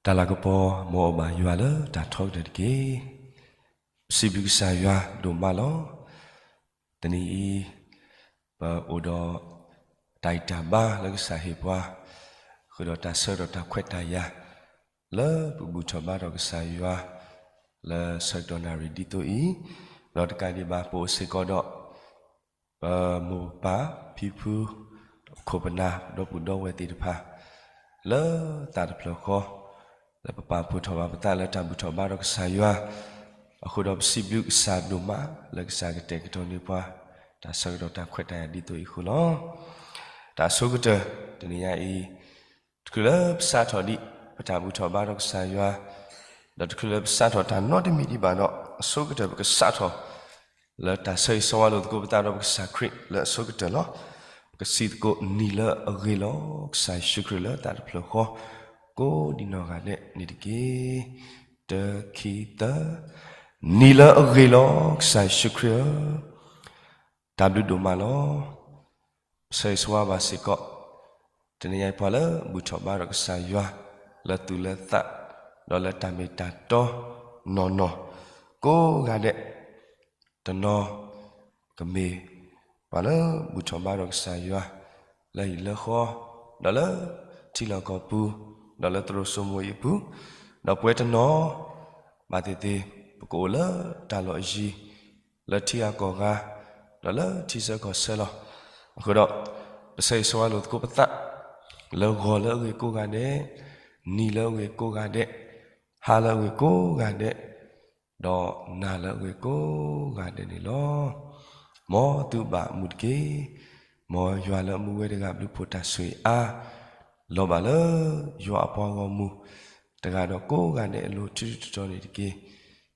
တၢ်လၤကပီၤ မ်အအိၣ်ဘၣ်ယွၤလၢတၢ်ထီကတၢၢ်တက့ၢ်. ပစံးဘျုးကစၢ်ယွၤဒိၣ်မးလီၤ. တနံၤအံၤ ပအိၣ်ဒီး တၢ်ဂံၢ်တၢ်ဘါလၢကစၢ်ဟ့ၣ်ပှၤ, ဃုာ်ဒီးတၢ်ဆၢကတီၢ်တၢ်ခွဲးတၢ်ယာ် လၢပဘူၣ်ထီၣ်ဘါထီၣ်ကစၢ်ယွၤ လၢဆၢကတီၢ်နၣ်ရံၣ်ဒ်သိးအံၤ, ဒီးတကးဒံးဘၣ် ပအိၣ်စ့ၢ်ကီးဒီး ပမိၢ်ပၢ်ဖံဖု ခိၣ်ပနၢ် ဒီပုၢ်ဒီဝဲၢ်သ့ၣ်တဖၣ် လၢသးတဖျၢၣ်ဃီ လၢပပာ်ဖှိၣ်ထီၣ်ဘၣ်ပသးလၢတၢ်ဘူၣ်ထီၣ်ဘါထီၣ်ကစၢ်ယွၤအဃိဒီး ပစံးဘျုးကစၢ်ဒိၣ်မး လၢကစၢ်ကတဲာ်ကတီၤန့ၢ်ပှၤ တၢ်ဆၢကတီၢ်တၢ်ခွဲးတၢ်ယာ်ဒ်သိးအံၤအဃိလီၤ. တၢ်အဆိကတၢၢ် တနံၤညါအံၤ တချုးလၢပစးထီၣ်ဒံး ပတၢ်ဘူၣ်ထီၣ်ဘါထီၣ်ကစၢ်ယွၤ, ဒီးတချုးလၢပစးထီၣ်တၢ်နီတမံၤဒံးဘၣ်ဒီး အဆိကတၢၢ်ပကစးထီၣ် လၢတၢ်ဆၢဂ့ၤဆၢဝါလိာ်သကိးပသးဒီးပကစၢ်ခရံာ်လၢအဆိကတၢၢ်လီၤ. ပကစံးသကိးနံၤလၢအဂ့ၤလီၤ ကစၢ်ယ့ၣ်ၡူးခရံာ်လၢသးတဖျၢၣ်ဃီ ကိးဒံနီၢ်ဂၤဒဲးန့ၣ်တက့ၢ်. တၢ ခံ သၢ, နံၤလၢအဂ့ၤလီၤ ကစၢ်ယ့ၣ်ၡူးခရံာ်ဧၢ, တၢ်ဘျုးဒိၣ်မးလီၤ. ပဆၢဂ့ၤဆၢဝါဘၣ်စ့ၢ်ကီး တနံၤညါအံၤပှၤလၢဘူၣ်ထီၣ်ဘါထီၣ်ကစၢ်ယွၤ လၢသူၣ်လၢသး ဒီးလၢတၢ်မ့ၢ်တၢ်တီနီၢ်နီၢ် ကိးဂၤဒဲး, တနီၤကမ့ၢ်ပှၤလၢဘူၣ်ထီၣ်ဘါထီၣ်ကစၢ်ယွၤ လၢဟံၣ်လၢဃီ, ဒီးလၢထံလီၢ်ကီၢ်ပူၤ, ဒီးလၢသရိာ်စိမိၤအံၤအပူၤ, ဒီးပဝဲတနီၤ ဘၣ်သ့ၣ်သ့ၣ် ပကအိၣ်လၢတၢ်လီၢ်အယံၤ လၢထံဂၤကီၢ်ဂၤ, ဒီးလၢထံဆၢကီၢ်ဆၢလီၤ. အဃိဒီး ပဆၢဂ့ၤဆၢဝါလိာ်သကိးပသး လၢဂီၤလၢအဂ့ၤကိးဂၤဒဲး, နံၤလၢအဂ့ၤကိးဂၤဒဲး, ဟါလၢအဂ့ၤကိးဂၤဒဲး, ဒီးနၤလၢအဂ့ၤကိးဂၤဒဲးန့ၣ်လီၤ. မ်သုဘၣ်မူတက့ၢ်. မ်ယွၤလၢအမူဝဲတဂၤဘျုးဖှိၣ်တၢ်ဆိၣ်ဂ့ၤအါ လီၤဘၣ်လၢ ယွၤအပှၤဂီၢ်မုၢ် တဂၤဒီးကိးဂၤဒဲးအလိၤ ထံထံတီၤတီၤန့ၣ်တက့ၢ်.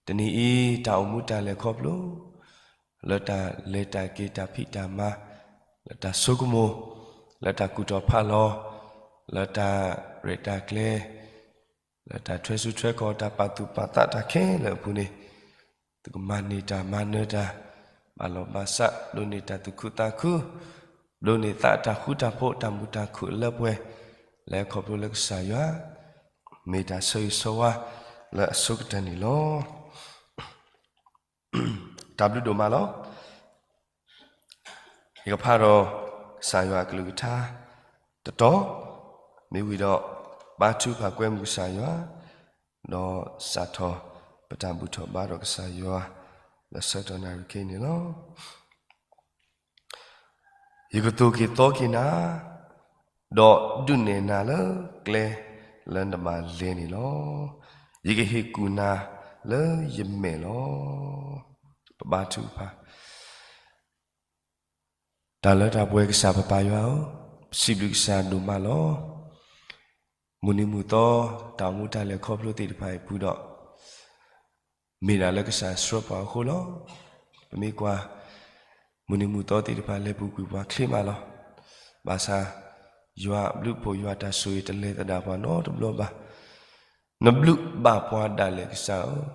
တနံၤအံၤ တၢ်အိၣ်မူတၢ်လဲၤခီဖျိ လၢတၢ်လဲၤတၢ်က့ၤ တၢ်ဖံးတၢ်မၤ, လၢတၢ်ဆိကမိၣ်, လၢတၢ်ကူၣ်ထီၣ်ဖးလီၤ, လၢတၢ်ရဲၣ်တၢ်ကျဲၤ, လၢတၢ်ထွဲဆူထွဲကီၢ် တၢ်ပာ်သူၣ်ပာ်သးတၢ်ခဲလၢာ်အပူၤန့ၣ်, သုကမၤန့ၢ်တၢ်မၤနၢၤတၢ်, ဘၣ်လီၢ်ဘၣ်စး ဒိးန့ၢ်တၢ်သူၣ်ခုသးခု, ဒိးန့ၢ်သးတၢ်ဃူတၢ်ဖိး တၢ်မုာ်တၢ်ခုၣ်လၢပှဲၤ, လဲၤခီဖျိလၢကစၢ်ယွၤ မ့ၢ်တၢ်ဆၢဂ့ၤဆၢဝါလၢအဆိကတၢၢ်န့ၣ်လီၤ. တၢ်ဘျုးဒိၣ်မးလီၤ. ယကဖးဒီး ကစၢ်ယွၤအကလုၢ်ကထါတတီၤ, မ့ၢ်ဝံၤဒီး ဘါထုကဖၣ်ကွဲမုာ်ကစၢ်ယွၤ, ဒီးစးထီၣ်ပတၢ်ဘူၣ်ထီၣ်ဘါထီၣ်ကစၢ်ယွၤ လၢဆၢကတီၢ်နၣ်ရံၣ်ခဲအံၤန့ၣ်လီၤ. ယကသိၣ်က့ၤသီက့ၤနၤ, ဒီးဒုးနဲၣ်နၤလၢကျဲလၢနဘၣ်လဲၤန့ၣ်လီၤ. ယကဟ့ၣ်ကူၣ်နၤလၢယမဲာ်လီၤ. ပဘါထုကဖၣ်. တၢ်လၢတၢ်ပှဲၤကစၢ်ပပၢ်ယွၤဧၢ, ပစံးဘျုးကစၢ်ဒိၣ်မးလီၤ. မုၢ်နံၤမုၢ်သီ တၢ်အိၣ်မူတၢ်လဲၤခီဖျိသ့ၣ်တဖၣ်အံၤအပူၤဒီး မ့ၢ်ဒၣ်လၢကစၢ်ဆှၢပှၤအဃိလီၤ. ပမ့ၢ်ကွၢ် မုၢ်နံၤမုၢ်သီသ့ၣ်တဖၣ် လဲၤပူၤကွံာ်ပှၤချ့မးလီၤ. ဘၣ်ဆၣ် ယွၤအဘျုးအဖှိၣ် ယွၤတၢ်ဆိၣ်ဂ့ၤ တလဲၤသဒၣ်ပှၤနီတဘျီဘၣ်. နဘျုးဘၣ်ပှၤဒၣ်လဲာ်ကစၢ်ဧၢ,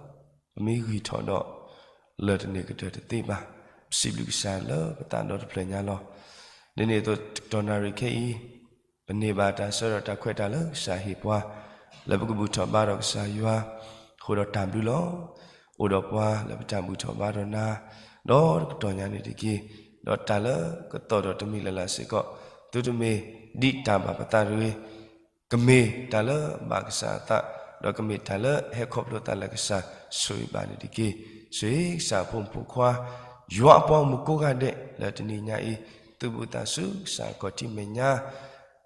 ပမ့ၢ်ဂံၢ်ထီၣ်ဒီး လၢၢ်တန့ၢ်ကတၢၢ်တသ့ဘၣ်. ပစံးဘျုးကစၢ်လၢပသးဒီတဖျၢၣ်ညါလီၤ. ဒ်န့ၣ်အသိး တကတီၢ်နၣ်ရံၣ်ခဲအံၤ ပန့ၢ်ဘၣ်တၢ်ဆၢကတီၢ်တၢ်ခွဲးတၢ်ယာ်လၢကစၢ်ဟ့ၣ်ပှၤ လၢပကဘူၣ်ထီၣ်ဘါထီၣ်ကစၢ်ယွၤအဃိဒီးတၢ်ဘျုးလီၤ. အိၣ်ဒီးပှၤလၢပတၢ်ဘူၣ်ထီၣ်ဘါထီၣ်နၤ ဒီးတကတီၢ်ညါန့ၣ်တက့ၢ်. ဒီးတၢ်လၢကသီၣ်ဒီးတမံၤလၢ်လၢ်စ့ၢ်ကီး သုတမ့ၢ်ဒ်တၢ်ဘၣ်ပသးတဂ့ၤ ကမ့ၢ်တၢ်လၢဘၣ်ကစၢ်အသး ဒီးကမ့ၢ်တၢ်လၢဟဲခီဖျိသးလၢကစၢ်ဆိၣ်ဂ့ၤဘၣ်န့ၣ်တက့ၢ်. ဆိၣ်ဂ့ၤကစၢ်အဖိမုၣ်ဖိခွါ ယွၤအပှၤဂီၢ်မုၢ်ကိးဂၤဒဲးလၢတနံၤညါအံၤ သုဘူးသးဆူကစၢ်ခီၣ်ထံးမဲာ်ညါ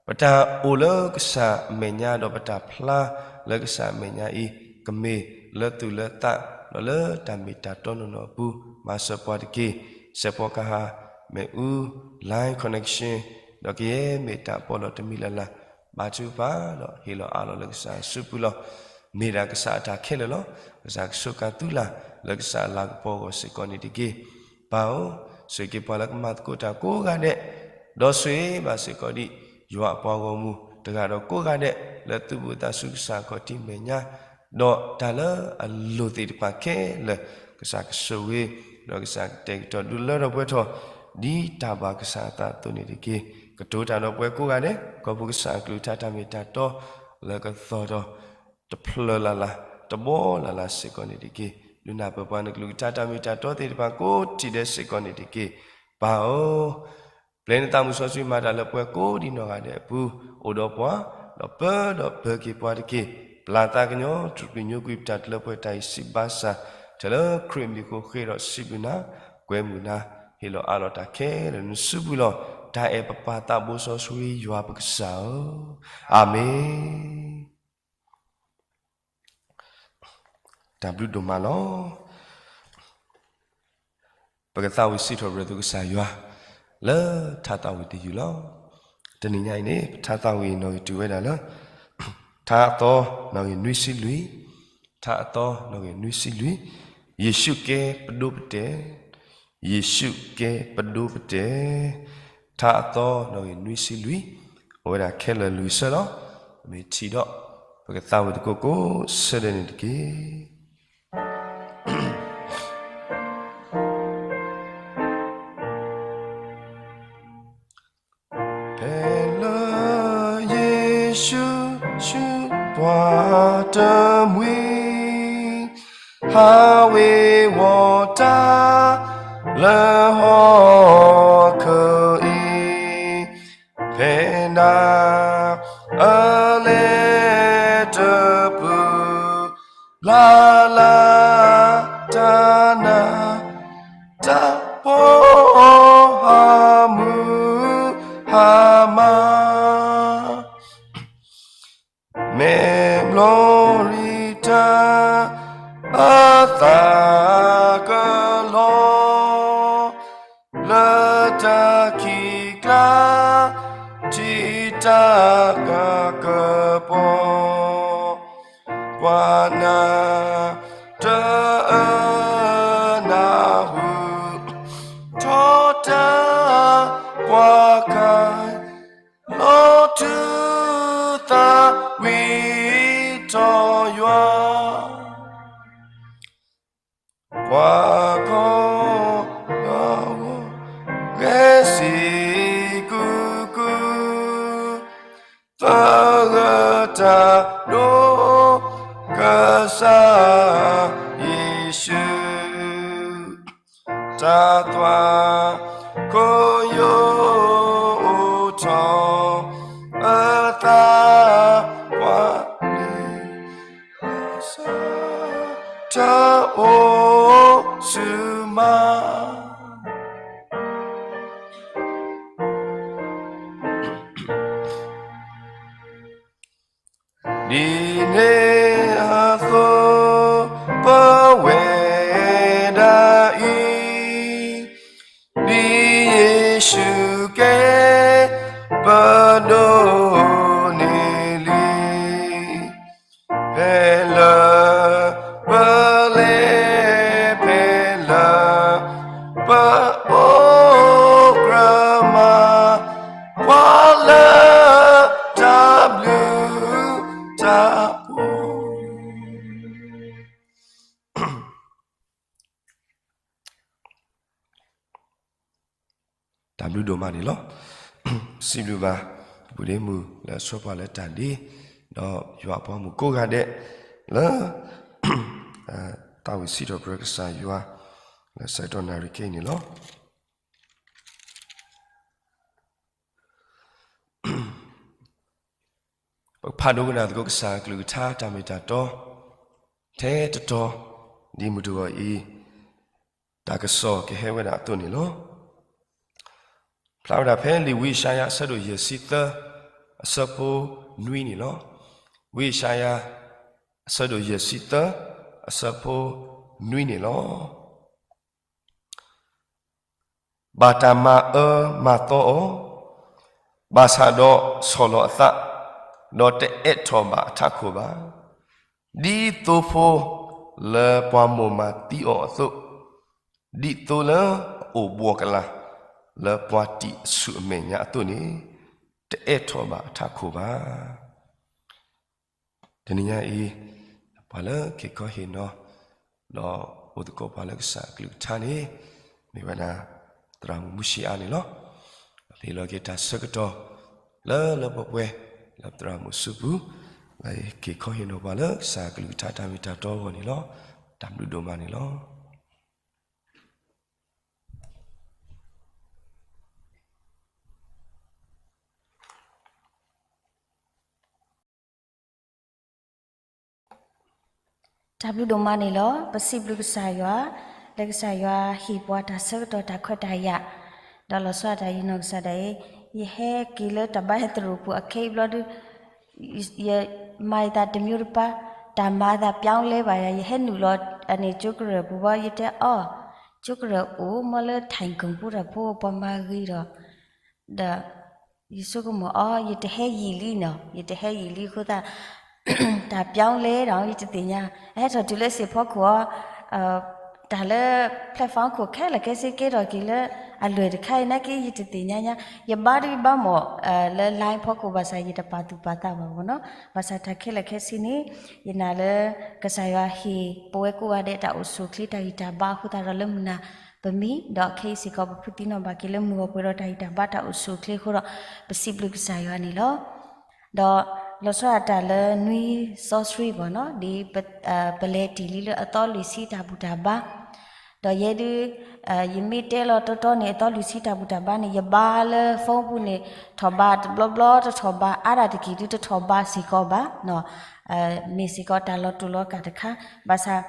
ပတၢ်အိၣ်လၢကစၢ်အမဲာ်ညါ ဒီးပတၢ်ဖျါလၢကစၢ်အမဲာ်ညါအံၤ ကမ့ၢ်လၢသူၣ်လၢသး ဒီးလၢတၢ်မ့ၢ်တၢ်တီနီၢ်နီၢ်အပူၤ မၤစၢၤပှၤတက့ၢ်. စဲးဖီကဟၣ် မ့ၣ်အူ line connection ဒီးကယဲၢ်မ့ၢ်တၢ်ပီးလီၤတမံၤလၢ်လၢ် ဘါထုကဖၣ်ဒီးဟ့ၣ်လီၤအးလီၤလၢကစၢ်အစုပူၤလီၤ. မ့ၢ်ဒၣ်ကစၢ်အတၢ်ခဲလၢာ်လီၤ. ကစၢ်ကဆိးကါသုလၢ် လၢကစၢ်အလၤကပီၤအဂီၢ်စ့ၢ်ကီးန့ၣ်တက့ၢ်. ပၢ်ဧၢ, ဆိၣ်ဂ့ၤက့ၤပှၤလၢကမၤသကိးတၢ်ကိးဂၤဒဲး, ဒီးဆိၣ်ဂ့ၤဘၣ်စ့ၢ်ကီးဒံး ယွၤအပှၤဂီၢ်မုၢ်တဂၤဒီးကိးဂၤဒဲး လၢသုဘူးသးဆူကစၢ်ခီၣ်ထံးမဲာ်ညါ ဒီးတၢ်လၢအလိၣ်သ့ၣ်တဖၣ်ခဲလၢာ် ကစၢ်ကဆိၣ်ဂ့ၤ ဒီးကစၢ်ကတဲာ်ကတီၤဒုးလၢထီၣ်ပှဲၤထီၣ် ဒ်တၢ်ဘၣ်ကစၢ်အသးအသိးန့ၣ်တက့ၢ်. ကတိၤတၢ်ဒီးပှၤကိးဂၤဒဲး ခီဖျိကစၢ်အကလုၢ်ကထါတၢ်မ့ၢ်တၢ်တီလၢကသီၣ်ဒီး တဖျၢၣ်လၢ်လၢ်, တဘီလၢ်လၢ်စ့ၢ်ကီးန့ၣ်တက့ၢ်. ဒုးနၢ်ပၢၢ်ပှၤနကလုၢ်ကထါတၢ်မ့ၢ်တၢ်တီသ့ၣ်တဖၣ်ကိးထံၣ်ဒဲးစ့ၢ်ကီးန့ၣ်တက့ၢ်. ပၢ်ဧၢ, ပျဲနသးမုၢ်စီဆှံမၤတၢ်လၢပှၤကိးဒံနီၢ်ဂၤဒဲးအပူၤ, အိၣ်ဒီးပှၤ, ဒီးပၢဒီးပၢၤက့ၤပှၤတက့ၢ်. ပျၢ်သးကညီၤ ထူၣ်ကွံာ်ညိကွံာ်ပတၢ်တလၢပှဲၤတၢ်အံၤစံးဘၣ်ဆၣ်, ထဲလၢခရံာ်မံၤအဃိဃ့ဒီးစံးဘျုးနၤ, ကွဲမုာ်နၤ, ဟ့ၣ်လီၤအးလီၤတၢ်ခဲလၢာ်နစုပူၤလီၤ. တၢ်အဲၣ်ပပၢ်သးဘိစီဆှံယွၤပကစၢ်ဧၢ, အၤမ့ၣ်. တၢ်ဘျုးဒိၣ်မးလီၤ. ပကသးဝံၣ်စံးထီၣ်ပတြၢၤသုကစၢ်ယွၤ လၢထါသးဝံၣ်တယုၢ်လီၤ. တနံၤညါအံၤန့ၣ် ပထါသးဝံၣ်နီၣ်ဂံၢ်တုၤဝဲဒၣ်လၢ ထါအသီနီၣ်ဂံၢ်နွံဆံလွံၢ်, ထါအသီနီၣ်ဂံၢ်နွံဆံလွံၢ်, ယ့ၣ်ၡူးကဲပဒိပတဲာ်, ယ့ၣ်ၡူးကဲပဒိပတဲာ်, ထါအသီနီၣ်ဂံၢ်နွံဆံလွံၢ်, အိၣ်ဝဲဒၣ်ခဲလၢာ်လွံၢ်ဆၢလီၤ. မ့ၢ်ထံၣ်ဒီး ပကသးဝံၣ်သကိးကိးဆၢဒဲးန့ၣ်တက့ၢ်. ဖဲလၢယ့ၣ်ၡူးဆူပှၤတမှံၤ ဟးဝ့ၤဝီၤတၢ်လၢဟီၣ်ခိၣ်အံၤ, ဖဲဒၣ်အလဲၤတပူၤ လၢ်လၢ်တၢ်နး တၢ်ပီဟးမုၢ်ဟးမး မ့ၢ်ဘျီရံတၢ်အသးကလီ လၢတၢ်ခံးကျါ ထံၣ်တၢ်ဂၤကပီၤ ပှၤနၢ်တအၢနၢ်ဟူ ထီတၢ်ပှၤခါ လီၤထူသးဝံၣ်ထီၣ်ယွၤ ပှၤကီၢ်ဂီၤ ဂဲၤဆံကူကူ သဂၢၢ်တၢ်ဒိ ကစၢ်ယ့ၣ်ၡူး တၢ်သွၣ်ခိၣ်ယိာ် အိၣ်ထီၣ်အသး ပှၤလ့ၤ တအိၣ်ဆူၣ်မး ဒ်န့ၣ်အသိး ပဝဲဒၣ်အံၤ ဒ်ယ့ၣ်ၡူးကဲ ပဒိးန့ၢ်လံ ဖဲလၢ ပလဲၤ ဖဲလၢ ပအိၣ်ကြၢးမၤ ပှၤလၢ တၢ်ဘျုး တၢ်ဖှိၣ် တၢ်ဘျုးဒိၣ်မးန့ၣ်လီၤ. စံးဘျုးဘၣ် ပုၢ်ဒ့မုၣ်လၢအဆှၢပှၤလၢတၢ်ဒ့, ဒီးယွၤအပှၤမုၣ်ကိးဂၤဒဲး လၢ သးဝံၣ်စံးထီၣ်ပတြၢၤကစၢ်ယွၤ လၢဆၢကတီၢ်နၣ်ရံၣ်ခဲအံၤန့ၣ်လီၤ. ပကဖးဒိကနၣ်သကိးကစၢ်အကလုၢ်ကထါတၢ်မ့ၢ်တၢ်တီ ထဲတတီၤ ဒ်မုၢ်တဂီၤအံၤ တၢ်ကစီၣ်ကဟဲဝဲဒၣ်အသိးန့ၣ်လီၤ. ဖျါဝဲဒၣ်ဖဲလံာ်ဝံယၡါယၤအဆၢဒိၣ်ယဲၢ်ဆံသၢ အဆၢဖိနွံန့ၣ်လီၤ. ဝံယၡါယၤ အဆၢဒိၣ်ယဲၢ်ဆံသၢ အဆၢဖိနွံန့ၣ်လီၤ. ဘၣ်တၢ်မၤအၢမၤသီအီၤ, ဘၣ်ဆၣ်ဒီးဆီၣ်လီၤအသး, ဒီးတအဲးထီၣ်ဘၣ်အထးခိၣ်ဘၣ်. ဒ်သိဖိလၢပှၤမိၢ်မၤသံအီၤအသိး, ဒ်သိလၢအအိၣ်ဘှီၣ်ကလာ် လၢပှၤတံာ်အဆူၣ်အမဲာ်ညါအသိးန့ၣ်, တအဲးထီၣ်ဘၣ်အထးခိၣ်ဘၣ်. တနံၤညါအံၤ, ပှၤလၢက့ၤခီဟ့ၣ်နီၤ, ဒီးအိၣ်သကိးပှၤလၢကစၢ်အကလုၢ်ကထါန့ၣ်, မ့ၢ်ဝဲဒၣ် သရၣ်မုၣ်မုၢ်ဆံးအါန့ၣ်လီၤ. ပဟ့ၣ်လီၤက့ၤတၢ်ဆၢကတီၢ် လၢလၢပှဲၤပှဲၤ လၢသရၣ်မုၣ်စုပူၤ, က့ၤခီဟ့ၣ်နီၤပှၤလၢကစၢ်ကလုၢ်ကထါတၢ်မ့ၢ်တၢ်တီအဂီၢ်န့ၣ်လီၤ. တၢ်ဘျုးဒိၣ်မးန့ၣ်လီၤ. တၢ်ဘျုးဒိၣ်မးန့ၣ်လီၤ. ပစံးဘျုးကစၢ်ယွၤ လၢကစၢ်ယွၤဟ့ၣ်ပှၤတၢ်ဆၢကတီၢ်တၢ်ခွဲးတၢ်ယာ်, ဒီးလီၤဆီဒၣ်တၢ်ယနီၢ်ကစၢ်ဒၣ်အံၤ, ယဟဲက့ၤလၢတၢ်ဘါဟဲသရူၣ်ပူၤအခဲအံၤဘျီဒု ယမၤယသးတမံၤတပၤ, တၢ်မၤအသးပျီလဲဘၣ်ယၤ, ယဟဲနုာ်လီၤအန့ၣ်ကၠိကရၢၢ်ပူၤဘီ ယတဲအီၤ, ကၠိကရၢၢ်အိၣ်မ့ၢ်လၢထံကီၢ်ပူၤတၢ်ဖိပှၤမၤဂ့ၤဒီး, ဒီး ယဆိကမိၣ်အီၤ ယတဟဲယံာ်လံနီၤ, ယတဟဲယံာ်လံအဃိသတး တၢ်ပျီလဲဒီး ယတသ့ၣ်ညါ, အဟဲထီၣ်တုၤလၢစ့ၢ်ဖီခိၣ်အီၤ တၢ်လၢ platform ခိၣ်ခဲလၢာ်ခဲဆ့ကဲထီၣ်က့ၤလၢအလွဲၢ်တခါအံၤနာ်က့ ယတသ့ၣ်ညါညါ, ယဘါဒုဘါမီၣ် လၢ line ဖီခိၣ်ဘၣ်ဆၣ် ယတပာ်သူၣ်ပာ်သးဘၣ်မ့ၢ်နီၤ, ဘၣ်ဆၣ်တၢ်ခဲလၢာ်ခဲဆ့န့ၣ် ယနာ်လၢ ကစၢ်ယွၤဟ့ၣ်ပဝဲကိးဂၤဒဲးတၢ်အိၣ်ဆူၣ်အိၣ်ချ့တၢ်ဂံၢ်တၢ်ဘါအဃိသတးဒီးလၢမုၢ်နၤပမံၤ ဒီးခဲအံၤစ့ၢ်ကီး ပဖုသံနီၣ်ဘၣ်က့ၤလၢမုၢ်ဂီၤပှဲၤဒီးတၢ်ဂံၢ်တၢ်ဘါတၢ်အိၣ်ဆူၣ်အိၣ်ချ့အဃိဒီး ပစံးဘျုးကစၢ်ယွၤန့ၣ်လီၤ. ဒီးလီၤဆီဒၣ်တၢ်လၢနွံစီဆှံဘၣ်နီၤ, ဒ် ပလဲၤတ့ၢ်လံလၢအသီလွံၢ်ဆံတၢ်ဘူၣ်တၢ်ဘါ, ဒီးယဲဒုး ယမ့ၢ်တဲလီၤတီတီန့ၣ် အသီလွံၢ်ဆံတၢ်ဘူၣ်တၢ်ဘါန့ၣ် ယဘါလၢ phone ပူၤန့ၣ် ထီၣ်ဘးတဘျီဘျီတထီၣ်ဘး အါဒၣ်တက့ၢ်ဒုးတထီၣ်ဘးစ့ၢ်ကီးဘၣ်, မ့ၢ်စ့ၢ်ကီးတၢ်လီၤတူာ်လီၤကာ်တခါ, ဘၣ်ဆၣ်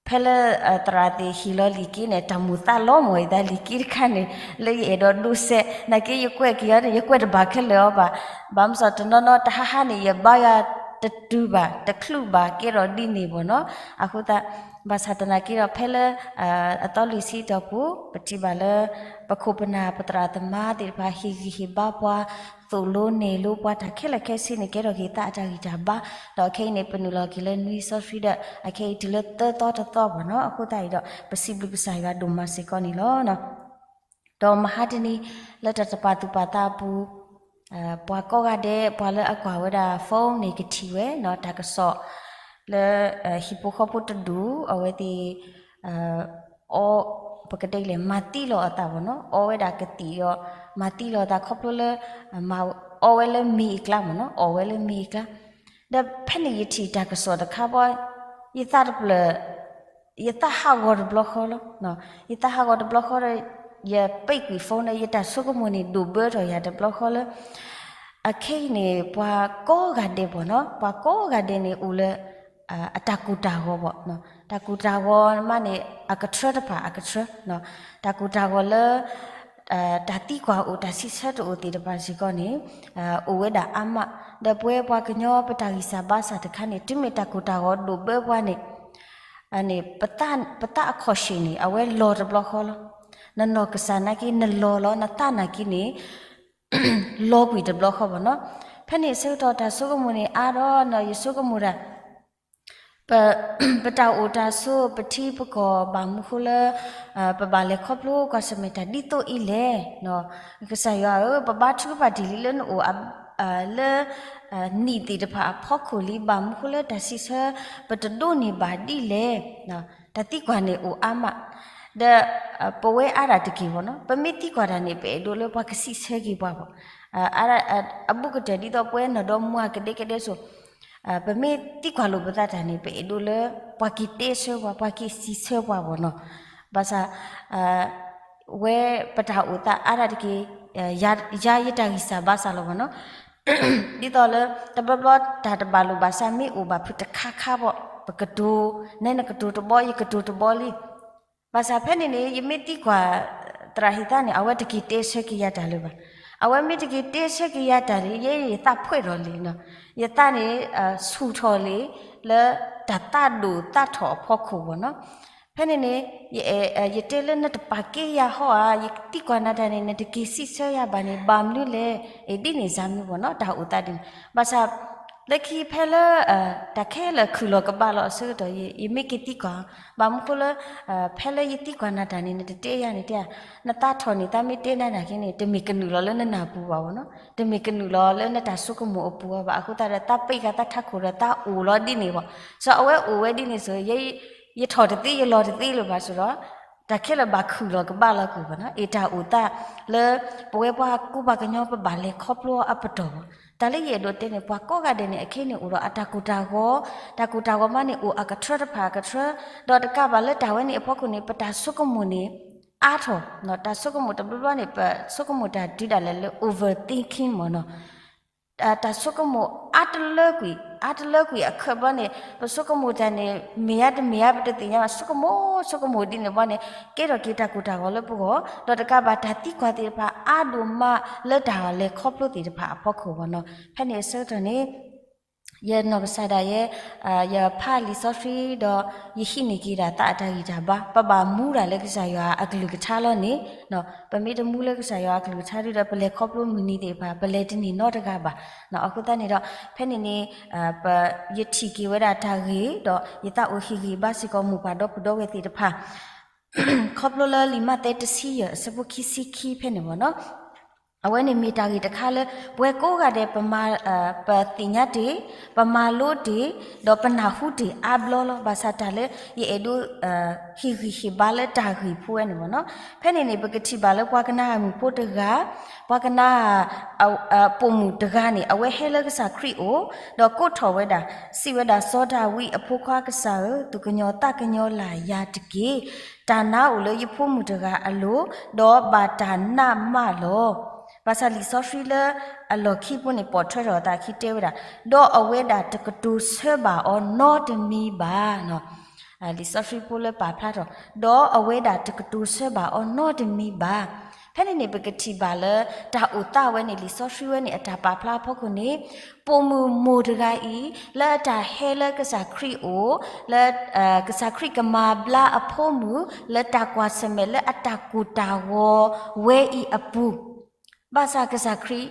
ဖဲလၢ သရၣ်သ့ၣ်ဟ့ၣ်လီၤလံာ်က့န့ၣ် တၢ်မိၣ်သးလီမီၢ်ယသးလံာ်က့တခါန့ၣ် လၢယအဲၣ်ဒိးဒိးစဲး နာ်က့ယကွဲးက့ၤအီၤန့ၣ် ယကွဲးတဘၣ်ခဲလၢာ်အီၤဘၣ်, ဘၣ်မစီၣ်တနီၤနီၤတဟါဟါန့ၣ် ယဘါယွၤတတုၤဘၣ် တချုးဘၣ်ကဲထီၣ်ဒ်န့ၣ်ဘၣ်နီၤ, အဃိသတး ဘၣ်ဆၣ်သနာ်က့ဒီးဖဲလၢ အသီလွံၢ်ဆံတီၢ်ပူၤ ပထံၣ်ဘၣ်လၢ ပခိၣ်ပနၢ်ပသရၣ်သမါသ့ၣ်တဖၣ် ဟ့ၣ်ဂံၢ်ဟ့ၣ်ဘါပှၤ သိၣ်လိနဲၣ်လိပှၤတၢ်ခဲလၢာ်ခဲဆ့န့ၣ် ကဲထီၣ်က့ၤသးအတၢ်ဂံၢ်တၢ်ဘါ, ဒီးခဲအံၤန့ၣ် ပနုာ်လီၤက့ၤလၢနွံစီဆှံဒီး အခဲအံၤတုၤလၢသၢသီတသီဘၣ်နီၤ, အဃိသတးအံၤဒီး ပစံးဘျုးကစၢ်ယွၤဒိၣ်မးစ့ၢ်ကီးန့ၣ်လီၤ. ဒီးမဟါတနံၤ လၢတၢ်တပာ်သူၣ်ပာ်သးအပူၤ ပှၤကိးဂၤဒဲး ပှၤလၢအကွၢ်ဝဲဒၣ် phone န့ၣ် ကထံၣ်ဝဲနီၤ တၢ်ကစီၣ် လၢ ဟံၣ်ဖိဃီဖိတဒူၣ် အဝဲသ့ၣ် အီ ပကတဲလဲၣ် မၤသံလီၤအသးဘၣ်နီၤ, အီဝဲဒၣ်ကသံၣ်ဒီး မၤသံလီၤအသးခီဖျိလၢ အီဝဲလၢမ့ၢ်အကျါမ့ၢ်နီၤ, အီဝဲလၢမ့ၢ်အကျါ, ဒီးဖဲန့ၣ်ယထံၣ်တၢ်ကစီၣ်တခါဘီ ယသးတဖျၢၣ် ယသးဟးဂီၤတဘျီဃီလီၤ. ယသးဟးဂီၤတဘျီဃီဒီး ယပဲာ်ကွံာ် phone ဒီး ယတၢ်ဆိကမိၣ်န့ၣ် ဒိၣ်ဘၢထီၣ်ယၤတဘျီဃီလၢ အခဲအံၤန့ၣ် ပှၤကိးဂၤဒဲးဘၣ်နီၤ, ပှၤကိးဂၤဒဲးန့ၣ် အိၣ်လၢ အတၢ်ကိၢ်တၢ်ဂီၤဘၣ်, တၢ်ကိၢ်တၢ်ဂီၤမးန့ၣ် အကထြၢတဖၣ်အကထြၢ, တၢ်ကိၢ်တၢ်ဂီၤလၢ တၢ်သံကွၢ်အိၣ် တၢ်စံးဆၢတအိၣ်သ့ၣ်တဖၣ်စ့ၢ်ကီးန့ၣ် အိၣ်ဝဲဒၣ်အါမး, ဒီးပဝဲပှၤကညီပတၢ်ဂံၢ်စၢ်ဘါစၢ်တခါန့ၣ် တုၤမ့ၢ်တၢ်ကိၢ်တၢ်ဂီၤဒိၣ်ဘၢပှၤန့ၣ် န့ၣ် ပသးအခီၣ်ဆ့ၣ်န့ၣ် အဝဲလီၤတဘျီဃီလီၤ. နနီၢ်ကစၢ်နာ်က့ နလီၤလီၤ, နသးနာ်က့န့ၣ် လီၤကွံာ်တဘျီဃီဘၣ်နီၤ. ဖဲန့ၣ်အဆၢကတီၢ်တၢ်ဆိကမိၣ်န့ၣ်အါဒီး ယဆိကမိၣ်ဒၣ် ပတၢ်အိၣ်တၢ်ဆိး ပထံပကီၢ် ဘၣ်မနုၤဃိလၢ ပဘၣ်လဲၤခီဖျိကွၢ်ဆၢၣ်မဲာ်တၢ်ဒ်သိးအံၤလဲၣ်. ကစၢ်ယွၤဧၢ, ပဘါထုကဖၣ်တ့ၢ်လံလၢနအိၣ် လၢ နံၣ်သ့ၣ်တဖၣ်အဖီခိၣ်လံ ဘၣ်မနုၤဃိလၢတၢ်စံးဆၢ ပတဒိးန့ၢ်ဘၣ်ဒ်လဲၣ်. တၢ်သံကွၢ်န့ၣ်အိၣ်အါမး, ဒီး ပဝဲအါဒၣ်တက့ၢ်ဘၣ်နီၤ, ပမ့ၢ်သံကွၢ်တၢ်န့ၣ် ပအဲၣ်ဒိးလၢပှၤကစံးဆၢက့ၤပှၤဘၣ်. အဘူးကတၢၢ်ဒ်သိးပဝဲနီၢ်ဒီမါကဒဲကဒဲစိၤ ပမ့ၢ်သံကွၢ်လိာ်ပသးတၢ်န့ၣ် ပအဲၣ်ဒိးလၢ ပှၤက့ၤတဲဆၢပှၤ ပှၤက့ၤစံးဆၢပှၤဘၣ်နီၤ. ဘၣ်ဆၣ် ဝဲပတၢ်အိၣ်သးအါဒၣ်တက့ၢ်, ယၤယတၢ်ဂံၢ်စၢ်ဘါစၢ်လီၤဘၣ်နီၤ. ဒ်သိးလၢ တဘျီဘျီတၢ်တဘၣ်လိာ်ဘၣ်စးမ့ၢ်အိၣ်ဘၣ်ဖုးတခါခါဘၣ်, ပကတိၤ, နဲနကတိၤတဘီ ယကတိၤတဘီလံ. ဘၣ်ဆၣ်ဖဲန့ၣ်န့ၣ် ယမ့ၢ်သံကွၢ် သရၣ်ဟ့ၣ်သးန့ၣ် အဝဲတက့ၤတဲဆၢက့ၤယၤတၢ်လၢၤဘၣ်. အဝဲမ့ၢ်တက့ၤတဲဆၢက့ၤယၤတၢ်န့ၣ် ယဲယသးဖှဲးထီၣ်လံနီၤ. ယသးန့ၣ် ဆူၣ်ထီၣ်လံ လၢတၢ်သးဒိၣ်သးထီၣ်အဖီခိၣ်ဘၣ်နီၤ. ဖဲန့ၣ်န့ၣ် ယတဲလၢနတပာ်ကဲယၤဟီဧါ, ယသံကွၢ်နၤတၢ်န့ၣ် နတက့ၤစံးဆၢယၤဘၣ်န့ၣ် ဘၣ်မနုၤလဲၣ်. အ့ ဒ်န့ၣ်စ့ၢ်မ့ၢ်ဘၣ်နီၤ တၢ်အိၣ်သးဒ်န့ၣ်. ဘၣ်ဆၣ် လၢခံဖဲလၢ တၢ်ခဲလၢာ်ခုၣ်လီၤကဘၣ်လီၤအဆၢကတီၢ် ယမ့ၢ်က့ၤသံကွၢ်, ဘၣ်မနုၤဃိလၢ ဖဲလၢယသံကွၢ်နၤတၢ်န့ၣ် နတတဲယၤန့ၣ်တဲ, နသးထီၣ်န့ၣ် သးမ့ၢ်တဲနၤနာ်က့န့ၣ် တမ့ၢ်ကနုာ်လီၤလၢနနၢ်ပူၤဘၣ်ဘၣ်နီၤ, တမ့ၢ်ကနုာ်လီၤလၢနတၢ်ဆိကမိၣ်အပူၤအီၤဘၣ်. အဃိသတးဒီး သးပ့ၢ်ဃာ်သးထးခိၣ်ဒီး သးအိၣ်လီၤဒ်န့ၣ်ဘၣ်. စီၤအဝဲအိၣ်ဝဲဒ်န့ၣ်ဆိ ယထီၣ်တသ့ ယလီၤတသ့လၢၤဘၣ်ဆိဒီး တၢ်ခဲလၢာ်ဘၣ်ခုၣ်လီၤကဘၣ်လီၤကွံာ်ဘၣ်နီၤ, အ့ၣ်တၢ်အိၣ်သးလၢ ပဝဲပှၤကူပှၤကညီပဘၣ်လဲၤခီဖျိအပတီၢ်ဘၣ်. တၢ်လၢယအဲၣ်ဒိးတဲန့ၣ် ပှၤကိးဂၤဒဲးန့ၣ် အခဲအံၤန့ၣ်အိၣ်ဒီးအတၢ်ကိၢ်တၢ်ဂီၤ, တၢ်ကိၢ်တၢ်ဂီၤမးန့ၣ် အိၣ်အကထၢတဖၣ်အကထၢ, ဒီးတကးဘၣ်လၢတၢ်ဝဲန့ၣ်အဖီခိၣ်န့ၣ် ပတၢ်ဆိကမိၣ်န့ၣ် အါထီၣ်, တၢ်ဆိကမိၣ်တဘျီဘျီန့ၣ် ပဆိကမိၣ်တၢ်တုၤဒၣ်လဲာ်လၢ overthinking မ့ၢ်နီၤ. တၢ်ဆိကမိၣ်အါတလၢကွံာ်, အါတလၢကွံာ်အခၢးဘျီန့ၣ် ပဆိကမိၣ်တၢ်န့ၣ် မ့ၢ်ဧါတမ့ၢ်ဧါ ပတသ့ၣ်ညါဘၣ်, ဆိကမိၣ် ဆိကမိၣ်ဒ်န့ၣ်ဘျီန့ၣ် ကဲထီၣ်က့ၤတၢ်ကိၢ်တၢ်ဂီၤလၢပဂီၢ်, ဒီးတကးဘၣ်တၢ်သံကွၢ်သ့ၣ်တဖၣ်အါဒိၣ်မးလၢတၢ်လဲၤခီဖျိသ့ၣ်တဖၣ်အဖီခိၣ်ဘၣ်နီၤ. ဖဲန့ၣ်အဆၢကတီၢ်န့ၣ် ယနီၢ်ကစၢ်ဒၣ်ယဲ ယဖးလံာ်စီဆှံဒီး ယဟံးန့ၢ်က့ၤဒၣ်သးအတၢ်ဂံၢ်တၢ်ဘါ, ပဘၣ်မူဒၣ်လၢကစၢ်ယွၤအကလုၢ်ကထါလီၤန့ၣ်, ပမ့ၢ်တမူလၢကစၢ်ယွၤအကလုၢ်ကထါဒုဒီး ပလဲၤခီဖျိမုၢ်နံၤသ့ၣ်တဖၣ် ပလဲၤတန့ၢ်နီတဂၤဘၣ်. အဃိသတးန့ၣ်ဒီး ဖဲန့ၣ်န့ၣ် ယထံၣ်က့ၤဝဲဒၣ်တၢ်ဂ့ၢ်ဒီး ယသးအိၣ်ဟ့ၣ်ဂံၢ်ဘါစ့ၢ်ကီးမိၢ်ပၢ်ဒီပုၢ်ဒီဝဲၢ်သ့ၣ်တဖၣ် ခီဖျိလၢလံာ်မးသဲတဆံယဲၢ်အဆၢဖိခံဆံခံဖဲန့ၣ်မ့ၢ်နီၤ, အဝဲန့ၣ်မ့ၢ်တၢ်ဂ့ၢ်တခါလၢ ပဝဲကိးဂၤဒဲး ပမၤ, ပသ့ၣ်ညါတ့ၢ်, ပမၤလိတ့ၢ်, ဒီးပနၢ်ဟူတ့ၢ်အါဘျီလီၤ. ဘၣ်ဆၣ်တၢ်လၢယအဲၣ်ဒိး ဟ့ၣ်ဂံၢ်ဟ့ၣ်ဘါလၢတၢ်ဂ့ၢ်ဖိဝဲန့ၣ်မ့ၢ်နီၤ, ဖဲန့ၣ်န့ၣ် ပကထံၣ်ဘၣ်လၢပှၤကနၤဧၣ်မုၣ်ဖိတဂၤ, ပှၤကနၤ ပိာ်မုၣ်တဂၤန့ၣ် အဝဲဟဲလၢကစၢ်ခရံာ်အအိၣ်, ဒီးကိးထီၣ်ဝဲဒၣ်, စံးဝဲဒၣ်, စီၤဒၤဝံးအဖိခွါကစၢ်ဧၢ, သူၣ်ကညီၤသးကညီၤလၢ်ယၤတက့ၢ်. တၢ်နါအိၣ်လၢယဖိမုၣ်တဂၤအလိၤ, ဒီးဘၣ်တၢ်နးမးလီၤ. ဘၣ်ဆၣ်လံာ်စီဆှံလၢအလီၢ်ခံဖိန့ၣ် ပိာ်ထွဲထီၣ်အသးခံတဲဝဲဒၣ်, ဒီးအဝဲဒၣ်တကတိၤဆၢဘၣ်အီၤနီတမံၤဘၣ်. လံာ်စီဆှံဖိလၢပာ်ဖျါထီၣ်, ဒီးအဝဲဒၣ်တကတိၤဆၢဘၣ်အီၤနီတမံၤဘၣ်. ဖဲန့ၣ်န့ၣ် ပကထံၣ်ဘၣ်လၢ တၢ်အိၣ်သးဝဲန့ၣ် လံာ်စီဆှံဝဲန့ၣ် အတၢ်ပာ်ဖျါအဖီခိၣ်န့ၣ် ပိာ်မုၣ်မိၢ်တဂၤအံၤ လၢအတၢ်ဟဲလၢကစၢ်ခရံာ်အအိၣ်, လၢ ကစၢ်ခရံာ်ကမၤဘျါအဖိမုၣ် လၢတၢ်ကွၢ်ဆၢၣ်မဲာ်လၢအတၢ်ကိၢ်တၢ်ဂီၤဝဲအံၤအပူၤ, ဘၣ်ဆၣ်ကစၢ်ခရံာ်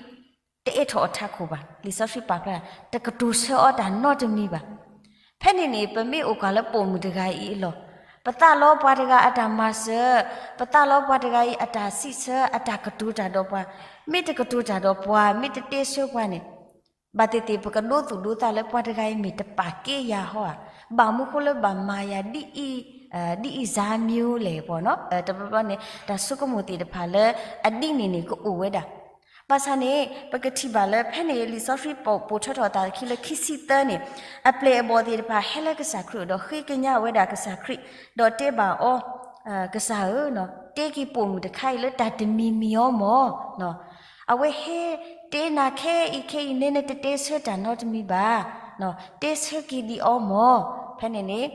တအဲၣ်ထီၣ်အထးခိၣ်ဘၣ်. လံာ်စီဆှံပာ်ဖျါ တကတိၤဆၢအီၤတၢ်နီတမံၤဘၣ်. ဖဲန့ၣ်န့ၣ် ပမ့ၢ်အိၣ်ကွၢ်လၢပိာ်မုၣ်တဂၤအံၤအလီၢ်, ပသးလီပှၤတဂၤအတၢ်မၤစၢၤ, ပသးလီပှၤတဂၤအံၤအတၢ်စံးဆၢ အတၢ်ကတိၤတၢ်ဒီးပှၤ, မ့ၢ်တကတိၤတၢ်ဒီးပှၤ, မ့ၢ်တတဲဆၢပှၤန့ၣ် ဘၣ်သ့ၣ်သ့ၣ် ပကဒိသူၣ်ဒိသးလၢပှၤတဂၤအံၤမ့ၢ်တပာ်ကဲယၤဟီဧါ, ဘၣ်မနုၤဃိလၢဘၣ်မၤယၤ ဒ်အံၤ, ဒ်အံၤစၢ်မံၤလဲၣ်ပီၤနီၤ, တဘျီဘျီန့ၣ် တၢ်ဆိကမိၣ်သ့ၣ်တဖၣ်လၢအဒ်န့ၣ်န့ၣ် ကအိၣ်ဝဲဒၣ်. ဘၣ်ဆၣ်န့ၣ် ပကထံၣ်ဘၣ်လၢ ဖဲန့ၣ် လံာ်စီဆှံပိာ်ထွဲထီၣ်အသးခံလၢခံဆံသၢန့ၣ် အပျဲၢ်အဘီၣ်သ့ၣ်တဖၣ် ဟဲလၢကစၢ်ခရံာ်အအိၣ်ဒီး ဃ့ကညးဝဲဒၣ်ကစၢ်ခရံာ်, ဒီးတဲဘၣ်အီၤ, ကစၢ်ဧၢ, တဲက့ၤပိာ်မုၣ်တခါအံၤလၢတၢ်တမံၤမံၤအီၤမၢ်. အဝဲဟဲတဲနၤခဲအံၤခဲအံၤ နဲနတတဲဆၢတၢ်နီတမံၤဘၣ်, တဲဆၢက့ၤဒံးအီၤမၢ်. ဖဲန့ၣ်န့ၣ်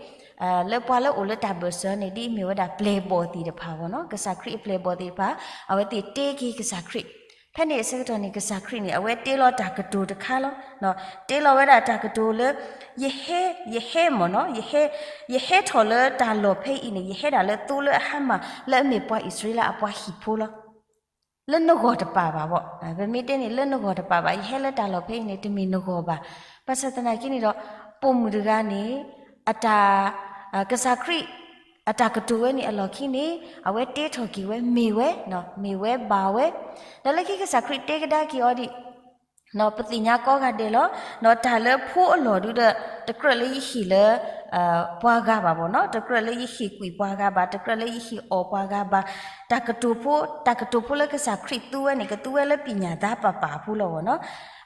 လၢပှၤလၢအိၣ်လၢတၢ်ဘၢၣ်စၢၤန့ၣ် ဒ်အမ့ၢ်ဝဲဒၣ်ပျဲၢ်ဘီၣ်သ့ၣ်တဖၣ်ဘၣ်နီၤ, ကစၢ်ခရံာ်အပျဲၢ်ဘီၣ်သ့ၣ်တဖၣ် အဝဲသ့ၣ်တဲက့ၤကစၢ်ခရံာ်. ဖဲန့ၣ်အဆၢကတီၢ်န့ၣ် ကစၢ်ခရံာ်န့ၣ် အဝဲတဲလီၤတၢ်ကတိၤတခါလီၤ. တဲလီၤဝဲဒၣ်တၢ်ကတိၤလၢ ယဟဲ, ယဟဲမၢ်နီၤ, ယဟဲ, ယဟဲထီၣ်လၢတၢ်လီၢ်ဖဲအံၤန့ၣ် ယဟဲဒၣ်လၢသိလၢအဟါမၢ် လၢအမ့ၢ်ပှၤအံၣ်စရ့လးအပှၤဟံၣ်ဖိလီၤ. လၢနဂီၢ်တပာ်ဘၣ်ဘၣ်, ပမ့ၢ်တဲန့ၣ် လၢနဂီၢ်တပာ်ဘၣ်, ယဟဲလၢတၢ်လီၢ်ဖဲအံၤန့ၣ် တမ့ၢ်နဂီၢ်ဘၣ်. ဘၣ်ဆၣ်သနာ်က့န့ၣ်ဒီး ပိာ်မုၣ်တဂၤန့ၣ် အတၢ်, ကစၢ်ခရံာ် အတၢ်ကတိၤဝဲန့ၣ်အလီၢ်ခံန့ၣ် အဝဲတဲထီၣ်က့ၤဝဲ မ့ၢ်ဝဲ, မ့ၢ်ဝဲဘၣ်ဝဲ, ဒီးလၢခံကစၢ်ခရံာ်တဲကဒါက့ၤအီၤဒံး ပသ့ၣ်ညါကိးဂၤဒဲးလီၤ. တၢ်လၢဖိအလီၢ်ဒုဒီး တကြၢးလၢယဟ့ၣ်လၢ ပှၤဂၤဘၣ်ဘၣ်နီၤ, တကြၢးလၢယဟ့ၣ်ကွံာ်ပှၤဂၤဘၣ်, တကြၢးလၢယဟ့ၣ်အီၣ်ပှၤဂၤဘၣ်. တၢ်ကတိၤဖိ, တၢ်ကတိၤဖိလၢကစၢ်ခရံာ်သူဝဲန့ၣ် ကသူဝဲလၢပညၣ်သါပာ်ပာ်ဖိလီၤဘၣ်နီၤ.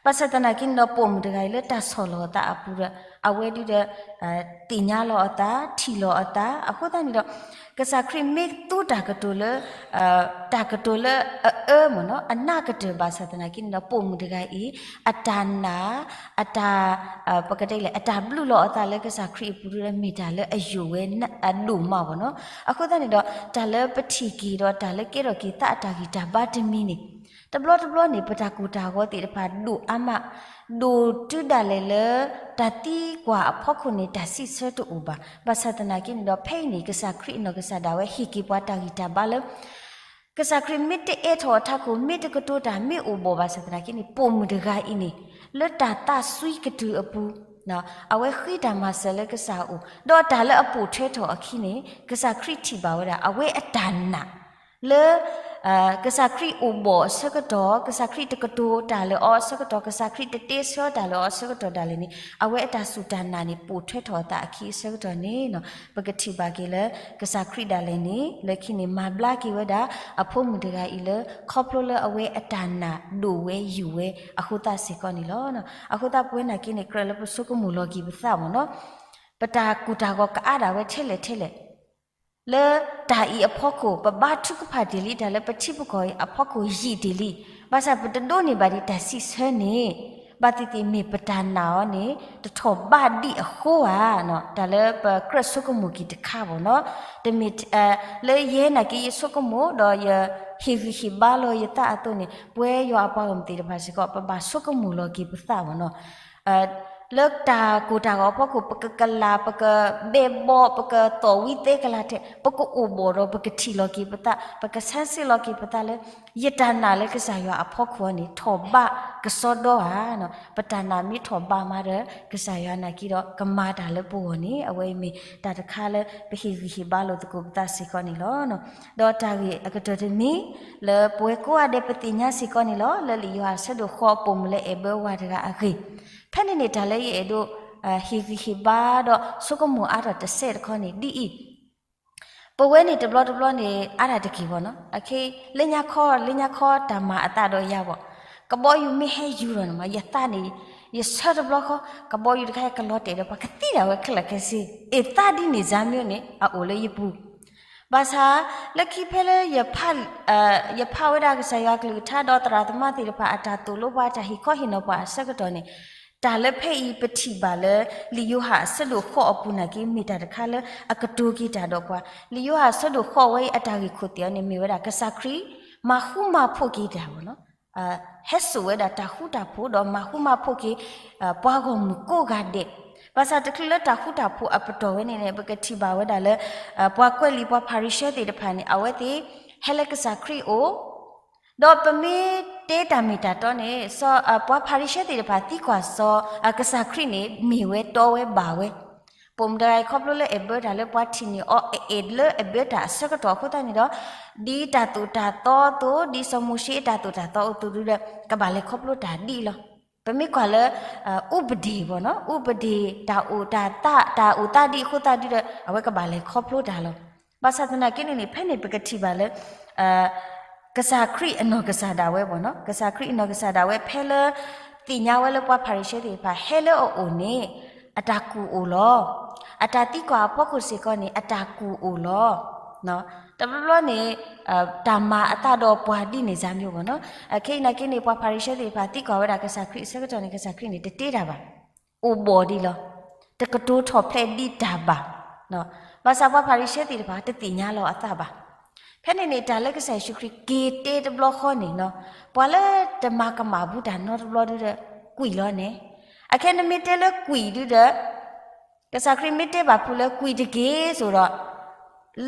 ဘၣ်ဆၣ်သနာ်က့န့ၣ်ဒီး ပိာ်မုၣ်တဂၤအံၤလၢတၢ်ဆီၣ်လီၤအသးအပူၤဒီး အဝဲဒုဒီး သ့ၣ်ညါလီၤအသး, ထံၣ်လီၤအသး, အဃိသတးန့ၣ်ဒီး ကစၢ်ခရံာ်မ့ၢ်သူတၢ်ကတိၤလၢ တၢ်ကတိၤလၢအအၢမၢ်နီၤ, အနးကတၢၢ်ဘၣ်ဆၣ်သနာ်က့န့ၣ်ဒီး ပိာ်မုၣ်တဂၤအံၤ အတၢ်နာ်, အတၢ်, ပကတဲလဲၣ် အတၢ်ဘျုးလီၤအသးလၢကစၢ်ခရံာ်အပူၤဒီး မ့ၢ်တၢ်လၢအယိာ်ဝဲအဒိၣ်မးဘၣ်နီၤ. အဃိသတးန့ၣ်ဒီး တၢ်လၢပထံၣ်က့ၤဒီးတၢ်လၢကဲထီၣ်က့ၤသးအတၢ်ဂံၢ်တၢ်ဘါတမံၤန့ၣ် တဘျီတဘျီန့ၣ် ပတၢ်ကိၢ်တၢ်ဂီၤသ့ၣ်တဖၣ်ဒိၣ်အါမး, ဒိၣ်တုၤဒၣ်လဲာ်လၢ တၢ်သံကွၢ်အဖီခိၣ်န့ၣ် တၢ်စံးဆၢတအိၣ်ဘၣ်. ဘၣ်ဆၣ်သနာ်က့န့ၣ်ဒီး ဖဲအံၤန့ၣ် ကစၢ်ခရံာ်အနီၢ်ကစၢ်ဒၣ်ဝဲဟ့ၣ်က့ၤပှၤတၢ်ဂံၢ်တၢ်ဘါလၢ ကစၢ်ခရံာ်မ့ၢ်တအဲၣ်ထီၣ်အထးခိၣ် မ့ၢ်တကတိၤတၢ်မ့ၢ်အိၣ်ဘၣ်ဘၣ်ဆၣ်သနာ်က့န့ၣ် ပိာ်မုၣ်တဂၤအံၤန့ၣ် လၢတၢ်သးစွံကတုၤအပူၤ အဝဲဃ့တၢ်မၤစၢၤလၢကစၢ်အအိၣ်, ဒီးတၢ်လၢအပိာ်ထွဲထီၣ်အခံန့ၣ် ကစၢ်ခရံာ်ထံၣ်ဘၣ်ဝဲဒၣ် အဝဲအတၢ်နာ် လၢ ကစၢ်ခရံာ်အိၣ်ဘီၣ်အဆၢကတီၢ်, ကစၢ်ခရံာ်တကတိၤတၢ်လၢအီၤအဆၢကတီၢ်, ကစၢ်ခရံာ်တတ့ဆၢတၢ်လၢအီၤအဆၢကတီၢ်ဒၣ်လဲာ်န့ၣ်, အဝဲအတၢ်စူၢ်တၢ်နာ်န့ၣ် ပိာ်ထွဲထီၣ်အသးအခံအဆၢကတီၢ်န့ၣ်, ပကထံၣ်ဘၣ်က့ၤလၢ ကစၢ်ခရံာ်ဒၣ်လဲာ်န့ၣ် လၢခံန့ၣ် မၤဘျါက့ၤဝဲဒၣ် အဖိမုၣ်တဂၤအံၤလၢ ခီဖျိလၢအဝဲအတၢ်နာ်ဒိၣ်ဝဲယိာ်ဝဲအဃိသတးစ့ၢ်ကီးန့ၣ်လီၤ. အဃိသတးပဝဲနာ်က့န့ၣ် ကြၢးလၢပဆိကမိၣ်လီၤက့ၤပသးမ့ၢ်နီၤ, ပတၢ်ကိၢ်တၢ်ဂီၤကအါဒၣ်ဝဲထဲလဲၣ်ထဲလဲၣ် လၢတၢ်အံၤအဖီခိၣ် ပဘါထုကဖၣ်တ့ၢ်လံ, တၢ်လၢပထံပကီၢ်အံၤအဖီခိၣ်ယံာ်တ့ၢ်လံ, ဘၣ်ဆၣ်ပတဒိးန့ၢ်ဘၣ်ဒံးတၢ်စံးဆၢန့ၣ်, ဘၣ်သ့ၣ်သ့ၣ်မ့ၢ်ပတၢ်နာ်အီၤန့ၣ် တထီၣ်ဘးဒံးအဃိဧါ, တၢ်လၢပကြၢးဆိကမိၣ်က့ၤတခါဘၣ်နီၤ, တမ့ၢ် လၢယဲနာ်က့ယဆိကမိၣ် ဒီးယဟ့ၣ်ဂံၢ်ဟ့ၣ်ဘါလီၤယသးအသိးန့ၣ် ပဝဲယွၤအပှၤဂီၢ်မုၢ်သ့ၣ်တဖၣ်စ့ၢ်ကီး ပဘၣ်ဆိကမိၣ်လီၤက့ၤပသးဘၣ်နီၤ လၢတၢ်ကိၢ်တၢ်ဂီၤအဖီခိၣ် ပကကလၤ ပကဘဲဘီ ပကသီၣ်ဝံသဲကလၤထဲ ပကအိၣ်ဘီၣ်ဒီး ပကထံၣ်လီၤက့ၤပသး ပကဆန်းစစ်လီၤက့ၤပသးလၢ ယတၢ်နာ်လၢကစၢ်ယွၤအဖီခိၣ်အံၤန့ၣ် ထီၣ်ဘးကစီဒီဧါ. ပတၢ်နာ်မ့ၢ်ထီၣ်ဘးမးဒီး ကစၢ်ယွၤနာ်က့ဒီး ကမၤတၢ်လၢပဂီၢ်န့ၣ် အဝဲအံၤမ့ၢ်တၢ်တခါလၢပဟ့ၣ်ဂံၢ်ဟ့ၣ်ဘါလိာ်သကိးပသးစ့ၢ်ကီးန့ၣ်လီၤ. ဒီးတၢ်ဂ့ၢ်အကတၢၢ်တမံၤ လၢပဝဲကိးဂၤဒဲးပသ့ၣ်ညါစ့ၢ်ကီးန့ၣ်လီၤ. လၢလံာ်ယိၤဟၣ်အဆၢဒိၣ်ဃိးအပိာ်မုၣ်လၢအဲၣ်ဘၢဝၤတဂၤအဂ့ၢ်, ဖဲန့ၣ်န့ၣ် တၢ်လၢယအဲၣ်ဒိး ဟ့ၣ်ဂံၢ်ဟ့ၣ်ဘါဒီးဆိကမိၣ်အါထီၣ်တစဲးတခီန့ၣ် ဒ်အံၤ, ပဝဲန့ၣ်တဘျီတဘျီန့ၣ် အါတၢ်တက့ၢ်ဘၣ်နီၤ, အခဲ လၢညါခီ လၢညါခီတၢ်မၤအသးဒီးယၤဘၣ်, ကဘီယူၤမ့ၢ်ဟဲယူၤဒီးန့ၣ်မး ယသးန့ၣ် ယဆၢတဘျီဃီ ကဘီယူၤတခါကလီၤတဲာ်ဒီး ပှၤကသံဒၣ်ဝဲခဲလၢာ်ခဲဆ့, အ့ၣ်သးဒ်န့ၣ် ဇာတ်မျိုးန့ၣ် အအိၣ်လၢယပူၤ ဘၣ်ဆၣ် လၢခံဖဲလၢ ယဖးဝဲဒၣ်ကစၢ်ယွၤကလုၢ်ကထါ ဒီးသရၣ်သမါသ့ၣ်တဖၣ်အတၢ်သိၣ်လိပှၤ တၢ်ဟ့ၣ်ခီဟ့ၣ်နီၤပှၤအဆၢကတီၢ်န့ၣ်, တၢ်လၢဖဲအံၤပထံၣ်ဘၣ်လၢ လံာ်ယိၤဟၣ်အဆၢဒိၣ်ဃိးအပူၤနာ်က့ မ့ၢ်တၢ်တခါလၢအကတိၤက့ၤတၢ်ဒီးပှၤ, လံာ်ယိၤဟၣ်အဆၢဒိၣ်ဃိးဝဲအံၤ အတၢ်ဂ့ၢ်ခိၣ်သ့ၣ်အီၤန့ၣ် မ့ၢ်ဝဲဒၣ် ကစၢ်ခရံာ် မၤဃူမၤဖိးက့ၤတၢ်ဘၣ်နီၤ ဟဲစိာ်ဝဲဒၣ်တၢ်ဃူတၢ်ဖိးဒီးမၤဃူမၤဖိးက့ၤ ပှၤဂီၢ်မုၢ်ကိးဂၤဒဲး, ဘၣ်ဆၣ်တချုးလၢတၢ်ဃူတၢ်ဖိးအပတီၢ်ဝဲန့ၣ်န့ၣ် ပကထံၣ်ဘၣ်ဝဲဒၣ်လၢ ပှၤကွဲးလံာ်ပှၤဖၤရံၤၡဲသ့ၣ်တဖၣ်န့ၣ် အဝဲသ့ၣ် ဟဲလၢကစၢ်ခရံာ်အအိၣ်, ဒီးပမ့ၢ်တဲတၢ်မ့ၢ်တၢ်တီန့ၣ် ပှၤဖၤရံၤၡဲသ့ၣ်တဖၣ်သံကွၢ်စီၤ ကစၢ်ခရံာ်န့ၣ် မ့ၢ်ဝဲတီဝဲဘၣ်ဝဲ ပိာ်မုၣ်တဂၤအံၤခီဖျိလၢအဲၣ်ဘၢတၢ်လၢပှၤထံၣ်န့ၢ်အီၤ အအဲၣ်လၢအဘၢတၢ်အဆၢကတီၢ်အဃိသတးန့ၣ်ဒီး ဒ်တၢ်သိၣ်တၢ်သီအသိး ဒ်စီၤမိၤၡ့တၢ်သိၣ်တၢ်သီအသိးဒုဒီး ကဘၣ်လဲၤခီဖျိတၢ်ဒ်အံၤလီၤ. ပမ့ၢ်ကွၢ်လၢ ဥပဒေဘၣ်နီၤ ဥပဒေ တၢ်အိၣ်တၢ်သး တၢ်အိၣ်သးဒ်အဃိသတးဒုဒီး အဝဲကဘၣ်လဲၤခီဖျိတၢ်လီၤ. ဘၣ်ဆၣ်သနာ်က့န့ၣ်န့ၣ် ဖဲန့ၣ်ပကထံၣ်ဘၣ်လၢ ကစၢ်ခရံာ်အနီၢ်ကစၢ်ဒၣ်ဝဲဘၣ်နီၤ ကစၢ်ခရံာ်အနီၢ်ကစၢ်ဒၣ်ဝဲ ဖဲလၢ သ့ၣ်ညါဝဲလၢပှၤဖၤရံၤၡဲသ့ၣ်တဖၣ် ဟဲလၢအအိၣ်န့ၣ် အတၢ်ကူၣ်အိၣ်လီၤ. အတၢ်သံကွၢ်အဖီခိၣ်စ့ၢ်ကီးန့ၣ် အတၢ်ကူၣ်အိၣ်လီၤ. တဘျီဘျီန့ၣ် တၢ်မၤအသးဒီးပှၤဒ်န့ၣ် ဇာတ်မျိုး ဘၣ်နီၤ. ခဲအံၤနာ်က့န့ၣ် ပှၤဖၤရံၤၡဲသ့ၣ်တဖၣ်သံကွၢ်ဝဲဒၣ်ကစၢ်ခရံာ်အဆၢကတီၢ်န့ၣ် ကစၢ်ခရံာ်န့ၣ် တတ့တၢ်ဘၣ်. အိၣ်ဘီၣ်ဒံးလီၤ. တကတိၤထီၣ်ဖျဲးဒံးတၢ်ဘၣ်. ဘၣ်ဆၣ်ပှၤဖၤရံၤၡဲသ့ၣ်တဖၣ် တသ့ၣ်ညါလီၤအသးဘၣ်. ဖဲန့ၣ်န့ၣ် တၢ်လၢကစၢ်ယ့ၣ်ၡူးခရံာ်က့ၤတဲတဘျီဃီန့ၣ် ပှၤလၢတမၤကမၣ်ဘူးတၢ်နီတဘျီဒုဒီး ကွံာ်လီၤန့ၣ်. အခဲနမ့ၢ်တဲလၢကွံာ်ဒုဒီး ကစၢ်ခရံာ်မ့ၢ်တဲဘၣ်ဖုးလၢကွံာ်တက့ၢ်စိဒီး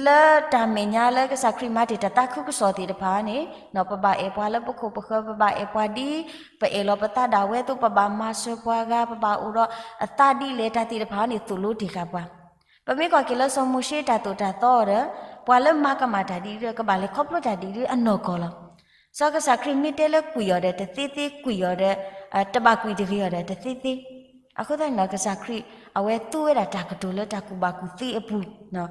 လၢတၢ်မဲာ်ညါလၢကစၢ်ခရံာ်မၤတ့ၢ်တၢ်သးခုကစီၣ်သ့ၣ်တဖၣ်န့ၣ် ပဘၣ်အဲၣ်ပှၤလၢပခိၣ်ပဃၢၤ ပဘၣ်အဲၣ်ပှၤဒ်ပအဲၣ်လီၤပသးဒၣ်ဝဲအသိး ပဘၣ်မၤစၢၤပှၤဂၤ ပဘၣ်အိၣ်ဒီးအသးဒ်လဲၣ် တၢ်သ့ၣ်တဖၣ်န့ၣ် သိၣ်လိတ့ၢ်ဃာ်ပှၤ. ပမ့ၢ်ကွၢ်က့ၤလၢစီၤမိၤၡ့တၢ်သိၣ်တၢ်သီအီၤဒီး ပှၤလၢမၤကမၣ်တၢ်ဒ်အံၤဒီး ကဘၣ်လဲၤခီဖျိတၢ်ဒ်အံၤဒီးအနီၢ်ကီၢ်လီၤ. စီၤကစၢ်ခရံာ်မ့ၢ်တဲလၢကွံာ်အီၤဒီး တသ့သ့ကွံာ်အီၤဒီး တဘၣ်ကွံာ်တဂ့ၤအီၤဒီး တသ့သ့. အဃိသတးန့ၣ်ဒီး ကစၢ်ခရံာ် အဝဲသူဝဲဒၣ်တၢ်ကတိၤလၢတၢ်ကူၣ်ဘၣ်ကူၣ်သ့အပူၤ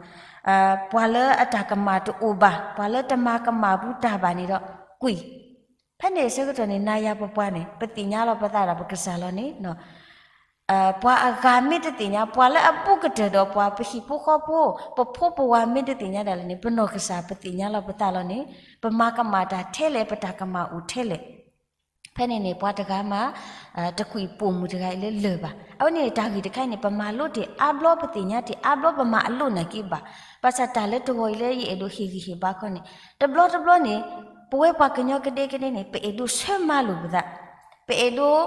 ပှၤလၢအတၢ်ကမၣ်တအိၣ်ဘၣ်, ပှၤလၢတမၤကမၣ်ဘူးတၢ်ဘၣ်န့ၣ်ဒီး ကွံာ်. ဖဲန့ၣ်အဆၢကတီၢ်န့ၣ် နၤယၤပပှၤန့ၣ် ပသ့ၣ်ညါလီၤပသးဒီးပကစၢ်လီၤန့ၣ် ပှၤအဂၤမ့ၢ်တသ့ၣ်ညါ, ပှၤလၢအဘူးကတၢၢ်ဒီးပှၤ ပဟံၣ်ဖိဃီဖိ ပဖိပဝၤမ့ၢ်တသ့ၣ်ညါဒၣ်လဲာ်န့ၣ် ပနီၢ်ကစၢ်ပသ့ၣ်ညါလီၤပသးလီၤန့ၣ် ပမၤကမၣ်တၢ်ထဲလဲၣ် ပတၢ်ကမၣ်အိၣ်ထဲလဲၣ်. ဖဲန့ၣ်န့ၣ် ပှၤတဂၤမး တကွံာ်ပိာ်မုၣ်တဂၤအံၤလၢလၢၢ်ဘၣ်. အဝဲန့ၣ်တၢ်ဂ့ၢ်တခါအံၤန့ၣ် ပမၤလိတ့ၢ်အါဘျီ ပသ့ၣ်ညါတ့ၢ်အါဘျီ ပမၤအလိၣ်နာ်က့ဘၣ်. ဘၣ်ဆၣ်တၢ်လၢတဂီၤအံၤလၢယအဲၣ်ဒိးဟ့ၣ်ဂံၢ်ဟ့ၣ်ဘါခီန့ၣ် တဘျီတဘျီန့ၣ် ပဝဲပှၤကညီကဒဲကဒဲန့ၣ် ပအဲၣ်ဒိးဆၢမၤလိာ်ပသး, ပအဲၣ်ဒိး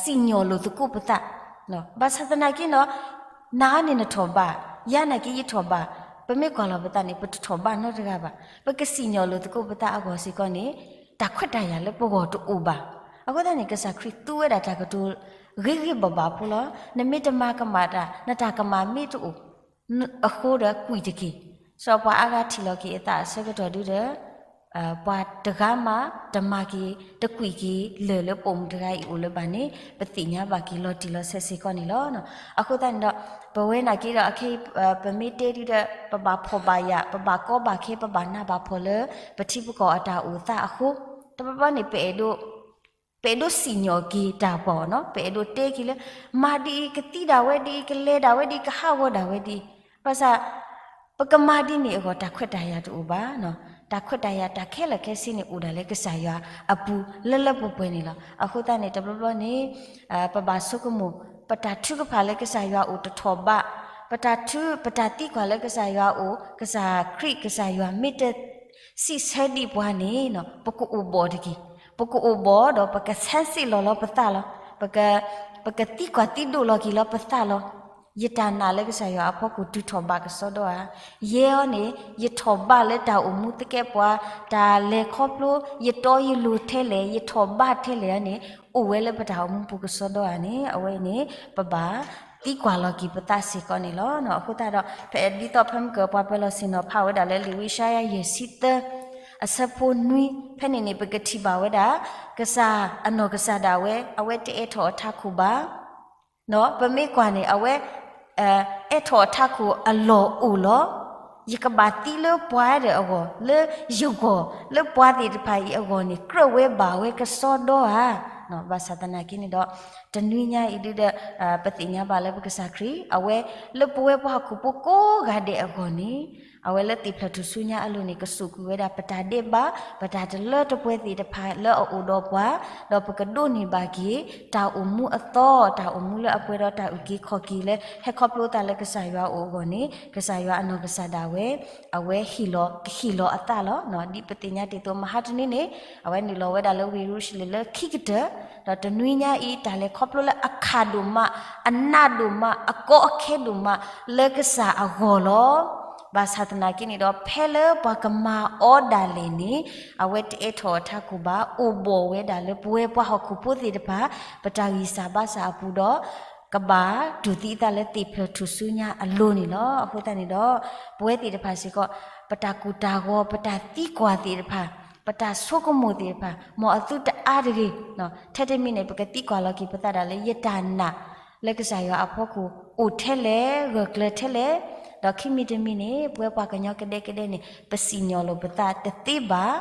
စံၣ်ညီၣ်လိာ်သကိးပသး. ဘၣ်ဆၣ်သနာ်က့နီၤ နၤန့ၣ်နထီၣ်ဘး, ယၤနာ်က့ယထီၣ်ဘး, ပမ့ၢ်ကွၢ်လီၤပသးန့ၣ် ပတထီၣ်ဘးနီတဂၤဘၣ်. ပကစံၣ်ညီၣ်လိာ်သကိးပသးအဂီၢ်စ့ၢ်ကီးန့ၣ် တၢ်ခွဲးတၢ်ယာ်လၢပဂီၢ်တအိၣ်ဘၣ်. အဃိသတးန့ၣ် ကစၢ်ခရံာ်သူဝဲဒၣ်တၢ်ကတိၤ ဂ့ၤဂ့ၤဘၣ်ဘၣ်ဖိလီၤ. နမ့ၢ်တမၤကမၣ်တၢ် နတၢ်ကမၣ်မ့ၢ်တအိၣ် အဃိဒီးကွံာ်တက့ၢ်. စီၤပှၤအါဂၤထံၣ်လီၤက့ၤအသးအဆၢကတီၢ်ဒုဒီး ပှၤတဂၤမး တမၤက့ၤ တကွံာ်က့ၤလၢာ်လၢပိာ်မုၣ်တဂၤအံၤအိၣ်လၢၤဘၣ်န့ၣ် ပသ့ၣ်ညါဘၣ်က့ၤလီၤတံၢ်လီၤဆဲးစ့ၢ်ကီးန့ၣ်လီၤ. အဃိသတးန့ၣ်ဒီး ပဝဲနာ်က့ဒီး အခဲအံၤ ပမ့ၢ်တဲဒုဒီး ပဘၣ်ဖှီၣ်ဘၣ်ယာ် ပဘၣ်ကီဘၣ်ခဲ ပဘၣ်နးဘၣ်ဖှီၣ်လၢ ပထံပကီၢ်အတၢ်အိၣ်သးအဃိ တဘျီဘျီန့ၣ် ပအဲၣ်ဒိး ပအဲၣ်ဒိးစံၣ်ညီၣ်က့ၤတၢ်ပှၤအီၤနီၤ, ပအဲၣ်ဒိးတဲက့ၤလၢ မၤဒ်အံၤ ကသံဒၣ်ဝဲဒ်အံၤ ကလဲၤဒၣ်ဝဲဒ်အံၤ ကဟးဂီၤဒၣ်ဝဲဒ်အံၤ, ဘၣ်ဆၣ် ပကမၤဒ်န့ၣ်အဂီၢ် တၢ်ခွဲးတၢ်ယာ်တအိၣ်ဘၣ်နီၤ, တၢ်ခွဲးတၢ်ယာ်တၢ်ခဲလၢာ်ခဲဆ့န့ၣ် အိၣ်ဒၣ်လၢကစၢ်ယွၤအပူၤလၢလၢပှဲၤပှဲၤန့ၣ်လီၤ. အဃိသတးန့ၣ် တဘျီဘျီန့ၣ် ပဘၣ်ဆိကမိၣ် ပတၢ်ထုကဖၣ်လၢကစၢ်ယွၤအိၣ်တထီၣ်ဘး, ပတၢ်ထု ပတၢ်သံကွၢ်လၢကစၢ်ယွၤအိၣ် ကစၢ်ခရံာ် ကစၢ်ယွၤမ့ၢ်တ စံးဆၢဒံးပှၤန့ၣ် ပကအိၣ်ဘှီၣ်တက့ၢ်. ပကအိၣ်ဘှီၣ်ဒီးပကဆၢစ့ၣ်လီၤလီၤပသးလီၤ. ပကသံကွၢ်သံဒိးလီၤက့ၤလီၤပသးလီၤ. ယတၢ်နာ်လၢကစၢ်ယွၤအဖီခိၣ်တုၤထီၣ်ဘးကစီဒီဧါ. ယဲအံၤန့ၣ် ယထီၣ်ဘးလၢတၢ်အိၣ်မူသကဲးပှၤ, တၢ်လဲၤခီဖျိ, ယတီယလိၤထဲလဲၣ်, ယထီၣ်ဘးထဲလဲၣ်န့ၣ် အိၣ်ဝဲလၢပတၢ်အိၣ်မူပူၤကစီဒီဧါန့ၣ် အဝဲအံၤန့ၣ် ပဘၣ်သံကွၢ်လီၤက့ၤပသးစ့ၢ်ကီးန့ၣ်လီၤ. အဃိသတးဒီး ဒ်သိးဖဲမုၢ်ကၢၤပှၤပၢၤလီၢ်ဆ့ၣ်နီၤဖးဝဲဒၣ်လၢလံာ်ဝံယၡါယၤယဲၢ်ဆံသၢ အဆၢဖိနွံ ဖဲန့ၣ်န့ၣ် ပကထံၣ်ဘၣ်ဝဲဒၣ် ကစၢ်အနီၢ်ကစၢ်ဒၣ်ဝဲ အဝဲတအဲးထီၣ်အထးခိၣ်ဘၣ် ပမ့ၢ်ကွၢ်န့ၣ် အဝဲ အဲးထီၣ်အထးခိၣ်အလီၢ်အိၣ်လီၤ. ယကဘၣ်သံလၢပှၤဒၣ်အဂီၢ်, လၢယဂီၢ်, လၢပှၤသ့ၣ်တဖၣ်အံၤအဂီၢ်န့ၣ် ကြၢးဝဲဘၣ်ဝဲကစီဒီဧါ. ဘၣ်ဆၣ်သနာ်က့န့ၣ်ဒီး တနွံညါအံၤဒုဒီး ပသ့ၣ်ညါဘၣ်လၢပကစၢ်ခရံာ် အဝဲလၢပဝဲပှၤဟီၣ်ခိၣ်ဖိကိးဂၤဒဲးအဂီၢ်န့ၣ် အဝဲလၢသ့ၣ်ဖျၢၣ်ထူၣ်စုညါအလိၤန့ၣ် ကစိာ်ကွံာ်ဝဲဒၣ်ပတၢ်ဒဲးဘး ပတၢ်တလၢတပှဲၤသ့ၣ်တဖၣ်လၢအအိၣ်ဒီးပှၤ, ဒီးပကဒိးန့ၢ်ဘၣ်က့ၤ တၢ်အိၣ်မူအသီ, တၢ်အိၣ်မူလၢအပှဲၤဒီးတၢ်အုၣ်က့ၤခီၣ်က့ၤလၢ ဟဲခီဖျိသးလၢကစၢ်ယွၤအအိၣ်အဂီၢ်န့ၣ် ကစၢ်ယွၤအနီၢ်ကစၢ်ဒၣ်ဝဲ အဝဲဟ့ၣ်လီၤ, ကဟ့ၣ်လီၤအသးလီၤ. ဒ်ပသ့ၣ်ညါတ့ၢ်အသိး မဟါတနွံန့ၣ် အဝဲနုာ်လီၤဝဲဒၣ်လၢဝ့ၢ်ယရူၤၡလ့ၣ်လၢခံကတၢၢ်, ဒီးတနွံညါအံၤ တၢ်လဲၤခီဖျိလၢအခးဒိၣ်မး, အနးဒိၣ်မး, အကီအခဲဒိၣ်မး လၢကစၢ်အဂီၢ်လီၤ. ဘၣ်ဆၣ်သနာ်က့န့ၣ်ဒီး ဖဲလၢပှၤကမၤအီၤဒၣ်လဲာ်န့ၣ် အဝဲတအဲးထီၣ်အထးခိၣ်ဘၣ်, အိၣ်ဘှီၣ်ဝဲဒၣ်လၢပဝဲပှၤဟီၣ်ခိၣ်ဖိသ့ၣ်တဖၣ် ပတၢ်ဂံၢ်စၢ်ဘါစၢ်အပူၤဒီး ကဘၣ်တူၢ်သံအသးလၢသ့ၣ်ဖျၢၣ်ထူၣ်စုညါအလိၤန့ၣ်လီၤ. အဃိသတးန့ၣ်ဒီး ပဝဲသ့ၣ်တဖၣ်စ့ၢ်ကီး ပတၢ်ကိၢ်တၢ်ဂီၤ ပတၢ်သံကွၢ်သ့ၣ်တဖၣ် ပတၢ်ဆိကမိၣ်သ့ၣ်တဖၣ် မ်အသုတအါတဂ့ၤ, ထဲတမံၤန့ၣ် ပကသံကွၢ်လီၤက့ၤပသးဒၣ်လၢ ယတၢ်နာ်လၢကစၢ်ယွၤအဖီခိၣ် အိၣ်ထဲလဲၣ်, ဂၢၢ်ကျၢၤထဲလဲၣ်, ဒီးခံမံၤတမံၤန့ၣ် ပဝဲပှၤကညီကဒဲကဒဲန့ၣ် ပစံၣ်ညီၣ်လိာ်ပသးတသ့ဘၣ်.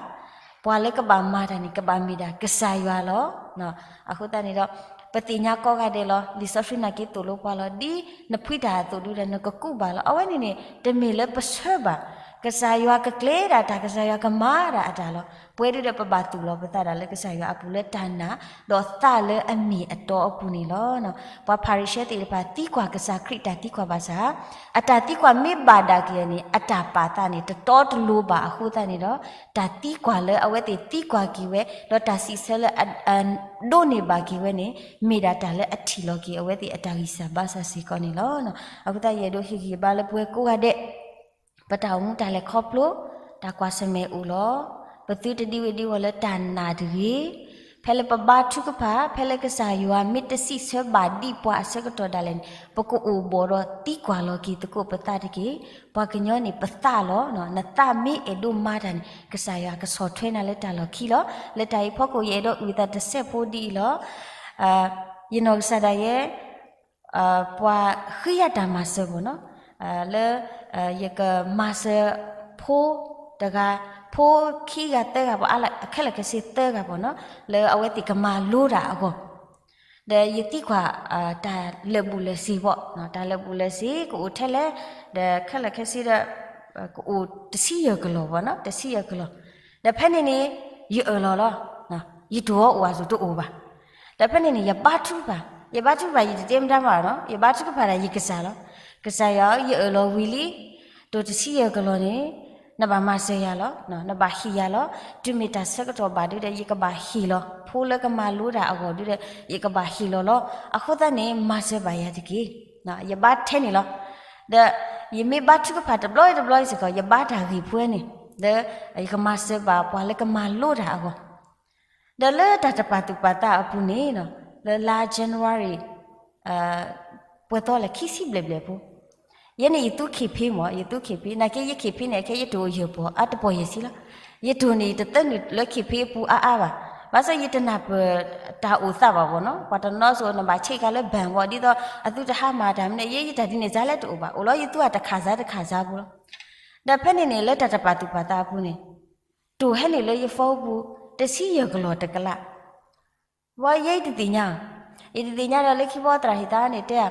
ပှၤလၢကဘၣ်မၤတၢ်န့ၣ် ကဘၣ်မ့ၢ်ဒၣ်ကစၢ်ယွၤလီၤ. အဃိသတးန့ၣ်ဒီး ပသ့ၣ်ညါကိးဂၤဒဲးလီၤ. လံာ်စီဆှံနာ်က့သိၣ်လိပှၤလီၤ. ဒ်နဖှံတၢ်အသိးဒုဒီး နကကူးဘၣ်လီၤ. အဝဲန့ၣ်န့ၣ် တမ့ၢ်လၢပဆၢဘၣ်. ကစၢ်ယွၤကကျဲၤဒၣ်တၢ်, ကစၢ်ယွၤကမၤဒၣ်အတၢ်လီၤ. ပဝဲဒုဒီး ပဘၣ်သူၣ်လီၤပသးဒၣ်လၢကစၢ်ယွၤအပူၤလၢတၢ်နာ် ဒီးသးလၢအမ့ၢ်အတီအပူၤန့ၣ်လီၤ. ပှၤဖၤရံၤၡဲသ့ၣ်တဖၣ် သံကွၢ်ကစၢ်ခရံာ်တၢ်သံကွၢ်ဘၣ်ဆၣ်, အတၢ်သံကွၢ်မ့ၢ်ဘၣ်ဒၣ်က့ၤအီၤန့ၣ် အတၢ်ပာ်သးန့ၣ် တတီတလိၤဘၣ်အဃိသတးန့ၣ်ဒီး တၢ်သံကွၢ်လၢအဝဲသ့ၣ်သံကွၢ်က့ၤဝဲ ဒီးတၢ်စံးဆၢလၢ ဒိးန့ၢ်ဘၣ်က့ၤဝဲန့ၣ် မ့ၢ်ဒၣ်တၢ်လၢအထံၣ်လီၤက့ၤအဝဲသ့ၣ်အတၢ်ဂံၢ်စၢ်ဘါစၢ်စ့ၢ်ကီးန့ၣ်လီၤ. အဃိသတး ယအဲၣ်ဒိးဟ့ၣ်ဂံၢ်ဟ့ၣ်ဘါလၢပဝဲကိးဂၤဒဲး ပတၢ်အိၣ်မူတၢ်လဲၤခီဖျိ တၢ်ကွၢ်ဆၢၣ်မဲာ်အိၣ်လီၤ. ပသုတဒံဝ့ၤဒံဝီၤလၢတၢ်နာ်တဂ့ၤ. ဖဲလၢပဘါထုကဖၣ်, ဖဲလၢကစၢ်ယွၤမ့ၢ်တစံးဆၢဘၣ်ဒံးပှၤအဆၢကတီၢ်ဒၣ်လဲာ်န့ၣ် ပကအိၣ်ဘှီၣ်ဒီးသံကွၢ်လီၤက့ၤသကိးပသးတက့ၢ်. ပှၤကညီန့ၣ်ပသးလီၤ. နသးမ့ၢ်အဲၣ်ဒိးမၤတၢ်န့ၣ် ကစၢ်ယွၤကဆီၣ်ထွဲနၤလၢတၢ်လီၢ်ခံလီၤ. လၢတၢ်အံၤဖီခိၣ် ယအဲၣ်ဒိးအုၣ်သးတစဲးဖိဒ်အံၤလီၤ. ယနီၢ်ကစၢ်ဒၣ်ယဲ ပှၤဃ့ယၤတၢ်မၤစၢၤဘၣ်နီၤ, လၢ ယကမၤစၢၤဖိတဂၤ, ဖိခံဂၤသၢဂၤဘၣ်, အါလၢခဲလၢာ်ခဲဆ့သၢဂၤဘၣ်နီၤ, လၢအဝဲသ့ၣ်ကမၤလိတၢ်အဂီၢ်, ဒီးယသံကွၢ် တၢ်လၢာ်ဘူၣ်လၢာ်စ့ၤဘၣ်, တၢ်လၢာ်ဘူၣ်လၢာ်စ့ၤ ကအိၣ်ထဲလဲၣ်, ဒီးခဲလၢာ်ခဲဆ့ဒီး ကအိၣ်တဆံယဲၢ်ကလီၢ်ဘၣ်နီၤ, တဆံယဲၢ်ကလီၢ်, ဒီးဖဲန့ၣ်န့ၣ် ယအၢၣ်လီၤလီၤ, ယတအိၣ်အီၤအိၣ်အါစ့ၢ်တအိၣ်ဘၣ်. ဒီးဖဲန့ၣ်န့ၣ် ယဘါထုကဖၣ်, ယဘါထုကဖၣ် ယတတဲမတၤမးနီၤ, ယဘါထုကဖၣ်ဒၣ်ယကစၢ်လီၤ. ကစၢ်ယွၤဧၢ, ယအၢၣ်လီၤဝံၤလံ, တိၢ်တဆံယဲၢ်ကလီၢ်န့ၣ် နဘၣ်မၤစၢၤယၤလီၤ, နဘၣ်ဟ့ၣ်ယၤလီၤ. တုၤမ့ၢ်တၢ်ဆၢကတီၢ်ဘၣ်ဒုဒီး ယကဘၣ်ဟ့ၣ်လီၤ, ဖိလၢကမၤလိတၢ်အဂီၢ်ဒုဒီး ယကဘၣ်ဟ့ၣ်လီၤလီၤ. အဃိသတးန့ၣ် မၤစၢၤဘၣ်ယၤတက့ၢ်. ယဘါထဲန့ၣ်လီၤ. ဒီးယမ့ၢ်ဘါထုကဖၣ်တဘျီတဘျီစ့ၢ်ကီး ယဘါတၢ်ဂ့ၢ်ပှဲၤန့ၣ်, ဒီးယကမၤစၢၤဘၣ်ပှၤလၢကမၤလိတၢ်အဂီၢ် ဒီးလၢတၢ်တပာ်သူၣ်ပာ်သးအပူၤန့ၣ်, လၢလါ January ပှဲၤသီလဲၣ် ခံဆံဘျဲၣ်ဘျဲၣ်ဖိ, ယဲန့ၣ်ယသူခံဖံမး, ယသူခံဖံ, နာ်က့ယခံဖံန့ၣ် ခဲယတအိၣ်ယဲၢ်ပီၢ်, အတပီၢ်ယဲၢ်ဆံလီၤ. ယတိၢ်န့ၣ် ယတသၢနုာ်လၢခ့ၣ်ဖ့အပူၤအါအါဘၣ်. ဘၣ်ဆၣ်ယတနၢ်ပၢၢ်တၢ်အိၣ်သးဘၣ်ဘၣ်နီၤ. ပှၤတနီၤစိၤနဘၣ်ဆဲးကၤလၢ bank ဘၣ် ဒ်သိးအသုတဟါမၢ်တၢ်မနုၤ ယဲယတၢ်ဒ်န့ၣ် စါလဲတအိၣ်ဘၣ်. အိၣ်လီၤယသူအတခးစါတခးစါပူၤလီၤ. ဒီးဖဲန့ၣ်န့ၣ် လၢတၢ်တပာ်သူၣ်ပာ်သးအပူၤန့ၣ် တိၢ်ဟဲနုာ်လၢယ phone ပူၤ တဆံယဲၢ်ကလီၢ်တကလး ဘၣ်ယဲယတသ့ၣ်ညါ, ယတသ့ၣ်ညါဒီးလၢခံဘီသရၣ်ဟ့ၣ်သးန့ၣ်တဲ,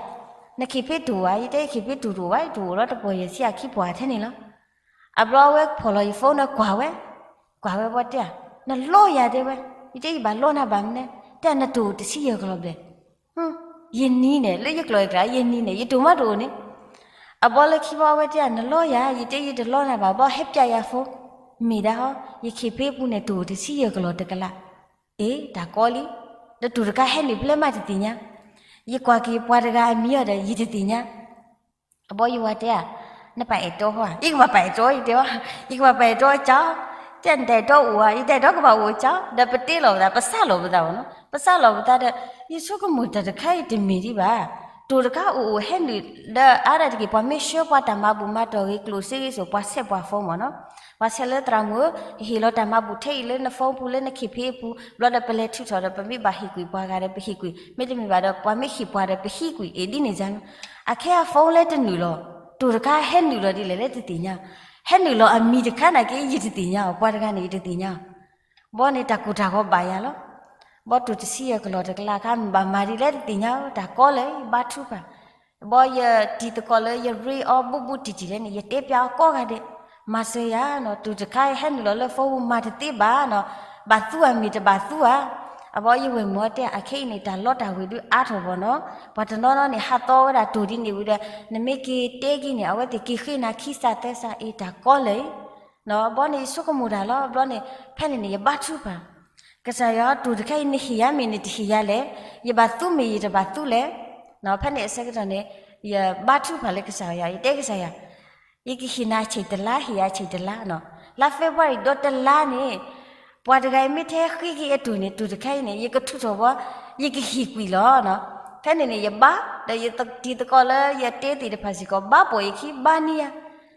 နခ့ၣ်ဖ့တိၢ်ဧါ, ယတဲယခ့ၣ်ဖ့တိၢ်တအိၣ်ဘၣ်, ယတိၢ်အိၣ်လီၤတပီၢ်ယဲၢ်ဆံအခံပှၤထဲန့ၣ်လီၤ. အဘျီအဝဲဖီၣ်လီၤယ phone ဒီးကွၢ်ဝဲ, ကွၢ်ဝဲဘီတဲ, နလီယၤတဲဝဲ, ယတဲယဘၣ်လီနၤဘၣ်မနုၤ, တဲနတိၢ်တဆံယဲၢ်ကလီၢ်ဘျဲၣ်, ယနံၤန့ၣ် လၢယကျိာ်ယကျါ ယနံၤန့ၣ် ယတိၢ်မးတအိၣ်န့ၣ် အဘီလၢခံဘီအဝဲတဲ နလီယၤ, ယတဲယတလီနၤဘၣ်, ဘီဟဲပျဲယၤ phone, မ့ၢ်ဒၣ်ဟီ, ယခ့ၣ်ဖ့ပူၤန့ၣ်တိၢ်တဆံယဲၢ်ကလီၢ်တကလး, အ့ တၢ်ကီလံ, ဒီးတိၢ်တခါဟဲနုာ်ဖဲလဲၣ်မးတသ့ၣ်ညါ, ယကွၢ်က့ၤပှၤတဂၤအမံၤအီၤဒီး ယတသ့ၣ်ညါ အဘီယဝၤတဲဧါ, နပာ်အဲၣ်တီဟီဧါ, ယကဘၣ်ပာ်အဲၣ်တီယတဲအီၤ, ယကဘၣ်ပာ်အဲၣ်တီကၠီ, တဲနတၢ်အဲၣ်တီအိၣ်ဧါ, ယတၢ်အဲၣ်တီကဘၣ်အိၣ်ကၠီ, ဒီးပတ့လီၤပသး ပစးလီၤပသးဘၣ်နီၤ, ပစးလီၤပသးဒီး, ယဆိကမိၣ်တၢ်တခါအံၤတမ့ၢ်ဒံးဘၣ်, တိၢ်တခါအိၣ်အိၣ်ဟဲနုာ် ဒီးအါဒၣ်တက့ၢ် ပှၤမ့ၢ်ဆှၢပှၤတၢ်မၤဘူၣ်မၤတီၢ်ဂ့ၤကျိၣ်စ့ဂ့ၤစိၤ ပှၤဆဲးပှၤ phone မ့ၢ်နီၤ, ပှၤဆဲးလၢသရၣ်မုၣ်ဧၢ, ဟ့ၣ်လီၤတၢ်မၤဘူၣ်ထဲအံၤလၢန phone ပူၤလၢနခ့ၣ်ဖ့အပူၤ, ဘျီဒီးပလဲၤထုးထီၣ်ဒီး ပမ့ၢ်ဘၣ်ဟ့ၣ်ကွံာ်ပှၤဂၤဒီးပဟ့ၣ်ကွံာ်, မ့တမ့ၢ်ဘၣ်ဒီး ပှၤမ့ၢ်ဟ့ၣ်ပှၤဒီးပဟံးကွံာ် အ့ၣ်ဒ်န့ၣ်စ့ၢ်, အခဲအံၤ phone လဲတနုာ်လီၤ, တိၢ်တခါဟဲနုာ်လီၤဒ်လဲၣ်လၢတသ့ၣ်ညါ, ဟဲနုာ်လီၤအမံၤတခါနာ်က့ ယတသ့ၣ်ညါအီၤ, ပှၤတဂၤန့ၣ် ယတသ့ၣ်ညါအီၤ, ဘီန့ၣ်တၢ်ကိၢ်တၢ်ဂီၤဘၣ်ယၤလီၤ, ဘီတိၢ်တဆံယဲၢ်ကလီၢ်တကလးခါ မ့ၢ်ဘၣ်မၤဒ်လဲၣ်တသ့ၣ်ညါ, တၢ်ကီလၢယဘါထုကဖၣ် ဘီယတံၤသကိးလၢယရ့အီၤဘူးဘူးတံၢ်တံၢ်လဲၣ်န့ၣ် ယတဲပျးအီၤကိးဂၤဒဲး, မၤစၢၤယၤနီၤ, တိၢ်တခါဟဲနုာ်လီၤလၢ phone ပူၤမၤတသ့ဘၣ်နီၤ, ဘၣ်သူဧါမ့ၢ်တဘၣ်သူဧါ, အဘီယဝဲၢ်မုၣ်အီၤတဲ အခဲအံၤန့ၣ် တၢ်လီတၢ်ဝ့ၤဒုးအါထီၣ်ဘၣ်နီၤ, ပှၤတနီၤနီၤန့ၣ် ဟးသီဝဲဒၣ်တိၢ်ဒ်န့ၣ်ဝံၤဒီး နမ့ၢ်က့ၤတဲက့ၤန့ၣ် အဝဲသ့ၣ်က့ၤဃ့နၤခံစးသၢစး အ့ၣ် တၢ်ကီလၢာ် ဘီန့ၣ်ယဆိကမိၣ်တၢ်လီၤ, ဘျီန့ၣ် ဖဲန့ၣ်န့ၣ် ယဘါထုကဖၣ် ကစၢ်ယွၤ တိၢ်တခါအံၤ နဟ့ၣ်ယၤမ့ၢ်နတဟ့ၣ်ယၤလဲၣ်, ယဘၣ်သူမ့ၢ်ယတဘၣ်သူလဲၣ်, ဖဲန့ၣ်အဆၢကတီၢ်န့ၣ် ယဘါထုကဖၣ်လၢကစၢ်ယွၤ ယတဲကစၢ်ယွၤ, ယကဟ့ၣ်နၤဆံးတလါ ဟ့ၣ်ယၤဆံးတလါနီၤ, လါ February ဒီးတလါန့ၣ် ပှၤတဂၤအံၤမ့ၢ်ထဲဃ့က့ၤအတိၢ်န့ၣ် တိၢ်တခါအံၤန့ၣ် ယကထုးထီၣ်ဘီ, ယကဟ့ၣ်ကွံာ်လီၤနီၤ, ဖဲန့ၣ်န့ၣ် ယဘါ ဒီးယတံၤသကိးလၢယတဲသ့ၣ်တဖၣ်စ့ၢ်ကီး ဘါပိာ်ယခံဘါန့ၢ်ယၤ,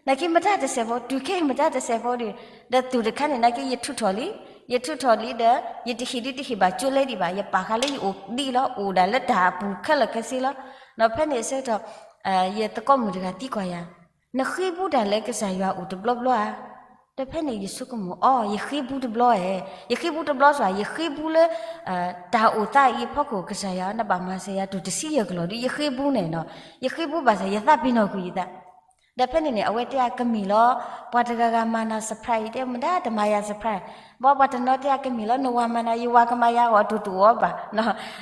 နာ်က့မတၤတစဲးဖိ တုၤခဲအံၤမတၤတစဲးဖိဒီး, ဒီးတိၢ်တခါန့ၣ် နာ်က့ယထုးထီၣ်လံ, ယထုးထီၣ်လံဒီး ယတဟ့ၣ်ဒုတဟ့ၣ်ဘၣ်ကၠိလဲဒံးဘၣ်, ယပာ်ဃာ်လၢယအိၣ်ဒံးလီၤ, အိၣ်ဒၣ်လၢတၢ်အပူၤခဲလၢာ်ခဲဆ့လီၤ, ဒီးဖဲန့ၣ်အဆၢကတီၢ် ယသကိးမုၣ်တဂၤသံကွၢ်ယၤ, နဃ့ဘူးတၢ်လၢကစၢ်ယွၤအိၣ်တဘျီဘျီဧါ, ဒီးဖဲန့ၣ်ယဆိကမိၣ်အီၤ ယဃ့ဘူးတဘျီဧါ, ယဃ့ဘူးတဘျီစ့ၢ် ယဃ့ဘူးလၢ တၢ်အိၣ်သးအံၤအဖီခိၣ် ကစၢ်ယွၤ နဘၣ်မၤစၢၤယၤ တိၢ်တဆံယဲၢ်ကလီၢ်ဒီး ယဃ့ဘူးန့ၣ်နီၤ, ယဃ့ဘူးဘၣ်ဆၣ် ယသးပ့ၤနီၣ်ကွံာ်ယသး, ဒီးဖဲန့ၣ်န့ၣ် အဝဲတဲအကမ့ၢ်လီၤ, ပှၤတဂၤဂၤမၤနၤ surprise အံၤ တဲမတၤတမၤယၤ surprise, ဘီပှၤတနီၤတဲအကမ့ၢ်လီၤ နဝၤမၤနၤ ယဝၤကမၤယၤအဂီၢ် တိၢ်တအိၣ်အီၤဘၣ်,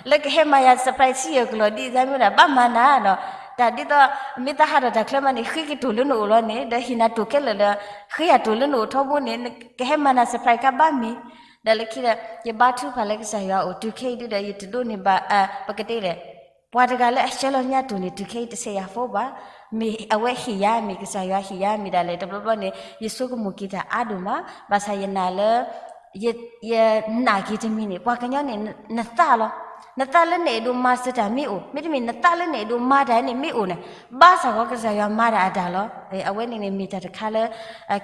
လၢကဟဲမၤယၤ surprise ဆံယဲၢ်ကလီၢ်ဒ်အံၤ မ့ၢ်ဒၣ်ဘၣ်မၤနၤနီၤ, တၢ်ဒ်သိး မ့ၢ်သးဟးထီၣ်တၢ်ချၢမးန့ၣ် ဃ့က့ၤတိၢ်လၢနအိၣ်လီၤန့ၣ် ဒီးဟ့ၣ်နၤတိၢ်ခဲလၢာ်ဒီး ဃ့ယၤတိၢ်လၢနအိၣ်ထီဘိန့ၣ် ကဟဲမၤနၤ surprise ခါဘၣ်မ့ၢ်, ဒီးလၢခံဒီး ယဘါထုကဖၣ်လၢကစၢ်ယွၤအအိၣ် တုၤခဲအံၤဒုဒီး ယတဒိးန့ၢ်ဘၣ် ပကတဲလဲၣ်, ပှၤတဂၤလၢအဆှၢလီၤညါတိၢ်န့ၣ် တုၤခဲအံၤတဆဲးယၤဖိဘၣ်, မ့ၢ်အဝဲဟ့ၣ်ယၤ မ့ၢ်ကစၢ်ယွၤဟ့ၣ်ယၤ မ့ၢ်ဒၣ်လဲာ် တဘျီဘျီန့ၣ် ယဆိကမိၣ်က့ၤတၢ်အါဒိၣ်မး, ဘၣ်ဆၣ်ယနာ်လၢ ယနာ်က့ၤတမံၤန့ၣ် ပှၤကညီန့ၣ် နသးလီၤ, နသးလၢနအဲၣ်ဒိးမၤစၢၤတၢ်မ့ၢ်အိၣ် မ့တမ့ၢ် နသးလၢနအဲၣ်ဒိးမၤတၢ်န့ၣ်မ့ၢ်အိၣ်န့ၣ်, ဘၣ်ဆၣ်ဃီကစၢ်ယွၤမၤတၢ်အတၢ်လီၤ, အဝဲန့ၣ်န့ၣ်မ့ၢ်တၢ်တခါလၢ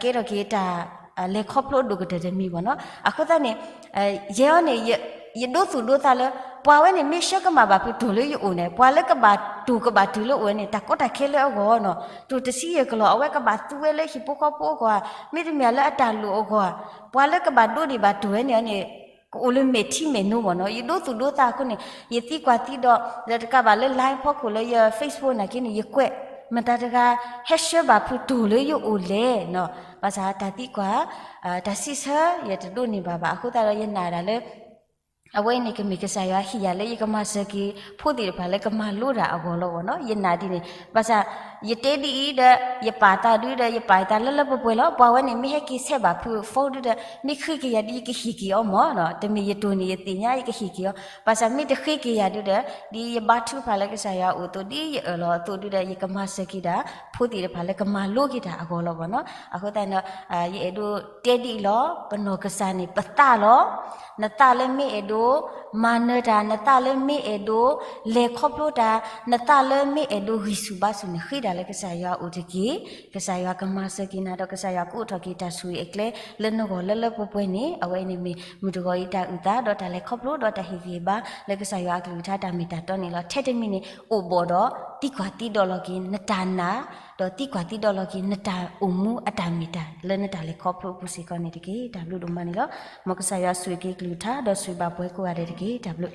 ကဲထီၣ်က့ၤတၢ် လဲၤခီဖျိဒိၣ်ကတၢၢ်တမံၤဘၣ်နီၤ, အဃိသတးန့ၣ် ယဲအီၤန့ၣ် ယဒိသူၣ်ဒိသးလၢ ပှၤဝဲန့ၣ် မ့ၢ်ဆှၢကမၣ်ဘၣ်ဖုးတိၢ်လၢယအိၣ်န့ၣ် ပှၤလၢကဘၣ်တိၢ်ကဘၣ်တုၤလၢအိၣ်ဝဲန့ၣ် တၢ်ကီတၢ်ခဲလၢအဂီၢ်နီၤ, တိၢ်တဆံယဲၢ်ကလီၢ် အဝဲကဘၣ်သူဝဲလၢဟံၣ်ဖိဃီဖိအဂီၢ်ဧါ, မ့တမ့ၢ်လၢအတၢ်လိၣ်အဂီၢ်ဧါ, ပှၤလၢကဘၣ်ဒိးန့ၢ်ဘၣ်တိၢ်ဝဲန့ၣ်န့ၣ် ကအိၣ်လၢမဲာ်ထံမဲာ်နိမ့ၢ်နီၤ, ယဒိသူၣ်ဒိသးအဃိန့ၣ် ယသံကွၢ်သံဒီး ဒီးတကးဘၣ်လၢ line ဖီခိၣ်လၢယ Facebook နာ်က့န့ၣ် ယကွဲး မတၤတဂၤ ဟဲဆှၢဘၣ်ဖုးတိၢ်လၢယအိၣ်လဲၣ်နီၤ, ဘၣ်ဆၣ်တၢ်သံကွၢ် တၢ်စံးဆၢ ယတဒိးန့ၢ်ဘၣ်ဘၣ် အဃိသတးဒီးယနာ်ဒၣ်လၢ အဝဲအံၤန့ၣ်ကမ့ၢ်ကစၢ်ယွၤဟ့ၣ်ယၤလၢယကမၤစၢၤက့ၤ ဖိသ့ၣ်တဖၣ်လၢကမၤလိတၢ်အဂီၢ်လီၤဘၣ်နီၤ, ယနာ်ဒ်န့ၣ်, ဘၣ်ဆၣ် ယတဲဒ်အံၤဒီး ယပာ်သးဒုဒီး ယပာ်ယသးလၢလၢပှဲၤပှဲၤလီၤ, ပှၤဝဲန့ၣ် မ့ၢ်ဟဲက့ၤဆဲးဘၣ်ဖုး phone ဒုဒီး မ့ၢ်ဃ့က့ၤယၤဒ် ယကဟ့ၣ်က့ၤအီၤမ့ၢ်နီၤ, တမ့ၢ်ယတိၢ်န့ၢ်ယသ့ၣ်ညါ ယကဟ့ၣ်က့ၤအီၤ, ဘၣ်ဆၣ်မ့ၢ်တဃ့က့ၤယၤဒုဒီး ဒ်ယဘါထုကဖၣ်လၢကစၢ်ယွၤအအိၣ်အသိး ဒ်ယအၢၣ်လီၤအသိးဒုဒီး ယကမၤစၢၤက့ၤဒၣ် ဖိသ့ၣ်တဖၣ်လၢကမၤလိက့ၤတၢ်အဂီၢ်လီၤဘၣ်နီၤ, အဃိသတးဒီး ယအဲၣ်ဒိးတဲဒ်အံၤလီၤ, ပနီၢ်ကစၢ်န့ၣ် ပသးလီၤ, နသးလၢမ့ၢ်အဲၣ်ဒိး မၤနၢၤတၢ်နသးလၢမ့ၢ်အဲၣ်ဒိး လဲၤခီဖျိတၢ်နသးလၢမ့ၢ်အဲၣ်ဒိးဂံၢ်ဆူၣ်ဘါဆူၣ်န့ၣ် ဃ့တၢ်လၢကစၢ်ယွၤအအိၣ်တက့ၢ်. ကစၢ်ယွၤကမၤစၢၤက့ၤနၤဒီး ကစၢ်ယွၤကအိးထီၣ်က့ၤတၢ်ဆိၣ်ဂ့ၤအကျဲလၢနဂီၢ်လၢလၢပှဲၤပှဲၤန့ၣ် အဝဲန့ၣ်မ့ၢ်မုၢ်တဂီၤအံၤတၢ်အုၣ်သး ဒီးတၢ်လဲၤခီဖျိ ဒီးတၢ်ဟ့ၣ်ဂံၢ်ဟ့ၣ်ဘါလၢကစၢ်ယွၤအကလုၢ်ကထါတၢ်မ့ၢ်တၢ်တီန့ၣ်လီၤ. ထဲတမံၤန့ၣ် အိၣ်ဘီၣ်ဒီးသံကွၢ်သံဒိးလီၤက့ၤနတၢ်နာ် ဒီးသံကွၢ်သံဒိးလီၤက့ၤနတၢ်အိၣ်မူအတၢ်မ့ၢ်တၢ်လၢနတၢ်လဲၤခီဖျိအပူၤစ့ၢ်ကီးန့ၣ်တက့ၢ်. တၢ်ဘျုးဒိၣ်မးန့ၣ်လီၤ. မ်ကစၢ်ယွၤဆိၣ်ဂ့ၤက့ၤကလုၢ်ကထါ ဒီးဆိၣ်ဂ့ၤဘၣ်ပှၤကိးဂၤဒဲးတက့ၢ်. တၢ်ဘျုး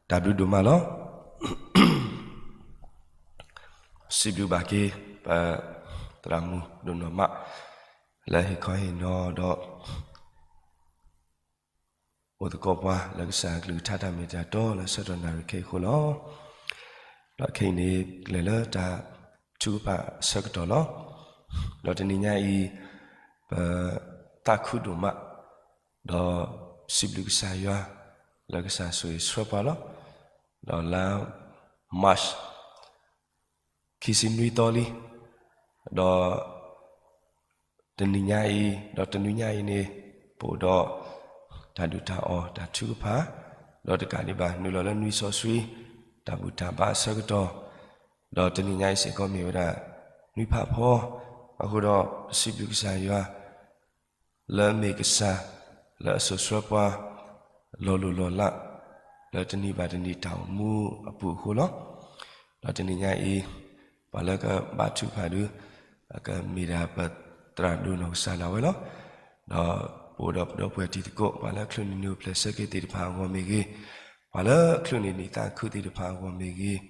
တၢ်ဘျုးဒိၣ်မးလီၤ. စံးဘျုးဘၣ်က့ၤ ပသရၣ်မုၣ်ဒိၣ်နီၢ်မး လၢဟ့ၣ်ခီဟ့ၣ်နီၤဒီး အိၣ်သကိးပှၤလၢကစၢ်ကလုၢ်ကထါတၢ်မ့ၢ်တၢ်တီလၢဆၢကတီၢ်နၣ်ရံၣ်ခဲအံၤအဃိလီၤ. ဒီးခဲအံၤန့ၣ် ကလဲၤလၢတၢ်ထုကဖၣ်အဆၢကတီၢ်လီၤ. ဒီးတနံၤညါအံၤ ပသးခုဒိၣ်မး ဒီးစံးဘျုးကစၢ်ယွၤ လၢကစၢ်ဆိၣ်ဂ့ၤဆှၢပှၤလီၤ. ဒီးလါ March ခံဆံနွံသီလံ, ဒီး တနံၤညါအံၤ ဒီးတနွံညါအံၤန့ၣ် ပအိၣ်ဒီး တၢ်ဒုၣ်တၢ်အီၣ်တၢ်ထုကဖၣ်, ဒီးတကးဒံးဘၣ် နုာ်လီၤလၢနွံစီဆှံ တၢ်ဘူၣ်တၢ်ဘါအဆၢကတီၢ်, ဒီးတနံၤညါအံၤစ့ၢ်ကီးမ့ၢ်ဝဲဒၣ် နွံဖးဖီ, အဃိဒီး ပစံးဘျုးကစၢ်ယွၤ လၢအမ့ၢ်ကစၢ် လၢအစိာ်ဆှၢပှၤ လီၤလိၢ်လီၤလး လၢတနံၤဘၣ်တနံၤတၢ်အိၣ်မူအပူၤအဃိလီၤ. ဒီးတနံၤညါအံၤ ပှၤလၢကဘါထုကဖၣ်ဒုး အကမ့ၢ်ဒၣ်ပသရၣ်ဒိၣ်နီၢ်ကစၢ်ဒၣ်ဝဲလီၤ. ဒီးပအိၣ်ဒီးပဒီပုၢ်ဝဲၢ်တံၤသကိး ပှၤလၢအချုးန့ၢ်နုၢ်အိၣ်ဖျဲၣ်ဆၢက့ၤသ့ၣ်တဖၣ်အဂီၢ်မ့ၢ်ဂ့ၤ, ပှၤလၢအချုးန့ၢ်နံၣ်သးခုသ့ၣ်တဖၣ်အဂီၢ်မ့ၢ်ဂ့ၤ,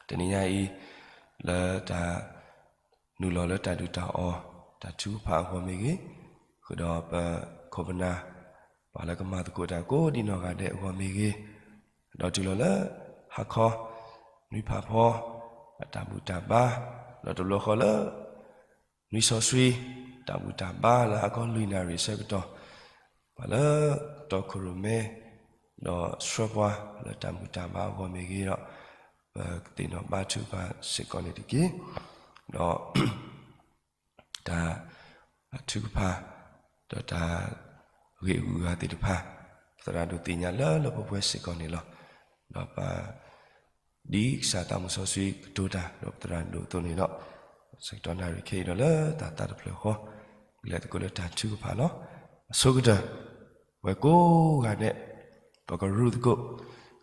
ဒီး တနံၤညါအံၤ လၢတၢ်နုာ်လီၤလၢတၢ်ဒုၣ်တၢ်အီၣ် တၢ်ထုကဖၣ်အဂီၢ်မ့ၢ်ဂ့ၤ, ဃုာ်ဒီးပခိၣ်ပနၢ် ပှၤလၢကမၤသကိးတၢ်ကိးဒံနီၢ်ဂၤဒဲးအဂီၢ်မ့ၢ်ဂ့ၤ, ဒီးတုၤလီၤလၢဟါခီ နွံဖးဖီ အတၢ်ဘူၣ်တၢ်ဘါ, ဒီးတဘျီဃီလၢ နွံစီဆှံ တၢ်ဘူၣ်တၢ်ဘါလၢဟါခီလွံၢ်နၣ်ရံၣ်အဆၢကတီၢ်, ပှၤလၢကတီခိၣ်ရိၣ်မဲ ဒီးဆှၢပှၤလၢတၢ်ဘူၣ်တၢ်ဘါအဂီၢ်မ့ၢ်ဂ့ၤဒီး, ပကသ့ၣ်နီၣ်ဘါထုကဖၣ်စ့ၢ်ကီးန့ၣ်တက့ၢ်. ဒီး တၢ်ထုကဖၣ် ဒီးတၢ်ဂ့ၢ်အဂုၤအဂၤသ့ၣ်တဖၣ် ပသရၣ်ဒိၣ်သ့ၣ်ညါလၢလၢပှဲၤပှဲၤစ့ၢ်ကီးန့ၣ်လီၤ. ဒီးပ ဒ်ကစၢ်သးမုၢ်စီဆှံကတိၤတၢ်ဒီးပသရၣ်ဒိၣ်အသိးန့ၣ်ဒီး, ဆၢကတီၢ်နၣ်ရံၣ်ခဲအံၤဒီးလၢတၢ်သးတဖျၢၣ်ဃီ, ပကလဲၤသကိးလၢတၢ်ထုကဖၣ်လီၤ. အဆိကတၢၢ် ပဝဲကိးဂၤဒဲး ပကရူၢ်သကိး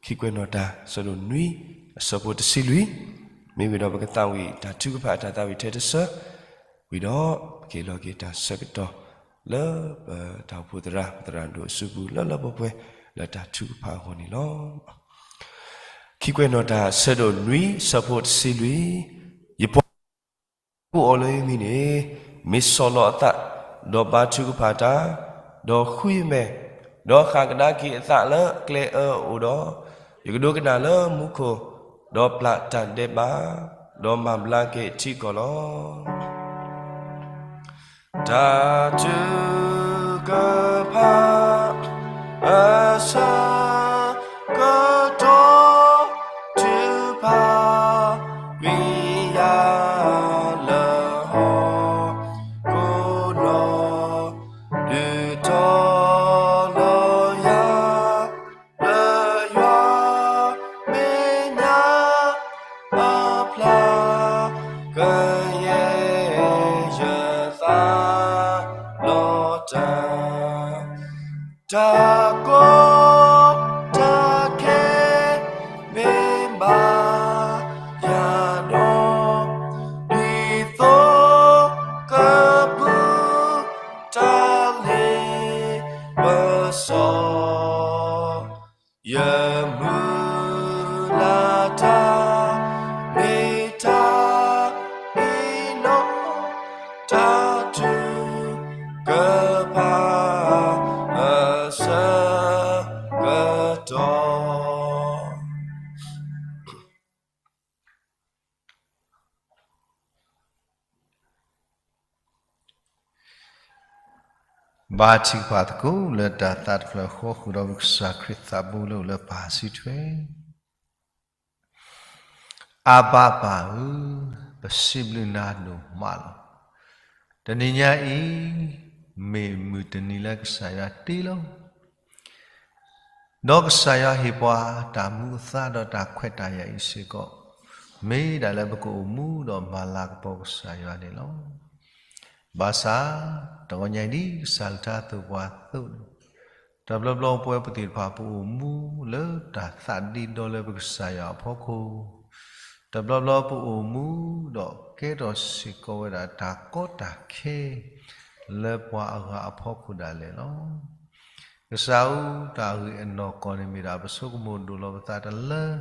ခံကွဲးနီၣ်တၢ် ဆၢဒိၣ်နွံ အဆၢဖိတဆံလွံၢ်, မ့ၢ်ဝံၤဒီးပကသးဝံၣ်တၢ်ထုကဖၣ်အတၢ်သးဝံၣ်ထဲတဆၢ, ဝံၤဒီးပကဟ့ၣ်လီၤက့ၤတၢ်ဆၢကတီၢ် လၢပတၢ်အိၣ်ဖှိၣ်သရၣ် ပသရၣ်ဒိၣ်အစုပူၤလၢလၢပှဲၤပှဲၤ လၢတၢ်ထုကဖၣ်အဂီၢ်န့ၣ်လီၤ. ခံကွဲးနီၣ်တၢ် ဆၢဒိၣ်နွံ ဆၢဖိတဆံလွံၢ်, ယပှၤကိးအီၤလၢယမံၤန့ၣ် မ့ၢ်ဆီၣ်လီၤအသး, ဒီးဘါထုကဖၣ်တၢ်, ဒီးဃုယမဲာ်, ဒီးဃၣ်ကဒါက့ၤအသးလၢအကျဲအၢအအိၣ်ဒီး, ယကဒိကနၣ်လၢမူခိၣ်, ဒီးပျၢ်တၢ်ဒဲးဘး, ဒီးမၤဘျါက့ၤအထံအကီၢ်လီၤ. တၢ်ထုကဖၣ် အဆၢကတီၢ် ထုကဖၣ် ကွံာ်ယၤလၢဟီၣ်ခိၣ်နီၤ, ဒုးတီၤလီၤယၤ လၢယွၤမဲာ်ညါ အဖျါ ကယဲၢ်ယသးလီၤတၢ်, တၢ်ကီတၢ်ခဲ မ့ၢ်ဘၣ်ယၤဒီး, ဒ်သိးကပူၤ တၢ်လ့ပစီ ယမုၢ်လၢ်တၢ် မ့ၢ်တၢ်အ့ၣ်နီၣ် တၢ်ထုကဖၣ် အဆၢကတီၢ်. ဘါထုကဖၣ်သကိးလၢတၢ်သးတဖျၢၣ်ဃီ ဃုာ်ဒီးပကစၢ်ခရံာ်သးဘိလၢအိၣ်လၢပၢ်စုထွဲ. အါဘၤပၢ်ဧၢ, ပစံးဘျုးနၤဒိၣ်မးလီၤ. တနံၤညါအံၤ မ့ၢ်မုၢ်တနံၤလၢကစၢ်ယွၤတ့လီၤ. ဒီးကစၢ်ယွၤဟ့ၣ်ပှၤတၢ်မူအသါဒီးတၢ်ခွဲးတၢ်ယာ်အံၤစ့ၢ်ကီး, မ့ၢ်ဒၣ်လၢပကအိၣ်မူဒီးမၤလၤကပီၤကစၢ်ယွၤန့ၣ်လီၤ. ဘၣ်ဆၣ် တဂီၤညါအံၤဒ်ကစၢ်အကလုၢ်ကထါသိၣ်ပှၤအသိးန့ၣ်, တဘျီဘျီပဝဲပသ့ၣ်တဖၣ်ပအိၣ်မူလၢတၢ်သးဒ့ဒီလၢပကစၢ်ယွၤအဖီခိၣ်, တဘျီဘျီပအိၣ်မူဒီးကဲထီၣ်စ့ၢ်ကီးဝဲဒၣ်တၢ်ကီတၢ်ခဲ လၢပှၤအဂၤအဖီခိၣ်ဒၣ်လဲာ်လီၤ. ကစၢ်ဧၢ, တၢ်ဂ့ၢ်အနီၢ်ကီၢ်န့ၣ်မ့ၢ်ဒၣ်ပဆိကမိၣ်ဒိၣ်လီၤပသးတလၢ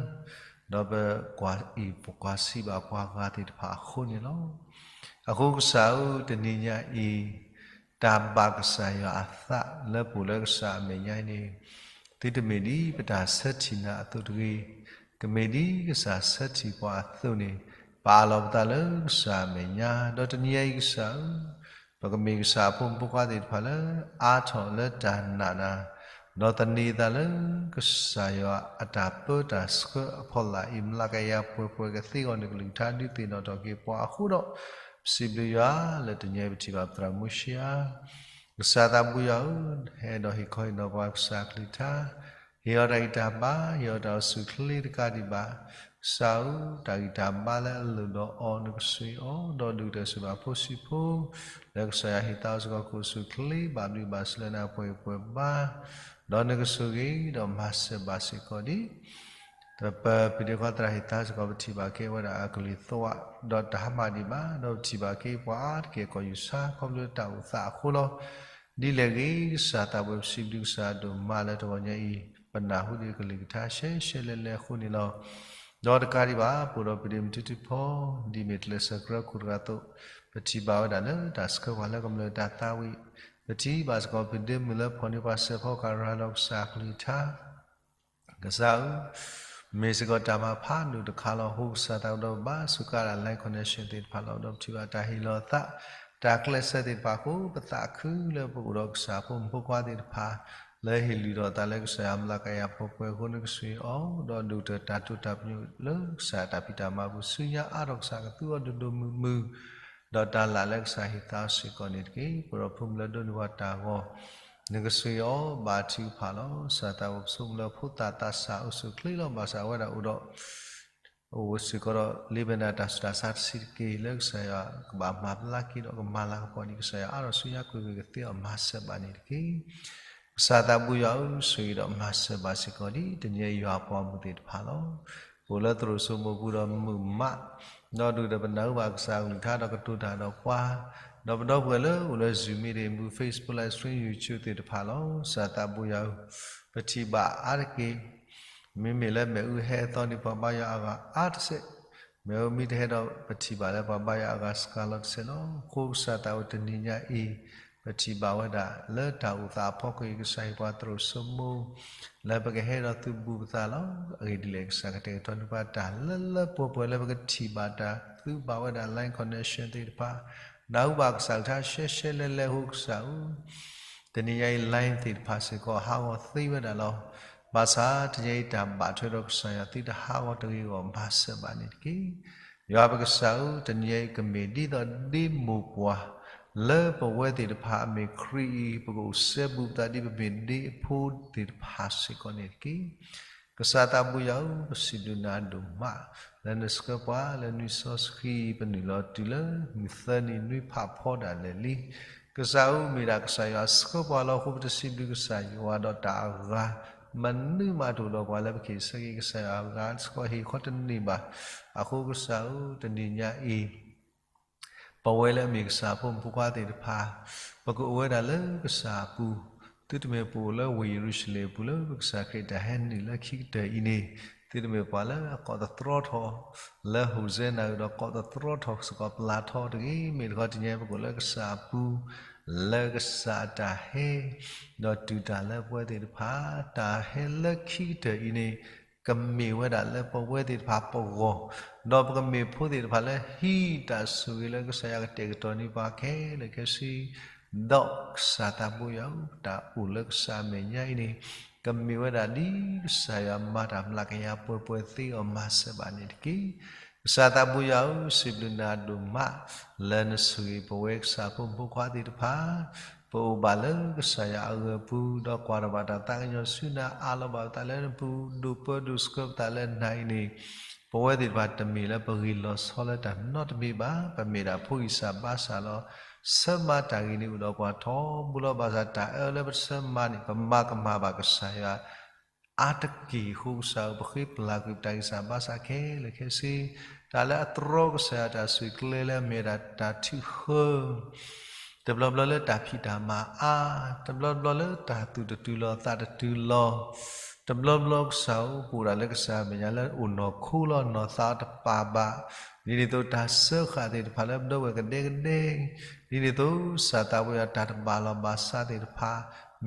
ဒီးပကွၢ်အံၤပကွၢ်စံးဘၣ်ပှၤဂၤသ့ၣ်တဖၣ်အဃိန့ၣ်လီၤ. အဃိကစၢ်ဧၢ, တနံၤညါအံၤ တၢ်ဘၣ်ကစၢ်ယွၤအသးလၢပအိၣ်လၢကစၢ်အမဲာ်ညါအံၤန့ၣ်, သုတမ့ၢ်ဒ်ပတၢ်ဆၢထံၣ်နၤအသိးတဂ့ၤ, ကမ့ၢ်ဒ်ကစၢ်ဆၢထံၣ်ပှၤအသိးန့ၣ်, ပအးလီၤပသးလၢကစၢ်အမဲာ်ညါ, ဒီးတနံၤညါအံၤကစၢ်ဧၢ, ပကမ့ၢ်ကစၢ်အဖိမုၣ်ဖိခွါသ့ၣ်တဖၣ်လၢအါထီၣ်လၢတၢ်နာ်နၤ, ဒီးသန့ၤသးလၢကစၢ်ယွၤအတၢ်ပၢတၢ်ဆှၢအဖီလာ်အံၤ မျးကယၤပှဲၤပှဲၤကသ့အဂီၢ် နကလုၢ်ကထါဒုးသ့ၣ်နီၣ်ထီၣ်က့ၤပှၤအဃိဒီး, ပစံးဘျုးယွၤလၢတနံၤညါအံၤပထံၣ်ဘၣ်ပသရၣ်မုၣ်ဆံးအါ ကစၢ်သးဘိယွၤဧၢ, ဟဲဒီးဟ့ၣ်ခီဟ့ၣ်နီၤပှၤကစၢ်အကလုၢ်ကထါ, ဟ့ၣ်အီၤတၢ်ဂံၢ်တၢ်ဘါ, ဟ့ၣ်အီၤတၢ်အိၣ်ဆူၣ်အိၣ်ချ့တကးဒံးဘၣ်. ကစၢ်ဧၢ, တၢ်ဂံၢ်တၢ်ဘါလၢအလိၣ်ဒီးအီၤနကဆိၣ်ဂ့ၤအီၤ, ဒီးဒုၣ်ကတၢၢ်စံးဘၣ်ဖိဆံးဖိ, လၢကစၢ်ယွၤဟ့ၣ်သးအိၣ်စ့ၢ်ကီး ကအိၣ်ဆူၣ်အိၣ်ချ့ဘၣ်ဘျုးဘၣ်ဆိၣ်လၢနၤပှဲၤဂံၢ်ပှဲၤဘါ, ဒီးနကဆိၣ်ဂ့ၤဒီးမၤစၢၤဘၣ်စ့ၢ်ကီးဒ် ပပၢ်ဖံးဒ့ခွါသရၣ်ဟ့ၣ်သးစ့ၢ်ကီး ပထံၣ်ဘၣ်က့ၤဝဲဒၣ်အကလုၢ်သဝး, ဒီးတၢ်ဟါမၢ်ဒံးဘၣ်, ဒီးပထံၣ်ဘၣ်က့ၤပှၤအါတက့ၢ်ကီၢ်ယူၢ်ဆါ ခီဖျိတၢ်အိၣ်သးအဃိလီၤ. ဒ်လဲၣ်ဂ့ၤ ကစၢ်သးဘိယွၤ ပစံးဘျုးကစၢ်ဒိၣ်မးလၢတဂီၤညါအံၤ ပနၢ်ဟူဒံးကလုၢ်ကထါရှဲရှဲလဲၣ်လဲၣ်အဃိန့ၣ်လီၤ. ဒီးတကးဒံးဘၣ် ပအိၣ်ဒီးပဒ့မုၢ်ထံတဖီ ဒ်မ့ၢ်ကျဲးစၢးကြၢးခိၣ်တဂၤအသိး, ပထံၣ်ဘၣ်ဝဲဒၣ်လၢတၢ်ဆှၢပှၤလၢကမျၢၢ်တၢ်သးဝံၣ်, ပထံၣ်ဘၣ်စ့ၢ်ကီးပဒ့မုၢ်လၢဖီၣ်န့ၢ်ပှၤစဲးဖီကရၤလီၤကစၢ်အကလုၢ်ကထါ ကစၢ်ဧၢ, မ့ၢ်စ့ၢ်ကီးတၢ်မၤဖးဒိၣ်တခါလီၤ. အဃိကစၢ်သးဘိယွၤ ဘါစူးကါဒၣ် Lion Connection သ့ၣ်တဖၣ်လီၤ. ဒီးပထံၣ်ဘၣ်တၢ်ဟ့ၣ်လီၤသး တၢ်ကျဲးစၢးသ့ၣ်တဖၣ်အဃိ ပသးခုလၢပအိၣ်ဒီးကစၢ်ဖိမုၣ်ဖိခွါသ့ၣ်တဖၣ် လၢဟ့ၣ်လုၢ်ထီၣ်အသးလၢကစၢ်ယွၤမျးကယၤပှဲၤပှဲၤအဃိ နကဆိၣ်ဂ့ၤအီၤ, ဒီးဒုၣ်ကတၢၢ်တၢ်တိာ်တၢ်ပညိၣ်လၢကစၢ်တၢ်ဖံးတၢ်မၤအပူၤ ဆူညါအါထီၣ် ကစၢ်ကသူအီၤဒိၣ်ဒိၣ်မုၢ်မုၢ် ဒီးတၢ်လၢ်လၢကစၢ်ဟ့ၣ်သးစ့ၢ်ကီးန့ၣ်တက့ၢ်. ပဒီပုၢ်ဝဲၢ်လၢဒိးန့ၢ်ပှၤတၢ်ဂီၤ နကဆိၣ်ဂ့ၤအီၤဘါထုကဖၣ်လီၤ. ကစၢ်သးဘိယွၤ ပဆိကမိၣ်လၢဖိသၣ်သးစၢ်အိၣ်ဆူၣ်အိၣ်ချ့လီၤ. ဘၣ်ဆၣ်ဝဲဒၣ်အိၣ်ဒီး အိၣ်ဝဲစ့ၢ်ကီးဒီး လ့ပနၢ်တၢ်ဆူးတၢ်ဆါတဆံးတက့ၢ် လၢကစၢ်ယွၤကဘၣ်မၤဘျါက့ၤဒီးကမၤလၤကပီၤန့ၣ် ကစၢ်ယွၤအါထီၣ်ဆူညါ ကွ့ၢ်ကွ့ၢ်ကသ့အီၤမၤစၢၤဘၣ်န့ၣ်တက့ၢ်. ကစၢ်သးဘိယွၤဧၢ, ဆိၣ်ဂ့ၤဒီးမၤစၢၤဘၣ်စ့ၢ်ကီးဒ်တနံၤညါအံၤယွၤအပှၤမူးသ့ၣ်တဖၣ်လီၤ. ပအိၣ်လၢသရိာ်စိမိၤပူၤဒီးမုာ်မး, ဒီးဒုၣ်ဒီးပနၢ်ဟူဘၣ်ကစၢ်အကလုၢ်ကထါဒီးကတိၤတၢ်ဒီးပှၤ, ဒီးပဒီပုၢ်ဝဲၢ်လၢအိၣ်လၢ Zoom meeting ပူၤ Facebook Live Stream YouTube သ့ၣ်တဖၣ်လီၤ. ကစၢ်သးဘိယွၤဧၢ, ပထံၣ်ဘၣ်အါတက့ၢ် မ့မ့ၢ်လၢမ့ၣ်အူဟဲအသီန့ၣ် ပှၤဘါယွၤအဂၤအါတစဲး, မ့ၣ်အူမ့ၢ်တဟဲဒီး ပထံၣ်ဘၣ်လၢပှၤဘါယွၤအဂၤစှၤလီၤတစဲးလီၤ. အဃိကစၢ်သးဘိတနံၤညါအံၤ ပထံၣ်ဘၣ်ဝဲဒၣ်လၢတၢ်အိၣ်သးအဖီခိၣ်အံၤ ကစၢ်ဟ့ၣ်ပှၤသရိာ်စိမိၤ လၢပကဟဲဒီးသုးဘူးပသးလီၤ. အဂ့ၢ်ဒ်လဲၣ် ကစၢ်ကတဲာ်ကတီၤန့ၢ်ပှၤတၢ်လၢလၢပှဲၤပှဲၤလၢပကထံၣ်ဘၣ်တၢ် သုးဘၣ်ဝဲဒၣ် Lion Connection သ့ၣ်တဖၣ်, နၢ်ဟူဘၣ်ကစၢ်ကလုၢ်ကထါရှဲရှဲလဲၣ်လဲၣ်အဃိကစၢ်ဧၢ တနံၤညါအံၤ line သ့ၣ်တဖၣ်စ့ၢ်ကီးဟးဂီၤသ့ဝဲဒၣ်လီၤ. ဘၣ်ဆၣ်တနံၤညါအံၤတၢ်ဘၣ်ထွဲဒီးကစၢ်ယွၤသုတဟးဂီၤတဂ့ၤအဂီၢ် မၤစၢၤဘၣ်န့ၣ်တက့ၢ်. ယွၤပကစၢ်ဧၢ, တနံၤညါအံၤကမ့ၢ်ဒ်သိးဒ့မိၢ်ပှၢ် လၢပဝဲသ့ၣ်တဖၣ်အမ့ၢ်ခရံာ်အံၤ ပကအိၣ်စဲဘူးပသးဒ်ပမ့ၢ်ဒ့အဖိသ့ၣ်တဖၣ်စ့ၢ်ကီးန့ၣ်တက့ၢ်. ကစၢ်သးဘိယွၤဧၢ, ပစံးဘျုးနၤဒိၣ်မး လၢနဆှၢပှၤလၢနွံစီဆှံ ပနုာ်လီၤတုၤလၢမုၢ်သၢနံၤနွံဖးဖီဒၣ်လဲာ်လံ. ကစၢ်ဧၢ, မ့ၢ်ဒၣ်ကစၢ်ယွၤဆှၢပှၤလီၤ. အဃိပတစံးဘျုးကစၢ်ယွၤဒီးတၢ်အဂၤ မနုၤမးတအိၣ်ဒီးပှၤလၢပကဟ့ၣ်ဆၢက့ၤကစၢ်ယွၤအဂၤစ့ၢ်ကီး ဟ့ၣ်ခီတန့ၢ်ဘၣ်. အဃိကစၢ်ဧၢ, တနံၤညါအံၤ ပဝဲလၢအမ့ၢ်ကစၢ်အဖိမုၣ်ဖိခွါသ့ၣ်တဖၣ် ပကအိၣ်ဝဲဒၣ်လၢကစၢ်အပူၤ, သုတမ့ၢ်ပအိၣ်လၢဝ့ၢ်ယရူၤၡလ့ၣ်အပူၤလၢပကစၢ်ခရံာ်တၢ်ဟဲနုာ်လၢခံကတၢၢ်အံၤန့ၣ်, သုတမ့ၢ်ပှၤလၢအကိးသတြီထီၣ် လၢဟိၣ်စဲနၤဧိၤဒီး ကိးသတြီထီၣ်စ့ၢ်ကီးပျၢ်ထီတဂ့ၤ. မ့ၢ်တခီတနံၤညါပကအိၣ်လၢကစၢ်အပူၤ လၢကစၢ်အတၢ်ဟဲ ဒီးတုၤတၢ်လၢပဝဲသ့ၣ်တဖၣ် တၢ်ဟဲလၢခံကတၢၢ်အံၤန့ၣ် ကမ့ၢ်ဝဲဒၣ်လၢပဝဲသ့ၣ်တဖၣ်ပဂီၢ်, ဒီးပကမ့ၢ်ဖိသ့ၣ်တဖၣ်လၢဟံးတၢ်ဆိၣ်ဂ့ၤလၢကစၢ်ယွၤကတဲာ်ကတီၤန့ၢ်ပှၤခဲလၢာ်ခဲဆ့ ဒီးကစၢ်သးဘိယွၤဧၢ, တၢ်အိၣ်လၢကစၢ်အမဲာ်ညါအံၤန့ၣ် ကမ့ၢ်ဝဲဒၣ်ဒ်ကစၢ်ယွၤမၤတၢ်မျးကယၤပှဲၤပှဲၤသ့အီၤမၤစၢၤဘၣ်န့ၣ်တက့ၢ်. ကစၢ်သးဘိယွၤဧၢ, စံးဘျုးနၤဒိၣ်မး လၢနဆိၣ်ဂ့ၤပဝဲကစၢ်ဖိမုၣ်ဖိခွါသ့ၣ်တဖၣ် ပအိၣ်ဘၣ်လၢကစၢ်ယွၤအဂၢၤပူၤ ဒီးကွၢ်ထီၣ်ဘၣ်တၢ်သးကညီၤဆူနၤ အးလီၤဘၣ်ပသးလၢနပူၤ ဒိးပၢဒိးဆှၢပသးလၢနၤအံၤန့ၣ် ပဝဲသ့ၣ်တဖၣ်တမ့ၢ်လၢပဂ့ၢ်လီၤဆီလၢတၢ်နီတမံၤဘၣ်. ပမ့ၢ်ဒၣ်ဖိဂံၢ်စၢ်ဘါစၢ်လီၤ. ဆၢမၤတၢ်ဂ့ၤန့ၣ်အိၣ်ဒီးပှၤထီဘိလီၤ. ဘၣ်ဆၣ်တၢ်အၢလၢပဆၢမၤန့ၣ် ပမၤကမၣ်ဘၣ်ကစၢ်ယွၤ အါတက့ၢ်အဃိ ကစၢ်ဧၢ, ပဃ့ပလၢ်ကွံာ်ပတၢ်ဂံၢ်စၢ်ဘါစၢ်ခဲလၢာ်ခဲဆ့, တၢ်လၢအတြီကစၢ်ယွၤတၢ်ဆိၣ်ဂ့ၤကျဲလၢအမ့ၢ်ဒၣ်တၢ်ထုးဃၢ တဘျီဘျီလၢတၢ်ဖံးတၢ်မၤအါ, တဘျီဘျီလၢတၢ်သူၣ်တတုၤလီၤသးတတုၤလီၤ, တဘျီဘျီကစၢ်ဧၢ, ပအိၣ်ဒၣ်လၢကစၢ်အမဲာ်ညါလၢအိၣ်နီၢ်ခိလီၤ နီၢ်သးတပာ်ဘၣ်, ဒ်န့ၣ်အသိးတၢ်စၢဃာ်သ့ၣ်တဖၣ်လၢပဒၢဝဲၢ်ကဒဲကဒဲ, ဒ်န့ၣ်အသိး ကစၢ်သးဘိယွၤတၢ်တဘၣ်လီၤဘၣ်စးသ့ၣ်တဖၣ်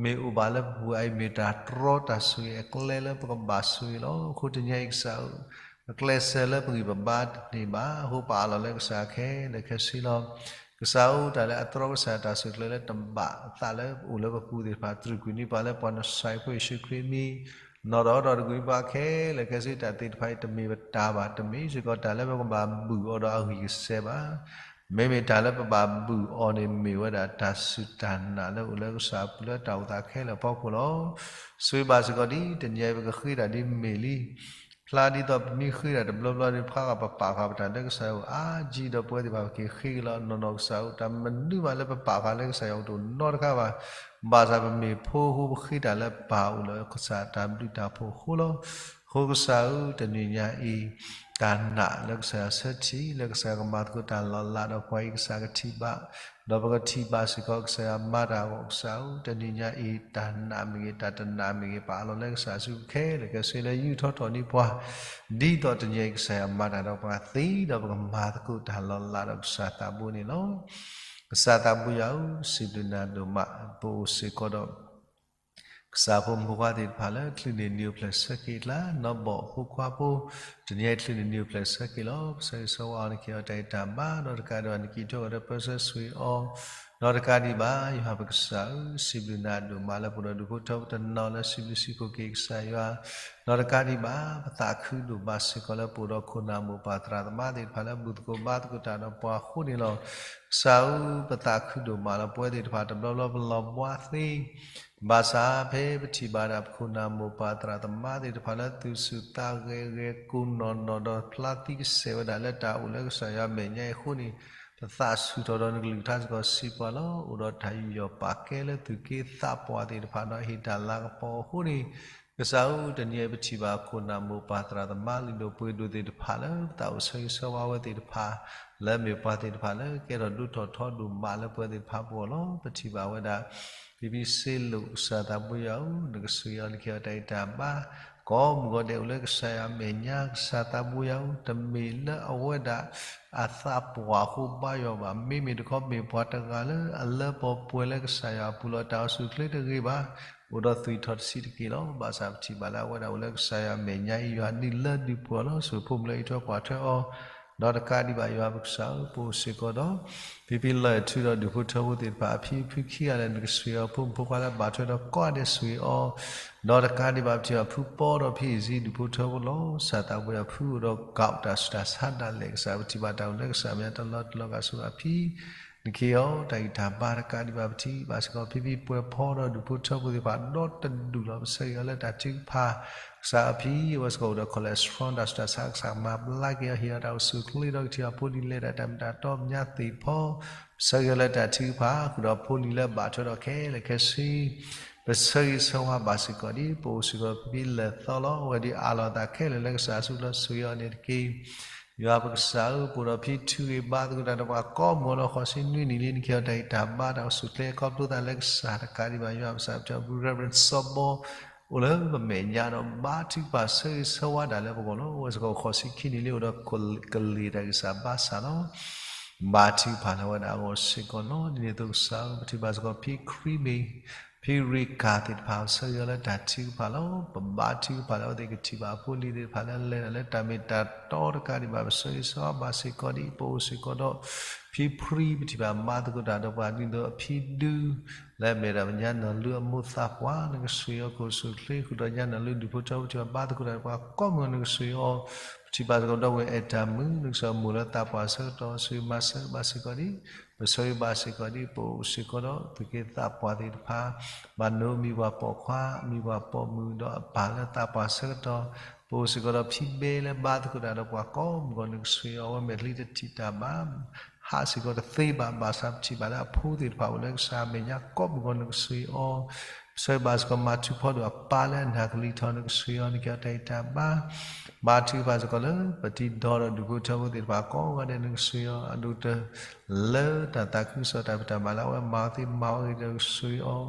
မ့ၢ်အိၣ်ဘၣ်လၢပပူၤအံၤ မ့ၢ်တၢ်တြီတၢ်ဆိၣ်ဂ့ၤအကျဲလၢပကဘၣ်ဆိၣ်ဂ့ၤလီၤ. အဃိတနံၤအံၤကစၢ်ဧၢ, အကျဲးစၢးလၢပဂံၢ်ပဘါတန့ၢ်ဘၣ်, အဃိပအးလီၤလၢကစၢ်ခဲလၢာ်ခဲဆ့လီၤ. ကစၢ်ဧၢ, တၢ်လၢအတြီကစၢ်တၢ်ဆိၣ်ဂ့ၤကျဲလၢတဘၣ်အသးလၢအိၣ်လၢပပူၤသ့ၣ်တဖၣ် တြူာ်ကွံာ်န့ၢ်ပှၤလၢပှၤနစဲးဖိယ့ၣ်ၡူးခရံာ်အမံၤ, နီၢ်ဒီးဒီးတကွံာ်ပှၤခဲလၢာ်ခဲဆ့ တၢ်သ့ၣ်တဖၣ်အံၤတမ့ၢ်ပတၢ်ဘၣ်, တမ့ၢ်စ့ၢ်ကီးတၢ်လၢပကဘၣ်ဘုၣ်အီၤဒီးအဂံၢ်ကစဲးဘၣ်. မ့မ့ၢ်တၢ်လၢပဘၣ်ဘုၣ်အီၤန့ၣ် မ့ၢ်ဝဲဒၣ်တၢ်စူၢ်တၢ်နာ်လၢအိၣ်လၢကစၢ်အပူၤလၢတၢ်အိၣ်သးခဲလၢာ်အဖီခိၣ်လီၤ. ဆိၣ်ဂ့ၤဘၣ်စ့ၢ်ကီးဒ်တနံၤအံၤပကဃ့တၢ်ဒ်မ့ၢ်လံ ဖျါဒ်သိးပမ့ၢ်ဃ့တၢ်တဘျီဘျီန့ၣ် ပှၤဂၤပပာ်ဃာ်ပတၢ်လၢကစၢ်ယွၤအါကံဒီးပဝဲသ့ၣ်တဖၣ်ပက့ၤဃ့က့ၤလီၤ. နီၢ်နီၢ်ကစၢ်ဧၢ, တၢ်မနုၤမးလၢပပာ်ဃာ်လၢကစၢ်ယွၤအအိၣ်တအိၣ်နီတခါဘၣ်. ဘၣ်ဆၣ်ပမ့ၢ်ဖိအဃိပဃ့တၢ်လၢပၢ်အိၣ်လၢကစၢ်တၢ်ဘျုးတၢ်ဖှိၣ်အဃိလီၤ. အဃိကစၢ်ဧၢ, တနံၤညါအံၤ တၢ်နာ်လၢကစၢ်ယွၤဆၢထံၣ် လၢကစၢ်ယွၤကမၤသကိးတၢ်လီၤလးဒီးပှၤအံၤကစၢ်ကထံၣ်ဘၣ်, ဒီးပကထံၣ်ဘၣ်စ့ၢ်ကီးကစၢ်ယွၤမၤတၢ်အဂီၢ်ကစၢ်ဧၢ, တနံၤညါအံၤ တၢ်နာ်မ့ၢ်ဂ့ၤ တၢ်တနာ်မ့ၢ်ဂ့ၤ ပအးလီၤလၢကစၢ်အစုပူၤခဲလၢာ်ခဲဆ့လၢယူးထီၣ်ထီၣ်န့ၢ်ပှၤ, ဒ်သိးတနံၤအံၤကစၢ်ယွၤမၤတၢ်ဒီးပှၤသ့ဒီးပကမၤသကိးတၢ်လီၤလးဒီးကစၢ်သးဘိန့ၣ်လီၤ. ကစၢ်သးဘိယွၤဧၢ, စံးဘျုးနၤဒိၣ်မး, ပအိၣ်စ့ၢ်ကီးဒီး ကစၢ်ဖိမုၣ်ဖိခွါသ့ၣ်တဖၣ်လၢ ချုးန့ၢ်နံၤအိၣ်ဖျဲၣ်ဆၢက့ၤအကျါ, နီၢ်ဘီၣ်ဖိခွါဖိ, တနံၤအံၤချုးန့ၢ်နံၤအိၣ်ဖျဲၣ်ဆၢက့ၤလီၤ. ပဆၢဂ့ၤဆၢဝါအီၤ နကဟ့ၣ်အီၤတၢ်ဂံၢ်တၢ်ဘါ, ဒီးတကးဒံးဘၣ် နကံးထီၣ်အီၤဒီးပၢဆှၢဆိၣ်ဂ့ၤအီၤ, ဒီးတကးဒံးဘၣ် ယွၤပကစၢ်ဧၢ, စံးဘျုးနၤဒိၣ်မးလၢပအိၣ်ဒီးဒူၣ်ဖိထၢဖိတနီၤလၢစံးဘျုးစံးဖှိၣ်က့ၤကစၢ်ယွၤ, ဒီးတကးဒံးဘၣ် ပသးခုဒိၣ်မးစ့ၢ်ကီးလၢပအိၣ်ဒီးခိၣ်နၢ်မိၢ်ပၢ်သရၣ်သမါသ့ၣ်တဖၣ်လၢဘူၣ်သကိးဘါသကိးတၢ်ဒီးပှၤအဃိန့ၣ်လီၤ. ကစၢ်ဧၢ, ပသးခုဒိၣ်မးလၢပဝဲသ့ၣ်တဖၣ်တဘျီဘျီပလီၤဘှါသ့ ဘၣ်ဆၣ်ဖဲပထံၣ်ဘၣ်ဒၣ်ပခိၣ်နၢ်မိၢ်ပၢ်သရၣ်သမါသ့ၣ်တဖၣ်လၢသူၣ်ဆူၣ်သးဂဲၤဂဲၤကိၢ်နီၢ်နီၢ်ဒီးဖျါသံကစဲးဝဲဒၣ်လၢတၢ်အိၣ်လၢကစၢ်ယွၤမဲာ်ညါအံၤအဃိန့ၣ်, ပသးဆူၣ်ထီၣ်ဒီးနကလုၢ်ကထါစ့ၢ်ကီးစံးပှၤလီၤ. အိၣ်ဒီးတၢ်ယူးယီၣ်ပာ်ကဲလၢသူၣ်က့သးပှၢ်သ့ၣ်တဖၣ်ဒီးဟ့ၣ်တၢ်လၤကပီၤအဃိန့ၣ်, ကစၢ်ဧၢ, တနံၤအံၤပထံၣ်ဘၣ်ခိၣ်နၢ်မိၢ်ပၢ်သရၣ်သမါလုၢ်ဒိၣ်ပှ့ၤဒိၣ်သ့ၣ်တဖၣ်လၢ ပသးအိၣ်ဆၢဂ့ၤဆၢဝါဝဲသ့ၣ်တဖၣ် လၢအမ့ၢ်ပှၤသ့ၣ်တဖၣ်လၢကဲထီၣ်ဒိၣ်ထီၣ်ထီဒိၣ်မးလၢပဝဲသ့ၣ်တဖၣ်အဂီၢ်လီၤ. ပထံၣ်ဘၣ်ဝဲဒၣ် ဖံဖံစ့လိာ် ကစၢ်သးဘိယွၤဧၢ, နကဆိၣ်ဂ့ၤအီၤ နကဟ့ၣ်အီၤတၢ်ဂံၢ်တၢ်ဘါ, ကိးမုၢ်ဂီၤဒဲးအိၣ်လၢကစၢ်ယွၤအမဲာ်ညါ ကစၢ်သးဘိယွၤဧၢ, တမ့ၢ်လၢအဝဲဒၣ်အသးပှၢ်အဃိဘါယွၤဘၣ်, မ့မ့ၢ်တခီမ့ၢ်ပှၤတဂၤလၢအလၢပှဲၤပှဲၤလၢကစၢ်ယွၤအပူၤလီၤ. တၢ်အိၣ်ဆူၣ်အိၣ်ချ့တဂ့ၤဘၣ်, အိၣ်ဒီးသွံၣ်ထီၣ်တဆံးတက့ၢ်လီၤ. ဘၣ်ဆၣ်ပထံၣ်ဘၣ်လၢအဝဲဒၣ်အိၣ်လၢကစၢ်ယွၤအမဲာ်ညါအံၤ ယွၤဒုးလၢဒုးပှီၢ်လီၤ. ဆိၣ်ဂ့ၤဖိမုၣ်လၢအအံးထွဲကွၢ်ထွဲအီၤ, ဒီးတကးဒံးဘၣ်ယွၤပကစၢ်ဧၢ, ပအိၣ်စ့ၢ်ကီးဒီး ဖံဖံလီၤအဲၣ်ထုဒီးဒူၣ်ဖိထၢဖိသ့ၣ်တဖၣ်အဖံဖုခံဂၤလၢာ် နကဆိၣ်ဂ့ၤအီၤ ဖိမုၣ်ဖိခွါလၢအဘၣ်ထွဲဒီးကိးဂၤဒဲးဆိၣ်ဂ့ၤအီၤ, ဒီးတကးဒံးဘၣ်ပထံၣ်ဘၣ်ဖုပီဒီးဖံအ့ၣ်စံဒူၣ်ဖိထၢဖိလီၤ. ကစၢ်သးဘိယွၤဖုအိၣ်ဒီးကးတၢ်ဆူးတၢ်ဆါဒၣ်လဲာ် ကစၢ်ပထံၣ်ဘၣ်တၢ်အိၣ်လၢကစၢ်မဲာ်ညါတလီၤတလီၤဂာ်ဆူအဖံ နကဟ့ၣ်အီၤတၢ်ဂံၢ်တၢ်ဘါတကးဒံးဘၣ်ပထံၣ်ဘၣ်စ့ၢ်ကီး ဖံဖံပှဲၤဖီဒီးဒူၣ်ဖိထၢဖိသ့ၣ်တဖၣ်ဒီတဒူၣ်လီၤ. ပဆၢဂ့ၤအီၤလၢတၢ်ထုကဖၣ် ကစၢ်အဖံ အဝဲစ့ၢ်ကီးအိၣ်ဒီး cholesterol တၢ်ဆူးတၢ်ဆါ ကစၢ်မၤဘျါက့ၤအီၤ ဟ့ၣ်အီၤတၢ်အိၣ်ဆူၣ်အိၣ်ချ့ဒီးကထံၣ်အီၤဖိလံၤလဲၤတၢ်တၢ်မ့ၢ်တၢ်တီမဲာ်ညါသ့ၣ်ဖီ ပဆၢဂ့ၤအီၤလၢတၢ်ထုကဖၣ် ဃုာ်ဒီးဖိလံၤလၢအဘၣ်ထွဲဒီးခဲလၢာ်ခဲဆ့ ပဆၢဂ့ၤဆၢဝါဘၣ်စ့ၢ်ကီးဒ် ပအိၣ်စ့ၢ်ကီးဖံဖံလၢာ်သီလီၤ. အဝဲဒၣ်အးလီၤအသးခဲလၢာ်လၢကစၢ်အစုပူၤလီၤ. ဆိၣ်ဂ့ၤအီၤန့ၣ်တက့ၢ်. ယွၤပကစၢ်ဧၢ, ပအိၣ်ဒီးဖံထုးဂ့ၤဘါသကိးတၢ်ဒီးပှၤကိးမုၢ်ဂီၤလၢဃိးဆံနွံနံၣ်လံ နကဟ့ၣ်အီၤတၢ်ဂံၢ်တၢ်ဘါ တၢ်အိၣ်ဆူၣ်အိၣ်ချ့ခီဖျိသးလၢကစၢ်တကးဒံးဘၣ် ယွၤပကစၢ်ပထံၣ်အီၤ Reverend စီၤဘီ အိၣ်လၢပမဲာ်ညါဒီးဘါထုကဖၣ်ဆၢဂ့ၤဆၢဝါဒၣ်လၢပဂီၢ်လီၤ. အဝဲစ့ၢ်ကီးဃိးဆံခံနံၣ်လံ အိၣ်ဒီးကလ့ၤတၢ်ဂံၢ်စၢ်ဘါစၢ်လီၤ. ဘါထုကဖၣ်လၢအဝဲဒၣ်အဂီၢ်စ့ၢ်ကီးလီၤ. ဒ်န့ၣ်အသိးကစၢ်ဧၢ, ပထံၣ်ဘၣ်စ့ၢ်ကီးဖံခရံမ့ၢ် ဖံရ့ကၤသ့ၣ်တဖၣ် ပဆၢဂ့ၤအီၤလၢတၢ်ထုကဖၣ်လီၤ. ပဘါထုကဖၣ်လၢအဝဲသ့ၣ်ကထံၣ်ဘၣ်အဖိအလံၤသ့ၣ်တဖၣ်လၢလဲၤတၢ်လၢတၢ်မ့ၢ်တၢ်တီတကးဒံးဘၣ် ပဆၢဂ့ၤဆၢဝါဘၣ်စ့ၢ်ကီးဒ်အံၤ ပအိၣ်စ့ၢ်ကီးဒီး ဖံဖှံပထံၣ်ဘၣ်ဘါသကိးတၢ်ဒီးပှၤဒ်သိးအဖံဒု လၢအမဲာ်တၢ်ပညါနီၢ်လူအမိၢ်သးပှၢ် နကစၢ်ယွၤ ကအိၣ်ဆူၣ်အိၣ်ချ့ဃုာ်ဒီးညါနီၢ်လူ ဒူၣ်ဖိထၢဖိပထံၣ်ဘၣ်ဘါသကိးတၢ်ဒီးပှၤကိးမုၢ်ဂီၤ နကစၢ်ယွၤ ပထံၣ်ဘၣ်စ့ၢ်ကီးဒီးဝဲအဲၣ်တၢ်မုာ် နကစၢ်ယွၤ မိၢ်လၢသးပှၢ်ဆၢကတီၢ် ဆိၣ်ဂ့ၤမၤစၢၤဘၣ်စ့ၢ်ကီးဒံး ပဆိၣ်ဂ့ၤဘၣ်စ့ၢ်ကီးဒံး ပအိၣ်စ့ၢ်ကီးဒီးသုးက့သးပှၢ်သ့ၣ်တဖၣ် ဘၣ်နီၢ်မံၤပှၤပိာ်ခွါ မံၤပှၤပိာ်မုၣ်ဒီးအပၢ်လၢသးပှၢ်ဆၢကတီၢ် ပအိၣ်စ့ၢ်ကီးဒီးဖံဘဲလၢဘါသကိးတၢ်ဒီးပှၤကိးမုၢ်ဂီၤ နကစၢ်ယွၤ အဝဲမဲာ်ချံတထံၣ်တၢ်ဘၣ် ဟးစ့ၢ်ကီးတသ့ဘၣ် ဘၣ်ဆၣ်ပထံၣ်ဘၣ်လၢအဖိသ့ၣ်တဖၣ်အိၣ်လၢကစၢ်အမဲာ်ညါကိးမုၢ်ဂီၤ နကစၢ်ယွၤ ဆိၣ်ဂ့ၤဘၣ်စ့ၢ်ကီး မၤထူၣ်ဖီဒိၣ်အပၢ်လၢအနၢ်ကလံၤထီၣ် နကစၢ်ယွၤ နက့ၤအီၤတၢ်အံၤတၢ်ဘါ ဘါထုကဖၣ်စ့ၢ်ကီးလၢ ပတံၤဒီဒီးဒူၣ်ဖိထၢဖိသ့ၣ်တဖၣ်ကိးဂၤဒဲး နကစၢ်ယွၤ အဒိၣ်ကတၢၢ် လၢတၢ်သးခုကစီၣ်တၢ်ဖံးတၢ်မၤလၢအဝဲမၤအီၤသ့မၤအီၤဂ့ၤဒီး ကစၢ်ယွၤ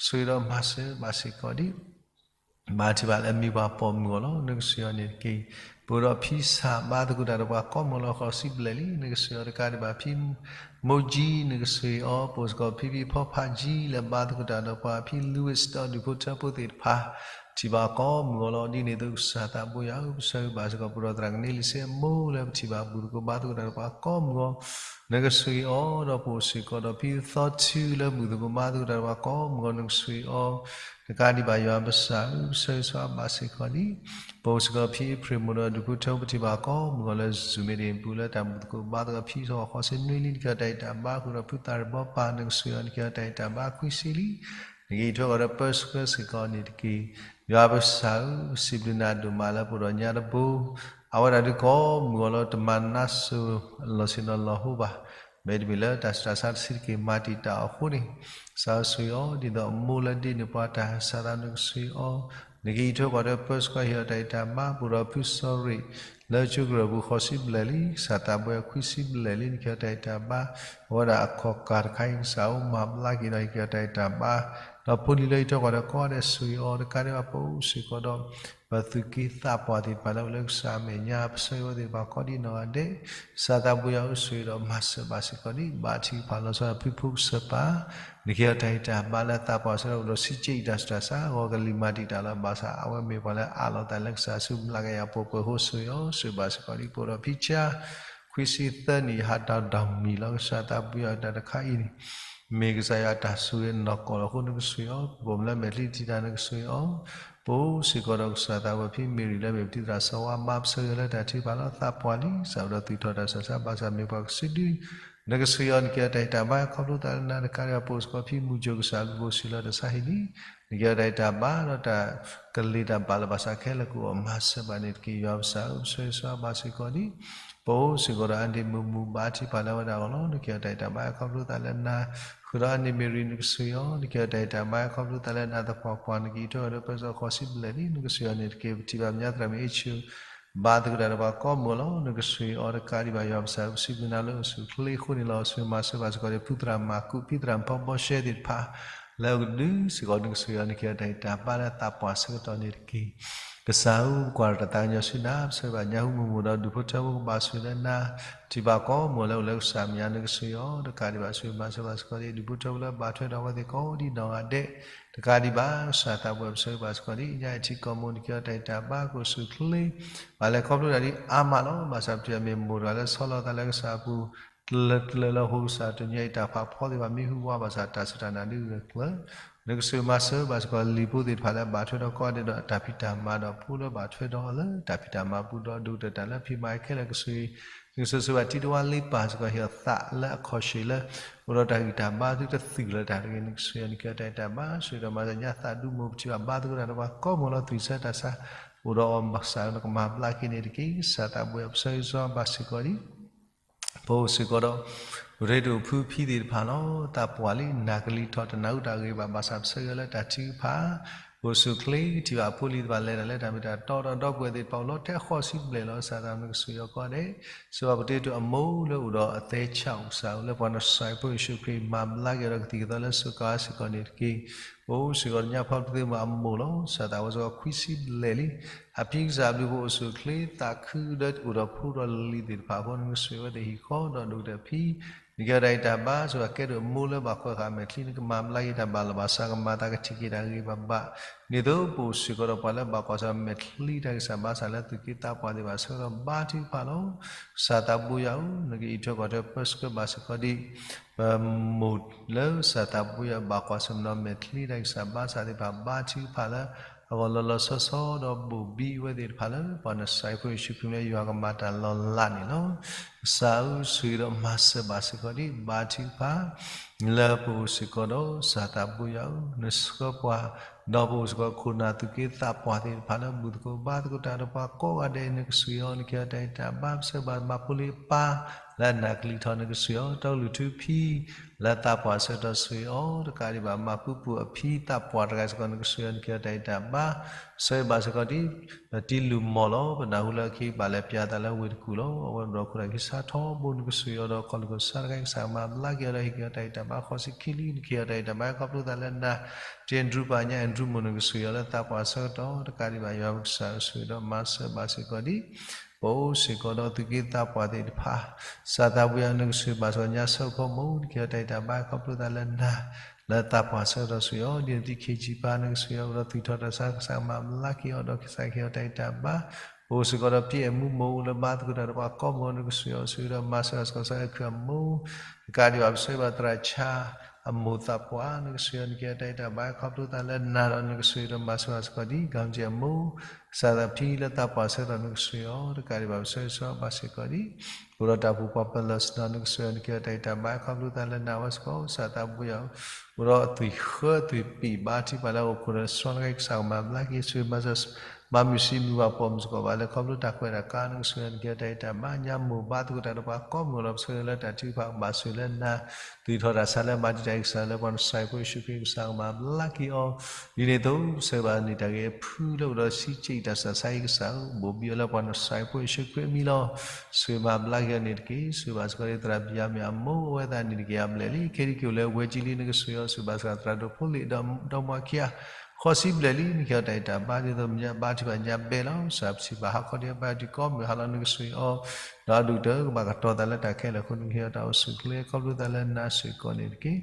ဆိၣ်ဂ့ၤဒီးမၤစၢၤဘၣ်စ့ၢ်ကီးဒံး ဘါထုကဖၣ်လၢအမံၤပှၤပိာ်မုၢ်အီၤလီၤ နကစၢ်ယွၤန့ၣ်တက့ၢ်. ပအိၣ်ဒီးဖံစၢ်ဘါသကိးတၢ်ဒီးပှၤကိးမုၢ်ဂီၤလၢဃိးဆံဘျဲၣ်လံ နကစၢ်ယွၤတကးဒံးဘၣ်ဖံ မိၢ်ကၠံ နကစၢ်ယွၤ ပအိၣ်စ့ၢ်ကီးဖံဖံဖီဖးကၠံ လၢဘါသကိးတၢ်ဒီးပှၤဖံ Louis ဒီးဒူၣ်ဖိထၢဖိသ့ၣ်တဖၣ် ထံၣ်ဘၣ်ကိးမုၢ်ဂီၤလီၤ ဒ်န့ၣ်အသိး ကစၢ်သးဘိယွၤဧၢ ပဆိၣ်ဂ့ၤဘၣ်စ့ၢ်ကီး ပဒီးသရၣ်ကန့လံစ့အမိၢ်လၢပထံၣ်ဘၣ်ဘူၣ်သကိးဘါသကိးတၢ်ဒီးပှၤကိးမုၢ်ဂီၤ နကစၢ်ယွၤ ဒီးပအိၣ်စ့ၢ်ကီးဒီးဖံသီထူလၢဘူၣ်သကိးဘါသကိးတၢ်ဒီးပှၤကိးမုၢ်ဂီၤ နကစၢ်ယွၤ တကးဒံးဘၣ်ယွၤပစၢ်ဧၢ ပဆိၣ်ဂ့ၤဆိၣ်ဝါဘၣ်စ့ၢ်ကီးဒံး ပအိၣ်စ့ၢ်ကီးဖံအ့ဖြ့ၣ်မိၢ်ဒီးဒူၣ်ဖိထၢဖိပထံၣ်ဘၣ်ကိးမုၢ်ဂီၤလၢ Zoom meeting ပူၤလၢတၢ်ဘူၣ်သကိးဘါသကိး ဖံဃိးဆံနွံလံ နက့ၤအီၤတၢ်အံၤတၢ်ဘါ ဃုာ်ဒီးဖုသၣ်ရံၣ်ဘီပၢ် နကစၢ်ယွၤ နက့ၤအီၤတၢ်အံၤတၢ်ဘါခွံဆံလံ နက့ၤအံးထွဲဃီၤဒီးပၢဆှၢစ့ၢ်ကီးန့ၣ်တက့ၢ်. ယွၤပစၢ်ဧၢ စံးဘျုးနၤဒိၣ်မးလၢပအိၣ်ဒီးညါတဘိ အဝဲဒၣ်ဒုးကိးမုၢ်ဂီၤလၢတမၤနါစိၤလီၤဆ့ၣ်နီၤလီၤဟိဘၣ် မ့တမ့ၢ်လၢတၢ်ဆူးတၢ်ဆါတဆံးတက့ၢ် မၤတံာ်တာ်အီၤအဃိန့ၣ် ကစၢ်ဧၢ ဆိၣ်ဂ့ၤအီၤ ဒ်သိးအမိၢ်လၢဒ့န့ၢ်ပှၤတၢ် ကစၢ်သးနကစၢ်ဧၢ နက့ၤအံးထွဲဃီၤဒီးပၢဆှၢဟ့ၣ်အီၤတၢ်အံၤတၢ်ဘါ ပအိၣ်ဒီးဖုစီၤရ့ၣ် လၢကၠိကရၢၢ်ပူၤဃိးဆံဘျဲၣ်လံ ကစၢ်သးဘိယွၤခွံဆံဘျဲၣ်လံ နက့ၤအီၤတၢ်အံၤတၢ်ဘါ အဝဲဒၣ်အခီၣ်ကၢ်တခါအံၤ ကစၢ်ဧၢ မၤဘျါက့ၤဒီးဟ့ၣ်က့ၤအီၤတၢ်အံၤတၢ်ဘါ ဒီးဖိလံၤလၢအံးထွဲဃီၤဒီးကိးဂၤဒဲး ဆိၣ်ဂ့ၤအီၤ တကးဒံးဘၣ်ပအိၣ်စ့ၢ်ကီးဒီး ပသုးက့သးပှၢ်သ့ၣ်တဖၣ်လၢအိၣ်လၢကစၢ်အမဲာ်ညါ ပဆၢဂ့ၤဝဲသ့ၣ်တဖၣ်ကိးဒံးနီၢ်ဂၤဒဲး ကစၢ်သးဘိယွၤဧၢ ဆိၣ်ဂ့ၤဒီးမၤစၢၤဘၣ်စ့ၢ်ကီးဒံး ဘါထုကဖၣ်လီၤဆီဒၣ်ဖုဖိကစၢၢ်ပၢ် နက့ၤအီၤတၢ်အံၤတၢ်ဘါလၢသးပှၢ်ဆၢကတီၢ် အိၣ်ဒီးစံးက့ယတၢ်ဆူးတၢ်ဆါ ဂီၤကလံၤမၤတံာ်တာ်လီၤ ဘၣ်ဆၣ်အဝဲမ့ၢ်ပှၤလၢအအးလီၤအသးလၢကစၢ်ဆူ မုၢ်လၢ်ကယၤပှဲၤပှဲၤအဃိ ဆိၣ်ဂ့ၤအီၤ ဆိၣ်ဂ့ၤဘၣ်စ့ၢ်ကီးဒံး ပအိၣ်ဒီးဖံဆါ ခွံဆံသၢနံၣ် ဟးတၢ်ဒီးမံၤလီၤ ကစၢ်သးဘိယွၤတၢ်တခါအံၤန့ၣ် မ့ၢ်ကစၢ်ယွၤအတၢ်ဆိၣ်ဂ့ၤနီၢ်ကီၢ်လီၤအဃိ နကဆိၣ်ဂ့ၤအီၤ ပပိာ်မုၣ်လၢမဲာ်ချံတထံၣ်တၢ် နကဆိၣ်ဂ့ၤအီၤ ပအိၣ်စ့ၢ်ကီးဒီးကစၢ်သးဘိယွၤ ဖံမ့ၢ်ရံၤလၢမဲာ်ချံသရၣ်စီၤဝါ ဘါပဆၢဂ့ၤလၢတၢ်ထုကဖၣ်လီၤ သးပှၢ်လံ ကစၢ်အိၣ်ဒီးသူၣ်ထီၣ်တၢ်ဆူးတၢ်ဆါ ဘၣ်ဆၣ်မ့ၢ်ပှၤကစုဒု နကဆိၣ်ဂ့ၤအီၤ နက့ၤအီၤတၢ်အံၤတၢ်ဘါ ခီဖျိသးလၢနၤ တကးဒံးဘၣ် ပအိၣ်စ့ၢ်ကီးဖံမုၢ်ကၠိၣ် ကစၢ်လူၤဘိၣ်စံၣ်လီၤတၢ်ဆါဟံၣ်လံ နက့ၤအီၤတၢ်အံၤတၢ်ဘါ ဒီးတၢ်ကလ့ၤတၢ်ဘၣ်လၢဘၣ်ဆၣ်ခဲလၢာ်ကအိၣ် မၤစၢၤဘၣ်န့ၣ်တက့ၢ် ယွၤပစၢ်ဧၢ ပဆိၣ်ဂ့ၤဆိၣ်ဝါဘၣ်စ့ၢ်ကီးဒံး ပအိၣ်စ့ၢ်ကီးဒီးအဒ့ၣ်မုၣ်မူၣ် ဘါထုကဖၣ်လၢအဝဲဒၣ်အဂီၢ်လီၤ နက့ၤအီၤတၢ်အံၤတၢ်ဘါ ခီဖျိသးလၢနၤ ဃုာ်ဒီးအန့ၣ်မ့ၢ်ရံၤ နကဆိၣ်ဂ့ၤအီၤ နက့ၤအီၤတၢ်အံၤတၢ်ဘါ ခီဖျိသးလၢနၤသပှၢ်ပှၢ် နက့ၤအံးထွဲဃီၤဒီးပၢဆှၢဃိးဆံဘျဲၣ်လံ နကဆိၣ်ဂ့ၤအီၤန့ၣ်တက့ၢ် ပထံၣ်ဘၣ်မဲာ်ညါသရၣ်မုၣ်အ့ၣ်ဆူၣ် ဘါသကိးတၢ်ဒီးပှၤကိးမုၢ်ဂီၤလီၤ နကဆိၣ်ဂ့ၤအီၤ တကးဒံးဘၣ် ယွၤပစၢ်ဧၢ ပစံးဘျုးနၤလၢအိၣ်ဆူၣ်အိၣ်ချ့အဃိန့ၣ်လီၤ ဆိၣ်ဂ့ၤမၤစၢၤဘၣ်စ့ၢ်ကီးဒံး ဖုသရၣ်မၤကူး ဖံသရၣ်ဖီဘီရှဲသ့ၣ်တဖၣ် လၢအကဒုးစ့ၢ်ကီး နကဆိၣ်ဂ့ၤအီၤ နက့ၤအီၤတၢ်အံၤတၢ်ဘါလၢသးပှၢ်ဆၢကတီၢ်န့ၣ်တက့ၢ် ကစၢ်ဧၢ ပကွၢ်တၢ်သးကညီၤဆူနၤ ပဆၢဂ့ၤဘၣ်ညၣ်ဟူမိၢ်မိၢ်ဒီးဒူၣ်ဖိထၢဖိကဘၣ်ဆိၣ်ဂ့ၤလၢနၤ ထံၣ်ဘၣ်ကိးမုၢ်ဂီၤလၢအိၣ်လၢကစၢ်မဲာ်ညါ နကဆိၣ်ဂ့ၤအီၤ တကးဒံးဘၣ် ဆိၣ်ဂ့ၤမၤစၢၤဘၣ်စ့ၢ်ကီးဒံး ဒူၣ်ဖိထၢဖိလၢဘၣ်ထွဲဒီးအဝဲသ့ၣ်ကိးဒံးနီၢ်ဂၤဒဲး တကးဒံးဘၣ် ကစၢ်သးဘိယွၤ ပဆၢဂ့ၤဘၣ်စ့ၢ်ကီးဒံး ညၣ်အံၤထံကီၢ်မိၢ် နက့ၤအီၤတၢ်အံၤတၢ်ဘါ ကအိၣ်ဆူၣ်အိၣ်ချ့ ဘၣ်လဲၤခီဖျိတၢ်ဒ်အါမးလီၤ ဘၣ်ဆၣ်ပထံၣ်ဘၣ်မ့ၢ်မိၢ်တဂၤလၢဆီလီၤသးလၢကစၢ်အပူၤ တလၢတလၢလၢအဃိ ကစၢ်တနံၤအံၤတၢ်ဖးဖီသ့ၣ်တဖၣ် မံဟူဝါဘၣ်ဆၣ် တၢ်စူၢ်တၢ်နာ်ဒုးဂၢၢ်ကျၢၤ နကဆိၣ်ဂ့ၤမၤစၢၤဘၣ်စ့ၢ်ကီး လံာ်ဖိသ့ၣ်တဖၣ်လၢအဘၣ်ထွဲဒီးကိးဂၤဒဲးဒီးအတၢ်ဖံးတၢ်မၤဒီးဖိလၢဘၣ်ထွဲဒီးအီၤလၢတၢ်ဖံးတၢ်မၤပူၤဒီးဒိၣ်ကတၢၢ်တၢ်လၢဖံးမၤခဲလၢာ်ကဆိၣ်ဂ့ၤ နကဆိၣ်ဂ့ၤဘၣ်တံၤတဝါလ့ပၢ်စ့ၢ်ကီး ဟ့ၣ်အီၤသးလၢအခီၣ်ဆူၣ်လၢ အိၣ်ဒီးတၢ်ဂံၢ်တၢ်ဘါသုတသုးလၢၤတၢ်တဂ့ၤ နကဆိၣ်ဂ့ၤအီၤ နက့ၤအီၤတၢ်အံၤတၢ်ဘါ ဆိၣ်ဂ့ၤဒီးမၤစၢၤညါသးဒူမိၢ် ပထံၣ်ဘၣ်ဘါသကိးတၢ်ဒီးပှၤကိးမုၢ်ဂီၤလီၤ သွံၣ်ဆၢတၢ်ဆါ အိၣ်ဒီးအီၤဘၣ်ဆၣ် နကမၤဘျါက့ၤန့ၣ်တက့ၢ် ကစၢ်သးဘိယွၤ ပဆၢဂ့ၤဆိၣ်ဂ့ၤဘၣ်စ့ၢ်ကီးဒံး ပအိၣ်စ့ၢ်ကီးဒီး ပရ့ဒိၣ်ဖုဖံသ့ၣ်တဖၣ်လီၤ သးပှၢ်လံ နၢ်ကလံၤထီၣ် တနၢ်ဟူတၢ်ဂ့ၢ်ဘၣ် ဘၣ်ဆၣ်ပဆၢဂ့ၤလၢတၢ်ထုကဖၣ် ပအိၣ်ဆူၣ်အိၣ်ချ့ ထံၣ်ဘၣ်အဖိလံၤသ့ၣ်တဖၣ်လဲၤတၢ်လၢတၢ်မ့ၢ်တၢ်တီဒီးဒီပုၢ်ဝဲၢ်သ့ၣ်တဖၣ်အိၣ်လီၤထဲအဃိးဆံဘျဲၣ်လီၤ ကစၢ်သးနကဆိၣ်ဂ့ၤအီၤကိးဂၤဒဲး စံးဘၣ်ပတုာ်အမိၢ်လၢအိၣ်ဒီးအသဲဆၣ်အိၣ်ကစၢ်ဧၢ လၢပှၤနစၢ်ဖိယ့ၣ်ၡူးခရံာ် မၤဘျါက့ၤဒီးကသံၣ်ကသီလၢစူးကါစ့ၢ်ကီးန့ၣ်တက့ၢ် ပအိၣ်စ့ၢ်ကီးဒီးညါဖီတသ့မးအမိၢ်လီၤ ကစၢ်သးဝဲစ့ၢ်ကီးခွံဆံဘျဲၣ်လံ အဖံကစၢ်အဘျုး ပအိၣ်ဆူၣ်အိၣ်ချ့သးခုဒီးအိၣ်ဒီးဖိဒီးလံၤသ့ၣ်တဖၣ်အဃိ နကဆိၣ်ဂ့ၤဝဲသ့ၣ်ဟံၣ်ဃီဒီးဒိၣ်ကတၢၢ်ဖံ နကဟ့ၣ်အီၤတၢ်ဂံၢ်တၢ်ဘါ, စ့ၢ်ကီးကဲဒိၣ်အမိၢ်လၢဘၣ်ကွၢ်ဃာ်အမဲာ်ချံ နကမၤဘျါက့ၤတၢ်ဘၣ်လီၤဘၣ်စး ကမၤသးကထံၣ်က့ၤတၢ်ဂ့ၤဘၣ်ဘၣ်, ဒ်သိးပအိၣ်စ့ၢ်ကီးဒီးပှၤလၢဘၣ်ကွၢ်ဆၢၣ်မဲာ်ချံတၢ်ဂံၢ်စၢ်ဘါစၢ် လၢသူၣ်က့သးပှၢ်သ့ၣ်တဖၣ်ဆၢကတီၢ် ဘါထုကဖၣ်လီၤ. ကစၢ်သးဘိယွၤဧၢ, နကအံးထွဲကွၢ်ထွဲပၢဆှၢဘၣ်စ့ၢ်ကီးဒံး ပမိၢ်လၢကစၢ်သးဘိယွၤ ဘၣ်ကွၢ်ဆၢၣ်မဲာ်ချံတၢ်ဂံၢ်စၢ်ဘါစၢ်သ့ၣ်တဖၣ် ဘါထုကဖၣ်လၢအဂီၢ်လီၤလီၤဆီဆီ ဒီးဘိၣ်ဘံအဝဲသ့ၣ်တဖၣ်လၢ ပှၤနစၤရ့းဖိယ့ၣ်ၡူးခရံာ်လၢယွၤကမၤတၢ်လီၤလးန့ၣ်လီၤ. ကစၢ်ဧၢ, ဆိၣ်ဂ့ၤဒီးမၤစၢၤဘၣ်စ့ၢ်ကီးဒံး ဘါထုကဖၣ် လၢပအိၣ်စ့ၢ်ကီးဒီးကစၢ်သးဘိယွၤဧၢ, နဆှၢပှၤ ဒီးပအိၣ်စ့ၢ်ကီးခိၣ်နၢ်သူၣ်က့သးပှၢ်သ့ၣ်တဖၣ်လၢ ဘူၣ်သကိးဘါသကိးတၢ်ဒီးပှၤကိးဂၤဒဲး နကဆိၣ်ဂ့ၤအီၤ နကဟ့ၣ်အီၤတၢ်ဂံၢ်တၢ်ဘါ ပဆၢဘၣ်မၤဖိလံၤအပၢ် လၢအနၢ်ကလံၤထီၣ် နကဆိၣ်ဂ့ၤအီၤ တီကလုၢ်ထူဖံ လၢသးပှၢ်ဆၢကတီၢ်ဆိၣ်ဂ့ၤအီၤ တကးဒံးဘၣ် မၤပူၤပူၤအဖံသးပှၢ်တဂၤစ့ၢ်ကီး နကဆိၣ်ဂ့ၤအီၤ နကဟ့ၣ်အီၤတၢ်ဂံၢ်တၢ်ဘါ ဆၢဂ့ၤဘၣ်စ့ၢ်ကီးဒံး ပတံၤလူၢ်မီၢ်လီၤ ပနၢ်ဟူလၢအခံဘၣ်လဲၤပၠးသးလၢဝ့ၢ်တကူၣ်လီၤ. အဝဲမ့ၢ်ဒီးခိၣ်နၢ်ခံဆါထီဘိ နကဆိၣ်ဂ့ၤအီၤဒီးခီၣ်လ့ၢ်ခိၣ်ဆါတဂၤ ကစၢ်ကမၤဘျါက့ၤအီၤဒီးဟ့ၣ်က့ၤအီၤတၢ်ဂံၢ်တၢ်ဘါ ဃိးဆံခံလံ နကဟ့ၣ်အီၤတၢ်ဂံၢ်တၢ်ဘါ ခီဖျိသးလၢနၤ တံၤအၤဒြူးပၢ်ညါအၤဒြူးမိၢ် နကဆိၣ်ဂ့ၤအီၤလၢသးပှၢ်ဆၢကတီၢ် တကးဒံးဘၣ် ယွၤပကစၢ် ဆိၣ်ဂ့ၤဒီးမၤစၢၤဘၣ်စ့ၢ်ကီးဒံး ပအိၣ်စ့ၢ်ကီးဒီးသူၣ်က့သးပှၢ်သ့ၣ်တဖၣ် ကစၢ်သးဘိယွၤ နကဆိၣ်ဂ့ၤဘၣ်စ့ၢ်ကီးညါဆၢဖိမုၢ် နကဟ့ၣ်အီၤတၢ်ဂံၢ်တၢ်ဘါ ခီဖျိသးလၢနၤ လၢသးပှၢ်ဆၢကတီၢ်ဆိၣ်ဂ့ၤအီၤ ဒ်သိးတံၤခ့ၣ်ဆံၣ်ပၢ် နကဆိၣ်ဂ့ၤအီၤဒီးသူၣ်ထီၣ်တၢ်ဆါ ကစၢ်ကမၤဘျါက့ၤအီၤဒီးကစၢ်ကဟ့ၣ်အီၤတၢ်ဂံၢ်တၢ်ဘါ ပအိၣ်စ့ၢ်ကီးဒီးပျဲၢ်အမူမိၢ်လၢဘါသကိးတၢ်ဒီးပှၤကိးမုၢ် နကဆိၣ်ဂ့ၤအီၤ ဆိၣ်ဂ့ၤဒီးမၤစၢၤဘၣ်စ့ၢ်ကီးစီၤအဲၣ်ခုၣ်အမိၢ် တကးဒံးဘၣ် ပဆၢဂ့ၤဘၣ်သရၣ်ဆါ အမိၢ်သးပှၢ် နကဆိၣ်ဂ့ၤအီၤ နကဟ့ၣ်အီၤတၢ်ဂံၢ်တၢ်ဘါ ခီဖျိသးလၢနၤဒီး နကဆိၣ်ဂ့ၤဒီးမၤစၢၤဘၣ်စ့ၢ်ကီးဒံး ကၣ်ကၠံၣ်အမိၢ် ကစၢ်သးဖံလၢသးပှၢ်ဆၢကတီၢ် နကဆိၣ်ဂ့ၤအီၤ တကးဒံးဘၣ် ပဆၢဂ့ၤဆၢဝါဘၣ်စ့ၢ်ကီးဒံး အိၣ်ဒီးတၢ်ဘူၣ်ပှၤပလၢၢ်ဆ့ၣ်နီၤ နကဆိၣ်ဂ့ၤအီၤ နကဟ့ၣ်အီၤတၢ်ဂံၢ်တၢ်ဘါ ခီဖျိသးလၢနၤဝဲစ့ၢ်ကီး ကစၢ်သးဘိယွၤ အိၣ်ဒီးအသွံၣ်ဃၢသွံၣ်ပံာ်ဘါထုကဖၣ်လၢအအိၣ်ခိးဒီးစှီၤနဂ့ၤ ကစၢ်ကမၤဘျါက့ၤ ဆိၣ်ဂ့ၤမၤစၢၤ မၤမုာ်ဆံးမုာ်ဘၣ်ပိာ်မုၣ်စ့ၢ်ကီးဘၣ်လၢ ခီဖျိတၢ်ကွဲးတၢ်ကါ နကဆိၣ်ဂ့ၤအီၤ နကဟ့ၣ်အီၤတၢ်ဂံၢ်တၢ်ဘါ ညါမိၢ်ဘါသကိးတၢ်ဒီးပှၤကိးမုၢ်လီၤ ပဆၢဂ့ၤလၢတၢ်ထုကဖၣ်ဘၣ်ဆိၣ်ဂ့ၤလၢနၤ သူၣ်ထီၣ်တၢ်ဆါလၢမၤတံာ်တာ်အံၤ ကစၢ်လၢပှၤနစၤရ့းဖိယ့ၣ်ၡူးခရံာ် ကစၢ်ကမၤဘျါက့ၤအီၤ ဒ်န့ၣ်အသိး ပဆၢဂ့ၤဘၣ်န့ၢ်တၢ်ဂ့ၤအဖုလၢအိၣ်ဒီးဆံးကၠံၣ်တၢ်စၢ်ဆါအံၤ ကစၢ်ဧၢ ဘိၣ်ဘံအီၤလၢပှၤနစၤရ့းဖိယ့ၣ်ၡူးခရံာ်အမံၤလီၤ. ဆိၣ်ဂ့ၤမၤဘျါက့ၤအီၤန့ၣ်တက့ၢ်. ဆိၣ်ဂ့ၤဘၣ်စ့ၢ်ကီးလၢသရၣ်ဘံၣ်ယၤမ့ၣ်အမိၢ် အဝဲသ့ၣ်န့ၣ်တက့ၢ် အဘျဲၣ်လံ ခဲဒံးက့ၤအိၣ်လၢဝဲကၠံလံ နကဆိၣ်ဂ့ၤအီၤ ဆိၣ်ဂ့ၤဘၣ်စ့ၢ်ကီးသရၣ်ဒိၣ်ဖိလ့ၣ်ဒီးဒီမါခံဂၤ ဃိးဆံဘျဲၣ်လံ နကဟ့ၣ်အီၤတၢ်ဂံၢ်တၢ်ဘါ ဒ်သိးမ့ၢ်ဘါထုကဖၣ်ညါဘဲလီၤ. ကစၢ်ပထံၣ်ဘၣ်ဟးခီဒံးဘါထုကဖၣ်ကိးမုၢ်ဟါလီၤ နကဆိၣ်ဂ့ၤအီၤ ဒီးအဒိၣ်ကတၢၢ်ကဘၣ်ကတီၤသးလၢတၢ်ခဲလၢာ်အဃိ နကဟ့ၣ်အီၤတၢ်အိၣ်ဆူၣ်အိၣ်ချ့ ခီဖျိသးလၢနၤစ့ၢ်ကီးန့ၣ်တက့ၢ်.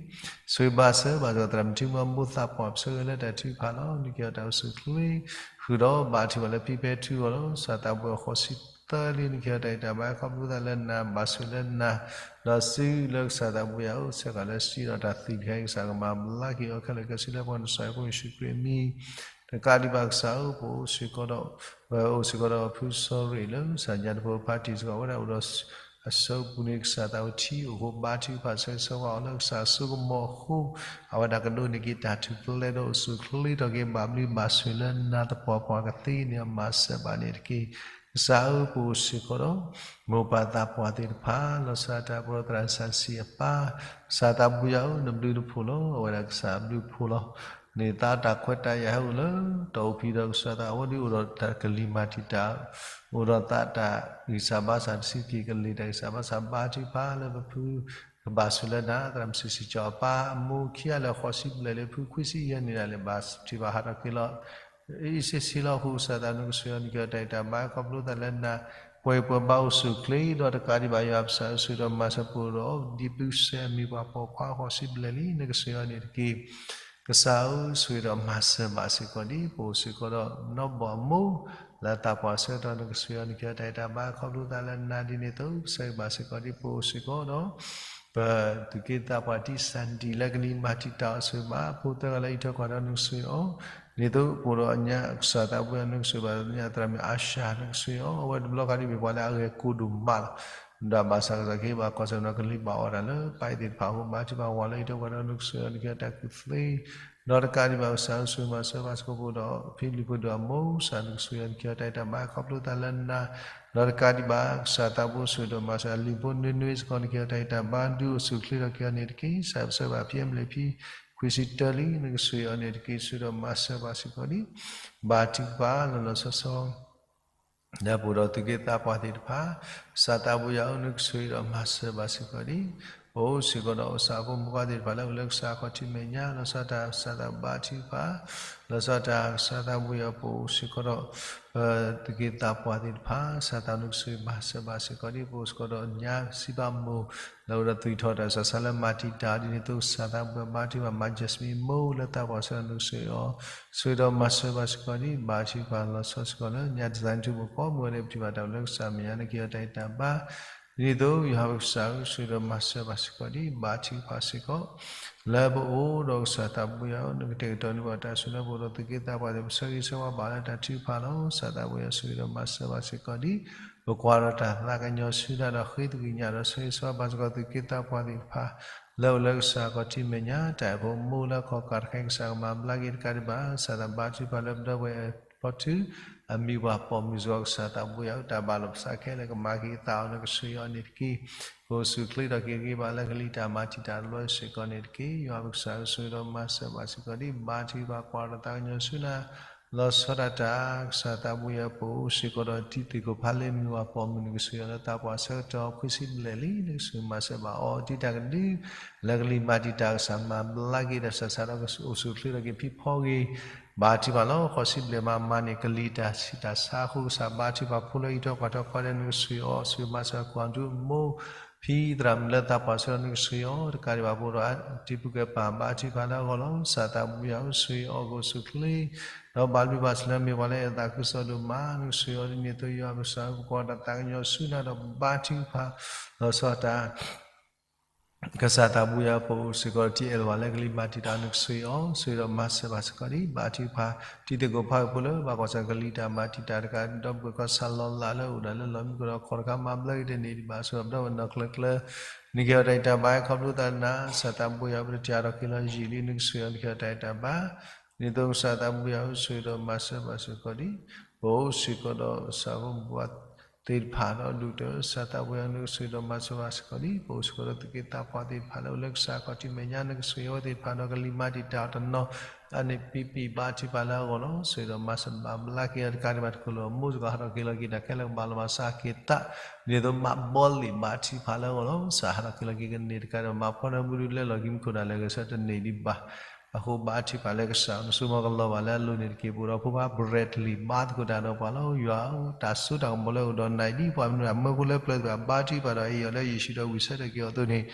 ဆိၣ်ဂ့ၤဘၣ်စၢၤဘၣ်စ့ၢ်ကီးသရၣ်မုၣ်ထံမီမိၢ်သးပှၢ် ပဆၢဂ့ၤလၢတၢ်ထုကဖၣ်လီၤ. နကဟ့ၣ်အီၤတၢ်အိၣ်ဆူၣ်အိၣ်ချ့ ဃုာ်ဒီးဘါထုကဖၣ်လၢဖံဖဲထူအဂီၢ်လီၤ. ကစၢ်သးဘိယွၤ ဃိးဆံသၢလံ နကဟ့ၣ်အီၤတၢ်ဂံၢ်တၢ်ဘါ ခီဖျိသးလၢနၤ ဘၣ်ဆိၣ်လၢနၤ ဒီးစုလၢကစၢ်သးဘိယွၤဧၢ ဆဲးဃာ်လၢစံဒီးတၢ်သံတခါအံၤ ကစၢ်ကမၤဘျါက့ၤအီၤခဲလၢာ် ကစံးလၢပှၤနစၤရ့းဖိယ့ၣ်ၡူးခရံာ်အမံၤ တကးဒံးဘၣ်ကစၢ်ဧၢ ပအိၣ်စ့ၢ်ကီးဒီး ပအိၣ်စ့ၢ်ကီးဒီးဖုစီၤရ့ၣ်လၢ ကစၢ်ညါတဖိဖါတံၢ်စ့ၢ်ကီး အဝဲဒၣ်အိၣ်ဒီး အစိပူၤန့ၣ် ကစၢ်သးဝံၤထံအိၣ်ဃိ ဘါထုကဖၣ်ဆၢဂ့ၤဆၢဝါအီၤလၢကစၢ်အစိကမီၤအဃိ အဝဲဒၣ်ကဒိးန့ၢ်က့ၤတၢ်ထူၣ်ဖျဲးဒီးအိၣ်ဆူၣ်အိၣ်ချ့ထီၣ်က့ၤ ဘၣ်ဘျုးဘၣ်ဆိၣ်လၢနၤသပှၢ်ပှၢ်ကသ့န့ၣ် မၤစၢၤဘၣ်န့ၣ်တက့ၢ်. ကစၢ်ဧၢ ပအိၣ်စ့ၢ်ကီးဒီး မိၢ်ပၢ်သးပှၢ်သ့ၣ်တဖၣ် လီၤဆီဒၣ်တၢ်ပှဲၤဒီးသရၣ်စီဆှံအပၢ် ကစၢ်သးဘိယွၤဧၢ နဘျုးနဖှိၣ်လီၤ. အဝဲဒၣ်ကစၢ်ဘျုးဖှိၣ်လီၤ. န့ၣ်သးတၢ်ခွဲးတၢ်ယာ်ဟဲအိၣ်လၢ တီၢ်အိၣ်ဖံးဒီးကစၢ်သး အဝဲဒၣ်အိၣ်ဒီးတၢ်ကလံၤမၤတံာ်တာ် အိၣ်ဒီးသးတၢ်ဂံၢ်စၢ်ဘါစၢ်တဆံးက့ၤ ကလ့ၢ်တၢ်ဂံၢ်စၢ်ဘါစၢ် ဘါထုကဖၣ်လၢပဖု ကဘၣ်ဆိၣ်လၢနၤ သရၣ်မုၣ်စံးစံးကၠီအပၢ် အမိၢ်ခံဂၤလၢာ်ဃိးဆံဘျဲၣ်လံ ဖုခွံဆံယဲၢ်န့ၣ်ဒၣ်လဲာ် ဘၣ်ထံၣ်ဘၣ်ဟးထီၣ်က့ၤလီၤ အံၤစ့ၢ်ဆ့လီၤ ဃိကစၢ်သးနကဆိၣ်ဂ့ၤအီၤ နကဟ့ၣ်အီၤတၢ်ဂံၢ်တၢ်ဘါ ခီဖျိသးလၢနၤ ပှဲၤပှဲၤဘါအိၣ်ဆူၣ်အိၣ်ချ့ဒီးတကးဒံးဘၣ် ယွၤပစၢ်ဆိၣ်ဂ့ၤဒီးမၤစၢၤပှၤဒီး ဒ်ပူၤစဲအမံၤပှၤပိာ်ခွါဃိးဆံဘျဲၣ်လံ နကဆိၣ်ဂ့ၤအီၤန့ၣ်တက့ၢ်. ကစၢ်ဧၢ ဆိၣ်ဂ့ၤဒီးမၤစၢၤဘၣ်စ့ၢ်ကီးဒ် ပအိၣ်စ့ၢ်ကီးဒီးနီၢ်ဘီၣ်အမိၢ် လၢသးပှၢ်ဆၢကတီၢ် နကဆိၣ်ဂ့ၤအီၤ နကဟ့ၣ်အီၤတၢ်ဂံၢ်တၢ်ဘါ ခီဖျိသးလၢနၤဒ်န့ၣ်အသိး ပဆၢဂ့ၤဘၣ်စ့ၢ်ကီးဒ် ပအိၣ်စ့ၢ်ကီးဒီး ပသူၣ်က့သးပှၢ်တံၢ်စၣ်ဒံၣ်လၢကလံၤမၤတံာ်တာ်အီၤဆိၣ်ဂ့ၤဘၣ် ဖိသၢဂၤလၢအံးထွဲကွၢ်ထွဲ နကဆိၣ်ဂ့ၤအီၤ ဒ်သိးပအိၣ်ဒီးအညါကစၢ်သးဘိယွၤ နကဆိၣ်ဂ့ၤဘၣ်ညါသရၣ်မုၣ်အါၡါ နကဆိၣ်ဂ့ၤအီၤ အဝဲတဘျီခါဒ်မ့ၢ်ပှၤလၢအဂဲၤကိၣ်ဒိၣ်မးလီၤ. ဒီးဘၣ်ဆၣ်ကစၢ်ခ့ဘၣ်ကီၢ်စဲၣ်နီၤ ကလံၤဘၣ်အီၣ်တၢ်လၢ ပၢ်အံၤသ့ၣ်တဖၣ်အဃိ ဘါထုကဖၣ်ဝဲလၢအံးထွဲကွၢ်ထွဲ နကဆိၣ်ဂ့ၤအီၤ နကဟ့ၣ်အီၤတၢ်ကူၣ်သ့ ဒီးတကးဒံးဘၣ် ကစၢ်ဆိၣ်ဂ့ၤမၤစၢၤဘၣ်စ့ၢ်ကီးပအိၣ်ဒီး ဖံလံၤဖိဒိၣ်အမိၢ် ကစၢ်နကဆိၣ်ဂ့ၤအီၤ နကဟ့ၣ်အီၤတၢ်ဂံၢ်တၢ်ဘါ ခီဖျိသးလၢနၤ ဒီးတကးဒံးဘၣ် ကစၢ်သးဘိဆိၣ်ဂ့ၤဒီးမၤစၢၤ လံၤဖိနွ့နွ့စ့ၢ်ကီး နကဟ့ၣ်အီၤတၢ်ဂံၢ်တၢ်ဘါ ဒုးအိၣ်ဆူၣ်အိၣ်ချ့ထီၣ်က့ၤအီၤန့ၣ်တက့ၢ်. ကစၢ်ပဆၢဂ့ၤဘၣ်ဖံအမလ့းဖံ ခွံဆံတၢလံ နကဆိၣ်ဂ့ၤအီၤန့ၣ်တက့ၢ်. ဆိၣ်ဂ့ၤဒီးမၤစၢၤဘၣ်စ့ၢ်ကီးဒ် ဘါထုကဖၣ်လီၤလီၤဆီဆီ ဒီးပအိၣ်ဒီးသူၣ်က့သးပှၢ်သ့ၣ်တဖၣ် ကစၢ်သးဘိယွၤဧၢ နကဆိၣ်ဂ့ၤဒီးမၤစၢၤဘၣ်စ့ၢ်ကီးဒ် ပအိၣ်စ့ၢ်ကီးဒီးကစၢ်ဖိမုၣ်ဖိခွါသ့ၣ်တဖၣ်လၢအိၣ်လၢကစၢ်ခီၣ်ထံးမဲာ်ညါ လီၤဆီဒၣ်တၢ်ကစၢ်သးဘါထုကဖၣ်, လီၤဆီဒၣ်တၢ်ကစၢ်သးဘိယွၤ ပအိၣ်စ့ၢ်ကီးဒီး ပသုးက့သးပှၢ်သ့ၣ်တဖၣ် ကစၢ်သးနကစၢ်မၤစၢၤဘၣ်စ့ၢ်ကီးဒ် ပအိၣ်စ့ၢ်ကီးဒီးညါစံးဘၣ်မိၢ် လၢအိၣ်ဒီးသွံၣ်ထီၣ်တၢ်ကစၢ်ဆါလၢမၤတံာ်တာ်ဒ်န့ၣ်အသိး ကစၢ်သးဘိယွၤဘါထုကဖၣ် မၤ Jasmine မိၢ်လၢသးပှၢ်ဆၢဒီးနကစၢ်အီၤ ဆိၣ်ဂ့ၤဒီးမၤစၢၤဘၣ်စ့ၢ်ကီးဒ် ဘါထုကဖၣ်လီၤဆီစ့ၢ်ကီးလၢညါ design ထူမိၢ်ကိးမုၢ်ဝဲလၢပထံၣ်ဘၣ်တၢ်အိၣ်လၢကစၢ်မဲာ်ညါ နကဟ့ၣ်အီၤတၢ်ဂံၢ်တၢ်ဘါ ဒ်န့ၣ်အသိး ယွၤပကစၢ်ဧၢ ဆိၣ်ဂ့ၤဒီးမၤစၢၤဘၣ်စ့ၢ်ကီးဒ် ဘါထုကဖၣ်စ့ၢ်ကီး လၢပအိၣ်ဒီးကစၢ်သးဘိယွၤဧၢ နကတဲာ်ကတီၤန့ၢ်ပှၤတၢ်ဆိၣ်လၢပအိၣ်ဒီးသုးက့သးပှၢ်သ့ၣ် ပဆၢဂ့ၤဆၢဝါဘၣ်လၢတၢ်ထုကဖၣ်လီၤ. ကစၢ်သးဘိယွၤ ဆိၣ်ဂ့ၤဒီးမၤစၢၤဘၣ်စ့ၢ်ကီးဒ် ပကွၢ်ဒီးတၢ်သးကညီၤဆူနၤဒီးဃ့သကွံၢ်ညါဒီးဆၢဂ့ၤဆၢဝါဘၣ်စ့ၢ်ကီးသုးက့သးပှၢ်သ့ၣ်တဖၣ် လၢအိၣ်လၢကစၢ်ခီၣ်ထံးမဲာ်ညါ တၢ်အဲၣ်ဖိမိၢ်လၢခီၣ်ကးတခါ ကစၢ်ကမၤဘျါက့ၤတကးဒံးဘၣ် ကစၢ်သးဘါထုကဖၣ်လၢပဒီပုၢ်ဝဲၢ်အဖီထူ အမံၤပှၢ်ပိာ်မုၣ်စ့ၢ်ကီး ကစၢ်သးဘိယွၤဧၢ တၢ်ဘၣ်လီၤပသးခဲလၢာ်ကမၤက့ၤအသးအီၤ နကဆိၣ်ဂ့ၤအီၤန့ၣ်တက့ၢ်. ကအိၣ်ဆူၣ်အိၣ်ချ့ထီၣ်က့ၤက့ၤဘၣ်လၢကလံၤတၢ်မၤတံာ်တာ်တဘျီစ့ၢ်ကီးန့ၣ်တက့ၢ်. ယွၤပကစၢ်ဧၢ ဆိၣ်ဂ့ၤဒီးမၤစၢၤဘၣ်စ့ၢ်ကီးဒ် ဘါထုကဖၣ်ကွၢ်ဒီးသးကညီၤဆူနၤ လီၤဆီဒၣ်တၢ် ကစၢ်သးဘိယွၤ ပအိၣ်စ့ၢ်ကီးဒီးတံၤသကိးဖးလ့ မံၤပှၢ်ပိာ်မုၣ် နကဆိၣ်ဂ့ၤအီၤလၢသးပှၢ်ဆၢကတီၢ်ခွံဆံဘျဲၣ်လံ နကဆိၣ်ဂ့ၤမၤစၢၤဘၣ်အီၤ ဒ်တၢ်ကဒု လၢကလံၤမၤတံာ်တာ် ကစၢ်မၤဘျါက့ၤဒီး ကစၢ်ဆါဒီးကအိၣ်ဆူၣ်အိၣ်ချ့ထီၣ်က့ၤ ဖံဖီဂ့ၤ ဘါထုကဖၣ်လီၤ. ဃိးဆံဘျဲၣ်မးမးန့ၣ် ကလံၤတၢ်ဆံးတၢ်ဆါအဃိ ကစၢ်ဘါထုကဖၣ်ဖိလၢအံးထွဲကွၢ်ထွဲခီဒဲး နကဆိၣ်ဂ့ၤအီၤ ဆိၣ်ဂ့ၤမၤစၢၤကွၢ်ဒူ မိၢ်ဖံသရၣ်မုၣ် လၢသးပှၢ်ဆၢဒီး နကဆိၣ်ဂ့ၤအီၤ တကးဒံးဘၣ် ပအိၣ်ဒီးတံၤပုၢ်ကဲပၢ် ဘါထုကဖၣ်လၢအဂီၢ်လီၤ. ကစၢ်သးဘိယွၤဧၢ ဆိၣ်ဂ့ၤအီၤ ကအိၣ်ဆူၣ်အိၣ်ချ့ ဒီးဘၣ်ဘျုးဘၣ်ဆိၣ်လၢမ့ၢ်ပှၤလၢအဲၣ်သးခုကစီၣ်ဒိၣ်မး နကဆိၣ်ဂ့ၤအီၤဒ်န့ၣ်အသိး ယွၤပကစၢ်ဧၢ ပကွၢ်ဒီးသးကညီၤဆူနၤဒီးဘါထုကဖၣ် လီၤဆီဒၣ်တၢ် ကစၢ်သးဘိယွၤ ပအိၣ်စ့ၢ်ကီးတံၤအဲၣ်လီၤဘၣ်လၢကလံၤမၤတံာ်တာ် နကဆိၣ်ဂ့ၤအီၤ ဆိၣ်ဂ့ၤဒီးမၤစၢၤဘၣ်စ့ၢ်ကီးဒ် ဘါထုကဖၣ် တံၤသကိးဖးဂ့ၤဖိလၢ ဘၣ်ကွၢ်ဆၢကလံၤတၢ်မၤတံာ်တာ်တကး ဒီပုၢ်ဝဲၢ်ကီၢ်ဆၣ်လီၤလးလၢအိၣ်ဒၣ်လၢလီၢ်မံခိၣ်ဒီးခီၣ်တခါ မၤဘျါက့ၤတန့ၢ်ဒံးဘၣ် ဆိၣ်ဂ့ၤဒီးပနီၢ်ချၢကျၢၤ နကဟ့ၣ်အီၤတၢ်ဂံၢ်တၢ်ဘါ ခီဖျိသးနၤ ကစၢ်သးဘိယွၤ ပတတ့ၢ်အါထီၣ်က့ၤလီၤယံာ်လံ နကဆိၣ်ဂ့ၤအီၤ နကဟ့ၣ်အီၤတၢ်ဂံၢ်တၢ်ဘါ ဒ်န့ၣ်အသိး ကစၢ်သးဘိယွၤဧၢ ဆိၣ်ဂ့ၤဒီးမၤစၢၤဘၣ်စ့ၢ်ကီးဒ် ပအိၣ်စ့ၢ်ကီးဒီးကစၢ်ဖိမုၣ်ဖိခွါသ့ၣ်တဖၣ်ဒီးဒိၣ်ကတၢၢ် ကစၢ်သးဘိယွၤ နကဆိၣ်ဂ့ၤဒီးမၤစၢၤဘၣ်စ့ၢ်ကီးဒ် ပအိၣ်စ့ၢ်ကီးဒီးသုးက့သးပှၢ်သ့ၣ်တဖၣ်လၢအိၣ်လၢကစၢ်ခီၣ်ထံးမဲာ်ညါ နကဆိၣ်ဂ့ၤအဝဲသ့ၣ်တဖၣ်ဒီးကလံၤမၤတံာ်တာ်အီၤတနီၤ အန့ၣ်ပံပံၣ်ဘါထုကဖၣ်လၢအဂီၢ်လီၤ. ဆိၣ်ဂ့ၤဒီးမၤစၢၤဘၣ်ဘျါက့ၤအီၤတကးဒံးဘၣ် တခိၣ်လၢအမိၢ်စ့ၢ်ကီး ဟးထီၣ်က့ၤလီၤက့ၤတၢ်ခဲလၢာ်ကဘၣ်လီၤဘၣ်စးက့ၤသး ဒ်န့ၣ်အသိး မၤဘီလ့ၣ်ဘါထုကဖၣ်လၢအဂီၢ်လီၤ. ကစၢ်ဟးထီၣ်က့ၤလီၤက့ၤကန့ၢ်တကးဒံးဘၣ် မၤဖီၣ်န့ၢ်မူဒုးလဲလီၤက့ၤမူခိၣ်ဒၣ်လဲာ် ဂဲၤဆၢထၢၣ်တန့ၢ်ဒံးဘၣ် အဃိဘါထုကဖၣ်လၢကစၢ် နစိကမီၤကလီၤဘၣ်လၢအလိၤန့ၣ်တက့ၢ်. ပအိၣ်ဒီးဖိခွါ Bradley ဘါသကိးတၢ်ဒီးပှၤလီၤ. ယွၤဧၢ တၢ်စိတၢ်ကမီၤလၢအိၣ်ဒီးနၤအံၤဒ် ပှၤမနုၤအမၢဖိလၢပျၢၤသ့ၣ်တဖၣ် ဘါထုကဖၣ်ဒီးအ့ၣ်အီၤလၢယ့ၣ်ၡူးဒီးဝံၢ်ဆၢထၢၣ်က့ၤအီၤအသိးန့ၣ်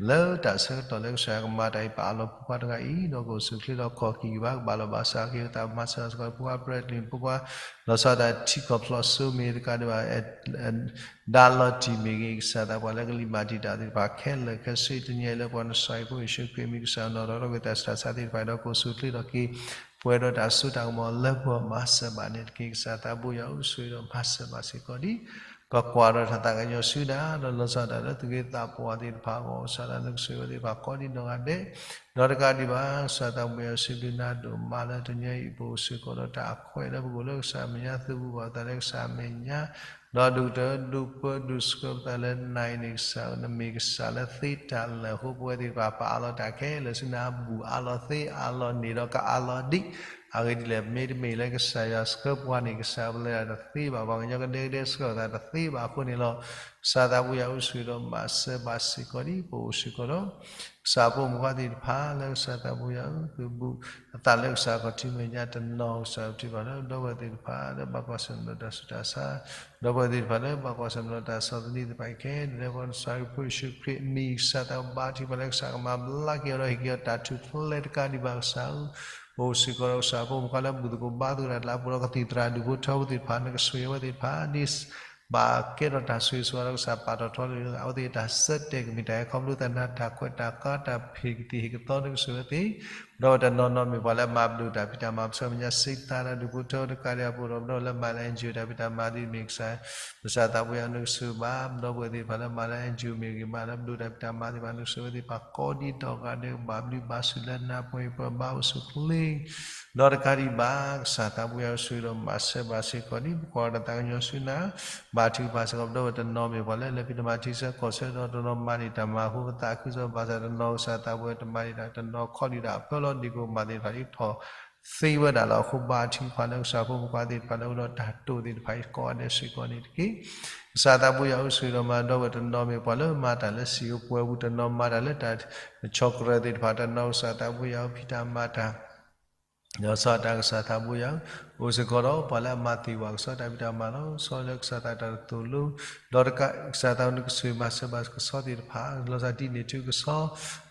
လၢတၢ်ဆၢကတီၢ်လၢကစၢ်ယွၤကမၤတၢ်အံၤ ပအးလီၤဖိခွါတဂၤအံၤ ဒီးကအိၣ်ဆူၣ်အိၣ်ချ့ဒီးခီၣ်က့ၤက့ၤဘၣ် ကဘၣ်လီၤဘၣ်စးက့ၤသး မၤစၢၤစ့ၢ်ကီးဖိခွါ Bradley ဖိခွါ လီၤဆီဒၣ်တၢ်ထံကီၢ်ဖျိးစိမ့ၢ်တကးဒံးဘၣ် ဒါလီၤတံၢ်မ့ၢ်ဂ့ၤ ကစၢ်သးပှၢ်လၢကလံၤမၤတံာ်တာ်သ့ၣ်တဖၣ်ခဲလၢာ်ခဲဆ့ တနံၤအံၤလၢပှၤနဆှၢအံၤဖိယ့ၣ်ၡူးခရံာ်မံၤ ကစၢ်နီၣ်ထီၣ်ထီၣ်က့ၤတၢ်ဆူးတၢ်ဆါသ့ၣ်တဖၣ်ဒီး ကအိၣ်ဆူၣ်အိၣ်ချ့ထီၣ်က့ၤ ပှဲၤဒီးတၢ်စိတၢ်ကမီၤလၢပှၤမၤစၢၤဘၣ်န့ၣ်တက့ၢ်. ကစၢ်သးဘိယွၤဧၢ ဆိၣ်ဂ့ၤဒီးမၤစၢၤဘၣ်စ့ၢ်ကီးဒ် ပကွၢ်ဒီးတၢ်သးကညီၤဆူနၤ ဒီးလီၤဆီဒၣ်တၢ်လၢသုးက့သးပှၢ်သ့ၣ်တဖၣ်အဂီၢ် ကစၢ်ဒၣ်နကဆိၣ်ဂ့ၤဝဲသ့ၣ်တဖၣ်ကိးဒ်နီၢ်ဂၤဒဲး ဒီးတကးဒံးဘၣ် ကစၢ်သးဘိယွၤစံးဘျုးနၤဒိၣ်မးလၢတနံၤအံၤ ပအိၣ်စ့ၢ်ကီးဒီးတၢ်အခွဲးလၢပကအိၣ်လၢကစၢ်မဲာ်ညါ သုးဘူးဘၣ်သးလၢကစၢ်မဲာ်ညါ ဒီးဒိၣ်ကတၢၢ်ဒိၣ်ပၢဒိၣ်ဆှၢပသးလၢနၤအံၤန့ၣ် ကစၢ်ဧၢ နမ့ၢ်ကစၢ်လၢသ့တၢ်လၢာ်အဃိ ပဝဲသ့ၣ်တဖၣ်ပအးလီၤတၢ်ခဲလၢာ်ဆူနၤ ဘူးအးလီၤသ့အးလီၤန့ၢ်ဒီးကအးလီၤဒံး အဂ့ၢ်ဒ်လဲၣ် မ့တမ့ၢ်လၢကစၢ်ယွၤဆှၢပှၤန့ၣ် ကစၢ်ပလဲၤတၢ်တသ့ဘၣ် ပှၤကညီကဒဲကဒဲဆှၢပသးတသ့ဘၣ်အဃိန့ၣ်လီၤ. ကစၢ်သးဘိယွၤဧၢ ဆိၣ်ဂ့ၤဒီးမၤစၢၤဘၣ်စ့ၢ်ကီးဒ် ပအိၣ်စ့ၢ်ကီးဒီး ကစၢ်ဖိမုၣ်ဖိခွါသ့ၣ်တဖၣ်လၢကစၢ်သးဘိယွၤဧၢ သုးဘူးအသးလၢကစၢ်ခီၣ်ထံးမဲာ်ညါတနီၤ ကစၢ်သ့ၣ်တဖၣ်လၢဒီပုၢ်ဝဲၢ်သ့ၣ်တဖၣ်လၢဘၣ်ကွၢ်ဆၢၣ်မဲာ်ဒီးတၢ်ဆူးတၢ်ဆါ ဒီပုၢ်ဝဲၢ်သ့ၣ်တဖၣ်လၢဘၣ်ကွၢ်ဆၢၣ်မဲာ်ဒီးတၢ်ဆီၣ်သနံးသ့ၣ်တဖၣ်ခဲလၢာ် လၢပှၤနဆှၢအံၤဖိယ့ၣ်ၡူးခရံာ်အမံၤ ကစၢ်သးဘါထုကဖၣ်လၢကစၢ်ကမၤဘျါက့ၤအီၤဒီးဟ့ၣ်က့ၤအီၤတၢ်ထူၣ်ဖျဲးတကးဒံးဘၣ် ကစၢ်ဧၢ ပအိၣ်စ့ၢ်ကီးဒီးကစၢ်ဖိမုၣ်ဖိခွါလၢဘူၣ်သကိးဘါသကိးတၢ်လၢအပူၤဒီးကသံၣ်သရၣ်ဒူၣ်ဖိထၢဖိသ့ၣ်တဖၣ် နကဆိၣ်ဂ့ၤဝဲသ့ၣ်တဖၣ် ဒ် ဘၣ်ကဲထီၣ်တၢ်ဆိၣ်ဂ့ၤဆိၣ်ဝါဒီးကစၢ်ပာ်ထီၣ်ထီလၢအဝဲသ့ၣ်တၢ်ဆၢတဲာ်ကမ့ၢ်တၢ်အဲၣ်ခီဖျိသးနၤ တၢ်ခွဲးတၢ်ဃါတၢ်ဖံးကသံၣ်ဟ့ၣ်ကသီ နကဆိၣ်ဂ့ၤဝဲသ့ၣ် ဒီးတနီၤနီၤမ့ၢ်ပှၤလၢမၤဘျုးတၢ်ဖံးတၢ်မၤ ပဆၢမုၢ်ညါစံးသးလၢဒူၣ်ဖိထၢတကးဒံးအပူၤဒီး ပဒီလၢမၤလၢ NGO တၢ်ဖံးတၢ်မၤသ့ၣ်မ့ၢ်ကစၢ် ကစၢ်သးဘိယွၤနကဆိၣ်ဂ့ၤဘၣ် ဒီပုၢ်ဝဲၢ်သ့ၣ်တဖၣ်လၢမၤလၢ NGO မ့ၢ်ဂ့ၤမးလၢဘျုးတၢ်ဖံးတၢ်မၤသ့ၣ်တဖၣ် နကဆိၣ်ဂ့ၤဝဲသ့ၣ်တဖၣ်ကိးဒ်နီၢ်ဂၤဒဲး ကဘၣ်ဘျုးဘၣ်ဆိၣ်လၢနၤ ပှဲၤပှဲၤဘါအိၣ်ဆူၣ်အိၣ်ချ့ ဒီးတကးဒံးဘၣ် ကစၢ်သးဘိယွၤဆိၣ်ဂ့ၤဒီးမၤစၢၤဘၣ်စ့ၢ်ကီးဒ် ပကွၢ်ဒီးတၢ်သးကညီၤဆူနၤ ဘါထုကဖၣ်စ့ၢ်ကီး ပဒီပုၢ်ဝဲၢ်တနီၤမ့ၢ်ပှၤလၢလဲၤဖံးတၢ်မၤထံဆၢကီၢ်ဆၢဒီးတနီၤမၤန့ၢ်တၢ်မၤအဃိ ပသးခုကစီၣ်ဘၣ်ဆၣ်တနီၤ ကစၢ်သးဘိယွၤတမၤန့ၢ်တၢ်တနီၤခီဒံးတၢ်အဖၢလီၤဒံးကိးမးသ့ၣ်တဖၣ် ဒ်ထီၣ် သ့ဝဲဒၣ်လီၤ. အဃိဘါထုကဖၣ်လၢကစၢ်ဖိမုၣ်ဖိခွါသ့ၣ်တဖၣ်လၢအိၣ်ဒီးတၢ်တိာ်သ့ၣ်တဖၣ်အံၤ ကိးဂၤဒဲးစ့ၢ်ကီးန့ၣ်တက့ၢ်. ကစၢ်သးဘိယွၤဧၢ, ဆိၣ်ဂ့ၤဒီးမၤဒီပုၢ်ဝဲၢ်တနီၤမ့ၢ်ပှၤလၢမၤတၢ်လၢစံာ်ဧိၤပှဲၤဧိၤ, တနီၤမၤတၢ်လၢတၢ်ဆီၣ်ကရၢၢ်သ့ၣ်တဖၣ်, တနီၤကစၢ်သးဘိယွၤဧၢ ဖံးတၢ်မၤတၢ် ဒီးကစၢ်တၢ်ကစၢ်သးဘိယွၤဧၢ, အိၣ်စ့ၢ်ကီးဒီးပှၤလၢအမၤသ့ၣ်ဝဲကစီဒီတၢ်ဖံးတၢ်မၤလီၤ. ဆီလၢကစၢ်သးတၢ်တသိၣ်လိ, ဒီးတကးကစၢ်သးနကဆိၣ်ဂ့ၤမၤစၢၤဘၣ်ကဆီသ့ၣ်တဖၣ်, လီၤစၢ်ဒ်န့ၣ်ထုကဆီ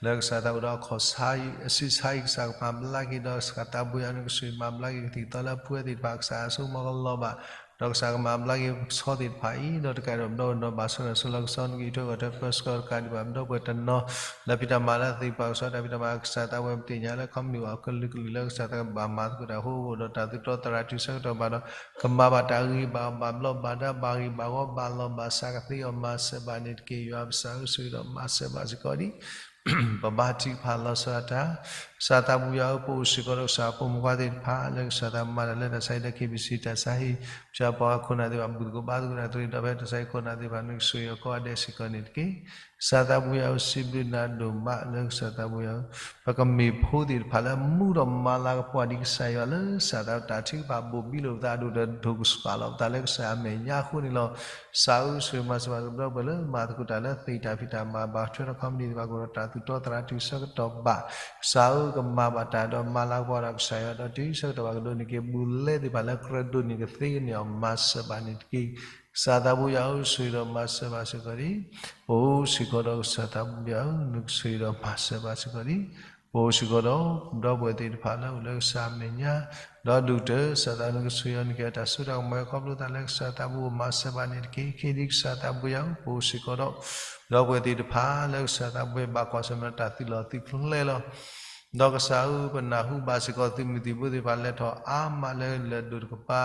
လၢကစၢ်သးအိၣ်ဒီးအခီၣ်ဆါအံၤ အစုဆါအံၤ ကစၢ်ကမၤဘျါက့ၤ, ဒီးကစၢ်သးဘိယွၤနကဆိၣ်ဂ့ၤမၤဘျါက့ၤကသံၣ်ကသီလၢအဖုဝဲသ့ၣ်တဖၣ် ကစၢ်အစိကမီၤကလီၤဘၣ် ဒီးကစၢ်ကမၤဘျါက့ၤကဆီသ့ၣ်တဖၣ်အံၤ, ဒီးတကးဒီးပဒီပုၢ်ဝဲၢ်နီၢ်ဘၣ်ဆိၣ်ဂ့ၤဆိၣ်လီၤကဆီ နကအံးထွဲကွၢ်ထွဲပၢဆှၢတကးဒံးဘၣ် ပဒီပုၢ်ဝဲၢ်တနီၤ လၢဖံးတၢ်မၤလၢသ့ၣ်ပှၤကဆီတၢ်ဖံးတၢ်မၤ ကစၢ်သးဝဲပသ့ၣ်ညါလၢ ခီမုၢ်အီၤကလုာ်ကလုာ်လၢကစၢ်သးကဘၣ်မၤသကိးတၢ်အဃိ အိၣ်ဒီးတၢ်သူၣ်တီသရၣ်တုၤဆၢကတီၢ်ဘၣ်ဒီး ကမၤဘၣ်တၢ်ဂ့ၤဘၣ်ဘၣ်ဘျီးဘၣ်ဒါ ဘၣ်ဂ့ၢ်ဘၣ်ဝီဘၣ်လီၢ်ဘၣ်စးကသ့အီၤ မၤစၢၤဘၣ်န့ၣ်တက့ၢ်. ယွၤပကစၢ်ဧၢ ဆိၣ်ဂ့ၤဒီးမၤစၢၤဘၣ်စ့ၢ်ကီးဒံး ပဘါထုကဖၣ်လီၤဆီဒၣ်တၢ်, ကစၢ်သးဘိယွၤဧၢ, ပအိၣ်စ့ၢ်ကီးဒီးကစၢ်ဖိမုၣ်ဖိခွါသ့ၣ်တဖၣ် လၢကစၢ်သးမၤတၢ်လၢတၢ်ဆါဟံၣ် တၢ်ခ့ပစံး တၢ်ဆါဟံၣ် ကစၢ်ပှၤခိၣ်နၢ်သ့ၣ်တဖၣ် ဘူၣ်သကိးဘါသကိးတၢ်သရံးဒီးဖဲတၢ်ဆါဟံၣ်ခိၣ်နၢ်သ့ၣ်တဖၣ် နကဆိၣ်ဂ့ၤအီၤကိးဂၤဒဲးစ့ၢ်ကီးန့ၣ်တက့ၢ်. ကစၢ်သးဘိယွၤဧၢ, စံးဘျုးနၤဒိၣ်မးလၢကစၢ်သးဘိယွၤဧၢ, ပကမ့ၢ်ဖိသ့ၣ်တဖၣ်လၢမူဒီးမၤလၤကပီၤဒံးကစၢ်ယွၤလၢ ကစၢ်သးတၢ်ထုကဖၣ်ဘိၣ်ဘံလိာ်ပသး အဒိၣ်တဒိၣ်ကစှၤလီၤပသးလၢကစၢ်အမဲာ်ညါအဃိန့ၣ်လီၤ. ကစၢ်ဧၢ, ဆိၣ်ဂ့ၤမၤစၢၤဘၣ်ပဒီပုၢ်ဝဲၢ်လၢမၤသကိးတၢ်လၢသ့ၣ်တၢ်ဖံးတၢ်မၤ ဘၣ်ထွဲဒီးခီပနံၣ်သ့ၣ်တဖၣ် ကအိၣ်ဒီးတၢ်သူၣ်တီသရၣ်တုၤဆၢကတီၢ်ဘၣ်. ကစၢ်ဧၢ, ကမၤဘၣ်တၢ်ဒီးမၤလၤကပီၤဒီးကစၢ်ယွၤဒီးတုၤဆၢကတီၢ်ဘၣ်ကဒိးန့ၢ်က့ၤ ဘူးလဲသ့ၣ်တဖၣ်လၢကြၢးဒိးန့ၢ်ကသ့န့ၣ်အီၤ မၤစၢၤဘၣ်န့ၣ်တက့ၢ်. ကစၢ်သးဘိယွၤဧၢ, ဆိၣ်ဂ့ၤဒီးမၤစၢၤဘၣ်စ့ၢ်ကီးဒံး ပအိၣ်စ့ၢ်ကီးဒီးကစၢ်သးဘိယွၤဧၢ, နကဆိၣ်ဂ့ၤဒီးမၤစၢၤဘၣ်စ့ၢ်ကီးဒံး ပအိၣ်စ့ၢ်ကီးဒီး ပဒီပုၢ်ဝဲၢ်သ့ၣ်တဖၣ်လၢအိၣ်လၢကစၢ်အမဲာ်ညါ, ဒီးဒိၣ်ကတၢၢ် ကစၢ်သးနကဆိၣ်ဂ့ၤအီၤ နကဟဲတၢ်စိတၢ်ကမီၤခီဖျိသးလၢကစၢ်သးဘိမၤစၢၤဘၣ်န့ၣ်တက့ၢ်. ခဲအံၤဒ်ကစၢ်သးဘိယွၤဧၢ, ပအိၣ်စ့ၢ်ကီးဒီး ပဒီပုၢ်ဝဲၢ်သ့ၣ်တဖၣ်လၢကစၢ်သးဘိဘၣ်ကွၢ်ဆၢၣ်မဲာ်ဒီးတၢ်သုးလီၢ်သုးကျဲလီၤ. ဒီးကစၢ်ဧၢ, ပနၢ်ဟူဘၣ်စ့ၢ်ကီးသုးမုၢ်သံၣ်ဘိသ့ၣ်တဖၣ်လဲၤထီၣ်အါမးလၢလၢၢ်ဒိၣ်တကပၤ,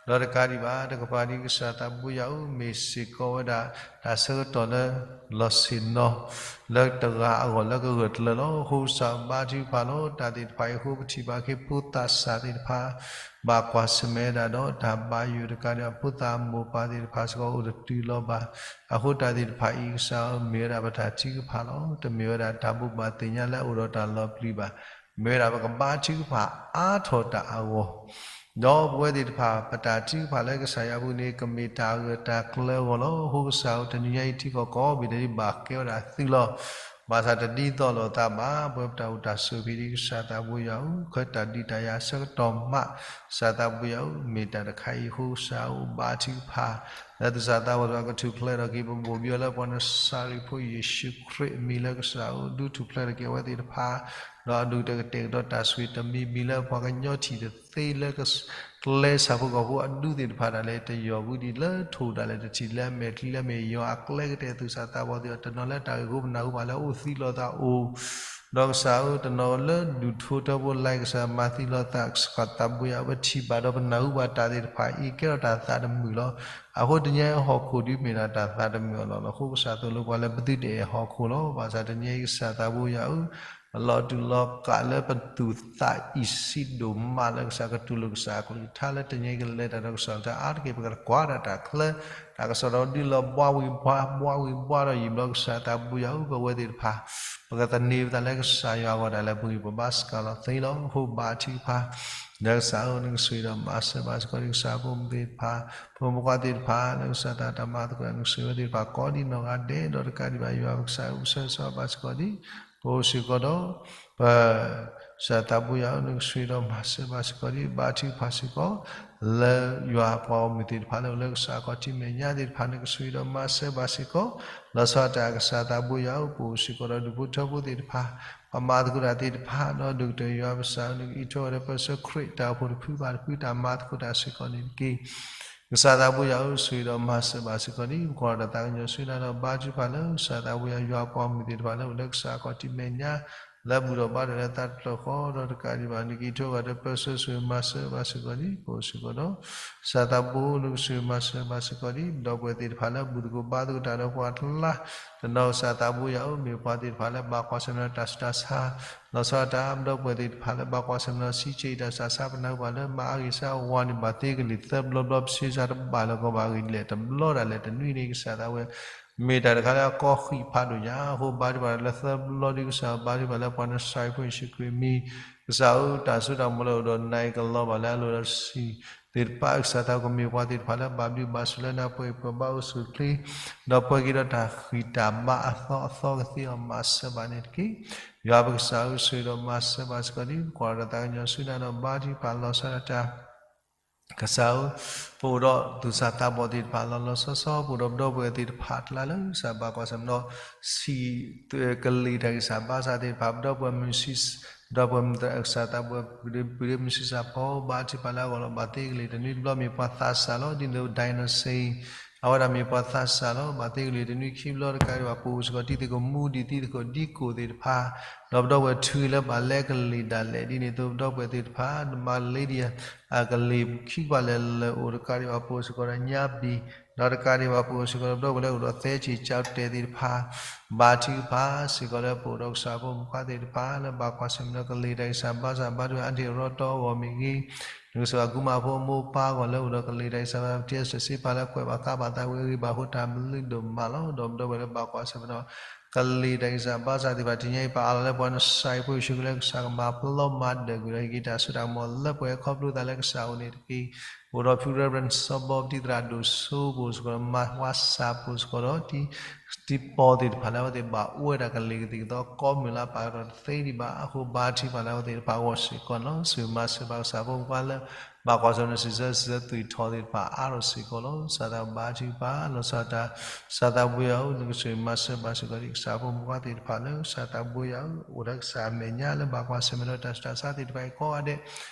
ဒီးတကးဒံးဘၣ် တကပၤဒ်ကစၢ်သးဘိယွၤဧၢ, မ့ၢ်စ့ၢ်ကီးဝဲဒၣ် တၢ်ဆၢကတီၢ်လၢ လီၤဆ့ၣ်နီၤ လၢတဂၤအဂီၢ်လၢကဂၢၢ်ကျၢၤလီၤ. အဃိကစၢ်ဘါထုကဖၣ်လီၤ. တၢ်သ့ၣ်တဖၣ်အံၤအဃိ ပထံၣ်ဘၣ်က့ၤဖိသၣ်ဆၣ်သ့ၣ်တဖၣ် ဘၣ်ကွၢ်ဆၢၣ်မဲာ်ဒၣ်ဒီးတၢ်ဘၣ်ယိၣ်တကးဒံးဘၣ် ဖိသၣ်မိၢ်ပၢ်သ့ၣ်တဖၣ်စ့ၢ်ကီးအိၣ်တတုၤလီၤဘၣ်. အဃိတၢ်သ့ၣ်တဖၣ်အံၤ ကစၢ်ဧၢ, မ့ၢ်ဝဲဒၣ်ပတၢ်ထုကဖၣ်လီၤ. တမ့ၢ်ဝဲဒၣ်တၢ်ဘိးဘၣ်သ့ၣ်ညါလၢအအိၣ်ဒီးတၢ်လီၤပျံၤဘၣ်. မ့ၢ်ဝဲဒၣ်ပကဘါထုကဖၣ်အါထီၣ်တၢ်အဂီၢ် ဒီးပဝဲသ့ၣ်တဖၣ် ပတၢ်ထုကဖၣ်လၢကစၢ်ယွၤအပူၤန့ၣ် ကမ့ၢ်တၢ်ဂၢၢ်တၢ်ကျၢၤအဂီၢ်လီၤ. အဃိကစၢ်ဧၢ, တနံၤညါအံၤထံကီၢ်ကိးဘ့ၣ်ဒဲး ဘၣ်ကဲဝဲဒၣ်သုးလီၤ. ဘၣ်ဆၣ်တဒ်သိးလိာ်သးဘၣ်, ပဝဲပတၢ်အိၣ်တၢ်ဆိးဖံးဒ်ကစၢ်သးဘိယွၤဧၢ, ခဲတၢ်ဒုးတၢ်ယၤဆၢကတီၢ်မး ကစၢ်သးဘိယွၤဧၢ, မ့ၢ်တၢ်တခါအံၤအဃိ ကစၢ်ဧၢ ဘါထုကဖၣ် လၢသူၣ်စၢ်သးဘီၣ်သ့ၣ်တဖၣ် ကထူၣ်ဖျဲးထီၣ်က့ၤ ပဘိၣ်ဘံအီၤလၢပှၤနစၤရ့းဖိယ့ၣ်ၡူးခရံာ်အမံၤလၢကစၢ်ဧၢ, ဒုးထူၣ်ဖျဲးထီၣ်က့ၤအဝဲသ့ၣ်တဖၣ်, ဒီးအဒိၣ်ကတၢၢ်ကတဲာ်ကတီၤတၢ်ဆိၣ်ဂ့ၤတမံၤမံၤလၢပှၤကညီထံၣ်တသ့လၢ ကျဲဆၣ်ဖိကီၢ်ဖိအဒူသ့ၣ်တဖၣ်ဒၣ်လဲာ် တယီၢ်ဘူးဒံးလၢထိၣ်ဒၣ်လဲာ် တထံၣ်လၢအမဲာ်ချံလၢအမ့ၢ်ယွၤအကျဲကတဲာ်သူၣ်စၢ်သးဘီၣ်သ့ၣ်တဖၣ် တနီၤလၢတၢ်ဂ့ၢ်ဖိပနၢ်ဟူဘၣ်လၢအအိၣ်သံလိာ်သးအိၣ် ဒီးကစၢ်ဧၢ, တနီၤလၢဒူၣ်ထူတၢဖိလၢ် ကစၢ်မၤသံလိာ်သး ကစၢ်သးဘိယွၤဧၢ, ပထံၣ်ဘၣ်ဒီးပနၢ်ဟူဘၣ်တၢ်သ့ၣ်တဖၣ်အံၤ ကဲထီၣ်တၢ်သးတမုာ်လီၤ. အဃိတနံၤအံၤဟီၣ်ခိၣ်ဒုးမ့ၢ်ဒၣ်တၢ်သးတမုာ်အလီၢ်လီၤ. အဃိကစၢ်သိၣ်လိပှၤလၢပသုတအဲၣ်ဟီၣ်ခိၣ်လီၤ. ဘၣ်ဆၣ်တနံၤအံၤကစၢ်သးဘိယွၤဧၢ, ပလီၤတူာ်လီၤကာ်လၢပသူၣ်သးအံၤဆံးဒိၣ်မးလၢကစၢ်ကတူၢ်လိာ်ကစၢ်အကလုၢ်ကထါလၢတနံၤအံၤကလဲၤတၢ်ဒီးကစၢ်ကထါအါတက့ၢ် ပကကွၢ်ဒၣ်တၢ်ချၢ တၢ်ကစီၣ်ဒီးဒုးလီၤဘှါဝံၤဘှါ ဘှါဝံၤဘှါဒီးယံာ်ဘျီကစၢ်သးဘိယွၤဧၢ, ပဝဲသ့ၣ်တဖၣ် ပကသန့ၤပသးလၢကစၢ်ယွၤအဂီၢ်ဒၣ်လဲာ် ပဂံၢ်ပဘါစှၤလီၤသ့လီၤ. အဃိဘါထုကဖၣ် လၢကစၢ်ဧၢ, နကဆိၣ်ဂ့ၤဒီးမၤစၢၤဘၣ်စ့ၢ်ကီးဒံးကစၢ်ဖိမုၣ်သ့ၣ်တဖၣ်, ဖိမုၣ်ဖိခွါသ့ၣ်တဖၣ် လၢကစၢ်သးတၢ်မၤသကိး နကဆိၣ်ဂ့ၤဝဲသ့ၣ်တဖၣ်ကိးဒံးနီၢ်ဂၤဒဲး ဒီးတကးဒံးဘၣ်ယွၤပကစၢ်ဧၢ ပဆၢဂ့ၤဆၢဝါဘၣ်စ့ၢ်ကီးဒံး ပအိၣ်စ့ၢ်ကီးဒီး ပ ကစၢ်သးဘိယွၤဧၢ, နကဆိၣ်ဂ့ၤဒီးမၤစၢၤဘၣ်စ့ၢ်ကီးဒံး ဘါထုကဖၣ်စ့ၢ်ကီး လၢယွၤအပှၤဂီၢ်မုၢ်သ့ၣ်တဖၣ်လၢအိၣ်လၢကစၢ်အခီၣ်ထံးမဲာ်ညါသ့ၣ်တဖၣ် နကဆိၣ်ဂ့ၤဒီးမၤစၢၤဘၣ်စ့ၢ်ကီး လီၤဆီဒၣ်တၢ်ကစၢ်သးဘိယွၤဧၢ, ပအိၣ်စ့ၢ်ကီးဒီးဒူၣ်ဖိထၢဖိသ့ၣ်တဖၣ်, ပှၤမၤသကိးတၢ်သ့ၣ်တဖၣ် ဒီးဒိၣ်ကတၢၢ်ယွၤပကစၢ်ဧၢ, နကအံးထွဲဝဲဒီးပၢဆှၢခရံာ်တၢ်အိၣ်ဖှိၣ်တဖုဘၣ်တဖု တၢ်မၤသကိးတၢ်စ့ၢ်ကီးန့ၣ်တက့ၢ်. ကစၢ်သးဘိယွၤဧၢ, ဆိၣ်ဂ့ၤဒီးမၤစၢၤဘၣ်စ့ၢ်ကီးဒံး ပကွၢ်ဒီးတၢ်သးကညီၤဆူနၤဒီး ဘါထုကဖၣ်လၢကစၢ်သးဘိယွၤ ယွၤအပှၤဂီၢ်မုၢ်သ့ၣ်တဖၣ်လၢအိၣ်လၢကစၢ်အခီၣ်ထံးမဲာ်ညါ လၢဘူၣ်ထီၣ်ဘါထီၣ်လၢသးတဖျၢၣ်ဃီ ဒီးတကးဒံးဘၣ် နကအံးထွဲဝဲဒီးပၢဆှၢဆိၣ်ဂ့ၤမၤစၢၤဘၣ်စ့ၢ်ကီးဒံး ပအိၣ်စ့ၢ်ကီးဒီး ကစၢ်သးဘိ နကဆိၣ်ဂ့ၤမၤစၢၤဘၣ်စ့ၢ်ကီးဒံး ဒီပုၢ်ဝဲၢ်သ့ၣ်တဖၣ်လၢဘူၣ်သကိးဘါသကိးတၢ်ဒီးပှၤတလါ တနီၤကစၢ်သးဘိယွၤဧၢ, မ့ၢ်ပှၤသ့ၣ်တဖၣ်လၢဘၣ်ကွၢ်ဆၢၣ်မဲာ်ဒီးတၢ်ဆူးတၢ်ဆါ လီၤဆီဒၣ်တၢ် ဒီပုၢ်ဝဲၢ်သ့ၣ်တဖၣ်လၢဘၣ်ကွၢ်ဆၢၣ်မဲာ်ဒီးစံးဆၢအံၤတၢ်ဆူးတၢ်ဆါ ပနၢ်ဟူဘၣ်လၢမၤအါဂ့ၢ်စါဝါန့ၣ် ဘၣ်သ့ကလံၣ်သၢဘျီဘျီ ပဆ့ဆါတဘၣ်လၢကီဘၣ်အဂ့ၢ်ဒ်လဲၣ် တဘျီဒၣ်လဲာ်တနွံန့ၣ် ကစၢ်သးဘိယွၤ မ့ၢ်တၢ်တခါလၢအကီဃံးဖးဒိၣ်ညါ အဃိဘါထုကဖၣ်လၢသၢဘျီဒ်ကစၢ်ဘါထုကဖၣ်လၢပှၤနစၤရ့းဖိယ့ၣ်ၡူးခရံာ်အမံၤ ကစၢ်ဧၢ, တၢ်စိတၢ်ကမီၤလၢအိၣ်ဒီးနၤအံၤ ကလီၤဘၣ်လၢအလိၣ်ဒီးဆံးသ့ၣ်တဖၣ်, ကစၢ်သးကမ့ၢ်ပှၤသ့ၣ်တဖၣ်လၢဘၣ်ဘျုးဘၣ်ဆိၣ်လၢနၤ, ပှဲၤပှဲၤဘၣ်အိၣ်ဆူၣ်ချ့, ဒီးပှဲၤက့ၤဒီးတၢ်ဃံၢ်တၢ်ဘါအသီအသီကသ့အီၤ မၤစၢၤဘၣ်န့ၣ်တက့ၢ်. ယွၤပကစၢ်ဧၢ, ဆိၣ်ဂ့ၤဒီးမၤစၢၤဘၣ်စ့ၢ်ကီးဒံး ပကွၢ်ဒီးတၢ်သးကညီၤဆူနၤဒီး ဘါထုကဖၣ်လီၤဆီဒၣ်တၢ် ကစၢ်ဧၢ, ပအိၣ်ဒီးသူၣ်စၢ်သးဘီၣ်သ့ၣ်တဖၣ်လီၤလီၤဆီဆီ, ပအိၣ်ဒီးပဒီပုၢ်ဝဲၢ်သ့ၣ်တဖၣ်အကျါလၢ ကစၢ်ဘၣ်ကွၢ်ဆၢၣ်မဲာ်ဒီး ဆံးကလံၤတၢ်ဂံၢ်စၢ်ဘါစၢ်သ့ၣ်တဖၣ်, ပဒီပုၢ်ဝဲၢ်မုၣ်ဆံး, ပဒီပုၢ်ဝဲၢ်မုၣ်ကစၢ်သးဘီၣ် ပုၢ်ဒီမုၣ်ဆံးစၢ်ဖီ ဘါထုကဖၣ်လၢအဂီၢ်လီၤ. ဘၣ်သ့ကလံၤတနွံတဘျီမ့ၢ်ပှၤသးစၢ်လီၤ. ဒ်န့ၣ်အသိး ဒိးနစ့ၣ် အဝဲဒၣ်မ့ၢ်ပှၤသးစၢ်လီၤ. ဘၣ်သ့ကလံၤတနွံခံဘျီတကးဒံးဘၣ် ပအိၣ်စ့ၢ်ကီးတံၤသကိးမူ ဒ်တံၤသကိးဒံကိးသ့ၣ်တဖၣ်, ဒီးပဒီပုၢ်ဝဲၢ်ထုးလၢဘၣ်လဲကလံၤဒၣ်လဲာ် ဒ်န့ၣ်အသိး ပဒီပုၢ်ဝဲၢ်သ့ၣ်တဖၣ် မၤလ့ဒံ အကလံၤခံကပၤလဲၤလၢအိၣ်တကးဒံးဘၣ် ပအိၣ်စ့ၢ်ကီးဒီးညါဘံၣ်, ဒီးတကးဒံးဘၣ် ပအိၣ်စ့ၢ်ကီးဒီးပဒီပုၢ်ဝဲၢ်လၢအိၣ်ဒီးသဲစံၣ်ကၠီတဲာ်သ့ၣ်တဖၣ်, ဘါထုကဖၣ်စ့ၢ်ကီးလၢပအိၣ်ဒီးကစၢ်ဖိမုၣ်ဖိခွါသ့ၣ်တဖၣ် လၢဘၣ်ကွၢ်ဆၢၣ်မဲာ်ဒီးကလံၤတၢ်ဂံၢ်စၢ်ဘါစၢ် ဘါထုကဖၣ်အါတံၢ်အရီတီအဂီၢ်မ့ၢ်ဂ့ၤ, နကစၢ်အကူမးဖိအမိၢ်ပၢ်အဂီၢ်လၢအိၣ်ဒီးကလံၤတၢ်ဂံၢ်စၢ်ဘါစၢ် ပတံၤစၢ်စ့ပာ်လၢကွဲးဘၣ်ကါဘၣ်သးဝံၤအဂ့ၢ် ဘၣ်ဃိတၢ်ဘျုးဒိၣ်မးလီၤ. ဒီးပဒီပုၢ်ဝဲၢ်လၢဘၣ်ကွၢ်ဆၢၣ်မဲာ်ဒီး ကလံၤတၢ်ဂံၢ်စၢ်ဘါစၢ်သ့ၣ်တဖၣ် တနံၤအံၤ ပအၢၣ်လီၤလၢပှၤနစၢ်အံၤဖိယ့ၣ်ၡူးခရံာ်လၢကစၢ်ကမၤပလီၢ်မၤဒၢးကွံာ်ဒီး ဟ့ၣ်က့ၤတၢ်စိတၢ်ကမီၤလၢပှဲၤခီဖျိသးလၢကစၢ်အအိၣ်န့ၣ်တက့ၢ်. အိၣ်ဒီးဖု Reverend စီၤဘီပတံ သရၣ်ဒိၣ်စိ ပအိၣ်စ့ၢ်ကီးဒီး မၤဝါစၢ် ပအိၣ်စ့ၢ်ကီးဒီး တံၤသကိးသ့ၣ်တဖၣ်လၢအဝဲသ့ၣ်ဘၣ်အိၣ်ဝဲဒၣ်ကလံၤကသံၣ်ကသီကိးမုၢ်လၢ် ပာ်ကဒီးတသ့ဒံးဘၣ်အဃိ ဘါထုကဖၣ်လၢအဝဲသ့ၣ်တဖၣ်အဂီၢ်စ့ၢ်ကီးန့ၣ်လီၤ. ဆိၣ်ဂ့ၤမၤစၢၤဘၣ်ကစၢ်ဖိမုၣ်ဖိခွါလၢ ဘၣ်ကွၢ်ဆၢၣ်မဲာ်ဒီးစံးဆၢ စံးဆၢသွံၣ်ထီၣ်သ့ၣ်တဖၣ်အါထီၣ်စ့ၢ်ကီးလီၤ. ကစၢ်သးဘါထုကဖၣ်လီၤဆီဒၣ်တၢ် ကစၢ်သးဘိယွၤဧၢ, နကဆိၣ်ဂ့ၤမၤစၢၤဘၣ်စ့ၢ်ကီးဒံး ကစၢ်ဖိမုၣ်ဖိခွါသ့ၣ်တဖၣ်လၢ ကစၢ်သးဘိယွၤဧၢ, အိၣ်လၢကစၢ်အမဲာ်ညါလၢဘၣ်ကွၢ်ဆၢၣ်မဲာ်ဒီးတၢ်ဆူးတၢ်ဆါသ့ၣ်တဖၣ်အံၤကိးဂၤဒဲး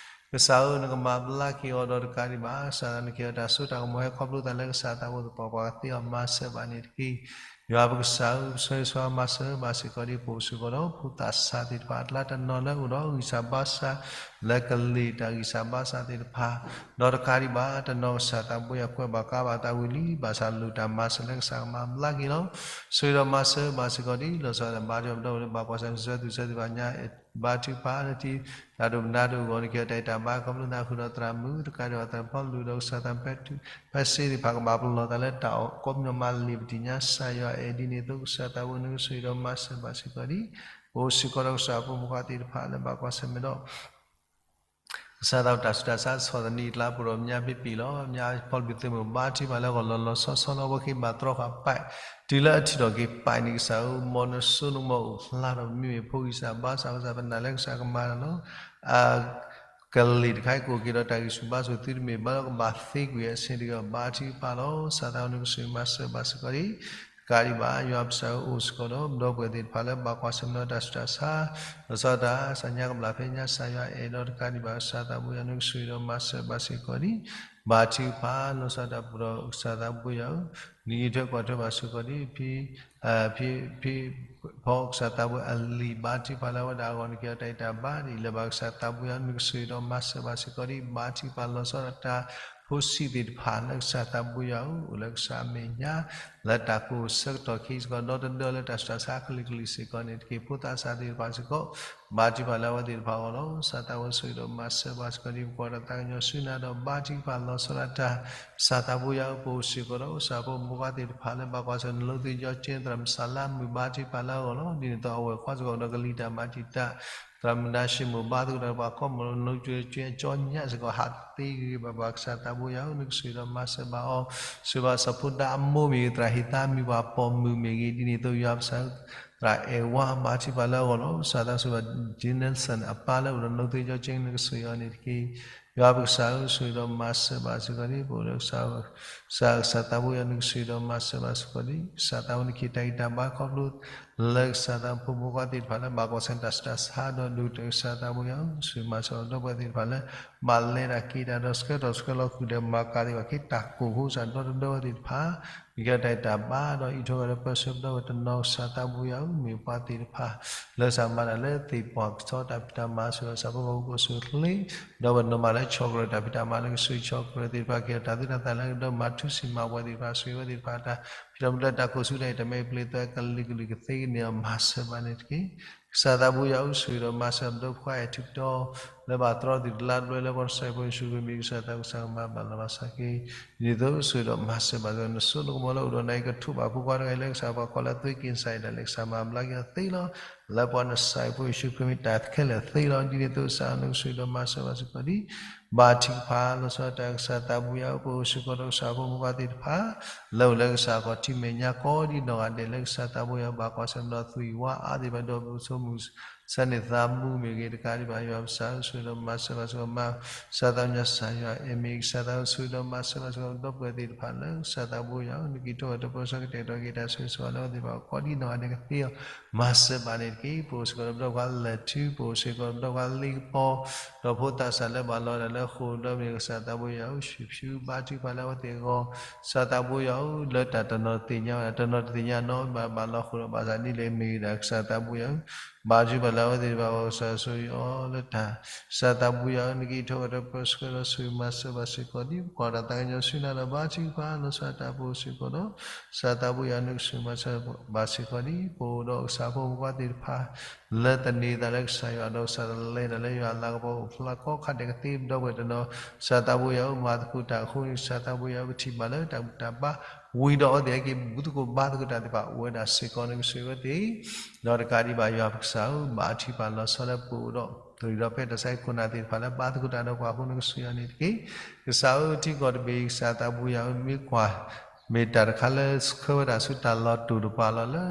ကစၢ်ဧၢ, နကမၤဘျါက့ၤအီၤဒီးတကးဒံးဘၣ် ကစၢ်သးနကဟ့ၣ်အီၤတၢ်စိတၢ်ကမီၤဟဲခီဖျိသးလၢကစၢ်သးဘိသပှၢ်ပှၢ်ကသ့အီၤမၤစၢၤဘၣ်န့ၣ်တက့ၢ်. ယွၤပကစၢ်ဧၢ, ပဆိၣ်ဂ့ၤဆိၣ်ဝါမၤစၢၤဘၣ်စ့ၢ်ကီးဒံး ပအိၣ်စ့ၢ်ကီးဒီးဖိသၣ်ဆါသ့ၣ်တဖၣ်အကျါ တနီၤလၢအိၣ်ဒီးဂံၢ်စၢ်ဘါစၢ် လၢကလံၤတၢ်ဂံၢ်စၢ်ဘါစၢ်သ့ၣ်တဖၣ် ဒီးတကးဒံးဘၣ် တနီၤကစၢ်သးဘိယွၤကွဲးဘၣ်ကါဘၣ်သးဝံၤလံ ဘၣ်ဆၣ်လိၣ်တၢ်မၤစၢၤလၢကစၢ်ကမၤဘျါက့ၤလီၤ. ဆိၣ်ဂ့ၤဒီးမၤစၢၤဘၣ်စ့ၢ်ကီးဒံး လီၤဆီဒၣ်တၢ်ဘါထုကဖၣ် ပဒီပုၢ်ဝဲၢ်လၢဘၣ်ကွၢ်ဆၢၣ်မဲာ် စံးဆၢသွံၣ်ဆၢသ့ၣ်တဖၣ်ညါ ဘါထုကဖၣ်လၢတံၤသကိး တၢ်ဒိၣ်ပနါတအိၣ်အဂီၢ် နကဟ့ၣ်အီၤတၢ်အုၣ်တၢ်ဘါခီဖျိသးဃုာ်ဒီးသရၣ်မုၣ် တကးဒံးဘၣ်သရၣ်ဖီလူၤဒီးကစၢ်သး ဖဲစ့သ့ၣ်တဖၣ်ကဘၣ်ပလီၢ်သးလၢတၢ်အီၣ်ကိးပညီမးလံာ်ပတံၢ်ညါ ကစၢ်ယွၤအဲၣ်ဒ်န့ၣ်အသိး ကစၢ်သးဘိနကဆိၣ်ဂ့ၤဒီးမၤစၢၤဘၣ်စ့ၢ်ကီးဒံး ပအိၣ်စ့ၢ်ကီးဒီးကစၢ်ဖိမုၣ်ဖိခွါသ့ၣ်တဖၣ်လၢဘၣ်ကွၢ်ဆၢၣ်မဲာ်ဒီး ကစၢ်သးဝဲတၢ်ဆူးတၢ်ဆါ ဆီၣ်သနံးအကျါ ပအိၣ်ဒီးမၠါဖံးပံးလီၤ. မၠါဖီလူၤသုးမုၢ်ဘါထုကဖၣ်လၢအဂီၢ်လီၤလီၤဆီဆီလီၤ. အဝဲက့ၤဘၣ်တြီဃာ်ပာ် တုၤလၢအထံၣ်ထီၣ်က့ၤပာ်န့ၣ် ကစၢ်ဧၢ မ်နစိနကမီၤအိၣ်ဖျါထီၣ် ပမ့မ့ၢ်ဖိဂံၢ်စၢ်ဘါစၢ် ကစၢ်ပနာ်လၢကစၢ်ကမၤတၢ်လီၤ. အကလံၤတခါအံၤကအိၣ်က့ၤဒီးတၢ်ဂံၢ်ဆူၣ်ဘါဆူၣ် သုတမ့ၢ်ဘၣ်လၢကဘၣ်သ့ကွံာ် အဆ့တဂ့ၤ ဘါထုကဖၣ်လီၤ. ကစၢ်သးဝဲနကဆိၣ်ဂ့ၤမၤစၢၤဘၣ်စ့ၢ်ကီးဒံး တကးဒံးဘၣ် ယွၤပကစၢ်ဧၢ အိၣ်စ့ၢ်ကီးဒီးပဒီပုၢ်ဝဲၢ်သ့ၣ်တဖၣ်လၢဘၣ်ကွၢ်ဆၢၣ်မဲာ်ဒီးတၢ်ဆူးတၢ်ဆါ လီၤဆီဒၣ်တၢ် ကစၢ်ညါကဘျၣ်ဖဲညါ ကစၢ်ယွၤအဲၣ်ဒီးတကးဒံးဘၣ် ကစၢ်သးဘိယွၤနကဆိၣ်ဂ့ၤဒီးမၤစၢၤဘၣ်စ့ၢ်ကီးဒံး ဘါထုကဖၣ်လီၤဆီဒၣ်တၢ် ပဒီပုၢ်ဝဲၢ်ကစၢ်သးဘိယွၤဧၢ နအံးထွဲကွၢ်ထွဲဘၣ်စ့ၢ်ကီးဒံး ဖံ ဖံ ဖံ ဖီကစၢ်သးဘိယွၤအလံာ် ဘါထုကဖၣ်လၢအဝဲဒၣ်အဂီၢ် နကဟ့ၣ်အီၤတၢ်အုၣ်တၢ်ဘါဒ်အံၤလၢၤဘၣ် ကစၢ်သးဘိယွၤ နကဆိၣ်ဂ့ၤဒီးမၤစၢၤဘၣ်စ့ၢ်ကီးဒံး ဘါထုကဖၣ်လီၤဆီဒၣ်တၢ် ဖိဆံးသ့ၣ်တဖၣ်လၢကစၢ်သးဘိယွၤဧၢ အိၣ်လၢကစၢ်အမဲာ်ညါ လၢတၢ်ကိးဆၢကတီၢ်ခဲအံၤစ့ၢ်ကီး ဒီတဒၢလၢတၢ်ဆူးတၢ်ဆါကလုာ်ကလုာ်စ့ၢ်ကီးန့ၣ်တက့ၢ် ဖိသၣ်ဆါသ့ၣ်တဖၣ်စ့ၢ်ကီး ဘါထုကဖၣ်လၢအဝဲသ့ၣ်တဖၣ်အဂီၢ်လီၤ. ကစၢ်သးဝဲဆိၣ်ဂ့ၤဒီးမၤစၢၤဘၣ်စ့ၢ်ကီးဒံး ပကွၢ်ဒီးသးကညီၤဆူနၤဒီး ဘါထုကဖၣ်လီၤဆီဒၣ်တၢ် ကစၢ်သးဘိယွၤဧၢ ပအိၣ်စ့ၢ်ကီးဒီး ကစၢ်ဖိမုၣ်ဖိခွါသ့ၣ်တဖၣ်လၢဘၣ်ကွၢ်ဆၢၣ် နလိသ့ၣ်ကၠီကၠ့ သရၣ်မုၣ်စၤလါမုၣ် ဘါထုကဖၣ်လၢအဂီၢ်လီၤ. ဒ်န့ၣ်အသိးအဝဲၢ်ခွါစ့ၢ်ကီးဒီးကလံၤတၢ်မၤတံာ်တာ် သရၣ်မုၣ်နၤၡ့မိၢ် ဘါသကိးဒီးပှၤကိးမုၢ်လၢနလိသ့ၣ်ကၠီကၠ့အကၠီညါစ့ၢ်ကီး ဟးသ့ဂ့ၤဂ့ၤဘၣ်ဘၣ် ကစၢ်သးဘိယွၤဧၢ နကဆိၣ်ဂ့ၤဒီးမၤစၢၤဘၣ်အီၤ ဆိၣ်ဂ့ၤဘၣ်စီၤဖိဒါအမိၢ်မ့ၢ်ဂ့ၤ သရၣ်ဟ့ၣ်သါမ့ၢ်ပှၤပိာ်မုၣ်မ့ၢ်ဂ့ၤ ဒ်န့ၣ်အသိးယွၤပကစၢ် သရၣ်အဲၣ်ဝါ ဘါထုကဖၣ်လၢအဂီၢ်လီၤ. ကစၢ်သးဆိၣ်ဂ့ၤဘၣ် Jensen အပၢ်လၢအိၣ်ဒီးနလိသ့ၣ်ကၠီကၠ့ နကဆိၣ်ဂ့ၤအီၤန့ၣ်တက့ၢ်. ယွၤပကစၢ်ဧၢ ဆိၣ်ဂ့ၤဒီးမၤစၢၤဘၣ်စ့ၢ်ကီးဒံး ပအိၣ်လၢကစၢ် ကစၢ် ကစၢ်သးဘိယွၤ နကဆိၣ်ဂ့ၤဒီးမၤစၢၤဘၣ်စ့ၢ်ကီးဒံး ကစၢ်သးဝဲနကဟ့ၣ်တၢ်ဂံၢ်တၢ်ဘါခီဖျိ လၢကစၢ်သးဖိမုၣ်ဖိခွါသ့ၣ်တဖၣ်လၢဘၣ်ကွၢ်ဆၢၣ်တၢ်ဆူးတၢ်ဆါဒီးဒိၣ်ကတၢၢ် ကစၢ်သးဘိယွၤဧၢ ဆိၣ်ဂ့ၤမၤစၢၤဒီပုၢ်ဝဲၢ်သ့ၣ်တဖၣ်လၢ ဘၣ်လဲၤတၢ်က့ၤတၢ်ဒီးဆှၢထီၣ်ဆှၢလီၤဃုာ်ဒီးမၤကၤသ့ၣ်တဖၣ် က့ၤတၢ်ကိၢ်ဖိစ့ၢ်ကီး ဒီတဒၢဝဲသ့ၣ်တဖၣ် ကကဲတၢ်ဂံၢ်တၢ်ဘါဒီးအံးထွဲဝဲဒီးပၢဆှၢပဒီပုၢ်ဝဲၢ်တနီၤ ကစၢ်သးဘိယွၤဧၢ မ့ၢ်ပှၤသ့ၣ်တဖၣ် လၢကစၢ်မၤတၢ်လၢသ့ၣ်ပှၢ်ကဆီတၢ်ဖံးတၢ်မၤ ဆိၣ်ဂ့ၤဒီးကစၢ်ဖိကီၢ်ဖိကအိၣ်ဆူၣ်အိၣ်ချ့ ဒီးပနီၢ်မၤလၢဆီၣ်ကရၢၢ်တၢ်ဖံးတၢ်မၤ နကဆိၣ်ဂ့ၤဆီၣ်ကရၢၢ်သ့ၣ်တဖၣ် က့ၤဒီးတၢ်သူၣ်တၢ်သၣ်လၢကဒီးမၤထူစံၣ်မၤပှဲၤသ့ၣ်တဖၣ် ဆိၣ်ဂ့ၤဝဲသ့ၣ်တဖၣ်တၢ် ဖံးတၢ်မၤလၢတၢ်ကိၢ်ဆူၣ်တၢ်အံၣ်တၢ်မၤအံၣ်ပျ့ၤသွဲ ကလုာ်ကလုာ်ကသ့ကန့ၢ်အီၤ မၤစၢၤဘၣ်န့ၣ်တက့ၢ်. ကစၢ်သးဘိယွၤဧၢ, ဆိၣ်ဂ့ၤဒီးမၤစၢၤပဒိၣ်ပှၤအဲၣ်ထံကတီၢ် လၢဘၣ်တြီသ့ၣ်တဖၣ်လၢပျဲလၢပှၤကစၢ်ယ့ၣ်ၡူးခရံာ်မံၤ ကစၢ်သးဘိယွၤကမၤဘၣ်လီၤဘၣ်စးက့ၤ, ဒ်သိးဆိၣ်ဂ့ၤဒီးမၤစၢၤဘၣ်က့ၤ နစိနကမီၤလၢအိၣ်ဒီးနၤအံၤ ကထိးဘၣ်ဖိခွါတဂၤအံၤလၢကစၢ်ပှၤကိးလၢအသွ့က့ၤစၢ်အံၤဒၣ်လဲာ် ကစၢ်မၤဘျါက့ၤအီၤသ့လီၤ. လၢပှၤကစၢ်ယ့ၣ်ၡူးခရံာ်မံၤတၢ်ခဲလၢာ်သ့လီၤ. ဒ်န့ၣ်အသိးကစၢ်ဧၢ နကဆိၣ်ဂ့ၤဒီးမၤစၢၤဘၣ်စ့ၢ်ကီးဒံး ဘါထုကဖၣ်လီၤဆီဒၣ်တၢ် ကစၢ်သးဘိယွၤဧၢ, ပအိၣ်စ့ၢ်ကီးဒီးကစၢ်ဖိမုၣ်ဖိခွါသ့ၣ်တဖၣ် လၢအိၣ်လၢကစၢ်အခီၣ်ထံးမဲာ်ညါကိးဒ်နီၢ်ဂၤဒဲးလၢကစၢ်သးဘိယွၤ ဘၣ်ကွၢ်ဆၢၣ်မဲာ်ဒီးသူၣ်အံၣ်ဝါအါသ့ၣ်တဖၣ် ဒီးပကဆိကမိၣ်ဆၢန့ၢ်သးမူမ့ၢ်ဂ့ၤတကးဒံးဘၣ် ယွၤကစၢ်ဧၢ ဆိၣ်ဂ့ၤဒီးမၤစၢၤဘၣ်စ့ၢ်ကီး မၤစၢၤသးကညီၤကစၢ်ယွၤအဲၣ်မ့ၢ်ကစၢ်သးဧၢ ဆိၣ်ဂ့ၤဒီးမၤစၢၤဘၣ်စ့ၢ်ကီး ဒီပုၢ်ဝဲၢ်သ့ၣ်တဖၣ်လၢကစၢ်သးဘိယွၤ နကံၢ်ထီၣ်ဝဲတပၢဆှၢကတဲာ်ကတီၤက့ၤတၢ်ဆိၣ်ဂ့ၤဆိၣ်ဝါလၢအဝဲသ့ၣ်တဖၣ်ကိးဒ်နီၢ်ဂၤဒဲးကသ့အီၤ မၤစၢၤဘၣ်န့ၣ်တက့ၢ်. ပအိၣ်စ့ၢ်ကီးဒီးပဒီပုၢ်ဝဲၢ်ခွါလၢၢ်ထူ ပအိၣ်စ့ၢ်ကီးဒီးပဒီပုၢ်ဝဲၢ်ခွါလ့ကပီၤ ဒီးဖိသးစၢ်လၢဘၣ်လီၤဒၣ်လၢဃိာ်ဒီးမ့ၢ်ကစၢ်သးဘိယွၤဧၢ ဆူၣ်ဖၠူဘါထုကဖၣ်လၢအဝဲသ့ၣ်အဂီၢ် ကစၢ်သးဘိယွၤဧၢ လၢတၢ်တနီၤတသ့ၣ်ညါဝဲဒၣ် တနီၤတသ့ၣ်ညါနီၤ ဘၣ်ဘၣ်လီၤဃိာ်ဒီးဘၣ်ဆၣ်ဒ်လဲၣ်မ့ၢ်ဂ့ၤဒၣ် ကစၢ်သးဘိယွၤဧၢ ဘါထုကဖၣ်လၢအဝဲသ့ၣ်တဖၣ်အဂီၢ် ကစၢ်ဆိၣ်ဂ့ၤအီၤလၢတၢ် ကစၢ်သးဘိယွၤဧၢ နကံၢ်ထီၣ်ဝဲတပၢဆှၢဒီးဆိၣ်ဂ့ၤမၤစၢၤဘၣ်စ့ၢ်ကီး ဒ်ပကွၢ်တၢ်သးကညီၤဆူနၤဒီး ဘါထုကဖၣ်လီၤဆီဒၣ်တၢ် ပအိၣ်စ့ၢ်ကီးဒီး ကစၢ်သးဘိယွၤ နကဆိၣ်ဂ့ၤမၤစၢၤဘၣ်စ့ၢ်ကီးဒံး ပအိၣ်ဒီးကစၢ်ဖိမုၣ်ဖိခွါသ့ၣ်တဖၣ် လၢသန့ၤသးလၢကစၢ်ယွၤ ဒီးကစၢ်တလဲၤတၢ်လၢယွၤအလၤကပီၤအိၣ်ဖျါကိးခါဒဲးကသ့ ပဒီပုၢ်ဝဲၢ်တနီၤ ကစၢ်သးဘိယွၤဧၢ မၤသကိးတၢ်အဃိန့ၣ် ကစၢ်သးဘိယွၤဧၢ ပထံၣ်ဘၣ်လၢတၢ်ဘူၣ်တၢ်ဘါ ဝံၤဒီးအဝဲသ့ၣ်ဟဲက့ၤဘူၣ်သကိးဘါသကိးတၢ်သ့ၣ်တဖၣ်အိၣ်ဝဲဒၣ်စ့ၢ်ကီး နကဆိၣ်ဂ့ၤအဝဲသ့ၣ် ဒီးတကးဒံးဘၣ်ယွၤပကစၢ်ဧၢ ဘါထုကဖၣ်လီၤဆီလၢပအိၣ်ဒီး တရံးဒီးဖဲတၢ်ဆါဟံၣ်ခိၣ်နၢ်သ့ၣ်တဖၣ်လၢဘါသကိးတၢ်ဒီးပှၤအဃိ နကဆိၣ်ဂ့ၤအီၤန့ၣ်တက့ၢ်. ကစၢ်ဧၢ ထံကီၢ်တဘ့ၣ်အံၤ ကစၢ်သးဘိယွၤဧၢ မ့ၢ်ကွၢ် မ့ၢ်တၢ်တခါလၢဆှၢဝဲဒၣ်ဆူတၢ်လီၤတူာ်တပၤလီၤလၢ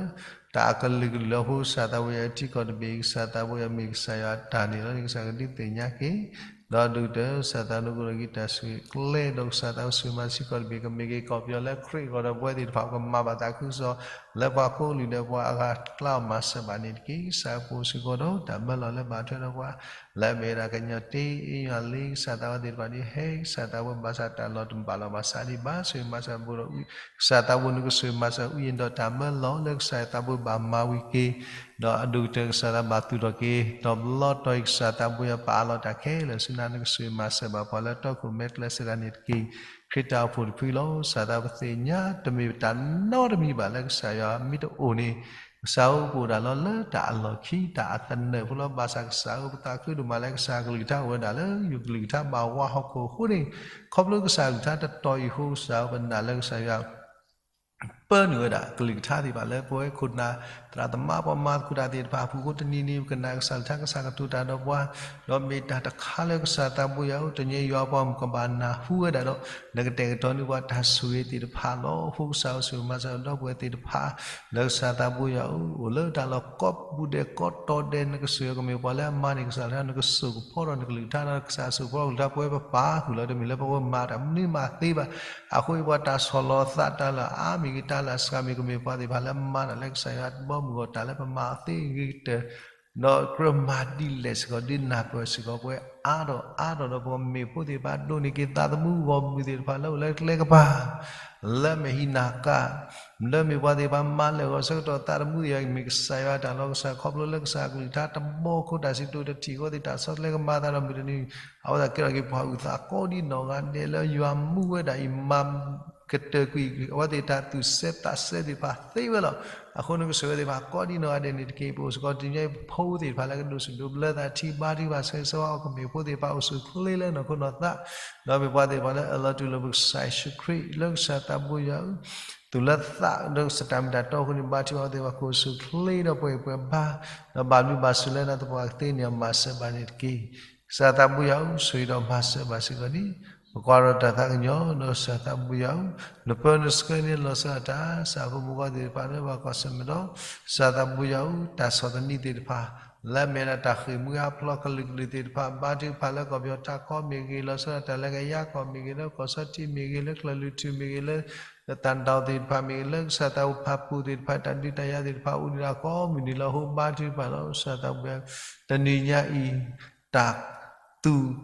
တၢ်အကလုာ်ကလုာ်အဃိ ကစၢ်သးဘိယွၤ ထံကီၢ်တဘ့ၣ်အံၤ ကစၢ်သးဘိယွၤမ့ၢ်ကစၢ်ယွၤအတၢ်န့ၣ်လီၤန့ၣ် ကစၢ်ကဒုးသ့ၣ်ညါက့ၤ ဒီးဒုးကတၢၢ် ကစၢ်သးနကအိၣ်ဒီးက့ၤတၢ်ဆိၣ်ဂ့ၤကျဲဒီး ကစၢ်သးဘိဆိၣ်ဂ့ၤမၤစ့ၢ်ကီးတဘ့ၣ် ကမ့ၢ်က့ၤကီၢ်ပယီၤလၢခရံာ်အဂီၢ်ဒီး ပဝဲသ့ၣ်တဖၣ်ကမၤဘၣ်သးခုကစီၣ် လၢပှၤကိးကလုာ်ဒီးပှၤအဂၤကျါအီၤ မၤစၢၤဘၣ်န့ၣ်တက့ၢ်. ကစၢ်ပအိၣ်စ့ၢ်ကီးဒီး တၢ်မၢလီၤလၢဘၣ်ထွဲဒီးပှၤ လၢအမ့ၢ်ဝဲဒၣ်ကညီတ့အ့ၣ်ယွၤလ့ ကစၢ်သးဝဲသ့ၣ်တဖၣ်န့ၣ် ဟဲကစၢ်သးဝဲဘၣ်ဆၣ်တၢ်လီၤတဘၣ်လီၤဘၣ်ဆၣ်ဒံးဘၣ် ဆိၣ်ဂ့ၤမၤစၢၤဘူးဒီး ကစၢ်သးဘိနကဆိၣ်ဂ့ၤမၤစၢၤ အုၣ်ယံၤဒီးတၢ်မၢလီၤလၢကစၢ်သးဘိဘၣ်မၤဝံၤက့ၤ ဒီးအဒိၣ်ကတၢၢ်ကစၢ်သးဘၣ်သူၣ်ထီၣ်က့ၤ ဒီးဘျီတီၤအံၤကစၢ်သးဘိယွၤပာ်အးလီၤတၢ်ခဲလၢာ်ဆူနၤ နကဆိၣ်ဂ့ၤမၤစၢၤဘၣ်ပှၤလၢတီခိၣ်မဲာ်ကျဲစဲဒၣ်န့ၣ်တက့ၢ်. ခရံာ်တၢ်အိၣ်ဖှိၣ်တဖုလီၤ. ကစၢ်သးပသ့ၣ်ညါတမ့ၢ်တၢ်နီတမံၤဘၣ်လၢကစၢ်ယွၤမ့ၢ်တအိၣ်န့ၣ် ကစၢ်ဧၢပအိၣ်ဒၣ်လီၤလၢတၢ်အလီၢ်ခံ တၢ်အသနၢၣ်ဖိလီၤ. ဘၣ်ဆၣ်ကစၢ်ဧၢ ပသးခုဒိၣ်မးလၢကစၢ်အကလုၢ်ကထါအိၣ်ဝဲဒၣ်လၢယကလုၢ်ကထါဘၣ်ဝးဟီၣ်ခိၣ်အဃိန့ၣ် ခီဖျိကစၢ်အကလုၢ်ကထါတတီၤအံၤအဃိ ကစၢ်ဧၢ ပနာ်လၢကစၢ်ယွၤ ပၢနုာ်ဝဲဒၣ်ကလုၢ်ကထါသ့ၣ်တဖၣ်လၢပဝဲခိၣ်နၢ် သရၣ်သမါပှၤမၤသကိးတၢ်သ့ၣ်တဖၣ်အပူၤအဃိ တနံၤနံၤပကနၣ်ကစၢ်ကလုၢ်ကထါ ကစၢ်ကတိၤတၢ်ဒီးပှၤ ဒီးမ့ၢ်တၢ်တခါလၢကစၢ်သးဘိယွၤဧၢ တနံၤယွၤပှၤမုၣ်ကဘၣ်နၢ်ဟူဝဲဒၣ်ဒီး နကတဲာ်ကတီၤန့ၢ်ပှၤတၢ်ဆိၣ်ဂ့ၤသ့ၣ်တဖၣ်လီၤ. အဃိကစၢ်ဧၢ ဆိၣ်ဂ့ၤမၤစၢၤဒီပုၢ်ဝဲၢ်သ့ၣ်တဖၣ် လၢကစၢ်သးဘိယွၤဧၢ အိၣ်လၢတၢ်လီၢ်ကိးပူၤဒဲးကိးတီၤဒဲး နကဆိၣ်ဂ့ၤကမ့ၢ်ပှၤလၢအမၤန့ၢ်ကစၢ်ကလုၢ်ကထါ နကဆိၣ်ကဖီဒီးနကလုၢ်ကထါ ကစၢ်ဆိၣ်ကဖီကလုၢ်ကထါ ပဝဲပပာ်ဃုာ်လီၤ တမ့ၢ်လၢပဝဲမၤတၢ်မနုၤမၤသ့ဘၣ်. အဃိပှၤတၢ်ဆီၣ်လီၤသး တၢ်လၢအါမ့ၢ်ဂ့ၤ တၢ်လၢအစှၤမ့ၢ် ကမ့ၢ်ပှၤသ့ၣ်တဖၣ်လၢမၤတၢ်လၢကစၢ်ယွၤတဘီမုၢ်အဂီၢ် တၢ်လၢပမၤအီၤသ့ဂ့ၤကတၢၢ် ဒီးကြၢးမၤဒ်လဲၣ်စ့ၢ်ကီး ဒုးနၢ်ပၢၢ်စ့ၢ်ကီးပဝဲအါထီၣ်အါထီၣ်ဒီး ပကမ့ၢ်ဖိသ့ၣ်တဖၣ်ဒိးန့ၢ်က့ၤသးသမူဂီၢ်မုၢ်သ့ၣ်တဖၣ်လၢအိၣ်လၢကျဲကပၤ လၢမဲာ်ဟံးနၤကၣ် လၢမ့ၢ်ပှၤသ့ၣ်တဖၣ်မၤလၢာ်ဂီၤဆၢကတီၢ်သးသမူသ့ၣ်တဖၣ် မ့ၢ်ကစၢ်ယွၤတၢ်လီၤကစၢ် ခီဖျိလၢကစၢ်အကလုၢ်ကထါတဘီအဃိ တၢ်စံးကတိၤတထံၣ်အဃိသ့ၣ် တၢ်ဆီတလဲကမၤသးဒီးမုၢ်တနံၤ အဝဲသ့ၣ်ကဲထီၣ်က့ၤပှၤအုၣ်သးကိးဒ်နီၢ်ဂၤဒဲးလၢယွၤမူဝဲဒၣ်အံၤ မၤကတၢၢ်ကွံာ် အဝဲသ့ၣ်တၢ်သူၣ်စဲသးစဲသ့ၣ်တဖၣ်သ့ဝဲလီၤ. အဃိန့ၣ်ကစၢ်ဝဲသ့ၣ်တဖၣ်ကိးဒ်နီၢ်ဂၤဒဲးန့ၣ်တက့ၢ်. ပအိၣ်စ့ၢ်ကီးတနံၤညါအံၤ ပဖိသ့ၣ်တဖၣ်လၢကဒိၣ်စိဒိၣ်ဘျၢသးထံ ဘါထုကဖၣ်ဆၢဂ့ၤဆၢဝါ ကမ့ၢ်ဖိသ့ၣ်တဖၣ်အိၣ်ဆူၣ်ချ့လၢနီၢ်ခိနီၢ်သး ဒီးမ့ၢ်ပှၤသ့ၣ်တဖၣ်လၢအၢၣ်လီၤတူၢ်လိာ်ပကစၢ်ယ့ၣ်ၡူးခရံာ် လၢကစၢ်သးဘိယွၤဧၢ သူၣ်လၢသးဒီးကစၢ်တၢ်မ့ၢ်တၢ်တီအဃိန့ၣ် ဘါထုကဖၣ်အဝဲသ့ၣ်တဖၣ် ကအိၣ်ဆူၣ်ချ့ဒီးပှဲၤပှဲၤဘါ ဒီးဘၣ်ဘျုးဘၣ်ဆိၣ်လၢနသပှၢ်ကသ့န့ၣ် မၤစၢၤဘၣ်န့ၣ်တက့ၢ်. ကစၢ်သးဘိယွၤဧၢ ဆိၣ်ဂ့ၤဒီးမၤစၢၤဘၣ်စ့ၢ်ကီးန့ၣ် ပကွၢ်ဒီးတၢ်သးကညီၤဒီး ကစၢ်သးဘိယွၤဧၢ နပၢနဆှၢန့ၢ်လီၤဆီဒၣ်တၢ် ကစၢ်ဖိမုၣ်ဖိခွါသ့ၣ်တဖၣ်လၢဘၣ်ကွၢ်ဆၢၣ်မဲာ်ဒီး ကစၢ်သးဘိယွၤဧၢ တၢ်ဆီၣ်သနံးသ့ၣ်တဖၣ် လၢအမ့ၢ်ဒၣ်တၢ်ဃ့ၢ်မှံဟးဖျိးကလုာ်ကလုာ်သ့ၣ်တဖၣ် ဘါထုကဖၣ်လၢကီၢ်ပယီၤထးခီမ့ၢ်ဂ့ၤ လီၤဆီဒၣ်တၢ်လၢကယါကီၢ်မ့ၢ်ဂ့ၤ လၢကီၢ်ဆီထံးမ့ၢ်ဂ့ၤ လၢကလုာ်လုၢ်ထူၣ်မ့ၢ်ဂ့ၤ လၢသၢၣ်ဒိၣ်သ့ၣ်တဖၣ်မ့ၢ်ဂ့ၤ လၢကစၢ်သးဖိဖးပူၤသ့ၣ်တဖၣ် တၢ်ဒုးတၢ်ယၤသ့ၣ်တဖၣ် အိၣ်ဒံးဒၣ်ကိးမုၢ်နံၤလၢအဃိ ဘါထုကဖၣ်လီၤ ကစၢ်သးဘိယွၤ တနံၤညါအံၤ တၢ်သူၣ်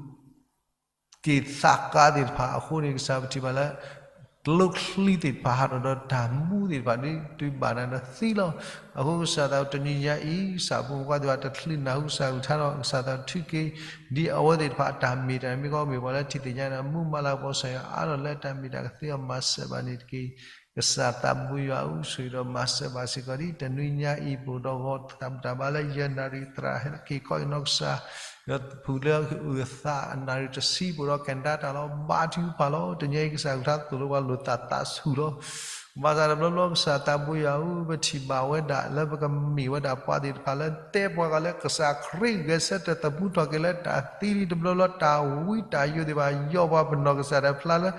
က့ၤသးကါသ့ၣ်တဖၣ်အဃိန့ၣ် ကစၢ်ပထံၣ်ဘၣ်လၢ ကျိချံသ့ၣ်တဖၣ်ဟးထီၣ်ဒီးတၢ်မူသ့ၣ်တဖၣ် ဒ်တုၤဘၣ်နၤဒီးသံလီၤ. အဃိကစၢ်သးတနံၤညါအံၤ ကစၢ်ဖိမုၣ်ဖိခွါသ့ၣ်တဖၣ်တချုးနၢ်ဟူကစၢ်ကလုၢ်ကထါဒီး ကစၢ်သးထုးက့ၤ ဒ်အဝဲသ့ၣ်တဖၣ်အတၢ်မ့ၢ်တၢ်မ့ၢ်ကီ မ့ၢ်ပှၤလၢထံၣ်သ့ၣ်ညါန့ၣ် မူမၤလၤကပီၤကစၢ်ယွၤအါထီၣ်လၢတၢ်မ့ၢ်တၢ်ကသ့အီၤ မၤစၢၤဘၣ်န့ၣ်တက့ၢ်. ကစၢ်သးဘိယွၤအု ဆိၣ်ဂ့ၤဒီးမၤစၢၤဘၣ်စ့ၢ်ကီးဒ် တနွံညါအံၤ ပအိၣ်ဒီးဂီၤတၢ်ဘူၣ်တၢ်ဘါလၢယဲၢ်နၣ်ရံၣ် သရၣ်ဟဲက့ၤခီအံၤနီၢ်ကစၢ် ယဖုၣ်လၢအုၣ်အသးအနၣ်ရံၣ်တဆံ ပအိၣ်ဒီးကဲၤဒါတၢ်လီၤ ဘါထုကဖၣ်လီၤ. တနံၤအံၤကစၢ်ကလုၢ်ကထါသိၣ်လိပှၤလိာ်သးသးဆူၣ်လီၤ. ဘၣ်ဆၣ်တဘျီဘျီကစၢ်သးဘိယွၤအု ပထံၣ်ဘၣ်ဝဲဒၣ်လၢပကမ့ၢ်ဝဲဒၣ်ပှၤသ့ၣ်တဖၣ်လၢတဲပှၤဂၤလၢကစၢ်ခရံာ်ဂဲၤဆၢထၢၣ်သမူထီၣ်က့ၤလၢတၢ်သံလံ တဘျီဘျီတၢ်ဝံတၢ်ယိာ်သ့ၣ်တဖၣ် ယိးပှၤပနီၢ်ကစၢ်ဒၣ်ဖျါလၢ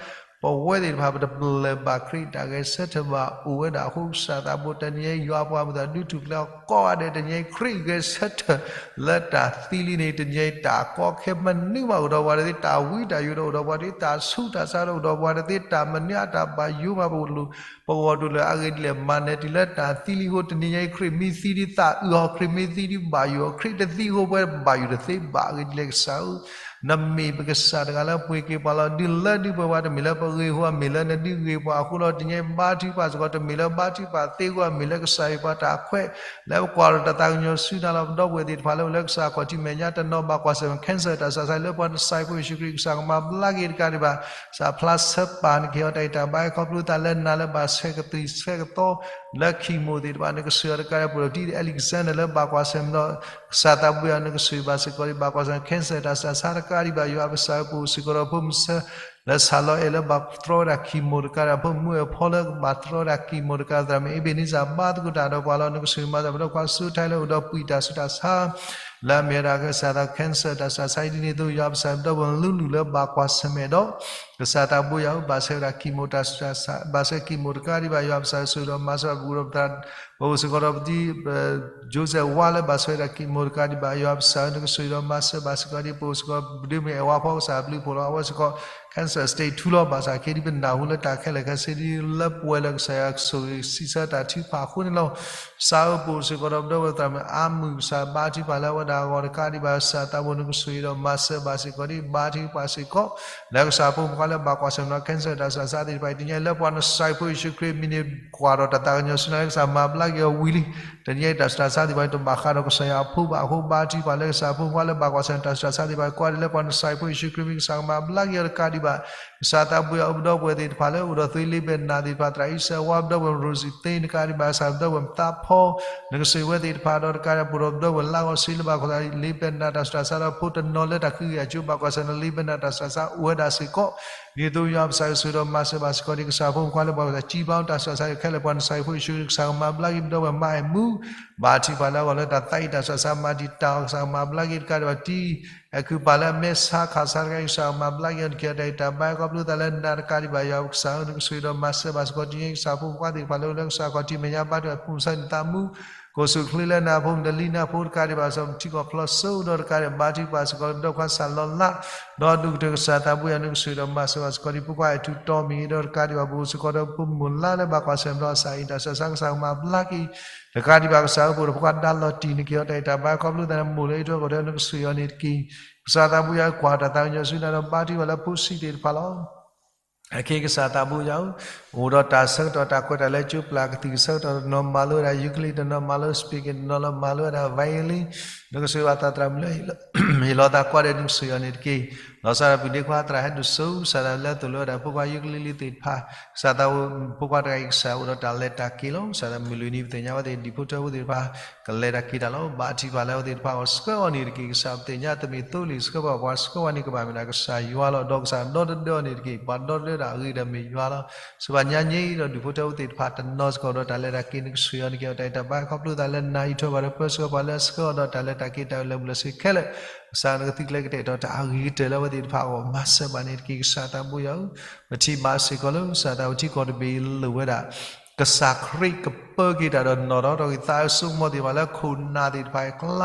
ပဝဲသ့ၣ်တဖၣ်ပတပလၢၢ်ဘၣ်ခရံာ်တၢ်ဂဲၤဆၢထၢၣ်ဘၣ်အိၣ်ဝဲဒၣ်အဃိ ကစၢ်သးဘိတနံၤအံၤ ယွၤပှၤမုၢ်သးဒုးထူၣ်ဖျဲးအီၤကိးဂၤဒဲး တနံၤအံၤခရံာ်ဂဲၤဆၢထၢၣ်လၢတၢ်သံလံန့ၣ် တနံၤအံၤတၢ်ကီခဲမနုၤမးအိၣ်ဒီးပှၤတသ့ တၢ်ဝံတၢ်ယိာ်ဒီးအိၣ်ဒီးပှၤတသ့ တၢ်ဆူးတၢ်ဆါဒီးအိၣ်ဒီးပှၤတသ့ တၢ်မနုၤအတၢ်ဘၣ်ယိၣ်မး ပဂီၢ်တူၢ်လၢအဂ့ၢ်ဒ်လဲၣ် မၤနၢၤတုၤလၢတၢ်သံလံအဃိ တနံၤညါအံၤခရံာ်မ့ၢ်သံဒ်သးအုးအီၤ ခရံာ်မ့ၢ်သံဒ်ဘၣ်ယိၣ်အီၤ ခရံာ်တသံအဃိပဝဲဘၣ်ယိၣ်တသ့ဘၣ် အဂ့ၢ်ဒ်လဲၣ်ကစၢ်ဧၢ နမ့ၢ်ပကစၢ်တဂၤလၢပှ့ၤက့ၤပှၤလီၤ ဒုးလၢဒုးပှဲၤပှၤ တမ့ၢ်လၢပဂ့ၤအဃိ အမ့ၢ်လၢနဒုးဂ့ၤပှၤအဃိလီၤ တနံၤညါအံၤဘါထုကဖၣ်စ့ၢ်ကီး တမ့ၢ်လၢဘါထုကဖၣ်သ့အဃိ အမ့ၢ်လၢကစၢ်ယွၤပှၤတၢ်ခွဲး လၢပကွၢ်ဒီးတၢ်သးကညီၤဆူနၤလီၤ ပဒီပုၢ်ဝဲၢ်သ့ၣ်တဖၣ်လၢအိၣ်လၢကစၢ်ခီၣ်ထံးမဲာ်ညါ တနီၤဘၣ်ကွၢ်ဆၢၣ်မဲာ် cancer တၢ်စၢ်ဆါ လၢပှၤနစၢ်ဖိယ့ၣ်ၡူးခရံာ် ကစၢ်ကမၤဘျါက့ၤတကးဒံးဘၣ် ကစၢ်ဖျါဆၢပၢ်နကဟ့ၣ်အီၤတၢ်အံးတၢ်ဘါ ခီဖျိသးလၢနၤလၢဘၣ်ဆဲးကသွံၣ်ဆဲးကသီ လၢ chemo သ့ၣ်တဖၣ် နကဆိၣ်ဂ့ၤအီၤတကးဒံး ပှၤဒီး Alexander လၢဘၣ်ကွၢ်ဆၢၣ်မဲာ်ဒီး ကစၢ်သးဘိယွၤ နကဆိၣ်ဂ့ၤဘၣ်စ့ၢ်ကီးဒံး ဘၣ်ကွၢ်ဆၢၣ်မဲာ် cancer တၢ်စၢ်ဆါတကးဒံးဘၣ် ယွၤပကစၢ်ဧၢ ပအိၣ်စ့ၢ်ကီးဒီးဖိမုၣ်ဆၢ လၢဆၣ်လီၤအဲၣ်လၢဘၣ်တြီဝဲဒၣ် chemo တကးဒံး ဖိမုၣ်အဖိလၢကဘၣ်တြီဝဲဒၣ် chemo တကးဒံး သရၣ်မုၣ် Ebenezer ဘါသကိးတၢ်ဒီးပှၤလီၤ နကဆိၣ်ဂ့ၤမၤစၢၤ ပဒီပုၢ်ဝဲၢ်ခွါစိထါလၢအိၣ်ဒီးပှံၢ်တၢ်ဆူးတၢ်ဆါ လၢအမ့ၢ်ဝဲဒၣ်ကစၢ်သး cancer တၢ်စၢ်ဆါ ဒ်န့ၣ်အသိး ယွၤပကစၢ် ပဒီပုၢ်ဝဲၢ်လူလူလၢဘၣ်ကွၢ်ဆၢၣ်မဲာ်ဒီး ကစၢ်သးဘိယွၤဧၢ ဘၣ်ဆဲးဝဲဒၣ် chemo တၢ်စၢ်ဆါ ဘၣ်ဆဲး chemo တကးဒံးဘၣ် ယွၤပကစၢ် ဆိၣ်ဂ့ၤဒီးမၤစၢၤဘၣ် ပအိၣ်ဒီးပသရၣ် ပအိၣ်စ့ၢ်ကီးဒီးပဒ် Joseph ဝါလၢဘၣ်ဆဲးဝဲဒၣ် chemo တကးဒံးဘၣ် ယွၤပကစၢ်ဧၢ နကဆိၣ်ဂ့ၤဒီးမၤစၢၤဘၣ်စ့ၢ်ကီးဒံး ပအိၣ်စ့ၢ်ကီး ပဒုးမ့ၢ်အဲၣ်ဝါဖီကစၢ်ဘျုးဖှိၣ်လီၤ အဝဲစ့ၢ်ကီး cancer stage two လီၤ ဘၣ်ဆၣ်ခ့ဒံးပနၢ်ဟူလၢတၢ်ခဲလၢာ်ခဲဆ့ဒ်လၢပှဲၤလၢကစၢ်ယွၤကဆိၣ်ဂ့ၤစံးဆၢတၢ်ထုကဖၣ်အဃိန့ၣ်လီၤ. ကစၢ်ဧၢ ပအိၣ်စ့ၢ်ကီးဒီးပဒီပုၢ်ဝဲၢ်သရၣ်မုၣ်အါမုၢ် ကစၢ်ဘါထုကဖၣ်လၢအဝဲဒၣ်အဂီၢ်တကးဒံးဘၣ် ကစၢ်သးဘိ နကဆိၣ်ဂ့ၤဒီးမၤစၢၤဘၣ်စ့ၢ်ကီးဒံး ဘါထုကဖၣ်စ့ၢ်ကီး လၢကစၢ်ဖိမုၣ်ဖိခွါလၢဘၣ်ကွၢ်ဆၢၣ်မဲာ်ဒီး cancer တၢ်စၢ်ဆါသ့ၣ်တဖၣ်အံၤ တနံၤညါအံၤ လၢပှၤနစၢ်ဖိယ့ၣ်ၡူးခရံာ်အမံၤန့ၣ် ကွၢ်ဒီးတၢ်သးကညီၤဆူနၤလၢကစၢ်မၤဘျါက့ၤအီၤဝံၤလံ. တနံၤညါအံၤ တၢ်ဆူးတၢ်ဆါသ့ၣ်တဖၣ်အံၤ တဘၣ်ဃးဒီးကစၢ်ယွၤအဖိဘၣ်အဃိ ဘါထုကဖၣ်လၢကစၢ်ဖိမုၣ်ဖိခွါလၢဘၣ်ကွၢ်ဆၢၣ်မဲာ်တၢ်ဆူးတၢ်ဆါသ့ၣ်တဖၣ်အံၤ ကွၢ်ဒံးလၢပှၤနစၢ်ဖိယ့ၣ်ၡူးခရံာ်အမံၤ ကစၢ်ကမၤဘျါက့ၤအီၤတကးဒံးဘၣ် ကစၢ်သးဘိယွၤဧၢ ပဒီပုၢ်ဝဲၢ်သ့ၣ်တဖၣ်လၢအိၣ်ဒီးသွံၣ်လ့ဘဲၣ်နၢ်သ့ၣ်တဖၣ် သရၣ်အံၤစဲးဝါ ပဒီပုၢ်ဝဲၢ် Rosie သ့တကးဒံးဘၣ် ကစၢ်ပဒီပုၢ်ဝဲၢ်သးဖီ နကဆိၣ်ဂ့ၤဝဲသ့ၣ်တဖၣ်ဒီးတကးဒံး ပအိၣ်ဒီးပဒီပုၢ်ဝဲၢ်လါဂီၤဆံလၢဘၣ်ကွၢ်ဆၢၣ်မဲာ် လ့ဘဲၣ်နၢ်တၢ်ဆူးတၢ်ဆါဒီး ဖိတနီၤလၢတၢ်ဃံဂ့ၢ်အကၠိဘၣ်ကွၢ်ဆၢၣ်မဲာ်ဒီး လ့ဘဲၣ်နၢ်တၢ်ဆူးတၢ်ဆါအိၣ်ဝဲဒၣ်စ့ၢ်ကီး ဒ်သိးယွၤပကစၢ်ဆိၣ်ဂ့ၤဒီးမၤစၢၤဘၣ်စ့ၢ်ကီးဒံး ကစၢ်ဖိမုၣ်ဖိခွါလၢဘၣ်ကွၢ်ဆၢၣ်မဲာ် ကံဘါတၢ်ဆူးတၢ်ဆါခဲလၢာ် ပှၤနစၢ်ဖိယ့ၣ်ၡူးခရံာ် ကစၢ်ကမၤဘျါက့ၤ ပဒီပုၢ်ဝဲၢ်မါအဲၣ်မူ ဘါထုကဖၣ်လၢအဂီၢ်လၢတၢ်သးအံၤတၢ်ဆူးတၢ်ဆါ မၤတံာ်တာ်အီၤ ကစၢ်ကမၤဘျါက့ၤတကးဒံးဘၣ် တံၤ အဲၤကူပၤလၢအမဲာ်ဆါခးဆါတခါအံၤ ကစၢ်ကမၤဘျါက့ၤအီၤ နကဟ့ၣ်အီၤတၢ်အံးတၢ်ဘါ ခီဖျိသးလၢနၤတကးဒံးဘၣ် ယွၤပကစၢ်ဧၢ နကဆိၣ်ဂ့ၤဒီးမၤစၢၤဘၣ်စ့ၢ်ကီး တနံၤညါအံၤ ကစၢ်ဖိမုၣ်ဖိခွါသ့ၣ်တဖၣ်လၢအိၣ်လၢကစၢ်ခီၣ်ထံးမဲာ်ညါ ဘါထုကဖၣ် ပူၤမုၢ်ဆါနံၣ်သးမူ ကိးဆူၣ်ချ့လၢနၤ ဖိမုၣ်တလံၤနၤ ဖိတကးဒံးဘၣ် စီၤပထံကီၢ်ဖျီၣ်စိဒီးတကးဒံး ဘါထုကဖၣ်စ့ၢ်ကီး ပဒီပုၢ်ဝဲၢ်ခွါစၢ်လီၤလး ဒီးဒူၣ်ကတၢၢ်ကစၢ်သးဘိယွၤ နကဆိၣ်ဂ့ၤဒီးမၤစၢၤဘၣ်စ့ၢ်ကီး ဒ်ဖိခွါအဲၣ်ထူးတီမ့ၢ်ဂ့ၤ ဒီးတကးဒံးဘၣ် ပအိၣ်စ့ၢ်ကီးဒီးဖိမုၣ်လါလၢဘၣ်ကွၢ်ဆၢၣ်မဲာ်ဒီး ကစၢ်အံၤတၢ်ဆူးတၢ်ဆါ ကစၢ်ကမၤဘျါက့ၤ တကးဒံးဘၣ် ကစၢ်ဧၢ ပအိၣ်ဒီးဖိခွါဒါလီၤတံၢ် နကဟ့ၣ်အီၤတၢ်အံးတၢ်ဘါ ခီဖျိသးန့ၣ် မိၢ်လၢအံးထွဲကွၢ်ထွဲ နကဆိၣ်ဂ့ၤအီၤန့ၣ်တက့ၢ်. ကစၢ်သးဘိယွၤ ကွၢ်တၢ်သးကညီၤဆူနၤဒီး ဘါထုကဖၣ်လၢဖိဆံးသ့ၣ်တဖၣ်လီၤ. အခဲကစၢ်သးဘိယွၤဧၢ, အိၣ်ဒီးတၢ်ဆၢကတီၢ်တၢ်ကွဲးတၢ်လၢကၠိပျၢ်ကသံၣ်ကဆၢကတီၢ် တနီၤမၤလိဝဲဒၣ် ukulele တနီၤမၤလိ speaking တနီၤလီၤမၤလိဝဲဒၣ် violin နကဆိၣ်ဂ့ၤဘၣ်သးသရၣ်မုၣ်လၢ ဟ့ၣ်လီၤသးကွၢ်ဒီး နကဆိၣ်ဂ့ၤအီၤန့ၣ်တက့ၢ်. လီၤဆီဒၣ်တၢ် ပုၢ်ဒ့ခွါသရၣ်ဟဲဒိၣ်စိ ကစၢ်သးလၢသိၣ်လိဝဲဒၣ်ဖိခွါ ukulele သ့ၣ်တဖၣ် ကစၢ်သးဘိဖိခွါတဂၤအံၤ ကစၢ်အိၣ်ဒီးတၢ်လဲၤတၢ်က့ၤလီၤ. ကစၢ်သးမုၢ်လွံၢ်နံၤ ပသ့ၣ်ညါဝဲသ့ၣ် ဒံၣ်ဖိထၢဖိသ့ၣ်တဖၣ် ကလဲၤတၢ်က့ၤတၢ်လီၤ. ဘါထုကဖၣ်လၢအဝဲသ့ၣ်တဖၣ်အဂီၢ် ဆှၢအီၤန့ၣ်တက့ၢ်. ကစၢ်ပသ့ၣ်ညါ တမ့ၢ်သိလ့ၣ်ဆှၢပှၤ ပှၤဆှၢဝဲန့ၣ် ကဘၣ်မ့ၢ်ဒၣ်ကစၢ်ယွၤလီၤ. ဒီးကစၢ်ဒီတဒၢအီၤန့ၣ်တက့ၢ်. ပှၤဒီတဒၢဒီးအဂ့ၤဒီးမ့ၢ်ယွၤလီၤ. စံးဘၣ်ညါန့ၣ်ဒီး ဒူၣ်ဖိထၢဖိသ့ၣ်တဖၣ် တနီၤစ့ၢ်ကီးဒီးတၢ်လဲၤတၢ်က့ၤ နကဆိၣ်ဂ့ၤအီၤ နကဟ့ၣ်အီၤတၢ်အံးတၢ်ဘါ ခီဖျိသးလၢနၤအံးထွဲဘၣ်ဒီး ပၢဆှၢပှၤလၢအဆှၢအီၤဒီးတၢ်လဲၤတၢ်က့ၤ တၢ်အၢၣ်လီၤမုာ်လီၤဆ့ခဲလၢာ် ကစၢ်နကသုကျဲကတဲာ်ကတီၤတၢ်အဂ့ၤကတၢၢ်လၢအဝဲသ့ၣ်တဖၣ်အဂီၢ် မၤစၢၤဘၣ်န့ၣ်တက့ၢ်. ကစၢ်သးဘိယွၤဧၢ, ပထံၣ်ဘၣ်စ့ၢ်ကီးလၢ ကစၢ်သးဝံၤထံကီၢ်တဘ့ၣ်အံၤလိၣ်ဝဲဒၣ် ကစၢ်ခရံာ်ကပၢက့ၤတၢ်ဒီး နီၣ်ထီၣ်ထီၣ်က့ၤသးအၢစိကမီၤသ့ၣ်တဖၣ်လၢခိၣ်နၢ်သ့ၣ်တဖၣ်အကျါ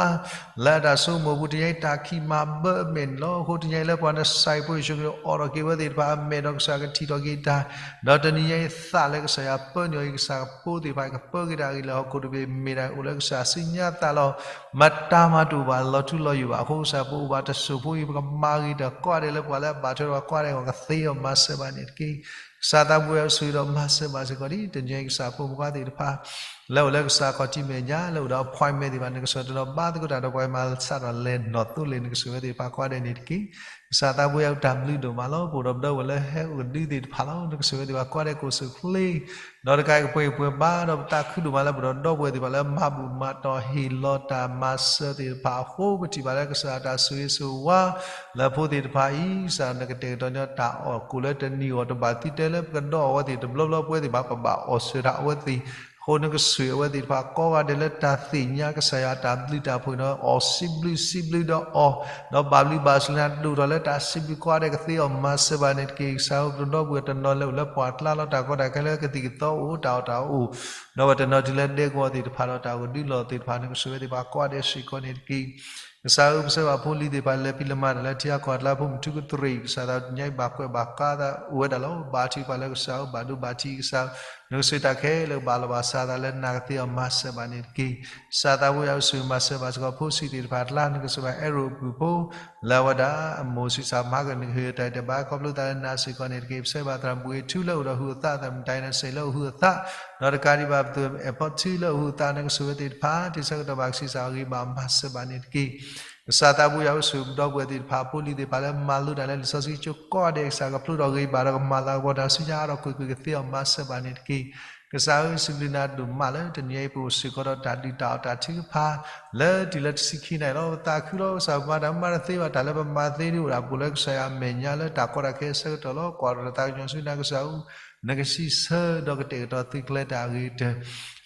လၢအတၢ်ဆိကမိၣ်အပူၤ တနံၤညါအံၤ တၢ်ခံးမၤဘၢအမဲာ်န့ၣ်လီၤ. အဃိတနံၤညါအံၤ လၢပှၤနစၢ်ဖိယ့ၣ်ၡူးခရံာ်အိးထီၣ်က့ၤဝဲသ့ၣ်တဖၣ်အမဲာ်ဒီး ကစၢ်ကထံၣ်ထီၣ်က့ၤတၢ် ဒီးတနံၤညါအံၤ သးလၢကစၢ်ယွၤပၢနုာ်အီၤအံၤ ကစၢ်ကပၢက့ၤတၢ်အဂ့ၢ်လၢဟီၣ်ခိၣ်တဘ့ၣ် မ့ၢ်တၢ်အိၣ်လၢကစၢ်စံညါသးလီၤ. မတၤမးတအိၣ်ဘၣ်လီၤထူလီၤယိာ်ဘၣ်. အဃိကစၢ် ပအိၣ်ဘၣ်တစိၢ်ဖိအံၤ ပကမၤဂ့ၤတၢ်ကိးဂၤဒဲးလၢပှၤလၢအဘၣ်ထွဲဒီးပှၤကိးဂၤဒဲးအဂီၢ် ကသ့အီၤ မၤစၢၤဘၣ်န့ၣ်တက့ၢ်. ကစၢ်သးဘိယွၤ ဆိၣ်ဂ့ၤဒီးမၤစၢၤဘၣ်စ့ၢ်ကီးဒ် တနံၤညါအံၤ ကစၢ်ဖိမုၣ်ဖိခွါသ့ၣ်တဖၣ် လၢအိၣ်လၢကစၢ်ခီၣ်ထံးမဲာ်ညါ လၢအိၣ်ဒီး appointment သ့ၣ်တဖၣ် နကစၢ်တနီၤဘါသကိးတၢ်ဒီးပှၤမၤစးထီၣ်လဲၤနီၣ်သိလ့ၣ် နကစၢ်ဝဲသ့ၣ်တဖၣ်ကိးဂၤဒဲးန့ၣ်တက့ၢ်. ကစၢ်သးဘိယွၤတၢ်ဘျုးဒိၣ်မးလီၤ. ပအိၣ်ဒီးပဒီပုၢ်ဝဲၢ်လၢဟဲအိၣ်ကဒုသ့ၣ်တဖၣ်လီၤ. နကစၢ်ဝဲသ့ၣ်တဖၣ်ကိးဂၤဒဲးကအိၣ်ဆူၣ်ချ့ ဒီးတကးအံၤကပှဲၤဂံၢ်ပှဲၤဘါ ဒီးပသးခုဒိၣ်မးလၢပဒီပုၢ်ဝဲၢ်သ့ၣ်တဖၣ်လၢမၤဘူၣ်မၤတီၢ် ဟ့ၣ်လီၤတၢ်မၤစၢၤသ့ၣ်တဖၣ်အဃိ ပထံၣ်ဘၣ်လၢကစၢ်တၢ်ဆိၣ်ဂ့ၤဆိၣ်ဝါ လၢဖိသ့ၣ်တဖၣ်အံၤ ကစၢ်နကတဲာ်ကတီၤညီတၢ်အီၣ်ကိၣ်လၢတနံၤအဂီၢ် တဘၣ်သံတဲလၢပကဒီးအဝဲသ့ၣ်တဘျီဘျီ ပဝဲသ့ၣ်တဖၣ် ပဘၣ်အီၣ်ဆၢတၢ်အဝဲသ့ၣ် အဃိနကဆိၣ်ဂ့ၤအဝဲသ့ၣ်တဖၣ်ကိးဂၤဒဲးလၢတၢ်သ့ၣ်ညါကစၢ်ယွၤတၢ်ဘျုးတၢ်ဖှိၣ်ဒီး အီၣ်စံးဘျုးစံးဘျုးဒီးအီၤ ဒီးဘၣ်ဘျုးဘၣ်ဆိၣ်လၢနၤ ဒိၣ်ထီၣ်လၢတၢ်စံးဘျုးကိးဂၤဒဲး ကသ့အီၤမၤစၢၤဘၣ်န့ၣ်တက့ၢ်. ကစၢ်ဧၢ ပဒီပုၢ်ဝဲၢ်တနီၤလၢအိၣ်လၢပှၢ်ကျါလီၤ တၢ်ကီတၢ်ခဲလၢကသံၣ်ကသီအိၣ် တၢ်အီၣ်တၢ်အီအိၣ် ဒီးပတနီၤတုၤလၢဒဲကဝီၤသ့ၣ်တဖၣ်ဒီးတၢ်အိၣ်ကဒုလီၢ်သ့ၣ်တဖၣ် နကဆိၣ်ဂ့ၤသ့ၣ်တဖၣ်ကိးဂၤဒဲးစ့ၢ်ကီးန့ၣ်တက့ၢ်. ကစၢ်ဧၢ ပဆၢဘၣ်ဖိလံၤသ့ၣ်တဖၣ် လဲၤဖံးလဲၤမၤတၢ်လၢထံဂၤကီၢ်အကျါ ဖိမုၣ်ထူကတြ့ၣ် ကစၢ်သးတနံၤအံၤဘၣ်ကွဲးဘၣ်ကါသးအိၣ်ဝဲဒၣ်လီၤ. ဘါထုကဖၣ်လၢကစၢ်ဧၢ ဘၣ်ဒိဘၣ်ထံးကစၢ်ဧၢ နကဆိၣ်ဂ့ၤတၢ်ခဲလၢာ်ကဘၣ်လီၤဘၣ်စးသးလၢနၤကသ့အီၤမၤစၢၤဘၣ်န့ၣ်တက့ၢ်. ကစၢ်သးဘိယွၤ အိၣ်ဆိၣ်ဂ့ၤမၤစၢၤဘၣ်စ့ၢ်ကီးဖိဆံးသ့ၣ်တဖၣ်အကျါ နကဆိၣ်ဂ့ၤဘၣ်အဲၣ်ရိၣ်အပုၢ်ဖိ လၢအဝဲဒၣ်အမိၢ်ဆံးစၢ်မၤက နကဟ့ၣ်တၢ်အဲၣ်တၢ်ဘၣ် ခီဖျိသးလၢနၤစ့ၢ်ကီးန့ၣ်တက့ၢ်. ပဆၢဘၣ်သရၣ်မုၣ်ဂ့ၤထူလၢအိၣ်ဒီးဟုးအသး သရၣ်မုၣ်ဒိးနစ့ၢ်လၢအိၣ်ဟုးအသး ဒီးတကးဒံးဘၣ်ပသူ အဲၣ်ဖီထူလၢအိၣ်ဟုးအသး နကဆိၣ်ဂ့ၤသ့ၣ်တဖၣ် တၢ်ဆၢကတီၢ်ဘၣ်ကဆံးစၢ်အဂ့ၤဘၣ်မၤစၢၤဘၣ်န့ၣ်တက့ၢ်. ကစၢ်သးဘိယွၤ အိၣ်ဆိၣ်ဂ့ၤပဒီပုၢ်ဝဲၢ်သ့ၣ်တဖၣ် ဖိလံၤသ့ၣ်တဖၣ်လၢမၤလိတၢ်လၢလံာ်စီဆှံကၠိကိးဂၤဒဲး ကစၢ်ကဖျိထီၣ်ဂ့ၤဘၣ်ဒီးကမၤလၤကပီၤတၢ်ဆူညါအါထီၣ်ကွ့ၢ်ကွ့ၢ် ကသ့အီၤမၤစၢၤဘၣ်န့ၣ်တက့ၢ်. ကစၢ်ဧၢ စံးဘျုးနၤဒိၣ်မးလၢတနံၤအံၤ ပအိၣ်စ့ၢ်ကီးဒီးတၢ်ဒုၣ်တၢ်အီၣ်တၢ်ထုကဖၣ် လၢတုၤလၢတဆံခံနၣ်ရံၣ်လီၤ. ပသးခုလီၤ ကစၢ်ပမၤတၢ်မၤတသ့ဘၣ် တၢ်လၢပမၤသ့ဒ်အိၣ်ဒၣ်ပှၤလၢကစၢ်ယွၤအမဲာ်ညါ လၢတၢ်ကီတၢ်ခဲအဆၢကတီၢ်လီၤ. ကွၢ်ထီၣ်တၢ်သးကညီၤဆူနၤ ကစၢ်ဧၢ နကစံးဆၢဒီးကတဲာ်ကတီၤသုကျဲတၢ်အဂ့ၤကတၢၢ်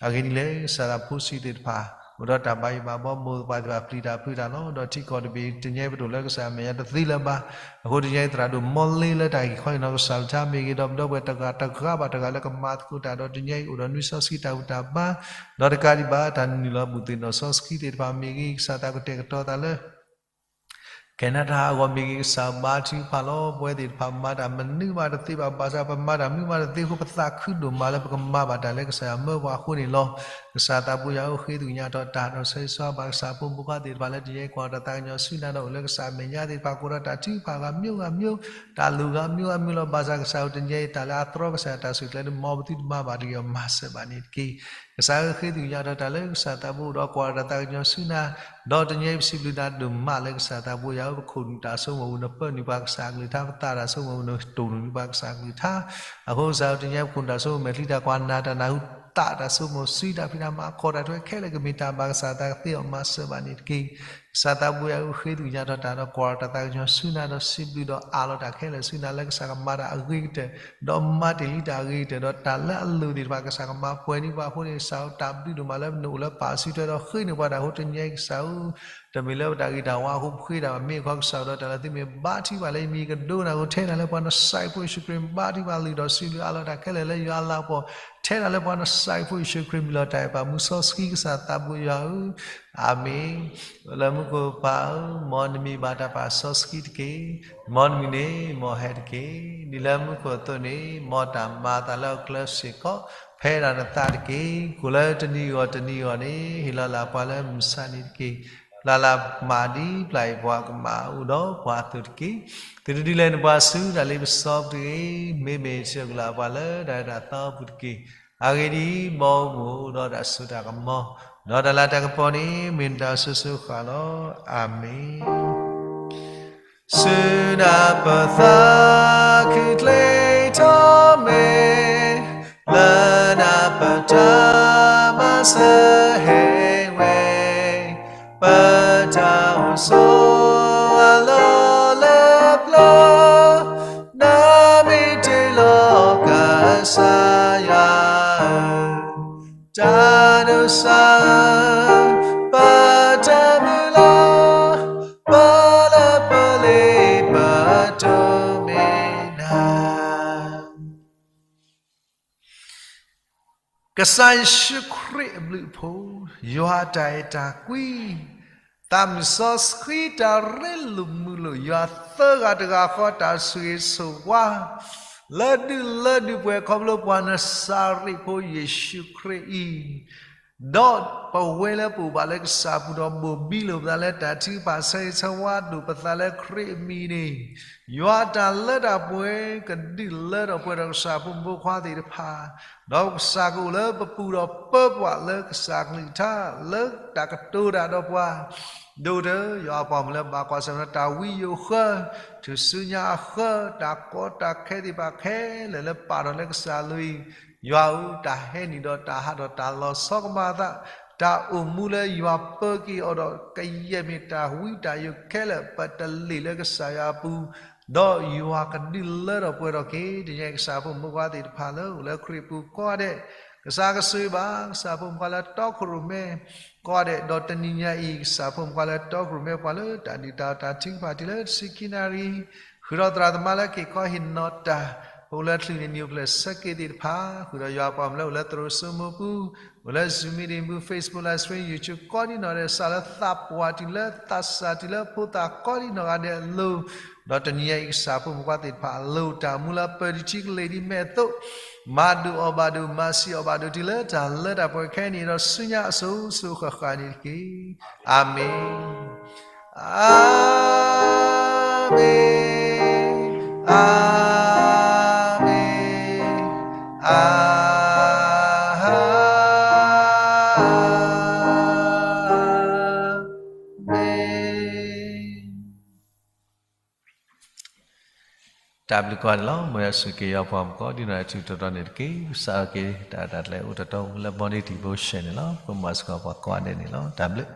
အဂ့ၢ်ဒ်လဲၣ် ကစၢ်သးဖိဆံးသ့ၣ်တဖၣ် အိၣ်ဒီးတၢ်ဘၣ်ယိၣ်ဘၣ်ဘီ မိၢ်ပၢ်သ့ၣ်တဖၣ်ပျံၤတၢ်ဖုးတၢ်လီၤ. ဒီးထံကီၢ်တဘ့ၣ် တနံၤအံၤပတအိၣ်လၢကစၢ်အမဲာ်ညါတသ့လၢၤဘၣ်. အဃိတနံၤအံၤသရၣ်ဒိၣ်မီလ့လၢတၢ်ဟ့ၣ်ခီဟ့ၣ်နီၤကစၢ်ကလုၢ်ကထါ မ့ၢ်ဂ့ၤဒီးပဒီပုၢ်ဝဲၢ်တဂၤတဂၤဘၣ်တဂၤလၢကမၤသကိးတၢ်ဒီး တနံၤအံၤအိၣ်ဒီးနွံစီဆှံတၢ်ဘူၣ်တၢ်ဘါ ဒီးတကးဒံးဘၣ် တၢ်နုာ်လီၤဘူၣ်သ့ၣ်နီၣ်စီဆှံသ့ၣ်တဖၣ် မ့ၢ်ဂ့ၤ ကစၢ်သးကတဲာ်ကတီၤသးလၢ ကဲနတၢ်အဂီၢ် မ့ၢ်ဂ့ၤ ကစၢ်ဘါထုကဖၣ်လီၤ. ပဝဲသ့ၣ်တဖၣ်မၤတၢ်မနုၤမးတသ့ဘၣ် ဘၣ်ဆၣ်ပမၤတၢ်မနုၤမးတသ့အဃိ ပသးခုဒိၣ်မးလၢပကမၤဘၣ်တၢ်လၢကစၢ်ယွၤမၢပှၤအဃိန့ၣ်လီၤ. ကစၢ်သးဘိယွၤဧၢ ဃ့သကွံာ်ညါထီၣ်တၢ်ဒီး ဆၢဂ့ၤဆၢဝါဘၣ်ကစၢ်ဖိမုၣ်ဖိခွါသ့ၣ်တဖၣ်လၢ တနံၤအံၤကွၢ်တၢ်သးကညီၤဆူနၤဒီး အိၣ်လၢကစၢ်အမဲာ်ညါသ့ၣ်တဖၣ် ကိးထီၣ်တၢ်ထုကဖၣ်ဂၤမျိုးဂၤမျိုး တၢ်လိၣ်ဂၤမျိုးဂၤမျိုးလီၤ. ဘၣ်ဆၣ်ကစၢ်ဧၢ တနံၤအံၤတၢ်လၢအသြီကစၢ်ယွၤတၢ်ဆိၣ်ကျဲန့ၣ် မ်ပသုတမၤဘၣ်တဂ့ၤအီၤ မၤစၢၤဘၣ်န့ၣ်တက့ၢ်. ကစၢ်ဧၢ ဃ့သကွံာ်ညါထီၣ်တၢ်လၢကစၢ်သးဘိဒီး ကွၢ်တၢ်သးကညီၤဆူနၤ ဒီးတနံၤအံၤပစံးဘျုးနၤဒိၣ်မးလၢကစၢ်သးဘိယွၤဧၢ ပခိၣ်နူာ်တၢ်ဆိကမိၣ်ပူၤ နပၢနုာ်ပှၤကစၢ်အကလုၢ်ကထါ ပသးတၢ်ဆိကမိၣ်ပူၤ နတိၢ်နီၣ်ပှၤကစၢ်အကလုၢ်ကထါ အဃိကစၢ်ဧၢ တနံၤအံၤပခိၣ်နူာ်တၢ်ဆိကမိၣ်မဲာ်ချံတၢ်ကွၢ်နၢ်တၢ်နၢ်ဟူသးတၢ်ဆိကမိၣ်စုတၢ်ဖံးတၢ်မၤခီၣ်တၢ်ထွဲခဲလၢာ်ကမ့ၢ်တၢ်ဘၣ်ကစၢ်သးကသ့အီၤမၤစၢၤဘၣ်န့ၣ်တက့ၢ်. ကစၢ်သးဘိယွၤဧၢ ဃ့သကွံာ်ညါထီၣ်တၢ်ဒီး ကွၢ်တၢ်သးကညီၤဆူနၤဒီး စံးဘျုးဒီးအးလီၤတၢ်ခဲလၢာ်ဆူနၤလၢကစၢ်ကမၤတၢ်အဂ့ၤကတၢၢ် ဒီးမၤတ့ၢ်လံတၢ်အဂ့ၤကတၢၢ် ဒီးတၢ်လၢအလိၣ်သ့ၣ်တဖၣ် ကစၢ်ကမၤပှဲၤန့ၢ်ပှၤအဃိန့ၣ် ကစၢ်ဧၢ တၢ်ဘျုးဒိၣ်မးလၢနအိၣ်လၢပာ်စုထွဲဒီးဃ့န့ၢ်ပှၤတၢ်အဃိ တနံၤအံၤကစၢ်ဧၢ တမ့ၢ်လၢပတၢ်ဂ့ၤတၢ်ဝါအဃိ ပဃ့တၢ်ဘၣ် မ့ၢ်အခီကစၢ်ဒီးတၢ်လၢသုမ့ၢ်ဘါထုကဖၣ်လၢယမံၤကဒိကနၣ်အဃိ ထဲဒၣ်လၢပှၤနစၢ်ဖိယ့ၣ်ၡူးခရံာ်ဘါထုကဖၣ်လုၢ်ဒီးစံးဘျုးအးလီၤတၢ်ခဲလၢာ်လၢယွၤအလၤကပီၤ ထဲဒၣ်လၢပှၤနစၢ်ဖိယ့ၣ်ၡူးခရံာ်မံၤလီၤ တၢ်အဲၣ်ပၢ်မူစီဆှံကစၢ်သးဘိယွၤဧၢ အၤမ့ၣ်. လၢမူခိၣ်ပၢ်ဧၢ, မ်နမံၤဘၣ်တၢ်ပာ်စီဆှံတက့ၢ်. မ်နမုၢ်န့ၣ်မ်ဟဲတက့ၢ်. ဒ်လၢမူခိၣ်အသိးန့ၣ် မ်တၢ်မၤအသးလၢအကျဲစ့ၢ်ကီး ဖဲဒၣ်နသးတက့ၢ်. ကိၣ်လၢတနံၤအဂီၢ်တနံၤအဂီၢ်န့ၣ် ဟ့ၣ်လီၤလၢပှၤလၢမုၢ်ဆါနံၤတက့ၢ်. ပျၢ်လၢ်မးဒ်ပျၢ်အံၤပှၤကမၣ်အိၣ်ဒီးပှၤအသိးတက့ၢ်. သုတဒုးလဲၤနပှၤဆူတၢ်လ့ပစီပူၤတဂ့ၤ. မ့မ့ၢ်စၢၤကလၢ်ပှၤလၢတၢ်အဲၣ်တၢ်သီအပူၤတက့ၢ်. အဂ့ၢ်ဒ်အံၤ, မ်အအိၣ်မူအိၣ်ဒီးတၢ်စိတၢ်ကမီၤ, ဒီးတၢ်လၤတၢ်ကပီၤန့ၣ် မ့ၢ်နတၢ်စိၤစိၤဃၣ်ဃၣ်လီၤ. အၤမ့ၣ်. ဆူနၤပသးခုကျ့ထီၣ်မ့ၢ်, လၢနၤပတၢ်မၤစၢၤဟ့ၣ်ဝဲ, ပတၢ်အိၣ်ဆိးအလီၢ်လၢပျၢၤ, နၤမ့ၢ်တ့ၢ်လီၤကစၢ်ယွၤဧၢ, တၢ်ဒိးစၢ်ဧၢ, ပတၢ်မုၢ်လၢ်, ပလၢပလ့ပတိၢ်မ့ၢ်နၤ ကစၢ်ယ့ၣ်ၡူးခရံာ်အဘျုးအဖှိၣ်, ယွၤတၢ်အဲၣ်တၢ်ကွံ, သးမုၢ်စီဆှံတၢ်ရ့လိာ်မုာ်လိာ် ယွၤသၢဂၤတဂၤဃီတၢ်ဆိၣ်ဂ့ၤဆိၣ်ဝါ, လၢဒုးလၢဒုးပှဲၤခီဖျိပှၤနစၤရ့းဖိယ့ၣ်ၡူးခရံာ်အံၤ, ဒီးပဝဲလၢပအိၣ်ဘၣ်လၢကစၢ်အပူၤဒီးဘိၣ်ဘံလိာ်ပသးလၢတၢ်ထုကဖၣ်ဆၢဂ့ၤဆၢဝါဒိၣ်ပသးလၢခရံာ်အမံၤန့ၣ်, ယွၤအတၢ်လၢတၢ်ပှဲၤကဒုးလၢထီၣ်ပှဲၤဒီးကစၢ်ဖိမုၣ်ဖိခွါသ့ၣ်တဖၣ်, ဒီးကစၢ်ကအိၣ်လၢပပူၤဒီးပၢပှၤလၢကစၢ်ကလုၢ်ကထါလၢတၢ်ကတိၤတၢ်ဒီးပှၤ ဒိၣ်ကတၢၢ်ယွၤအပှၤမုၣ်လၢဘၣ်ကွၢ်ဆၢၣ်မဲာ်ဒီးတၢ်ဝံယိၤဃၢ, ထူၣ်စုညါအဃၢ, တၢ်ကီတၢ်ခဲသ့ၣ်တဖၣ်ခဲလၢာ်လၢပာ်ထီၣ်လၢကစၢ်အလိၤအံၤ, ယွၤဧၢ, တၢ်ဟဲနုာ်ဒီးတၢ်ဟးထီၣ်တၢ်လီၤဆီကမၤအသး, တၢ်အိၣ်မူလၢယွၤပၢက့ၤအီၤဒီးကယဲၢ်မ့ၢ်တၢ်ဝံတၢ်ယိၤခဲလၢာ် ပတလ့ၣ်လၢကစၢ်ယွၤအပူၤ, ဒီးယွၤကဒုးလၢထီၣ်ပှဲၤထီၣ်က့ၤ တနံၤညါအံၤ ကစၢ်ဖိမုၣ်ဖိခွါသ့ၣ်တဖၣ်လၢအိၣ်လၢခရံာ်ပူၤကိးဂၤဒဲး, ကစၢ်ကဆိၣ်ဂ့ၤဘၣ် ကစၢ်ဖိမုၣ်ဖိခွါလၢတီခိၣ်ရိၣ်မဲ ကိးဂၤဒဲး, ဒီးတနံၤညါအံၤ ကစၢ်ဖိမုၣ်ဖိခွါလၢတီခိၣ်ရိၣ်မဲ ပှၤလၢတၢ်ဒုးတၢ်အီၣ်တၢ်ထုကဖၣ်တုၤလၢတဆံခံနၣ်ရံၣ်, ဃုာ်ဒီးသရၣ်သမါလၢက့ၤခီဟ့ၣ်နီၤတၢ်, ပအိၣ်လၢချုးန့ၣ် နံၣ်အိၣ်ဖျဲၣ်ဆၢက့ၤသ့ၣ်တဖၣ်, ဃုာ်ဒီးယွၤအပှၤမုၣ်လၢအိၣ်လၢသရိာ်စိမိၤပူၤ, အိၣ်လၢ Zoom meeting ပူၤ, Facebook live stream, YouTube ကိးဒံနီၢ်ဂၤဒဲး, ကစၢ်လၢသးပှၢ်တုၤလၢသးစၢ်တုၤလၢဖိသၣ်ကိးဒံနီၢ်ဂၤဒဲးအလိၤ, ဒီးတနံၤညါအံၤ ကစၢ်ဖိမုၣ်ဖိခွါသ့ၣ်တဖၣ်အလိၤ တၢ်မူလၢပၢၢ်ဒံးထံကလ့ၢ်ဒံးမဲာ်အသိး, မၤဒိၣ်အီၣ်ဘၣ်ဒိၣ် မၤဆံးအီၣ်ဘၣ်ဒိၣ်တုၤလၢတၢ်လၢတၢ်ပှဲၤခဲအံၤန့ၣ် ဒီးဆူညါအစိၤစိၤဃၣ်ဃၣ်န့ၣ်တက့ၢ်. အၤမ့ၣ်. အၤမ့ၣ်, အၤမ့ၣ်, အၤမ့ၣ်. တၢ်ဘျုးကိးဂၤဒဲးလီၤ. မ်ယွၤဆိၣ်ဂ့ၤက့ၤယွၤပှၤမုၣ်ကိးဒံနီၢ်ဂၤဒဲး ထူးထူးတီၤတီၤန့ၣ်တက့ၢ်. ကစၢ်က့ၤတၢ်တၢ်ကျဲၤအိၣ်တီတီမူလၢ Morning Devotion န့ၣ်လီၤ. ပမၤစ့ၢ်ကီးပှၤကိးဂၤဒဲးန့ၣ်လီၤ. တၢ်ဘျုး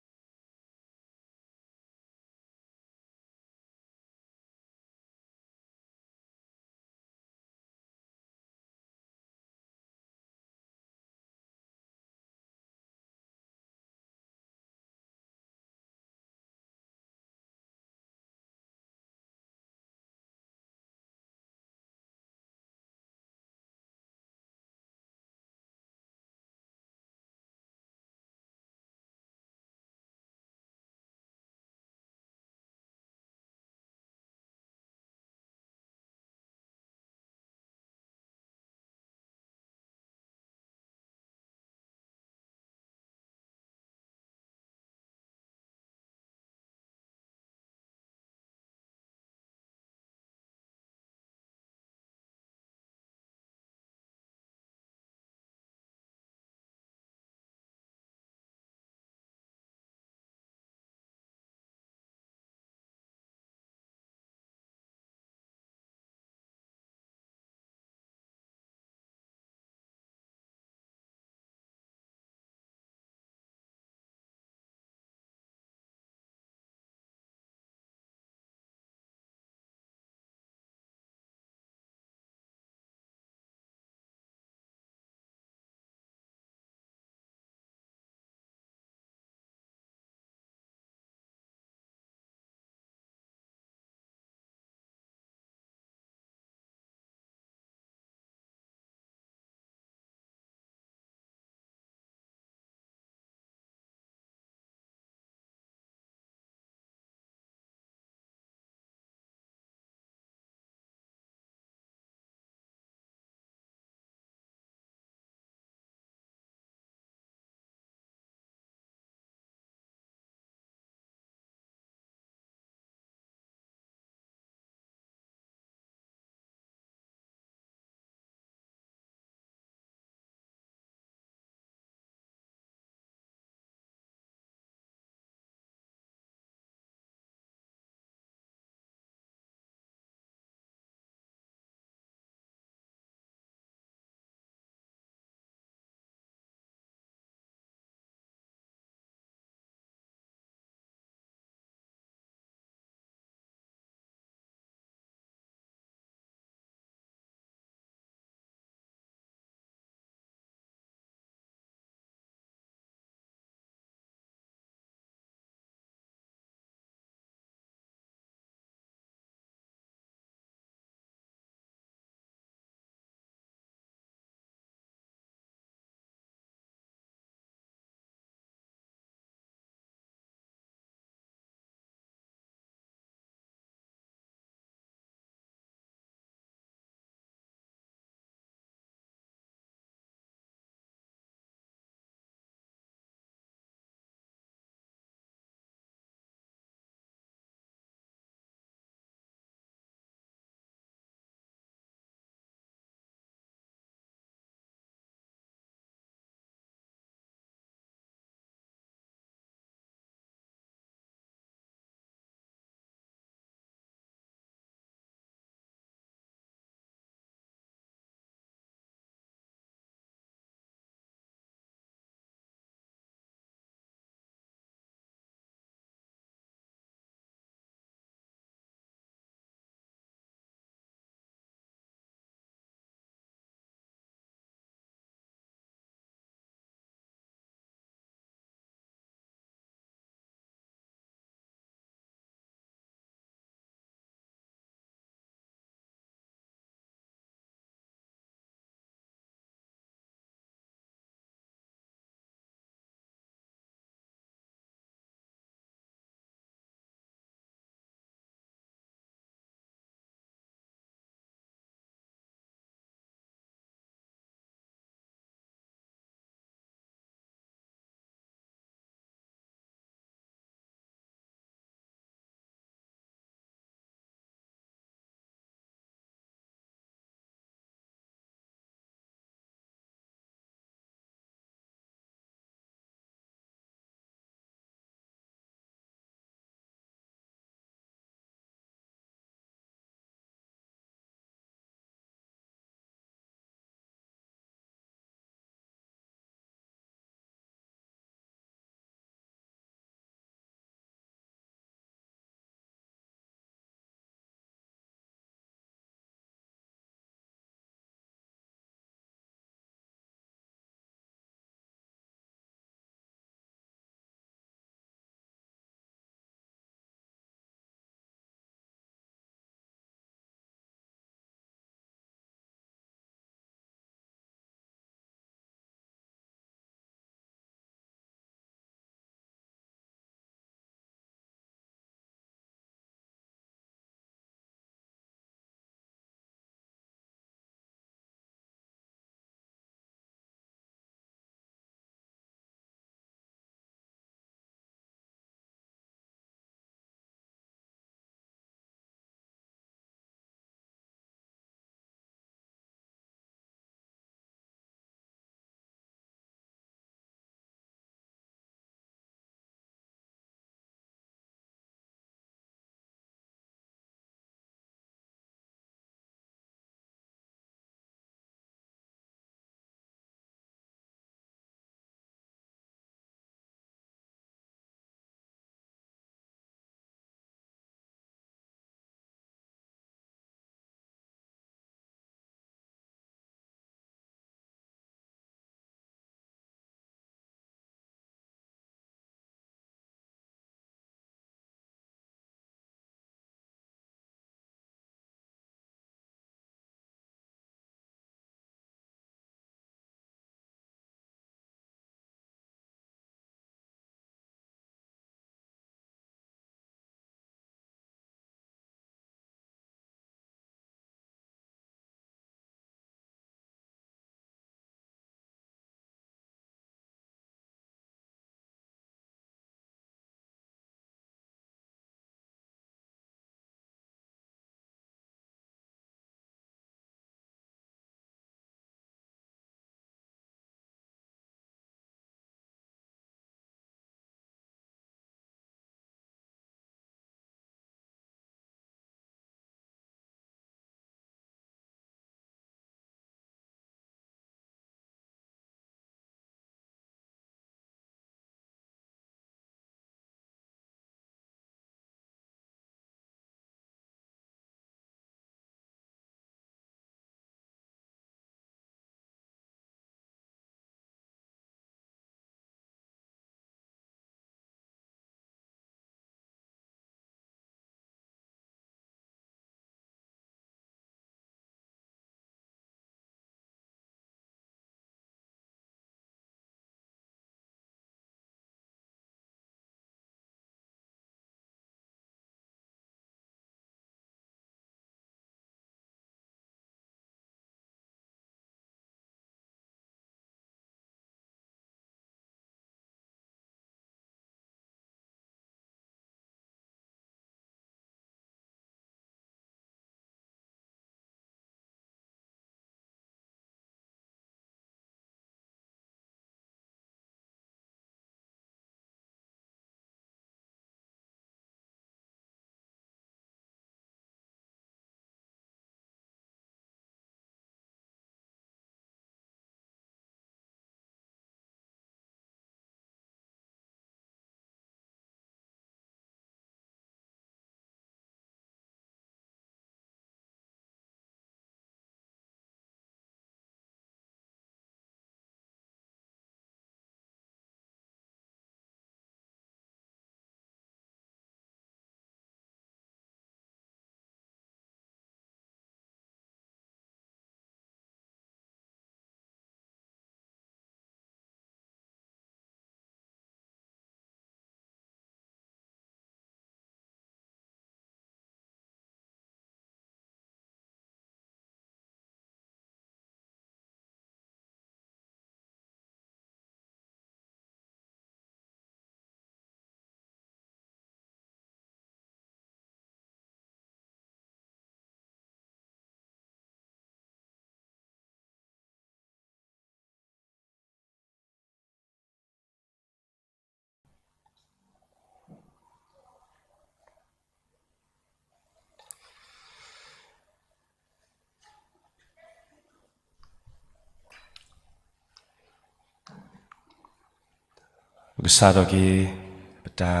ပကစးထီၣ်က့ၤ ပတၢ်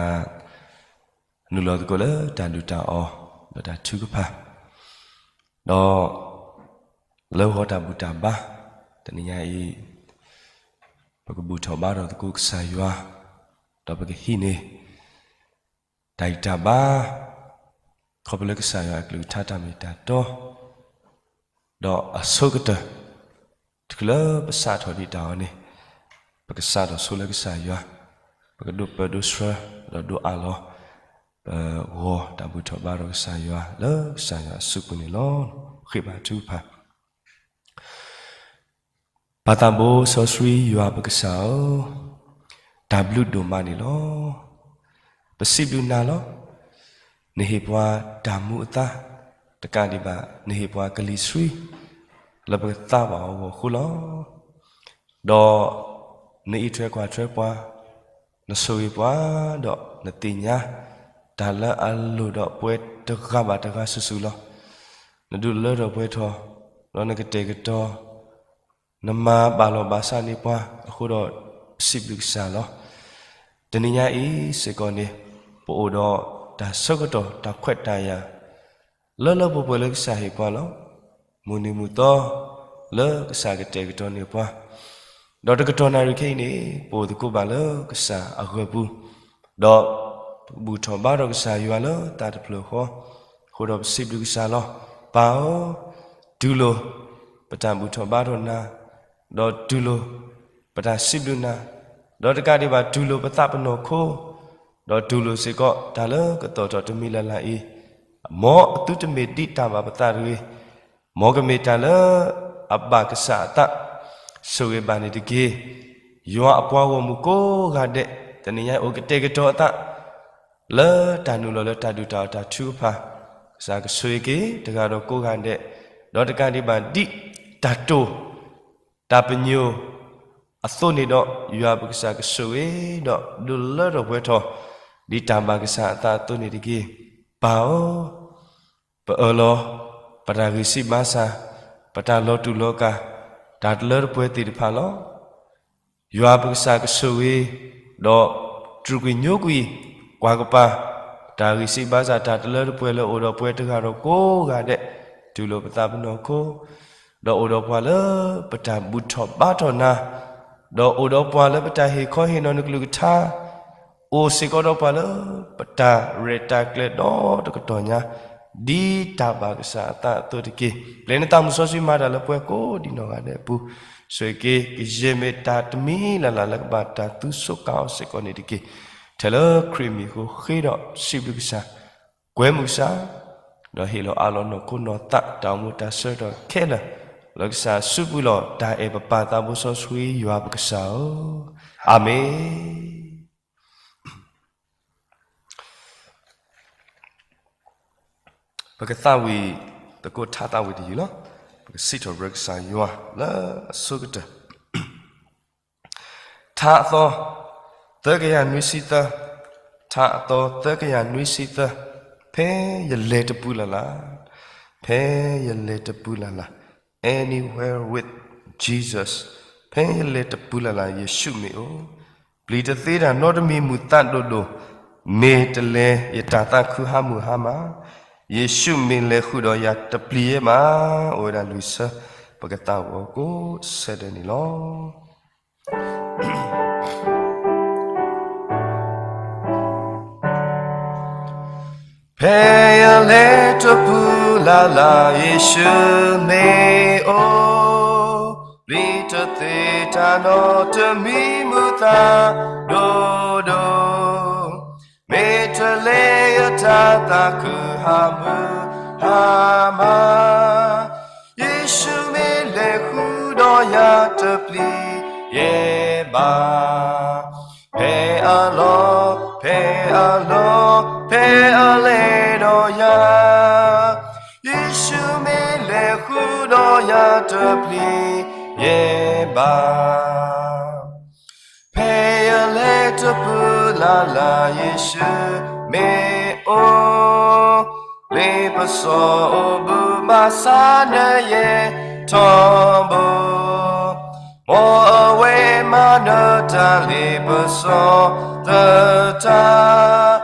နုာ်လီၤသကိးလၢတၢ်ဒုၣ်တၢ်အီၣ် ဒီးတၢ်ထုကဖၣ်, ဒီးလၢဂီၤတၢ်ဘူၣ်တၢ်ဘါ တနံၤညါအံၤ ပကဘူၣ်ထီၣ်ဘါထီၣ်သကိးကစၢ်ယွၤ, ဒီးပကဟံးန့ၢ် တၢ်ဂံၢ်တၢ်ဘါ ခီဖျိလၢကစၢ်ယွၤအကလုၢ်ကထါတၢ်မ့ၢ်တၢ်တီ, ဒီးအဆိကတၢၢ် တချုးလၢပစးထီၣ်ဒံးတၢ်အီၤန့ၣ်, ပကစးထီၣ်ဆိလၢကစၢ်ယွၤ, ပကဒိးပၢဒိးဆှၢ ဒီးဒိးအးလီၤ ပဂီၤတၢ်ဘူၣ်ထီၣ်ဘါထီၣ်ကစၢ်ယွၤ လၢကစၢ်ယွၤအစုပူၤန့ၣ်လီၤ. ဃ့ဘါထုကဖၣ် ပၢ်သးဘိစီဆှံယွၤပကစၢ်ဧၢ, တၢ်ဘျုးဒိၣ်မးန့ၣ်လီၤ. ပစံးဘျုးနၤလီၤ. နဟ့ၣ်ပှၤတၢ်မူအသါ, တကးဒံးဘၣ် နဟ့ၣ်ပှၤကလံၤဆှံ လၢပကသါဘၣ်အီၤအဂီၢ်အဃိလီၤ. ဒီးနအံးထွဲကွၢ်ထွဲပှၤ, နဆိၣ်ဂ့ၤပှၤ, ဒီးနသ့ၣ်ညါ တၢ်လၢအလိၣ်ဒီးပဝဲတဂၤဘၣ်တဂၤစုာ်စုာ်လီၤ. နဒုးလၢထီၣ်ပှဲၤထီၣ်, ဒီးနကတဲာ်ကတီၤ နမၤဘၣ်လီၤဘၣ်စးန့ၢ်ပှၤအဃိဒီး ပစံးဘျုးကစၢ်လီၤ. တနံၤညါအံၤစ့ၢ်ကီးန့ၣ် ပအိၣ်ဒီးတၢ်ဆၢကတီၢ်တၢ်ခွဲးတၢ်ယာ် လၢလၢပှဲၤပှဲၤလၢကစၢ်ဟ့ၣ်ပှၤလီၤ. မုၢ်နံၤမုၢ်သီ လၢကစၢ်ကတဲာ်ကတီၤန့ၢ်ပှၤ, ဒီးတကတီၢ်နၣ်ရံၣ်ခဲအံၤန့ၣ် ပအိၣ်သကိးဘၣ်လၢကစၢ်အဂၢၢ်ပူၤ, ဒီးပဘူၣ်ထီၣ်ဘါထီၣ်ကစၢ်ယွၤလၢသးတဖျၢၣ်ဃီ, အဃိဒီးပစံးဘျုးကစၢ်လီၤ. ပၢ်ဧၢ, တူၢ်လိာ် ပတၢ်ဘူၣ်ထီၣ်ဘါထီၣ်နၤ, ဒီးတူၢ်လိာ် ပတၢ်စံးဘျုးနၤ, ဒီးတကးဒံးဘၣ်တူၢ်လိာ်ပသးပနီၢ်ခိ, ဒီးတူၢ်လိာ်စ့ၢ်ကီးတၢ်လၢကသီၣ်ထီၣ်တမံၤလၢ်လၢ်အံၤ, မ်အသုတမ့ၢ်ဒ်တၢ်ဘၣ်ပသးတဂ့ၤ, မ်ကမ့ၢ်တၢ်လၢအဘၣ်ကစၢ်အသး, ဆိၣ်ဂ့ၤဘၣ်န့ၣ်တက့ၢ်. ယွၤအပှၤဂီၢ်မုၢ်ကိးဂၤဒဲး တနံၤညါအံၤအိၣ်ကတဲာ်ကတီၤအသး လၢတၢ်နုာ်လီၤလၢတၢ်ဒုၣ်တၢ်အီၣ်တၢ်ထုကဖၣ်, ကစၢ်ကဆိၣ်ဂ့ၤက့ၤတဂၤဒီးကိးဂၤဒဲး, ဒီးတကးဒံးဘၣ်ဒ်တၢ်တိၢ် တၢ်ပညိၣ်အသိးန့ၣ်ဒီး ယွၤပကစၢ်ကဆိၣ်ဂ့ၤ ဒီးဒုးလၢထီၣ်ပှဲၤထီၣ် ဒ်တၢ်ဘၣ်ကစၢ်အသးအသိးန့ၣ်တက့ၢ်. ပၢ်ဧၢ, ပအၢၣ်လီၤ ပတၢ်ဂံၢ်စၢ်ဘါစၢ်, ပတၢ်လီၤတူာ်လီၤကာ်, တၢ်တလၢတပှဲၤသ့ၣ်တဖၣ်လီၤ. ယွၤပကစၢ်ကဆိၣ်ဂ့ၤ, ဒီးတြူာ်ကွံာ်ညိကွံာ်, ကွၢ်ကပၤ တၢ်ဂံၢ်စၢ်ဘါစၢ် တၢ်တလၢတပှဲၤလၢအိၣ်ဒီးပှၤတဂၤဒီးကိးဂၤဒဲး, တူၢ်လိာ်ပသးပနီၢ်ခိ, ဒီးအိၣ်ဒီးပှၤလၢပတၢ်ဘူၣ်ထီၣ်ဘါထီၣ်နၤ, ဒီးအိၣ်ဒီးပှၤလၢပတၢ်ဟ့ၣ်ခီဟ့ၣ်နီၤနကလုၢ်ကထါ, အိၣ်စ့ၢ်ကီးဒီးပှၤလၢပတၢ်ရဲၣ်တၢ်ကျဲၤဒီတကတီၢ်ညါ, ဒ်တၢ်ဘၣ်ကစၢ်အသးအသိးတက့ၢ်. ပျဲနသးမုၢ်စီဆှံမၤတၢ်လၢပှၤကိးဒံးနီၢ်ဂၤဒဲးအပူၤ, ဆိၣ်ဂ့ၤက့ၤ ကယဲၢ်မ့ၢ်တၢ်တမံၤလၢ်လၢ်လၢကဘၣ်တၢ်သူၣ်ဆိးကါအီၤစ့ၢ်ကီးန့ၣ်တက့ၢ်. ထဲလၢခရံာ်မံၤအဃိဃ့ဒီးစံးဘျုးကစၢ်, ကွဲမုာ်ကစၢ်, ဒီးဟ့ၣ်လီၤအးလီၤနီၢ်ခိနီၢ်သး တၢ်အိၣ်မူတၢ်ဆၢကတီၢ်ခဲလၢာ် လၢကစၢ်စုပူၤလီၤ. တၢ်အဲၣ်ပပၢ်သးဘိစီဆှံယွၤပကစၢ်ဧၢ, အၤမ့ၣ်. ပကသးဝံၣ်သကိးထါသးဝံၣ်တယုၢ်လီၤ. ပကစံးထီၣ်ပတြၢၤကစၢ်ယွၤလၢအဆိကတၢၢ်. ထါအသီ သၢကယၤနွံဆံသၢ, ထါအသီ သၢကယၤနွံဆံသၢ, ဖဲယလဲၤတပူၤလၢ်လၢ်, ဖဲယလဲၤတပူၤလၢ်လၢ်, Anywhere with Jesus, ဖဲယလဲၤတပူၤလၢ်လၢ် ယ့ၣ်ၡူးမ့ၢ်အိၣ်, ပျံၤတသ့တၢ်နီတမံၤမုာ်သးဒိၣ်ဒိၣ်, မ့ၢ်တလဲၤယတၢ်သးခုဟးမုာ်ဟါမး, ယ့ၣ်ၡူးမ့ၢ်လဲၤဃုာ်ဒီးယၤတပျံၤယဲဘၣ်, အိၣ်ဝဲဒၣ်လွံၢ်ဆၢ, ပကသးဝံၣ်ကိးဆၢဒဲးန့ၣ်လီၤ. ဖဲယလဲၤတပူၤလၢ်လၢ် ယ့ၣ်ၡူးမ့ၢ်အိၣ်, ပျံၤတသ့တၢ်နီတမံၤမုာ်သးဒိၣ်ဒိၣ်, မ့ၢ်တလဲၤယတၢ်သးခုဟးမုာ်ဟါမး, ယ့ၣ်ၡူးမ့ၢ်လဲၤဃုာ်ဒီးယၤတပျံၤယဲဘၣ်. ဖဲအလီၢ်, ဖဲအလီၢ်, ဖဲအလဲၤဒီးယၤ, ယ့ၣ်ၡူးမ့ၢ်လဲၤဃုာ်ဒီးယၤတပျံၤယဲဘၣ်. ဖဲယလဲၤတပူၤလၢ်လၢ် ယ့ၣ်ၡူးမ့ၢ်အိၣ်, လ့ပစီအိၣ်ဘုဘၣ်ဆါနယဲၢ်ထီဘိ, မ်အဝဲ ယမၤနၢၤတၢ်လ့ပစီသတး,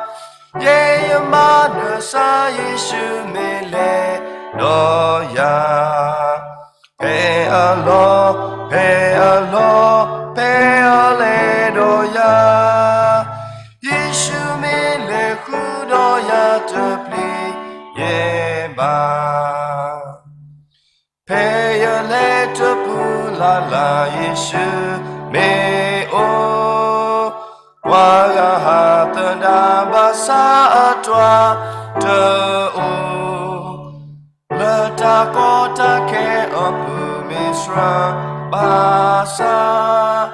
ယဲယမၤနၢၤစၢ် ယ့ၣ်ၡူးမ့ၢ်လဲၤဒီးယၤ, ဖဲအလီၢ်, ဖဲအလီၢ်, ဖဲအလဲၤဒီးယၤ, ယ့ၣ်ၡူးမ့ၢ်လဲၤဃုာ်ဒီးယၤတပျံၤယဲၢ်ဘၣ်. ဖဲယလဲၤတပူၤလၢ်လၢ် ယ့ၣ်ၡူးမ့ၢ်အိၣ်, ပှၤဂၤဟးသဒၣ်ဘၣ်ဆၣ်အတၢ်တအိၣ်, လၢတၢ်ကီတၢ်ခဲအပူၤမ့ၢ်ဆှၢဘၣ်ဆၣ်,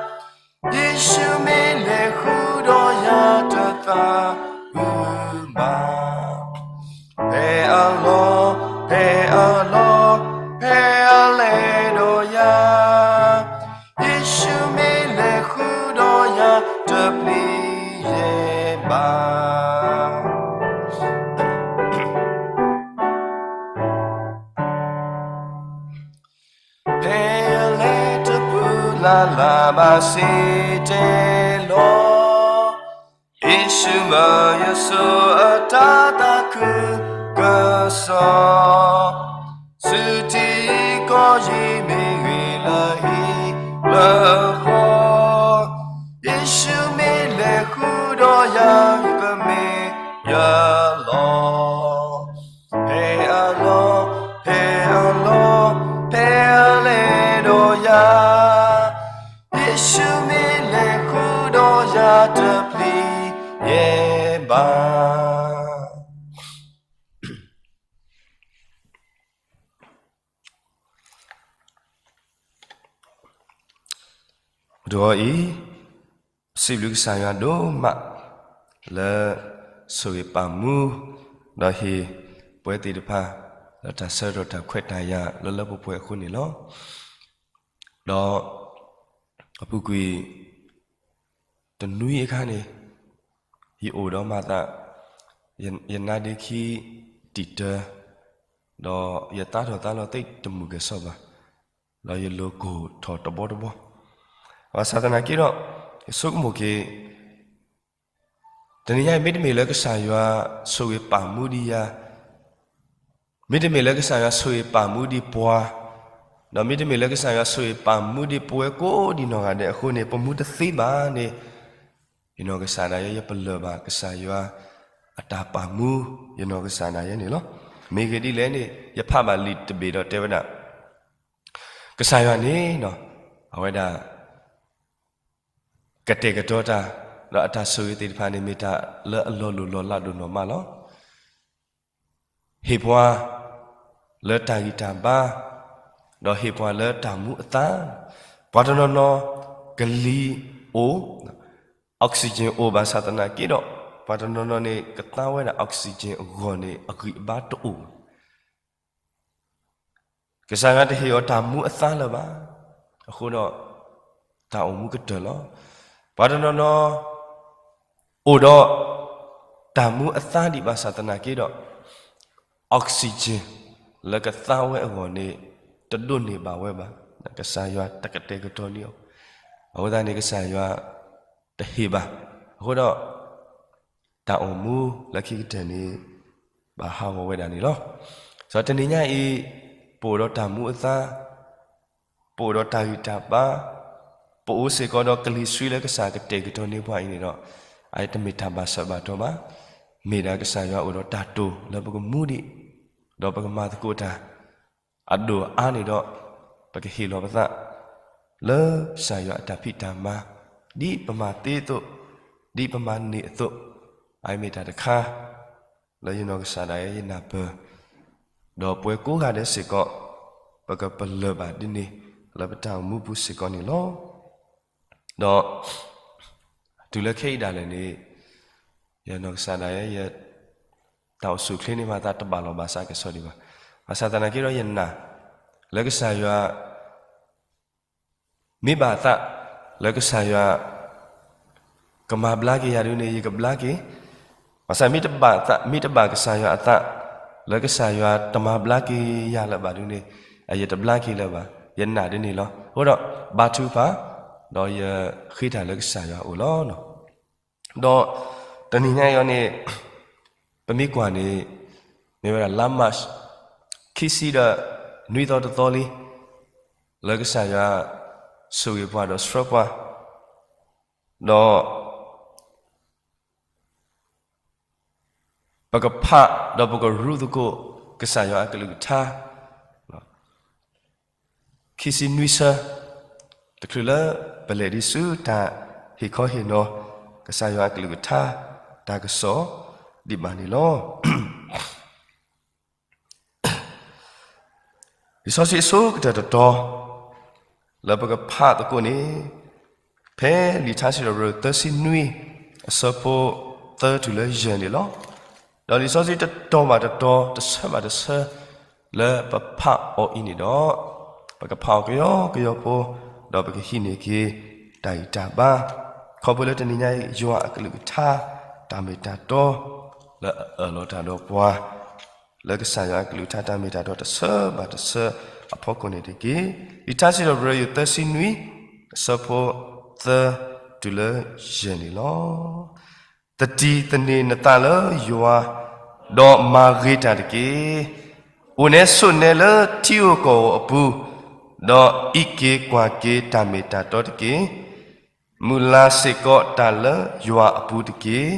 ယ့ၣ်ၡူးမ့ၢ်လဲၤဃုာ်ဒီးယၤတသးဘၣ်. ဖဲအလီၢ်, ဖဲအလီၢ်, ဖဲအလဲၤဒီးယၤ, ယ့ၣ်ၡူးမ့ၢ်လဲၤဃုာ်ဒီးယၤတပျံၤယဲၢ်ဘၣ်. ဖဲယလဲၤတပူၤလၢ်လၢ် ဘၣ်စံးတဲလီၤ, ယ့ၣ်ၡူးမၢယစိၤအတၢ်သးခုကစီၣ်, ဆူထံကီၢ်ယံၤမ့ၢ်ဂ့ၤလၢဟံၣ်လၢဃီ, ယ့ၣ်ၡူးမ့ၢ်လဲၤဃုာ်ဒီးယၤ ကမ့ၢ်ယလီၢ်. ဖဲအလီၢ်, ဖဲအလီၢ်, ဖဲအလဲၤဒီးယၤ, ယ့ၣ်ၡူးမ့ၢ်လဲၤဃုာ်ဒီးယၤတပျံၤယဲၢ်ဘၣ်. တဂီၤအံၤ, စံးဘျုးကစၢ်ယွၤဒိၣ်မး လၢဆိၣ်ဂ့ၤပာ်မူ ဒီးဟ့ၣ်ပှၤသ့ၣ်တဖၣ် လၢတၢ်ဆၢကတီၢ်တၢ်ခွဲးတၢ်ယာ်လၢလၢပှဲၤပှဲၤအဃိန့ၣ်လီၤ. ဒီးအပူၤကွံာ် တနွံအခါန့ၣ် ယအိၣ်ဒီးမၤသး ယနါဒ့ခံတံာ်တၢ ဒီးယသးထီၣ်သးလီၤသ့ၣ်တမုာ်ကဲၣ်ဆိးဘၣ်, ဒီးယလိၤကိၢ်ထီၣ်တဘီတဘီ, ဘၣ်ဆၣ်သနာ်က့ဒီး ယဆိကမိၣ်က့ၤ တနံၤညါအံၤ မ့တမ့ၢ်လၢကစၢ်ယွၤဆိၣ်ဂ့ၤပာ်မူဒံးယၤ, မ့တမ့ၢ်လၢကစၢ်ယွၤဆိၣ်ဂ့ၤပာ်မူဒံးပှၤ, ဒီးမ့တမ့ၢ်လၢကစၢ်ယွၤဆိၣ်ဂ့ၤပာ်မူဒံးပဝဲကိးဒံးနီၢ်ဂၤဒဲးအဃိန့ၣ် ပမူတသ့ဘၣ်န့ၣ်, ယနီၢ်ကစၢ်ဒၣ်ယဲ ယပလၢၢ်ဘၣ်ကစၢ်ယွၤအတၢ်ပာ်မူ ယနီၢ်ကစၢ်ဒၣ်ယဲန့ၣ်လီၤ. မ့ၢ်ဂ့ၢ်ဒ်လဲၣ်န့ၣ် ယဖးဘၣ်လံာ်တဘ့ၣ်ဒီးတဲဝဲဒၣ် ကစၢ်ယွၤန့ၣ် အဝဲဒၣ် ကတဲာ်ကတီၤတၢ်, ဒီးအတၢ်ဆိၣ်ဂ့ၤသ့ၣ်တဖၣ်န့ၣ် မ့ၢ်တၢ်လၢအလီၤလိၢ်လီၤလးဒိၣ်နီၢ်မးလီၤ. ဟ့ၣ်ပှၤလၢတၢ်ဂံၢ်တၢ်ဘါ, ဒီးဟ့ၣ်ပှၤလၢတၢ်မူအသါ, ပှၤတနီၤနီၤ ကလံၤအိၣ်, oxygen အိၣ်ဘၣ်ဆၣ်သနာ်က့ဒီး ပှၤတနီၤနီၤန့ၣ် ကသါဝဲဒၣ် oxygen အဂီၢ်န့ၣ် အဂံၢ်အဘါတအိၣ် ကစၢ်ယွၤတဟ့ၣ်အီၤတၢ်မူအသါလၢၤဘၣ်. အဃိဒီး တၢ်အိၣ်မူကတၢၢ်လီၤ. ပှၤတနီၤနီၤ အိၣ်ဒီးတၢ်မူအသါဒံးဘၣ်ဆၣ်သနာ်က့ဒီး oxygen လၢကသါဝဲအဂီၢ်န့ၣ် တဒိးန့ၢ်ဘၣ်ဝဲဘၣ်. ကစၢ်ယွၤတကတဲာ်ကတီၤန့ၢ်အီၤ, အဃိသတးန့ၣ် ကစၢ်ယွၤတဟ့ၣ်ဘၣ်. အဃိဒီး တၢ်အိၣ်မူလၢခံကတၢၢ်န့ၣ် ဘၣ်ဟးဂီၤဝဲဒၣ်န့ၣ်လီၤ. ဒီးတနံၤညါအံၤ ပအိၣ်ဒီးတၢ်မူအသါ, ပအိၣ်ဒီးတၢ်ဂံၢ်တၢ်ဘါ, ပအိၣ်စ့ၢ်ကီးဒီးကလံၤဆှံလၢကစၢ်ကတဲာ်ကတီၤန့ၢ်ပှၤအံၤန့ၣ်ဒီး အတမ့ၢ်တၢ်ဘၣ်ဆၢဘၣ်တီၢ်ဘၣ်. မ့ၢ်ဒၣ်ကစၢ်ယွၤအိၣ်ဒီးတၢ်တိာ်လၢပကမူဒံး, ဒီးပကမၤသကိးတၢ် အဒိၣ်အအါန့ၣ်ဒီး ပကဟ့ၣ်လီၤပသး လၢကစၢ်ယွၤအတၢ်ဖံးတၢ်မၤ, ဒ်ပမၤသ့အသိး, ဒ်ပမၤန့ၢ်အသိး, အအံၤမ့ၢ်တၢ်တခါ လၢယနီၢ်ကစၢ်ဒၣ်ယဲ ယနၢ်ပၢၢ်, ဒီးပဝဲကိးဂၤဒဲးစ့ၢ်ကီး ပကပလၢၢ်ဘၣ်ဒ်န့ၣ် လၢပတၢ်အိၣ်မူပူၤစ့ၢ်ကီးန့ၣ်လီၤ. ဒီး တုၤလၢခဲအံၤဒၣ်လဲာ်န့ၣ် ယနီၢ်ကစၢ်ဒၣ်ယဲ ယ တၢ်အိၣ်ဆူၣ်အိၣ်ချ့န့ၣ်မၤသးတဘၣ်လီၢ်ဘၣ်စးကဲၣ်ဆိးဒံးဘၣ်. ဘၣ်ဆၣ်သနာ်က့ဒီး ယနာ်လၢကစၢ်ယွၤ မ့ၢ်ဘၣ်အသး လၢကစၢ်ယွၤ ကမၤဘျါက့ၤယၤဒ်န့ၣ် ယကဘျါက့ၤ, ဘၣ်ဆၣ်မ့ၢ်တဘၣ်သး မ့ၢ်တဘၣ်ကစၢ်ယွၤအသး လၢကစၢ်ယွၤတမၤဘျါက့ၤယၤလၢၤဘၣ်ဒ်န့ၣ် ယတဘျါက့ၤလၢၤဘၣ်, ယနာ်ဒ်န့ၣ်လီၤ. အဃိဒီး ဘါထုကဖၣ်, ဒီးယဃ့တၢ်လၢကစၢ်ယွၤအအိၣ်လီၤ. ဒီးတနံၤညါအံၤန့ၣ် ပမ့ၢ်ကွၢ်န့ၣ် မ့ၢ်ဝဲဒၣ်လါမး ခံဆံဒီးနွံသီတသီလံ လၢကစၢ်ယွၤဆိၣ်ဂ့ၤပှၤဒီးဆှၢပှၤ, ဒီး ပကဖးဒီးပကရူသကိး ကစၢ်ယွၤအကလုၢ်ကထါ ခံဆံနွံဆၢ, တချုးလၢပလဲၤဒံးဆူတၢ်ဟ့ၣ်ခီဟ့ၣ်နီၤ ကစၢ်ယွၤအကလုၢ်ကထါ တၢ်ကစီၣ်ဒံးဘၣ်န့ၣ်လီၤ. လံာ်စီဆှံအဆိကတၢၢ်တတီၤ လၢပကဖးသကိးန့ၣ် ဖဲလံာ်ထါစံးထီၣ်ပတြၢၤ သၢဆံနွံ အဆၢဖိသၢတုၤလၢယဲၢ်န့ၣ်လီၤ. ဒီးလံာ်စီဆှံတတီၤဘၣ်တတီၤ တဆၢဘၣ်တဆၢ လၢပဖးအီၤအံၤန့ၣ်ဒီး ပကဖးအီၤကယီကယီဖိ ဒီးပကဟံးန့ၢ်က့ၤတၢ်ဂံၢ်တၢ်ဘါ, ခီဖျိလၢတနံၤညါအံၤ ယွၤအကလုၢ်ကထါ တၢ်မ့ၢ်တၢ်တီ လၢအအၢၣ်လီၤတၢ်ဒီးပှၤ လၢကစၢ်ယွၤအကလုၢ်ကထါတၢ်မ့ၢ်တၢ်တီတဆၢဘၣ်တဆၢအဖီခိၣ်န့ၣ်တက့ၢ်. လံာ်ထါစံးထီၣ်ပတြၢၤ သၢဆံနွံ အဆၢဖိသၢတုၤလၢယဲၢ်န့ၣ်လီၤ. သတံၤသန့ၤနသးလၢယွၤ, ဒီးမၤဂ့ၤတၢ်တက့ၢ်. အိၣ်နဲဆိးနဲလၢထံဧိၤကီၢ်ဧိၤအပူၤ, ဒီးအံးက့ၤကွၢ်က့ၤတၢ်မ့ၢ်တၢ်တီတက့ၢ်. မုၢ်လၢ်စ့ၢ်ကီးတၢ်လၢယွၤအပူၤတက့ၢ်.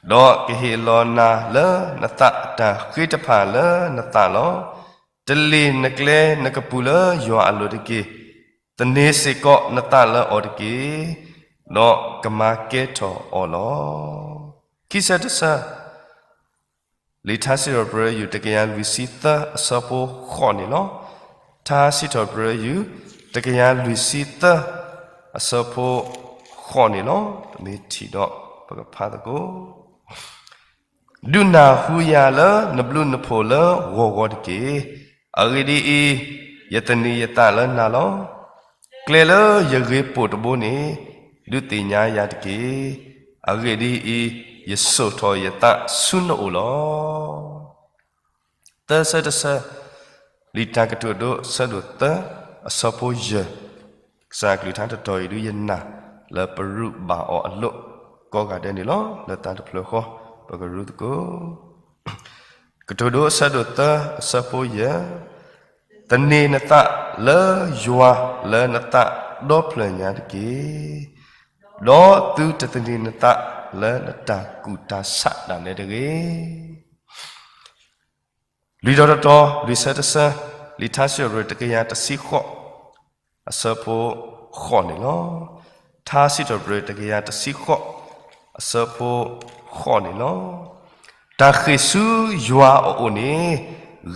ဒီးကဟ့ၣ်လီၤနၤလၢနသးအတၢ်ဃ့တဖၣ်လၢနသးလီၤ. တလ့ၢ်နကျဲနကပူၤလၢယွၤအလိၤတက့ၢ်. သန့ၤစ့ၢ်ကီးနသးလၢအီၤတက့ၢ်. ဒီးကမၤကဲထီၣ်အီၤလီၤ. ခံဆၢတဆၢ လံာ်ထါစံးထီၣ်ပတြၢၤ ယူၢ်တကယၤလွံၢ်ဆံသၢ အဆၢဖိဃိးန့ၣ်လီၤ. ထါစံးထီၣ်ပတြၢၤ ယူၢ်တကယၤလွံၢ်ဆံသၢ အဆၢဖိဃိးန့ၣ်လီၤ. ပမ့ၢ်ထံၣ်ဒီး ပကဖးသကိး ဒုးနၢ်ဟူယၤလၢနဘျုးနဖှိၣ်လၢဂီၤဂီၤတက့ၢ်. အဂ့ၢ်ဒ်အံၤ, ယသန့ၤယသးလၢနၤလီၤ. ကျဲလၢယဂ့ၤပိာ်တဘိန့ၣ် ဒုးသ့ၣ်ညါယၤတက့ၢ်. အဂ့ၢ်ဒ်အံၤ, ယစိာ်ထီၣ်ယသးဆူနအိၣ်လီၤ. သၢဆၢတဆၢ, လံာ်တၢ်ကတိၤဒိ အဆၢဒိၣ်သၢ အဆၢဖိယဲၢ်, ကစၢ်အကလုၢ်ကထါတတီၤအံၤဒုးယနာ်လၢပရူးဘၣ်အီၤအလိၤ ကိးဂၤဒဲးန့ၣ်လီၤ. လၢတၢ်တဖျၢၣ်ဃီ ပကရူသကိး ကတိၤဒိအဆၢဒိၣ်သၢ အဆၢဖိယဲၢ်, သန့ၤနသးလၢယွၤလၢနသးဒီဖျၢၣ်ညါတက့ၢ်. ဒီးသုတသန့ၤနသးလၢနတၢ်ကူၣ်တၢ်ဆးဒၣ်နဲတဂ့ၤ. လွံၢ်ဒီးတတီၤ လွံၢ်ဆၢတဆၢ, လံာ်ထါစံးထီၣ်ပတြၢၤ တကယၤတဆံဃိး အဆၢဖိဃိးန့ၣ်လီၤ. ထါစံးထီၣ်ပတြၢၤ တကယၤတဆံဃိး အဆၢဖိဃိးန့ၣ်လီၤ. တၢ်ဃ့ၢ်ဆူယွၤအအိၣ်န့ၣ်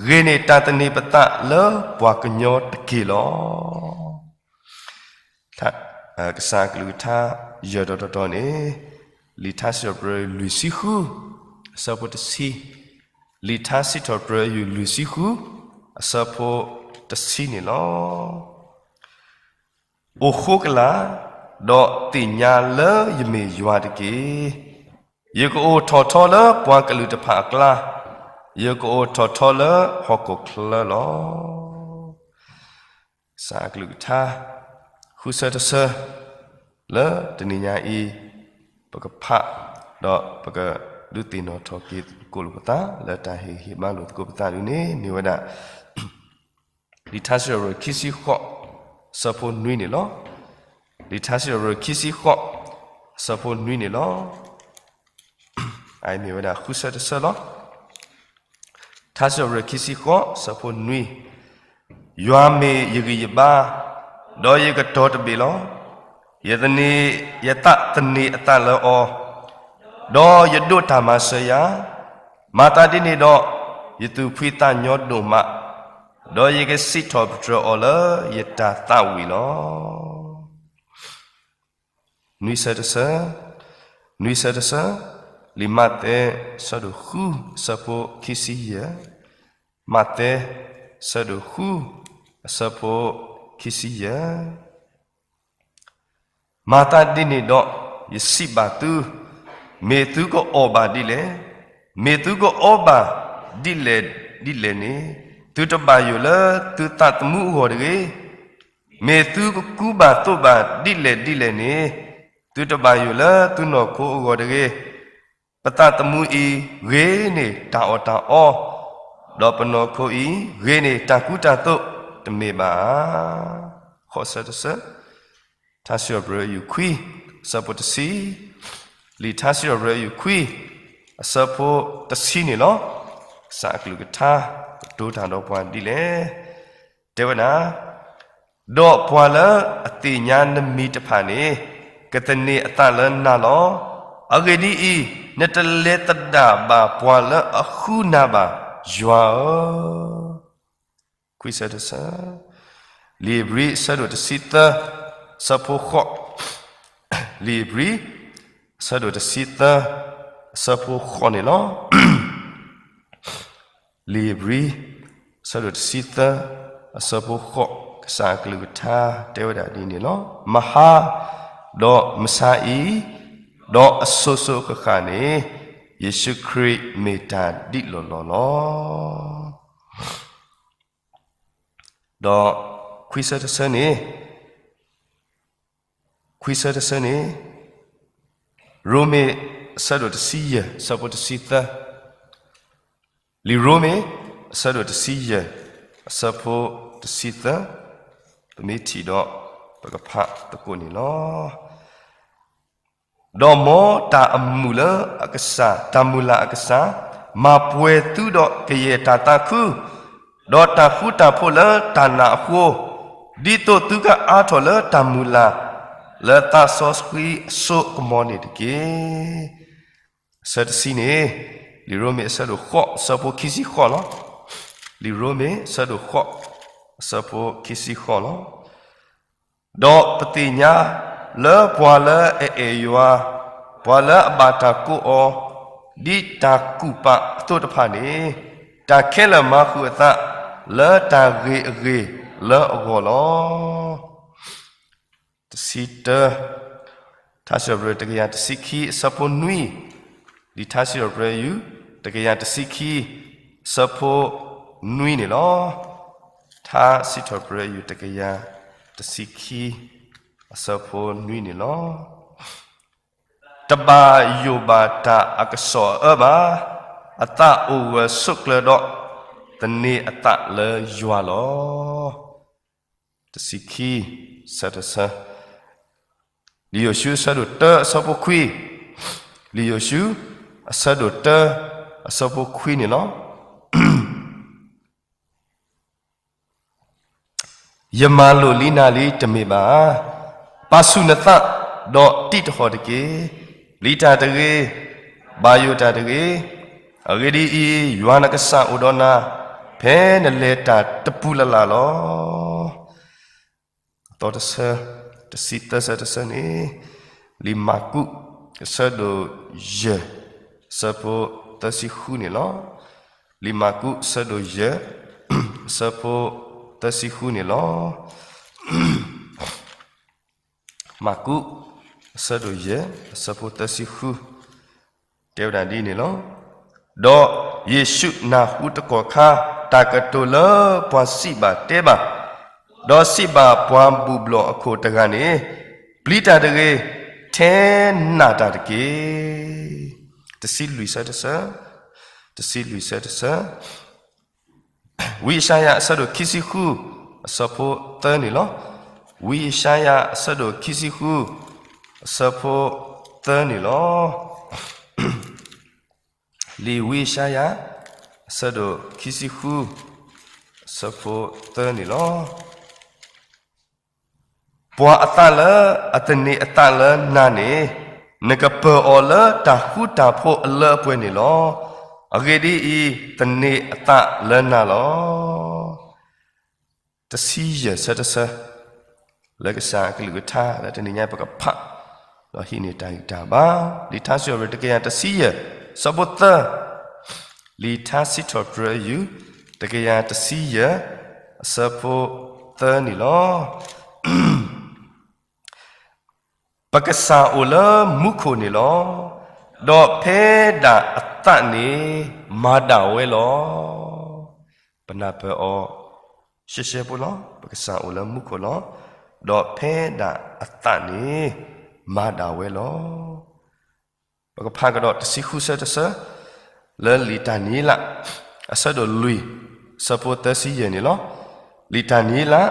ဂ့ၤန့ၢ်တၢ်သန့ၤပသးလၢပှၤကညီတက့ၢ်လီၤ. ကစၢ်အကလုၢ်ကထါ ယဲၢ်ဒီးတတီၤန့ၣ် လံာ်ထါစံးထီၣ်ပတြၢၤ လွံၢ်ဆံဃု အဆၢဖိတဆံ, လံာ်ထါစံးထီၣ်ပတြၢၤ ယူၢ်လွံၢ်ဆံဃု အဆၢဖိတဆံန့ၣ်လီၤ. အိၣ်ဃိကလာ်, ဒီးသ့ၣ်ညါလၢယမ့ၢ်ယွၤတက့ၢ်. ယကအိၣ်ထီၣ်ထီလၢပှၤကလုာ်တဖၣ်အကျါ, ယကအိၣ်ထီၣ်ထီလၢဟီၣ်ခိၣ်ချၢလီၤ. ကစၢ်အကလုၢ်ကထါ ဃုဆၢတဆၢ လၢတနံၤညါအံၤ ပကဖး ဒီးပကဒုးသ့ၣ်နီၣ်ထီၣ်က့ၤသကိးလိာ်ပသး လၢတၢ်ဟ့ၣ်ဂံၢ်ဟ့ၣ်ဘါလိာ်သကိးပသးဒ်န့ၣ် မ့ၢ်ဝဲဒၣ် လံာ်ထါစံးထီၣ်ပတြၢၤ ခံဆံဃိး အဆၢဖိနွံန့ၣ်လီၤ. လံာ်ထါစံးထီၣ်ပတြၢၤ ခံဆံဃိး အဆၢဖိနွံန့ၣ်လီၤ. အမ့ၢ်ဝဲဒၣ်ဃုဆၢတဆၢလီၤ. ထါစံးထီၣ်ပတြၢၤ ခံဆံဃိး အဆၢဖိနွံ, ယွၤမ့ၢ်ယဂံၢ်ယဘါ, ဒီးယကတီၤတဘ့ၣ်လီၤ. ယသန့ၤ, ယသးသန့ၤအသးလၢအီၤ, ဒီးယဒိးတၢ်မၤစၢၤယၤ, မၤသးဒ်န့ၣ်ဒီး, ယသူၣ်ဖှံသးညီဒိၣ်မး, ဒီးယကစံးထီၣ်ပတြၢၤအီၤလၢယတၢ်သးဝံၣ်လီၤ. နွံဆၢတဆၢ, နွံဆၢတဆၢ, လံာ်မးသဲ အဆၢဒိၣ်ဃု အဆၢဖိခံဆံယဲၢ်, မးသဲ အဆၢဒိၣ်ဃု အဆၢဖိခံဆံယဲၢ် မၤသးဒ်န့ၣ်ဒီး, ယစံးဘၣ်သု, မ့ၢ်သုကအီၣ်ဘၣ်ဒ်လဲၣ်, မ့ၢ်သုကအီဘၣ်ဒ်လဲၣ်ဒ်လဲၣ်န့ၣ်, သုတဘၣ်ယိၣ်လၢသုသးသမူအဂီၢ်တဂ့ၤ. မ့ၢ်သုကကူဘၣ်သိးဘၣ်ဒ်လဲၣ်ဒ်လဲၣ်န့ၣ်, သုတဘၣ်ယိၣ်လၢသုနီၢ်ခိအဂီၢ်တဂ့ၤ. ပသးသမူအံၤဂ့ၤန့ၢ်တၢ်အီၣ်တၢ်အီ, ဒီးပနီၢ်ခိအံၤဂ့ၤန့ၢ်တၢ်ကူတၢ်သိးတမ့ၢ်ဘၣ်ဧါ. ဃိးဆၢတဆၢ, ထါစံးထီၣ်ပတြၢၤယုၢ်ခွံ, အဆၢဖိတဆံ, လံာ်ထါစံးထီၣ်ပတြၢၤယုၢ်ခွံ, အဆၢဖိတဆံန့ၣ်လီၤ. ကစၢ်အကလုၢ်ကထါ ကတိၤတၢ်ဒီးပှၤဒ်လဲၣ်. တဲဝဲဒၣ်, ဒီးပှၤလၢအသ့ၣ်ညါနမံၤတဖၣ်န့ၣ်, ကသန့ၤအသးလၢနၤလီၤ. အဂ့ၢ်ဒ်အံၤ, နတလဲၤသဒၣ်ဘၣ်ပှၤလၢအဃုနၤဘၣ်, ယွၤဧၢ. ခွံဆၢတဆၢ, လံာ်ဧ့ၤဘြံၤအဆၢဒိၣ်တဆံသၢ, အဆၢဖိဃိး, လံာ်ဧ့ၤဘြံၤ, အဆၢဒိၣ်တဆံသၢ, အဆၢဖိဃိးန့ၣ်လီၤ. လံာ်ဧ့ၤဘြံၤ, အဆၢဒိၣ်တဆံသၢ, အဆၢဖိဃိး, ကစၢ်အကလုၢ်ကထါတဲဝဲဒၣ်ဒ်န့ၣ်လီၤ. မဟါ, ဒီးမဆါအံၤ, ဒီးအစိၤစိၤအဃၣ်ဃၣ်န့ၣ်, ယ့ၣ်ၡူးခရံာ်မ့ၢ်တၢ်ဒ်လီၢ်လီၢ်လီၤ. ဒီးခွံဆၢတဆၢန့ၣ်, ခွံဆၢတဆၢန့ၣ်, ရိမ့ၤအဆၢဒိၣ်တဆံယဲၢ် အဆၢဖိတဆံသၢ, လံာ်ရိမ့ၤအဆၢဒိၣ်တဆံယဲၢ် အဆၢဖိတဆံသၢ, ပမ့ၢ်ထံၣ်ဒီး ပကဖးသကိးန့ၣ်လီၤ. ဒီးမ်တၢ်အမုာ်လၢအကစၢ်, တၢ်မုၢ်လၢ်အကစၢ်, မၤပှဲၤသုဒီးကယဲၢ်တၢ်သးခု, ဒီးတၢ်ဃူတၢ်ဖိးလၢတၢ်နာ်အဃိ, ဒ်သိးသုကအါထီၣ်လၢတၢ်မုၢ်လၢ် လၢသးစီဆှံအစိကမီၤန့ၣ်တက့ၢ်. အဆၢတဆံန့ၣ်, လံာ်ရိမ့ၤအဆၢဒိၣ်ဃိး အဆၢဖိခံဆံဃိးလီၤ. လံာ်ရိမ့ၤအဆၢဒိၣ်ဃိး အဆၢဖိခံဆံဃိးလီၤ. ဒီးပသ့ၣ်ညါလၢပှၤလၢအအဲၣ်ယွၤ, ပှၤလၢအဘၣ်တၢ်ကိးအီၤ, ဒ်တၢ်ကူၣ်ပာ်အသိးတဖၣ်န့ၣ်, တၢ်ခဲလၢာ်မၤဃုာ်အသး လၢတၢ်ဂ့ၤအဂ့ၢ်လၢအဂီၢ်လီၤ. တဆံတၢ, ထါစံးထီၣ်ပတြၢၤတကယၤတဆံခံ အဆၢဖိနွံ, လံာ်ထါစံးထီၣ်ပတြၢၤယုၢ် တကယၤတဆံခံ အဆၢဖိနွံန့ၣ်လီၤ. ထါစံးထီၣ်ပတြၢၤယုၢ်တကယၤတဆံခံ အဆၢဖိနွံန့ၣ်လီၤ. တဘၣ်ယိၣ်ဘၣ်တၢ်အကစီၣ်အအၢဘၣ်, အသးအိၣ်ဂၢၢ်ဆိးကျၢၤဒီး သန့ၤအသးလၢယွၤလီၤ. တဆံခံ, ဆၢတဆၢ, လံာ်ယိၤၡူအဆၢဒိၣ်တၢအဆၢဖိခွံ, လံာ်ယိၤၡူ အဆၢဒိၣ်တၢ အဆၢဖိခွံန့ၣ်လီၤ. ယမၤလိာ်လံနၤလံတမ့ၢ်ဘၣ်ဧါ. ပာ်ဆူၣ်နသး, ဒီးတံးတဟီၣ်တက့ၢ်. ပျံၤတၢ်တဂ့ၤ, ဘၣ်ယိၣ်တၢ်တဂ့ၤ. အဂ့ၢ်ဒ်အံၤ, ယွၤနကစၢ်အိၣ်ဒီးနၤ, ဖဲနလဲၤတၢ်တပူၤလၢ်လၢ်လီၤ. အသီတဆၢ, တဆံသၢဆၢတဆၢန့ၣ်, လံာ်မၢ်ကူး အဆၢဒိၣ်ယဲၢ် အဆၢဖိသၢဆံဃုန့ၣ်လီၤ. လံာ်မၢ်ကူး အဆၢဒိၣ်ယဲၢ် အဆၢဖိသၢဆံဃုန့ၣ်လီၤ. မၢ်ကူး အဆၢဒိၣ်ယဲၢ် အဆၢဖိသၢဆံဃု တဲဝဲဒၣ်ဒ်န့ၣ်လီၤ. ဒီးယ့ၣ်ၡူးနၢ်ဟူသကိးခါ တၢ်ကတိၤလၢပှၤစံးဘၣ်တဲဘၣ်, ဒီးစံးဘၣ်ပှၤဘူၣ်ဘျီၣ်အခိၣ်တဂၤန့ၣ်, ပျံၤတၢ်တဂ့ၤ, ထဲနၢ်တၢ်တက့ၢ်. တဆံလွံၢ်ဆၢတဆၢ, တဆံလွံၢ်ဆၢတဆၢ ဝံယၡါယၤ အဆၢဒိၣ်ခံဆံဃု အဆၢဖိသၢန့ၣ်လီၤ. ဝံယၡါယၤ အဆၢဒိၣ်ခံဆံဃု အဆၢဖိသၢန့ၣ်လီၤ. လံာ်ဝံယၡါယၤ အဆၢဒိၣ်ခံဆံဃု အဆၢဖိသၢန့ၣ်လီၤ. ပှၤအသးလၢအသန့ၤအသးလၢနၤန့ၣ်, နကပၢၤအီၤလၢတၢ်ဃူတၢ်ဖိးအလၢအပှဲၤန့ၣ်လီၤ. အဂ့ၢ်ဒ်အံၤ, သန့ၤအသးလၢနၤလီၤ. တဆံယဲၢ်ဆၢတဆၢ, လၢကစၢ်အကလုၢ်ကထါလၢတနံၤညါပကဖး, ဒီးဟံးန့ၢ်တၢ်ဂံၢ်တၢ်ဘါ, လံာ်ထါစံးထီၣ်ပတြၢၤတကယၤတဆံယဲၢ် အဆၢဖိသၢ, လံာ်ထါစံးထီၣ်ပတြၢၤယုၢ် တကယၤတဆံယဲၢ် အဆၢဖိသၢန့ၣ်လီၤ. ပကစၢ်အိၣ်လၢမူခိၣ်န့ၣ်လီၤ. ဒီးဖဲဒၣ်အသးန့ၣ်မၤဒၣ်ဝဲလီၤ. ပနၢ်ပၢၢ်အီၤရှဲရှဲဖိလီၤ. ပကစၢ်အိၣ်လၢမူခိၣ်လီၤ. ဒီးဖဲဒၣ်အသးန့ၣ် မၤဒၣ်ဝဲလီၤ. ပကဖးကဒီးတဆံဃုဆၢတဆၢ, လၢလံာ်တၢ်နံၤလး အဆၢဒိၣ်လွံၢ် အဆၢဖိသၢဆံယဲၢ်န့ၣ်လီၤ. လံာ်တၢ်နံၤလး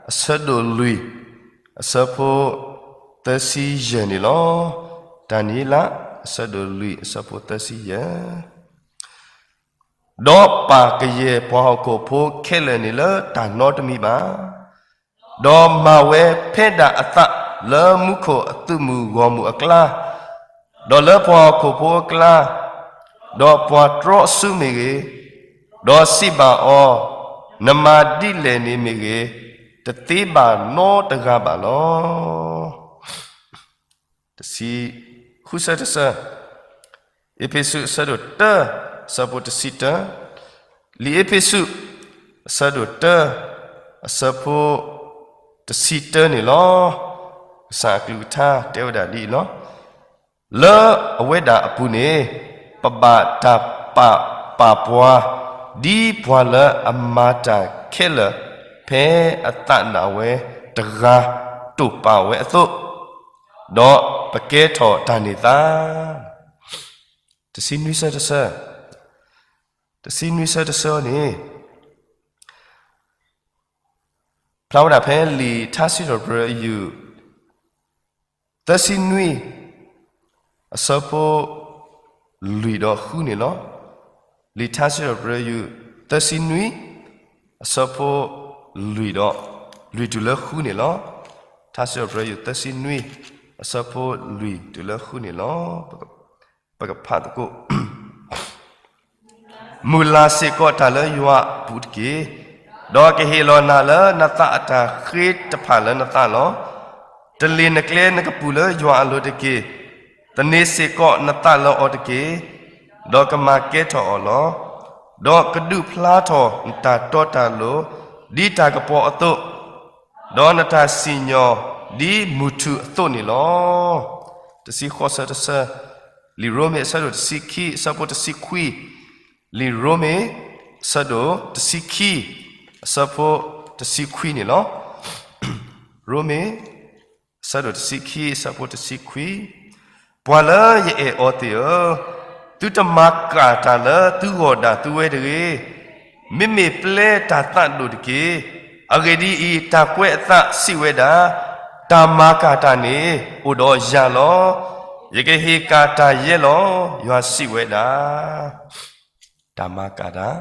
အဆၢဒိၣ်လွံၢ် အဆၢဖိသၢဆံယဲၢ်န့ၣ်လီၤ. တၢ်နံၤလး အဆၢဒိၣ်လွံၢ် အဆၢဖိသၢဆံယဲၢ် ဒီးပာ်ကယဲၢ်ပှၤဟီၣ်ခိၣ်ဖိခဲလၢာ်န့ၣ်လၢတၢ်နီတမံၤဘၣ်. ဒီးမၤဝဲဖဲဒၣ်အသးလၢမူခိၣ်အသုးမုၢ်ဂီၢ်မုၢ်အကျါ, ဒီးလၢပှၤဟီၣ်ခိၣ်ဖိအကျါ, ဒီးပှၤတြီအစုမ့ၢ်ဂ့ၤ, ဒီးစံးဘၣ်အီၤ, နမၤဒ်လဲၣ်န့ၣ်မ့ၢ်ဂ့ၤ, တသ့ဘၣ်နီတဂၤဘၣ်လီၤ. တဆံဃုဆၢတဆၢ, အ့းဖ့းစူး အဆၢဒိၣ်တၢ အဆၢဖိတဆံတၢ, လံာ်အ့းဖ့းစူး အဆၢဒိၣ်တၢ အဆၢဖိ တဆံတၢန့ၣ်လီၤ. ကစၢ်အကလုၢ်ကထါတဲဝဲဒၣ်ဒ်အံၤလီၤ. လၢအဝဲဒၣ်အပူၤန့ၣ် ပဘၣ်တၢ်ပာ်ပာ်ပှၤ ဒ်ပှၤလၢအမၤတၢ်ခဲလၢာ် ဖဲအသးဒၣ်ဝဲတဂၤ တိာ်ပာ်ဝဲအသိး, ဒီးပကဲထီၣ်တၢ်န့ၢ်သါ တဆံနွံဆၢတဆၢ, တဆံနွံဆၢတဆၢန့ၣ် ဖျါဝဲဒၣ်ဖဲလံာ်ထါစံးထီၣ်ပတြၢၤယုၢ် သၢဆံနွံ အဆၢဖိ လွံၢ်ဒီးဃုန့ၣ်လီၤ. လံာ်ထါစံးထီၣ်ပတြၢၤယုၢ် သၢဆံနွံ အဆၢဖိ လွံၢ်ဒီး လွံၢ်တုၤလၢဃုန့ၣ်လီၤ. ထါစံးထီၣ်ပတြၢၤယုၢ် သၢဆံနွံ အဆၢဖိ လွံၢ်တုၤလၢဃုန့ၣ်လီၤ. ပကဖးသကိး မုၢ်လၢ်စ့ၢ်ကီးတၢ်လၢယွၤအပူၤတက့ၢ်. ဒီးကဟ့ၣ်လီၤနၤလၢနသးအတၢ်ဃ့တဖၣ်လၢနသးလီၤ. တလ့ၢ်နကျဲနကပူၤလၢယွၤအလိၤတက့ၢ်. သန့ၤစ့ၢ်ကီးနသးလၢအီၤတက့ၢ်. ဒီးကမၤကဲထီၣ်အီၤလီၤ. ဒီးကဒုးဖျါထီၣ်နတၢ်တီတၢ်လိၤ ဒ်တၢ်ကပီၤအသိး, ဒီးနတၢ်စံၣ်ညီၣ်ဒ်မုၢ်ထူၣ်အသိးန့ၣ်လီၤ. တဆံဃိးဆၢတဆၢ, လံာ်ရိမ့ၤအဆၢဒိၣ်တဆံခံ အဆၢဖိတဆံခွံ, လံာ်ရိမ့ၤ အဆၢဒိၣ်တဆံခံ အဆၢဖိတဆံခွံန့ၣ်လီၤ. ရိမ့ၤ အဆၢဒိၣ်တဆံခံ အဆၢဖိတဆံခွံ, ပှၤလၢယအဲၣ်အီၤသ့ၣ်ဧၢ, သုတမၤကၣ်တၢ်လၢသုဂီၢ်ဒၣ်သုဝဲတဂ့ၤ. မ့မ့ၢ်ပျဲတၢ်သးဒိၣ်တက့ၢ်. အဂ့ၢ်ဒ်အံၤ, တၢ်ကွဲးအသးစံးဝဲဒၣ်, တၢ်မၤကၣ်တၢ်န့ၣ် အိၣ်ဒီးယၤလီၤ. ယကဟ့ၣ်ကၣ်တၢ်ယဲလီၤ, ယွၤစံးဝဲဒၣ်. တၢ်မၤကၣ်တၢ်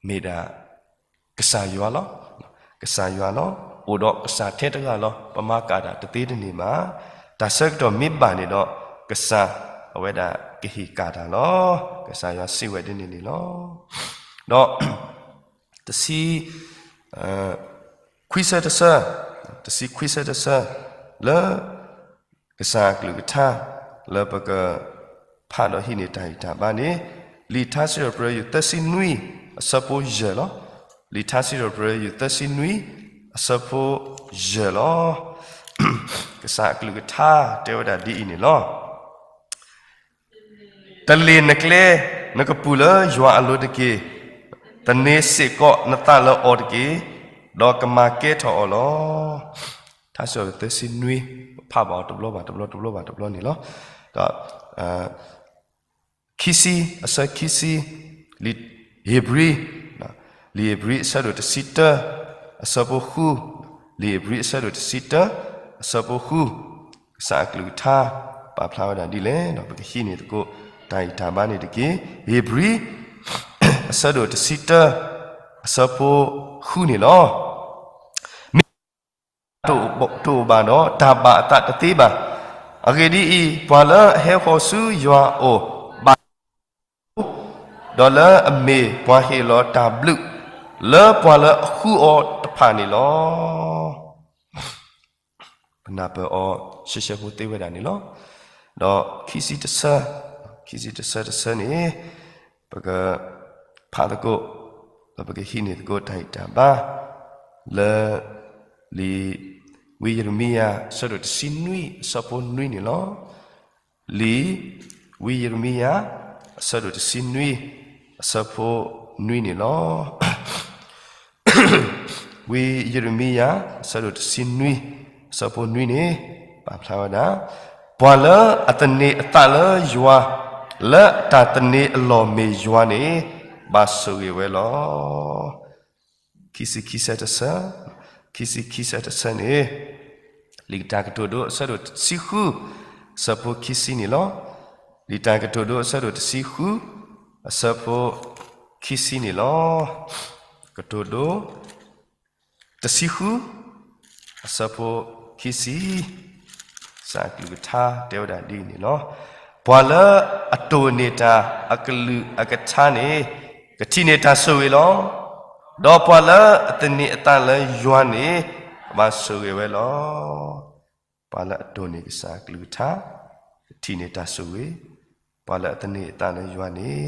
မ့ၢ်ဒၣ် ကစၢ်ယွၤလီၤ. ကစၢ်ယွၤလီၤ. အိၣ်ဒီးကစၢ်ထဲတဂၤလီၤ. ပမၤကၣ်တၢ်တသ့တန့ၢ်ဘၣ်. တၢ်ဆၢကတီၢ်မ့ၢ်ဘၣ်န့ၣ်ဒီး ကစၢ်အဝဲဒၣ်ကဟ့ၣ်ကၣ်တၢ်လီၤ. ကစၢ်ယွၤစံးဝဲဒ်န့ၣ်န့ၣ်လီၤ. ဒီး တဆံ ခွံဆၢတဆၢ, တဆံခွံဆၢတဆၢ, လၢ ကစၢ်အကလုၢ်ကထါ လၢပက ဖးဒီးဟံးန့ၢ်တၢ်ဂံၢ်တၢ်ဘါန့ၣ်, လံာ်ထါစံးထီၣ်ပတြၢၤယုၢ်သၢဆံနွံ အဆၢဖိယဲၢ်လီၤ. လံာ်ထါစံးထီၣ်ပတြၢၤယုၢ်သၢဆံနွံ အဆၢဖိယဲၢ်လီၤ. ကစၢ်အကလုၢ်ကထါတဲဝဲဒၣ်ဒ်အံၤန့ၣ်လီၤ. တလ့ၢ်နကျဲ နကပူၤလၢယွၤအလိၤတက့ၢ်. သန့ၤစ့ၢ်ကီးနသးလၢအီၤတက့ၢ်, ဒီးကမၤကဲထီၣ်အီၤလီၤ. ထါစံးထီၣ်ပတြၢၤသၢဆံနွံ, ဖးဘၣ်အီၤတဘျီဘၣ်တဘျီ တဘျီဘၣ်တဘျီန့ၣ်လီၤ. ဒီး ခံဆံ, အဆၢခံဆံ, လံာ်ဧ့ၤဘြံၤ, လံာ်ဧ့ၤဘြံၤအဆၢဒိၣ်တဆံတၢ, အဆၢဖိဃု, လံာ်ဧ့ၤဘြံၤအဆၢဒိၣ်တဆံတၢ, အဆၢဖိဃု, ကစၢ်အကလုၢ်ကထါ ပာ်ဖျါဝဲဒၣ်ဒ်လဲၣ်, ဒီးပကဟံးန့ၢ်သကိး တၢ်ဂံၢ်တၢ်ဘါန့ၣ်တက့ၢ်. ဧ့ၤဘြံၤ အဆၢဒိၣ်တဆံတၢ, အဆၢဖိဃုန့ၣ်လီၤ. မ့ၢ် တအိၣ်ဘၣ်ဒီး တၢ်ဘၣ်အသးတသ့ဘၣ်. အဂ့ၢ်ဒ်အံၤ, ပှၤလၢအဟဲဃီၤဆူယွၤအအိၣ်ဘၣ် ဒီးလၢအမ့ၢ်ပှၤဟ့ၣ်လီၤတၢ်ဘျုး လၢပှၤလၢအဃုအီၤတဖၣ်န့ၣ်လီၤ. ပနၢ်ပၢၢ်အီၤရှဲရှဲဖိသ့ဝဲဒၣ်န့ၣ်လီၤ. ဒီးခံဆံတဆၢ, ခံဆံတဆၢတဆၢန့ၣ် ပကဖးသကိး, ဒီးပကဟံးန့ၢ်သကိးတၢ်ဂံၢ်တၢ်ဘါ လၢ လံာ်ဝံယံးရမံယၤ အဆၢဒိၣ်တဆံနွံ အဆၢဖိနွံန့ၣ်လီၤ. လံာ်ဝံယံးရမံယၤ အဆၢဒိၣ်တဆံနွံ အဆၢဖိနွံန့ၣ်လီၤ. ဝံယံးရမံယၤ အဆၢဒိၣ်တဆံနွံ အဆၢဖိနွံန့ၣ် ပာ်ဖျါဝဲဒၣ်, ပှၤလၢအသန့ၤအသးလၢယွၤ, လၢတၢ်သန့ၤအလီၢ်မ့ၢ်ယွၤန့ၣ် ဘၣ်ဆိၣ်ဂ့ၤဝဲလီၤ. ခံဆံခံဆၢတဆၢ, ခံဆံခံဆၢတဆၢန့ၣ် လံာ်တၢ်ကတိၤဒိအဆၢဒိၣ်တဆံဃု အဆၢဖိခံဆံန့ၣ်လီၤ. လံာ်တၢ်ကတိၤဒိအဆၢဒိၣ်တဆံဃု အဆၢဖိခံဆံန့ၣ်လီၤ. ကတိၤဒိ တဆံဃု အဆၢဖိခံဆံ, ကစၢ်အကလုၢ်ကထါတဲဝဲဒၣ်ဒ်အံၤန့ၣ်လီၤ. ပှၤလၢအတိၢ်န့ၢ်တၢ်အကလုၢ်အကထါန့ၣ် ကထံၣ်န့ၢ်တၢ်ဆိၣ်ဂ့ၤလီၤ. ဒီးပှၤလၢအသန့ၤအသးလၢယွၤန့ၣ် ကဘၣ်ဆိၣ်ဂ့ၤဝဲလီၤ. ပှၤလၢအတိၢ်န့ၢ်ကစၢ်အကလုၢ်ကထါ ကထံၣ်န့ၢ်တၢ်ဆိၣ်ဂ့ၤ, ပှၤလၢအသန့ၤအသးလၢယွၤန့ၣ်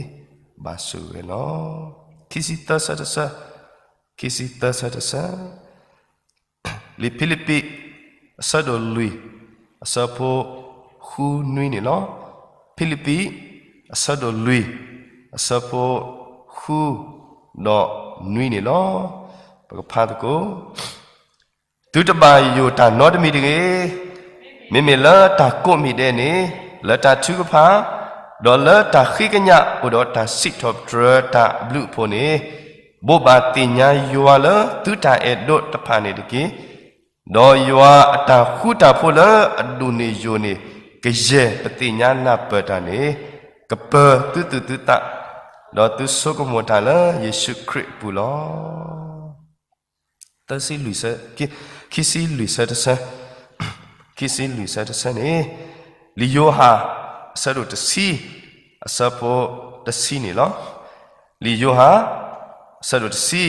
ဘၣ်ဆိၣ်ဂ့ၤဝဲလီၤ. ခံဆံသၢဆၢတဆၢ, ခံဆံသၢဆၢတဆၢ, လံာ်ဖံလံးပံး အဆၢဒိၣ်လွံၢ် အဆၢဖိဃုနွံန့ၣ်လီၤ. ဖံလံးပံး အဆၢဒိၣ်လွံၢ် အဆၢဖိဃု ဒီးနွံန့ၣ်လီၤ. ပကဖးသကိး သုတဘၣ်ယိၣ်တၢ်နီတမံၤတဂ့ၤ. မ့မ့ၢ်လၢတၢ်ကိးမံၤဒဲးန့ၣ် လၢတၢ်ထုကဖၣ်, ဒီးလၢတၢ်ဃ့ကညးအိၣ်ဒီးတၢ်စံးထီၣ်ပတြၢၤတၢ်အဘျုးအဖှိၣ်န့ၣ်, ဘိးဘၣ်သ့ၣ်ညါယွၤလၢသုတၢ်အဲၣ်ဒိးတဖၣ်န့ၣ်တက့ၢ်. ဒီးယွၤအတၢ်ဃူတၢ်ဖိးလၢအဒိၣ်န့ၢ်ယိာ်န့ၣ် ကယဲၢ်ပသ့ၣ်ညါနၢ်ပၢၢ်တၢ်န့ၣ်, ကပၢၤသုသူၣ်သုသး, ဒီးသုဆိကမိၣ်တၢ်လၢယ့ၣ်ၡူးခရံာ်အပူၤလီၤ. သၢဆံလွံၢ်ဆၢ, ခံဆံလွံၢ်ဆၢတဆၢ, ခံဆံလွံၢ်ဆၢတဆၢန့ၣ်, လံာ်ယိၤဟၣ် အဆၢဒိၣ်တဆံ, အဆၢဖိတဆံန့ၣ်လီၤ. လံာ်ယိၤဟၣ် အဆၢဒိၣ်တဆံ,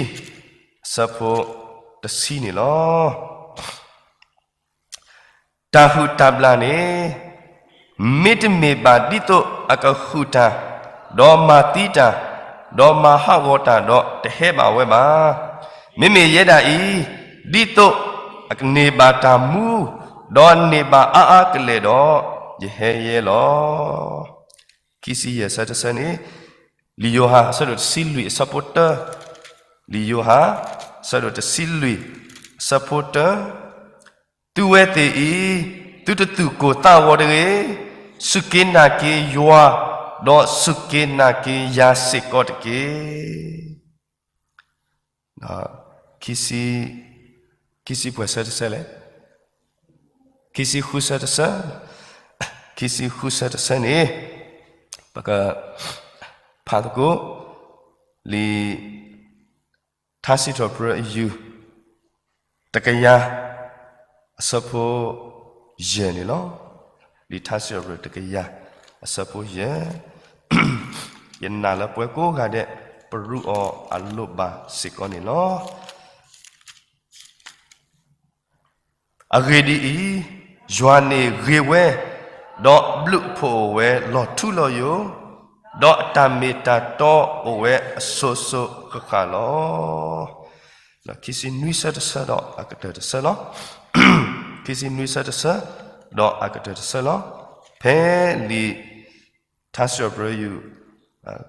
အဆၢဖိတဆံန့ၣ်လီၤ. တၢ်ဟုၣ်တၢ်ဘျၣ်န့ၣ် မ့တမ့ၢ်ဘၣ်ဒ်သိးအကဟုၣ်တၢ်, ဒီးမၤသံတၢ်, ဒီးမၤဟးဂီၤတၢ်ဒီး တဟဲဘၣ်ဝဲဘၣ်. မ့မ့ၢ်ယဲဒၣ်အံၤ, ဒ်သိးအကန့ၢ်ဘၣ်တၢ်မူ, ဒီးန့ၢ်ဘၣ်အါအါကလဲာ်ဒီး, ယဟဲယဲလီၤ. ခံဆံယဲၢ်ဆၢတဆၢန့ၣ်, လံာ်ယိၤဟၣ် အဆၢဒိၣ်တဆံလွံၢ် အဆၢဖိတၢ, လံာ်ယိၤဟၣ် အဆၢဒိၣ်တဆံလွံၢ် အဆၢဖိတၢ, သုဝဲသ့ၣ်အံၤ, သုတသူၣ်ကိၢ်သးဂီၤတဂ့ၤ, စူၢ်က့ၤနာ်က့ၤယွၤ, ဒီးစူၢ်က့ၤနာ်က့ၤယၤစ့ၢ်ကီးတက့ၢ်. ခံဆံ, ခံဆံပှဲၤဆၢတဆၢလဲၣ်, ခံဆံဃုဆၢတဆၢ, ခံဆံဃုဆၢတဆၢန့ၣ်, ပကဖးသကိး လံာ် ထါစံးထီၣ်ပတြၢၤအယုၢ် တကယၤ အဆၢဖိယဲၢ်န့ၣ်လီၤ. လံာ်ထါစံးထီၣ်ပတြၢၤတကယၤ အဆၢဖိယဲၢ်, ယနာ်လၢပဝဲကိးဂၤဒဲး ပရူးအီၤအလိၣ်ဘၣ်စ့ၢ်ကီးန့ၣ်လီၤ. အဂ့ၢ်ဒ်အံၤ, ယွၤန့ၣ်ဂ့ၤဝဲ, ဒီးအဘျုးအဖှိၣ်အိၣ်ဝဲလီၤထူလီၤယိာ်, ဒီးအတၢ်မ့ၢ်တၢ်တီအိၣ်ဝဲအစိၤစိၤဃၣ်ဃၣ်လီၤ. ခံဆံနွံဆၢတဆၢဒီးအကတၢၢ်တဆၢလီၤ. ခံဆံနွံဆၢတဆၢ ဒီးအကတၢၢ်တဆၢလီၤ. ဖဲလံာ်ထါစံးထီၣ်ပတြၢၤယုၢ်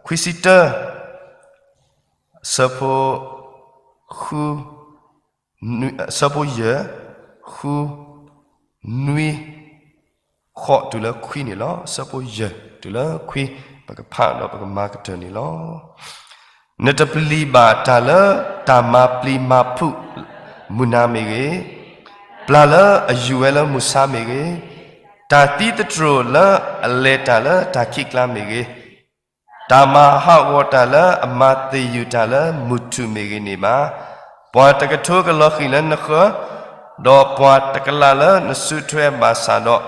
ခွံဆံတၢ အဆၢဖိ ဃု အဆၢဖိယဲၢ် ဃု နွံ ဃိးတုၤလၢခွံန့ၣ်လီၤ. အဆၢဖိယဲၢ်တုၤလၢခွံ ပကဖးဒီးပကမၤကတၢၢ်န့ၣ်လီၤ. နတပျံၤဘၣ်တၢ်လၢတၢ်မၤပျံၤမၤဖုးမုၢ်နၤမ့ၢ်ဂ့ၤ, ပျၢ်လၢအယူၤဝဲလၢမုၢ်ဆါမ့ၢ်ဂ့ၤ, တၢ်သံသတြိာ်လၢအလဲၤတၢ်လၢတၢ်ခံးကျါမ့ၢ်ဂ့ၤ, တၢ်မၤဟးဂီၤတၢ်လၢအမၤသ့ၣ်ယုၢ်တၢ်လၢမုၢ်ထူၣ်မ့ၢ်ဂ့ၤန့ၣ်ဘၣ်, ပှၤတကထိကလီၤဃံၤလၢနဃၢၤ, ဒီးပှၤတကလးလၢနစုထွဲဘၣ်ဆၣ်ဒီး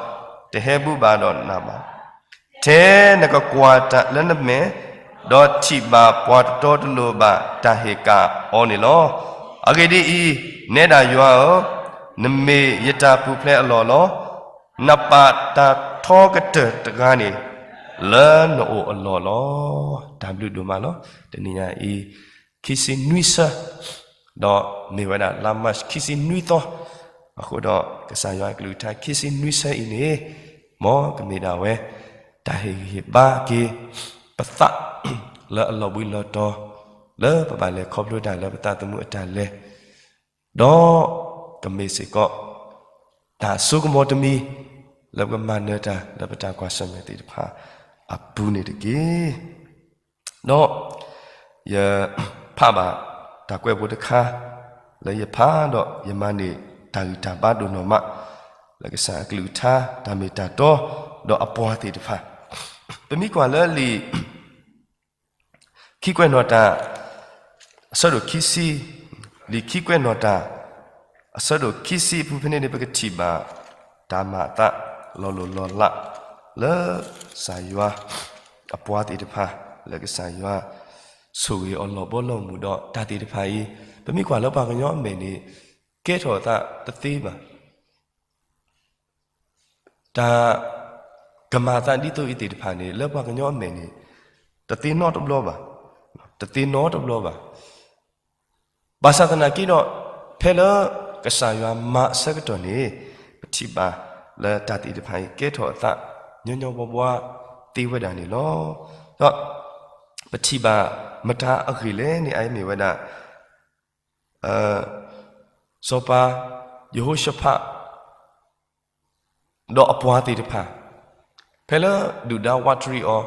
တဟဲဘူၣ်ဘၣ်ဒီးနၤဘၣ်. ထဲနကကွၢ်တၢ်လၢနမဲာ်, ဒီးထံၣ်ဘၣ်ပှၤတတီတလိၤဘၣ်တၢ်ဟ့ၣ်ကၣ်အီၤန့ၣ်လီၤ. အဂ့ၢ်ဒ်အံၤ, နဲဒၣ်ယွၤဧၢ, နမ့ၢ်ယတၢ်ပူၤဖျဲးအလီၢ်လီၤ. နပာ်တၢ်ထီကတၢၢ်တဂၤန့ၣ် လၢနအိၣ်အလီၢ်လီၤ. တၢ်ဘျုးဒိၣ်မးလီၤ. တနံၤညါအံၤ ခံဆံနွံဆၢ ဒီးမ့ၢ်ဝဲဒၣ်လါမၢ်ၡး ခံဆံနွံသီ, အဃိဒီးကစၢ်ယွၤအကလုၢ်ကထါ ခံဆံနွံဆၢအံၤန့ၣ် မ်ကမ့ၢ်ဒၣ်ဝဲ တၢ်ဟ့ၣ်ဂံၢ်ဟ့ၣ်ဘါက့ၤပသး လၢအလီၤဘှံးလီၤတီၤ လၢပဘၣ်လဲၤခီဖျိတၢ်လၢပသးသမူအတၢ်လဲၤ ဒီးကမ့ၢ်စ့ၢ်ကီး တၢ်ဆိကမိၣ်တမံၤ လၢပကမၤနၢၤတၢ်လၢပတၢ်ကွၢ်ဆၢၣ်မဲာ်သ့ၣ်တဖၣ်အပူၤန့ၣ်တက့ၢ်. ဒီးယဖးဘၣ်တၢ်ကွဲးဖိတခါ လၢယဖးဒီးယမၤန့ၢ်တၢ်ဂံၢ်တၢ်ဘါဒိၣ်နီၢ်မး လၢကစၢ်အကလုၢ်ကထါ တၢ်မ့ၢ်တၢ်တီ ဒီးအပှၤသ့ၣ်တဖၣ် ပမ့ၢ်ကွၢ်လၢလံာ် ခံကွဲးနီၣ်တၢ် အဆၢဒိၣ်ခံဆံ, လံာ်ခံကွဲးနီၣ်တၢ် အဆၢဒိၣ်ခံဆံအပူၤဖဲန့ၣ်န့ၣ် ပကထံၣ်ဘၣ် တၢ်မၤအသးလီၤလိၢ်လီၤလး လၢကစၢ်ယွၤ အပှၤသ့ၣ်တဖၣ် လၢကစၢ်ယွၤ ဆိၣ်ဂ့ၤအီၤလီၤဘီလီၤမုၢ်ဒီးတၢ်သ့ၣ်တဖၣ်အံၤ ပမ့ၢ်ကွၢ်လၢပှၤကညီအမဲာ်န့ၣ် ကဲထီၣ်အသးတသ့ဘၣ်. တၢ် ကမၤအသးဒ်သိးအံၤသ့ၣ်တဖၣ်န့ၣ် လၢပှၤကညီအမဲာ်န့ၣ် တသ့နီတဘျီဘၣ်, တသ့နီတဘျီဘၣ်. ဘၣ်ဆၣ်သနာ်က့ဒီး ဖဲလၢကစၢ်ယွၤမၤအဆၢကတီၢ်န့ၣ် ပထံၣ်ဘၣ်လၢတၢ်သ့ၣ်တဖၣ်အံၤ ကဲထီၣ်အသးညီညီဘှီဘှီသ့ဝဲဒၣ်န့ၣ်လီၤ. ဒီး ပထံၣ်ဘၣ်မတၤအဂ့ၢ်လဲၣ်န့ၣ် အအံၤမ့ၢ်ဝဲဒၣ် စီၤပၤယဟိၤၡဖး ဒီးအပှၤသ့ၣ်တဖၣ် ဖဲလၢဒုၣ်ဒါဝးတရံးအီၤ,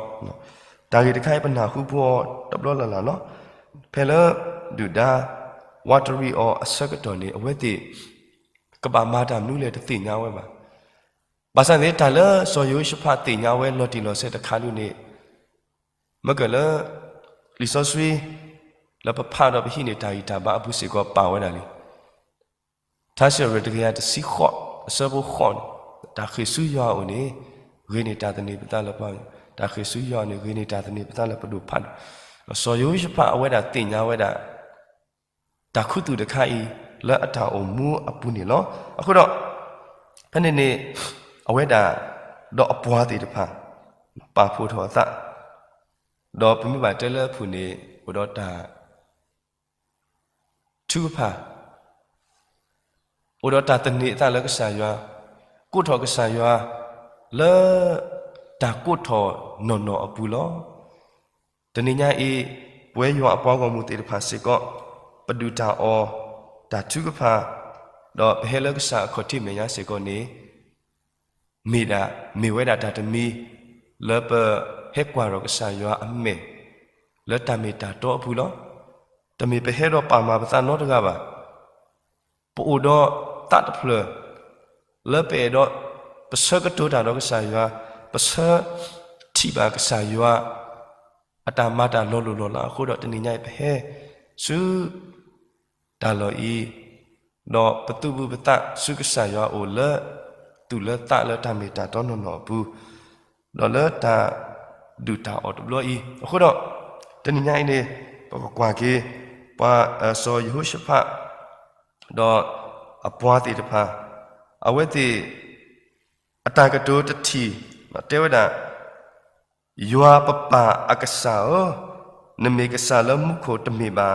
တၢ်ဂ့ၢ်တခါအံၤပနၢ်ဟူဖိအီၤတဘျီလၢ်လၢ်လီၤ. ဖဲလၢဒုၣ်ဒါဝးတရံးအီၤအဆၢကတီၢ်န့ၣ် အဝဲသ့ၣ် ကဘၣ်မၤတၢ်မနုၤလဲၣ်တသ့ၣ်ညါဝဲဘၣ်. ဘၣ်ဆၣ်န့ၣ် တၢ်လၢစီၤယဟိၤၡဖးသ့ၣ်ညါဝဲလီၤတံၢ်လီၤဆဲးတခါဒုန့ၣ် မ့ၢ်ကလၢ လံာ်စီဆှံ လၢပဖးဒီးပဟံးန့ၢ်တၢ်ဂံၢ်တၢ်ဘါအပူၤစ့ၢ်ကီးပာ်ဝဲဒၣ်လံ. ထါစံးထီၣ်ပတြၢၤတကယၤတဆံဃိး အဆၢဖိဃိးန့ၣ် တၢ်ဃ့ၢ်ဆူယွၤအအိၣ်န့ၣ် ဂ့ၤန့ၢ်တၢ်သန့ၤပသးလၢပှၤ, တၢ်ဃ့ၢ်ဆူယွၤန့ၣ် ဂ့ၤန့ၢ်တၢ်သန့ၤပသးလၢပဒိၣ်ဖးဒိၣ်. စီၤယဟိၤၡဖးအဝဲဒၣ်သ့ၣ်ညါဝဲဒၣ် တၢ်ခူသူၣ်တခါအံၤ လၢအတၢ်အိၣ်မူအပူၤန့ၣ်လီၤ. အဃိဒီး ဖဲန့ၣ်န့ၣ် အဝဲဒၣ် ဒီးအပှၤသ့ၣ်တဖၣ် ပာ်ဖှိၣ်ထီၣ်အသး, ဒီးပမ့ၢ်ဘၣ်တဲလၢအပူၤန့ၣ် အိၣ်ဒီးတၢ် ထုကဖၣ်, အိၣ်ဒီးတၢ်သန့ၤအသးလၢကစၢ်ယွၤ, ကိးထီၣ်ကစၢ်ယွၤ လၢ တၢ်ကိးထီၣ်နီၢ်နီၢ်အပူၤလီၤ. တနံၤညါအံၤ ပဝဲယွၤအပှၤဂီၢ်မုၢ်သ့ၣ်တဖၣ်စ့ၢ်ကီး ပဒုၣ်တၢ်အီၣ် တၢ်ထုကဖၣ်, ဒီးပဟဲလၢကစၢ်အခီၣ်ထံးမဲာ်ညါစ့ၢ်ကီးန့ၣ် မ့ၢ်ဒၣ် မ့ၢ်ဝဲဒၣ်တၢ်တမံၤ လၢပဟဲကွၢ်ထီၣ်ကစၢ်ယွၤအမဲာ် လၢတၢ်မ့ၢ်တၢ်တီအပူၤလီၤ. တမ့ၢ်ပဟဲဒီးပာ်မၤပသးနီတဂၤဘၣ်. ပအိၣ်ဒီးသးတဖျၢၣ် လၢပအဲၣ်ဒိး ပဆၢကတီၢ်တၢ်ဒီးကစၢ်ယွၤ, ပဆၢထံၣ်ဘၣ်ကစၢ်ယွၤ အတၢ်မၤတၢ်လီၤလိၢ်လီၤလးအဃိဒီး တနံၤညါအံၤပဟဲဆူ တၢ်လီၢ်အံၤ, ဒီးပသူၣ်ဘုၣ်ပသးဆူကစၢ်ယွၤအအိၣ်လၢ သူၣ်လၢသးလၢတၢ်မ့ၢ်တၢ်တီနီၢ်နီၢ်အပူၤ, ဒီးလၢတၢ်ဒုၣ်တၢ်အီၣ်တဘျီအံၤ, အဃိဒီး တနံၤညါအံၤန့ၣ် ပကကွၢ်က့ၤ ပှၤစီၤယဟိၤၡဖး ဒီးအပှၤသ့ၣ်တဖၣ် အဝဲသ့ၣ် အတၢ်ကတိၤတထံၣ် တဲဝဲဒၣ် ယွၤပပၢ်အကစၢ်ဧၢ, နမ့ၢ်ကစၢ်လၢမူခိၣ်တမ့ၢ်ဘၣ်ဧါ,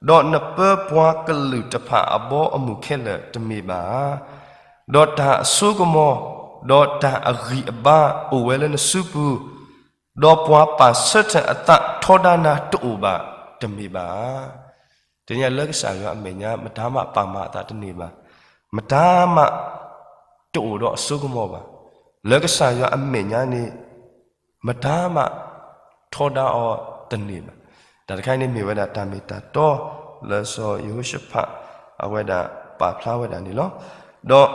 ဒီးနပၢပှၤကလုာ်တဖၣ်အဘီအမုၢ်ခဲလၢာ်တမ့ၢ်ဘၣ်ဧါ, ဒီးတၢ်အစိကမီၤ ဒီးတၢ်အဂံၢ်အဘါအိၣ်ဝဲလၢနစုပူၤ, ဒီးပှၤပာ်ဆၢထၢၣ်အသးထီဒါနၤတအိၣ်ဘၣ်တမ့ၢ်ဘၣ်ဧါ. တနံၤညါလၢကစၢ်ယွၤအမဲာ်ညါ မတၤမးပာ်မၤအသးတန့ၢ်ဘၣ်, မတၤမး တအိၣ်ဒီးအစိကမီၤဘၣ်. လၢကစၢ်ယွၤအမဲာ်ညါန့ၣ် မတၤမး ထီဒါအီၤတန့ၢ်ဘၣ်. တၢ်တခါအံၤန့ၣ်မ့ၢ်ဝဲဒၣ်တၢ်မ့ၢ်တၢ်တီ လၢစီၤယဟိၤၡဖး အဝဲဒၣ်ပာ်ဖျါဝဲဒၣ်န့ၣ်လီၤ. ဒီး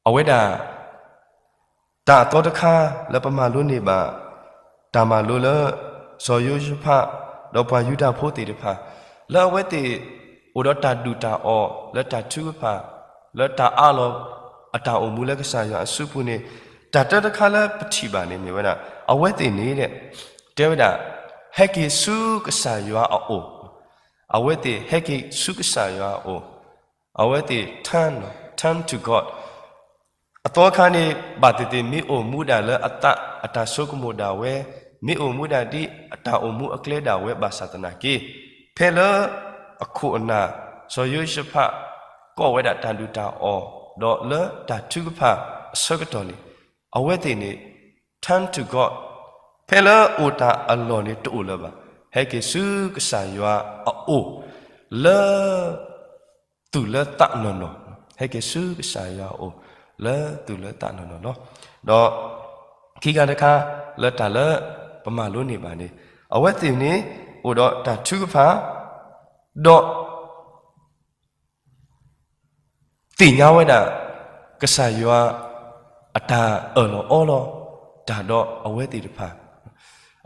အဝဲဒၣ် တၢ်အသီတခါလၢပမၤလိန့ၢ်ဘၣ် တၢ်မၤလိလၢ စီၤယိၤၡဖး ဒီးပှၤယူဒၤဖိသ့ၣ်တဖၣ် လၢအဝဲသ့ၣ် အိၣ်ဒီးတၢ်ဒုၣ်တၢ်အီၣ် လၢတၢ်ထုကဖၣ် လၢတၢ်အးလီၤ အတၢ်အိၣ်မူလၢကစၢ်ယွၤအစုပူၤန့ၣ် တၢ်တၢတခါလၢပထံၣ်ဘၣ်န့ၣ်မ့ၢ်ဝဲဒၣ် အဝဲသ့ၣ်န့ၣ် တဲဝဲဒၣ် ဟဲက့ၤဆူကစၢ်ယွၤအအိၣ်, အဝဲသ့ၣ်ဟဲက့ၤဆူကစၢ်ယွၤအအိၣ်, အဝဲသ့ၣ် turn, turn to God. အသီအခါန့ၣ် ဘၣ်သ့ၣ်သ့ၣ်မ့ၢ်အိၣ်မူဒၣ်လၢအသးအတၢ်ဆိကမိၣ်ဒၣ်ဝဲ, မ့ၢ်အိၣ်မူဒၣ်ဒ်အတၢ်အိၣ်မူအကျဲဒၣ်ဝဲဘၣ်ဆၣ်သနာ်က့, ဖဲလၢအခိၣ်အနၢ် စီၤယိၤၡဖး ကိးဝဲဒၣ်တၢ်ဒုၣ်တၢ်အီၣ် ဒီးလၢတၢ်ထုကဖၣ်အဆၢကတီၢ်န့ၣ် အဝဲသ့ၣ်န့ၣ် turn to God. ဖဲလၢအိၣ်တၢ်အလီၢ်န့ၣ်တအိၣ်လၢၤဘၣ်. ဟဲက့ၤဆူကစၢ်ယွၤအအိၣ် လၢ လၢသူၣ်လၢသးနီၢ်နီၢ်, ဟဲက့ၤဆူကစၢ်ယွၤအအိၣ်လၢသူၣ်လၢသးနီၢ်နီၢ်လီၤ. ဒီးခံခါတခါလၢတၢ်လၢပမၤလိန့ၢ်ဘၣ်န့ၣ်, အဝဲသ့ၣ်န့ၣ်အိၣ်ဒီးတၢ်ထုကဖၣ်, ဒီး သ့ၣ်ညါဝဲဒၣ် ကစၢ်ယွၤအတၢ်အၢၣ်လီၤအီလီၤတၢ်ဒီးအဝဲသ့ၣ်တဖၣ်,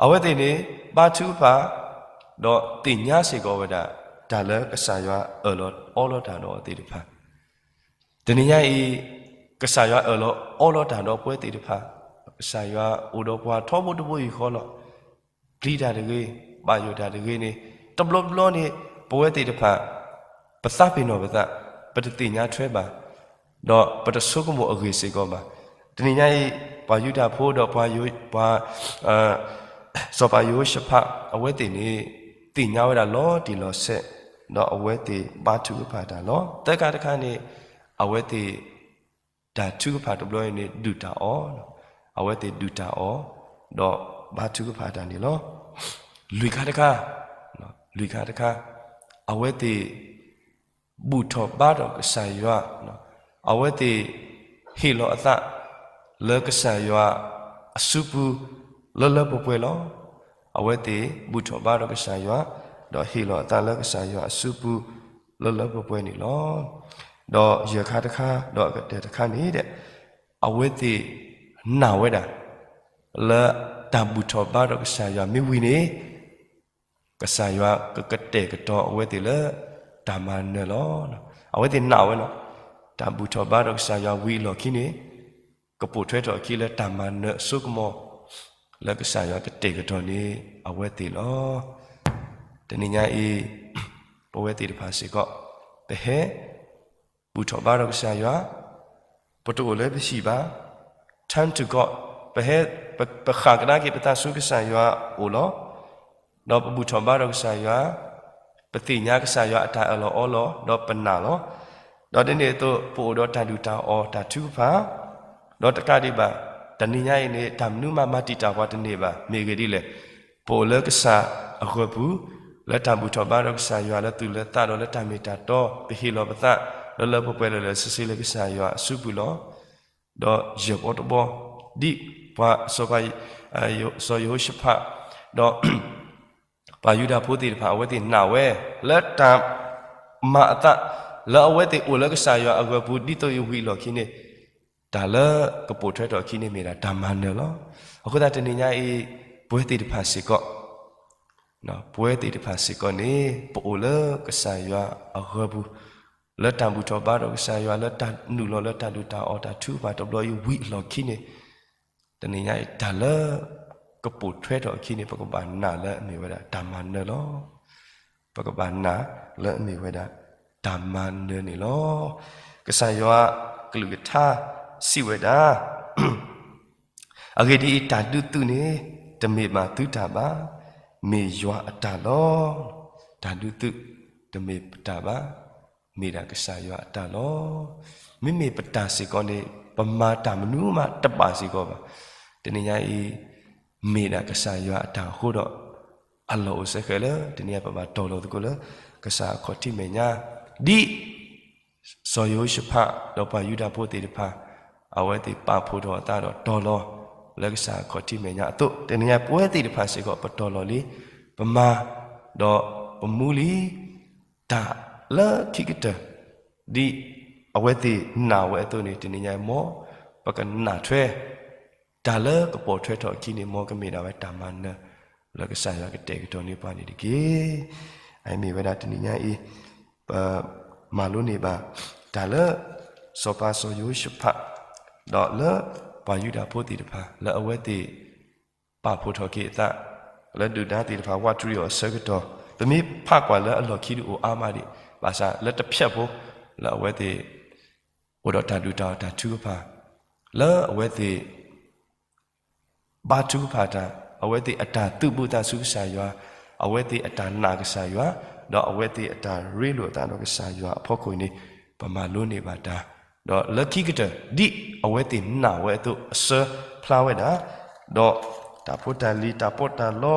အဝဲသ့ၣ်န့ၣ် ဘါထုကဖၣ်, ဒီးသ့ၣ်ညါစ့ၢ်ကီးဝဲဒၣ် တၢ်လၢကစၢ်ယွၤအၢၣ်လီၤအီလီၤတၢ်ဒီးအဝဲသ့ၣ်တဖၣ်. တနံၤညါအံၤ ကစၢ်ယွၤအၢၣ်လီၤအီလီၤတၢ်ဒီးပဝဲသ့ၣ်တဖၣ်, ကစၢ်ယွၤအိၣ်ဒီးပှၤထီဘိတဘိယူၢ်ဃီလီၤ. ပျံၤတၢ်တဂ့ၤ, ဘၣ်ယိၣ်တၢ်တဂ့ၤန့ၣ်, တဘျီဘျီန့ၣ် ပဝဲသ့ၣ်တဖၣ် ပသးပ့ၤနီၣ်ပသး, ပတသ့ၣ်ညါထွဲဘၣ်, ဒီးပတဆိကမိၣ်အဂ့ၢ်စ့ၢ်ကီးဘၣ်. တနံၤညါအံၤ ပှၤယူဒၤဖိဒီးပှၤ, ပှၤ စီၤပၤယဟိၤၡဖး အဝဲသ့ၣ်န့ၣ် သ့ၣ်ညါဝဲဒၣ်လီၤတံၢ်လီၤဆဲး, ဒီးအဝဲသ့ၣ်ဘါထုကဖၣ်တၢ်လီၤ. သၢခါတခါန့ၣ် အဝဲသ့ၣ် တၢ်ထုကဖၣ်တဘျီအံၤန့ၣ် ဒုၣ်တၢ်အီၣ်, အဝဲသ့ၣ်ဒုၣ်တၢ်အီၣ်, ဒီးဘါထုကဖၣ်တၢ်န့ၣ်လီၤ. လွံၢ်ခါတခါ, လွံၢ်ခါတခါ, အဝဲသ့ၣ် ဘူၣ်ထီၣ်ဘါထီၣ်ကစၢ်ယွၤ, အဝဲသ့ၣ်ဟ့ၣ်လီၤအသး လၢကစၢ်ယွၤအစုပူၤ လၢလၢပှဲၤပှဲၤလီၤ. အဝဲသ့ၣ်ဘူၣ်ထီၣ်ဘါထီၣ်ကစၢ်ယွၤ, ဒီးဟ့ၣ်လီၤအသးလၢကစၢ်ယွၤအစုပူၤ လၢလၢပှဲၤပှဲၤန့ၣ်လီၤ. ဒီးယဲၢ်ခါတခါ, ဒီးအကတၢၢ်တခါန့ၣ်ဒီး, အဝဲသ့ၣ်နာ်ဝဲဒၣ် လၢတၢ်ဘူၣ်ထီၣ်ဘါထီၣ်ကစၢ်ယွၤမ့ၢ်ဝံၤန့ၣ် ကစၢ်ယွၤကကတဲာ်ကတီၤအဝဲသ့ၣ်လၢတၢ်မၤနၢၤလီၤ. အဝဲသ့ၣ်နာ်ဝဲလီၤ. တၢ်ဘူၣ်ထီၣ်ဘါထီၣ်ကစၢ်ယွၤဝံၤအလီၢ်ခံန့ၣ် ကပိာ်ထွဲထီၣ်အခံလၢတၢ်မၤနၢၤအစိကမီၤ လၢကစၢ်ယွၤကတဲာ်ကတီၤန့ၢ်အဝဲသ့ၣ်လီၤ. တနံၤညါအံၤ ပဝဲသ့ၣ်တဖၣ်စ့ၢ်ကီး ပဟဲ ဘူၣ်ထီၣ်ဘါထီၣ်ကစၢ်ယွၤ, ပတအိၣ်လၢပဟံၣ်ဘၣ်, turn to God, ပဟဲ, ပ, ပဃၣ်ကဒါက့ၤပသးဆူကစၢ်ယွၤအအိၣ်လီၤ. ဒီးပဘူၣ်ထီၣ်ဘါထီၣ်ကစၢ်ယွၤ, ပသ့ၣ်ညါကစၢ်ယွၤအတၢ်အၢၣ်လီၤအီလီၤ, ဒီးပနာ်လီၤ. ဒီးဒ်န့ၣ်အသိး ပအိၣ်ဒီးတၢ်ဒုၣ်တၢ်အီၣ်တၢ်ထုကဖၣ်, ဒီးတကးဒံးဘၣ် တနံၤညါအံၤန့ၣ် တၢ်မနုၤမးမၤတံာ်တာ်ပှၤတန့ၢ်ဘၣ်. မ့ၢ်ဂ့ၢ်ဒ်လဲၣ်, ပအိၣ်လၢကစၢ်အဂၢၤပူၤ, လၢတၢ်ဘူၣ်ထီၣ်ဘါထီၣ်ကစၢ်ယွၤလၢသူၣ်လၢသးဒီးလၢတၢ်မ့ၢ်တၢ်တီ, ပဟ့ၣ်လီၤပသး လၢလၢပှဲၤပှဲၤလၢာ်လၢာ်ဆ့ဆ့လၢကစၢ်ယွၤအစုပူၤလီၤ. ဒီးယဲၢ်ဘီတဘီ, ဒ်ပှၤစီၤပၤ, စီၤယဟိၤၡဖး, ဒီး ပှၤယူဒၤဖိသ့ၣ်တဖၣ် အဝဲသ့ၣ်နာ်ဝဲ လၢတၢ်မၤအသး လၢအဝဲသ့ၣ်အိၣ်လၢကစၢ်ယွၤအဂၢၤပူၤ ဒ်သိးအံၤဝံၤအလီၢ်ခံန့ၣ် တၢ်လၢကပိာ်ထွဲထီၣ်အခံန့ၣ်မ့ၢ်ဒၣ်တၢ်မၤနၢၤလီၤ. အဃိသတးတနံၤညါအံၤ ပဝဲသ့ၣ်တဖၣ်စ့ၢ်ကီး, ပဝဲသ့ၣ်တဖၣ်စ့ၢ်ကီးန့ၣ် ပအိၣ်လၢကစၢ်ယွၤအဂၢၤပူၤ, လၢတၢ်ဘူၣ်ထီၣ်ဘါထီၣ်ကစၢ်ယွၤ လၢတၢ်နုာ်လီၤလၢတၢ်ဒုၣ်တၢ်အီၣ်တၢ်ထုကဖၣ်တဘျီအံၤဝံၤအလီၢ်ခံန့ၣ် တနံၤညါအံၤ တၢ်လၢကပိာ်ထွဲထီၣ်အခံန့ၣ် ပကဘၣ်နာ်လၢအမ့ၢ်ဝဲဒၣ်တၢ်မၤနၢၤလီၤ. ပကဘၣ်နာ်လၢအမ့ၢ်ဝဲဒၣ်တၢ်မၤနၢၤန့ၣ်လီၤ. ကစၢ်ယွၤကလုၢ်ကထါစံးဝဲဒၣ်, အဂ့ၢ်ဒ်အံၤ, တၢ်ဒုးသုးန့ၣ် တမ့ၢ်ဘၣ်သုတၢ်ဘၣ်, မ့ၢ်ယွၤအတၢ်လီၤ. တၢ်ဒုးသုးတမ့ၢ်ပတၢ်ဘၣ်, မ့ၢ်ဒၣ်ကစၢ်ယွၤအတၢ်လီၤ. မ့မ့ၢ်ပတၢ်စ့ၢ်ကီးန့ၣ် ပမၤတၢ်မနုၤမးတဘၣ်စ့ၢ်ကီးဘၣ်. တနံၤညါအံၤ မ့ၢ်ဒၣ်ကစၢ်ယွၤအတၢ်အဃိဒီး အလီၢ်အိၣ်စ့ၢ်ကီးလၢ တနံၤညါပဘၣ်တီၤလီၤသကိးလၢ ကစၢ်အခီၣ်ထံးမဲာ်ညါ, ဒ် စီၤယဟိၤၡဖး ဒီးပှၤယူဒၤဖိသ့ၣ်တဖၣ် အဝဲသ့ၣ်ပာ်ဖှိၣ်ထီၣ်အသးဒီးတီၤလီၤ လၢကစၢ်အခီၣ်ထံးမဲာ်ညါအသိး, တနံၤညါပဝဲသ့ၣ်တဖၣ်စ့ၢ်ကီး ပတီၤလီၤလံ, ပမၤ, ဒီးပမူလံ တၢ်လၢခံကတၢၢ် ဒ်အဝဲသ့ၣ်နာ်ဝဲအသိးန့ၣ် တနံၤညါအံၤ မ်ပကနာ်ထွဲ တၢ်လၢကပိာ်ထွဲထီၣ်အခံန့ၣ် မ်ကမ့ၢ်ဒၣ်ဝဲတၢ်မၤနၢၤ လၢကစၢ်ယွၤကတဲာ်ကတီၤန့ၢ်ပှၤန့ၣ်တက့ၢ်. အမ့ၢ်ဝဲဒၣ်တနံၤညါအံၤ ပမၤလိန့ၢ်ဘၣ် တၢ်လၢ စီၤပၤစီၤယဟိၤၡဖး ဒီးလၢပှၤယူဒၤဖိသ့ၣ်တဖၣ် လၢအဝဲသ့ၣ် ပာ်ဖှိၣ်ထီၣ်က့ၤအသး လၢဒုၣ်ဒါသ့ၣ်တဖၣ် ဝးတရံးအီၤအဆၢကတီၢ်, ပမ့ၢ်ဖးကွၢ်လၢအလီၢ်ခံဒုးအိၣ်အါမးဒံး, ဘၣ်ဆၣ်လၢတဖျၢၣ်ဖိ လၢအဝဲသ့ၣ် အိၣ်ဒီးတၢ်ဒုၣ်တၢ်အီၣ်တၢ်ထုကဖၣ်, လၢအဝဲသ့ၣ် ဘါထုကဖၣ်တၢ်, အဝဲသ့ၣ်အတၢ်သုးဘူးသးဆူကစၢ်ယွၤ, အဝဲသ့ၣ်အတၢ်နာ်ကစၢ်ယွၤ, ဒီးအဝဲသ့ၣ်အတၢ်ရ့လိာ်အသးဒီးကစၢ်ယွၤအဖီခိၣ်န့ၣ် ပမၤလိန့ၢ်ဘၣ်တၢ်, ဒီးလၢခံကတၢၢ် ဒ်အဝဲသ့ၣ်နာ်ဝဲအသိးအဆၢဖျါဝဲဒၣ်, ဒီးတၢ်ဖိတၢ်လံၤတၢ်ပီးတၢ်လီ,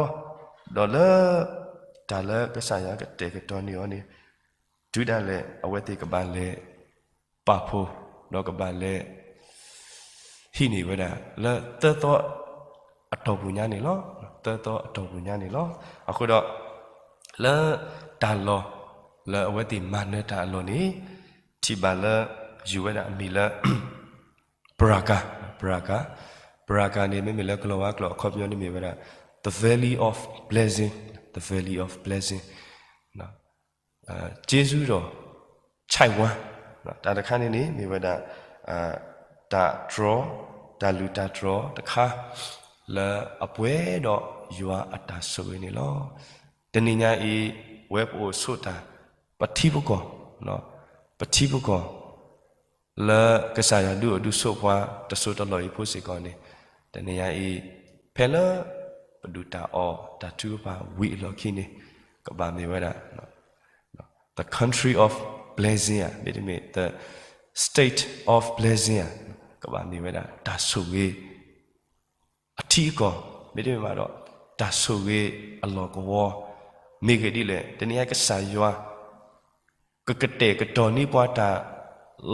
ဒီးလၢ တၢ်လၢကစၢ်ယွၤကတဲာ်ကတီၤန့ၢ်အီၤန့ၣ် တုၤဒၣ်လဲာ်အဝဲသ့ၣ်ကဘၣ်လဲၤပာ်ဖှိၣ် ဒီးကဘၣ်လဲၤ ဟံးန့ၢ်ဝဲဒၣ် လၢသၢသီအတီၢ်ပူၤညါန့ၣ်လီၤ. သၢသီအတီၢ်ပူၤညါန့ၣ်လီၤ. အဃိဒီး လၢတၢ်လီၢ် လၢအဝဲသ့ၣ်မၤနၢၤတၢ်အလီၢ်န့ၣ် ထံၣ်ဘၣ်လၢ ယူၤဝဲဒၣ်အမံၤလၢ Praga, Praga, Praga န့ၣ် မ့မ့ၢ်လၢကလီၤဝါကျိာ်အခီပညီန့ၣ်မ့ၢ်ဝဲဒၣ် the valley of blessing, the valley of blessing ကျေးဇူးတော်ချိုင့်ဝှမ်း တၢ်တခါန့ၣ်န့ၣ် မ့ၢ်ဝဲဒၣ် တၢ်တြီ, တၢ်လုၢ်တၢ်တြီတခါ လၢအပှဲၤဒီးယွၤအတၢ်ဆိၣ်ဂ့ၤန့ၣ်လီၤ. တနံၤညါအံၤ ဝဲပအိၣ်ဆိးတၢ် ပထံပကီၢ်, ပထံပကီၢ် လၢကစၢ်ယွၤဒုးအိၣ်ဒုးဆိးပှၤတစိၢ်တလီၢ်အံၤဖိစ့ၢ်ကီးန့ၣ်, တနံၤညါအံၤ ဖဲလၢပဒုၣ်တၢ်အီၣ်တၢ်ထုကဖၣ်ဝံၤအလီၢ်ခံန့ၣ် ကဘၣ်မ့ၢ်ဝဲဒၣ် the country of blessing ဧါ, မ့တမ့ၢ် the state of blessing ဧါ, ကဘၣ်မ့ၢ်ဝဲဒၣ်တၢ်ဆိၣ်ဂ့ၤ အထံအကီၢ် မ့တမ့ၢ်ဘၣ်ဒီး တၢ်ဆိၣ်ဂ့ၤအလီၢ်ကဝီၤ မ့ၢ်ဂ့ၤဒ်လဲၣ်. တနံၤညါကစၢ်ယွၤ ကကတဲာ်ကတီၤန့ၢ်ပှၤတၢ်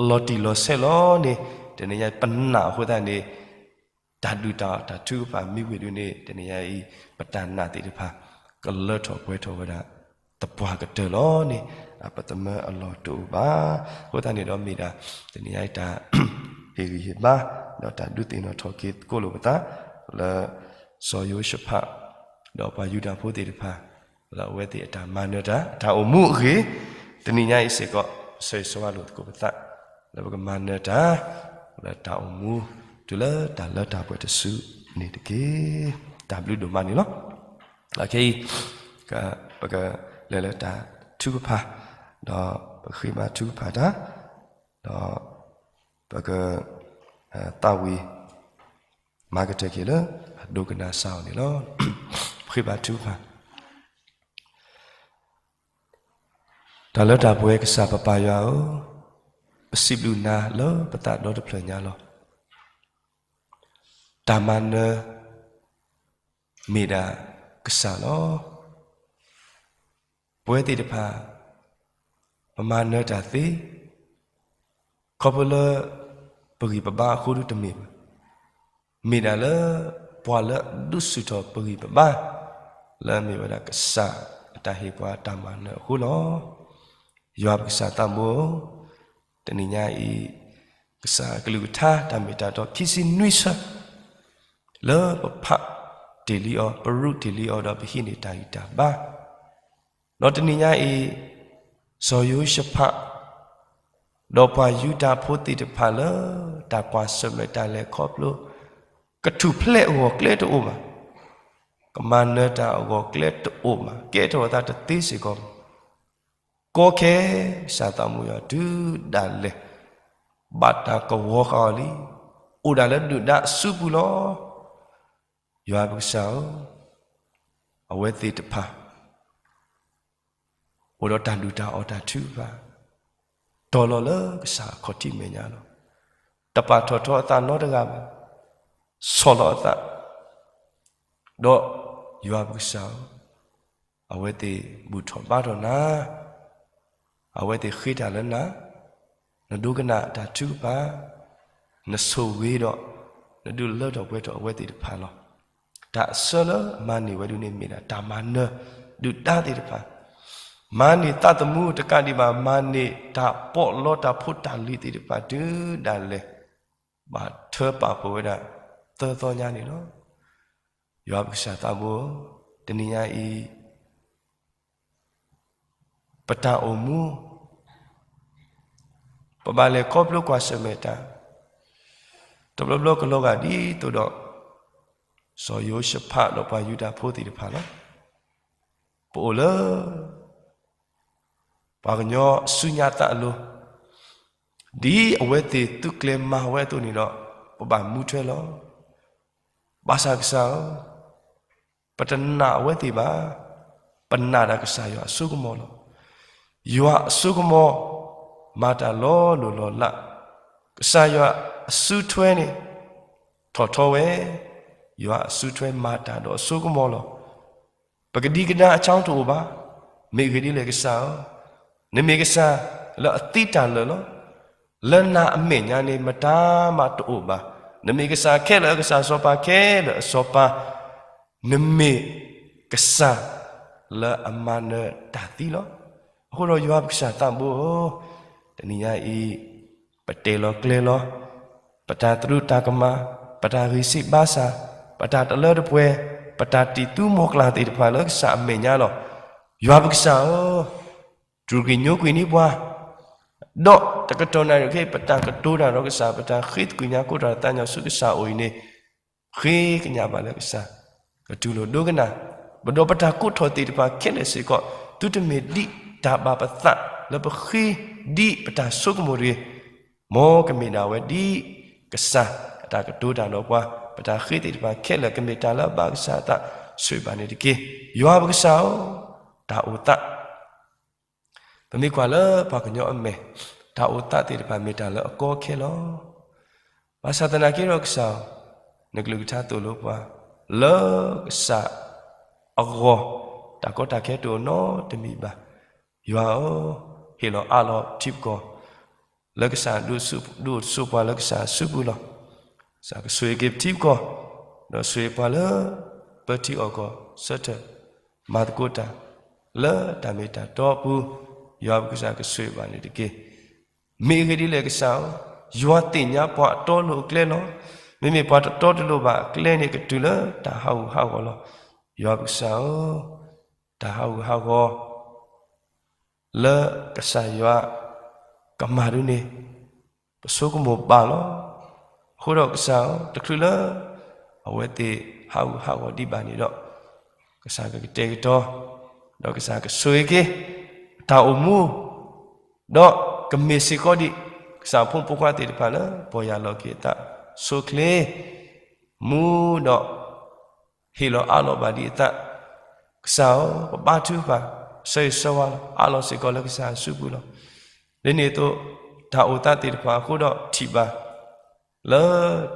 လီၤတံၢ်လီၤဆဲးလီၤန့ၣ် တနံၤညါပနာ်အဃိသတးန့ၣ် တၢ်ဒုၣ်တၢ်အီၣ်တၢ်ထုကဖၣ်မ့ၢ်ဝံၤဒုန့ၣ် တနံၤညါအံၤ ပတၢ်နာ်သ့ၣ်တဖၣ် ကလၢထီၣ်ပှဲၤထီၣ်ဝဲဒၣ် သပှၢ်ကတၢၢ်လီၤန့ၣ် ပသးမၢအလီၢ်တအိၣ်ဘၣ်. အဃိသတးန့ၣ်ဒီးမ့ၢ်ဒၣ် တနံၤညါအံၤတၢ်ဟ့ၣ်ဂံၢ်ဟ့ၣ်ဘါ ဒီးတၢ်ဒုးသ့ၣ်နီၣ်ထီၣ်က့ၤသကိးလိာ်ပသး လၢစီၤယိၤၡဖး ဒီးပှၤယူဒၤဖိသ့ၣ်တဖၣ် လၢအဝဲသ့ၣ်အတၢ်မၤနၢၤတၢ် တၢ်အိၣ်မူအဂ့ၢ် တနံၤညါအံၤစ့ၢ်ကီး ဆၢဂ့ၤဆၢဝါလိာ်သကိးပသး လၢပကမၤနၢၤတၢ် လၢတၢ်အိၣ်မူ တုၤလၢတၢ်လၢတၢ်ပှဲၤတစုန့ၣ်တက့ၢ်. တၢ်ဘျုးဒိၣ်မးန့ၣ်လီၤ. အခဲအံၤ ပကလဲၤလၢတၢ်ထုကဖၣ် ဒီးပဃ့ဘါထုကဖၣ်တၢ် ဒီးပကသးဝံၣ် မၤကတၢၢ်က့ၤလၢအဒိကနၣ်စၢ်အီၤန့ၣ်လီၤ. ပဃ့ဘါထုကဖၣ်. တၢ်လၢတၢ်ပှဲၤကစၢ်ပပၢ်ယွၤဧၢ, ပစံးဘျုးနၤလၢပသးဒီတဖျၢၣ်ညါလီၤ. တၢ်မၤနၢၤ မ့ၢ်ဒၣ်ကစၢ်လီၤ. ပဝဲသ့ၣ်တဖၣ် ပမၤနၢၤတၢ်သ့ ခီဖျိလၢပဂံၢ်ပဘါအဃိဒုတမ့ၢ်ဘၣ်. မ့ၢ်ဒၣ်လၢ ပှၤလၢအဒုးဆူၣ်ထီၣ်ပဂံၢ်ပဘါ လၢအမ့ၢ်ဝဲဒၣ်ကစၢ်အတၢ်ဟ့ၣ်ပှၤတၢ်မၤနၢၤအဃိလီၤ. ယွၤပကစၢ်သးဘိဧၢ, တနံၤညါအံၤ ကစၢ်အကလုၢ်ကထါတၢ်မ့ၢ်တၢ်တီခံဆံနွံဆၢ လၢပဖးတ့ၢ်လံအီၤ, ပရူးတ့ၢ်လံအီၤဒီးပဟံးန့ၢ်တၢ်ဂံၢ်တၢ်ဘါ ဒီးတနံၤညါအံၤ စီၤယိၤၡဖး ဒီးပှၤယူဒၤဖိသ့ၣ်တဖၣ်လၢ တၢ်ကွၢ်ဆၢၣ်မဲာ်တၢ်လဲၤခီဖျိ ကထူၣ်ဖျဲးအဂီၢ်ကျဲတအိၣ်ဘၣ်, ကမၤနၢၤတၢ်အဂီၢ်ကျဲတအိၣ်ဘၣ်, ကဲထီၣ်အသးတသ့စ့ၢ်ကီး, ကီခဲ ကစၢ်သးမူယွၤတုၤဒၣ်လဲာ် ဘၣ်တၢ်ကဝီၤဃာ်အီၤလံ, အိၣ်ဒၣ်လၢဒုၣ်ဒါအစုပူၤလီၤ. ယွၤပကစၢ်ဧၢ, အဝဲသ့ၣ်တဖၣ် အိၣ်ဒီးတၢ်ဒုၣ်တၢ်အီၣ်တၢ်ထုကဖၣ်, တီၤလီၤလၢကစၢ်အခီၣ်ထံးမဲာ်ညါလီၤ. တပာ်ထီၣ်ထီအသးနီတဂၤဘၣ်, ဆီၣ်လီၤအသး, ဒီးယွၤပကစၢ်ဧၢ, အဝဲသ့ၣ်ဘူၣ်ထီၣ်ဘါထီၣ်နၤ, အဝဲသ့ၣ်ဃ့တၢ်လၢနၤ, နဒိကနၣ်တၢ်ထုကဖၣ်, နဆိၣ်ဂ့ၤဒီး နဒုးလၢထီၣ်ပှဲၤထီၣ်အဝဲသ့ၣ်တဖၣ်လီၤ. တၢ်အဆၢလၢအမၤန့ၢ်ဝဲဒၣ်န့ၣ်မ့ၢ်ဒၣ်တၢ်မၤနၢၤဒုၣ်ဒါသ့ၣ်တဖၣ်, မၤန့ၢ်သးသမူတကးဒံးဘၣ် မၤန့ၢ်တၢ်ပီးလီတၢ်ဖိတၢ်လံၤသ့ၣ်တဖၣ်တုၤဒၣ်လဲာ် ဘၣ်ထၢပာ်ဖှိၣ်ဝဲဒၣ်သၢသီညါန့ၣ်လီၤ. ယွၤပကစၢ်သးဘိဧၢ, တနံၤညါအံၤ ပတၢ်အိၣ်မူ ပဘၣ်လဲၤခီဖျိကွၢ်ဆၢၣ်မဲာ်တၢ် တဘျီဘျီကလီၤဂာ်ဒ်သိးဒီး စီၤယိၤၡဖးဒီးပှၤယူဒၤဖိသ့ၣ်တဖၣ်လီၤ. ပအိၣ်လၢ ပှၤကညီစုညါသးအလိၤ, ဒ်အဝဲသ့ၣ်သုးကျဲၤမၤဝဲအသိးန့ၣ်ဒီး ပဘၣ်မူထွဲလီၤ. ဘၣ်ဆၣ်ကစၢ်ဧၢ, ပတနာ်အဝဲသ့ၣ်ဘၣ်. ပနာ်ဒၣ်ကစၢ်ယွၤအစိကမီၤလီၤ. ယွၤအစိကမီၤ မၤတၢ်လီၤလိၢ်လီၤလး, ကစၢ်ယွၤအစုထွဲန့ၣ် ထီၣ်ထီဝဲ, ယွၤအစုထွဲမၤတၢ်ဒီးအစိကမီၤလီၤ. ပကဒံကဒါအဆၢတအိၣ်ဘၣ်. မ့ၢ်ဂ့ၢ်ဒ်လဲၣ်ကစၢ်ဧၢ, နမ့ၢ်ကစၢ်လၢအသံတၢ်လၢာ်လီၤ. လၢနၤအမဲာ်ညါန့ၣ် မတၤမးတအိၣ်ဘၣ်. နမ့ၢ်ကစၢ်ခဲလၢာ်အကစၢ် စီၤပၤခဲလၢာ်အစီၤပၤ, နမ့ၢ်ကစၢ်လၢအမၤနၢၤတၢ်သံလီၤ. အဃိဒီးယွၤပကစၢ်သးဘိဧၢ, တနံၤညါအံၤ ပတဲလီၤကျဲလီၤ ပတၢ်သရူးတၢ်ကမၣ်, ပတၢ်ဂံၢ်စၢ်ဘါစၢ်, ပတၢ်တလၢတပှဲၤ, ပတၢ်တံၢ်သူမီၤကျၢ်သ့ၣ်တဖၣ်လၢကစၢ်အမဲာ်ညါလီၤ. ယွၤပကစၢ်ဧၢ, တူၢ်က့ၤညိကွံာ်န့ၢ်ပှၤ, ဒီးတကတီၢ်နၣ်ရံၣ်ခဲအံၤ ပတၢ်ကတိၤတၢ်ဒီးကစၢ်, ပတၢ်ဃ့သကွံာ်ညါကိးတၢ်သးညီဆူကစၢ်အအိၣ်အံၤန့ၣ်, ဃ့ကညးဘၣ်လၢကစၢ် ကတူၢ်လိာ်ဒိကနၣ်, ပဒီးပတၢ်ကိးထီၣ်သ့ၣ်တဖၣ်ခဲလၢာ်စ့ၢ်ကီး, သုတမ့ၢ်ဒ်တၢ်ဘၣ်ပသးလၢပဃ့ဒ်ပတၢ်ဆိကမိၣ်တဂ့ၤ, မ်ကမ့ၢ်ဒၣ်ဝဲဒ်ကစၢ်အတၢ်ကတိၤတၢ်ဒီးပှၤ, ပတၢ်ဃ့သ့ၣ်တဖၣ်ခဲလၢာ် ကမ့ၢ်တၢ်လၢအဘၣ်ကစၢ်အသး, ဆိၣ်ဂ့ၤဘၣ်န့ၣ်တက့ၢ်. ယွၤပကစၢ်ဧၢ, တၢ်အိၣ်သး ပမ့ၢ်ကွၢ်လၢပှၤကညီအမဲာ်, တၢ်အိၣ်သးသ့ၣ်တဖၣ်မ့ၢ်တၢ်လၢအကီအခဲလီၤ. ဘၣ်ဆၣ်သနာ်က့ဒီးကစၢ်ဧၢ, နကလုၢ်ကထါသိၣ်လိပှၤ, လၢကစၢ်အဂီၢ်, တၢ်ကီတၢ်ခဲတအိၣ်နီတမံၤဘၣ်. ယွၤဧၢ, ဟ့ၣ်လီၤအးလီၤထံပကီၢ် လၢကစၢ်ဒိၣ်စိ, ဒိၣ်စိပှၤလၢကစၢ်အစုပူၤလီၤ. ကစၢ်ကဆိၣ်ဂ့ၤက့ၤပထံပကီၢ်, ဒီးဆိၣ်ဂ့ၤပှၤလၢပထံအီၣ်ကီၢ်ဆၢထၢၣ် မၤသကိးတၢ် လၢတၢ်မ့ၢ်တၢ်တီအပူၤ, ယွၤပကစၢ်ကဆိၣ်ဂ့ၤဘၣ်န့ၣ်တက့ၢ်. မ့ၢ်အဂ့ၢ်ဒ်လဲၣ်ကစၢ်ဧၢ, ယွၤသ့ၣ်ညါပှၤအတီအလိၤအကျဲလီၤ. မ့မ့ၢ်ပှၤတတီတလိၤဘၣ်အကျဲန့ၣ် ကတုၤလၢတၢ်ဟးဂူာ်ဟးဂီၤလီၤ. ယွၤပကစၢ်ဧၢ, တၢ်ဟးဂူာ်ဟးဂီၤ လၢကစၢ်ယွၤကမၤဒ်န့ၣ် ပဆိကမိၣ်ဘၣ်လီၤ. အဃိဒီးကစၢ်ဧၢ, တချုးလၢအဝဲသ့ၣ်ဟးဂူာ်ဟးဂီၤဒံးဘၣ်န့ၣ်ဒီး, ကစၢ်ကကတဲာ်ကတီၤ, ဒီးကစၢ်ကဆိၣ်ဂ့ၤက့ၤ အတၢ်အိၣ်မူ, ဒီးကမ့ၢ်စ့ၢ်ကီးဒံး ကစၢ်ဖိမုၣ်ဖိခွါသ့ၣ်တဖၣ်လၢ ပီၢ်ယၢ်လီၤက့ၤအသး ဆိချ့ မူဒီး ဟ့ၣ်လီၤအးလီၤဘၣ်ဒံးအသး, ကစၢ်ဧၢ, ပဘါထုကဖၣ် ဆၢဂ့ၤဆၢဝါလီၤ. အးလီၤစ့ၢ်ကီးလၢကစၢ်အစုပူၤလီၤ. ဒ်န့ၣ်အသိး, တၢ်အိၣ်သးသ့ၣ်တဖၣ်အဃိဒီးထံၣ်ဘၣ် လၢ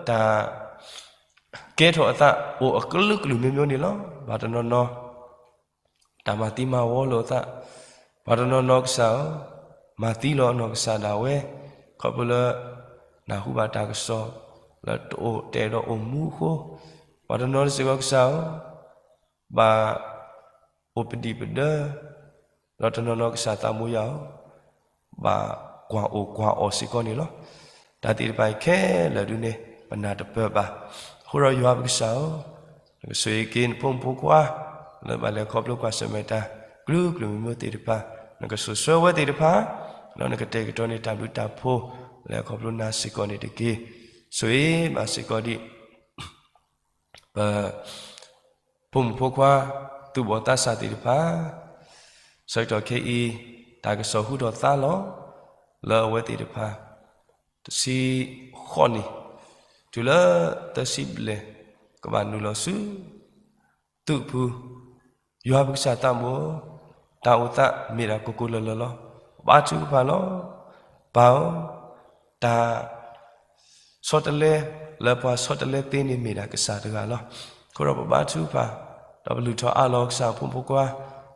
တၢ်ကဲထီၣ်အသးအိၣ်အကလုာ်ကလုာ်မျိုးမျိုးန့ၣ်လီၤ. ပှၤတနီၤနီၤ တၢ်မၤသံမၤဝီလိာ်အသး, ပှၤတနီၤနီၤကစၢ်ဧၢ, မၤသံလီၤအနီၢ်ကစၢ်ဒၣ်ဝဲ, ခီဖျိလၢ နၢ်ဟူဘၣ်တၢ်ကစီၣ် လၢတအိၣ်တအဲၣ်ဒိးအိၣ်မူအဃိ, ပှၤတနီၤစ့ၢ်ကီးကစၢ်ဧၢ, ဘၣ်အိၣ်ပဒံၣ်ပဒၢ ဒီးတနီၤနီၤကစၢ်သးဘိယွၤဧၢ, ဘၣ်ကွၢ်အိၣ်ကွၢ်အီၣ်စ့ၢ်ကီးန့ၣ်လီၤ. တၢ်သ့ၣ်တဖၣ်အံၤခဲလၢာ်ဒုန့ၣ် ပနၢ်တပၢၢ်ဘၣ်. အဃိဒီးယွၤပကစၢ်ဧၢ, နကဆိၣ်ဂ့ၤက့ၤနဖိမုၣ်ဖိခွါ လၢဘၣ်လဲၤခီဖျိကွၢ်ဆၢၣ်မဲာ်တၢ် ကလုာ်ကလုာ်မံၤမံၤသ့ၣ်တဖၣ်, နကစိာ်ဆှၢဝဲသ့ၣ်တဖၣ်, ဒီးနကတဲာ်ကတီၤန့ၢ်တၢ်ဘျုးတၢ်ဖှိၣ် လဲၤခီဖျိနၤစ့ၢ်ကီးန့ၣ်တက့ၢ်. ဆိၣ်ဂ့ၤဘၣ်စ့ၢ်ကီးဒံး ပ ဖိမုၣ်ဖိခွါ သူၣ်ဘီၣ်သးစၢ်သ့ၣ်တဖၣ်, ဆၢကတီၢ်ခဲအံၤ တၢ်ကစီၣ်ဟူထီၣ်သါလီၤ လၢအဝဲသ့ၣ်တဖၣ် တဆံဃိးနံၣ် တုၤလၢသၢဆံဘျဲၣ် ကဘၣ်နုာ်လီၤဆူ သုးပူၤ, ယွၤပကစၢ်သးဘိ, တၢ်အိၣ်သးမ့ၢ်ဒၣ်ကိၢ်ကိၢ်လၢၤလၢၤလီၤ. ပဘါထုကဖၣ်လီၤ. ပၢ်ဧၢ, တၢ်ဆီတလဲ လၢပှၤဆီတလဲသ့န့ၣ်မ့ၢ်ဒၣ်ကစၢ်တဂၤလီၤ. အဃိဒီးပဘါထုကဖၣ်, ဒီးပလုၢ်ထီၣ်အးလီၤကစၢ်ဖိမုၣ်ဖိခွါ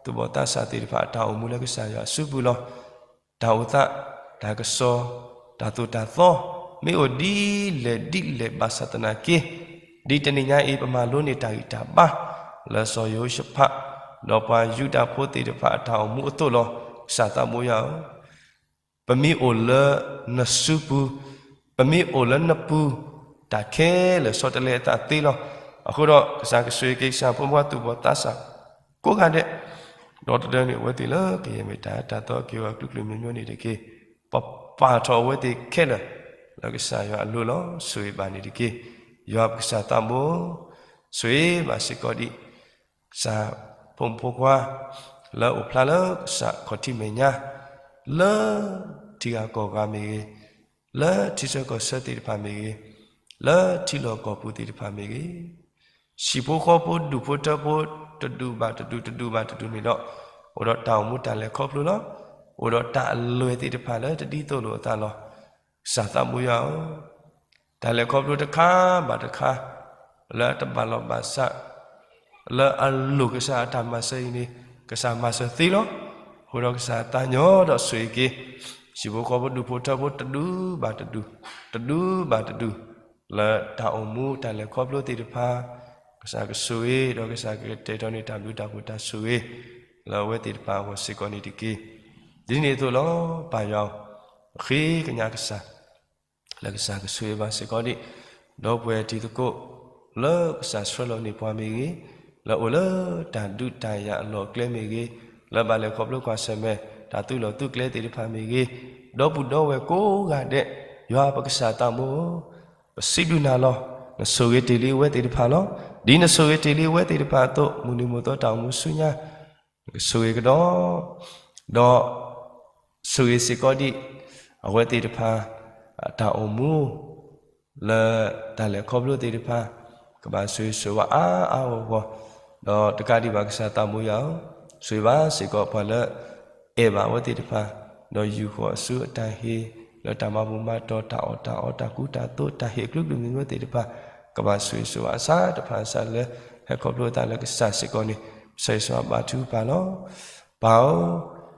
သူၣ်ဘီၣ်သးစၢ်သ့ၣ်တဖၣ်အတၢ်အိၣ်မူလၢကစၢ်ယွၤအစုပူၤလီၤ. တၢ်အိၣ်သး, တၢ်ကစီၣ်, တၢ်သိၣ်တၢ်သီ မ့ၢ်အိၣ်ဒ်လဲၣ်ဒ်လဲၣ်ဘၣ်ဆၣ်သနာ်က့, ဒ်တနံၤညါအံၤ ပမၤလိန့ၢ်တၢ်ဂံၢ်တၢ်ဘါ လၢစီၤယဟိၤၡဖး ဒီးပှၤယူဒၤဖိသ့ၣ်တဖၣ်အတၢ်အိၣ်မူအသိးလီၤ. ကစၢ်သးဘိယွၤဧၢ, ပမ့ၢ်အိၣ်လၢနစုပူၤ, ပမ့ၢ်အိၣ်လၢနပူၤ, တၢ်ခဲလၢာ်ဆီတလဲအသးသ့လီၤ. အဃိဒီး ကစၢ်ကဆိၣ်ဂ့ၤက့ၤကစၢ်ဖိမုၣ်ဖိခွါသူၣ်ဘီၣ်သးစၢ် ကိးဂၤဒဲး, ဒီးတဒၢန့ၢ်အဝဲသ့ၣ်လၢကယဲၢ်မ့ၢ်တၢ်တၢ်သီက့ၤဝဲကလုာ်ကလုာ်မံၤမံၤန့ၣ်တက့ၢ်. ပပာ်ထီၣ်အဝဲသ့ၣ်ခဲလၢာ် လၢကစၢ်ယွၤအလိၤလီၤ. ဆိၣ်ဂ့ၤဘၣ်န့ၣ်တက့ၢ်. ယွၤပကစၢ်သးဘိ, ဆိၣ်ဂ့ၤဘၣ်စ့ၢ်ကီးဒံး ကစၢ်ဖိမုၣ်ဖိခွါ လၢအိၣ်ဖျါလၢကစၢ်ခီၣ်ထံးမဲာ်ညါ, လၢထံဂၤကီၢ်ဂၤမ့ၢ်ဂ့ၤ, လၢထံဆၢကီၢ်ဆၢသ့ၣ်တဖၣ်မ့ၢ်ဂ့ၤ, လၢထံလီၢ်ကီၢ်ပူၤသ့ၣ်တဖၣ်မ့ၢ်ဂ့ၤ, ဟံၣ်ဖိဃီဖိဒူၣ်ဖိထၢဖိ တဒူၣ်ဘၣ်တဒူၣ် တဒူၣ်ဘၣ်တဒူၣ်န့ၣ်ဒီး, အိၣ်ဒီးတၢ်အိၣ်မူတၢ်လဲၤခီဖျိလီၤ. အိၣ်ဒီးတၢ်အလွဲၢ်သ့ၣ်တဖၣ်လၢတဒ်သိးလိာ်အသးလီၤ. ကစၢ်သးဘိယွၤဧၢ, တၢ်လဲၤခီဖျိတခါဘၣ်တခါ လၢအတဘၣ်လီၢ်ဘၣ်စး လၢအလိၣ်ကစၢ်အတၢ်မၤစၢၤအံၤန့ၣ် ကစၢ်မၤစၢၤသ့လီၤ. အဃိဒီးကစၢ်သးညီဒီးဆိၣ်ဂ့ၤက့ၤ ဟံၣ်ဖိဃီဖိဒူၣ်ဖိထၢဖိတဒူၣ်ဘၣ်တဒူၣ်, တဒူၣ်ဘၣ်တဒူၣ်, လၢတၢ်အိၣ်မူတၢ်လဲၤခီဖျိသ့ၣ်တဖၣ်, ကစၢ်ကဆိၣ်ဂ့ၤ ဒီးကစၢ်ကကတဲာ်ကတီၤန့ၢ်တၢ်ဘျုးတၢ်ဖှိၣ်တၢ်ဆိၣ်ဂ့ၤ လၢအဝဲသ့ၣ်တဖၣ်အဂီၢ်စ့ၢ်ကီးန့ၣ်တက့ၢ်. ဒ်န့ၣ်အသိးလီၤ. ပၢ်ယွၤဧၢ, ဃ့ကညးကစၢ် လၢကစၢ်ကဆိၣ်ဂ့ၤဘၣ်စ့ၢ်ကီးဒံး ဒီပုၢ်ဝဲၢ်တံၤသကိး လၢကစၢ်ဆှၢလီၤန့ၢ်ပှၤမ့ၢ်ဂ့ၤ, လၢအိၣ်လၢတၢ်ဒုးတၢ်ယၤအလီၢ်အကျဲမ့ၢ်ဂ့ၤ, လၢဘၣ်လဲၤခီဖျိကွၢ်ဆၢၣ်မဲာ် တၢ်သုးလီၢ်သုးကျဲသ့ၣ်တဖၣ်မ့ၢ်ဂ့ၤ, ဒီပုၢ်ဒီဝဲၢ်ကိးဂၤဒဲး, ယွၤပကစၢ်သးဘိဧၢ, ပစံးဘျုးနၤလီၤ. နဆိၣ်ဂ့ၤတ့ၢ်လံအဝဲသ့ၣ်တဖၣ်လီၤ. ဒ်နဆိၣ်ဂ့ၤတ့ၢ်လံအဝဲသ့ၣ်တဖၣ်အသိး မုၢ်နံၤမုၢ်သီတၢ်အိၣ်မူဆူညါ နကဆိၣ်ဂ့ၤကဒီး, ဒီးဆိၣ်ဂ့ၤစ့ၢ်ကီးဒံး အဝဲသ့ၣ်တဖၣ် တၢ်အိၣ်မူ လၢတၢ်လဲၤခီဖျိသ့ၣ်တဖၣ် ကဘၣ်ဆိၣ်ဂ့ၤဆိၣ်ဝါအါအါဂီၢ်ဂီၢ်, ဒီးတကးဒံးဘၣ်ကစၢ်သးဘိယွၤဧၢ, ဆိၣ်ဂ့ၤဘၣ်စ့ၢ်ကီးပှၤလၢ အဲၣ်ဘၣ်အဝဲသ့ၣ်တဖၣ်, ဒီးယူာ်ဃီၤအစုအတၢ်ဟ့ၣ် လၢတၢ်မၤဘူၣ်မၤတီၤ တၢ်အီၣ်တၢ်အီ တၢ်ကူတၢ်သိး တၢ်ဟ့ၣ်အကလုာ်ကလုာ်မံၤမံၤသ့ၣ်တဖၣ်, ကဘၣ်ဆိၣ်ဂ့ၤဆိၣ်ဝါအစးတဖၣ်အစးလၢ ဟဲခီဖျိအသးလၢကစၢ်စ့ၢ်ကီးန့ၣ် ပဆိၣ်ဂ့ၤဆိၣ်ဝါဘါထုကဖၣ်လီၤ. ပၢ်ဧ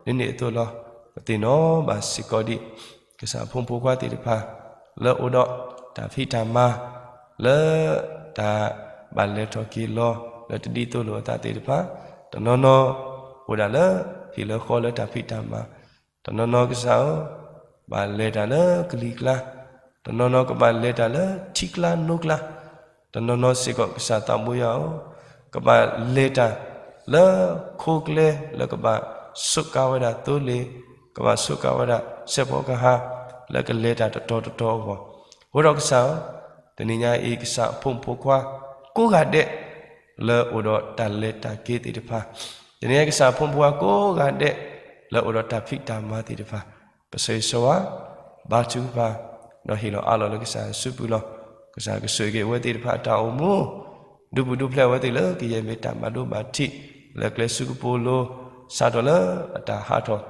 ၢ, ဒ်န့ၣ်အသိးလီၤ. ပသ့ၣ်နီၣ်ဘၣ်စ့ၢ်ကီးဒံး ကစၢ်ဖိမုၣ်ဖိခွါသ့ၣ်တဖၣ် လၢအိၣ်ဒီးတၢ်ဖံးတၢ်မၤ လၢတၢ်ဘၣ်လဲၤထီၣ်က့ၤလီၤ လၢတဒ်သိးလိာ်အသးသ့ၣ်တဖၣ်, တနီၤနီၤ အိၣ်ဒၣ်လၢဟံၣ်လၢဃီလၢတၢ်ဖံးတၢ်မၤ, တနီၤနီၤကစၢ်ဧၢ, ဘၣ်လဲၤတၢ်လၢကလံၤကျါ, တနီၤနီၤကဘၣ်လဲၤတၢ်လၢထံကျါနိကျါ, တနီၤနီၤစ့ၢ်ကီးကစၢ်သးဘိယွၤဧၢ, ကဘၣ်လဲၤတၢ်လၢခိကျဲလၢကဘၣ်စူးကါဝဲဒၣ်သိလ့ၣ်, ကဘၣ်စူးကါဝဲဒၣ်စဲးဖီကဟၣ်, လၢကလဲၤတၢ်တတီၤတတီၤအဂီၢ်, အဃိဒီးကစၢ်ဧၢ, တနံၤညါအံၤကစၢ်ဖိမုၣ်ဖိခွါကိးဂၤဒဲး လၢအိၣ်ဒီးတၢ်လဲၤတၢ်က့ၤသ့ၣ်တဖၣ်, တနံၤညါကစၢ်ဖိမုၣ်ဖိခွါကိးဂၤဒဲး လၢအိၣ်ဒီးတၢ်ဖံးတၢ်မၤသ့ၣ်တဖၣ်, ပဆိၣ်ဂ့ၤဆိၣ်ဝါ ဘါထုကဖၣ်, ဒီးဟ့ၣ်လီၤအးလီၤလၢကစၢ်အစုပူၤလီၤ. ကစၢ်ကဆိၣ်ဂ့ၤက့ၤအဝဲသ့ၣ်တဖၣ်အတၢ်အိၣ်မူ ဒုးပူၤဒုးဖျဲးအဝဲသ့ၣ်လၢကယဲၢ်မ့ၢ်တၢ်ဘၣ်ဒိဘၣ်ထံး လၢကျဲဆူကပိာ်လိၤ, စးထီၣ်လၢအတၢ်ဟးထီၣ်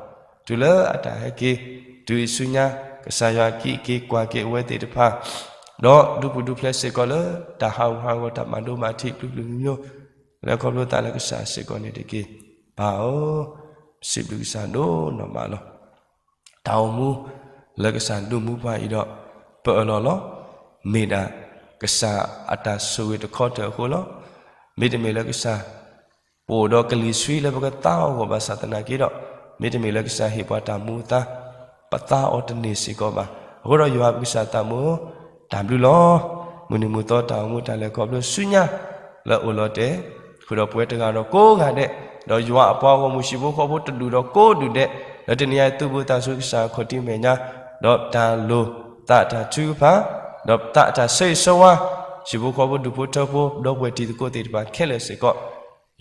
တုၤလၢအတၢ်ဟဲက့ၤ, တုၤအံၤဆူညါ, ကစၢ်ယွၤကံးက့ၤကွၢ်က့ၤအဝဲသ့ၣ်တဖၣ်, ဒီးဒုးပူၤဒုးဖျဲးစ့ၢ်ကီးလၢတၢ်ဟးဂူာ်ဟးဂီၤတၢ်ဘၣ်ဒိဘၣ်ထံးကလုာ်ကလုာ်မံၤမံၤ, လၢခီဖျိသးလၢကစၢ်စ့ၢ်ကီးန့ၣ်တက့ၢ်. ပၢ်ဧၢ, စံးဘျုးကစၢ်ဒိၣ်နီၢ်မးလီၤ. တၢ်အိၣ်မူ လၢကစၢ်ဒိးမူပှၤအံၤဒီး ပအၢၣ်လီၤလီၤ. မ့ၢ်ဒၣ်ကစၢ်အတၢ်ဆိၣ်ဂ့ၤတခီတၢၢ်အဃိလီၤ. မ့တမ့ၢ်လၢကစၢ် ပအိၣ်ဒီးကလံၤဆှံလၢပကသါအီၤအဂီၢ်ဘၣ်ဆၣ်သနာ်က့ဒီး, မ့တမ့ၢ်လၢကစၢ်ဟ့ၣ်ပှၤတၢ်မူအသါ ပသါအီၤတန့ၢ်စ့ၢ်ကီးဘၣ်. အဃိဒီးယွၤပကစၢ်သးဘိဧၢ, တၢ်ဘျုးလီၤ. မုၢ်နံၤမုၢ်သီတၢ်အိၣ်မူတၢ်လဲၤခီဖျိဆူညါ လၢအိၣ်လီၤတဲာ် ဃုာ်ဒီးပဝဲတဂၤဒီးကိးဂၤဒဲး, ဒီးယွၤအပှၤဂီၢ်မုၢ်ဟံၣ်ဖိဃီဖိတဒူၣ်ဒီးကိးဒူၣ်ဒဲး, လၢတနံၤညါအံၤသုးဘူးသးဆူကစၢ်အခီၣ်ထံးမဲာ်ညါ, ဒီးတၢ်လိၣ်သးတၢ်ထုကဖၣ်, ဒီးသးတၢ်ဆိၣ်ဂ့ၤဆိၣ်ဝါ, ဟံၣ်ဖိဃီဖိဒူၣ်ဖိထၢဖိ ဒီပုၢ်ဝဲၢ်တံၤသကိးသ့ၣ်တဖၣ်ခဲလၢာ်စ့ၢ်ကီး,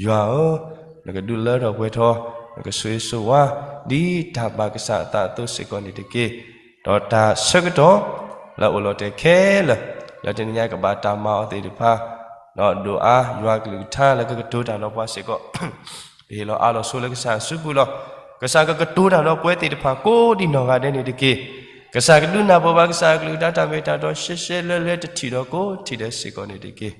ယွၤဧၢ, နကဒုးလၢထီၣ်ပှဲၤထီၣ်, နကဆိၣ်ဂ့ၤဆိၣ်ဝါ, ဒ်တၢ်ဘၣ်ကစၢ်အသးအသိးစ့ၢ်ကီးန့ၣ်တက့ၢ်. ဒီးတၢ်ဆၢကတီၢ် လၢအိၣ်လီၤတဲာ်ခဲလၢာ်, လၢတနံၤညါကဘၣ်တၢ်မၤအီၤသ့ၣ်တဖၣ်, ဒီးဒိၣ်အါယွၤကလုၢ်ကထါလၢကကတိၤတၢ်ဒီးပှၤစ့ၢ်ကီး ပဟ့ၣ်လီၤအးလီၤဆိလၢကစၢ်အစုပူၤလီၤ. ကစၢ်ကကတိၤတၢ်ဒီးပဝဲသ့ၣ်တဖၣ်ကိးဒံးနီၢ်ဂၤဒဲးန့ၣ်တက့ၢ်. ကစၢ်ကဒုးနၢ်ပၢၢ်ဘၣ်ကစၢ်အကလုၢ်ကထါတၢ်မ့ၢ်တၢ်တီရှဲရှဲလၢလၢတထံၣ်ဒီးကိးထံၣ်ဒဲးစ့ၢ်ကီးန့ၣ်တက့ၢ်.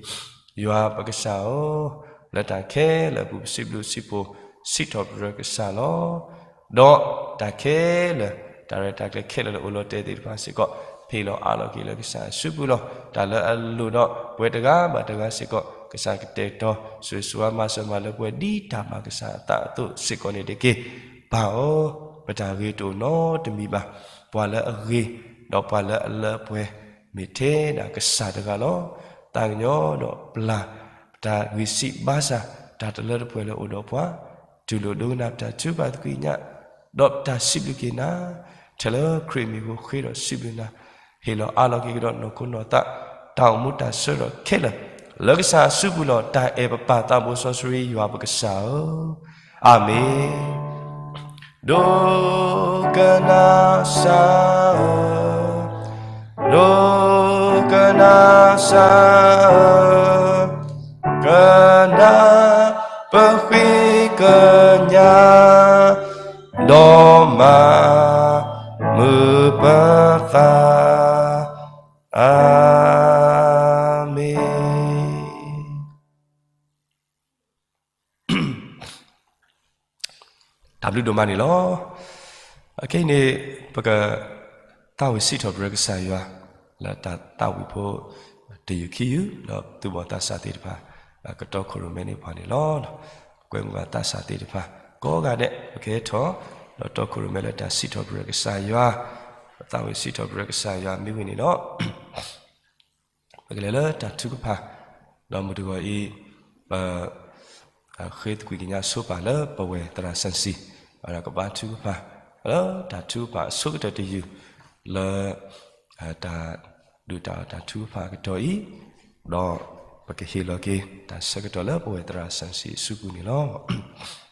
ယွၤပကစၢ်ဧၢ, လၢတၢ်ခဲလၢာ်အပူၤပစံးဘျုးစံးဖှိၣ်စံးထီၣ်ပတြၢၤကစၢ်လီၤ. ဒီးတၢ်ခဲလၢာ်, တၢ်ရဲၣ်တၢ်ကျဲၤခဲလၢာ်လၢအိၣ်လီၤတဲာ်သ့ၣ်တဖၣ်စ့ၢ်ကီး, ပဟ့ၣ်လီၤအးလီၤက့ၤလၢကစၢ်အစုပူၤလီၤ. တၢ်လၢအလိၣ်ဒီးပဝဲတဂၤဘၣ်တဂၤစ့ၢ်ကီး, ကစၢ်ကတဲာ်ကတီၤဆိၣ်ဂ့ၤဆိၣ်ဝါမၤစၢၤမၤလၢပှဲၤဒ်တၢ်ဘၣ်ကစၢ်အသးအသိးစ့ၢ်ကီးန့ၣ်တက့ၢ်. ပၢ်ဧၢ, ပတၢ်ဂ့ၤတအိၣ်နီတမံၤဘၣ်. ပှၤလၢအဂ့ၤ, ဒီးပှၤလၢအလၢအပှဲၤ, မ့ၢ်ထဲဒၣ်ကစၢ်တဂၤလီၤ. သးကညီၤဒီးပျၢ် ပတၢ်ဂံၢ်စၢ်ဘါစၢ် တၢ်တလၢတပှဲၤလၢအိၣ်ဒီးပှၤ, တူၢ်လိာ်ဒိကနၣ်ပတၢ်ထုကဖၣ်သကွံာ်ညါ, ဒီးပတၢ်စံးဘျုးက့ၤနၤ, ထဲလၢခရံာ်အမံၤအဃိဃ့ဒီးစံးဘျုးနၤ, ဟ့ၣ်လီၤအးလီၤက့ၤကဒီးနီၢ်ခိနီၢ်သး, တၢ်အိၣ်မူတၢ်ဆၢကတီၢ်ခဲလၢာ်, လၢကစၢ်အစုပူၤလီၤ. တၢ်အဲၣ်ပပၢ်သးဘိစီဆှံယွၤပကစၢ်ဧၢ, အၤမ့ၣ်. ဒိကနၣ်စၢ်ဧၢ, ဒိကနၣ်စၢ်ဧၢ, ကနၣ်ပဃ့ကညး, ဒီးမၤမုာ်ပသး, အၤမ့ၣ်. တၢ်ဘျုးဒိၣ်မးန့ၣ်လီၤ. အခဲအံၤန့ၣ် ပကသးဝံၣ်စံးထီၣ်ပတြၢၤကစၢ်ယွၤ လၢတၢ်သးဝံၣ်ဖိတယုၢ်ခံယုၢ် ဒီးပသူၣ်ဘီၣ်သးစၢ်သ့ၣ်တဖၣ် ကတီခိၣ်ရိၣ်မဲန့ၢ်ပှၤန့ၣ်လီၤ. ကွဲမုာ်ဘၣ်သးစၢ်သ့ၣ်တဖၣ် ကိးဂၤဒဲး ပကဟဲထီၣ် ဒီးတီခိၣ်ရိၣ်မဲလၢတၢ်စံးထီၣ်ပတြၢၤကစၢ်ယွၤ, ပသးဝံၣ်စံးထီၣ်ပတြၢၤကစၢ်ယွၤမ့ၢ်ဝံၤန့ၣ်ဒီး ပကလဲၤလၢတၢ်ထုကဖၣ်, ဒီးမုၢ်တဂီၤအံၤ ပ ဃ့သကွံၢ်ကညးဆိပာ်လၢပဝဲသရၣ်စီဆှံ ဒီးကဘါထုကဖၣ် လၢတၢ်ထုကဖၣ်အဆိကတၢၢ်တယုၢ် လၢ တၢ်ဒုးတၢ်အီၣ်တၢ်ထုကဖၣ်အကတီၢ်အံၤ, ဒီးပကဟ့ၣ်လီၤက့ၤတၢ်ဆၢကတီၢ်လၢပဝဲသရၣ်စီဆှံအစုပူၤန့ၣ်လီၤ.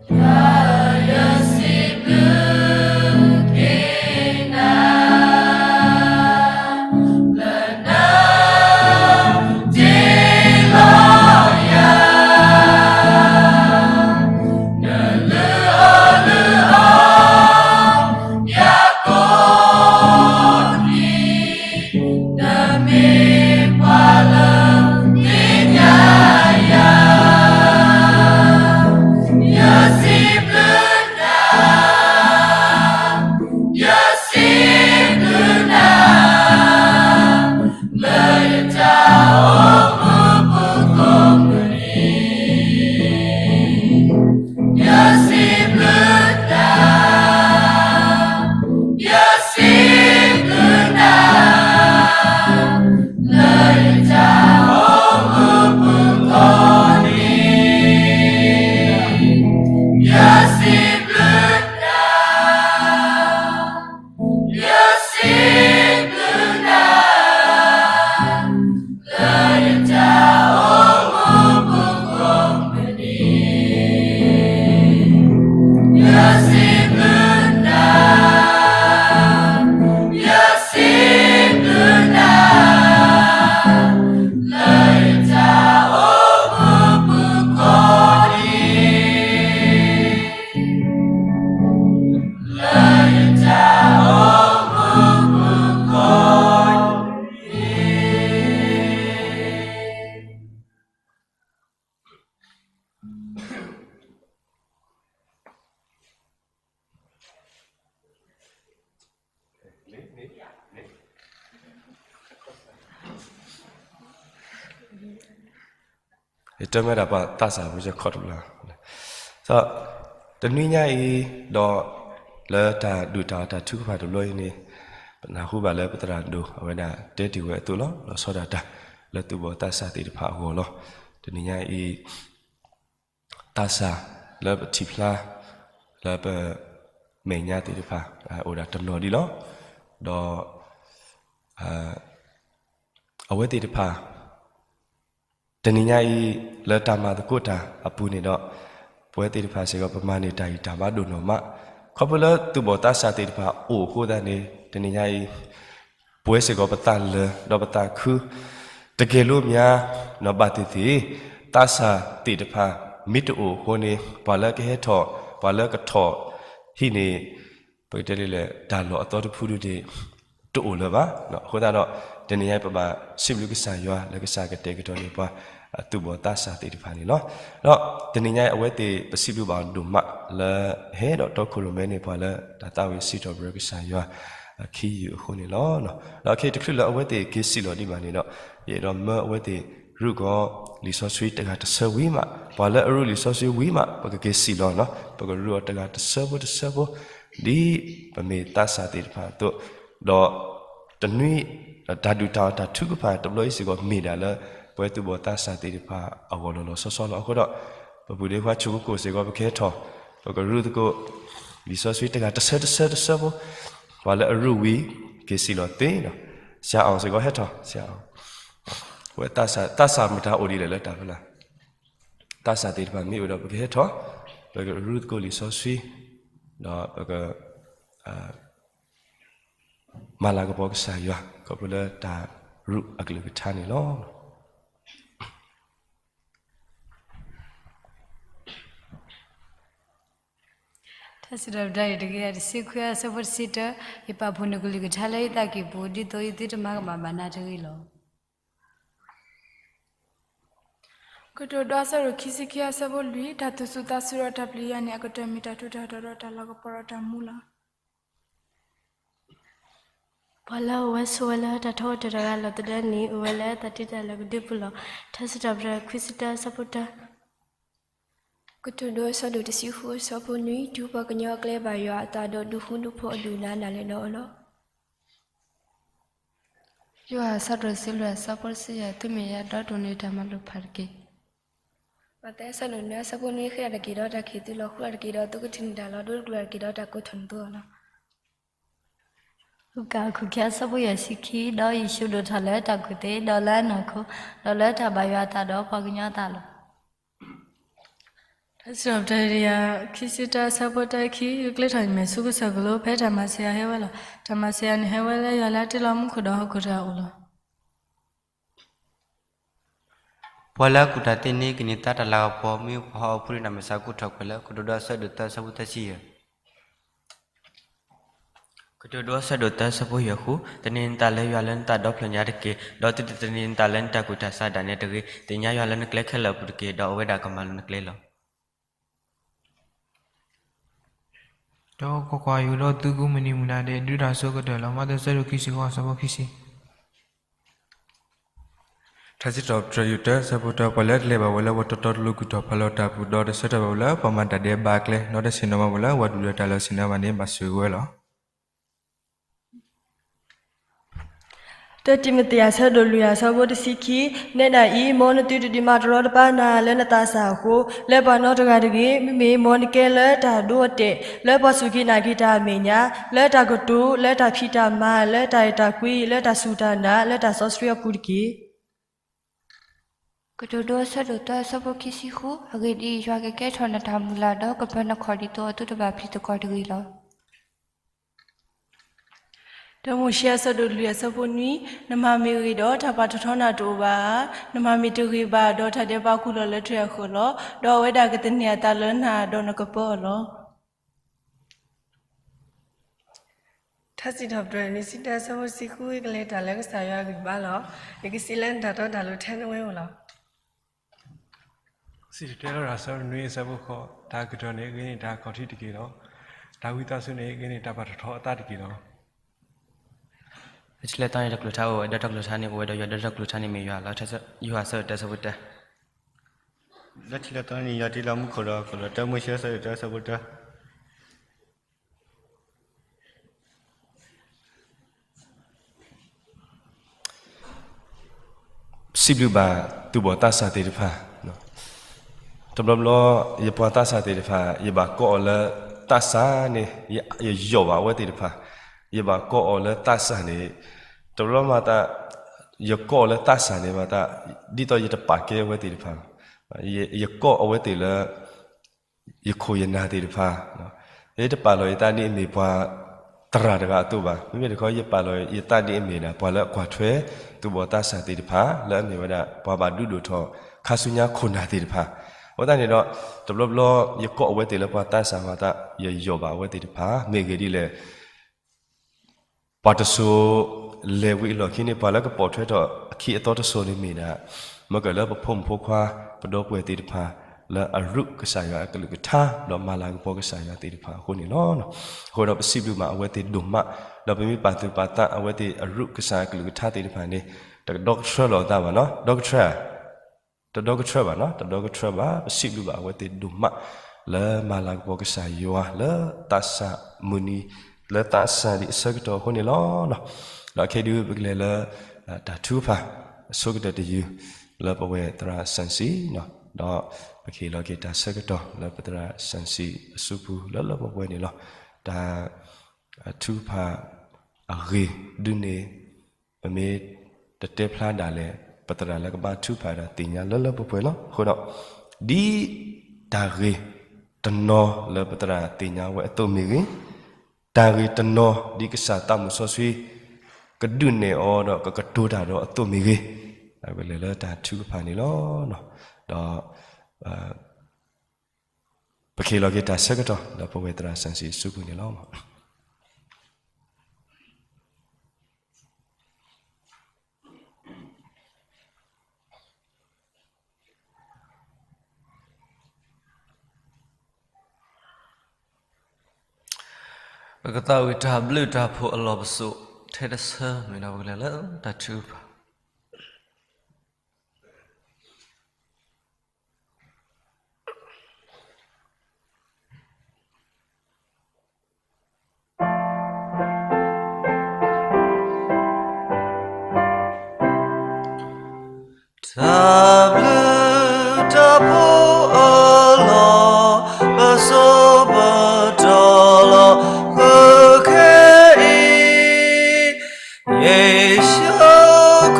ယစံးဘျုးက့ၤနၤ လၢနတ့လီၤယၤ နလုၢ်အီၣ်လုၢ်အီ ယၤကိးနံၤ နမ့ၢ်ပှၤလၢသ့ၣ်ညါယၤ ယစံးဘျုးနၤ ယစံးဘျုးနၤ လၢယတၢ်အိၣ်မူပူၤကိးမုၢ်နံၤ ယစံးဘျုးနၤ ယစံးဘျုးနၤ လၢယတၢ်အိၣ်မူပူၤကိးနံၤ ယစံးဘျုးနၤ ယစံးဘျုးနၤ လၢယတၢ်အိၣ်မူပူၤကိးမုၢ်နံၤ ယစံးဘျုးနၤ ယစံးဘျုးနၤ လၢယတၢ်အိၣ်မူပူၤကိးနံၤ လၢယတၢ်အိၣ်မူပူၤကိးနံၤ ယတဲမ့ၢ်ဒၣ်ပှၤသးစၢ်ဖိစ့ၢ်ကီးတဘျီ, ဒီးတနွံညါအံၤ ဒီးလၢတၢ်ဒုးတၢ်အီၣ်တၢ်ထုကဖၣ်တဘျီအံၤန့ၣ် ပနၢ်ဟူဘၣ်လၢပသရၣ်ဒိၣ် အဝဲဒၣ်တဲတ့ၢ်ဝဲအသိးလီၤ. လီၤဆီဒၣ်တၢ် လၢသူၣ်ဘီၣ်သးစၢ်သ့ၣ်တဖၣ်အဂီၢ်လီၤ. တနံၤညါအံၤ သးစၢ်လၢပထံၣ်ဖျါ လၢပမဲာ်ညါသ့ၣ်တဖၣ် အိၣ်ဒၣ်တနီၤဒံးလီၤ. ဒီး အဝဲသ့ၣ်တဖၣ် တနံၤညါအံၤ လၢတၢ်မၤသကိးတၢ်အပူၤန့ၣ်ဒီး ပဝဲသ့ၣ်တဖၣ်စ့ၢ်ကီး ပမၤန့ၢ်တၢ်ဂံၢ်တၢ်ဘါဒိၣ်နီၢ်မး, ခီဖျိလၢသူၣ်ဘီၣ်သးစၢ်သ့ၣ်တဖၣ်အိၣ်အဃိသတးန့ၣ် တနံၤညါအံၤ ပဝဲစ့ၢ်ကီးပသးလၢာ် ဒီးပသးခု တကဲလိာ်မး နီၢ်ဘၣ်သ့ၣ်သ့ၣ် သးစၢ်သ့ၣ်တဖၣ် မ့ၢ်တအိၣ်အဃိန့ၣ် ပှၤလၢကဟဲထီၣ် ပှၤလၢကထီၣ်ဟံၣ်န့ၣ် ပကတဲလၢ တၢ်လီၢ်အသီတဖုဒုန့ၣ် တအိၣ်လၢၤဘၣ်. အဃိသတးဒီး တနံၤညါအံၤ ပဘၣ်စံးဘျုးကစၢ်ယွၤ လၢကစၢ်ကတဲာ်ကတီၤန့ၢ်ပှၤ သူၣ်ဘီၣ်သးစၢ်သ့ၣ်တဖၣ်န့ၣ်လီၤ. ဒီးတနံၤညါအံၤ အဝဲသ့ၣ်ပစံးဘျုးဘၣ်ဒိၣ်မးလၢ ဟဲဒီးတီခိၣ်ရိၣ်မဲန့ၢ်ပှၤလၢ တၢ်သးဝံၣ်စံးထီၣ်ပတြၢၤကစၢ်ယွၤ အခံယုၢ်အဃိန့ၣ်လီၤ. ဒီးခဲအံၤတချုးလၢအဝဲသ့ၣ်က့ၤစံၣ်လီၤဒံးဘၣ်န့ၣ်ဒီး ယအဲၣ်ဒိးမၢအဝဲသ့ၣ် ရူၢ်ကီၤလံာ်စီဆှံတဂၤတဆၢဝံၤမး, ပှၤလၢအရူၢ်လံာ်စီဆှံဝံၤမး ပကက့ၤစံၣ်လီၤနီၤ, ပကရူၢ်အီၤတဂၤတဆၢဖိတဆၢဖိ, ဒ်ပမ့ၢ်သးစၢ်သ့ၣ်တဖၣ်အသိး, ဒီးတနွံ တၢ်ဒုၣ်တၢ်အီၣ်တၢ်ထုကဖၣ်တဘျီအံၤစ့ၢ်ကီး မ့ၢ်ဒၣ်လၢ ပဝဲသူၣ်ဘီၣ်သးစၢ်သ့ၣ်တဖၣ်အဂီၢ်လီၤလီၤဆီဆီလီၤ. အဃိဒီး ပပုၢ်ဒီခွါဆိၣ်ကိၣ်ကိၣ်စ့ၢ်ကီး ပကဟဲထီၣ်, ပကရူၢ်သကိး လံာ်စီဆှံတဂၤတဆၢတဆၢတဆၢဖိ, ပှၤလၢအရူၢ်ဝံၤ က့ၤစံၣ်လီၤသ့ဒီး, ဆရာအောင်စ့ၢ်ကီးဟဲထီၣ်, ဆရာအောင်, ပဝဲသးစၢ် သးစၢ်မတၤအိၣ်ဒ်လဲၣ်လၢတၢ်ဖီလာ်, သးစၢ်သ့ၣ်တဖၣ်မ့ၢ်အိၣ်ဒီး ပကဟဲထီၣ်, ပကရူၢ်သကိးလံာ်စီဆှံ, ဒီးပက မၤလၤကပီၤကစၢ်ယွၤ ခီဖျိလၢတၢ်ရူၢ်အကလုၢ်ကထါန့ၣ်လီၤ. ထါစံးထီၣ်ပတြၢၤ တကယၤတဆံခွံ အဆၢဖိတဆံတၢ, ယပာ်ဖှိၣ်နကလုၢ်ကထါလၢယသးကံၢ်ပူၤ ဒ်သိးယသုတမၤကမၣ်ဘၣ်နၤတဂ့ၤလီၤ. ကတိၤဒိ အဆၢဒိၣ်ခံဆံခံ အဆၢဖိလွံၢ်, တၢ်သူၣ်စူၤသးစူၤဒီးတၢ်ပျံၤယွၤန့ၣ် အကတၢၢ်မ့ၢ်တၢ်ထူးတၢ်တီၤဒီးတၢ်လၤကပီၤဒီးတၢ်မူလီၤ. ပှၤလၢအအိၣ်ဝဲဆိးဝဲလၢတၢ်ထီကတၢၢ်တဂၤလီၤသဒၢန့ၣ် အိၣ်ဝဲလၢအသးတံာ်တာ်လၢကဒုပူၤလီၤ. ထါစံးထီၣ်ပတြၢၤ ခွံဆံတၢ အဆၢဖိတၢ, ကတိၤဒိ အဆၢဒိၣ်တဆံဃု အဆၢဖိနွံ, တူၢ်ပှၤကညီအကျဲဘၣ်ယွၤအသးဒီး ဒုးဃူဒုးဖိးအဒုၣ်အနၢ်နၢ်လဲၣ်ဒီးအီၤလီၤ. ယိၤဟၣ် အဆၢဒိၣ်တဆံလွံၢ် အဆၢဖိတဆံယဲၢ်, သုမ့ၢ်ယၤဒီးဒိၣ်န့ၢ်တၢ်မၤလိာ်ဖးတက့ၢ်. မးသဲ အဆၢဒိၣ်နွံ အဆၢဖိနွံ, ဃ့တၢ်တက့ၢ်ဒီးတၢ်ခံး, သုလီၤဃုတၢ်တက့ၢ်ဒီးသုကထံၣ်န့ၢ်တၢ်လီၤ. ဒိတကလုာ်တၢ်တက့ၢ်ဒီးတၢ်ကိးထီၣ်န့ၢ်သုအီၤလီၤ. လူၤကၣ် အခိၣ်ခံ အဆၢဖိယဲၢ်ဆံခံ, ဒီးယ့ၣ်ၡူးဒိၣ်ထီၣ်လၢတၢ်ကူၣ်သ့, ဒီးလၢအနီၢ်ခိ, ဒီးလၢတၢ်ဘၣ်ယွၤအသးဒီးပှၤကညီအသးလီၤ. တၢ် ဖဲစံးထီၣ်ပတြၢၤ ခံဆံတၢ အဆၢဖိတၢ ခံ ကကျဲထီၣ်အံၤမ့ၢ်ဆူကစၢၢ်ကလိ ဖဲတၢ်မၤစၢၤယၤဟဲဝဲလီၤ. တၢ်မၤစၢၤယၤန့ၣ်ဟဲဝဲလၢယွၤလၢအတ့လီၤမူခိၣ်ဒီးဟီၣ်ခိၣ်တဂၤအအိၣ်လီၤ. ပှၤလၢအကူၣ်တၢ်သ့န့ၣ် ကန့ၢ်သါတၢ်လၤကပီၤ မ့ၢ်ပှၤဟီၣ်ခိၣ်ဖိဒ်န့ၣ် မ့ၢ်စးကူၣ်ထီၣ်ကွံာ်လၢ ကတိၤဒိအဆၢဒိၣ်သၢ အဆၢဖိသၢဆံယဲၢ် ကတိၤဒိအဆၢဒိၣ်သၢ အဆၢဖိယဲၢ်ဃု, သန့ၤနသးလၢယွၤလၢနသးဒီဖျၢၣ်ညါတက့ၢ်, ဒီးသုတသန့ၤနသးလၢနတၢ်ကူၣ်တၢ်ဆးဒၣ်နဲတဂ့ၤ, သ့ၣ်ညါယွၤလၢနကျဲခဲလၢာ်အပူၤတက့ၢ်, ဒီးအဝဲဒၣ်ကမၤလီၤနကျဲလီၤ. ဒီးကွၢ်ကွၢ်, ယအိၣ်ဒီးသုကိးမုၢ်နံၤမုၢ်နၤဒဲး ဒုးတၢ်ဆိကတၢၢ်လီၤ. မးသဲ အဆၢဒိၣ်ခံဆံဃိး အဆၢဖိခံဆံ ထါစံးထီၣ်ပတြၢၤ ယုၢ်တၢ အဆၢဖိတၢ ပှၤလၢအတလဲၤဘၣ်ဝဲလၢပှၤတီတီလိၤလိၤ ကူၣ်ထီၣ်ဖးလီၤတၢ်အပူၤ, ဒီးတဆၢထၢၣ်ဘၣ်ဝဲလၢပှၤမၤတၢ်ဒဲးဘးအကျဲ, ဒီးတဆ့ၣ်နီၤဘၣ်ဝဲလၢပှၤဒုၣ်ဒီးတၢ်လၢအဆ့ၣ်နီၤဘၣ်န့ၣ် ဘၣ်ဆိၣ်ဂ့ၤဝဲလီၤ. တၢ တံၤမသ့း အဆၢဒိၣ်လွံၢ် အဆၢဖိတဆံခံ, နဲဒၣ်အံၤ မ်နသုတဒုးမၤတရီတပါနၤလၢနသးစၢ်အဃိ, လၢပှၤနီတဂၤတဂ့ၤ, မ့မ့ၢ်မ်နကဲလၢတၢ်ဒိအတဲာ်, လၢပှၤစူၢ်က့ၤနာ်က့ၤတၢ်အမဲာ်ညါ, လၢတၢ်ကတိၤ, လၢတၢ်ဖံးတၢ်မၤ, လၢတၢ်အဲၣ်တၢ်ကွံ, လၢတၢ်စူၢ်တၢ်နာ်, လၢတၢ်စီဆှံအပူၤတက့ၢ်. ကတိၤဒိ အဆၢဒိၣ်သၢ အဆၢဖိခံဆံဃု, အဂ့ၢ်ဒ်အံၤ, ယွၤကကဲထီၣ်နတၢ်မုၢ်လၢ်ဒီး ကပၢၤနခီၣ်ဒ်သိးအသုတဘၣ်ပျံၤသကွီၤတဂ့ၤလီၤ. တၢ မိၤၡ့ အဆၢဒိၣ်လွံၢ် အဆၢဖိနွံ, နမၤမ့ၢ်ဂ့ၤဒီး တၢ်ပာ်ထီၣ်ထီနၤတအိၣ်ဘၣ်ဧါ. နမၤမ့ၢ်တဂ့ၤဘၣ်ဒီး တၢ်ဒဲးဘးကူၣ်လီၤလၢထွဲအဃၢၤလီၤ. ဒီးအဝဲဒၣ်ကသန့ၤအသးလၢနၤ ဒီးနကပၢအီၤလီၤ. ထါစံးထီၣ်ပတြၢၤ နွံဆံတၢ အဆၢဖိတဆံဃု ကလဲၤတၢ်လၢကစၢ်ယွၤအဂံၢ်ဘါလီၤ. နကစံးလၢနတၢ်တီတၢ်လိၤထဲနဝဲအိၣ်လီၤ. စံးတဲလီၤတၢ် အဆၢနွံ အဆၢဖိဃိး, တၢ်ကတၢၢ်န့ၣ် ဂ့ၤန့ၢ်တၢ်ခီၣ်ထံးတက့ၢ်ဒီး, တၢ်ဝံသးစူၤန့ၣ် ဂ့ၤန့ၢ်တၢ်ပာ်ထီၣ်ထီအသးတက့ၢ်လီၤ. လၢထံးလၢသီန့ၣ်တၢ်ကျိၤထါအိၣ်ဝဲ, ဒီးတၢ်ကျိၤထါန့ၣ်အိၣ်ဝဲဒီးယွၤ, ဒီးတၢ်ကျိၤထါန့ၣ်မ့ၢ်ယွၤလီၤ. ယိၤဟၣ် အဆၢဒိၣ်တၢ အဆၢဖိတၢ လၢထံးလၢသီန့ၣ် ယွၤတ့လီၤမူခိၣ်ဒီးဟီၣ်ခိၣ်လီၤ. တၢ မိၤၡ့ အဆၢဒိၣ်တၢ အဆၢဖိတၢ စံးဘျုးဘၣ်သူၣ်ဘီၣ်သးစၢ်သ့ၣ်တဖၣ်, တဘျီဘျီ ယပှၤသးစၢ်သ့ၣ်တဖၣ် ယဘၣ်ကိးအီၤလၢသးစၢ်န့ၣ် ယယီၣ်ဘၣ်အဝဲသ့ၣ်တဖၣ်, ယဘၣ်ကိးအီၤလၢသးစၢ်န့ၣ်, တဘျီမၤသး ယကိးအီၤလၢသးစၢ်န့ၣ်မၤသး ဒ်သိးယတပာ်ကဲအဝဲသ့ၣ်တဖၣ်, ယကိးအဝဲသ့ၣ်လၢ ယခိၣ်ယနၢ်သ့ၣ်တဖၣ်, ယတပာ်လီၤယသးဒ်အမ့ၢ်ပှၤသရၣ်တဂၤအသိးဘၣ်. မ့မ့ၢ်တခီ ယပာ်လီၤယသးဒ်အမ့ၢ်ဒၣ် ပှၤလၢအကွၢ်ထွဲ သူၣ်ဘီၣ်သးစၢ်သ့ၣ်တဖၣ် လၢအမ့ၢ်ဝဲဒၣ် ပှၤဘၣ်ဒုးဒိၣ်ထီၣ် ခါဆူညါခိၣ်နၢ်သ့ၣ်တဖၣ်. အဃိသတးန့ၣ်ဒီး တဘျီဘျီ ယကိးအဝဲသ့ၣ်လၢပှၤသးစၢ်မၤသး ယယီၣ်ဘၣ်အဝဲသ့ၣ်တဖၣ် မ့ၢ်ဂ့ၢ်ဒ်လဲၣ် ပှၤတစိၤ လဲၤဝံၤအလီၢ်ခံန့ၣ် ပှၤလၢကပိာ်ထွဲထီၣ်အခံအသီတစိၤန့ၣ်မ့ၢ်ဒၣ် မ့ၢ်ကလၢပဖိမုၣ်ဖိခွါ ပဒီပုၢ်ဝဲၢ်သ့ၣ်တဖၣ် လၢအရူၢ်ကစၢ်ယွၤအကလုၢ်ကထါ ဒီးမၤလၤကပီၤကစၢ်ယွၤသ့ၣ်တဖၣ်အဃိန့ၣ်လီၤ. အဃိဒီးပစံးဘျုးဘၣ်အဝဲသ့ၣ်ဒိၣ်မး, ဒီးပမ့ၢ်ပာ်သူၣ်ပာ်သးအဝဲသ့ၣ်အရူၢ်ကစၢ်အကလုၢ်ကထါသ့ၣ်တဖၣ်န့ၣ် တကဒီကထြၢလီၤအသးဘၣ်နီၤ, ဒီကထြၢ တဒီကထြၢဘၣ်နီၤ, တဒီကထြၢဘၣ်. ပစံးဘျုးဘၣ်အဝဲသ့ၣ်ဒိၣ်မး လၢမၤလၤကပီၤကစၢ်ယွၤ လၢသးစၢ်မုၢ်နံၤ လၢသးစၢ်ဒံးအဆၢကတီၢ်အဃိန့ၣ်လီၤ. ဒီးခဲဒုးပကလဲၤလၢ တၢ်ထုကဖၣ် အဆိကတၢၢ်တယုၢ် လၢပဝဲသရၣ် Sensei နီၤ, ဒီးပကဟ့ၣ်လီၤက့ၤတၢ်ဆၢကတီၢ်လၢပသရၣ် Sensei အစုပူၤလၢလၢပှဲၤပှဲၤန့ၣ်လီၤ. တၢ် ထုကဖၣ်အဂ့ၢ်ဒုးန့ၣ် ပမ့ၢ်တတဲဖျါဒၣ်လဲာ် ပသရၣ်လၢကဘါထုကဖၣ်ဒီးသ့ၣ်ညါလၢလၢပှဲၤပှဲၤလီၤ. အဃိဒီး ဒ်တၢ်ဂ့ၢ်တနီၤလၢပသရၣ်သ့ၣ်ညါဝဲအသိးမ့ၢ်ဂ့ၤ, တၢ်ဂ့ၢ်တနီၤဒ်ကစၢ်သးမုၣ်စီဆှံ ကဒုးနဲၣ်အီၤဒီးကကတိၤတၢ်ဒီးအသိးမ့ၢ်ဂ့ၤ, ပကလဲၤလၢတၢ်ထုကဖၣ်န့ၣ်လီၤ. ဒီး ပကဟ့ၣ်လီၤက့ၤတၢ်ဆၢကတီၢ်လၢပဝဲသရၣ် Sensei အစုပူၤန့ၣ်လီၤ. ပကသးဝံၣ်တၢ်ဘျုးတၢ်ဖှိၣ်အလီၢ်ပစိာ် ထဲတဆၢမ့ၢ်ဒီးပကလဲၤလၢတၢ်ထုကဖၣ် တၢ်ဘျုးတၢ်ဖှိၣ်အလီၢ် ပစိာ်ပတီၢ်လီၤဃုာ်ခဲအံၤ, ယ့ၣ်ၡူး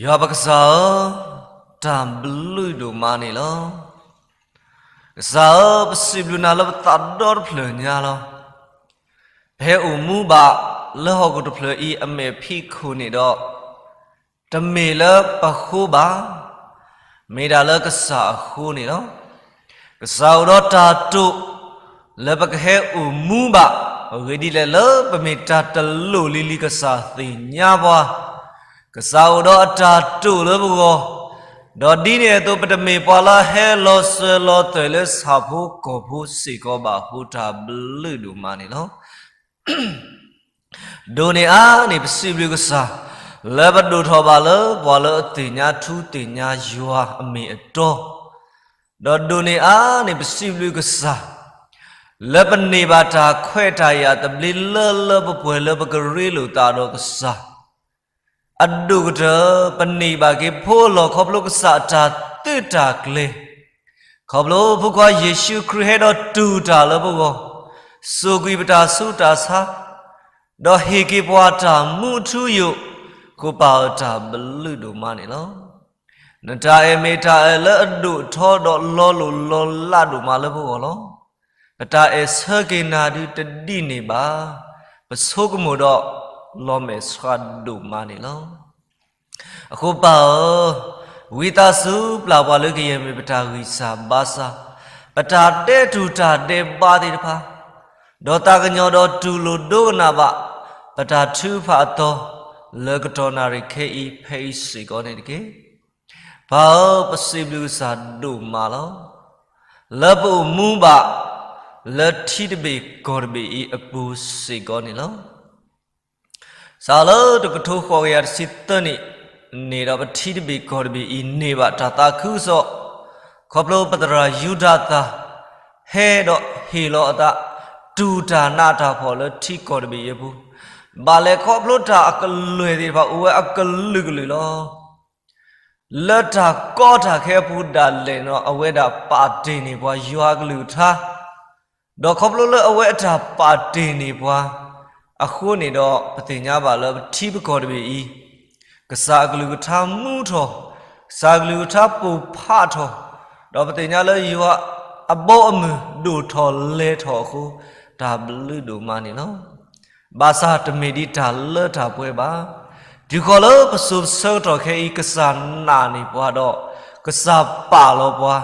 ယွၤပကစၢ်ဧၢ, တၢ်ဘျုးဒိၣ်မးန့ၣ်လီၤ. ကစၢ်ဧၢ, ပစံးဘျုးနၤလၢပသးဒီတဖျၢၣ်ညါလီၤ. ပဟဲအိၣ်မူဘၣ်လၢဟီၣ်ခိၣ်တဖျၢၣ်အံၤအမဲာ်ဖံးခိၣ်န့ၣ်ဒီး, တမ့ၢ်လၢပဃိဘၣ်, မ့ၢ်ဒၣ်လၢကစၢ်အဃိန့ၣ်လီၤ. ကစၢ်အိၣ်ဒီးတၢ်တိာ် လၢပကဟဲအိၣ်မူဘၣ်, အဂ့ၢ်ဒ်လဲၣ်လၢပမ့ၢ်တၢ်တလိၣ်လံၤလံၤ ကစၢ်သ့ၣ်ညါပှၤ, ကစၢ်အိၣ်ဒီးအတၢ်တိာ်လၢပဂီၢ်, ဒီးဒ်န့ၣ်အသိး ပတမ့ၢ်ပှၤလၢဟဲလီၤစၢၤလီၤသွဲၣ်လၢဆၣ်ဖိကီၢ်ဖိစ့ၢ်ကီးဘၣ်အဃိ တၢ်ဘျုးဒိၣ်မးန့ၣ်လီၤ. ဒိၣ်န့ၢ်အါန့ၢ် ပစံးဘျုးကစၢ် လၢပဒိၣ်ထီၣ်ဘၣ်လၢပှၤလၢအသ့ၣ်ညါထူသ့ၣ်ညါယွၤအမ့ၢ်အတီ, ဒီးဒိၣ်န့ၢ်အါန့ၢ် ပစံးဘျုးကစၢ် လၢပန့ၢ်ဘၣ်တၢ်ခွဲးတၢ်ယာ်သဘျ့လၢလၢပှဲၤပှဲၤ လၢပကရ့လိာ်သးဒီးကစၢ် အဒိၣ်ကတၢၢ် ပန့ၢ်ဘၣ်က့ၤဖိလီၢ် ခီဖျိကစၢ်အတၢ်သုးတၢ်ကျဲၤ, ခီဖျိဖိခွါယ့ၣ်ၡူးခရံာ်ဟဲဒီးတူၢ်တၢ်လၢပဂီၢ်, စိာ်ကွံာ်ပတၢ်ဆူးတၢ်ဆါ, ဒီးဟ့ၣ်က့ၤပှၤတၢ်မူအထူအယိာ်, အဃိပၢ်ဧၢ တၢ်ဘျုးဒိၣ်မးန့ၣ်လီၤ. နတၢ်အဲၣ်မ့ၢ်တၢ်အဲၣ်လၢအဒိၣ်ထီၣ်ဒီးလီၤလိၢ်လီၤလးဒိၣ်မးလၢပဂီၢ်လီၤ. ပတၢ်အဲၣ်ဆၢက့ၤနၤဒုးတဒံးန့ၢ်ဘၣ်, ပဆိကမိၣ်ဒီးလီၤမဲာ်ဆှးဒိၣ်မးန့ၣ်လီၤ. အဃိပၢ်ဧၢ, ဝံသးစူၤပျၢ်ပှၤလၢကယဲၢ်မ့ၢ်ပတၢ်ဂံၢ်စၢ်ဘါစၢ်, ပတၢ်ဒဲးတူၢ်တၢ်ဒဲးဘးသ့ၣ်တဖၣ်, ဒီးသးကညီၤဒီးတူၢ်လိာ်ဒိကနၣ်ဘၣ် ပတၢ်ထုကဖၣ်အသီ လၢကတီၢ်နၣ်ရံၣ်ခဲအံၤဖဲအံၤစ့ၢ်ကီးန့ၣ်တက့ၢ်. ပၢ်ဧၢ, ပစံးဘျုးကစၢ်ဒိၣ်မးလီၤ. လၢပအိၣ်မူဘၣ် လၢထံတဘ့ၣ်ကီၢ်တဘ့ၣ်အံၤအပူၤစ့ၢ်ကီးန့ၣ်လီၤ. စးလၢတကထိဃိးကယၤတဆံသၢနံၣ်န့ၣ်ဒီး ပထံတဘ့ၣ်ကီၢ်တဘ့ၣ်အံၤ န့ၢ်ဘၣ်တၢ်သးခုကစီၣ်, ခီဖျိပသရၣ်ယူဒၤသၢၣ် ဟဲဒီးဟ့ၣ်လီၤအသး တူၢ်တၢ်နးတၢ်ဖှီၣ်လၢထံကီၢ်တဘ့ၣ်အံၤအပူၤ, ဘၣ်လဲၤခီဖျိတၢ်အကလွဲၢ်သ့ၣ်တဖၣ် အိၣ်ဝဲအကလုာ်ကလုာ်လီၤ. လၢတၢ်ကီတၢ်ခဲအပူၤဒၣ်လဲာ်န့ၣ်ဒီး အဝဲဒၣ်ပာ်တ့ၢ်န့ၢ်ပှၤယွၤအကလုၢ်ကထါ, ဒီးခီဖျိလၢအဝဲအတၢ်ပာ်တ့ၢ်န့ၢ်ပှၤအဃိန့ၣ်ဒီး ပသ့ၣ်ညါဘၣ်လၢပထံပကီၢ်တဘ့ၣ်အံၤ ကစၢ်အကလုၢ်ကထါမူထီၣ်, ကစၢ်အကလုၢ်ကထါပိၢ်ဖးထီၣ်, ဒီးပသ့ၣ်ညါလၢယွၤအဘီအမုၢ်ဒိၣ်ထီၣ်လဲၤထီၣ်အဃိ တၢ်ဘျုးဒိၣ်မးန့ၣ်လီၤ. ဘၣ်ဆၣ်တမ့ၢ်ဒ်တၢ်လၢတၢ်ပှဲၤဘၣ်. တုၤဃီၤလၢပစိၤပဆၢကတီၢ်ခဲအံၤ ကစၢ်နာ်န့ၢ်ပှၤဒီး ကစၢ်ပာ်လီၤပှၤ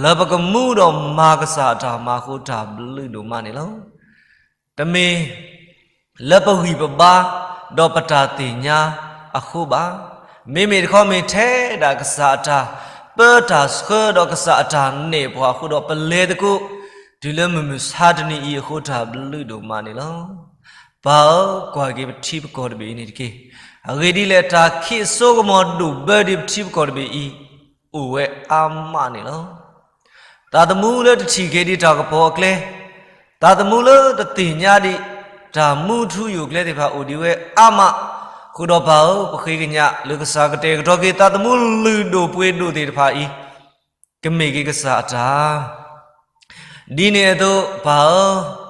လၢပကမူဒီးမၤကစၢ်အတၢ်မၤအဃိ တၢ်ဘျုးဒိၣ်မးန့ၣ်လီၤ. တမ့ၢ်လၢပဂံၢ်ပဘါ ဒီးပတၢ်သ့ၣ်ညါအဃိဘၣ်. မ့မ့ၢ်တခီမ့ၢ်ထဲဒၣ်ကစၢ်အတၢ်ပၢတၢ်ဆှၢဒီးကစၢ်အတၢ်နဲၣ်ပှၤအဃိဒီး ပလဲၤသကိးတုၤလၢမုၢ်မဆါတနံၤအံၤအဃိ တၢ်ဘျုးဒိၣ်မးန့ၣ်လီၤ. ပၢ်ဧၢ, ကွၢ်က့ၤပထံပကီၢ်တဘ့ၣ်အံၤန့ၣ်တက့ၢ်. အဂ့ၢ်ဒ်လဲၣ် တၢ်ခံးအစိကမီၤဒိၣ်ဘၢဒံးပထံပကီၢ်တဘ့ၣ်အံၤ အိၣ်ဝဲအါမးန့ၣ်လီၤ. သးသမူလၢတထံၣ်က့ၤဒံးတၢ်ကပီၤအကျဲ, သးသမူလၢတသ့ၣ်ညါဒံးတၢ်မူထူယိာ်ကျဲသ့ၣ်တဖၣ်အိၣ်ဒံးဝဲအါမး, အဃိဒီးပၢ်ဧၢ, ပဃ့ကညးလၢကစၢ်ကတဲာ်ကတီၤက့ၤ သးသမူလုၢ်ဒိၣ်ပှ့ၤဒိၣ်သ့ၣ်တဖၣ်အံၤ ကမ့ၢ်က့ၤကစၢ်အတၢ် ဒ်န့ၣ်အသိးပၢ်ဧၢ,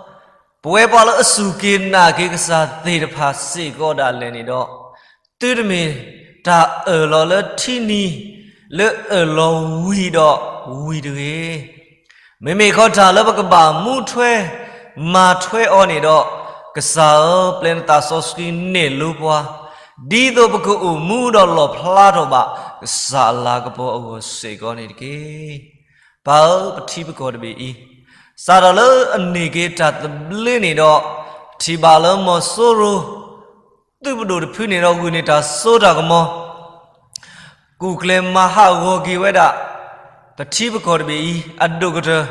ပဝဲပှၤလၢအစူၢ်က့ၤနာ်က့ၤကစၢ်သ့ၣ်တဖၣ်စ့ၢ်ကီးဒၣ်လဲာ်န့ၣ်ဒီး, သုတမ့ၢ်တၢ်အၢၣ်လီၤလၢထံနံၤ လၢအၢၣ်လီၤဝံၤဒီးဝံၤတဂ့ၤ. မ့မ့ၢ်ခီတၢ်လၢပကဘၣ်မူထွဲ မၤထွဲအီၤန့ၣ်ဒီး, ကစၢ်ဧၢ, ပျဲနသးစီဆှံနဲၣ်လိပှၤ, ဒ်သိးပကအိၣ်မူဒီးလီၣ်ဖျါထီၣ်ဘၣ် ကစၢ်အလၤကပီၤအဂီၢ်စ့ၢ်ကီးန့ၣ်တက့ၢ်. ပၢ်ဧၢ, ပထံပကီၢ်တဘ့ၣ်အံၤ, စးထီၣ်လၢအန့ၢ်က့ၤတၢ်သဘျ့န့ၣ်ဒီး, ထံၣ်ဘၣ်လၢမီၤစိရိၤ သုးပဒိၣ်တဖုန့ၣ်ဒီး ဂုာ်န့ၢ်တၢ်စိတၢ်ကမီၤ ကူၣ်ကျဲၤမၤဟးဂီၤက့ၤဝဲဒၣ် ပထံပကီၢ်တဘ့ၣ်အံၤ အဒိၣ်ကတၢၢ်,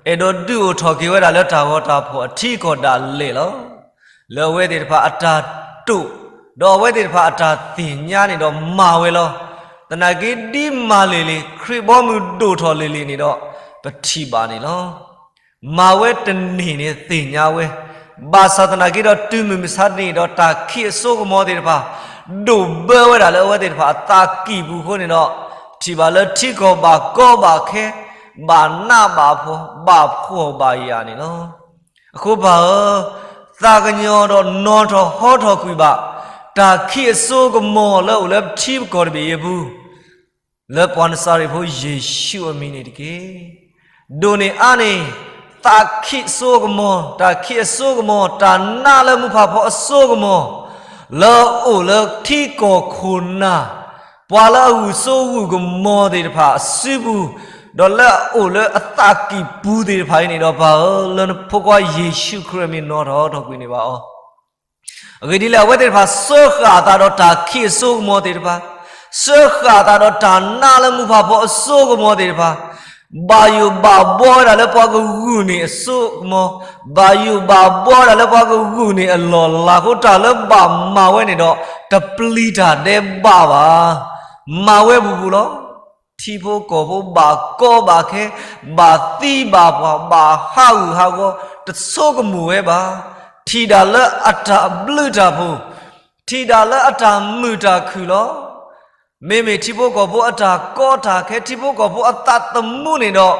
အဲၣ်ဒိးဒုးအိၣ်ထီၣ်က့ၤဝဲဒၣ်လၢတၢ်ဂီၤတၢ်ဖီၣ်အထံအကီၢ်ဒၣ်လဲာ်လီၤ. လၢအဝဲသ့ၣ်တဖၣ်အတၢ်တိာ်, ဒီးအဝဲသ့ၣ်တဖၣ်အတၢ်သ့ၣ်ညါန့ၣ်ဒီးမၤဝဲလီၤ. သနာ်က့ဒ်မၤလ့ၣ်လ့ၣ် ခရံာ်ဘီမုၢ်ဒိၣ်ထီၣ်လ့ၣ်လ့ၣ်န့ၣ်ဒီး ပထံၣ်ဘၣ်န့ၣ်လီၤ. မၤဝဲတန့ၢ်န့ၣ်သ့ၣ်ညါဝဲ, ဘၣ်ဆၣ်သနာ်က့ဒီးတုၤမုၢ်မဆါတနံၤဒီး တၢ်ခံးအစိကမီၤသ့ၣ်တဖၣ် ဒိၣ်ဘၢဝဲဒၣ်လၢအဝဲသ့ၣ်တဖၣ်အသးကံၢ်ပူၤအဃိန့ၣ်ဒီး, ထံၣ်ဘၣ်လၢထံကီၢ်ဘၣ်ကီဘၣ်ခဲ, ဘၣ်နးဘၣ်ဖှီၣ်, ဘၣ်ဖှီၣ်ဘၣ်ယာ်န့ၣ်လီၤ. အဃိပၢ်ဧၢ, သးကညီၤဒီးနီၣ်ထီၣ်ဟီထီၣ်ကွံာ်ဘၣ် တၢ်ခံးအစိကမီၤလၢအအိၣ်လၢပထံပကီၢ်တဘ့ၣ်အံၤအပူၤ, လၢပှၤနစၤရ့းဖိယ့ၣ်ၡူးအမံၤန့ၣ်တက့ၢ်. ဒိၣ်န့ၢ်အါန့ၢ် သးခံးအစိကမီၤ, တၢ်ခံးအစိကမီၤ, တၢ်နးလၢမုၢ်ဖးဖီအစိကမီၤ, လၢအအိၣ်လၢထံကီၢ်ခိၣ်နၢ်, ပှၤလၢအဂုာ်စိဂုာ်ကမီၤသ့ၣ်တဖၣ်အစုပူၤ, ဒီးလၢအအိၣ်လၢအသးကံၢ်ပူၤသ့ၣ်တဖၣ်အံၤန့ၣ်ဒီးပၢ်ဧၢ, လၢနဖိခွါယ့ၣ်ၡူးခရံာ်အမံၤနီၣ်ထီၣ်ထီၣ်ကွံာ်န့ၢ်ဘၣ်အီၤ. အဂ့ၢ်ဒ်လဲၣ်, အဝဲသ့ၣ်တဖၣ်စၢဃာ်အသးဒီးတၢ်ခံးအစိကမီၤသ့ၣ်တဖၣ်, စၢဃာ်အသးဒီးတၢ်နးလၢမုၢ်ဖးဖီအစိကမီၤသ့ၣ်တဖၣ်, ဘၣ်ယိၣ်ဘၣ်ဘှီဝဲဒၣ်လၢပှၤကဂုာ်န့ၢ်အစိကမီၤ, ဘၣ်ယိၣ်ဘၣ်ဘှီဝဲဒၣ်လၢပှၤကဂုာ်န့ၢ်အလီၢ်လၤအဃိ တၢ်လၢဘၣ်မၤဝဲန့ၣ်ဒီး တပျံၤတၢ်ဒဲးဘးဘၣ်. မၤဝဲပူၤပူၤလီၤ. ထံဖိကီၢ်ဖိဘၣ်ကီဘၣ်ခဲ, ဘၣ်သံဘၣ်ပှၢ်, ဘၣ်ဟးဂူာ်ဟးဂီၤ, တဆိကမိၣ်ဝဲဘၣ်. ထံၣ်တၢ်လၢအတၢ်ဘျုးတၢ်ဖှိၣ်, ထံၣ်တၢ်လၢအတၢ်မုာ်တၢ်ခုၣ်လီၤ. မ့မ့ၢ်ထံဖိကီၢ်ဖိအတၢ်ကီတၢ်ခဲ, ထံဖိကီၢ်ဖိအသးသမူန့ၣ်ဒီး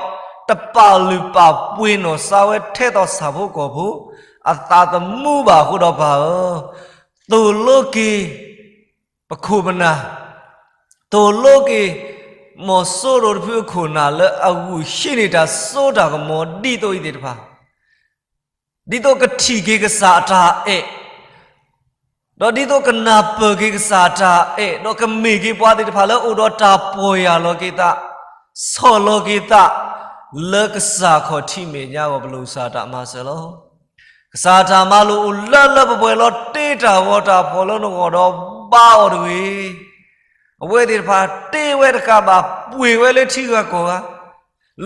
တပာ်လုၢ်ပာ်ပှ့ၤနီၢ်စါဝဲထဲသိးဆၣ်ဖိကီၢ်ဖိအသးသမူဘၣ်အဃိဒီးပၢ်ဧၢ, သိၣ်လိက့ၤ ပခိၣ်ပနၢ်, သိၣ်လိက့ၤ မီၤစိရိၤတဖုအခိၣ်နၢ်လၢအဂုာ်ဟံးန့ၢ်တၢ်စိတၢ်ကမီၤဒ်သိးအံၤသ့ၣ်တဖၣ်, ဒ်သိးကထံၣ်က့ၤကစၢ်အတၢ်အဲၣ်, ဒီးဒ်သိးကနၢ်ပၢၢ်က့ၤကစၢ်အတၢ်အဲၣ်, ဒီးကမ့ၢ်က့ၤပှၤသ့ၣ်တဖၣ်လၢအိၣ်ဒီးတၢ်ပီၢ်ယၢ်လီၤက့ၤသး, ဆီၣ်လီၤက့ၤသး လၢကစၢ်ခီၣ်ထံးမဲာ်ညါအဂီၢ် ပလိာ်ကစၢ်တၢ်မၤစၢၤလီၤ. ကစၢ်တၢ်မၤလိာ်အိၣ်လၢလၢပှဲၤပှဲၤလီၤ. တ့တၢ်ဂီၤတၢ်ဖီၣ်လၢနဂီၢ်ဒီးဘါအီၤတဂ့ၤ. အဝဲသ့ၣ်တဖၣ်တ့ဝဲတဃၣ်ဘၣ်, ပှ့ၤဝဲလၢထံဂၤကီၢ်ဂၤ,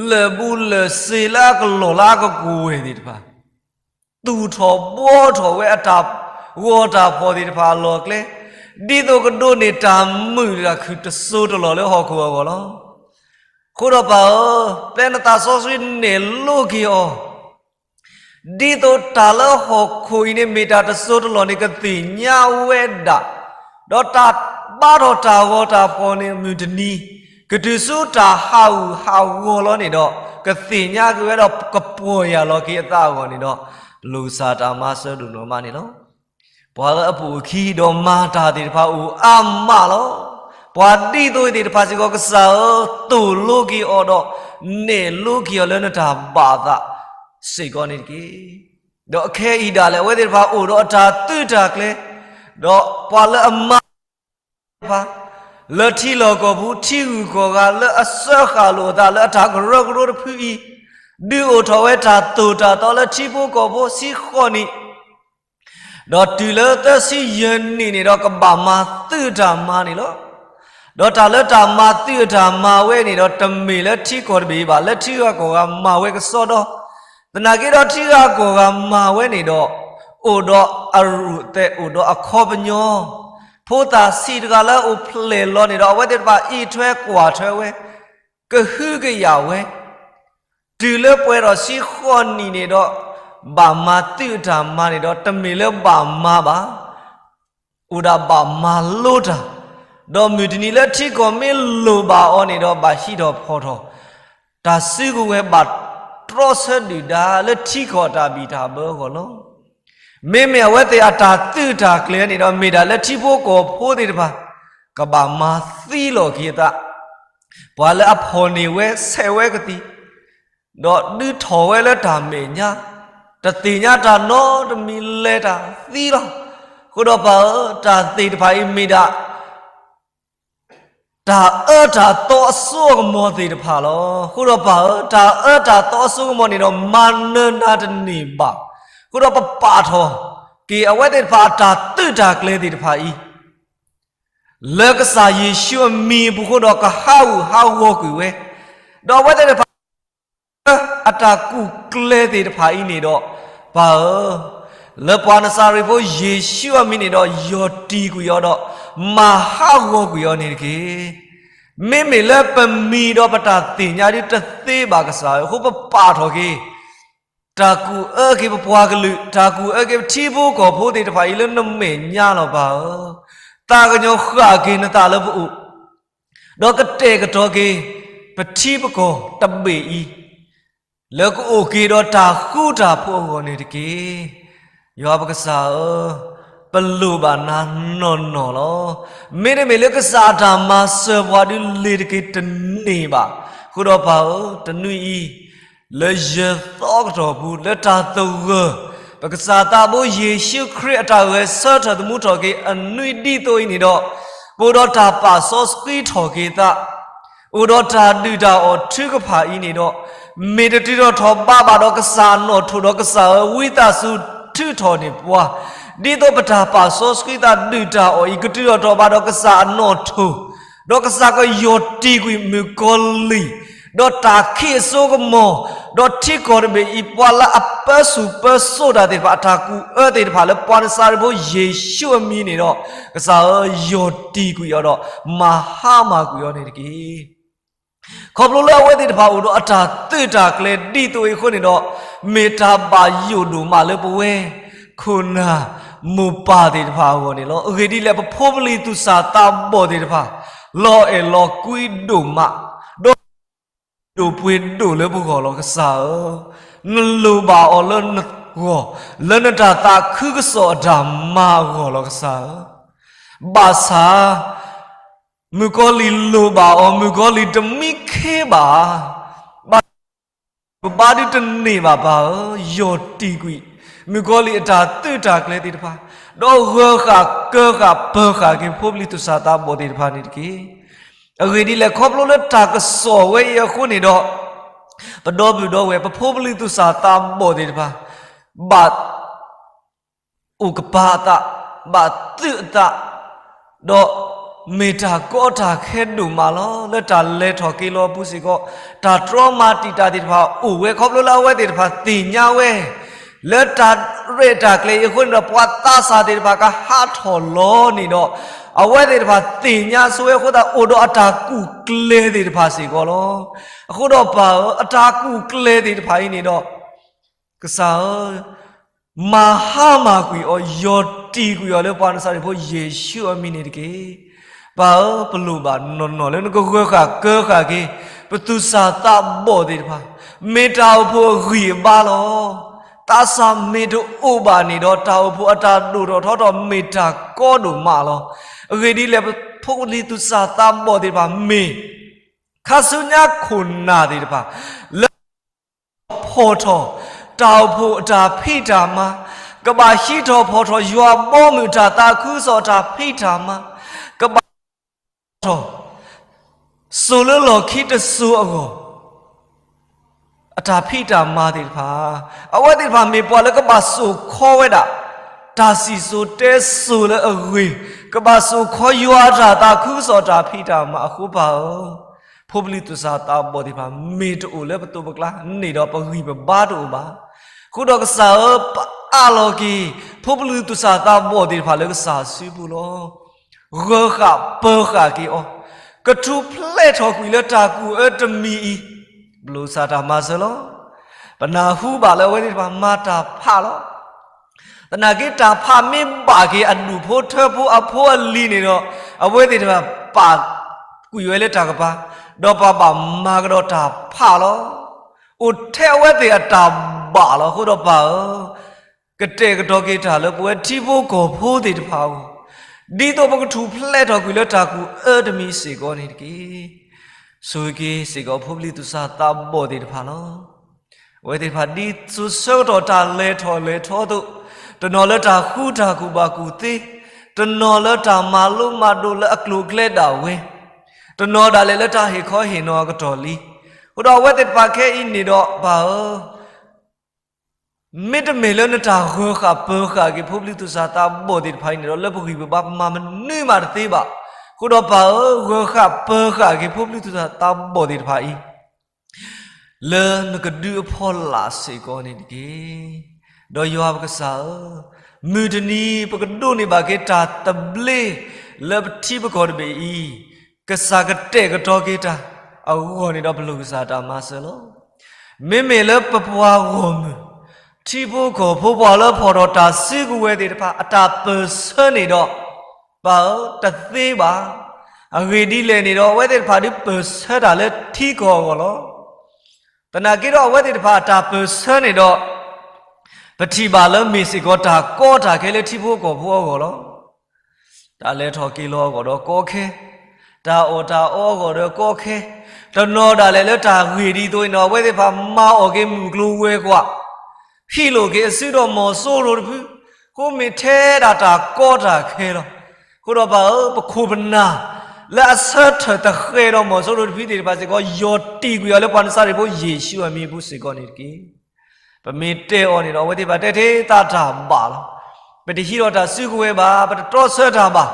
လၢၢ်ဘူးလၢၢ်စ့လၢအကလီၢ်လၢအကကွဲၢ်သ့ၣ်တဖၣ်, သူၣ်ထီၣ်ဘှီထီၣ်ဝဲအတၢ်ဂီၤတၢ်ဖီၣ်သ့ၣ်တဖၣ်အလီၢ်အကျဲ, ဒ်သိးကဒိးန့ၢ်တၢ်မုာ်တၢ်ခုၣ်တစိၤတလီၢ်လၢဟီၣ်ခိၣ်အဂီၢ်လီၤ. အဃိဒီးပၢ်ဧၢ, ပျဲနသးစီဆှံနဲၣ်လိက့ၤအီၤ ဒ်သိးတၢ်လၢဟီၣ်ခိၣ်အံၤန့ၣ် မ့ၢ်တၢ်တစိၤတလီၢ်န့ၣ် ကသ့ၣ်ညါဝဲဒၣ်, ဒီးတၢ်ဘါထီၣ်တၢ်ဂီၤတၢ်ဖီၣ်န့ၣ် မုၢ်တနံၤ ကတုၤဆူတၢ်ဟးဂူာ်ဟးဂီၤလီၤန့ၣ်ဒီး ကသ့ၣ်ညါက့ၤဝဲဒီးကပီၢ်ယၢ်လီၤက့ၤအသးအဂီၢ်န့ၣ်ဒီး ပလိာ်ကစၢ်တၢ်မၤစၢၤဒိၣ်နီၢ်မးန့ၣ်လီၤ. ပှၤလၢအပိာ်အခံဒီးမၤတၢ်သ့ၣ်တဖၣ်အိၣ်အါမးလီၤ. ပှၤဒ်သိးအံၤသ့ၣ်တဖၣ်စ့ၢ်ကီး ကစၢ်ဧၢ, သိၣ်လိက့ၤအီၤဒီး နဲၣ်လိက့ၤအီၤလၢနတၢ်ဘၣ်သးစ့ၢ်ကီးန့ၣ်တက့ၢ်. ဒီးခဲအံၤဒၣ်လဲာ် အဝဲသ့ၣ်တဖၣ်အိၣ်ဒီးအတၢ်သုးတၢ်ကျဲၤ, ဒီးပှၤလၢအမၤတၢ်သ့ၣ်တဖၣ် လၢထံလီၢ်ကီၢ်ပူၤ ထံဂုၤကီၢ်ဂၤ လၢအစၢဃာ်လိာ်အသးလၢအတၢ်ကရၢကရိတဖုအံၤ, ဒုးအိၣ်ထီၣ်ဝဲတၢ်သိၣ်တၢ်သီလၢထံဖိကီၢ်ဖိဆံဃိးနံၣ် ဒီးတုၤလၢသၢဆံယဲၢ်နံၣ်န့ၣ်ဒီး ကဘၣ်မၤသုးတၢ်မၤန့ၣ်လီၤ. ဒီးတၢ်လၢတၢ်မၤသုးအတၢ်မၤဝဲန့ၣ်ဒီး တမ့ၢ်လၢထံကီၢ်တဘ့ၣ်ဘၣ်, လၢထံဂၤကီၢ်ဂၤမၤဝဲကစီဒီ, သနာ်က့ဒီးထံဂၤကီၢ်ဂၤမၤဝဲန့ၣ်ဒီး အိၣ်ဒီးအရူၢ်သဲး အိၣ်ဒီးအခီပညီ, ဖိသၣ်ဆံးတဂၤလၢအအိၣ်ဖျဲၣ်လီၤန့ၣ်ဒီး အဝဲသ့ၣ်တဖၣ်အံးထွဲကွၢ်ထွဲဝဲ ကဟုကယာ်ဝဲ, တုၤလၢပှဲၤဒီးဆံဃိးနံၣ်န့ၣ်ဒီး ဘၣ်မၤသုးအတၢ်မၤန့ၣ်ဒီး တမ့ၢ်လၢဘၣ်မၤဘၣ်, အိၣ်ဒၣ်ဘၣ်မၤလိတၢ်, ဒီးမုၢ်တနံၤလၢထံကီၢ်မ့ၢ်လိၣ်ဘၣ်အီၤန့ၣ်ဒီး ဘၣ်ဟံးထီၣ်ဖီၣ်ထီၣ်, တၢ်စုကဝဲၤဘၣ်တြီဆၢဒုၣ်ဒါလၢထံကီၢ်အတၢ်ဘံၣ်တၢ်ဘၢအဂီၢ်လီၤ. မ့မ့ၢ်အဝဲသ့ၣ်အတၢ်သုးတၢ်ကျဲၤန့ၣ်ဒီး မ့ၢ်ဒၣ်လၢထံဖိကီၢ်ဖိသ့ၣ်တဖၣ် ကဘၣ်မၤသံလီၤက့ၤအသး, ပှၤလၢအဖီၣ်န့ၢ်ဝဲဆဲးဝဲကသံၣ်, ဒီးဒုးထီၣ်ဝဲလၢတၢ်မဲာ်ညါ, တသ့ၣ်ညါတၢ်နီတမံၤလဲၤတၢ်သံလီၤ. အဃိဒီးပၢ်ဧၢ, တၢ်သ့ၣ်တဖၣ်အံၤမ့ၢ်ဒၣ် တၢ်အၢတၢ်သီအစိအကမီၤသ့ၣ်တဖၣ်လီၤ. အဃိဒီးပၢ်ဧၢ, တၢ်အၢတၢ်သီအစိကမီၤန့ၣ်ဒီး မၤနၢၤနၤတန့ၢ်ဘၣ်. အဃိဒီးပပာ်ထီၣ်က့ၤအဝဲသ့ၣ်တဖၣ်အတၢ်သုးတၢ်ကျဲၤသ့ၣ်တဖၣ်အံၤ လၢကစၢ်ယ့ၣ်ၡူးအမံၤအပူၤအဃိဒီး ကဟးဂူာ်ဟးဂီၤကွံာ်ဝဲ, ဒီးအဝဲသ့ၣ်တဖၣ် အတၢ်ကူၣ်ကျဲၤသ့ၣ်တဖၣ်အံၤန့ၣ်ဒီး ပၢ်ဧၢ, လၢပှၤနစၤရ့းဖိယ့ၣ်ၡူးအမံၤန့ၣ်ဒီး ယီၢ်တံၢ်ကွံာ်အီၤဒီး မၤဟးဂီၤကွံာ်အီၤန့ၣ်တက့ၢ်. မ့မ့ၢ်လၢပမံၤဒီးပတၢ်သ့ၣ်ညါဒ်တသ့ဘၣ်ကစၢ်ဧၢ, အဃိပပာ်ထီၣ်က့ၤ တၢ်ကူၣ်အၢက့ၤပပှၤကလုာ်, တၢ်ကူၣ်အၢက့ၤပထံဖိကီၢ်ဖိသ့ၣ်တဖၣ်အံၤလၢနမဲာ်ညါလီၤပၢ်ဧၢ. သးကညီၤဃၣ်က့ၤနသးလၢပအိၣ် ဒီးကတဲာ်ကတီၤက့ၤ ပထံပကီၢ်တဘ့ၣ်အံၤ လၢကအိၣ်က့ၤဒီးတၢ်ဃူတၢ်ဖိးအဂီၢ်န့ၣ်တက့ၢ်. ယွၤပကစၢ်ဧၢ, ပလိၣ်ဘၣ်နၤနီၢ်နီၢ်လီၤ. မ့တမ့ၢ်လၢကစၢ်အတၢ်မၤစၢၤပှၤဒုးလ့ၤတက့ၤတန့ၢ်ဘၣ်. အဃိဒီးပၢ်ဧၢ, တနွံအံၤ လၢယသီကတီၢ်ပူၤ လၢတၢ်သဂၢၢ် ပကစၢ်သးဘိယ့ၣ်ၡူးခရံာ်အတၢ်ဂဲၤဆၢထၢၣ်သမူထီၣ်က့ၤအနွံဒ်သိးအံၤန့ၣ်ဒီး, ပအိၣ်ဒီးတၢ်ပာ်စီဆှံထီၣ်က့ၤသး အိၣ်ဒီးတၢ်ဒုၣ်တၢ်အီၣ်ထုကဖၣ်အံၤန့ၣ်ဒီး, မ့ၢ်တတုၤထီၣ်ထီၣ်ဘးဘၣ်ဒီးကစၢ်အနီၣ်ထိၣ်ဒီးကစၢ်ဧၢ, ဝံသးစူၤထုးထီၣ်န့ၢ်ပှၤ, ဒ်သိးပတၢ်ပာ်စီဆှံသးဒုၣ်တၢ်အီၣ်အံၤ ကတုၤထီၣ်ထီၣ်ဘးဒီးကစၢ်အနီၣ်ထိၣ်, ဒီးကစၢ်ကယီၢ်တံၢ်ကွံာ်မုၣ်ကီၤလံၢ်, ဒီးတၢ်ခံးအစိကမီၤ, ဒီးထံကီၢ်တဘ့ၣ်အံၤ ပှၤလၢအပၢဆူၣ်ပၢစိးတၢ်သ့ၣ်တဖၣ် အတၢ်ကူၣ်အၢသ့ၣ်တဖၣ်လၢပှၤနစၤရ့းဖိယ့ၣ်ၡူးအမံၤန့ၣ်ဒီး, ကစၢ်ဧၢ, ယီၢ်တံၢ်ကွံာ်အီၤဒီး မၤဟါမၢ်ကွံာ်အီၤန့ၣ်တက့ၢ်. ခီဖျိလၢအဝဲသ့ၣ်တဖၣ်အိၣ်ဒီးအတၢ်သုးတၢ်ကျဲၤဒ်သိးအံၤအဃိန့ၣ်ဒီး, မ့ၢ်တၢ်ဘၣ်ယိၣ်ဒိၣ်မးလၢပဝဲ ခိၣ်နၢ်မိၢ်ပၢ်သ့ၣ်တဖၣ်အဂီၢ်န့ၣ်လီၤ. အဂ့ၢ်ဒ်လဲၣ်, ပဖိပလံၤသူၣ်စၢ်သးဘီၣ်သ့ၣ်တဖၣ် လီၤအဲၣ်လီၤကွံဒိၣ်မး, ဒီး ဒိၣ်ပှ့ၤဒိၣ်လၢပဂီၢ်လီၤ. ကစၢ်ဧၢ, နလိၣ်ဘၣ်အီၤလၢနဂီၢ်, လၢနတၢ်သးခုကစီၣ်အတၢ်မၤအဂီၢ်လီၤ. ကစၢ်ဧၢ, ဘၣ်ဆၣ် မုၣ်ကီၤလံၢ်လိၣ်ဘၣ်အီၤ, မုၣ်ကီၤလံၢ်တမံခ့ဘၣ်, ဘၣ် ပဘါဒုတန့ၢ်ဘၣ်. ပၢ်ဧၢ, ယီၢ်တံၢ်ကွံာ် မုၣ်ကီၤလံၢ်အတၢ်သုးတၢ်ကျဲၤသ့ၣ်တဖၣ်, ဒီးဂၢၤဃာ်ကၢဃာ်ပၢၤဃာ်က့ၤ ဖိပလံၤသူၣ်စၢ်သးဘီၣ်သ့ၣ်တဖၣ်န့ၣ်တက့ၢ်. အဂ့ၢ်ဒ်လဲၣ်, ခီဖျိလၢတၢ်ကစီၣ်ဝဲအံၤအဃိန့ၣ်ဒီး, ပဒီပုၢ်ဒီဝဲၢ် ပဖိပလံၤသူၣ်စၢ်သးဘီၣ်သ့ၣ်တဖၣ် ဘၣ် အိၣ်ကပၤအသး, ဘၣ်သုးအသး, ဒီးမ့ၢ်တၢ်ကီတၢ်ခဲဒိၣ်မးလီၤ. လၢတၢ်လဲၤထီၣ်က့ၤလီၤအပူၤစ့ၢ်ကီး, တၢ်တြီမၤတံာ်တာ်သ့ၣ်တဖၣ်အိၣ်ဝဲ ခီဖျိလၢအဝဲသ့ၣ်တဖၣ်သ့ၣ်ညါဝဲ လၢတၢ်ရဲၣ်တၢ်ကျဲၤအံၤအဃိန့ၣ်ဒီး ပှၤသးစၢ်သ့ၣ်တဖၣ်ကဟးထီၣ်လီၤန့ၣ်ဒီး, အဝဲသ့ၣ်တဖၣ်သ့ၣ်ညါဆိဝဲအဃိသတး အိၣ်ဒီးအတၢ်ကူၣ်ကျဲၤသ့ၣ်တဖၣ်စ့ၢ်ကီးလီၤ. အဃိဒီးပၢ်ဧၢ, အတၢ်ကူၣ်ကျဲၤသ့ၣ်တဖၣ်အံၤန့ၣ်ဒီး ကစၢ်ဧၢ, မၤဟါမၢ်ကွံာ်အီၤ, ယီၢ်တံၢ်ကွံာ်အီၤလၢပှၤနစၤရ့းဖိယ့ၣ်ၡူးအမံၤန့ၣ်တက့ၢ်. ပၢ်ဧၢ, ပလိၣ်ဘၣ်နီၢ်နီၢ်လၢနကဂၢၤဃာ်ကၢဃာ်က့ၤ ပသူၣ်စၢ်သးဘီၣ်သ့ၣ်တဖၣ်, မ့ၢ်တၢ်အိၣ်ဖှိၣ်အဂံၢ်အဘါလီၤ. သးစၢ်မ့ၢ်တအိၣ်ဘၣ်န့ၣ်ဒီး တၢ်အိၣ်ဖှိၣ်အတၢ်ဒိၣ်ထီၣ်ထီထီၣ်မ့ၢ်တၢ်ကီဒိၣ်မးလီၤ. အဂ့ၢ်ဒ်လဲၣ်, ပဖိပလံၤသူၣ်စၢ်သးဘီၣ်သ့ၣ်တဖၣ် မ့ၢ်ခါဆူညါခိၣ်နၢ်သ့ၣ်တဖၣ် လၢ ဖီၣ်ထီၣ် တၢ်အိၣ်ဖှိၣ်အတၢ်ဖံးတၢ်မၤ, ကဘၣ်ဟံးထီၣ်ဖီၣ်ထီၣ်ယွၤဘီမုၢ်တၢ်သးခုကစီၣ်အတၢ်ဖံးတၢ်မၤ, ကဘၣ်ထီၣ် စိၤလၢလီၢ်ခံတစိၤအဂီၢ် အတၢ်ဖံးတၢ်မၤသ့ၣ်တဖၣ်, အဝဲသ့ၣ်တဖၣ်မ့ၢ်ပှၤလၢကဘၣ်စိာ်ခီဝဲဒၣ် တၢ်စံၣ်စိၤတဲစိၤလၢအဂ့ၤ, ကဘၣ်စိာ်ခီယွၤအတၢ်သးခုကစီၣ်အတၢ်ဖံးတၢ်မၤအဃိပၢ်ဧၢ, ဖိပလံၤသူၣ်စၢ်သးဘီၣ်သ့ၣ်တဖၣ် မ့ၢ်တအိၣ်လၢပသိးပကျါန့ၣ်ဒီးပဂံၢ်ပဘါတအိၣ်ဘၣ်. အဃိဒီးကစၢ်ဧၢ, ပအးလီၤက့ၤ ဖိပလံၤသူၣ်စၢ်သးဘီၣ်သ့ၣ်တဖၣ်လၢကစၢ်စုပူၤလီၤ. ဂၢၤဃာ်ပၢၤဃာ်က့ၤအီၤ, ကထူၣ်ဖျဲးထီၣ်ကွံာ်လၢတၢ်ကူၣ်အၢတမံၤအံၤ, ပလိၣ်ကစၢ်တၢ်မၤစၢၤလီၤ. ပနၢ်ဟူဘၣ်လၢအဝဲသ့ၣ်တဖၣ်မၤတၢ်ဖးလီၤ. သနာ်က့တၢ်ဖးမ့ၢ်ဘၣ်က့ၤအဒူၣ်ဖိထၢဖိအဖိအလံၤန့ၣ်ဒီး, အဝဲသ့ၣ်တဖၣ်ပာ်ကွံာ်ဝဲလၢတၢ်ကပၤ, ဒီးပှၤဘၣ်မၤကဒီးတၢ်ဖးလီၤ. အိၣ်ထဲအဝဲသ့ၣ်အတၢ်ဘၣ်လီၤ. အဃိဒီးပၢ်ဧၢ, ကတဲာ်ကတီၤက့ၤတၢ်လၢပဝဲထံဖိကီၢ်ဖိသ့ၣ်တဖၣ်အဂီၢ်, ဒ်သိးပကထူၣ်ဖျဲးထီၣ်ကွံာ်လၢတၢ်ကူၣ်အၢတမံၤစ့ၢ်ကီးန့ၣ်တက့ၢ်. ဆိၣ်ဂ့ၤက့ၤစ့ၢ်ကီးဖိပလံၤသူၣ်စၢ်သးဘီၣ်သ့ၣ်တဖၣ်လီၤ. အဝဲသ့ၣ်တဖၣ်ဒ်သိးဆၢကတီၢ်တၢ်လဲၤထီၣ်လဲၤထီအသိး, တနီၤလၢတၢ်ဃူတၢ်ကူၣ်ဘၣ်ကူၣ်သ့, တနီၤလၢတၢ်မၤလိမၤဒိးလၢအကျိၤအကျဲဒၣ်ဝဲ, တနီၤဒၣ်လဲာ်လၢတၢ်ဟ့ၣ်ခီဟ့ၣ်နီၤအကတီၢ်လံ. အဃိဒီးအဝဲသ့ၣ်တဖၣ်ခဲအံၤန့ၣ်ဒီးပၢ်ဧၢ, မ့တမ့ၢ်လၢနတၢ်ဂၢၤဃာ်ပၢၤဃာ်က့ၤဖိပလံၤသူၣ်စၢ်သးဘီၣ်သ့ၣ်တဖၣ်အံၤန့ၣ်ဒီး လၢပဂံၢ်ပဘါပမၤမနုၤမးတသ့ဘၣ်. အဃိဒီးပၢ်ဧၢ, ဂၢၤဃာ်ပၢၤဃာ်က့ၤဖိပလံၤသူၣ်စၢ်သးဘီၣ်သ့ၣ်တဖၣ်အံၤ လၢနကဒုးအဖီလာ်စ့ၢ်ကီးန့ၣ်တက့ၢ်. ဒီးယွၤပကစၢ်ဧၢ, မုၢ်တနံၤပကဒိးန့ၢ်ဘၣ်က့ၤတၢ်သဘျ့လၢပထံပကီၢ်တဘ့ၣ်အံၤ, ကစၢ်ကတဲာ်ကတီၤက့ၤတၢ်အဂီၢ်န့ၣ်ဒီး ပလိၣ်ကစၢ်တၢ်မၤစၢၤလီၤ. မ့မ့ၢ်လၢပပှၤဂီၢ်မုၢ် ထံဖိကီၢ်ဖိပှၤလၢဖီၣ်ထီၣ်တၢ်စုကဝဲၤသ့ၣ်တဖၣ် အတၢ်ပၢၢ်ဆၢန့ၣ်ဒီး ပၢ်ဧၢ, တသ့ဘၣ်. အဂ့ၢ်ဒ်လဲၣ်န့ၣ်ဒီး အဝဲသ့ၣ်တဖၣ်ဒုးပၢၢ်ဆၢတၢ်လၢထံကီၢ်အဂီၢ်လီၤ. သနာ်က့ဒီးအဝဲသ့ၣ်တဖၣ်အတၢ်ပၢၢ်ဆၢန့ၣ်ဒီး ပထံၣ်ဘၣ်လၢမ့ၢ်စ့ၢ်ကီးတၢ်ကီတၢ်ခဲလၢထံဖိကီၢ်ဖိအဂီၢ်လီၤ. တၢ်လဲၤထီၣ်က့ၤလီၤအဂီၢ်ဒီးကီခဲ, တၢ်အီၣ်တၢ်အီအဂီၢ်ဒီးကီခဲ, တနီၤဒၣ်လဲာ်လၢတၢ်ဂ့ၢ်ဒ်သိးအံၤန့ၣ် အဝဲသ့ၣ်တဖၣ်မၤအီၣ်က့ၤမုၢ်ကျိၤဝဲၤကွာ်, ဟံးလိာ်က့ၤအစုဒီးမီၤစိရိၤတဖု, အဃိမ့ၢ်ထဲဒၣ်တၢ်ကီတၢ်ခဲလီၤ. အဃိဒီးပၢ်ဧၢ, ပခိၣ်ပနၢ် လၢအဆၢထၢၣ်သဃဲးဒီးမီၤစိရိၤတဖုသ့ၣ်တဖၣ်စ့ၢ်ကီး ယီၤတံၢ်ကွံာ်အီၤလၢပှၤနစၤရ့းဖိယ့ၣ်ၡူးအမံၤအပူၤစ့ၢ်ကီးန့ၣ်တက့ၢ်. ပမ့ၢ်တဲအီၤန့ၣ်ဒီး အဝဲသ့ၣ်တဖၣ်တဲထဲသးတၢ်ဘၣ်လီၤ. ပတဟံးထီၣ်တၢ်စုကဝဲၤဘၣ်, ပတတြီဆၢတၢ်ဘၣ်.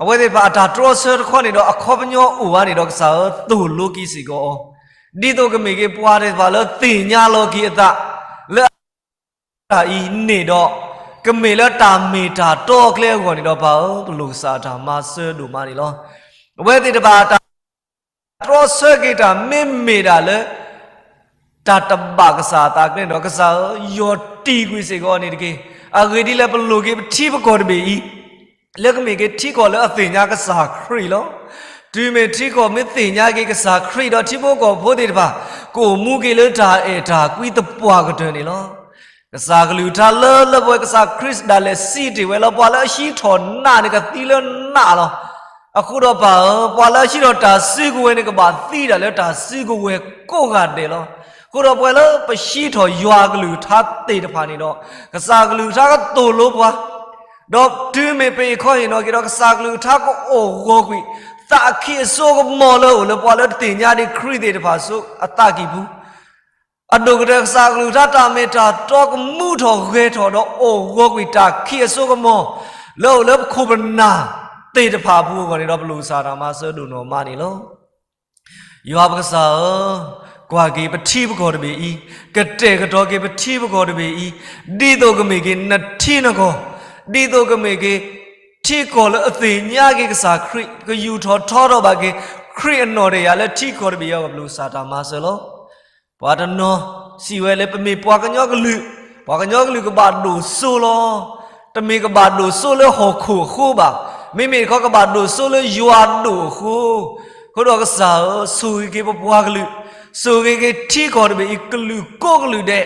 အဝဲသ့ၣ်တဖၣ်အတၢ်တြီဆၢတခီန့ၣ်ဒီး အခီပညီအိၣ်ဝဲန့ၣ်ဒီး ကစၢ်ဧၢ, သိၣ်လိက့ၤစ့ၢ်ကီးအီၤ, ဒ်သိးကမ့ၢ်က့ၤပှၤသ့ၣ်တဖၣ်လၢသ့ၣ်ညါလီၤက့ၤအသး လၢ တၢ်အံၤန့ၣ်ဒီး ကမ့ၢ်လၢတၢ်မ့ၢ်တၢ်တီအကျဲအဂီၢ်န့ၣ်ဒီး ပၢ်ဧၢ, ပလိၣ်ကစၢ်အတၢ်မၤစၢၤဒိၣ်မးန့ၣ်လီၤ. အဝဲသ့ၣ်တဖၣ်အတၢ်တြီဆၢက့ၤတၢ်မ့မ့ၢ်ဒၣ်လၢ တၢ်တဘၣ်ကစၢ်အသးကျဲန့ၣ်ဒီး ကစၢ်ဧၢ, ယီၤတံၢ်ကွံာ်စ့ၢ်ကီးအီၤန့ၣ်တက့ၢ်. အဂ့ၢ်ဒ်လဲၣ်, ပလိၣ်က့ၤပထံပကီၢ်တဘ့ၣ်အံၤ လၢကမ့ၢ်က့ၤထံကီၢ်လၢအသ့ၣ်ညါကစၢ်ခရံာ်လီၤ. တုၤမ့ၢ်ထံကီၢ်မ့ၢ်သ့ၣ်ညါက့ၤကစၢ်ခရံာ်ဒီး ထံဖိကီၢ်ဖိသ့ၣ်တဖၣ် ကအိၣ်မူက့ၤလၢတၢ်အဲၣ်တၢ်ကွံသပှၢ်ကတၢၢ်န့ၣ်လီၤ. ကစၢ်ကလုၢ်ကထါလၢလၢပှဲၤပှဲၤ ကစၢ်ခရံာ်ဒၣ်လဲာ်စံးတ့ၢ်ဝဲလၢ ပှၤလၢအဟံးထီၣ်နးန့ၣ် ကသံလၢနးလီၤ. အဃိဒီးပၢ်ဧၢ, ပှၤလၢအဟံးထီၣ်တၢ်စုကဝဲၤန့ၣ် ကဘၣ်သံဒၣ်လၢတၢ်စုကဝဲၤကိးဂၤဒဲးလီၤ. အဃိဒီးပဝဲလၢပဟံးထီၣ်ယွၤကလုၢ်ကထါသ့ၣ်တဖၣ်န့ၣ်ဒီး ကစၢ်ကလုၢ်ကထါကသိၣ်လိပှၤ ဒီးတုၤမ့ၢ်ပအ့ၣ်ခီဟ့ၣ်နီၤက့ၤဒီး ကစၢ်ကလုၢ်ကထါကအိၣ်ဂီၤကွံာ် သးအခံအစိကမီၤလၢအိၣ်လၢပှၤလၢတသ့ၣ်ညါဒံးခရံာ်သ့ၣ်တဖၣ်အသးကံၢ်ပူၤ အဒိၣ်ကတၢၢ် ကစၢ်ကလုၢ်ကထါတၢ်မ့ၢ်တၢ်တီကမူထီၣ်ဂဲၤထီၣ်ဒီးအိၣ်ဂီၤကွံာ်တၢ်ခံအစိကမီၤ လၢအိၣ်လၢပခိၣ်ပနၢ်သ့ၣ်တဖၣ်အပူၤအဂီၢ်န့ၣ်ဒီး ပလိၣ်ကစၢ်တၢ်မၤစၢၤဒိၣ်နီၢ်မးန့ၣ်လီၤ. ယွၤပကစၢ်ဧၢ, ကွၢ်က့ၤပထံပကီၢ်တဘ့ၣ်အံၤ, ကတဲာ်ကတီၤက့ၤပထံပကီၢ်တဘ့ၣ်အံၤ, ဒ်သိးကမ့ၢ်က့ၤနထံနကီၢ်, ဒ်သိးကမ့ၢ်က့ၤ ထံကီၢ်လၢအသ့ၣ်ညါက့ၤကစၢ်ခရံာ်, ကယူၢ်ထီၣ်ထီထီၣ်ဘၣ်က့ၤ ခရံာ်အနီၢ်တယၢ်လၢထံကီၢ်တဘ့ၣ်အံၤအဂီၢ် ပလိၣ်ကစၢ်တၢ်မၤစၢၤလီၤ. ပှၤတနီၤစံးဝဲလၢပမ့ၢ်ပှၤကညီကလုာ်, ပှၤကညီကလုာ်ကဘၣ်ဒိၣ်စိလီၤ. တမ့ၢ်ကဘၣ်ဒိၣ်စိလၢဟီၣ်ခိၣ်အဃိဘၣ်. မ့မ့ၢ်တခီကဘၣ်ဒိၣ်စိလၢယွၤဒိၣ်အဃိ. အဃိဒီးကစၢ်ဧၢ, ဆိၣ်ဂ့ၤက့ၤပပှၤကလုာ်, ဆိၣ်ဂ့ၤက့ၤထံကီၢ်တဘ့ၣ်အံၤကလုာ်ကိးကလုာ်ဒဲး,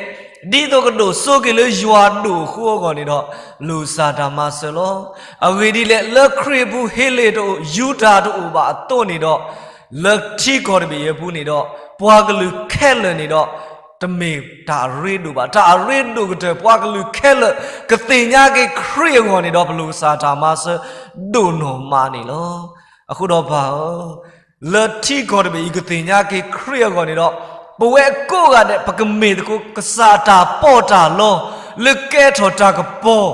ဒ်သိးကဒိၣ်စိက့ၤလၢယွၤဒိၣ်အဃိအဂီၢ်န့ၣ်ဒီး လိၣ်ကစၢ်တၢ်မၤစၢၤလီၤ. အဂ့ၢ်ဒ်လဲၣ်, လၢခရံာ်အပူၤဟ့လ့ၣ်တအိၣ်, ယူဒၤတအိၣ်ဘၣ်အသိးန့ၣ်ဒီး, လၢထံကီၢ်တဘ့ၣ်အံၤအပူၤန့ၣ်ဒီး ပှၤကလုာ်ခဲလၢာ်န့ၣ်ဒီး တမ့ၢ်တၢ်အရ့ဒိၣ်ဘၣ်. တၢ်အရ့ဒိၣ်ကတၢၢ် ပှၤကလုာ်ခဲလၢာ် ကသ့ၣ်ညါက့ၤခရံာ်အဂီၢ်န့ၣ်ဒီး ပလိၣ်ကစၢ်တၢ်မၤစၢၤဒိၣ်နီၢ်မးန့ၣ်လီၤ. အဃိဒီးပၢ်ဧၢ, လၢထံကီၢ်တဘ့ၣ်အံၤကသ့ၣ်ညါက့ၤခရံာ်အဂီၢ်န့ၣ်ဒီး, ပဝဲကိးဂၤဒဲး ပကမ့ၢ်သကိးကစၢ်တၢ်ပီးတၢ်လီ, လၢကဲထီၣ်တၢ်ကပီၤ,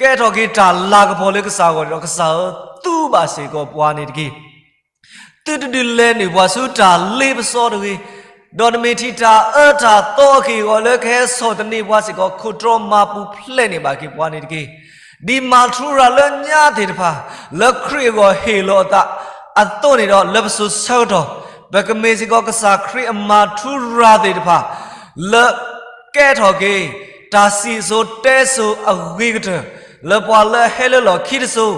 ကဲထီၣ်က့ၤတၢ်လၤကပီၤလၢကစၢ်အဂီၢ်န့ၣ်ဒီး ကစၢ်ဧၢ, သူဘၣ်စ့ၢ်ကီးပှၤန့ၣ်တက့ၢ်. သုတဒုးလဲၤနုာ်ပှၤဆူတၢ်လ့ပစီတဂ့ၤ, ဒီးတမ့ၢ်ထံၣ်တၢ်အၢတၢ်သီအက့ၢ်အဂီၤလၢကဟဲဆီၣ်သနံးပှၤစ့ၢ်ကီး ခိၣ်တြီမၤပူၤဖျဲးန့ၢ်ဘၣ်က့ၤပှၤန့ၣ်တက့ၢ်. ဒ်မၤထူရၤလၢညါသ့ၣ်တဖၣ် လၢခရံာ်အဂီၢ်ဟ့ၣ်လီၤအသးအသိးန့ၣ်ဒီး လၢပစိၤဆၢကတီၢ် ပကမ့ၢ်စ့ၢ်ကီးကစၢ်ခရံာ်အမၤထူရၤသ့ၣ်တဖၣ် လၢကဲထီၣ်က့ၤ တၢ်စံၣ်စိၤတဲစိၤအဂ့ၤကတၢၢ် လၢပှၤလၢအဟဲလၢလီၢ်ခံတစိၤ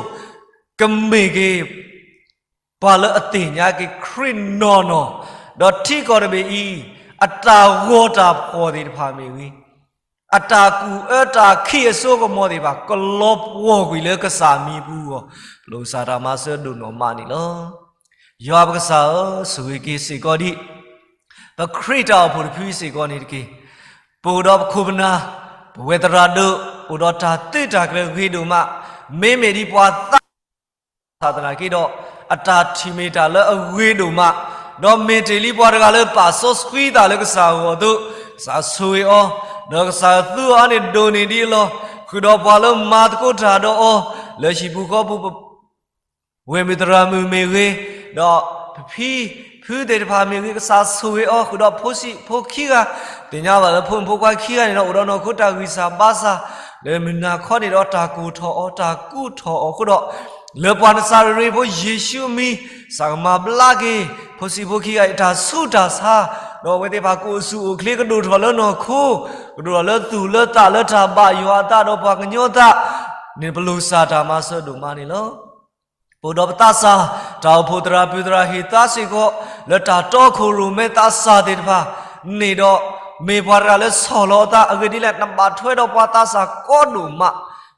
ကမ့ၢ်က့ၤ ပှၤလၢအသ့ၣ်ညါက့ၤခရံာ်နီၢ်နီၢ်, ဒီးထံကီၢ်တဘ့ၣ်အံၤ အတၢ်ဂီၤတၢ်ဖှီၣ်သ့ၣ်တဖၣ်မ့ၢ်ဂ့ၤ, အတၢ်ကူၣ်အၢတၢ်ခံးအစိကမီၤသ့ၣ်တဖၣ် ကလီၤပှီၢ်ကွံာ်လၢကစၢ်မံၤပူၤအဂီၢ်, ပလိၣ်ကစၢ်တၢ်မၤစၢၤဒိၣ်နီၢ်မးန့ၣ်လီၤ. ယွၤပကစၢ်ဧၢ, ဆိၣ်ဂ့ၤက့ၤစ့ၢ်ကီးဒံး ပခရံာ်တၢ်အိၣ်ဖှိၣ်တဖုစ့ၢ်ကီးန့ၣ်တက့ၢ်. ပအိၣ်ဒီးပခိၣ်ပနၢ်, ပဝဲသရၣ်ဒိၣ်, အိၣ်ဒီးတၢ်သုးတၢ်ကျဲၤဂ့ၤဒိၣ်မး, မ့မ့ၢ်ဒ်ပှၤသး ဆၣ်သနာ်က့ဒီး, အတၢ်ထံၣ်မ့ၢ်တၢ်လၢအဂ့ၤဒိၣ်မး, ဒီးမ့ၢ်တ့ၢ်လံပှၤတဂၤလၢပာ်စီဆှံသးလၢကစၢ်အဂီၢ်အသိး, ကစၢ်ဆိၣ်ဂ့ၤအီၤ, ဒီးကစၢ်သူအီၤန့ၣ်ဒိၣ်န့ၢ်ဒံးအလီၢ်, ဃုာ်ဒီးပှၤလၢမၤသကိးတၢ်ဒီးအီၤ, လၢဟံၣ်ပူၤဃီပူၤ ဝဲၢ်မုၣ်သရၣ်မုၣ်မ့ၢ်ဂ့ၤ, ဒီးပဖံဖုသ့ၣ်တဖၣ်မ့ၢ်ဂ့ၤ, ကစၢ်ဆိၣ်ဂ့ၤအီၤ, ဃုာ်ဒီးဖိဆံးဖိခံဂၤ, သ့ၣ်ညါဘၣ်လၢဖိမုၣ်ဖိခွါခံဂၤန့ၣ်ဒီး အိၣ်ဒီးနီၢ်ခိတၢ်ဂံၢ်စၢ်ဘါစၢ်, လၢမုၢ်နၤခီန့ၣ်ဒီးတၢ်ကိၢ်ထီၣ်အီၤ, တၢ်ကူၣ်ထီၣ်အီၤအဃိဒီး, လၢပှၤနစၤရ့းဖိယ့ၣ်ၡူးအမံၤ, ကစၢ်ကမၤဘျါက့ၤ ဖိဆံးဖိခံဂၤအံၤ တၢ်ဆူးတၢ်ဆါ, ဒီးအဝဲသ့ၣ်တဖၣ်ကအိၣ်ဆူၣ်အိၣ်ချ့ ကဒိၣ်ထီၣ်လၢနီၢ်ခိ, ကဒိၣ်ထီၣ်လၢသူၣ်လၢသးလၢတၢ်ဘၣ်ယွၤအသးဒီးပှၤကညီသး, န့ၣ်ပလိၣ်ကစၢ်တၢ်မၤစၢၤဒိၣ်မးန့ၣ်လီၤ. ပအိၣ်ဒီးပသးစၢ်, တၢ်အိၣ်ဖှိၣ်သရၣ်ပုၢ်သရၣ်ဟ့ၣ်သါစ့ၢ်ကီး, လၢတၢ်တီခိၣ်ရိၣ်မဲသးစၢ်သ့ၣ်တဖၣ်န့ၣ်ဒီး, မ့ၢ်ပှၤတဂၤလၢဆီၣ်လီၤအသး အဂ့ၢ်ဒ်လဲၣ် နဘၣ်ထွဲဒီးပှၤသးစၢ်ကီဒိၣ်မး,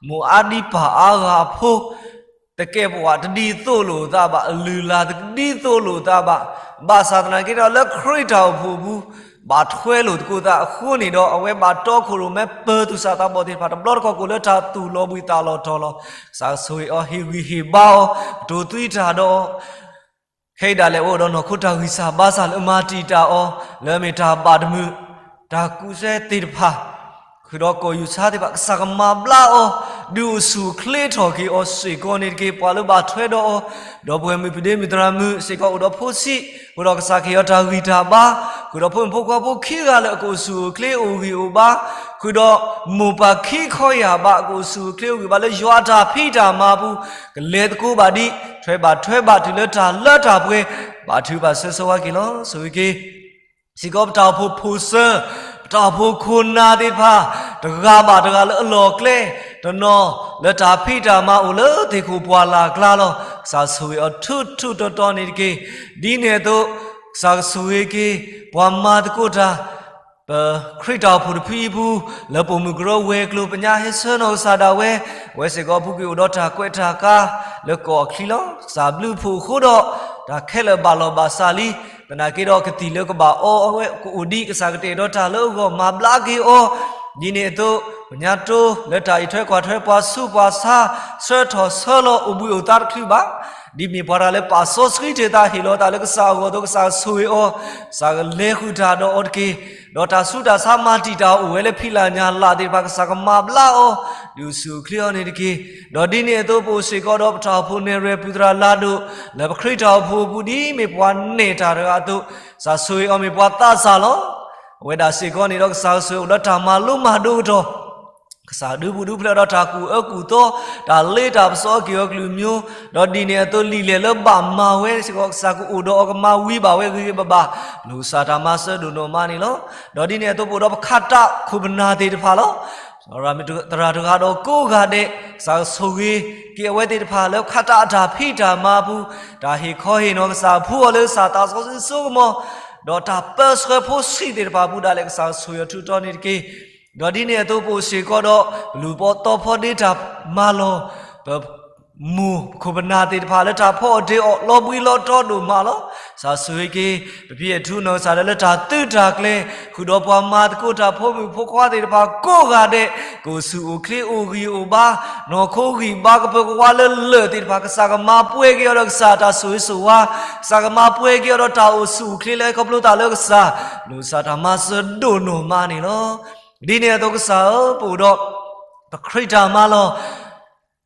မိၢ်အါဒံပၢ်အါဂၤအဖိ တကဲပဝးတဒ်သိးလိာ်သးဘၣ်, အလုၢ်အလၢ်တဒ်သိးလိာ်သးဘၣ်, ဘၣ်ဆၣ်သနာ်က့ဒီးလၢခရံာ်တၢ်အိၣ်ဖှိၣ်အပူၤ ဘၣ်ထွဲလိာ်သကိးသးအဃိန့ၣ်ဒီး အဝဲဘၣ်တီခိၣ်ရိၣ်မဲပၢၤသူၣ်စၢ်သးဘီၣ်သ့ၣ်တဖၣ် တဘျီတခီၣ်ကိးလၢတၢ်သူၣ်လီၤဘှံးသးလီၤတီၤလီၤ. ကစၢ်ကဆိၣ်ဂ့ၤအီၤ ဟ့ၣ်ဂံၢ်ဟ့ၣ်ဘါအီၤ, ကတိၤသွံတၢ်ဒီး ခဲအံၤဒၣ်လဲာ်အိၣ်ဒီးနီၢ်ခိတၢ်ဂံၢ်စၢ်ဘါစၢ်လၢအမၤတံာ်တာ်အီၤ လၢအမ့ၢ်တၢ်ဘၣ်တမုာ် တၢ်ကူၣ်စဲသ့ၣ်တဖၣ် ဃုာ်ဒီးကီၢ်ယူၢ်ဆါသ့ၣ်တဖၣ် ကစၢ်ကမၤဘျါအီၤ ဒုးအိၣ်ဆူၣ်အိၣ်ချ့ထီၣ်က့ၤအီၤစ့ၢ်ကီးန့ၣ်တက့ၢ်. ပှၤလၢဘၣ်ထွဲဒီးအီၤ ဒီပုၢ်ဝဲၢ်မုၣ်ဖံးဒ့မုၣ်သရၣ်မုၣ်စ့ၢ်ကီးအိၣ်ဒီးဖိဆံး ဃုာ်ဒီးကစၢ်ကဟ့ၣ်အီၤတၢ်ဂံၢ်တၢ်ဘါ, ဃုာ်ဒီးဖိမုၣ်ဖိခွါဖိခံဂၤလၢအကအိၣ်ဆူၣ်အိၣ်ချ့အိၣ်ဂံၢ်အိၣ်ဘါ, ဃုာ်ဒီးမိၢ်ပၢ်ခံခီယၢ်ဘၣ်အကအိၣ်ဆူၣ်အိၣ်ချ့အိၣ်ဂံၢ်ဘါလၢယွၤအတၢ်ဖံးတၢ်မၤအပူၤ ကလဲၤသကိးဘၣ်ဒံး ထွဲဘၣ်ထွဲဘၣ်တုၤလၢတၢ်လၢတၢ်ပှဲၤ ဘၣ်ထုကဖၣ်ဆၢဂ့ၤက့ၤလီၤ. ဆိၣ်ဂ့ၤက့ၤ စ့ၢ်ကီးပတၢ်အိၣ်ဖှိၣ်ဖိစၢၤ ပတၢ်အိၣ်ဖှိၣ်ခိၣ်နၢ်သ့ၣ်တဖၣ် တဂၤဘၣ်တဂၤလၢအလီၢ်ကျဲ တနီၤလၢတၢ်ဖံးတၢ်မၤအိၣ်လၢသ့ၣ်ခိၣ်ပှၢ်လၢ်ကျါလီၤ. ကစၢ်ဆိၣ်ဂ့ၤအီၤထူထူတီတီန့ၣ်တက့ၢ်. ဒ်န့ၣ်အသိး ကစၢ်ကဆိၣ်ဂ့ၤက့ၤ ပှၤမၤသကိးတၢ် ပခရံာ်တၢ်အိၣ်ဖှိၣ်တဖုအံၤအပူၤ လၢပိာ်မုၣ်ကရၢဝဲၤကျိၤ ပညါဟဲဆှၢနီၢ်ကစၢ်ဒၣ်ဝဲ အဝဲစ့ၢ်ကီးအပူၤကွံာ်အိၣ်ဒီးတၢ်ကွဲးတၢ်ကါ လၢကီၢ်အချံလီၤ. ကစၢ်ဘျုးဖှိၣ်အဃိဒီး တၢ်ခဲလၢာ်ဘၣ်လီၤဘၣ်စးလံ. သနာ်က့ဒီးကသံၣ်လၢကဘၣ်အီအဝဲကအိၣ်ဒံး ကစၢ်ကတဲာ်ဒီးတၢ်လၢအဂီၢ်မၤဘျါက့ၤအီၤ. ဒ်န့ၣ်အသိး ပညါတိလၢတၢ်အံးထွဲကွၢ်ထွဲပှၤဆူးပှၤဆါ ဆှၢထီၣ်ဆှၢလီၤအိၣ်ဘှံးအိၣ်သါတချုးဘၣ် ဒ်မ့ၢ်ပှၤတဂၤလၢပာ်စီဆှံတ့ၢ်သးဟ့ၣ်လီၤသးလၢကစၢ်အဂီၢ်အသိး ကစၢ်ကဆိၣ်ဂ့ၤအီၤ, ကစၢ်ကလဲၤဃုာ်တၢ်ဒီးအီၤတက့ၢ်. ဒီးတၢ်ဆူးတၢ်ဆါမၤတံာ်တာ်အိၣ်ဝဲလၢဖံးလၢ်ညၣ်လၢ်သ့ၣ်တဖၣ် ကစၢ်ကမၤဘျါအီၤ, ဒုးဆူၣ်အိၣ်ချ့အီၤန့ၣ်တက့ၢ်. ဒီးဒ်န့ၣ်အသိးပအိၣ်စ့ၢ်ကီးဒီးပတၢ်အိၣ်ဖှိၣ်နဲၣ်ရွဲၣ်ပုၢ်သရၣ်လၤဒိၣ် လၢပခရံာ်တၢ်အိၣ်ဖှိၣ်အပူၤဒ်မ့ၢ်ပှၤနဲၣ်တၢ်တဂၤအသိး, ကစၢ်ဆိၣ်ဂ့ၤအီၤမ့ၢ်ပှၤသးစၢ်လီၤ. အဝဲဒၣ်စ့ၢ်ကီးန့ၣ်ဒီးကစၢ်ဆိၣ်ဂ့ၤအိၣ်ဒီးတၢ်မၤလိမၤဒိးကတီၢ် ကစၢ်ဒုးဘူးဒုးဖျၢၣ်ဒီးတၢ်ကူၣ်အၢကူၣ်သီ, တၢ်လ့တၢ်ပစီအက့ၢ်အီၤကလုာ်မၠိ, ဒီးဒ်န့ၣ်အသိးလံာ်လဲၣ်လၢဘၣ်မၤဝဲစ့ၢ်ကီး ကစၢ်ကအိၣ်ဒီးအီၤကမၤဝံၤဘၣ်ဝဲဂ့ၤဂ့ၤဘၣ်ဘၣ်, လိၣ်ကစၢ်တၢ်မၤစၢၤဒိၣ်နီၢ်မးန့ၣ်လီၤ. ဒီးဒ်န့ၣ်အသိးပအိၣ်ဒီးပခးတးခိၣ်ပနၢ်သ့ၣ်တဖၣ်လီၤ. သရၣ်မုၣ်သရၣ်တဂၤဒီးကိးဂၤဒဲး ကစၢ်ကဆိၣ်ဂ့ၤက့ၤအဝဲသ့ၣ်တဖၣ်လၢခးတးအတၢ်ဖံးတၢ်မၤအပူၤ, တၢ်ဟ့ၣ်ခီဟ့ၣ်နီၤကစၢ်ဖှူအီၤလၢကစၢ်သးစီဆှံစိကမီၤ, ဒီးတၢ်ပၢဆှၢဖိဆံးသ့ၣ်တဖၣ်အပူၤဒၣ်လဲာ် ကစၢ်ကဆိၣ်ဂ့ၤအီၤထူတီန့ၣ်တက့ၢ်. ဒီးဒ်န့ၣ်အသိးပအိၣ်စ့ၢ်ကီးဒီး ပလူၤပိာ်သီဖိဒ့တၢ်မၤလီၤ, ပ မိၢ်ခိၣ်ပနၢ်သ့ၣ်တဖၣ်လၢတၢ်ဖီအီၣ်တ့ၤအီၣ် လီၤဘှံးလီၤတီၤဒိၣ်မးလီၤ. ကစၢ်ဆိၣ်ဂ့ၤက့ၤ ပဖံးအထူနီၢ်ကစၢ်ဒၣ်လၢတၢ်သုးတၢ်ကျဲၤ ဃုာ်ဒီးပှၤမၤသကိးတၢ်ဖိမုၣ်ဖိခွါသ့ၣ်တဖၣ်ကိးဂၤဒဲး ကအိၣ်ဆူၣ်အိၣ်ချ့အိၣ်ဂံၢ်အိၣ်ဘါ, နီၢ်ခိဂံၢ်ဘါကပၢၤကဝါလၢလၢၢ်သ့ၣ်တဖၣ် ကစၢ်ကမၤပှဲၤက့ၤအီၤဒီးကစၢ်တၢ်ဆိၣ်ဂ့ၤဆိၣ်ဝါ, ကစၢ်ကမၤပှဲၤက့ၤအီၤဒီးတၢ်အိၣ်ဆူၣ်အိၣ်ချ့လၢဟဲခီဖျိသးလၢကစၢ်, လိၣ်ကစၢ်တၢ်မၤစၢၤဒိၣ်နီၢ်မးန့ၣ်လီၤ. ဒ်န့ၣ်အသိးကစၢ်ဧၢ ပအိၣ်ဒီး ပခရံာ်တၢ်မၤလီၢ်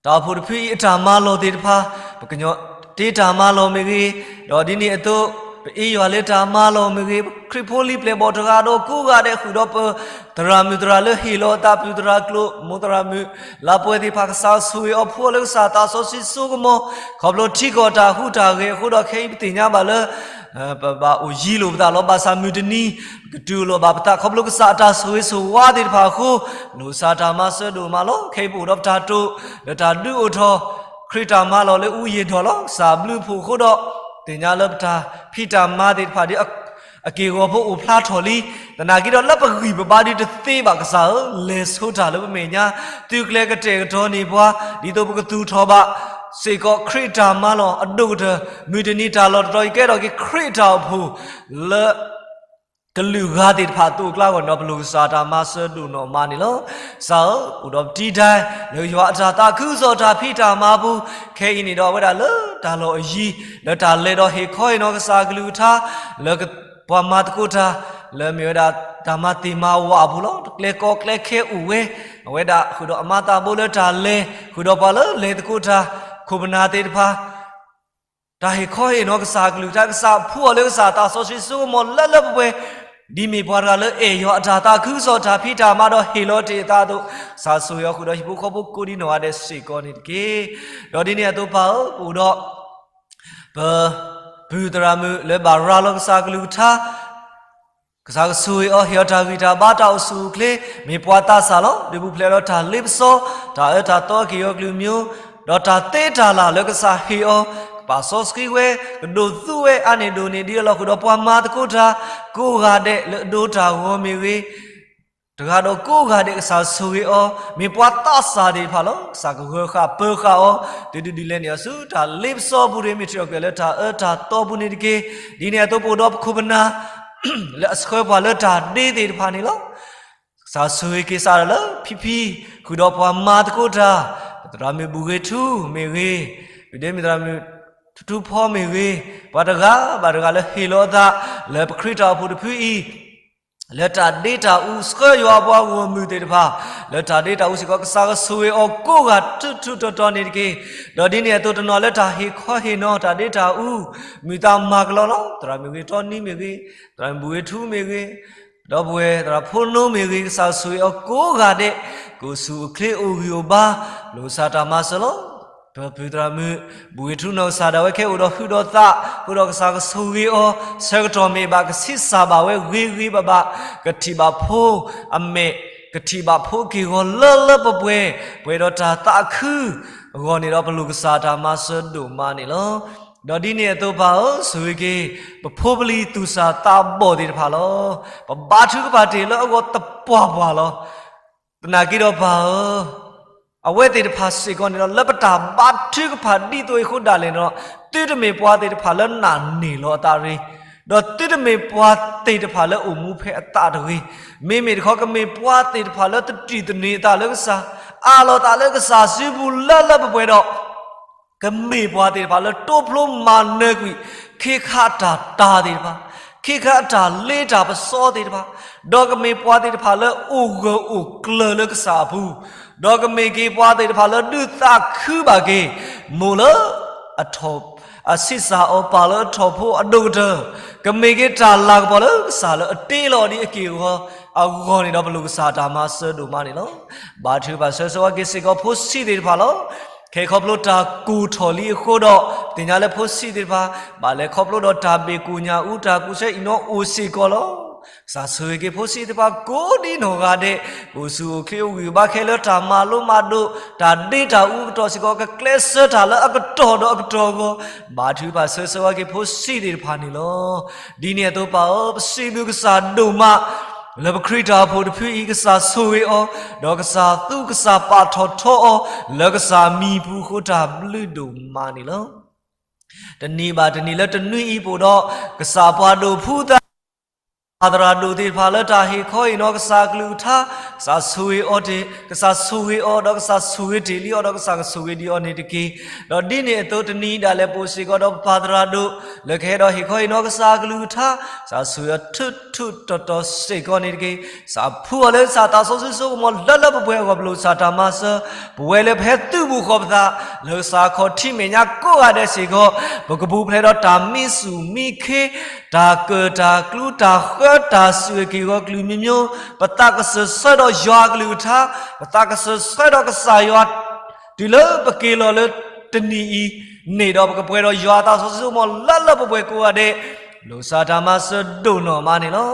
တၢ်အိၣ်ဖှိၣ်တဖုအံၤအတၢ်မၤလီၢ်သ့ၣ်တဖၣ်, ပကညီတ့တၢ်မၤလီၢ်မ့ၢ်ဂ့ၤ, ဒီးဒ်န့ၣ်အသိး ပအ့ယွၤလၢတၢ်မၤလီၢ်မ့ၢ်ဂ့ၤ, ပခရံာ်ဖိလံၤပျဲၢ်ဘီၣ်တဂၤဒီးကိးဂၤဒဲးဃုာ်ဒီးပသရၣ်မုၣ်သရၣ်လၢဟ့ၣ်လီၤအသး ပုၢ်သရၣ်ကျိာ် မိၢ်သရၣ်မုၣ်လါပှဲၤသ့ၣ်တဖၣ် ကစၢ်ဆိၣ်ဂ့ၤအီၤဖှူအီၤလၢကစၢ်သးစီဆှံစိကမီၤ, ခီဖျိထံကီၢ်တၢ်ဟူးတၢ်ဂဲၤအဃိဒီး ခဲအံၤပသ့ၣ်ညါဘၣ်လၢ ပဘၣ်အိၣ်ယံၤလိာ်ပသးလီၤ. ဘၣ်ဆၣ်မုၢ်တနံၤ ပကတုၤလီၤဘၣ်ပသး ခီဖျိကစၢ်အတၢ်ဆိၣ်ဂ့ၤဆိၣ်ဝါသ့ၣ်တဖၣ်အဃိ, လိၣ်ကစၢ်တၢ်မၤစၢၤဒိၣ်မးလီၤ. ခဲအံၤပအိၣ်ဒီးပတၢ်တိာ် လၢတၢ်ဒုးအိၣ်ထီၣ် ခရံာ်တၢ်မၤလီၢ်လၢအူယံာ်ဒီးလီၤ. ကစၢ်ဘျုးဖှိၣ်အဃိဒီး သ့ၣ်ညါလၢပတၢ်ဖံးတၢ်မၤသ့ၣ်တဖၣ်ဒ် အက့ၢ်အဂီၤဖိအိၣ်ဖျါထီၣ်လံ. သနာ်က့ဒီးလၢပဂံၢ်ပဘါဒ်တသ့ဘၣ် ကစၢ်ဧၢ, လဲၤဆိတၢ်လၢပမဲာ်ညါ, သုကျဲၤကတဲာ်ကတီၤန့ၢ်ပှၤ ဒ်သိးပကသူၣ်ထီၣ်ဘၣ်စ့ၢ်ကီး ခရံာ်တၢ်မၤလီၢ်အဒိၣ်ကတၢၢ်, မုၢ်တနံၤတၢ်လီၢ်တတီၤ ယကဲထီၣ်က့ၤခရံာ်တၢ်အိၣ်ဖှိၣ်လၢ ကလုာ်ဂၤသ့ၣ်တဖၣ်အသိးအကျါအဂီၢ် နီၢ်ပလိၣ်ကစၢ်တၢ်မၤစၢၤဒိၣ်နီၢ်မးန့ၣ်လီၤ. ကစၢ်ဧၢ, အိၣ်ဒီးပတံၤဒဲး လၢယွၤအတၢ်သးခုကစီၣ်တၢ်ဖံးတၢ်မၤအပူၤ, ခဲအံၤန့ၣ်ဒီးအဝဲဒၣ်လၢတၢ်လီၢ်အယံၤ လၢတၢ်လဲၤဒီးဟ့ၣ်ခီဟ့ၣ်နီၤကစၢ်အကလုၢ်ကထါ လၢပှၤမၤသကိးတၢ် လၢမ့ၢ်ဝဲဒၣ်တၢ်မၤသ့ၣ်မၤဝၤအပူၤလီၤ. တကျဲၤကီကျဲၤခဲအိၣ်ဝဲ, အဝဲဒၣ်ဃုာ်ဒီးအမါသးဘိလၢတၢ်လဲၤ, ဃုာ်ဒီးပှၤလၢလဲၤသကိးတၢ် ခိၣ်ပနၢ်သ့ၣ်တဖၣ် တၢ်ဟ့ၣ်ခီဟ့ၣ်နီၤကစၢ်အကလုၢ်ကထါ, ကစၢ်ဖှူအီၤလၢကစၢ်သးစီဆှံစိကမီၤလၢလၢပှဲၤပှဲၤ, ဒ်မ့ၢ်ပှၤတဂၤလၢအဲၣ်ယွၤအတၢ်သးခုကစီၣ်တၢ်ဖံးတၢ်မၤဒီးဟ့ၣ်လီၤတ့ၢ်အသးအသိး, ကစၢ်ဆိၣ်ဂ့ၤအီၤဃုာ်ဒီးဟံၣ်ဖိဃီဖိကိးဒံနီၢ်ဂၤဒဲးစ့ၢ်ကီးန့ၣ်တက့ၢ်. ဒီးဒ်န့ၣ်အသိးပၢ်ဧၢ, ပအိၣ်ဒီး ပ ပုၢ်သရၣ်မုၣ်လၢဘၣ်ရၤလီၤကစၢ်အကလုၢ်ကထါ ကစၢ်ကဆိၣ်ဂ့ၤအီၤ ဟ့ၣ်အီၤတၢ်ဂံၢ်တၢ်ဘါတၢ်အိၣ်ဆူၣ်အိၣ်ချ့, မ့ၢ်ပှၤသးစၢ်လီၤ. ဒုးပူၤဖျဲးဒီးတၢ်လ့ပစီ, တၢ်အၢတၢ်သီအက့ၢ်အဂီၤကလုာ်မၠိ, ဒီးတၢ်သ့တၢ်လၢ်လၢကစၢ်ဟ့ၣ်အီၤ ပာ်စီဆှံဝဲ, ကဒိးသူဝဲအါန့ၢ်ဒိၣ်န့ၢ်ဒံးအလီၢ်ဃုာ်ဒီးပှၤမၤသကိးတၢ်, ကိးဂၤဒဲးလၢအဒိတၢ်ဂီၤမ့ၢ်ဂ့ၤ, တဂၤဒီးကိးဂၤဒဲးကစၢ်ဆိၣ်ဂ့ၤအီၤ, မ့ၢ်ပှၤသးစၢ်သ့ၣ်တဖၣ်လီၤ. ကစၢ်ကဂၢၤဃာ်ပၢၤဃာ်အီၤ, တုၤဒုးဒုးလဲၤန့ၢ်အီၤဆူတၢ်လ့ပစီပူၤတဂ့ၤ, မ့ၢ်ထံၣ်အီၤကဲလၢတၢ်အၢတၢ်သီပူၤန့ၣ်တက့ၢ်. ဒ်န့ၣ်အသိးပအိၣ်ဒီးပခိၣ်ပနၢ် လၢအဆှၢပှၤလၢတၢ်ဒ့သ့ၣ်တဖၣ်န့ၣ်လီၤ. ကစၢ်ဆိၣ်ဂ့ၤက့ၤစးထီၣ်လၢဖံဖံ ဃုာ်ဒီးပှၤမၤသကိးတၢ်, သရၣ်မုၣ်ဘူၣ်ဂ့ၤထူမ့ၢ်ဂ့ၤ, ဒုးဒ့မ့ၢ်သရၣ်မုၣ်ထူထူဖီမ့ၢ်ဂ့ၤ, ပှၤတဂၤဘၣ်တဂၤလၢဟ့ၣ်လီၤအသး လၢပခရံာ်တၢ်အိၣ်ဖှိၣ်တဖုအံၤ လၢတၢ်ဒ့တၢ်အူဆှၢယွၤအပှၤဂီၢ်မုၢ်သ့ၣ်တဖၣ်, လၢတၢ်ဒ့တၢ်အူစ့ၢ်ကီး ကစၢ်ကဆိၣ်ဂ့ၤအီၤကိးဂၤထူထူတီတီန့ၣ်တက့ၢ်. ဒီးဒ်န့ၣ်အသိးတနီၤလၢတၢ်ဟ့ၣ်ခီဟ့ၣ်နီၤတၢ်ဒ့တၢ်အူ မုာ်သးမၤကလီလီၤ. သရၣ်မုၣ်ဂ့ၤတီနံမ့ၢ်ဂ့ၤ, သရၣ်မုၣ်ဘူၣ်ဂ့ၤထူမ့ၢ်ဂ့ၤ, ဒီပုၢ်ဝဲၢ်သရၣ်ဖိနိမ့ၢ်ဂ့ၤ, ကစၢ်ဆိၣ်ဂ့ၤအီၤကိးဂၤဒဲး, ကအိၣ်ဆူၣ်အိၣ်ချ့အိၣ်ဂံၢ်အိၣ်ဘါ, လိၣ်ကစၢ်တၢ်မၤစၢၤလီၤ. ဒီပုၢ်ဝဲၢ်ထူနီၢ်ကစၢ်ဒၣ်ဝဲခဲအိၣ်ဒီးဟုဒီးသး, ဃုာ်ဒီးကစၢ်ကဆိၣ်ဂ့ၤအီၤ, ဆၢကတီၢ်မ့ၢ်ဘၣ်ကဆံးစၢ်ဘၣ်ဝဲဂ့ၤဂ့ၤဘၣ်ဘၣ်, ကထံၣ်ဘၣ်ဖိအမဲာ်, ကထံၣ်ဘၣ်ဖိက့ၢ်ဂီၤလၢလၢပှဲၤပှဲၤ, ပှဲၤဒီးတၢ်သးခုအဂီၢ်န့ၣ်ဒီး ပလိၣ်ကစၢ်တၢ်မၤစၢၤဒိၣ်မးန့ၣ်လီၤ. ဒီးဒ်န့ၣ်အသိးပၢ်ဧၢ, ဆိၣ်ဂ့ၤက့ၤ ပဖိပလံၤသူၣ်စၢ်သးဘီၣ်သ့ၣ်တဖၣ်လီၤ. ပဘါထုကဖၣ်တ့ၢ်လၢအဂီၢ်သပှၢ်ပှၢ်လီၤ. သနာ်က့ဒီးပၢ်ဧၢ, အဝဲသ့ၣ်တဖၣ်စ့ၢ်ကီးန့ၣ်ဒီး လၢပတၢ်ဘါထုကဖၣ်ဒ်သိးအံၤအဃိဒၣ်လဲာ်န့ၣ်ဒီး, သုတမ့ၢ်ပှၤသ့ၣ်တဖၣ်လၢနာ်န့ၢ်လီၤအသးတဂ့ၤ, ဒီးသုတမ့ၢ်ပှၤသ့ၣ်တဖၣ်လၢအိၣ်မူဖဲအသးတဂ့ၤ, မ့မ့ၢ်တခီ ကမ့ၢ်ပှၤသ့ၣ်တဖၣ်လၢတတံၢ်သန့ၤအသးလၢကစၢ်, အးလီၤသးလၢကစၢ်စုပူၤလၢလၢပှဲၤပှဲၤဒီး ကမ့ၢ်ပှၤသ့ၣ်တဖၣ်လၢတိဖျိမၤနၢၤကွံာ် ခ့ခါတၢ်တာ်သ့ၣ်တဖၣ်, ခ့ခါတၢ်လ့တၢ်ပစီသ့ၣ်တဖၣ်, ဒီးကမ့ၢ်ပှၤသ့ၣ်တဖၣ်လၢအိၣ်ဂၢၢ်အိၣ်ကျၢၤလၢကစၢ်အပူၤ, ဒီးကမ့ၢ်က့ၤပှၤသ့ၣ်တဖၣ်လၢဒုးသးခုဘၣ်က့ၤ မိၢ်လၢ အဆံးစၢ်အီၤပၢ်လၢအထီၣ်ဖိအဒိၣ်ကတၢၢ်, ကမ့ၢ်က့ၤတၢ်လၤကပီၤလၢကစၢ်လၢအတ့လီၤဒ်အက့ၢ်အဂီၤအဂီၢ်န့ၣ်ဒီး ပလိၣ်ကစၢ်တၢ်မၤစၢၤဒိၣ်မးန့ၣ်လီၤ. ဘါထုကဖၣ်ဆၢဂ့ၤဆၢဝါက့ၤစ့ၢ်ကီးဖိဆံးသ့ၣ်တဖၣ်လီၤ. ခဲခီဖျိတၢ်ကိၢ်ထီၣ်လံအဃိဒီး သ့ၣ်ညါလၢဖိဆံးသ့ၣ်တဖၣ် ဘၣ်လဲၤခီဖျိဒီးတၢ်ဘ့ၣ်ကိၣ်ညၣ်အူ တၢ်ကူစဲအံၤနီၣ်အိၣ်စ့ၢ်ကီးလီၤ. ကစၢ်ဆိၣ်ဂ့ၤက့ၤဖိဆံးသ့ၣ်တဖၣ်ကိးဒ်နီၢ်ဂၤဒဲး, ကအိၣ်ဆူၣ်အိၣ်ချ့အိၣ်ဂံၢ်အိၣ်ဘါခဲလၢတၢ်မၤလိမၤဒိး တၢ်ဒ့တၢ်အူအကတီၢ်စ့ၢ်ကီး ကကျဲးစၢးတၢ်လၢအကတီၢ်ဒီးအကတီၢ်အဂီၢ်, ဘါထုကဖၣ်ဆၢဂ့ၤဆၢဝါက့ၤဖိဆံးသ့ၣ်တဖၣ်န့ၣ်လီၤ. ဒ်န့ၣ်အသိးပၢ်ဧၢ, ပစံးဘျုးကစၢ်ဒိၣ်မး လၢပခရံာ်တၢ်အိၣ်ဖှိၣ်တဖုအံၤ ကစၢ်ဆိၣ်ဂ့ၤအီၤ, ဒီးကစၢ်သူကစၢ်ပာ်ထီၣ်ထီအီၤ လၢကစၢ်မံၤပူၤအဃိ တၢ်ဘျုးဒိၣ်မးန့ၣ်လီၤ. တနံၤဘၣ်တနံၤလၢတနွံအံၤပအိၣ်ဒီး ကစၢ်ပှၤဒိၣ်ဖုသး ပၢ်သရၣ်ဒိၣ်သ့ၣ်တဖၣ်လၢတၢ်ဟ့ၣ်ခီဟ့ၣ်နီၤကစၢ်အကလုၢ်ကထါ, ကစၢ်ဆိၣ်ဂ့ၤအီၤတ့ၢ်, ကစၢ်ဆိၣ်ဂ့ၤအီၤ ဒီးကစၢ်ဆိၣ်ဂ့ၤတ့ၢ်လံအီၤ ဒီးကစၢ်ကဆိၣ်ဂ့ၤဒံးအီၤန့ၣ်တက့ၢ်. ဒီးဒ်န့ၣ်အသိးတနံၤဒၣ်လဲာ်ပအိၣ်စ့ၢ်ကီးဒီးပပၢ်သရၣ်ဒိၣ် လၢကဟဲဒီးဟ့ၣ်ခီဟ့ၣ်နီၤကစၢ်အကလုၢ်ကထါ, ကစၢ်ဆိၣ်ဂ့ၤအီၤထူထူတီတီစ့ၢ်ကီးန့ၣ်တက့ၢ်. ကစၢ်ဖှူအီၤလၢကစၢ်သးစီဆှံစိကမီၤလၢလၢပှဲၤပှဲၤအဂီၢ် ပလိၣ်ကစၢ်တၢ်မၤစၢၤ, ပဝဲလၢပဟဲသုးဘူးဃီၤပသး လၢကစၢ်ခီၣ်ထံးမဲာ်ညါကိးဂၤဒဲးစ့ၢ်ကီး, ပကပူၤဖျဲးဒီးတၢ်မံဆူၣ်မံခ့, တၢ်ကၢၣ်တၢ်ကျူ တၢ်ဃၢတၢ်စုၤအက့ၢ်အဂီၤကလုာ်မံၤမံၤ, ပသးကစၢၢ်ဆၢဒီးယွၤအကလုၢ်ကထါ, ပသးကစၢၢ်ဆၢဒီးကစၢ်ယွၤ တုၤလၢပက့ၤလီၤလၢတနံၤအံၤန့ၣ်ဒီး ပကပှဲၤဒီးယွၤအသးစီဆှံစိကမီၤလၢလၢပှဲၤပှဲၤကိးဂၤဒဲး, ပလိၣ်ကစၢ်တၢ်မၤစၢၤဒိၣ်နီၢ်မးန့ၣ်လီၤ.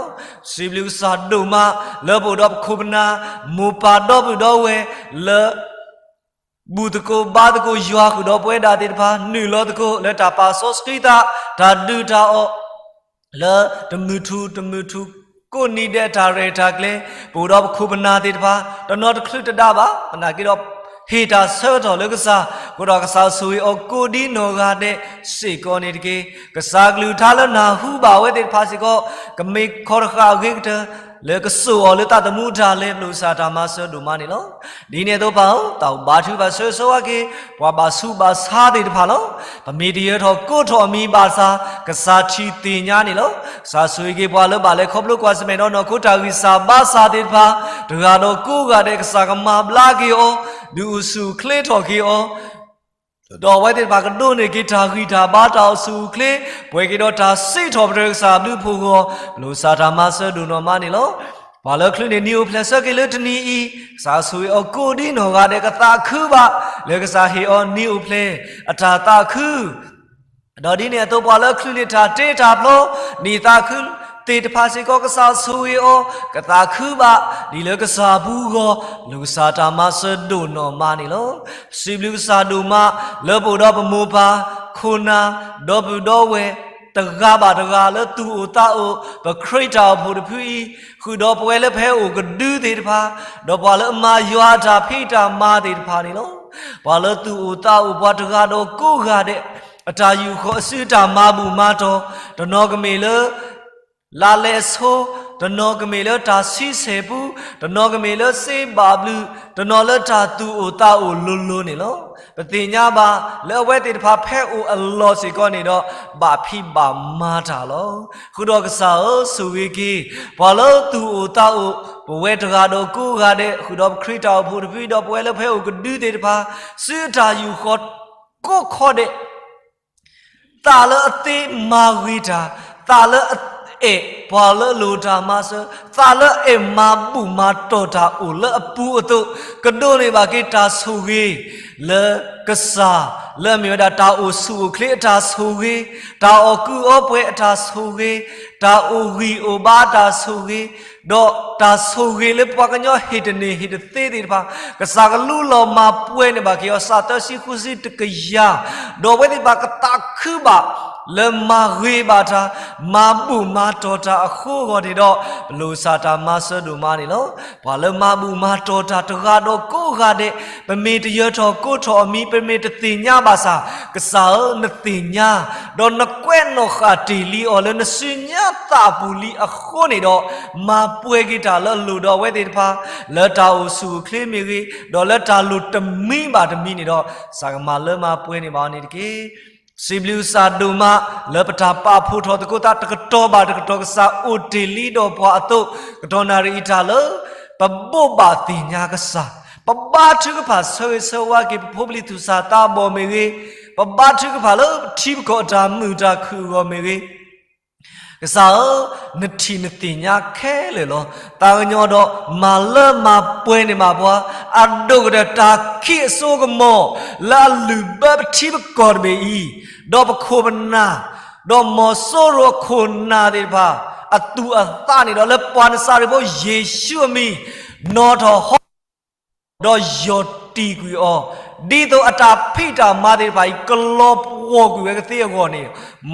စံးဘျုးကစၢ်ဒိၣ်မး လၢပအိၣ်ဒီးပခိၣ်ပနၢ် မိၢ်ပၢ်ဒီပုၢ်ဒီဝဲၢ် လၢ ဘူၣ်သကိးဘါသကိးယွၤဃုာ်ဒီးပဝဲဒၣ်သ့ၣ်တဖၣ် နုာ်လီၤသကိးလၢတၢ်ပာ်စီဆှံသး တၢ်ဒုးတၢ်အီၣ် လၢတမုၢ်ထူၣ်တမုၢ်ထူၣ် ကိးနံၤဒဲးတၢ်ရဲၣ်တၢ်ကျဲၤ ပအိၣ်ဒီးပခိၣ်ပနၢ်သ့ၣ်တဖၣ် တနီၤတချုးတဒါဘၣ် သနာ်က့ဒီး ဟ့ၣ်တၢ်ဆၢကတီၢ်လၢကစၢ် အဃိဒီးကစၢ်ဆိၣ်ဂ့ၤအီၤကိးဒ်နီၢ်ဂၤဒဲးစ့ၢ်ကီးန့ၣ်တက့ၢ်. ကစၢ်ကလုၢ်ကထါလၢနၢ်ဟူဘၣ်ဝဲသ့ၣ်တဖၣ်စ့ၢ်ကီး ကမ့ၢ်ခီတဃာ်အဂ့ၤကတၢၢ် လၢကစိာ်အီၤလၢသးသမူတၢ်လဲၤ ပလိၣ်ကစၢ်တၢ်မၤစၢၤဒိၣ်မးန့ၣ်လီၤ. ဒ်န့ၣ်အသိးပၢ်ဧၢ တၢ်ဘါထုကဖၣ်ဆၢဂ့ၤဆၢဝါက့ၤ ပှၤဘၣ်ဆူးဘၣ်ဆါသ့ၣ်တဖၣ်လီၤ. ပမ့ၢ်တယၢၤထီၣ်ကိးထီၣ်အမံၤဘၣ်ဆၣ် ကစၢ်ထံၣ်သ့ၣ်ညါန့ၣ်လီၤ. ကစၢ်ဆိၣ်ဂ့ၤက့ၤပှၤလၢဘၣ်လဲၤခီဖျိကွၢ်ဆၢၣ်မဲာ်ဒီးနီၢ်ခိတၢ်ဂံၢ်စၢ်ဘါစၢ်သ့ၣ်တဖၣ် တဂၤဒီးကိးဂၤဒဲး ကစၢ်ကမၤဘျါက့ၤအီၤ ဒုးအိၣ်ဆူၣ်အိၣ်ချ့ထီၣ်က့ၤအီၤ ဒီးအဝဲသ့ၣ်တဖၣ်ကဒိးန့ၢ်က့ၤတၢ်ဂံၢ်တၢ်ဘါတၢ်အိၣ်ဆူၣ်အိၣ်ချ့ ပှဲၤက့ၤဒီးတၢ်စံးထီၣ်ပတြၢၤကစၢ်အဘျုးအဖှိၣ်အဂီၢ် ပလိၣ်ကစၢ်တၢ်မၤစၢၤဒိၣ်နီၢ်မးန့ၣ်လီၤ. ပှၤလၢချုးန့ၢ်နံၤအိၣ်ဖျဲၣ်ဆၢက့ၤလၢတနံၤအံၤ ကစၢ်ဆိၣ်ဂ့ၤအီၤကိးဒ်နီၢ်ဂၤဒဲး ကသးခုဘၣ် လၢကစၢ်ဟ့ၣ်အီၤနံၤအိၣ်ဖျဲၣ်အတၢ်သးခု ဒီးဒ်န့ၣ်အသိးပှၤလၢချုးန့ၢ်တၢ်တ့တၢ်ဖျီ နံၤသးခုသ့ၣ်တဖၣ်စ့ၢ်ကီး ကစၢ်ဆိၣ်ဂ့ၤအီၤ ကသးခုဘၣ် ဒ်လၢကစၢ်အပူၤအဂီၢ် ပလိၣ်ကစၢ်တၢ်မၤစၢၤဒိၣ်နီၢ်မးန့ၣ်လီၤ. စံးဘျုးကစၢ်ဒိၣ်မး လၢပအိၣ်ဒီးပမိၢ်ပၢ် ခိၣ်နၢ်, ဒီပုၢ်ဒီဝဲၢ်, တဂၤဘၣ်တဂၤလၢသူၣ်အိၣ်သးအိၣ်, ပခရံာ်တၢ်အိၣ်ဖှိၣ်တဖုအံၤ, ဃုာ်ဒီးပဝဲလၢပဟဲအိၣ်ကဒုသ့ၣ်တဖၣ်, ဒီးပှၤလၢအမၤယွၤအတၢ်ဖံးတၢ်မၤသ့ၣ်တဖၣ်န့ၣ်လီၤ. ပှၤလၢသူၣ်အိၣ်သးအိၣ် ပှၤတဂၤဒီးကိးဂၤဒဲး, အတၢ်ယူၢ်ဃီအစုအတၢ်မၤဘူၣ်မၤတီၢ်, တနီၤကမ့ၢ်လၢ လါလဲဆိ, တနီၤကမ့ၢ်လၢတၢ်ဆံဆဲၣ်ပူ, တနီၤကမ့ၢ်လၢစ့ဘၣ်ဘျုး, တနီၤလၢတၢ်သူၣ်အိၣ်သးအိၣ်လိၤလိၤန့ၣ်လီၤ. ပသ့ၣ်ညါဘၣ် လၢအဝဲသ့ၣ်တဖၣ်ဖဲအိၣ်အလီၢ်စ့ၢ်ကီးန့ၣ်ဒီး ဘၣ်ဖံးဘၣ်မၤတၢ်လီၤ. ဃုာ်ဒီးကစၢ်ဧၢ, ဆိၣ်ဂ့ၤက့ၤ ပှၤလၢသူၣ်အိၣ်သးအိၣ်, ပဝဲတဂၤဒီးကိးဂၤဒဲး, ဃုာ်ဒီးပခရံာ်တၢ်အိၣ်ဖှိၣ်တဖုဒီးပဝဲလၢပဟဲအိၣ်ကဒုသ့ၣ်တဖၣ်, စုအတၢ်ယူၢ်ဃီကိးခီဒဲး သးလၢအသ့မၤဂ့ၤတၢ်, သးလၢအအဲၣ်ပှၤလၢအလိၣ်တၢ်မၤစၢၤ, သးလၢအအဲၣ်မၤဘူၣ်မၤတီၢ်တၢ်အိၣ်လၢအပူၤအသိး, ကဒိးန့ၢ်ဘၣ်က့ၤတၢ်ဆိၣ်ဂ့ၤ လၢကစၢ်, လၢအမ့ၢ်ဝဲဒၣ်တၢ်အိၣ်ဆူၣ်အိၣ်ချ့အတၢ်ဆိၣ်ဂ့ၤ, တၢ်အီၣ်ကုးအီပှဲၤအတၢ်ဆိၣ်ဂ့ၤ, တၢ်အိၣ်ဂံၢ်အိၣ်ဘါအတၢ်ဆိၣ်ဂ့ၤ, ဒီးတၢ်ဆိၣ်ဂ့ၤလၢပှၤကညီဟ့ၣ်တန့ၢ်ဟ့ၣ်တသ့သ့ၣ်တဖၣ်, ကစၢ်ကလူလီၤမၤပှဲၤန့ၢ်ဘၣ်က့ၤအီၤ စးသၢဆံဃုဆံတကယၤ, ဒီးအဝဲသ့ၣ်တဖၣ်ကသးခုဘၣ် လၢမၤဂ့ၤဘၣ်တၢ်, မၤဘူၣ်မၤတီၢ်တၢ်အဃိအဂီၢ်န့ၣ်ဒီး, ပလိၣ်ကစၢ်တၢ်မၤစၢၤဒိၣ်မးန့ၣ်လီၤ. ပှၤလၢမၤဘူၣ်မၤတီၢ်တၢ်တဂၤဒီးကိးဂၤဒဲး, ပမ့ၢ်တယၢၤထီၣ်ကိးထီၣ်အမံၤ, ပမ့ၢ်တသ့ၣ်ညါဘၣ်ဆၣ်, ကစၢ်ဧၢ, နသ့ၣ်ညါ, ဒီးနကွဲးနီၣ်ဃာ်တ့ၢ်လံအီၤလၢနစုညါသးအပူၤလံအဃိန့ၣ်ဒီး, မၤပှဲၤက့ၤတၢ်လၢအလိၣ်ဒီးအဝဲသ့ၣ်တဖၣ်, လၢတၢ်အိၣ်ဆူၣ်အိၣ်ချ့မ့ၢ်ဂ့ၤ, ဒီးလၢတၢ်လိၣ်တမံၤဘၣ်တမံၤန့ၣ်ဒီး, ကစၢ်ကမၤလၢမၤပှဲၤန့ၢ်ဘၣ်အီၤန့ၣ်တက့ၢ်. စံးဘျုးကစၢ်ဒိၣ်မး လၢပတၢ်ပာ်ဖှိၣ်ထီၣ်သကိးသးတကတီၢ်ဘၣ်တကတီၢ် ကစၢ်အိၣ်တ့ၢ်လံဒီးပှၤအသိး, ကတီၢ်နၣ်ရံၣ်အံၤတၢ်လၢ ပဘိးဘၣ်သ့ၣ်ညါကစၢ်, ပဘါထုကဖၣ်ဆၢဂ့ၤဆၢဝါက့ၤ ပဖိပလံၤသူၣ်စၢ်သးဘီၣ်မ့ၢ်ဂ့ၤ, ပဘါထုကဖၣ်လၢပထံပကီၢ်အတၢ်မုာ်တၢ်ခုၣ်အဂီၢ်မ့ၢ်ဂ့ၤ ကစၢ်ဧၢ, နထံၣ်နသ့ၣ်ညါခဲလၢာ်လီၤ. သးကညီၤဒီးမၤလၢမၤပှဲၤန့ၢ်ဘၣ်ပှၤ, အဒိၣ်ကတၢၢ်တၢ်ခံးအစိကမီၤ လၢအလုၢ်ဘၢပထံပကီၢ်တဘ့ၣ်အံၤ, ဒီးပခိၣ်ပနၢ်, ဒီးမီၤစိရိၤအခိၣ်နၢ်သ့ၣ်တဖၣ် အသူၣ်အသးန့ၣ်ဒီး လၢပှၤနစၤရ့းဖိယ့ၣ်ၡူးအမံၤ, နီၣ်ထီၣ်ဟီ ဒီးယီၢ်တံၢ်ကွံာ်အီၤ, ဒ်သိးအတၢ်ဖံးတၢ်မၤသ့ၣ်တဖၣ်အံၤ ကလီၤပှီၢ်ကွံာ်ဝဲကသ့အဂီၢ်န့ၣ်,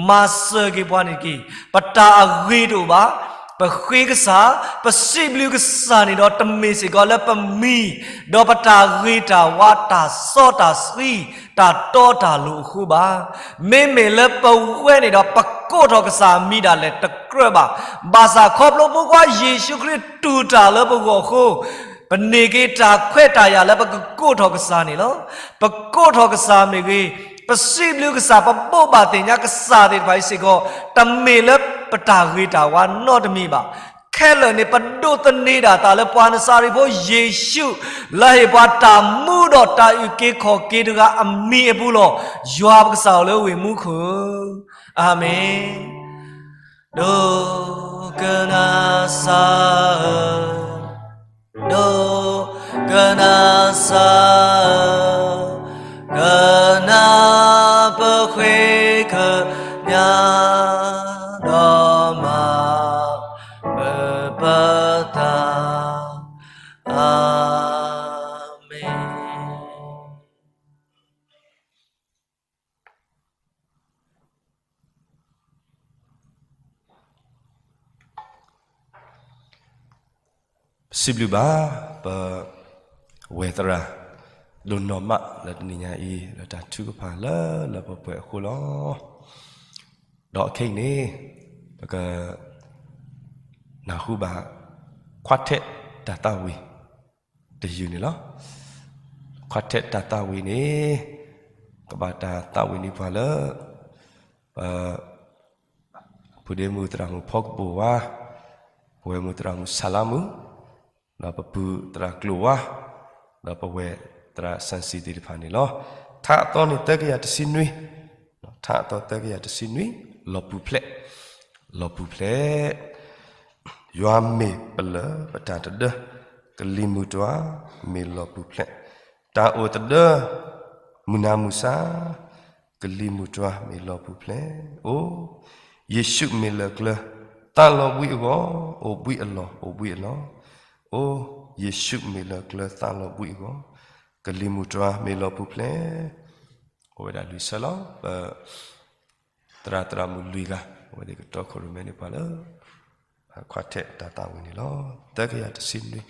မၤစၢၤက့ၤပှၤန့ၣ်တက့ၢ်. ပတၢ်အဂ့ၤတအိၣ်ဘၣ်. ပဃ့ကစၢ်, ပစံးဘျုးကစၢ်န့ၣ်ဒီး တမ့ၢ်စ့ၢ်ကီးလၢပမံၤ, ဒီးပတၢ်ဂ့ၤတၢ်ဝါ တၢ်စီတၢ်ဆှံ, တၢ်တီတၢ်လိၤအဃိဘၣ်. မ့မ့ၢ်လၢပဝဲန့ၣ်ဒီး ပကိးထီၣ်ကစၢ်အမံၤဒၣ်လဲာ်တကြၢးဘၣ်. ဘၣ်ဆၣ်ခီဖျိဖိခွါယ့ၣ်ၡူးခရံာ်တူၢ်တၢ်လၢပဂီၢ်အဃိ, ပန့ၢ်က့ၤတၢ်ခွဲးတၢ်ယာ်လၢပကကိးထီၣ်ကစၢ်န့ၣ်လီၤ. ပကိးထီၣ်ကစၢ်မ့ၢ်ဂ့ၤ, ပစံးဘျုးကစၢ်, ပဘိးဘၣ်သ့ၣ်ညါကစၢ်သ့ၣ်တဖၣ်အံၤစ့ၢ်ကီး, တမ့ၢ်လၢပတၢ်ဂ့ၤတၢ်ဝါနီတမံၤဘၣ်. ခဲလၢာ်န့ၣ် ပဒိးသန့ၤဒၣ်သးလၢပှၤနစၤရ့းဖိယ့ၣ်ၡူး, လၢဟ့ၣ်ပှၤတၢ်မူဒီးတၢ်အုၣ်က့ၤခီၣ်က့ၤတဂၤအမံၤအပူၤလီၤ. ယွၤပကစၢ်အိၣ်လၢဝ့ၢ်မူခိၣ်ဧၢ, အၤမ့ၣ်. ဒိကနၣ်စၢ်ဧၢ, ဒိကနၣ်စၢ်ဧၢ, ကနၣ်ပဃ့ကညး, ဒီးမၤပပသး, အၤမ့ၣ်. ပစံးဘျုးဘၣ် ပဝဲၢ်သရၣ် ဒိၣ်နီၢ်မးလၢတနံၤညါအံၤ လၢတၢ်ထုကဖၣ်လၢလၢပှဲၤပှဲၤအဃိလီၤ. ဒီးခဲအံၤန့ၣ် ပကနၢ်ဟူဘၣ် ခွါထဲးတၢ်သးဝံၣ် တယုၢ်န့ၣ်လီၤ. ခွါထဲးတၢ်သးဝံၣ်န့ၣ် ကဘၣ်တၢ်သးဝံၣ်န့ၢ်ပှၤလၢ ပ ဖုဒ့မုၣ်သရၣ်မုၣ်ဖီကပိာ်ဝါ, ပဝဲၢ်မုၣ်သရၣ်မုၣ်ဆၣ်လါမုၣ်, ဒီးပပုၢ်သရၣ်ကျိာ်ဝါ, ဒီးပဝဲၢ်သရၣ်စၣ်စံၤသ့ၣ်တဖၣ်န့ၣ်လီၤ. ထးအသီန့ၣ်သၢကယၤတဆံနွံ, ထးအသီသၢကယၤတဆံနွံ, လီၤပူၤဖျဲး, လီၤပူၤဖျဲး ယွၤမ့ၢ်ပလၢၢ်ပတၢ်တဒၢ, ကလံၤမုၢ်တွၤမ့ၢ်လီၤပူၤဖျဲး, တၢ်အိၣ်သဒၢ, မုၢ်နၤမုၢ်ဆါ, ကလံၤမုၢ်တွၤမ့ၢ်လီၤပူၤဖျဲး, အိ, ယ့ၣ်ၡူးမ့ၢ်လၢၢ်ကျၢၤ, သးလီၤဘှံးအဂီၢ်, အိၣ်ဘှံးအလီၢ်, အိၣ်ဘှံးအလီၢ်, အိ, ယ့ၣ်ၡူးမ့ၢ်လၢၢ်ကျၢၤ သးလီၤဘှံးအဂီၢ်, ကလံၤမုၢ်တွၤမ့ၢ်လီၤပူၤဖျဲး, အိၣ်ဝဲဒၣ်လွံၢ်ဆၢလီၤ. ပသရၣ်သရၣ်မုၣ်လွံၢ်ဂၤ အဝဲသ့ၣ်ကတီခိၣ်ရိၣ်မဲန့ၢ်ပှၤလၢ ခွါထဲးတၢ်သးဝံၣ်န့ၣ်လီၤ. သၢကယၤတဆံနွံ.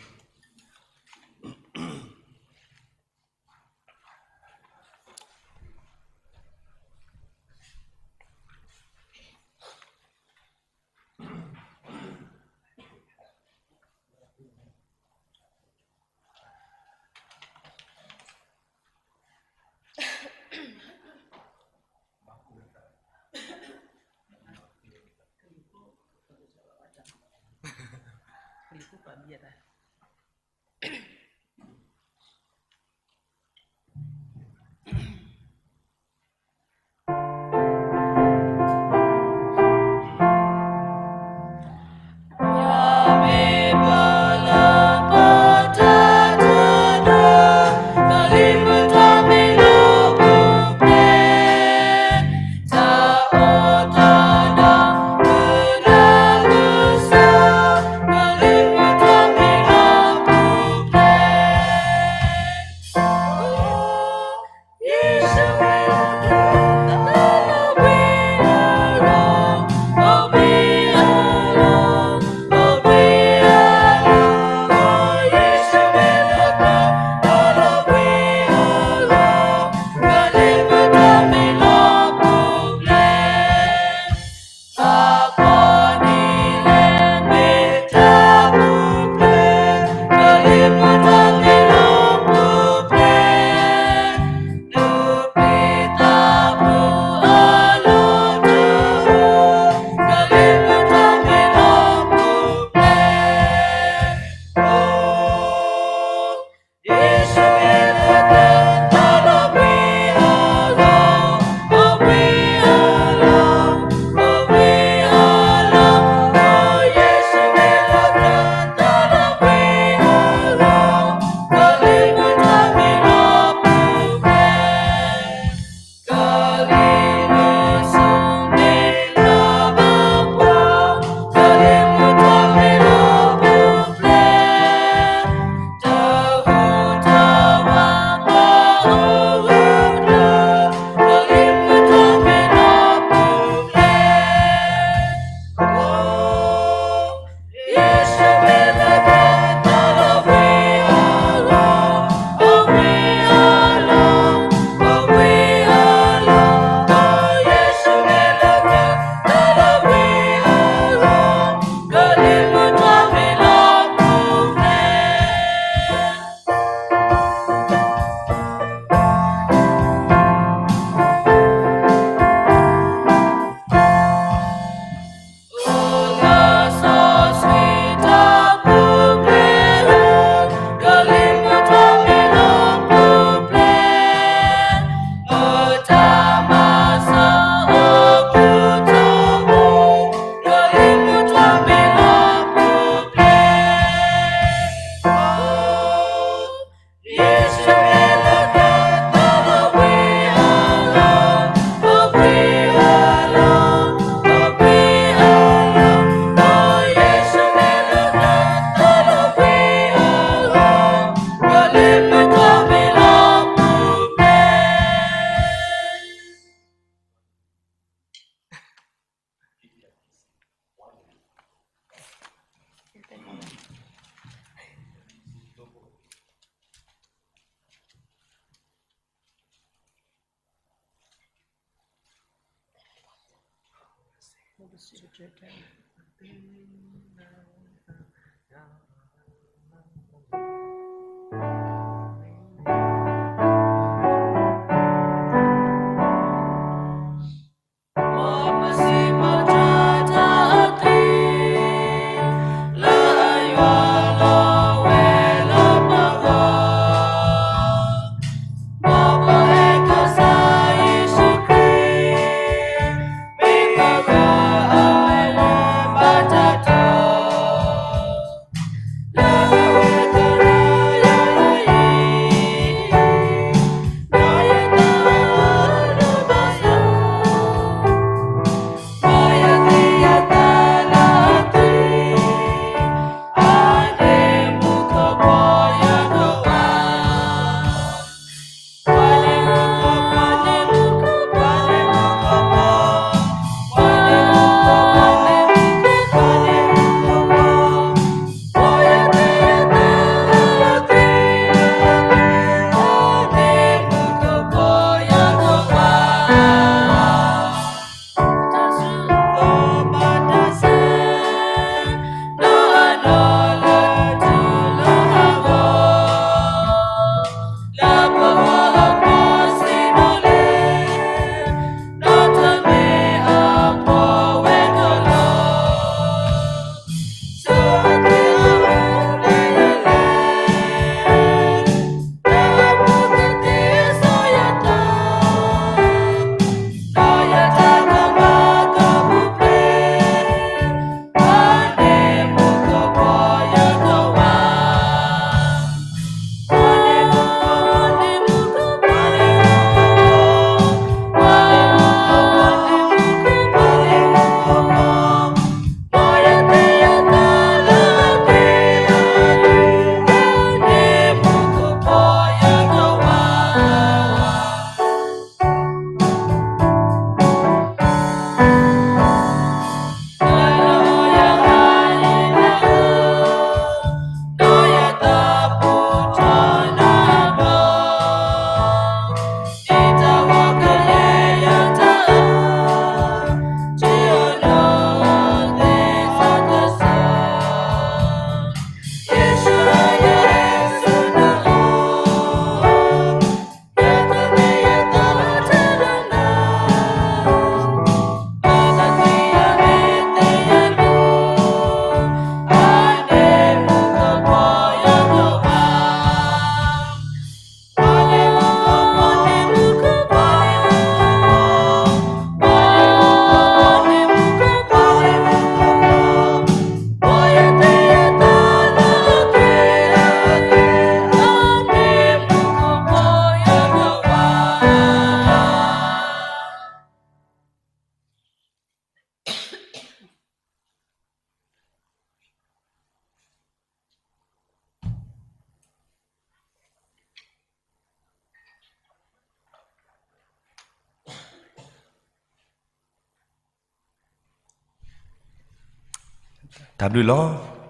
တၢ်ဘျုးလီၤ.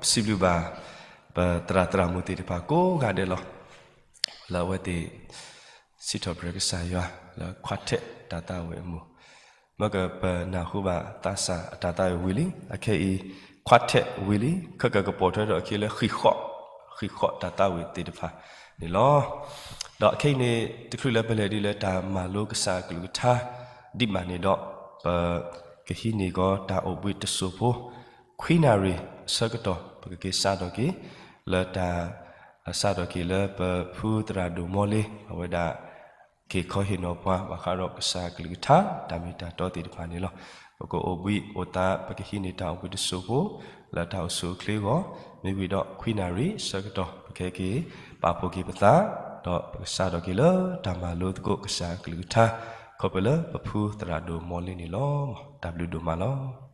ပစံးဘျုးဘၣ် ပသရၣ်သရၣ်မုၣ်သ့ၣ်တဖၣ်ကိးဂၤဒဲးလီၤ. လၢအဝဲသ့ၣ် စံးထီၣ်ပတြၢၤကစၢ်ယွၤ လၢခွါထဲးတၢ်သးဝံၣ်အမူး, မ့ၢ်ကပနၢ်ဟူဘၣ်သးစၢ်အတၢ်သးဝံၣ်ဝံၤလံ, အခဲအံၤ ခွါထဲးဝံၤလံ, ခဲကကပိာ်ထွဲဒီးအခံလၢဃံးဃီၣ်, ဃံးဃီၣ်တၢ်သးဝံၣ်သ့ၣ်တဖၣ်န့ၣ်လီၤ. ဒီးအခဲအံၤန့ၣ် တချုးလၢပလဲၤဒ်လၢတၢ်မၤလိကစၢ်အကလုၢ်ကထါ ဒံးဘၣ်န့ၣ်ဒီး ပကဟံးန့ၢ်ကီးတၢ်အိၣ်ဘှံးတစိၢ်ဖိ ခွံနၣ်ရံၣ်အဆၢကတီၢ် ပကက့ၤစးထီၣ်က့ၤ လၢတၢ် စးထီၣ်က့ၤလၢပဖုသရၣ်ဒိၣ်မီလ့ အဝဲဒၣ် က့ၤခီဟ့ၣ်နီၤပှၤ ဘၣ်ဃးဒီးကစၢ်အကလုၢ်ကထါ တၢ်မ့ၢ်တၢ်တီသ့ၣ်တဖၣ်န့ၣ်လီၤ. ပကအိၣ်ဘှံးအိၣ်သါ ပကဟံးန့ၢ်တၢ်အိၣ်ဘှံးတစိၢ်ဖိ လၢတၢ်အိၣ်ဆူၣ်အိၣ်ချ့အဂီၢ်, မ့ၢ်ဝံၤဒီးခွံနၣ်ရံၣ်ဆၢကတီၢ် ပကဟဲက့ၤပာ်ဖှိၣ်က့ၤပသး, ဒီးပကစးထီၣ်က့ၤလၢတၢ်မၤလိသကိးကစၢ်အကလုၢ်ကထါ ခီဖျိလၢပဖုသရၣ်ဒိၣ်မီလ့န့ၣ်လီၤ. တၢ်ဘျုးဒိၣ်မးလီၤ.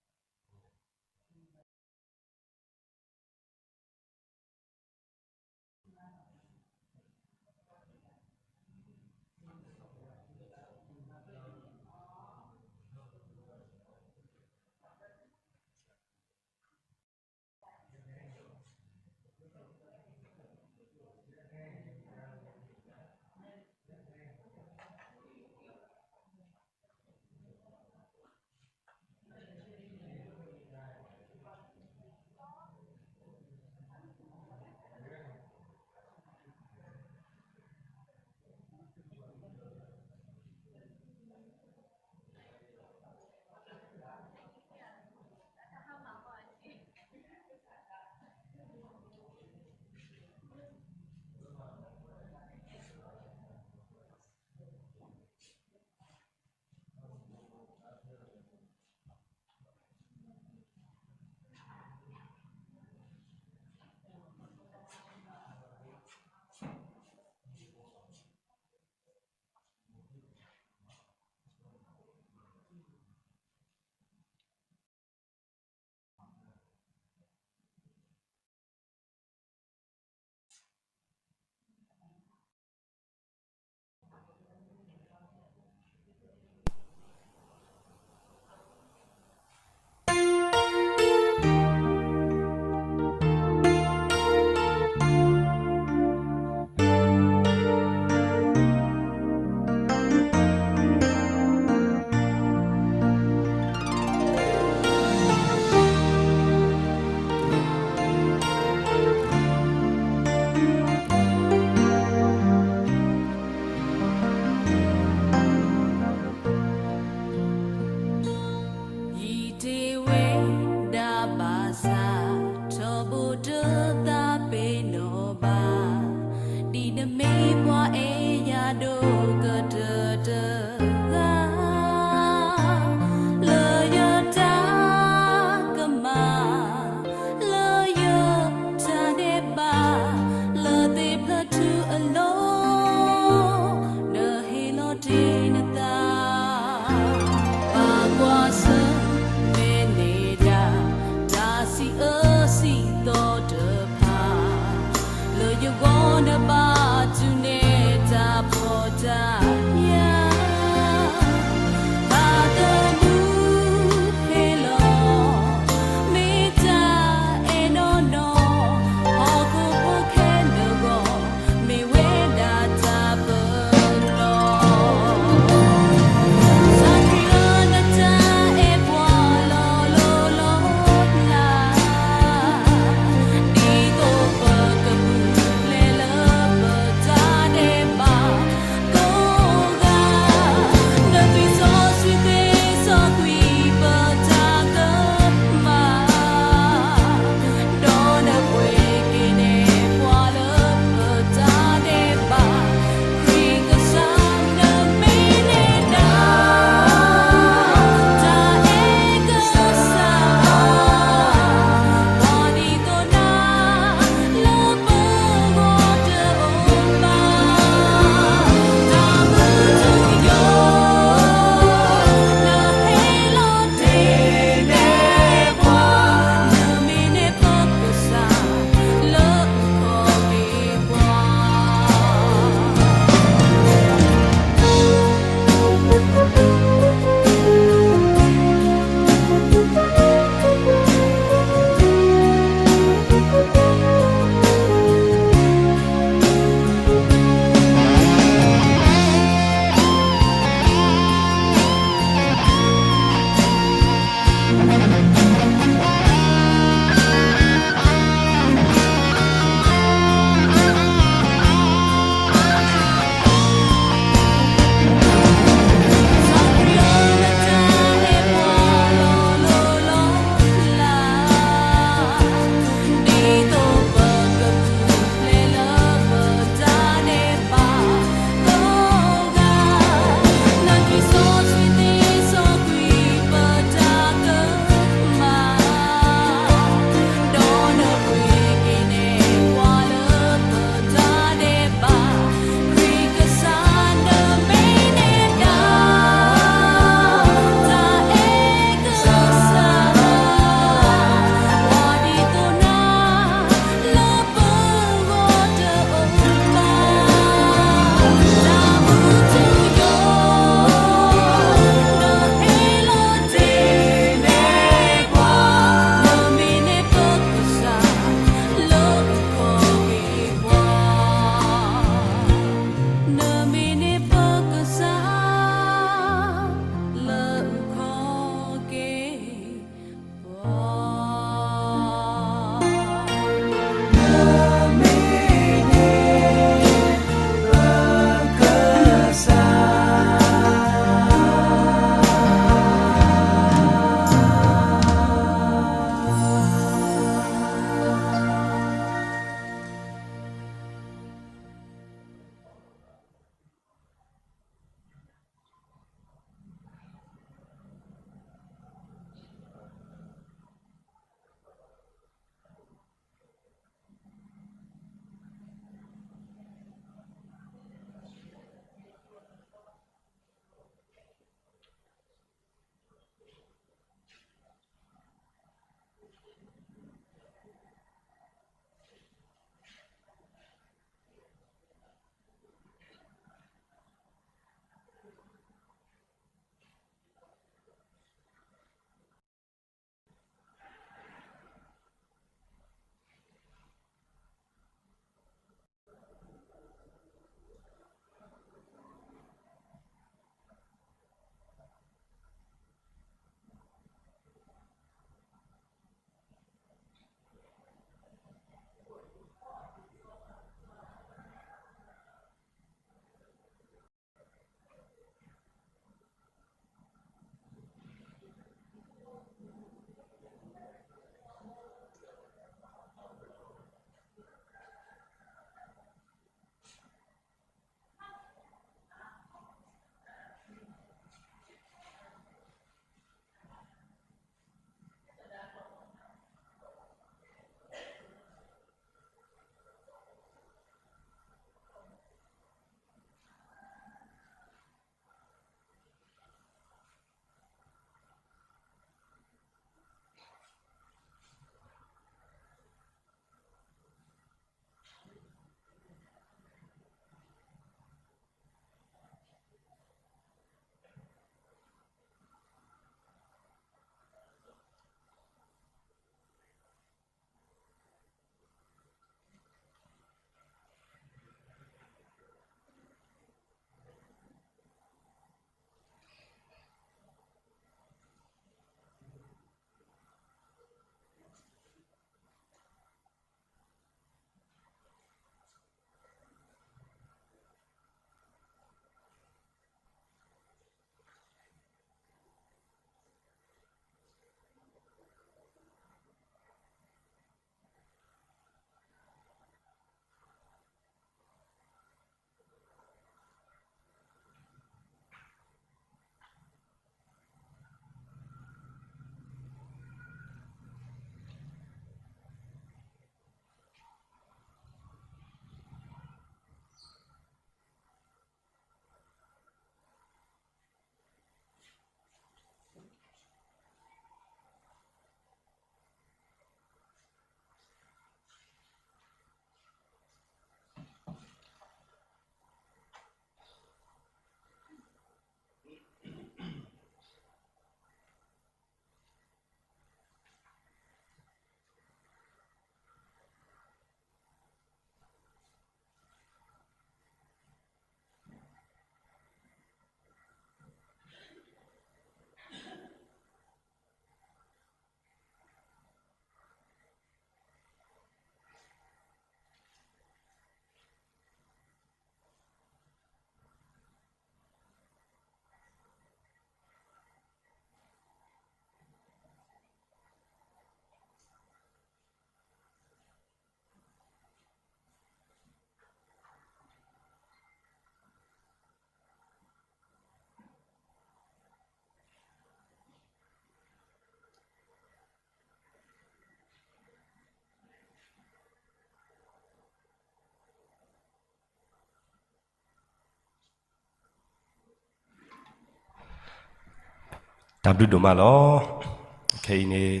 တၢ်ဘျုးဒိၣ်မးလီၤ. ခဲအံၤန့ၣ်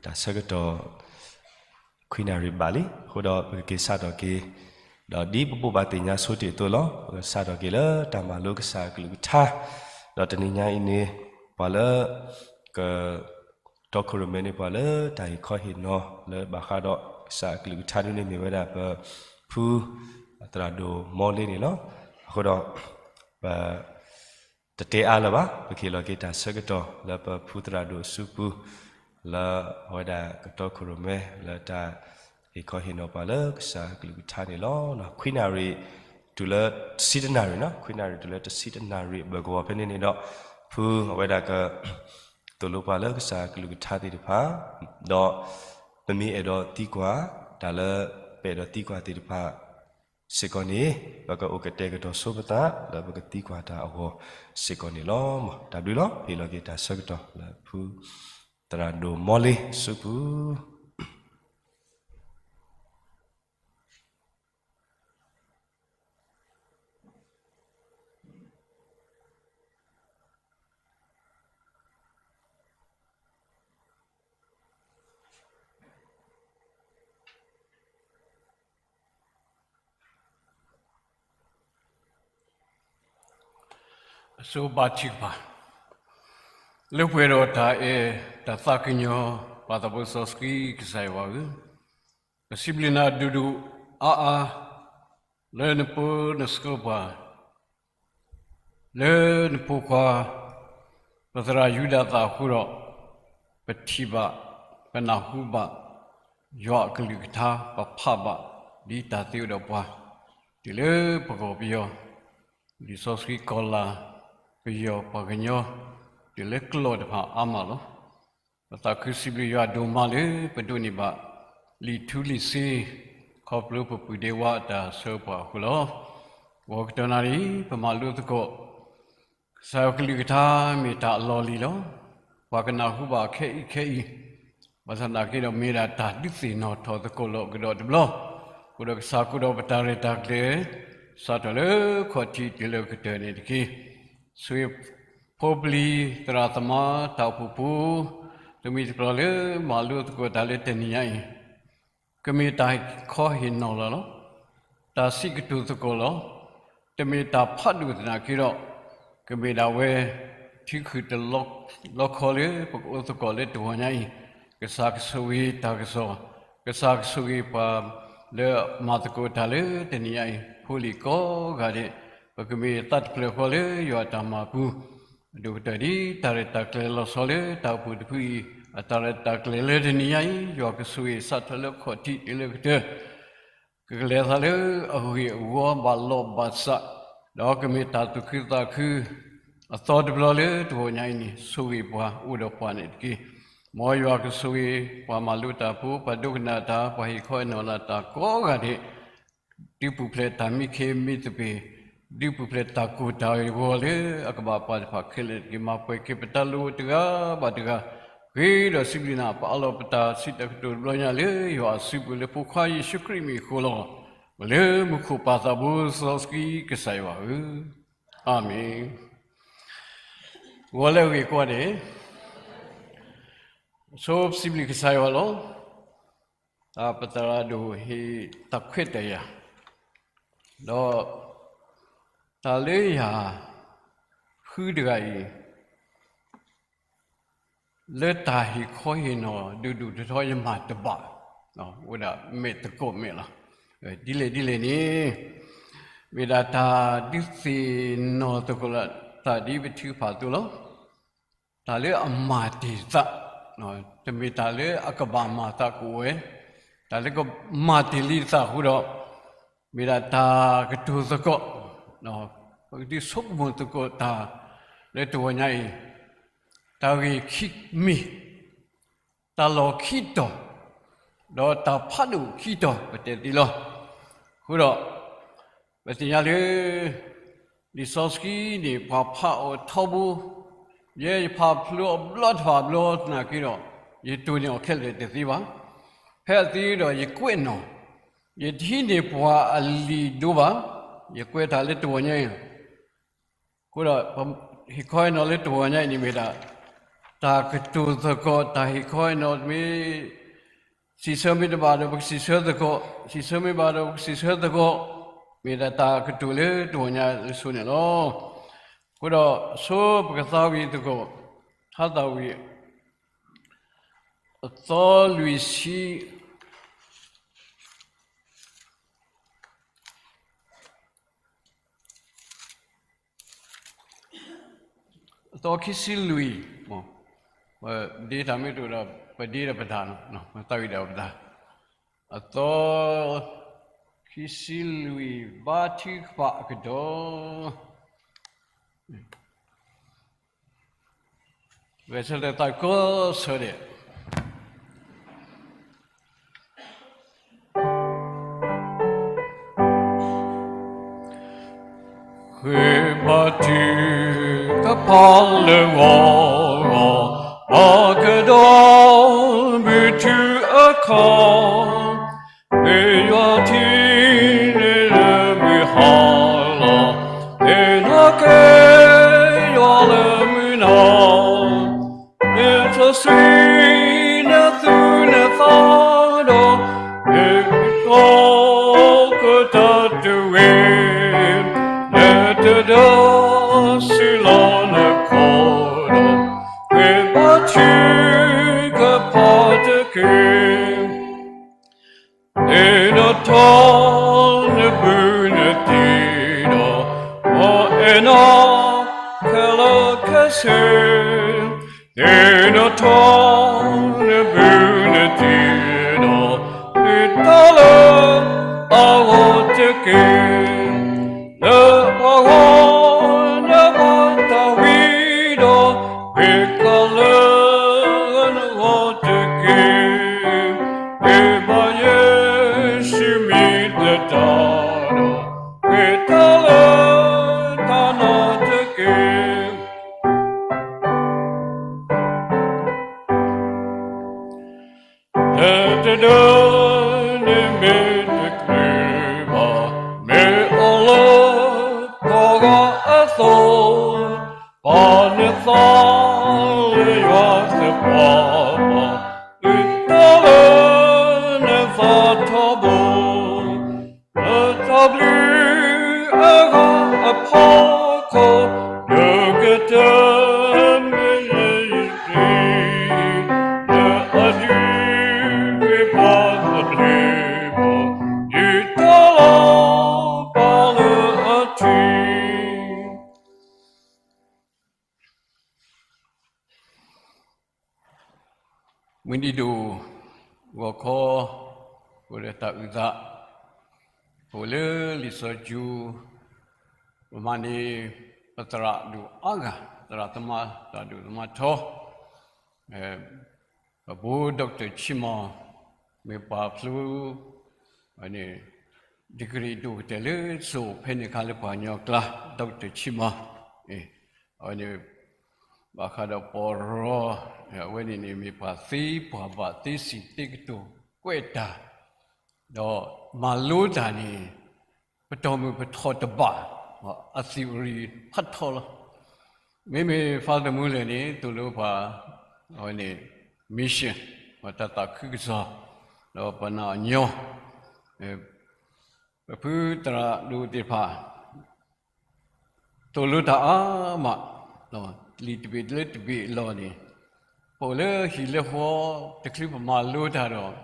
တၢ်ဆၢကတီၢ် ခွံနၣ်ရံၣ်ဘၣ်လံ, အဃိဒီးပကက့ၤစးထီၣ်က့ၤ, ဒီးဒ်ပဘိးဘၣ်သ့ၣ်ညါဆိတ့ၢ်အသိးလီၤ. ပကစးထီၣ်က့ၤလၢတၢ်မၤလိကစၢ်အကလုၢ်ကထါ, ဒီးတနံၤညါအံၤန့ၣ် ပှၤလၢ က တီခိၣ်ရိၣ်မဲန့ၣ်ပှၤလၢတၢ်ဟ့ၣ်ခီဟ့ၣ်နီၤလၢဘၣ်ဃးဒီးကစၢ်အကလုၢ်ကထါဒ်န့ၣ်မ့ၢ်ဝဲဒၣ်ပဖု သရၣ်ဒိၣ်မီလ့န့ၣ်လီၤ. အဃိဒီး ပ တတဲအါလၢၤဘၣ်, ပကဟ့ၣ်လီၤက့ၤတၢ်ဆၢကတီၢ်လၢပဖုသရၣ်ဒိၣ်အစုပူၤ, လၢအဝဲဒၣ်ကတီခိၣ်ရိၣ်မဲလၢတၢ်ဟ့ၣ်ခီဟ့ၣ်နီၤပှၤလၢကစၢ်အကလုၢ်ကထါန့ၣ်လီၤ. ခွံနၣ်ရံၣ်တုၤလၢတဆံတနၣ်ရံၣ်, ခွံနၣ်ရံၣ်တုၤလၢတဆံတနၣ်ရံၣ်အဘၢၣ်ကဝီၤဖဲန့ၣ်န့ၣ်ဒီး ဖုအဝဲဒၣ်က သိၣ်လိပှၤလၢကစၢ်အကလုၢ်ကထါသ့ၣ်တဖၣ်, ဒီးပမ့ၢ်အဲၣ်ဒိးသံကွၢ်တၢ်လၢ ပအဲၣ်ဒိးသံကွၢ်သ့ၣ်တဖၣ်စ့ၢ်ကီးန့ၣ်, ပကအိၣ်ကတဲာ်ကတီၤဆိပသးလၢပကသံကွၢ်တၢ်အဂီၢ်စ့ၢ်ကီးန့ၣ်လီၤ. တၢ်ဘျုးလီၤ. ဟ့ၣ်လီၤက့ၤတၢ်ဆၢကတီၢ်လၢဖုသရၣ်ဒိၣ်မီလ့အစုပူၤ. အစိဘါထုကဖၣ်, လၢပှဲၤဒီးတၢ်အဲၣ်တၢ်သးကညီၤ ပၢ်သးဘိစီဆှံကစၢ်ယွၤဧၢ, ပစံးဘျုးနၤဒိၣ်ဒိၣ်အါအါ လၢနဖိနဆှၢပှၤ လၢနဖိခွါ ပသရၣ်ယူဒၤသၣ်အဃိဒီး, ပထံၣ်ဘၣ် ပနၢ်ဟူဘၣ် ယွၤအကလုၢ်ကထါ ပဖးဘၣ် ဒ်တၢ်သ့အိၣ်ဒီးပှၤ တုၤလၢပဂီၢ်ပယီၤ, လံာ်စီဆှံကီၤလၤ ပယီၤပှၤကညီ တုၤလၢကျိာ်တဖၣ်အါမးလီၤ. ပသးခုစံးဘျုးယွၤဒိၣ်မးလၢပဒိးန့ၢ်ဘၣ် လံာ်ထူလံာ်စ့ ခီဖျိပပုၢ်ဒ့ဝါအတၢ်ဆှၢပှၤအဃိလီၤ. ဂီၤကတၢၢ်နၣ်ရံၣ် ပမၤလိသကိး ကစၢ်ယွၤကလုၢ်ကထါမ့ၢ်တၢ်အလီၢ်လံၤလီၤ. ပှၤကနၢ်ဟူဘၣ်ခဲအံၤခဲအံၤ, ဘၣ်ဆၣ်သနာ်က့ဒီးမ့ၢ်ဒၣ်တၢ်ဒုးသ့ၣ်နီၣ်ထီၣ်သကိးလိာ်ကဒီးတဘျီ, အဃိဒီးကစၢ်အဃိဒီးပတၢ်ရဲၣ်တၢ်ကျဲၤ စးထီၣ်လၢခီၣ်ထံးတုၤလၢကတၢၢ်န့ၣ်တက့ၢ်. ဆိၣ်ဂ့ၤဖိပျံၤသရၣ်သမါတၢ်အိၣ်ဖှိၣ်ဖိ, တမံၤတပျီၤလၢမၤလိသကိးတၢ်လၢတနံၤညါအံၤ ကမ့ၢ်တၢ်ဟ့ၣ်ခီဟ့ၣ်နီၤလီၤလီၤ. တၢ်စံးကတိၤသကိးလီၤ. တမ့ၢ်တၢ်ဖးဒိၣ်သနာ်က့ဒီး, ကမ့ၢ်ဒၣ်ဝဲ ထံခုၣ်တလီခီလၢပကအိၣ်သကိးလၢတဂီၤညါအံၤ, ကစၢ်ကဆိၣ်ဂ့ၤတၢ်ကစီၣ်, ကစၢ်ကဆိၣ်ဂ့ၤပှၤလၢမၤသကိးတၢ်လၢတနံၤညါအံၤ, ဖိလံၤကိးဂၤဒဲး, ပကမ့ၢ်သးတဖျၢၣ်ဃီလၢယွၤအတၢ်မၤပူၤ အဒိၣ်ကတၢၢ်ဒ်တၢ်ရဲၣ်တၢ်ကျဲၤလီၤဆီလၢတၢ်အိၣ်ဖှိၣ်တဖုအံၤ, အတၢ်ရဲၣ်တၢ်ကျဲၤလၢတနံၤညါအံၤ, ယွၤကဆိၣ်ဂ့ၤစးထီၣ်လၢခီၣ်ထံးတုၤလၢကတၢၢ်, ကကလဲၤသးလၢအဂ့ၢ်အဝီဘၣ်လီၢ်ဘၣ်စး, ဒီးကမ့ၢ်တၢ်သူၣ်ခုသးခု အသီတဘျီလၢတဂီၤညါအံၤန့ၣ်, ဆိၣ်ဂ့ၤပှၤအိၣ်ဒီးပှၤန့ၣ်တက့ၢ်. မ်ယွၤကဆိၣ်ဂ့ၤပှၤမၤလိတၢ်ဖိ, ပှၤဒိကနၣ်တၢ်, ပှၤဟ့ၣ်ခီဟ့ၣ်နီၤလၢတၢ်ကိးဂၤဒဲး, ဒုးပူၤဖျဲးတၢ်မံခ့မံသပ့ၤ, ဒုးပူၤဖျဲးတၢ်ကိၢ်တၢ်ဂီၤလၢအကဘၣ်ပှၤတဖၣ်ခဲလၢာ်တက့ၢ်. မၤပှဲၤက့ၤပတၢ်လိၤတဂၤဘၣ်တဂၤ, ဂ့ၤဒီးစံးဘျုးနၤ ပအးလီၤပတၢ်စံးတၢ်ကတိၤတဘျီညါလၢယွၤအစုပူၤလၢဖိခွါယ့ၣ်ၡူးခရံာ်မံၤအဃိလီၤ. လၢမူခိၣ်ပၢ်သးဘိစီဆှံကစၢ်ယွၤဧၢ, အၤမ့ၣ်. ဂီၤလၢအဂ့ၤကိးဂၤဒဲး, ဆိစံးဘျုးကစၢ်ယွၤလီၤ. တၢ်ပသရၣ်ဒိၣ်ဟ့ၣ်တၢ်ခွဲးတၢ်ယာ်, ဒီးတၢ်လၢယၤ ဖုတဂၤအံၤ လၢတၢ်ဟ့ၣ်ခီဟ့ၣ်နီၤဒိၣ်ဒိၣ်ထီထီယမၤတဘၣ်, အိၣ်ဒၣ်မဲာ်သကိးမဲာ်လီၤ. ဒ်လဲၣ်ဒ်လဲၣ်န့ၣ်, မ့ၢ်ဒၣ်တၢ်ဒုးသ့ၣ်နီၣ်သကိးလၢသးဒ်ပထုကဖၣ်အသိးလီၤ. တၢ်လၢအမၤတ့ၢ်သး, တမ့ၢ်တၢ်လၢအကဘၣ်မၤသးကအိၣ်ဝဲ, တၢ်လၢကမၤတ့ၢ်လံသးအဃိဒီး, မ့ၢ်ဒၣ်တၢ်ကတိၤသကိး, ပကဒုးဆိကမိၣ်သကိးတၢ်လၢတဂီၤညါအံၤ, တၢ်ဂ့ၢ်ခံမံၤ, တၢ်လီၢ်ခံတီၤ, ဒီးတၢ်ဖးဒိၣ်ခံတီၤပတဲသ့လီၤ. အဃိဒီး, ပသ့ၣ်ညါလၢ လံာ်စီဆှံန့ၣ် ပှၤဖးအီၤထီဘိ, ယဲယဖးဖျိအဘျီတဖၣ်အဘျီသနာ်က့ဒီး, ယတိၢ်န့ၢ်အီၤခဲလၢာ်တသ့ဘၣ်. ဖဲအသ့ဒီးယကွဲးနီၣ်, ယတဟံးန့ၢ်ပှၤအလံာ်ဒိဘၣ်, ယကွဲးတၢ်လၢတဂီၤညါအံၤ အဃိဒီး, ဟ့ၣ်ခီဟ့ၣ်နီၤလၢတဂီၤညါအံၤန့ၣ်မ့ၢ်ဒၣ်, တၢ်ကတိၤသကိး တၢ်ဟ့ၣ်ခီအံၤနီၤ မ့ၢ်စံးဆၢမ့ၢ်တဘၣ်ဒီး ပကစံးဆၢသကိး, စံးဆၢမ့ၢ်ဘၣ်ဒီး ပကစံးဆၢသကိး, မ့ၢ်ဒၣ်တၢ်ကတိၤလၢတဂီၤညါလၢအဆိန့ၣ်လီၤ. အဃိဒီး ဆိပကသးဝံၣ်သကိး ထါသးဝံၣ် အသီလွံၢ်ဆံ အသီခံဆံလွံၢ်, ပဒ့တၢ်မ့ၢ်တအိၣ်ဒီး ပဒ့ဒီးပတၢ်, ပသးဝံၣ်ဒီးပတၢ်, အသီခံဆံလွံၢ် ဘါထုကဖၣ်အကတီၢ် ဂဲၤဆၢထၢၣ်သးကီဆၢဒဲး ဃ့ဘါထုကဖၣ်လၢဂီၤဂီၤ အကဒီး မုၢ်ထူၣ်အခီၣ်, မ့ၢ်ယွၤထံၣ်န့ၢ်လၢမုၢ်ဟါလီၤ, မ့ၢ်နီၢ်ကဲယွၤလၢမုၢ်နၤ မ့ၢ်စီဆှံနသူၣ်နသးဒီး မ့ၢ်ကတီၤကတၢၢ်တဝ့ၢ်, နတဒၢဆူလီၤနခီဒီး ဃ့ဘါထုကဖၣ်တက့ၢ်. သ့ၣ်နီၣ်ထီၣ်နဘူးနတံၢ်ဒီး ပအဲၣ်နၤခဲလၢာ်ခဲဆ့, သ့ၣ်နီၣ်ထီၣ်နဘူးနတံၢ်ဒီး မ့ၢ်တၢ်လၢအဂီၢ်တက့ၢ်. လၢပှၤဂီၢ်နဘၣ်သးဝံၣ်ဒီး မ့ၢ်ကီးလၢနဂီၢ်တက့ၢ်. မ့ၢ်ဘၣ်ယ့ၣ်ၡူးမံၤသတးဒီး မ့ၢ်တၢ်လၢတၢ်နာ်တက့ၢ်. နတဒၢန့ၣ်မ့ၢ်တချုးဘၣ်, မ့ၢ်အိၣ်လၢပှၤဂၤအသိး, ပာ်နသးလၢယွၤသပှၢ်ပူၤ, ဒုးတၢ်လၢနသးထီဘိ, လၢတၢ်ဘျုးအဂၤအဖီခိၣ်, နကတၢၢ်မ့ၢ်ယယုၢ်တံၢ်, လၢအဒုးဂ့ၤပှၤအဘျုးဘီၣ်, ဒုးတၢ်လီၤပာ်လၢအထံ မုၢ်နံၤဒိၣ် ဂီၤခီ အိၣ်ဒီးတၢ်အုၣ်သး, အိၣ်လၢလံာ်စီဆှံကၠိ, ပမၤန့ၢ် ပသရၣ်ဒိၣ်အါဂၤ, သရၣ်သမါ, သရၣ်ဒိၣ်သမါထီ, ပဘိ Doctor ဆံမီၤ, မ့ၢ်ပှၤဖျိ န့ၣ် degree ဒိၣ်ကတၢၢ်လၢစိၤဖဲန့ၣ်အခါလၢပှၤကညီအကျါ, Doctor ဆံမီၤ, အဝဲန့ၣ် ဘၣ်ဃးဒီးပီၢ်ရီ, အဝဲန့ၣ်န့ၣ် မ့ၢ်ပှၤသ့ပှၤဘၣ်သ့စံးသ့ကတိၤကွဲးတၢ်, ဒီးမၤလိတၢ်န့ၣ် ပတီၢ်မုၢ်ပထီၣ်တဘၣ်, အ theory ဖးထီလီၤ. မ့မ့ၢ် Father Muller န့ၣ် သိၣ်လိပှၤ, အဝဲန့ၣ် mission, တၢ်သးခုကစီၣ်, ဒီးပနာ်အညီ, ပဖုသရၣ်ဒိၣ်သ့ၣ်တဖၣ် သိၣ်လိတၢ်အါမး, လံာ်တဘ့ၣ်လၢတဘ့ၣ်အလီၢ်န့ၣ်, ပအိၣ်လၢဟံၣ်လၢဃီတချုးပမၤလိတၢ်ဒီး,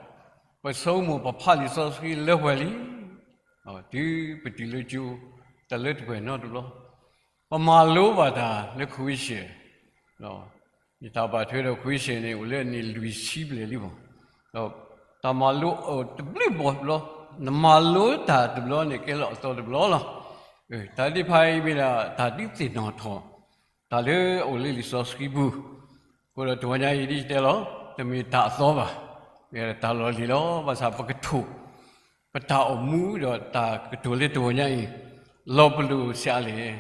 ပဆိကမိၣ်ပဖးလံာ်စီဆှံလၢပှဲၤလံ, တုၤပတုၤလၢကၠိ, တၢ်လၢတပှဲၤနီတဘျီ, ပမၤလိဘၣ်တၢ်လၢ question ယတၢ်ဘၣ်ထွဲဒီး question န့ၣ် အိၣ်လၢအနံၣ်လွံၢ်ဆံဘျဲၣ်လံမး, ဒီးတၢ်မၤလိအိၣ်တဘျုးဘီၣ်ဘျီ, နမၤလိတၢ်တဘျီန့ၣ် ကဲလီၤအသီတဘျီလီၤ. တၢ်သ့ၣ်တဖၣ်အံၤမ့ၢ်ဒၣ်တၢ်ဒုးသ့ၣ်နီၣ်ထီၣ်, တၢ်လၢအအိၣ်လၢလံာ်စီဆှံပူၤ, အဃိဒီးတဂီၤညါအံၤဒ်ယတဲလီၤ, တမ့ၢ်တၢ်အသီဘၣ်, မ့ၢ်တၢ်လီၢ်လံၤလီၤ. ဘၣ်ဆၣ်ပကထိၣ် ပတၢ်အိၣ်မူဒီးတၢ်ကတိၤလၢတဂီၤညါအံၤ, လီၤပလိာ်ဆံးအါလဲၣ်,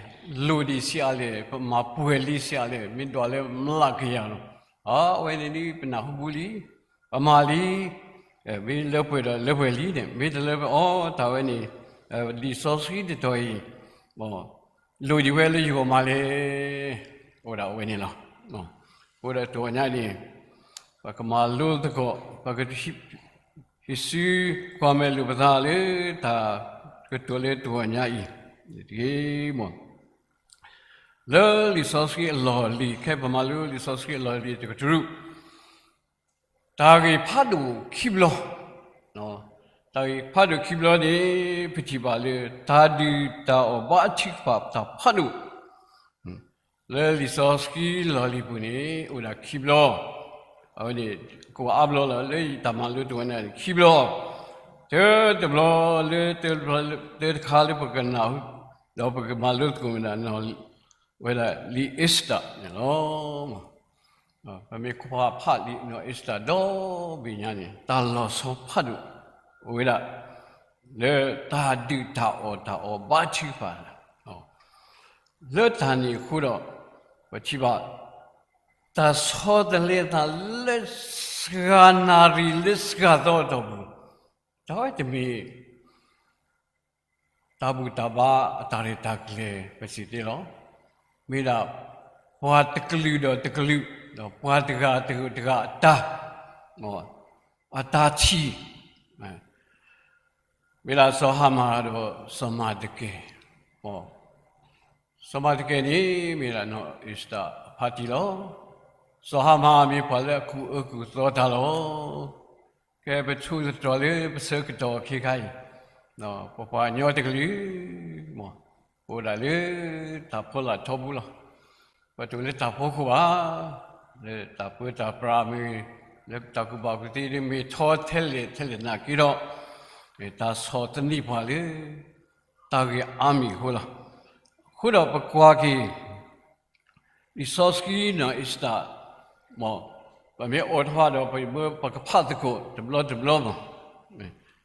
လိၣ်ဒံးဆံးအါလဲၣ်, ပမၤပှဲၤလံဆံးအါလဲၣ်, မ့ၢ်ဒွးလၢမျးကယၤလီၤ. အဝဲန့ၣ်ဒ်ပနၢ်ဟူပူၤလံ, ပမၤလံ, မ့ၢ်လၢပှဲၤဒီးလၢပှဲၤလံန့ၣ်, မ့ၢ်တလၢပှဲၤအီၤ တၢ်ဝဲန့ၣ်, လံာ်စီဆှံတတီၤအံၤ, လိၣ်ဒံးဝဲလၢယဂီၢ်မးလဲၣ်, အိၣ်ဒၣ်ဝဲန့ၣ်လီၤ. အဃိဒီးတဂီၤညါအံၤန့ၣ် ပကမၤလိသကိး ပကဟံးစုကွၢ်မဲာ်လိာ်ပသးလၢတၢ်ကတိၤလၢတဂီၤညါအံၤ တက့ၢ်မး. လၢလံာ်စီဆှံအလီၢ်လံၤ ခဲပမၤလိလံာ်စီဆှံအလီၢ်လံၤတကတြူၢ် တၢ်ဂ့ၢ်ဖးဒိၣ်ခံဘျီ, တၢ်ဂ့ၢ်ဖးဒိၣ်ခံဘျီန့ၣ် ပထံၣ်ဘၣ်လၢ တၢ်ဒုၣ်တၢ်အီၣ်ဘါထုကဖၣ်တၢ်ဖးဒိၣ် လၢလံာ်စီဆှံလီၢ်လံၤပူၤန့ၣ် အိၣ်ဒၣ်ခံဘျီ, အဝဲန့ၣ် ကိးအါဘျီလီၤ လၢယတၢ်မၤလိတဝဲန့ၣ်ခံဘျီ, တၢတဘျီလၢ တၢတခါလၢပကနၢ်ဟူ ဒီးပကမၤလိသကိးမ့ၢ်ဒၣ် ဝဲဒၣ်လံာ်အ့စတၢ်န့ၣ်လီၤ. ပမ့ၢ်ကွၢ်ဖးလံာ်နီၢ်အ့စတၢ်ဒီဘ့ၣ်ညါန့ၣ် တၢ်လီၤဆီဖးဒိၣ်အိၣ်ဝဲဒၣ် လၢတၢ်ဒုၣ်တၢ်အီၣ်တၢ်အီၣ်ဘါထုကဖၣ်, လၢတၢ်န့ၣ်အဃိဒီး ပထံၣ်ဘၣ် တၢ်ဆီတလဲသးလၢစှၤနၣ်ရံၣ်လၢစှၤသီအတီၢ်ပူၤ, တၢ်ဝဲတမ့ၢ် တၢ်ဘူၣ်တၢ်ဘါအတၢ်ရဲၣ်တၢ်ကျဲၤပစံးသ့လီၤ. မ့ၢ်ဒၣ်ပှၤတကလုာ်ဒီးတကလုာ်, ဒီးပှၤတဂၤတဂၤအတၢ်, အတၢ်ထံၣ်, မ့ၢ်ဒၣ်စီၤဟၤမၣ်ဒီးစီၤမၤဒကဲ, စီၤမၤဒကဲန့ၣ် မ့ၢ်ဒၣ်နီၢ်အ့စတၢ်အဖါတံၢ်လီၤ. စီၤဟၤမၣ်မ့ၢ်ပှၤလၢအကူၣ်အၢကူၣ်သီတၢ်လီၤ. ကဲပထူးသတြီၤလၢပဆၢကတီၢ်ခဲခါအံၤ, ပပှၤကညီတကလုာ်, ပအိၣ်ဒၣ်လၢတၢ်ဖီလာ်ထီဘိလီၤ. ပတအိၣ်လၢတၢ်ဖီခိၣ်ဘၣ်, လၢတၢ်ပၢတၢ်ပြးမ့ၢ်ဂ့ၤ, လၢတၢ်ကူၣ်ဘၣ်ကူၣ်သ့မ့ၢ်ထီထဲလဲၣ်ထဲလဲၣ်နာ်က့ဒီး, တၢ်ဆီၣ်သနံးပှၤလၢ တၢ်ဂ့ၢ်အါမံၤအဃိလီၤ. အဃိဒီးပကွၢ်က့ၤ လံာ်စီဆှံနီၢ်အ့စတၢ်, ပမ့ၢ်အိးထီၣ်ဒီး ပကဖးသကိးတဘျီတဘျီမး,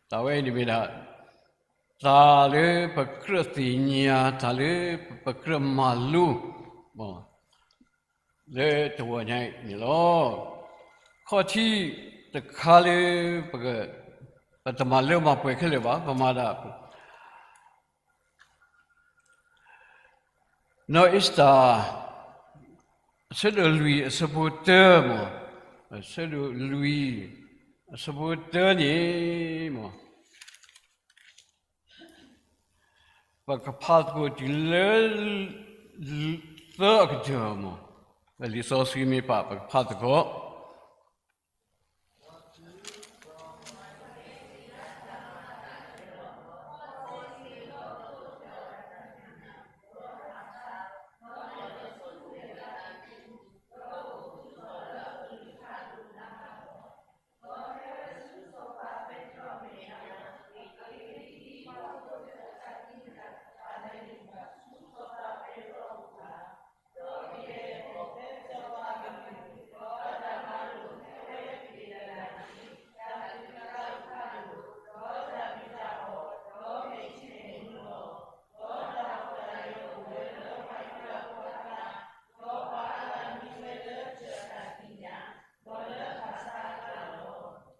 တၢ်ဝဲအံၤန့ၣ်မ့ၢ်ဒၣ် တၢ်လၢပကြၢးသ့ၣ်ညါ တၢ်လၢပကြၢးမၤလိ လၢတဂီၤညါအံၤန့ၣ်လီၤ. ခီၣ်ထံးတခါလၢ ပတမၤလၢမၤပှဲၤခဲလၢာ်ဘၣ်, ပမၤဒၣ် နီၢ်အ့စတၢ် အဆၢဒိၣ်လွံၢ်အဆၢဖိတၢမး, အဆၢဒိၣ်လွံၢ်အဆၢဖိတၢန့ၣ်မး, ပကဖးသကိးတုၤလၢ သၢအကတၢၢ်မး, လံာ်စီဆှံမ့ၢ်ပာ်ပကဖးသကိး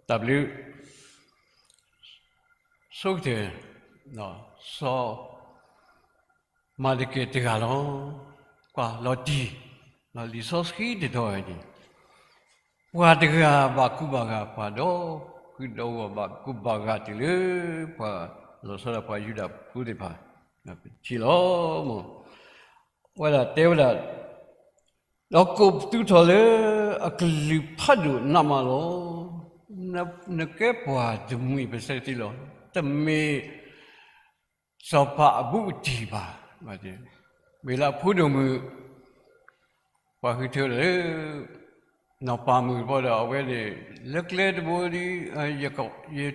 တၢ်ဘျုး ဆိကတၢၢ် စီၤ မၤဒကဲတဂၤလီၤ. ကွၢ်လီၤတံၢ် လံာ်စီဆှံတတီၤန့ၣ် ပှၤတဂၤဘၣ်ကူဘၣ်ဂာ် ပှၤဒီပုၢ်ဒီဝဲၢ်ဘၣ်ကူဘၣ်ဂာ်တုၤလၢ ပှၤလီၤဆီဒၣ်ပှၤယူဒၤဖိသ့ၣ်တဖၣ် ပထံၣ်လီၤ. အဝဲဒၣ်တဲဝဲဒၣ် ဒီးကိးပသူထီၣ်လၢအကလုၢ်ဖးဒိၣ်နးမးလီၤ. နကဲပှၤတမှံၤပစဲတ့ၢ်လီၤ. တမ့ၢ် စီၤပၤအဘူးအတံၢ်ဘၣ်. မ့ၢ်လၢအဖိဒိၣ်မုၣ် ပှၤဃုထၢဒီး နီၢ်ပၤမုၣ်တဘီဒီး အဝဲန့ၣ် လၢကျဲတဘိဒီး ယ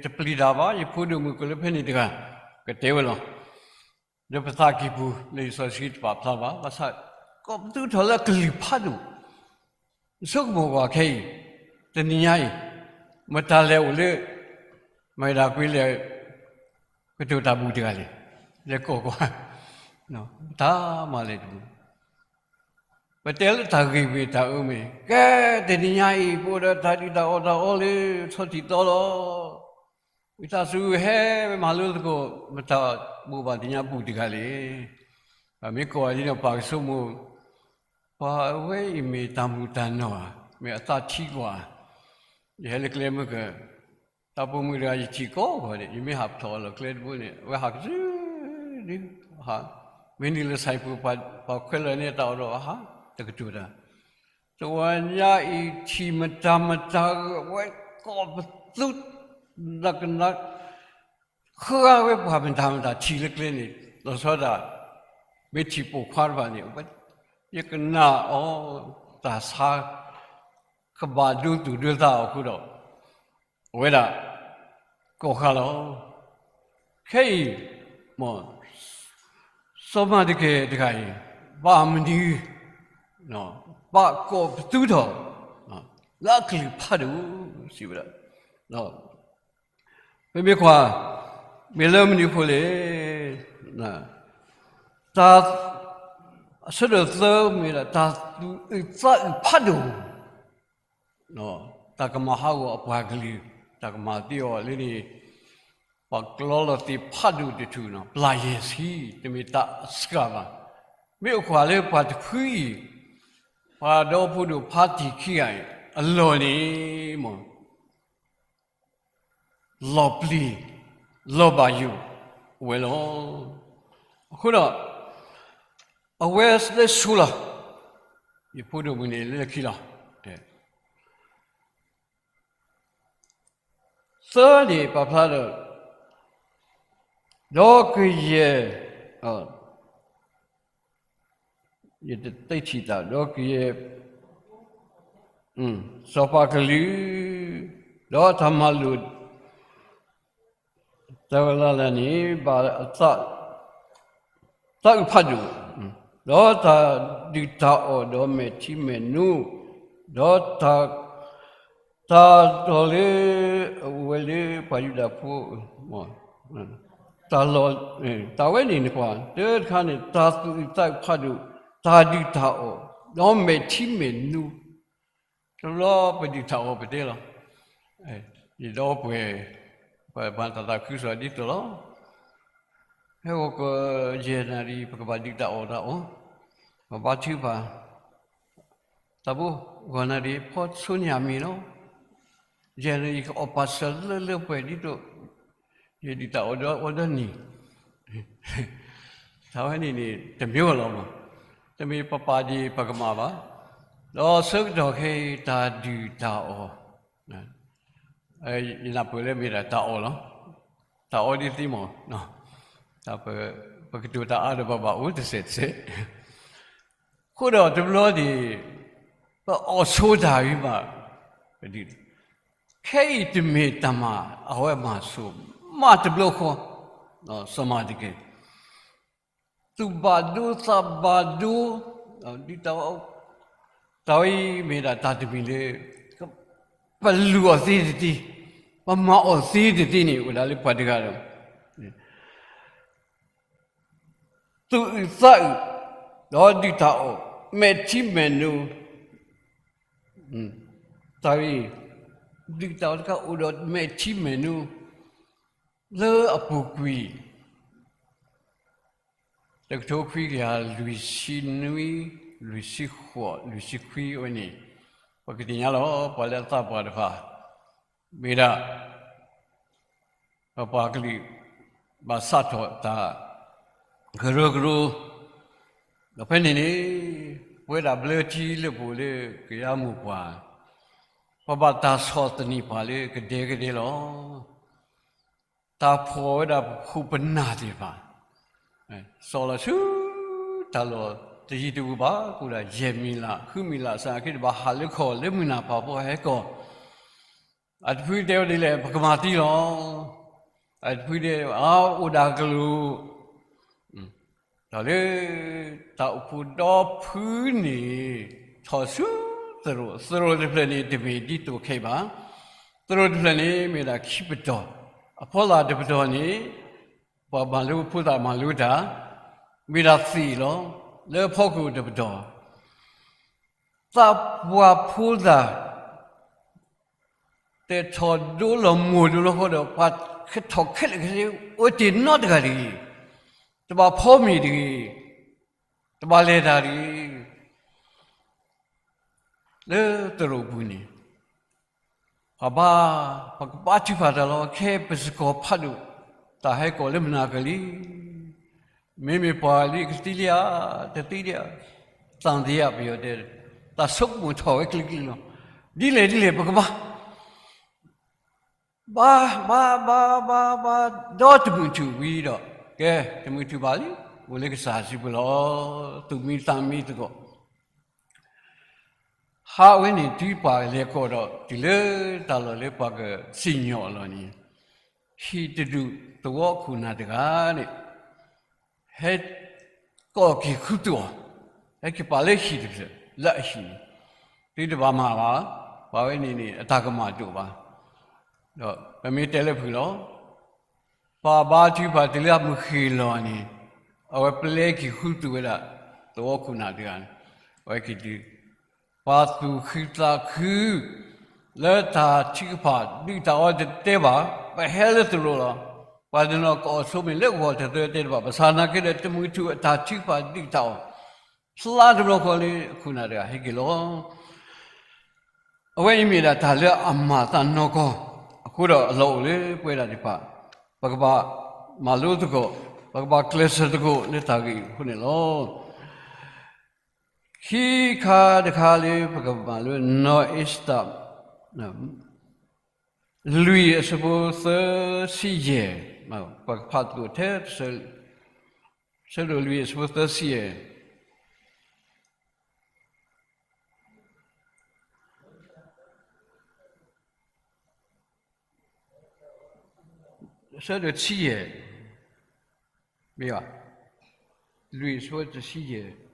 တပျံၤတၢ်ဘၣ် ယဖိဒိၣ်မုၣ်ကလၢဖဲန့ၣ်တဂၤ ကတဲဝဲလီၤ. လၢပသးကံၢ်ပူၤ လၢလံာ်စီဆှံတပာ်ဖျါဘၣ် ဘၣ်ဆၣ် ကိးပသူထီၣ်လၢအကလုၢ်ဖးဒိၣ် ဆိကမိၣ်ကွၢ်ခဲအံၤ တနံၤညါအံၤ မတၤလဲၣ်အိၣ်လၢ မၤဒၣ်ကွံလဲၣ် ကတိၤတၢ်ဘူၣ်တဂၤလဲၣ် လဲၤကိးကွၢ် တၢ်မၤလဲၣ်တဘူၣ် ပတဲလၢတၢ်ဂ့ၢ်မ့ၢ်တၢ်အၢမ့ၢ် ကဲတနံၤညါအံၤ ပအိၣ်ဒီးတၢ်ဒုၣ်တၢ်အီၣ်တၢ်အီလၢ ဆီထံးသီလီၤ. ဝံသးစူၤဟဲမၤလိသကိး မတၤဘိးဘၣ်သ့ၣ်ညါဘူၣ်တဂၤလဲၣ်. ပမ့ၢ်ကိးအီၤဒ်န့ၣ် ပှၤကဆိကမိၣ် ပှၤအဝဲအံၤမ့ၢ်တၢ်မုာ်တၢ်နီၢ်ဧါ, မ့ၢ်အသးထံကွၢ်ဧါ. ယဟဲလၢကျဲမုၢ်က, တၢ်ပိာ်မုၣ်တဂၤယထံၣ်ကိးဂီၤန့ၣ် ယမ့ၢ်ဟးထီၣ်လီၤကျဲတဘိန့ၣ် အဝဲဟးကတုၤဒု, မ့ၢ်နုာ်လၢဆဲပူၤ ပှၤခွဲးလီၤန့ၢ်တၢ်အီၣ်ဒီးအဟးတကတိၤတၢ်, တဝီညါအံၤထံၣ်မတၤမတၤ အဝဲကိးပသူ နကနၣ် ဃုအါဝဲပှၤမတၤမတၤထံၣ်လၢကျဲန့ၣ် လီၤဆီဒၣ် မ့ၢ်ထံၣ်ပိာ်ခွါတဖၣ်န့ၣ် ယကနၣ်အီၤ တၢ်ဆါ ကဘၣ်ဒိသူၣ်ဒိသးအီၤအဃိဒီး အဝဲဒၣ် ကိးဃာ်လီၤ. ခဲအံၤ မ် စီၤမၤဒကဲတဂၤအံၤ ဘၣ်မနုၤ ဘၣ်ကိးပသူထီၣ် လၢအကလုၢ်ဖးဒိၣ် စံးဝဲဒၣ်. ပမ့ၢ်ကွၢ် မ့ၢ်လၢမနုၤအဃိလဲၣ်, တၢ် အဆၢဒိၣ်သၢမ့ၢ်ဒၣ် တၢ်သူၣ်အုးသးအုးဖးဒိၣ် တၢ်ကမၤဟးဂီၤအပှၤကလုာ်, တၢ်ကမၤသံအီၤလၢန့ၣ် ပှၤကျီလီၤသ့ၣ်ဖးဒိၣ်တထူၣ်နီၤ ပျၢ်ယဲၢ်ဆံ တမ့ၢ်တၢ်အစှၤဘၣ်. မ့ၢ်အိၣ်ကွၢ်လၢပှၤတဖုအံၤ ပှၤဒီဖိဒိၣ်ဖးတံၢ်ခံဂၤအံၤ အလီၢ်န့ၣ် မ် လီၤပျံၤ လီၤဘၣ်ယိၣ် အိၣ်ဝဲလီၤ. အဃိဒီး အဝဲလၢဆိလီၤ ယဖိဒိၣ်မုၣ်န့ၣ်လၢခံလီၤ. သၢန့ၣ် ပာ်ဖျါဒီး ဒီးကယဲၢ် ယတသ့ထံၣ်သး ဒီးကယဲၢ် စီၤပၤကလုာ် ဒီးတၢ်မၤလိာ် တၢ်ဝဲလၢ်လၢ်န့ၣ် ဘၣ်အသး သးအုးဖးဒိၣ်, ဒီးတၢ်ဒုၣ်တၢ်အီၣ် ဒီးမဲာ်ထံမဲာ်နိ, ဒီးတၢ် တၢ်လီၢ်လၢ အဝဲလၢပှၤယူဒၤဖိ တၢ်လီၢ် တၢ်ဝဲန့ၣ်နကွၢ် တၢတခါန့ၣ် တၢ်သူၣ်အုးသးအုးဖးဒိၣ်, တၢ်ဒုၣ်တၢ်အီၣ်, ဒီးမဲာ်ထံမဲာ်နိ, တဘျီပဒုၣ်တၢ်အီၣ်ပတဲလီၤ. ယဒီပုၢ်ဝဲၢ် ပှၤမၤတၢ်သးခုကစီၣ်ဒ်သိးလီၤ. ဟဲဂီၤကယဲၢ်နၣ်ရံၣ် ပကဘၣ်ဒုၣ်တၢ်အီၣ်တၢ်အီ, ပဘါထုကဖၣ်, တၢ်ဘိ ဂီၤနၣ်ရံၣ် ဖီဆိညၣ်မ့ၢ်လီၤ. ယဲၢ်နၣ်ရံၣ် ယကအီၣ်ပာ်စၢၤလၢလၢပှဲၤဒ်သိး ယဒုၣ်တၢ်အီၣ်ဒီးအီၤဒီးနံၤ တၢ်ဝဲန့ၣ်န့ၣ် တမ့ၢ်ဝဲလီၤမး, တမ့ၢ်ပပာ်ဒ်ပကမၣ်ဘၣ်. ဒီးဆၢကတီၢ်ခဲအံၤ တၢ်ဒုၣ်တၢ်အီၣ်, ယနၢ်ပၢၢ်လၢမ့ၢ်ဒၣ်တၢ်အီၣ်လီၤ. တၢ်အီၣ်ဒ်သ့မး, ပကတိၤတၢ်အါဒီးပဘၣ်အိၣ်တစဲးတစဲး. အဃိဒီးတဘျီန့ၣ် ပအီၣ်ဆိတၢ်ဂ့ၤဘၣ်, ခဲအံၤတမ့ၢ်တၢ်မၤအဝဲမၤဆိ မၤတဘျီဃီ, စီၤမၤဒကဲ သူၣ်ဘၣ်ဒိသးဘၣ်ဒိ, ဒ်တၢ် တၢ်ဝဲအံၤမ့ၢ်ဒၣ်တၢ်တမံၤလၢ ပလူၤအီၤသ့တသ့, ပမၤအီၤသ့တသ့န့ၣ် အိၣ်ဒၣ်လၢပှၤတဂၤဒီး သူၣ်အုးသးအုး, ဒီးဒုၣ်တၢ်အီၣ်, မဲာ်ထံမဲာ်နိ, တၢ်ဂ့ၢ် ဒုၣ်တၢ်အီၣ်တခါအိၣ်ဒီးမဲာ်ထံမဲာ်နိ လၢအပူၤကွံာ် တကထိခွံကယၤလွံၢ်ဆံနွံ, လွံၢ်ဆံဃိး, လွံၢ်ဆံခွံအဝဲန့ၣ် ပကသ့ၣ်ညါလီၤ ပှၤလၢအသးပှၢ်တဖၣ် မ့ၢ်ဒၣ် ပပှၤကလုာ် ဘၣ်စးထီၣ်တၢ်ကရၢကရိ, ဒီးဖဲန့ၣ်န့ၣ် ပဝဲဒၣ်ဘျၢထံလၢပအိၣ်လၢကယၤမိၢ်ပှၢ်, ပဘၣ်တၢ်ဆီၣ်သနံးပှၤလၢကဒဲကဒဲလီၤ. တၢ်ဖှီၣ်ဝဲဒၣ်ပခိၣ်ပနၢ်သ့ၣ်တဖၣ်, စီၣ်လီၤဆူတၢ်လီၢ်တယံၤတဘူးဘၣ် ကအိၣ်ဒၣ်ယဲၢ်မံၤလး ဃုမံၤလး စးက့တဘၣ်ဟးလၢခီၣ်လၢမုၢ်နၤဖးဖီဟဲကီၢ်, အတဖုတဲဝဲဒ်လဲၣ် ပကမၤသံလီၤ. အတဖုတဲ အအိၣ်ဒၣ်ကလူး ဒီးလၢ တၢ်အိၣ်ဖှိၣ်ဒီဖုန့ၣ် ထီၣ်ဆူသရိာ်, သရိာ်တဖျၢၣ်န့ၣ် တမ့ၢ်ဒ်သိးခဲအံၤဘၣ်. သရိာ်တဖျၢၣ်န့ၣ် မ့ၢ်ဒၣ်ခံပတီၢ်, အဖီလာ်တပတီၢ်န့ၣ် ပှၤမၤလိဖိသၣ်မၤလိတၢ်, မ့ၢ်ဒၣ်သ့ၣ်လီၤ. လၢအဖီခိၣ်တပတီၢ် သးပှၢ်ဖိသၣ် တဲထီၣ်ဒိလီၤမိၢ်ဒိလီၤဃီဒီး ပှၤကထီၣ်ခဲလၢာ်ခဲဆ့ အိၣ်တ့ၢ်နီတဂၤတဂ့ၤ, တဘၣ်ဖီမ့ၤတဂ့ၤ, တဘၣ်လဲၤတၢ်တဂ့ၤ, လၢသရိာ်ပူၤန့ၣ် ပှၤဘါ, ပကဘါထုကဖၣ်တၢ်လီၤ. ခဲအံၤပစကီၤဖးဒိၣ်, တၢ်ဟဲကိးလၢမုၢ်နၤကလံၤ, မ့မ့ၢ်ပှၤလၢကသံလံဧါ, တသံလံဧါ, သံသယ ပယီၤတဲ, တၢ်ဆိကမိၣ်ထီၣ်ဝဲကျံကျံလီၤ. ဒ်လဲၣ်ဒ်လဲၣ် ပကဘါ ဘါ, ဘါ, ဘါ, ဘါ, ဘါ, ဒီးတမုၢ်ထူၣ်ဝံၤဒီး, ကဲ, တမုၢ်ထူၣ်ဘၣ်လံ, အိၣ်လၢကစၢ်စုပူၤလီၤ. သူၣ်မံသးမံသကိး ဟးဝဲန့ၣ် တုၤပှၤလဲၤကိးဒီး တုၤလၢတၢ်လီၢ်လၢပှၤကစံၣ်ညီၣ်အလီၢ်န့ၣ်, ဟံၣ်တဒူၣ်သဝီခိၣ်နၢ်တဂၤန့ၣ် ဟဲကိးက့ၤဃုသူၣ်အီၤ, ဟဲက့ၤပာ်လၢဟံၣ်တဖျၢၣ်လၢအဟံၣ်န့ၣ်, သုတဘၣ်မၤဘၣ်, ပှၤဝဲန့ၣ်န့ၣ် အတၢ်ကမၣ်တအိၣ်ဘၣ်, ဒီးပမ့ၢ်တဲလၢဖုၣ်လီၤ. ပှၤဘါထုကဖၣ်တုၤလၢအမုၢ်ဃ့ၢ်လီၤန့ၣ်, အဝဲပျဲက့ၤဃုသူၣ်ဝဲဒၣ် သဝီခိၣ်နၢ်တဂၤန့ၣ်, အဝဲက့ၤတုၤ ပှၤသူၣ်ခုသးခု လၢတၢ်ထုကဖၣ်ဒုၣ်တၢ်အီၤတတဲဘၣ်, ပဟဲလၢသရိာ်လီၤ. ပှၤတနီၤကအီၣ်ဆိမ့ၢ်လၢဂီၤတသၢတဲတဘၣ်, ဘၣ်ဆၣ်သနာ်က့ဒီး တမုၢ်ထူၣ်အတၢ်ထုကဖၣ်ဒုၣ်တၢ်အီၤ, ဖျါတဘျီဃီလၢအခိၣ်နၢ်တဂၤဟဲက့ၤလီၤ. အဝဲအံၤမ့ၢ်ဒၣ်တၢ်လၢအမၤသးနီၢ်ကီၢ်, အဃိဒီးအလီၢ်အိၣ်လၢပဝဲဒၣ်သ့ၣ်တဖၣ်, ပကဘၣ်မၤလိသကိး, ပကဘၣ်ကျဲးစၢးသကိးလၢတၢ်ဂ့ၢ်အံၤအဃိန့ၣ်လီၤ. ခံခါတခါလၢပကမၤလိ နီၢ်အ့ၤစတၢ် လွံၢ်အဆၢဖိသၢဆံယဲၢ်, ပကဖးသကိးထဲ ဆၢဒိၣ်လွံၢ်အဆၢဖိသၢဆံယဲၢ် ဆၢဒိၣ်တဆံယဲၢ်, မ့ၢ်ဘၣ်, လွံၢ်အဆၢဖိတဆံယဲၢ်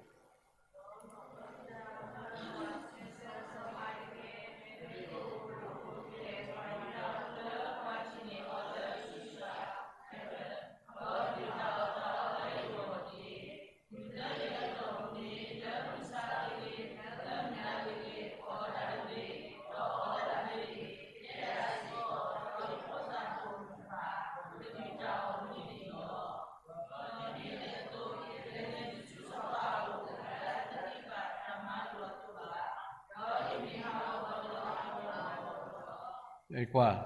ကွၢ်,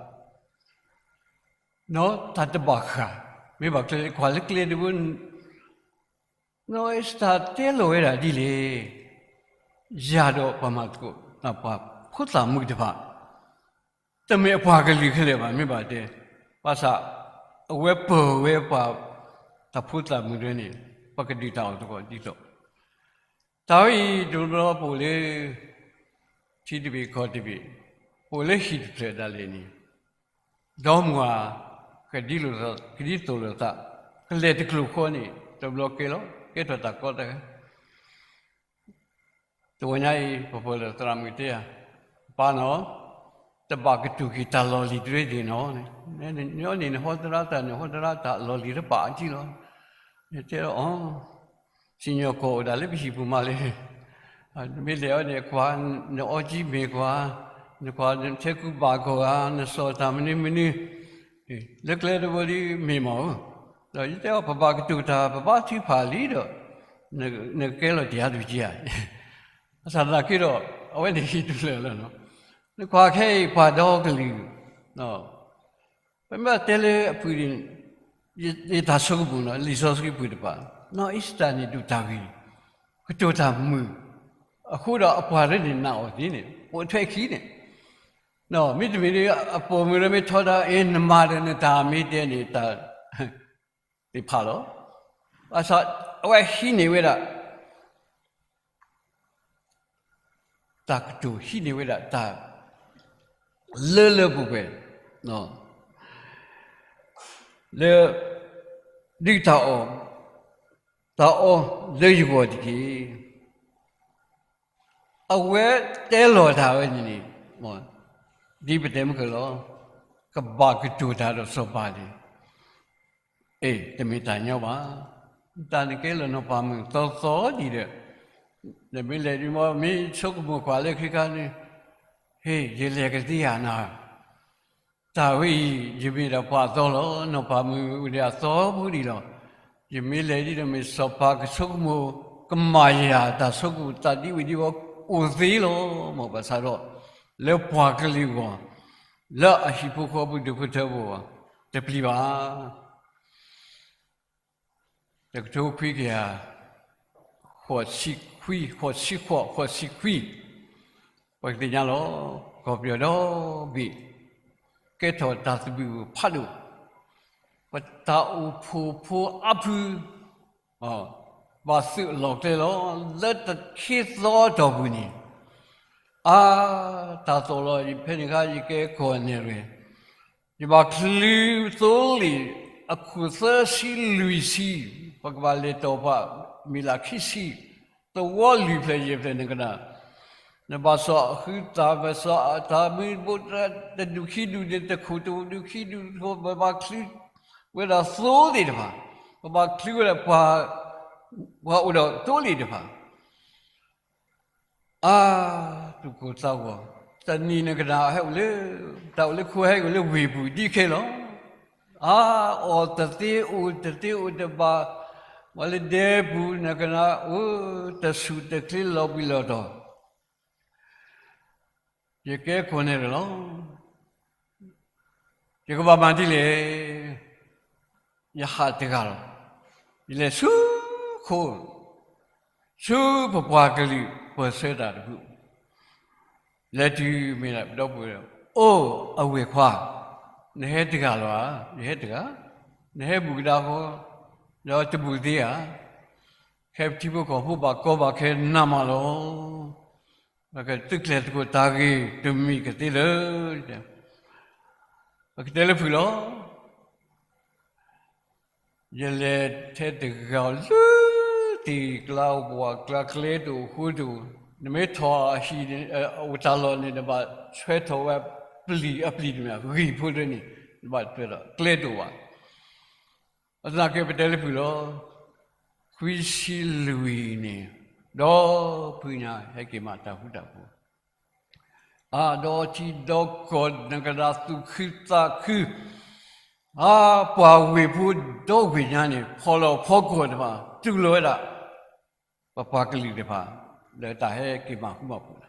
နီၢ်တၢ်တဘၣ်ဃး, မ့ၢ်ဘၣ်ကျဲကွၢ်လၢကျဲတဘိ, နီၢ်အ့ၤစတၢ်တဲလီၤဝဲဒၣ်ဒ်လဲၣ်, ယၤဒီးပှၤမၤသကိး ပှၤဖိသၣ်မုၣ်တဖၣ်, တမ့ၢ်အပှၤကလုာ်ခဲလၢာ်ဘၣ် မ့ၢ်ဘၣ်တဲ, ဘၣ်ဆၣ် အဝဲပၢၤဝဲပှၤ တၢ်ဖိသၣ်မုၣ်ဒၢန့ၣ်, ပှၤကဒုးတၢ်အီၣ်သကိးဒ်သိး, တၢ်ဝဲအံၤတဘျီပအိၣ်လၢ ထံတဘ့ၣ်ကီၢ်တဘ့ၣ်, ပအိၣ်လၢဟံၣ်တဖျၢၣ်ဒၣ်လဲာ်န့ၣ်, ဒီမါဝၤ ကဒ်သိးလိာ်သး, ကလဲၤတကျိၤဃီန့ၣ် တဘျီကဲလီၤ, ကဲထီၣ်တၢ်ကီတၢ်ခဲ တဝီညါအံၤ ပပၢၤလၢသရၣ်မုၣ်တဲယၤ, ပၢ်နီၢ်, တဘၣ်ကတိၤက့ၤတၢ်လီၢ်လံၤတရ့ဒ့ၣ်နီၢ်, နန့ၣ်နဟီသရၣ်တၢ် နဟီသရၣ်တၢ်လီၢ်လံၤတဘၣ်အကံလီၤ, နတဲအီၤ, စံၣ်ညီၣ်ကွီၢ်အိၣ်ဒၣ်လၢပဟံၣ်ပူၤမးလၢ မ့ၢ်လဲၤအီၤန့ၣ် ကွၢ်, နအီကံမ့ၢ်ကွၢ်, နကွၢ်နထဲကူဘၣ်ကီၢ်ဧါ, နစီၣ်တၢ်မနုၤမနုၤ, လၢကျဲတဘိဒီးမ့ၢ်မးဧၢ, ဒီးယတဲအီၤ ပဘၣ်ကတိၤတၢ် ပဘါထုကဖၣ်လံဒီး နကကဲလီၤတယၤဒုးကယၤ, ဘၣ်ဆၣ်သနာ်က့ဒီး အဝဲန့ၣ်ဟံၣ်တဖျၢၣ်လီၤ, နကွၢ်ခဲအံၤပှၤဒီကလုာ် ပမ့ၢ်တဲလၢအဖုၣ်န့ၣ်, ယတၢ်ဆိကမိၣ်နီၢ် လံာ်စီဆှံဖုၣ်တဖၣ်, နီၢ်အ့ၤစတၢ်န့ၣ်ဒုးတၢ်ဂ့ၤ, ကတိၤတၢ်မုာ်, အဃိဒီးအပှၤရ့န့ၣ်နာ်အီၤသ့န့ၣ် ပိာ်ထွဲခံန့ၣ်, မ့တမ့ၢ်ဒီး အပိာ်မုၣ်ရ့မ့ၢ်ထီဒါအ့ၣ် နမၤဒီးနတၢ်မ့ၢ်တဲန့ၣ် တၢ်သ့ၣ်ဖးလီၤ, ဘၣ်ဆၣ် အဝဲဟံးန့ၢ်ဝဲဒၣ် တၢ်ကတိၤဟံးန့ၢ်ဝဲဒၣ်တၢ် လၢလၢပှဲၤပှဲၤ လၢ ဒုၣ်တၢ်အီၣ် တၢ်အီၣ်လၢယဂီၢ်တက့ၢ်. အဝဲတဲလီၤတၢ်ဝဲန့ၣ်န့ၣ် ဒ်ပတဲမုၢ်ကလီၤ ကဘၣ်ကတိၤတၢ်ဒီးစီၤပၤန့ၣ် အ့ တမ့ၢ်တၢ်ညီဘၣ်. တၢ်န့ၣ်ကဲလၢနီၢ်ပၤမုၣ်သီသီဒံးဒီး နမ့ၢ်လဲၤဒ်မ့ၢ် မ့ၢ်ဆိကမိၣ်ကွၢ်လၢခံခါန့ၣ် ဟ့ၣ် ယလဲၤကသ့ဧါနၤ, တၢ်ဝဲအံၤ ယမ့ၢ်ဒၣ်ပှၤအသီလီၤ. နီၢ်ပၤမုၣ်အိၣ်ဒံးအသီဖိဒံးလီၤ. ယမ့ၢ်လဲၤဒ်ဒီးမ့ၢ်စီၤပၤကဆိကမိၣ် ကမၤယၤတၢ်ဆိကမိၣ်သးဒ်ဝံၤဒ်ဝီ အိၣ်သ့လီၤ. မ်ဘၣ်ဆၣ်ဒီး လၢပှၤကလုာ်အဂီၢ်, လၢအဟံၣ်ဖိဃီဖိဒူၣ်ဖိထၢဖိအဂီၢ် တပျံၤဘၣ်. တကထိခွံကယၤ ဃိးဆံခွံ, ဃိးဆံဃိး, ဃိးဆံခွံ, ပကသ့ၣ်ညါလီၤ. ကီၢ်ပယီၤဒီဘ့ၣ် ကဲထီၣ်တၢ်သဘံၣ်ဖးဒိၣ်, ပတၢ်အိၣ်ဖှိၣ်ဖိအါဖု ဘၣ်သုးအလီၢ်ကျဲလီၤ. လၢတခ့သီအတီၢ်ပူၤန့ၣ်, အါ, တၢ်သီၣ်လီၤ, ဖဲန့ၣ်အခါ ယကဲကီၢ်နဲၣ်ရွဲၣ်, ယဘၣ်ချုးသိလ့ၣ် အခိၣ်သၢဆံလွံၢ်ဆံ, ပကဘၣ်လဲၤတီၢ်ပှၤမ့ၢ်လၢခံဆံ, သဝီလွံၢ်ဖျၢၣ်ယဲၢ်ဖျၢၣ်န့ၣ်ကနၣ်, နဘၣ်စီၣ်အဃုသး ဘၣ်စီၣ်အတၢ်မုၢ်ဘိ တဒူၣ်ခံဒူၣ်န့ၣ် တခိၣ်တဒူၣ်ခံဒူၣ်တခိၣ်, ပဘၣ်ချုးဝဲဒၣ်သိလ့ၣ်တဖၣ်, ပဘၣ်ချုးဝဲဒၣ်ပှၤ, ပှၤအိၣ်ဒီးသိလ့ၣ်တဖၣ် အါ, သူၣ်ကိၢ်သးဂီၤ, တနံၤန့ၣ်ကနၣ်ဟဲအိၣ်လၢ, တၢ်အိၣ်လၢခိဟဲအိၣ်လၢဝ့ၢ်ပူၤဒ်ခဲလီၤ. အါ, အီၣ်တသ့အိၣ်တသ့အိၣ်တဘၣ်, ပှၤလၢဒဲပူၤန့ၣ်ကနၣ်အိၣ်, တဆူၣ်တချ့လီၤဘှံးလီၤတီၤ ယကဲခိၣ်နဲၣ်ရွဲၣ်လီၤ. ယကဘၣ်မၤဒ်လဲၣ်. ယဟးတဂၤလီၤ. ယလဲၤဆူခိၣ်, ဆူပပှၤကလုာ်ပၢၤဆၢတၢ်တဖု, လဲၤတုၤမ့ၢ်ဒၣ်ပဒီပုၢ်ဝဲၢ်, အိၣ်အဝဲၢ်ခွါ, နဟဲတဂၤလီၤဧါ. ယဟဲတဂၤ, နဟဲဘူၣ်ကဒါဃီ, ဒီးတဘူၣ်သ့ဧါ. ခဲပထံဖိကီၢ်ဖိဘၣ်ကီဘၣ်ခဲနးမးလီၤ. ပကသုးကျဲၤသကိးတၢ်ဂ့ၢ်တမံၤကသ့လၢာ်, ပကတဲလၢဖုၣ်လီၤ. ယလဲၤထဲတဂၤလၢ တ့ၢ်ကျါဝၣ်ကျါကျဲတအိၣ်ဃိတအိၣ်, နမ့ၢ်ထီၣ်အဟံၣ်န့ၣ်, အိၣ်တၢ်လီၢ်န့ၣ် နဘၣ်ဆွဲထီၣ်ဝဲပျံၤအပျံၤတမံၤ ဂံၢ်ဖိတန့ၣ် နဘၣ်တၢၢ်ဒီးကျဲတအိၣ်ဘၣ်. ဘၣ်ဆၣ်က့ပတဲလၢဖုၣ်လီၤ. ခွံဆံလွံၢ်န့ၣ်, ဒီဖုညါဟဲက့ၤမၤတၢ်ဃူတၢ်ဖိး, အါဒီးထံဒီကီၢ်နကနၣ်သူၣ်ခုသးခု, အါပှၤဝ့ၢ်ဖိဒီဝ့ၢ်ညါန့ၣ် ဖီၣ်လီၤဖီကွီၢ်တဖၣ် တူၢ်လိာ်ဝဲဒၣ် ပပှၤကလုာ်တဖၣ် လၢတၢ်ဟဲက့ၤမၤဃူမၤဖိးလၢ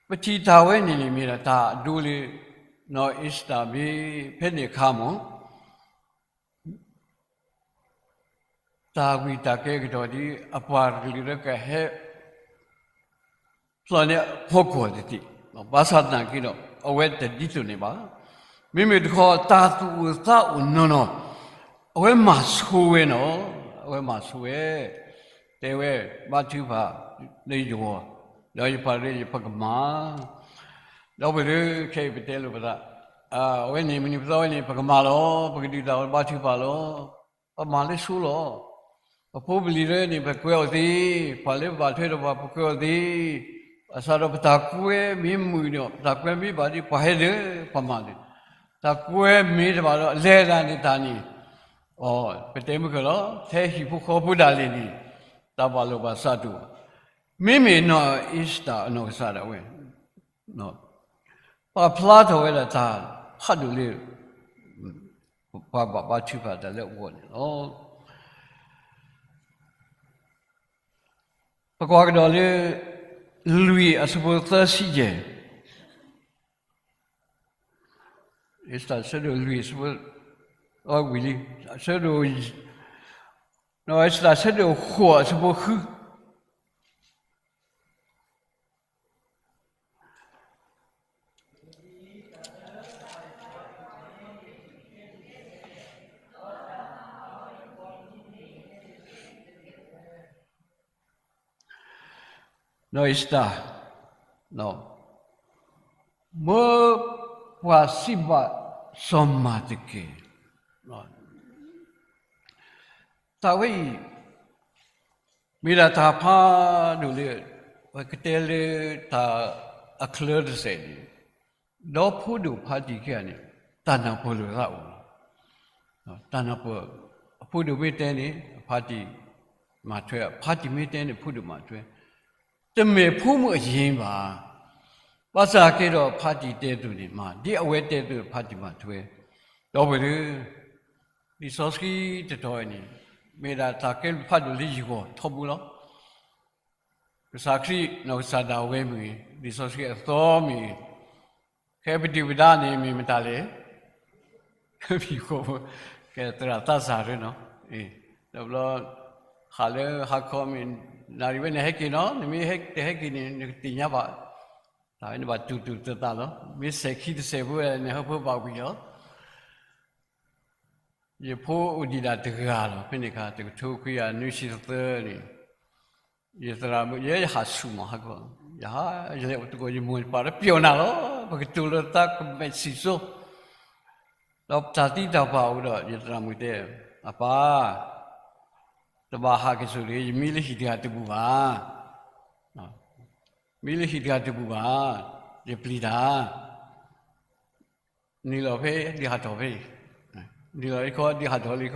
ပထံၣ်တၢ်ဝဲန့ၣ်န့ၣ်မ့ၢ်ဒၣ်တၢ်အဒိလၢ နီၢ်အ့စတၢ်မ့ၢ်ဖဲန့ၣ်အခါမ့ၢ် တၢ်ဝံၣ်တၢ်ကဲကတီၢ်ဒ် အပှၤကလုာ်လၢကဟဲ ဖျီၣ်န့ၢ်အဖီကွီၢ်တထံၣ်, ဘၣ်ဆၣ်သနာ်က့ဒီး အဝဲတဒ်သိးန့ၣ်ဘၣ်. မ့မ့ၢ်တခီ တၢ်သူၣ်အိၣ်သးအိၣ်နီၢ်နီၢ် အဝဲမၤဆိဝဲနီၤ, အဝဲမၤဆိဝဲ, တဲဝဲ ဘါထုကဖၣ်လၢယဂီၢ်, ဒီးယပှၤရ့ယပကမၤ, ဒီပုၢ်ဝဲၢ် ခဲအံၤပတဲလိာ်ပသး, အဝဲန့ၣ် မနုၤပသီဝဲန့ၣ် ပကမၤလီၤ, ပကဒုးတၢ်ဘါထုကဖၣ်လီၤ, ပမၤလၢဆိလီၤ. ပဖိပလံၤလၢန့ၣ် ပကွဲးအီၤသ့, ပှၤလၢပဘၣ်ထွဲဒီးပှၤ ပကွဲးအီၤသ့, ဘၣ်ဆၣ်ဒီးပတၢ်ကွဲမ့ၢ်မုာ်ဒီး ပတၢ်ကွဲမ့ၢ်ဘၣ်ဒီး ပှၤဟဲဒီး ပှၤမၤဒီး, တၢ်ကွဲမ့ၢ်တဘၣ်ဒီး လဲၤဒၣ်န့ၣ်တၢ်န့ၣ်, ပတဲမုၢ်ကလီၤ, ထဲဟံၣ်ဖိဃီဖိဒၣ်လဲာ်န့ၣ် တၢ်ဘၣ်လိာ်ဘၣ်စးတအိၣ်ဘၣ်. မ့မ့ၢ်နီၢ်အ့စတၢ်အနီၢ်ကစၢ်ဒၣ်ဝဲ ပာ်ဖျါထီၣ်ဝဲဒၣ်တၢ်ဖးဒိၣ်လၢ ပှၤဘၣ်ဘါထုကဖၣ်တၢ်လၢအဂီၢ်န့ၣ်လီၤ. ပကွၢ်ကဒီးလၢ လွံၢ်အဆၢဖိသၢဆံယဲၢ်, အ့စတၢ်ဆၢဒိၣ်လွံၢ်အဆၢဖိ, ဝံၤလံ, ဆၢဒိၣ်, အ့စတၢ်ဆၢဒိၣ်ဃိးအဆၢဖိဃု နီၢ်အ့စတၢ်, မၢပှၤစံးဘၣ်စီၤမၤတကဲ, တၢ်ဝဲအံၤ မ့ၢ်ဒၣ်တၢ်ဖးဒိၣ်လၢ ပကတဲလၢတၢ်အချၢတစဲးန့ၣ်, ဒီးဖိဒိၣ်ဖါတံၢ်ခံဂၤန့ၣ် တၢ်နၢ်ပၢၢ်လိာ်သးအိၣ်လီၤ. တၢ်နၢ်ပၢၢ်, အဖိဒိၣ်မ့ၢ်တဲန့ၣ် အဖါတံၢ်မၤထွဲ, အဖါတံၢ်မ့ၢ်တဲန့ၣ် ဖိဒိၣ်မၤထွဲ, တမ့ၢ်ဖိမုၣ်အယံၤဘၣ်. ဘၣ်ဆၣ်က့ဒီး ဖါတံၢ်တဲအသိးန့ၣ်မၤ, ဒ်အဝဲတဲအသိး ဖါတံၢ်မၤထွဲ, ဒီပုၢ်ဝဲၢ်, လံာ်စီဆှံတတီၤအံၤန့ၣ် မ့ၢ်ဒၣ်တၢ်ကဲဘျုးဖးဒိၣ်လၢယဂီၢ်ထီဘိလီၤ. ကစၢ်ခရံာ်နီၢ်ကစၢ်ဒၣ်ဝဲမ့ၢ်ဂ့ၤ, လံာ်စီဆှံအသီမ့ၢ်ဂ့ၤ, ခဲပဒုၣ်ပဒါန့ၣ်မ့ၢ်မတၤလဲၣ်, မံၤဃိ, ကဲသရၣ်သးစၢ်ရၢနီၤ, တဘျီ, ဟးလၢဟါခီမ့ၢ်, နၣ်ရံၣ်ဝဲန့ၣ်ဟဲက့ၤနီၤ, နမ့ၢ်တဟဲက့ၤန့ၣ် နကသ့ၣ်ညါဘၣ်, တၢ်ဝဲန့ၣ်ဘၣ်တူၢ်တူၢ်သးသးလီၤ, မ့ၢ်စဲၤခံတစဲၤဖိဝဲန့ၣ် ဟၢဖၢဘၣ်ဝံၤလီၤ. ယဖိအိၣ်ဒံးဒၣ်တဂၤလီၤ, ဖဲန့ၣ်အခါ တကထိခွံကယၤနွံဆံသၢန့ၣ်, ယသရၣ်မုၣ်, ယဲယဟးဆူၣ်မးဟါခီ, ယဟး, ယလဲၤအိၣ်သကိးယမိၢ်ပၢ်ဒီးပျီနၤလီၤ, ပကတိၤလၢသးကမဲာ်စံၣ်စိၤ, ဒီးတၢ်သံတၢ်ပှၢ်အိၣ်ဒီး ယသရၣ်မုၣ်တဲ, အပၢ်, တဘၣ်ဟးက့ၤစိၤတဂ့ၤ, ယမံလၢဟံၣ်တဂၤတဘူၣ်ဘၣ်, မံလၢဟံၣ်တဂၤတဘူၣ်ဘၣ်, ယပျံၤတၢ် နုာ်လီၤဖဲဒုးဟးထီၣ်ဖဲ, နုာ်လီၤလၢခီ ဒုးဟးထီၣ်လၢခီ,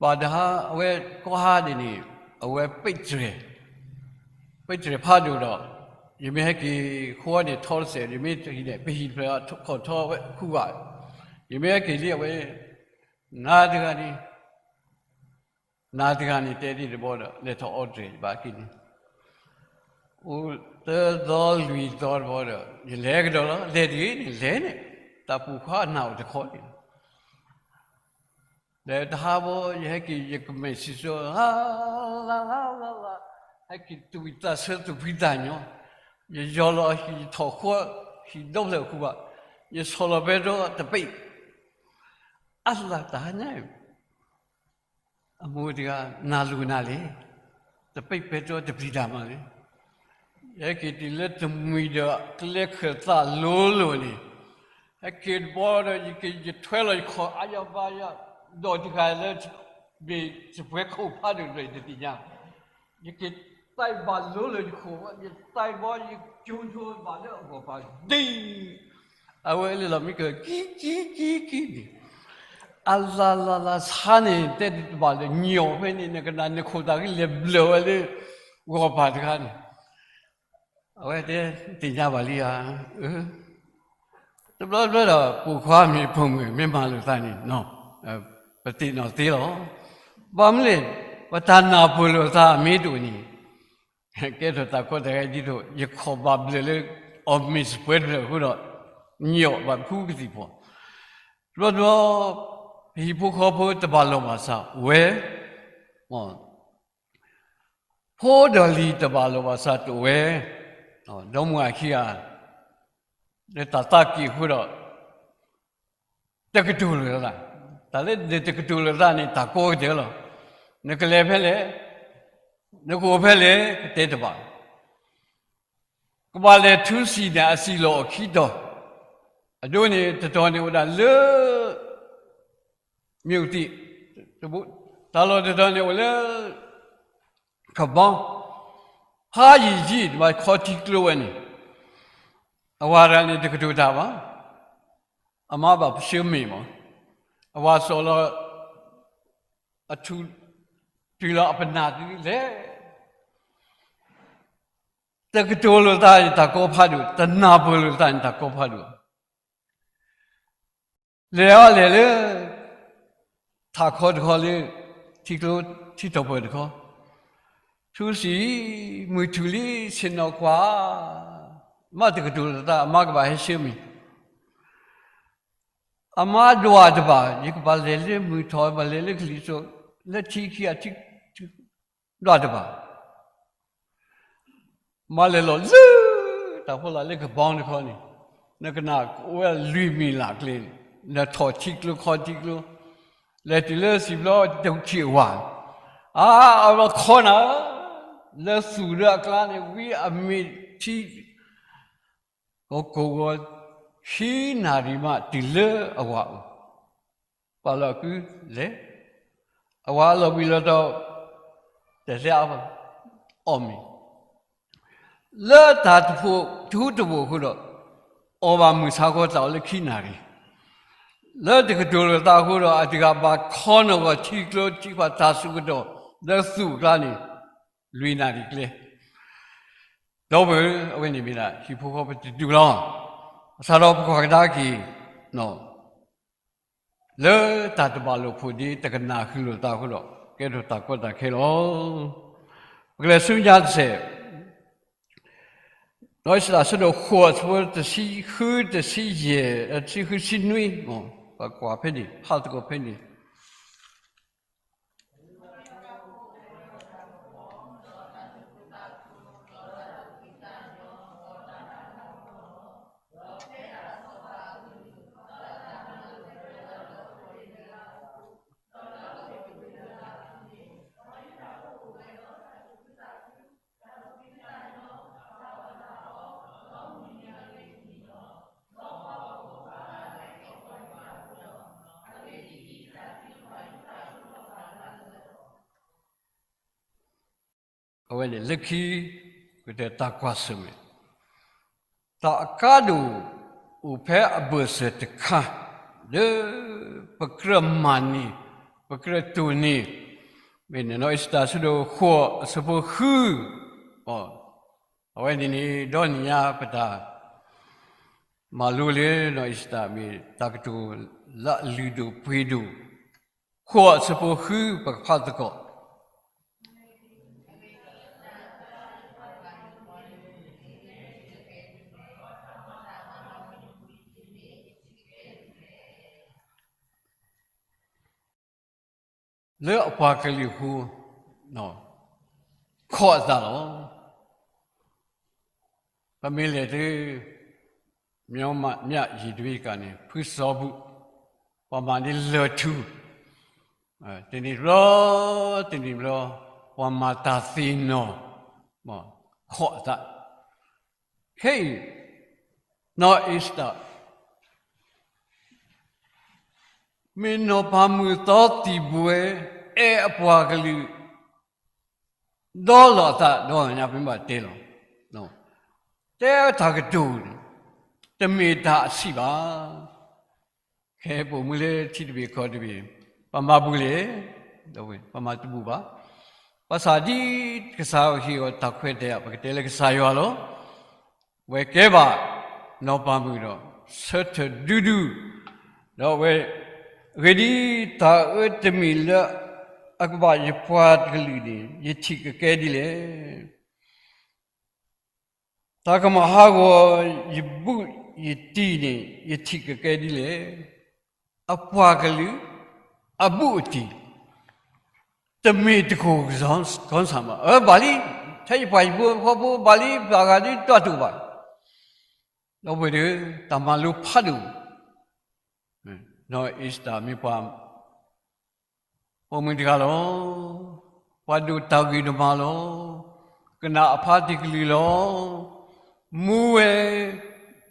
ဘၣ်တဟါ အဝဲကီၢ်ဟါဒ်န့ၣ်, အဝဲပ့ၣ်တြဲၤ, ပ့ၣ်တြဲၤဖးဒိၣ်ဒီး, ယမ့ၢ်ဟဲက့ၤဃီန့ၣ်ထီတစဲး, ယမ့ၢ်ဟံးန့ၣ် ပဟံၣ်တဖျၢၣ်ခီၣ်ထီဝဲခူၣ်ဘၣ်, ယမ့ၢ်ဟဲက့ၤလံအဝဲ, နၤတဂၤန့ၣ် နၤတဂၤန့ၣ်တဲဒ်တဘျီဒီး လဲၤထီၣ်အီတြဲၤယဘၣ်က့ၤန့ၣ်, အိၣ်သၢသီလွံၢ်သီတဘျီဒီး ယလဲၤကဒီးလီၤ, လဲၤတဂ့ၤန့ၣ် လဲၤန့ၣ်, တၢ်ပိာ်ခွါနၢ်အိၣ်တခီန့ၣ်, ဒီးတဟါဘီ ယဟဲက့ၤ ယကမဲာ်စံၣ်စိၤ လၢ်လၢ်လၢ်လၢ်, ဟဲက့ၤသူၣ်ဝံၣ်သးဆၢသူၣ်ဖှံသးညီ, ယယီၤလီၤဟံၣ်ထီၣ်ဃီ, ဟံၣ်ဒီဖျၢၣ်ဃူဘၣ်, ယဆီၣ်လီၤပဲတြီတပ့ၢ်, အလၢ်တဟါညါ အမိၢ်တဂၤ နၤလိၤနၤလဲၣ်, တပ့ၢ်ပဲတြီတပျံၤတၢ်မးလဲၣ်, ယဟဲက့ၤတုၤလၢတမှံၤဒီးကျဲခၢၣ်သးလိၤလိၤန့ၣ်, ဟဲက့ၤတဘျီဒီး ယက့ၤယထွဲလီၤယခီၣ်အါယၤဘါယၤ, ဒီးတဂၤလၢ မ့ၢ်စပွဲခိၣ်ဖးဒိၣ်တဖျၢၣ်ယတသ့ၣ်ညါ, ယက့ၤသးဘၣ်လိၤလိၤယခိၣ်, ယသးဘီယကၠိဆိဘၣ်လၢအဂီၢ်ပၤဒ် အဝဲလဲၤလီၤမံကၢၢ် ကံကံကံကံန့ၣ်, အလၢ်လၢ်လၢ်ဆါန့ၣ် တဲတဘၣ်လၢညိးဖဲန့ၣ် နကနၣ်နခိၣ်သးကလဲၤဘျၢၣ်ဝဲလၢ ဂီၢ်ပၤတခါန့ၣ်, အဝဲတဲ သ့ၣ်ညါဘၣ်လံဧါ, အၢ, တဘျီတဘျီဒီး ပိာ်ခွါမ့ၢ်ပိာ်မုၣ်မ့ၢ်မၤလိာ်သးန့ၣ် ပသ့ၣ်နီၣ်သ့လီၤ, ဘၣ်မနုၤလဲၣ်, ပတၢ်နၢ်ပၢၢ်လိာ်သးမ့ၢ်တအိၣ်န့ၣ် ကဲထီၣ်တၢ်ကီတၢ်ခဲဒ်သိး ယခီၣ်ဘၣ်ဘျၢၣ်လၢ အီၣ်မ့ၢ်စပွဲတဖျၢၣ်အဃိဒီး ညိးဘၣ်ဖုကသံၣ်ဖီၣ်, တဘျီတဘျီ ပဟံၣ်ဖိဃီဖိတဘၣ်လီၢ်ဘၣ်စးဝဲ, ဖိဒီးလံၤတဘၣ်လီၢ်ဘၣ်စးတအိၣ်ဝဲ, ဒီမါဝၤခံဂၤ လၢတၢ်သးကံၢ်အဃိဒီး တကတိၤလိာ်သး, တၢ်လၢနတကတိၤလိာ်သးန့ၣ် တၢ်ကီကတၢၢ်လီၤ, နကလဲၤဖဲလဲၣ်, နကအိၣ်ဖဲလဲၣ် ကတဲတဘၣ် ကဘၣ်လဲၤထူစံၣ်န့ၣ် အစံၣ်လီၤအီၤခံတီၤ, အဒိန့ၣ် တတီၤန့ၣ်အိၣ်ဒၣ်လၢ မ့ၢ်အိၣ်သံး, တဘိ, တၢ်လီၢ်တတီၤန့ၣ်အိၣ်လၢ ကဘီ, ဖးယံာ်ယံာ် တဘၣ်ခီထံကျိဝဲန့ၣ်, အဝၤတဂၤန့ၣ်တကတိၤတၢ်ဘၣ်, အမါဘၣ်ပဆၢမ့ၢ်မး, အဝၤစီၤလီၤ အထူ, တုၤလီၤအပနၢ်တုၤလဲၣ် တကတိၤလိာ်သးန့ၣ်တၢ်ကီဖးဒိၣ်, တနၢ်ပၢၢ်လိာ်သးန့ၣ်တၢ်ကီဖးဒိၣ်, လဲၤအီၤလဲၤလၢ ထးခီတခီလၢ ထံကျိထံထီၣ်ပၢၢ်တခီ, ထူစံၣ်, မုၢ်ထူၣ်လံ ဆ့ၣ်နီၤကွၢ်, မ့ၢ်တကတိၤလိာ်သးအမါကဘၣ်ဟဲဆၢမ့ၢ် အမါဒွးတဘၣ်, ယကဘၣ်လဲၤလၢမုၢ်ထီၣ် ဘၣ်လဲၤလၢကလံၤစိး, လၢထံခံဂၤထံ, ဒွးတဘၣ်, မါလဲၤလီၤလၢ တၢ်ဖိလၢ်လၢကဘီတခီန့ၣ်, နကနၣ်ကအိၣ်ဝဲလွံၢ်မံၤလၢ်ကျဲန့ၣ်, နထီၣ်ထံကျိခီထံကျိ, လဲၤတုၤလၢစံာ်ဘျီတထံၣ်အဝၤ, အါ, အဝဲခီနၤ, လၢသူၣ်လၢအကျါန့ၣ် ဝံအမ့ၢ်ထံ ကီၢ်ကိးဂီၤ ခံနၣ်ရံၣ်မးတုၤလၢအဝၤအိၣ်, ပာ်လီၤအကုလဲၤ, အဝၤအလီၤဘှံးလီၤတီၤ, တသ့အါဘၣ်, အီၣ်မ့ၤ, လၢတၢ်တဖိးတဟူတဖိးအဃိဒီး, အီၣ်ဘၣ်မုၢ်ဆါခီတၢ်အီၣ်လၢခံနၣ်ရံၣ်, လၢတကတိၤလိာ်သးအဃိဒီး အတဂၤဘၣ်ခီနီၢ်ဂီၤထံကျိထံခွးတၢ်ဆူးကတီၢ် လၢသူၣ်အကျါန့ၣ် လွံၢ်နၣ်ရံၣ်ကျဲ ဒီပုၢ်ဝဲၢ် အဝဲန့ၣ်မ့ၢ်ဒၣ် ဟံၣ်ဖိဃီဖိတဒူၣ်လီၤ. ဘၣ်ဆၣ်ဒီးပကွၢ်ကဒါက့ၤ လၢတၢ်တဘၣ်လိာ်ဖိးဒ့ တကနၣ်ဃုာ်လိာ်သးအဃိဒီး ကဲထီၣ်တၢ်ကီတၢ်ခဲလီၤ. ပကလဲၤဆူညါတစဲး, နီၢ်အ့ၤစတၢၤ အဆၢဒိၣ်ဃိး အဆၢဖိတဆံဃု တဆံယဲၢ် တဆံဃု တဆံနွံ, ပကွၢ်ဖဲန့ၣ် ဖးသကိးဖဲန့ၣ်. အဝဲန့ၣ်လၢခံ ကတၢၢ်တၢ်ကွၢ်ဆၢၣ်မဲာ်, တၢ်အကါဒိၣ်အိၣ်ဖဲအဘၢၣ်စၢၤတခါ လၢပကြၢးမၤန့ၢ် ပကြၢးတိၢ်န့ၢ်, မ့ၢ်နီၢ်အ့ၤစတၢၤ အဆၢဒိၣ်ဃိး အဆၢဖိဃု, အဝဲန့ၣ်န့ၣ် ဒီနံၤညါပတၢ်မၤလိလၢနီၢ်အ့ၤစတၢၤ မ့ၢ်တၢ်ကတိၤလၢအလုၢ်ဒိၣ်ပှ့ၤဒိၣ်, ဃိး အဆၢဖိဃု ပကဖးသကိး လၢအပှၤကလုာ်အဃိ ခိးအသးလီၤ. ပမ့ၢ်လဲၤတုၤ မျောက်မ မြ ရေတွင်း တကးန့ၣ် ဖုစီၤဘူၣ် ပှၤမၤန့ၢ်လၢၢ်ထူၣ်, တနံၤဘျီ တနံၤဘျီ ပှၤမၤတၢ်သ့ၣ်နီၣ် ခိးအသး, ခဲအံၤ နီၢ်အ့ၤစတၢၤ မ့ၢ်နီၢ်ပၤမုၣ်သီသံၣ်ဘှဲ အဲၣ်အပှၤကလုာ် ဒီလီၤအသး ဒီညါပမ့ၢ်ဘၣ်တဲလီၤ, တဲတၢ်ကတိၤန့ၣ် တမ့ၢ်တၢ်အဆံးဘၣ်. ခဲပိာ်မုၣ်လၢထံတဘ့ၣ်ကီၢ်တဘ့ၣ် ပမၤဘူးလဲၣ်, ပမၤတဘူးဘၣ်. ဘၣ်ဆၣ်ဒ်ကစၢ်ယွၤဟ့ၣ်အီၤတၢ်ခွဲးတၢ်ယာ် ပကတဲလၢကစၢ်ယွၤလီၤ. ဝဲကဲဘၣ် နီၢ်ပၤမုၣ်ဒီး ဆၢထၢၣ်ဒူဒူ, ဒီးဝဲ အဂ့ၢ်ဒ်အံၤ တၢ်အၢတမံၤလၢအကဘၣ်ယပှၤကလုာ်န့ၣ် ယထံၣ်ကကဲဒ်လဲၣ်. တၢ်ကမၤဟးဂီၤယဘူးယတံၢ်န့ၣ် ယထံၣ်ကကဲဒ်လဲၣ်. အပှၤကလုာ် အဘူးအတံၢ် တမ့ၢ်တကိၢ်ကီၢ်ဆၣ်ဘၣ်. အၢ ဘၣ်လံ, ထဲယပှၤဟံၣ်ဖိဃီဖိ ဘၣ်လံ ပှၤဂၤဒ်တၢ်တူၢ်ဘၣ်. ဒီပုၢ်ဝဲၢ်ဒီး တၢ်မၤလိဖးဒိၣ်, နီၢ်အ့ၤစတၢၤမ့ၢ်ပှၤ ပိာ်မုၣ်တဂၤလီၤ. ပှၤဒိၣ်တၢ်ဂ့ၤတမၤလီၤ. ကနၣ်အဖါတံၢ်ကလုၢ်လီၤ. မူဝဲ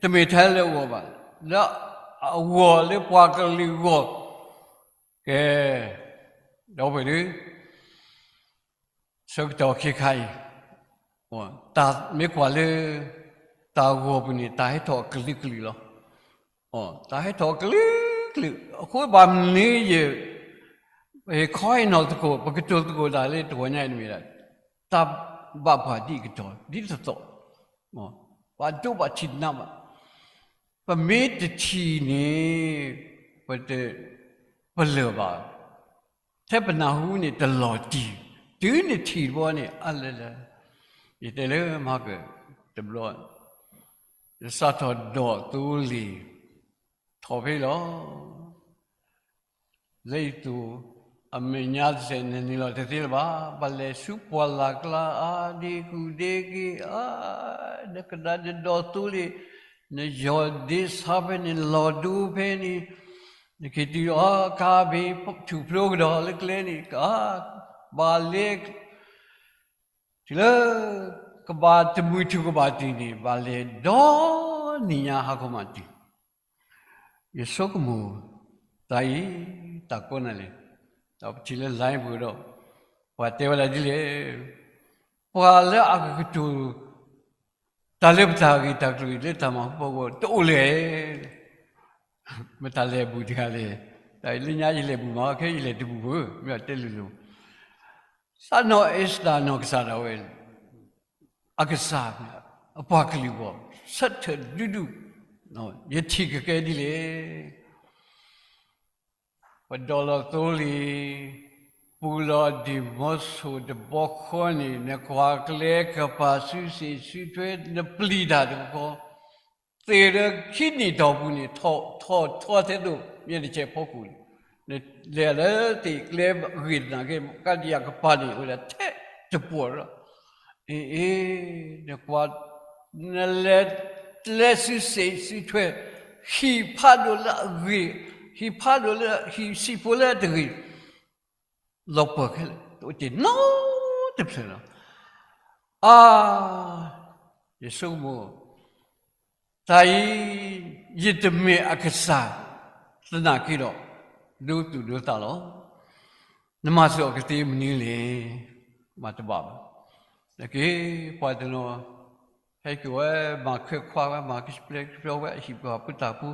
တမ့ၢ်ထဲလၢအဂီၢ်ဘၣ်, လၢအဂီၢ်လၢပှၤကလုာ်အဂီၢ်, ကဲ, ဒီပုၢ်ဝဲၢ်ဒီး ဆၢကတီၢ်ခဲခါအံၤ တၢ်မ့ၢ်ကွၢ်လၢ တၢ်ဂီၤပူၤန့ၣ် တၢ်ဟဲထီၣ်အကလုာ်ကလုာ်လီၤ. တၢ်ဟဲထီၣ်အကလုာ်ကလုာ်, အဃိဘၣ်မနုၤယ ဟ့ၣ်ခီဟ့ၣ်နီၤသကိး ပကတိၤသကိးတၢ်လၢတဂီၤညါအံၤတမ့ၢ်ဒၣ် တၢ်ဘၣ်ပှၤဒ်အကတီၢ် ဒ်သိးသိး, ဘၣ်ဒိဘၣ်ထံးနးဘၣ်. ပမ့ၢ်တထံၣ်န့ၣ် ပတ ပလၢၢ်ဘၣ်. ထဲပနၢ်ဟူန့ၣ်တလီၤတံၢ်, တုၤနထံၣ်တဘျီန့ၣ် အါလၢလၢ, ယတဲလၢမၤကၢၢ်တဘျီ, ယစးထီၣ်ဒိးသိလ့ၣ် ထီၣ်ဖဲလီၤ. လၢယသိၣ် အမဲာ်ညါတစဲးန့ၣ်န့ၣ်လီၤတသ့လၢၤဘၣ်, ဘၣ်လဲၤဆူပှၢ်လၢ်ကျါအါ ဒ့ဃုာ်ဒ့က့ၤအါ, နကနၣ်နဒိးသိလ့ၣ်, နယီၢ်ဒ့ဆါဖဲန့ၣ် လီၤဒိဖဲန့ၣ်, နက့ၤတုၤအီၤကါဘ့ၣ်ထူၣ်ဖျိကဒီးလၢကျဲန့ၣ် ကဘၣ်လဲၤ တုၤလၢ ကဘၣ်တမုာ်ထူၣ်ကဘၣ်တံၢ်န့ၣ် ဘၣ်လဲၤဒီနံၤညါဟါခီမးတံၢ်, ယဆိကမိၣ် တၢ်အံၤ တၢ်ကိးနၤလဲၣ်, ဒီးပထံၣ်လၢ line ပူၤဒီး ပှၤတဲဝဲဒၣ်ဒ်လဲၣ်, ပှၤလၢအကကတိၤ တၢ်လၢပတၢ်ဂ့ၢ်တၢ်ကျိၤအံၤ လၢတၢ်မၤဟူပီဂီၢ် တအိၣ်လဲၣ်. မတၤလဲၤဘူးတဂၤလဲၣ်, တၢ်လၢညါယလဲၤဘူးမး ခဲယလဲၤတဘူးဘၣ်, မ့ၢ်တဲလိၤလိၤ, စးနီၢ်အ့ၤစတၢၤနီၢ်ကစၢ်ဒၣ်ဝဲ အကစၢ် အပှၤကလုာ်အဂီၢ် ဆၢထၢၣ်ဒူဒူ, ယထံၣ်ကကဲဒ်လဲၣ်. ပဒိးလီၤသိလ့ၣ်, ပူၤလီၤဒံၣ်မိဆိၣ်တဘီဃီန့ၣ် နကွၢ်ကျဲကပၤစုစ့ၣ်စုထွဲ နပျံၤတၢ်တကခီ, သ့ၣ်ဒီးခံနံၣ်တီၢ်ပူၤန့ၣ် ထီၣ်ထီၣ်ထဲသိး မ့ၢ်တဆဲးဖီခိၣ်န့ၣ်, နလဲၤလၢသ့ၣ်ကျဲဂ့ၢ်တနာ်က့ ကဒံယၤကပၤန့ၣ် အိၣ်ဒၣ်ထဲတပှီၢ်လီၤ. အ့ အ့ နကွၢ် နလဲၤကျဲစုစ့ၣ်စုထွဲ, ဟံၣ်ဖးဒိၣ်လၢအဂ့ၤ, ဟံၣ်ဖးဒိၣ်လၢ ဟံၣ်ဆံးဖိလၢအတဂ့ၤ, လီၤပှီၢ်ခဲလၢာ် တအိၣ်တ့ၢ်နီတဖျၢၣ်လီၤ. အါ, ယဆိကမိၣ်, တၢ်အံၤ ယတမ့ၢ်အကစၢ်သနာ်က့ဒီး ဒိသူၣ်ဒိသးလီၤ. နမၤစၢၤအီၤကသ့မနုၤလဲၣ်. မၤတဘၣ်ဘၣ်. နက့ၤ ပှၤတနီၤ ဟဲက့ၤဝဲ မၤခွဲးခွါဝဲ မၤကပျဲကပျီဝဲ အဟံၣ်ပှၤဖိတၢ်ဖိ,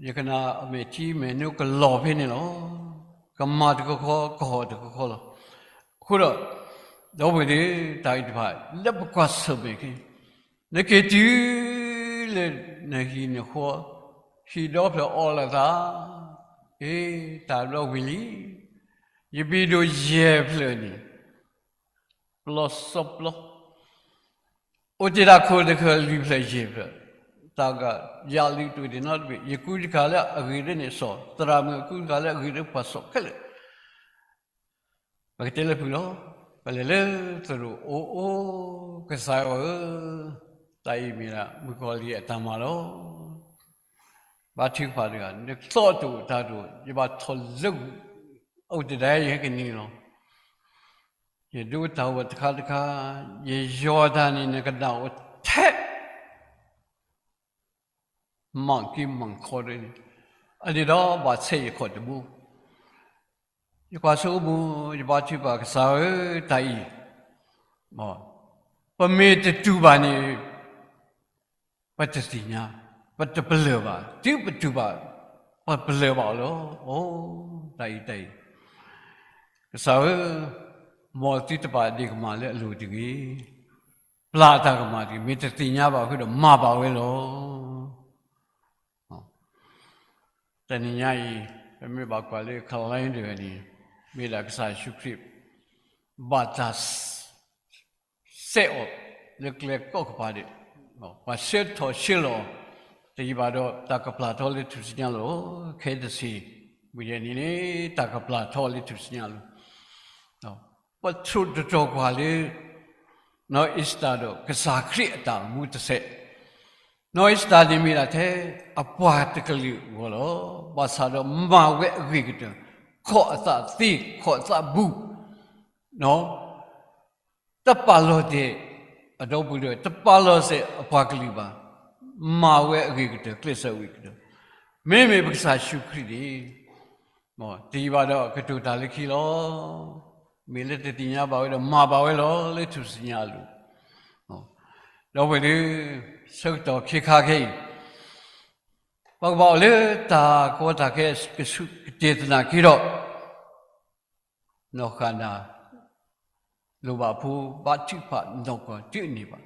ယကနၣ်အမဲာ်ထံမဲာ်နိကလီၤဖဲန့ၣ်လီၤ. ကမၤတကခီ ကဟီၣ်တကခီလီၤ. အဃိဒီး ဒီပုၢ်ဝဲၢ်သ့ၣ် တၢ်ဂ့ၢ်တဖၣ် လၢပကွၢ်ဆၢၣ်မဲာ်ခဲအံၤ, နက့ၤတုၤလၢနဟံၣ်နဃီ, ဟံၣ်ဒီဖျၢၣ်အီၣ်လိာ်သး, အ့ တၢ်ဘျီဝံၤလံ, ယဘံၣ်ဒိၣ်ယဲၢ်ဖျၢၣ်န့ၣ် ပျီစီပျီ အိၣ်တ့ၢ်တၢ်ခိၣ်တခၢၣ်လွံၢ်ဖျၢၣ်ယဲၢ်ဖျၢၣ်, တၢ်ဂၤယၤလံတအိၣ်တ့ၢ်နီတဘ့ၣ်, ယကူတခါလၢအဂ့ၤလၢန့ၣ်စီၤ, သရၣ်မုၣ်အကူတခါလၢအဂ့ၤလၢပှၤစီၤခဲလၢာ်, ပကတဲလၢဖုၣ်လီၤ, ပလဲၤလၢသရိာ်အိၣ်အိၣ်, ကစၢ်ယွၤဧၢ, တၢ်အံၤမ့ၢ်ဒၣ်မုၣ်ကီၤလံၢ်အတၢ်မၤလီၤ. ဘါထုကဖၣ်တဂၤ, နသီၣ်တအိၣ်တၢ်တအိၣ်, ယဘၣ်ထီၣ်လၢ အိၣ်တဒၣ်ယဟဲကနံၤလီၤ. ယဒိတၢ်အိၣ်တခါတခါ, ယယီၤတၢ်န့ၣ် နကနၣ်အိၣ်ထဲ မၤက့ၤမၤခီဒ်န့ၣ်, အန့ၣ်ဒီးဘၣ်ဆဲးယခီၣ်တဘိ. ယကွၢ်ဆိကမိၣ်, ယဘါထုကဖၣ်ကစၢ်ဧၢ, တၢ်အံၤ ပမ့ၢ်တတူၢ်ဘၣ်န့ၣ် ပတသ့ၣ်ညါ, ပတပလၢၢ်ဘၣ်, တုၤပတူၢ်ဘၣ်, ပပလၢၢ်ဘၣ်အီၤလီၤ. အိ, တၢ်အံၤတၢ်အံၤ, ကစၢ်ဧၢ, မ်သုတပာ်ဒ့ၣ်ကမၣ်လၢအလိၤတဂ့ၤ, ပျၢ်တၢ်ကမၣ်တဂ့ၤ, မ့ၢ်တသ့ၣ်ညါဘၣ်အဃိဒီးမၤဘၣ်ဝဲလီၤ. တနံၤညါအံၤ, ပမ့ၢ်ဘၣ်ကွၢ်လၢ calendar န့ၣ်, မ့ၢ်ဒၣ်ကစၢ်ယ့ၣ်ၡူးခရံာ် ဘၣ်တၢ် စဲးအီၤလၢကျဲကိးကပၤဒီး, ပှၤဆှၢထီၣ်ဆှၢလီၤအီၤ, တယံာ်ဘၣ်ဒီးတၢ်ကပျၢ်ထီၣ်လၢထူၣ်စုညါလီၤ. ခဲတဆံး, မုၢ်ယဲၢ်နံၤန့ၣ် တၢ်ကပျၢ်ထီၣ်လၢထူၣ်စုညါလီၤ. ပထိၣ်သတြီၤကွၢ်လၢ နီၢ်အ့ၤစတၢ်ဒီးကစၢ်ခရံာ်အတၢ်အိၣ်မူတစဲး, နီၢ်အ့ၤစတၢ်န့ၣ်မ့ၢ်ဒၣ်ထဲအပှၤတကလုာ်အဂီၢ်လီၤ. ဘၣ်ဆၣ်ဒီးမၤဝဲအဂ့ၤကတၢၢ်, ခိးအသးသ့, ခိးအသးဘူး, တပာ်လီၤတဲာ်, အဒီပုၢ်ဒီဝဲၢ် တပာ်လီၤစဲးအပှၤကလုာ်ဘၣ်, မၤဝဲအဂ့ၤကတၢၢ်, ကျဲးစၢးဝံၤကတၢၢ်, မ့မ့ၢ်ပကစၢ်ယ့ၣ်ၡူးခရံာ်န့ၣ် တယံာ်ဘၣ်ဒီးကတိၤတၢ်လၢခံလီၤ. မ့ၢ်လၢတသ့ၣ်ညါဘၣ်ဝဲဒီးမၤဘၣ်ဝဲလီၤ လၢထူၣ်စုညါအလိၤ. ဒီပုၢ်ဝဲၢ်သ့ၣ်, ဆၢကတီၢ်ခဲခါခဲအံၤ, ပကဘၣ်အိၣ်လၢတၢ်ကီတၢ်ခဲကဆူးကတ့ၢ်သနာ်က့ဒီး, နီၢ်ဃၣ်နၤ လိၣ်ဘၣ်ဖိ ဘါထုကဖၣ်နီၢ်ကီၢ်တုၤအန့ၢ်ဘၣ်.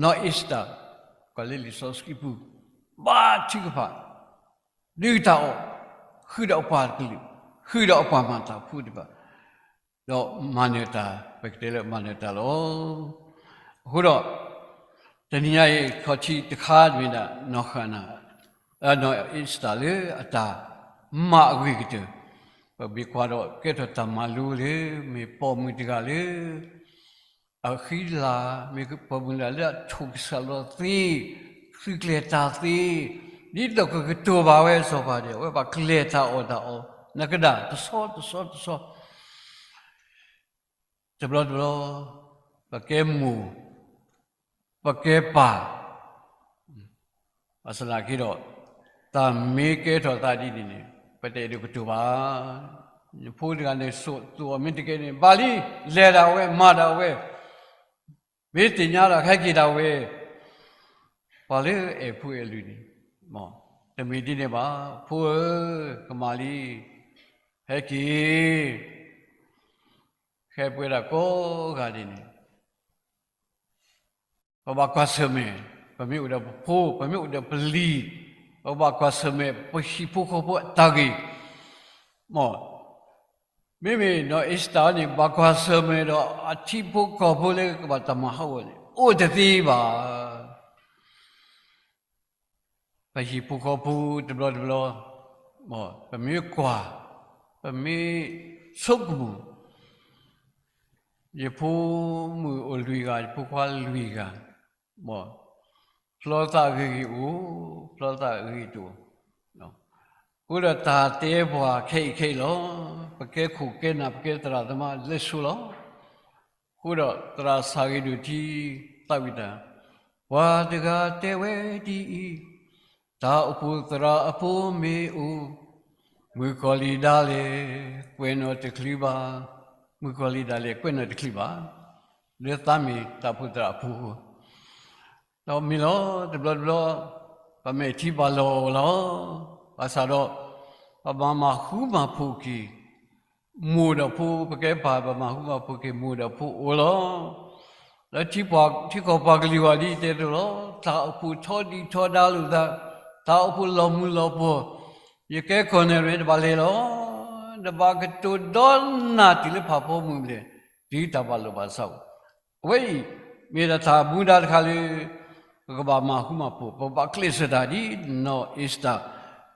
နီၢ်အ့ၤစတၢ် ကွၢ်လၢလံာ်စီဆှံပူၤ, ဘါထုကဖၣ်, ဒုးတၢ်အီၣ်, ဃုာ်ဒီးအပှၤကလုာ်, ဃုာ်ဒီးအပှၤမၤတၢ်ဖိသ့ၣ်တဖၣ်, ဒီးမၤနၢၤတၢ်, ပကတဲလၢမၤနၢၤတၢ်လီၤ. အဃိဒီး တနံၤညါအံၤ ခီၣ်ထံးတခါမ့ၢ်ဒၣ် နီၢ်ဃၣ်နၤ, နီၢ်အ့ၤစတၢ်လၢအတၢ်မၤအဂ့ၤကတၢၢ်, ပမ့ၢ်ကွၢ်ဒီးကဲထီၣ်တၢ်မၤလိလၢ မ့ၢ်ပိာ်မုၣ်တဂၤလၢ အဃံလၤ, မ့ၢ်ပိာ်မုၣ်တဂၤလၢအထိၣ်ကစၢ်လီၤသ့, ဃုကျဲၤတၢ်သ့, ဒ်သိးကကတိၤဘၣ်ဝဲစီၤပၤဒီး အဝဲဘၣ်ကျဲၤတၢ်အီၣ်တၢ်အီ, နကဒၣ်တဆီတဆီတဆီ တဘျီတဘျီ, ပကဲမိၢ်, ပကဲပၢ်, ဘၣ်ဆၣ်သနာ်က့ဒီး, တၢ်မ့ၢ်ကဲထီၣ်သးဒ်န့ၣ်န့ၣ်, ပတအဲၣ်ဒိးကတိၤဘၣ်. နဖိတဂၤန့ၣ် စိာ်သူၣ်အီၤမ့ၢ်တကဲန့ၣ် ဘၣ်လံ, လဲၤဒၣ်ဝဲ, မၤဒၣ်ဝဲ, မ့ၢ်သ့ၣ်ညါဒၣ် ဟဲက့ၤဒၣ်ဝဲ, ပှၤလၢအအဲၣ်ဖိအဲၣ်လံၤန့ၣ်, တမ့ၢ်ဒ်န့ၣ်ဘၣ်, ဖိဧၢ, ကမၣ်လံ, ဟဲက့ၤ, ဟဲပှဲၤဒၣ်ကိးဂၤဒဲးန့ၣ် ပဘၣ်ကွၢ်ဆၢၣ်မဲာ်, ပမ့ၢ်အိၣ်ဒီးပဖိ, ပမ့ၢ်အိၣ်ဒီးပလံၤ, ပဘၣ်ကွၢ်ဆၢၣ်မဲာ် ပဟံၣ်ဖိဃီဖိအတၢ်ဂ့ၤ, မ် မ့မ့ၢ်နီၢ်အ့ၤစတၢ်န့ၣ် ဘၣ်ကွၢ်ဆၢၣ်မဲာ်ဒီးအထံဖိကီၢ်ဖိလၢကဘၣ်တၢ်မၤဟးဂီၤန့ၣ် အိၣ်တသ့ဘၣ်. ပဟံၣ်ဖိဃီဖိတဘျီတဘျီ, ပမ့ၢ်ကွၢ်, ပမ့ၢ်ဆိကမိၣ်, ယဖိမုၣ်အိၣ်လွံၢ်ဂၤ, ယဖိခွါလွံၢ်ဂၤ, ဖျီသးဂ့ၤဂ့ၤအိၣ်, ဖျီသးဂ့ၤတအိၣ်, အဃိဒီးတၢ်တဲပှၤခဲအံၤခဲအံၤလီၤ. ပကဲခိၣ်ကဲနၢ် ပကဲသရၣ်သမါလၢဆိလီၤ. အဃိဒီးသရၣ်ဆၣ်ဂ့ၤဒိၣ်ထံသးဝံၣ်တၢ်, ပှၤတဂၤတဲဝဲဒ်အံၤ, တၢ်အိၣ်ဖှိၣ်သရၣ်အဖိမ့ၢ်အိၣ်, မုၣ်ကီၤလံၢ်ဒၣ်လဲာ်ကွဲးနီၣ်တချုးဘၣ်, မုၣ်ကီၤလံၢ်ဒၣ်လဲာ်ကွဲးနီၣ်တချုးဘၣ်, လၢသးမ့ၢ်တၢ်အိၣ်ဖှိၣ်သရၣ်အဖိအဃိ, ဒီးမ့ၢ်လီၤ တဘျီတဘျီ, ပမ့ၢ်ထံၣ်ဘၣ်လီၤလီၤ, ဘၣ်ဆၣ်ဒီး, ပမၤမၤဃူမၤဖိးက့ၤ, မိၢ်ဒီးဖိ ပကဲပၢ် ပမၤဃူမၤဖိးက့ၤမိၢ်ဒီးဖိအိၣ်လီၤ. လၢထံကီၢ်ပှၤကလုာ်ဂီၢ်ဒ်တဲတလိၤလီၤ, တၢ်အိၣ်ဖှိၣ်ထီဒုၣ်ထီဒါလိာ်သး, တၢ်အိၣ်ဖှိၣ်လီၤမုၢ်လီၤပှီၢ်, ယကဲကီၢ်နဲၣ်ရဲၣ်တဘၣ်လဲၤလီၤ, တဘၣ်ကတိၤဒီနၢ်တုၤလၢဖးဖီမုၢ်လဲၣ်, တုၤတၢ်ဘၣ်လိာ်ဘၣ်စးအိၣ်, အဝဲအံၤ, မ့ၢ်ဒၣ်တၢ်မူဒါတခါလၢ ပကဘၣ်မၤဃူမၤဖိး, ပကဘၣ်ကျဲးစၢးတၢ်ဒ်နီၢ်အ့ၤစတၢ်,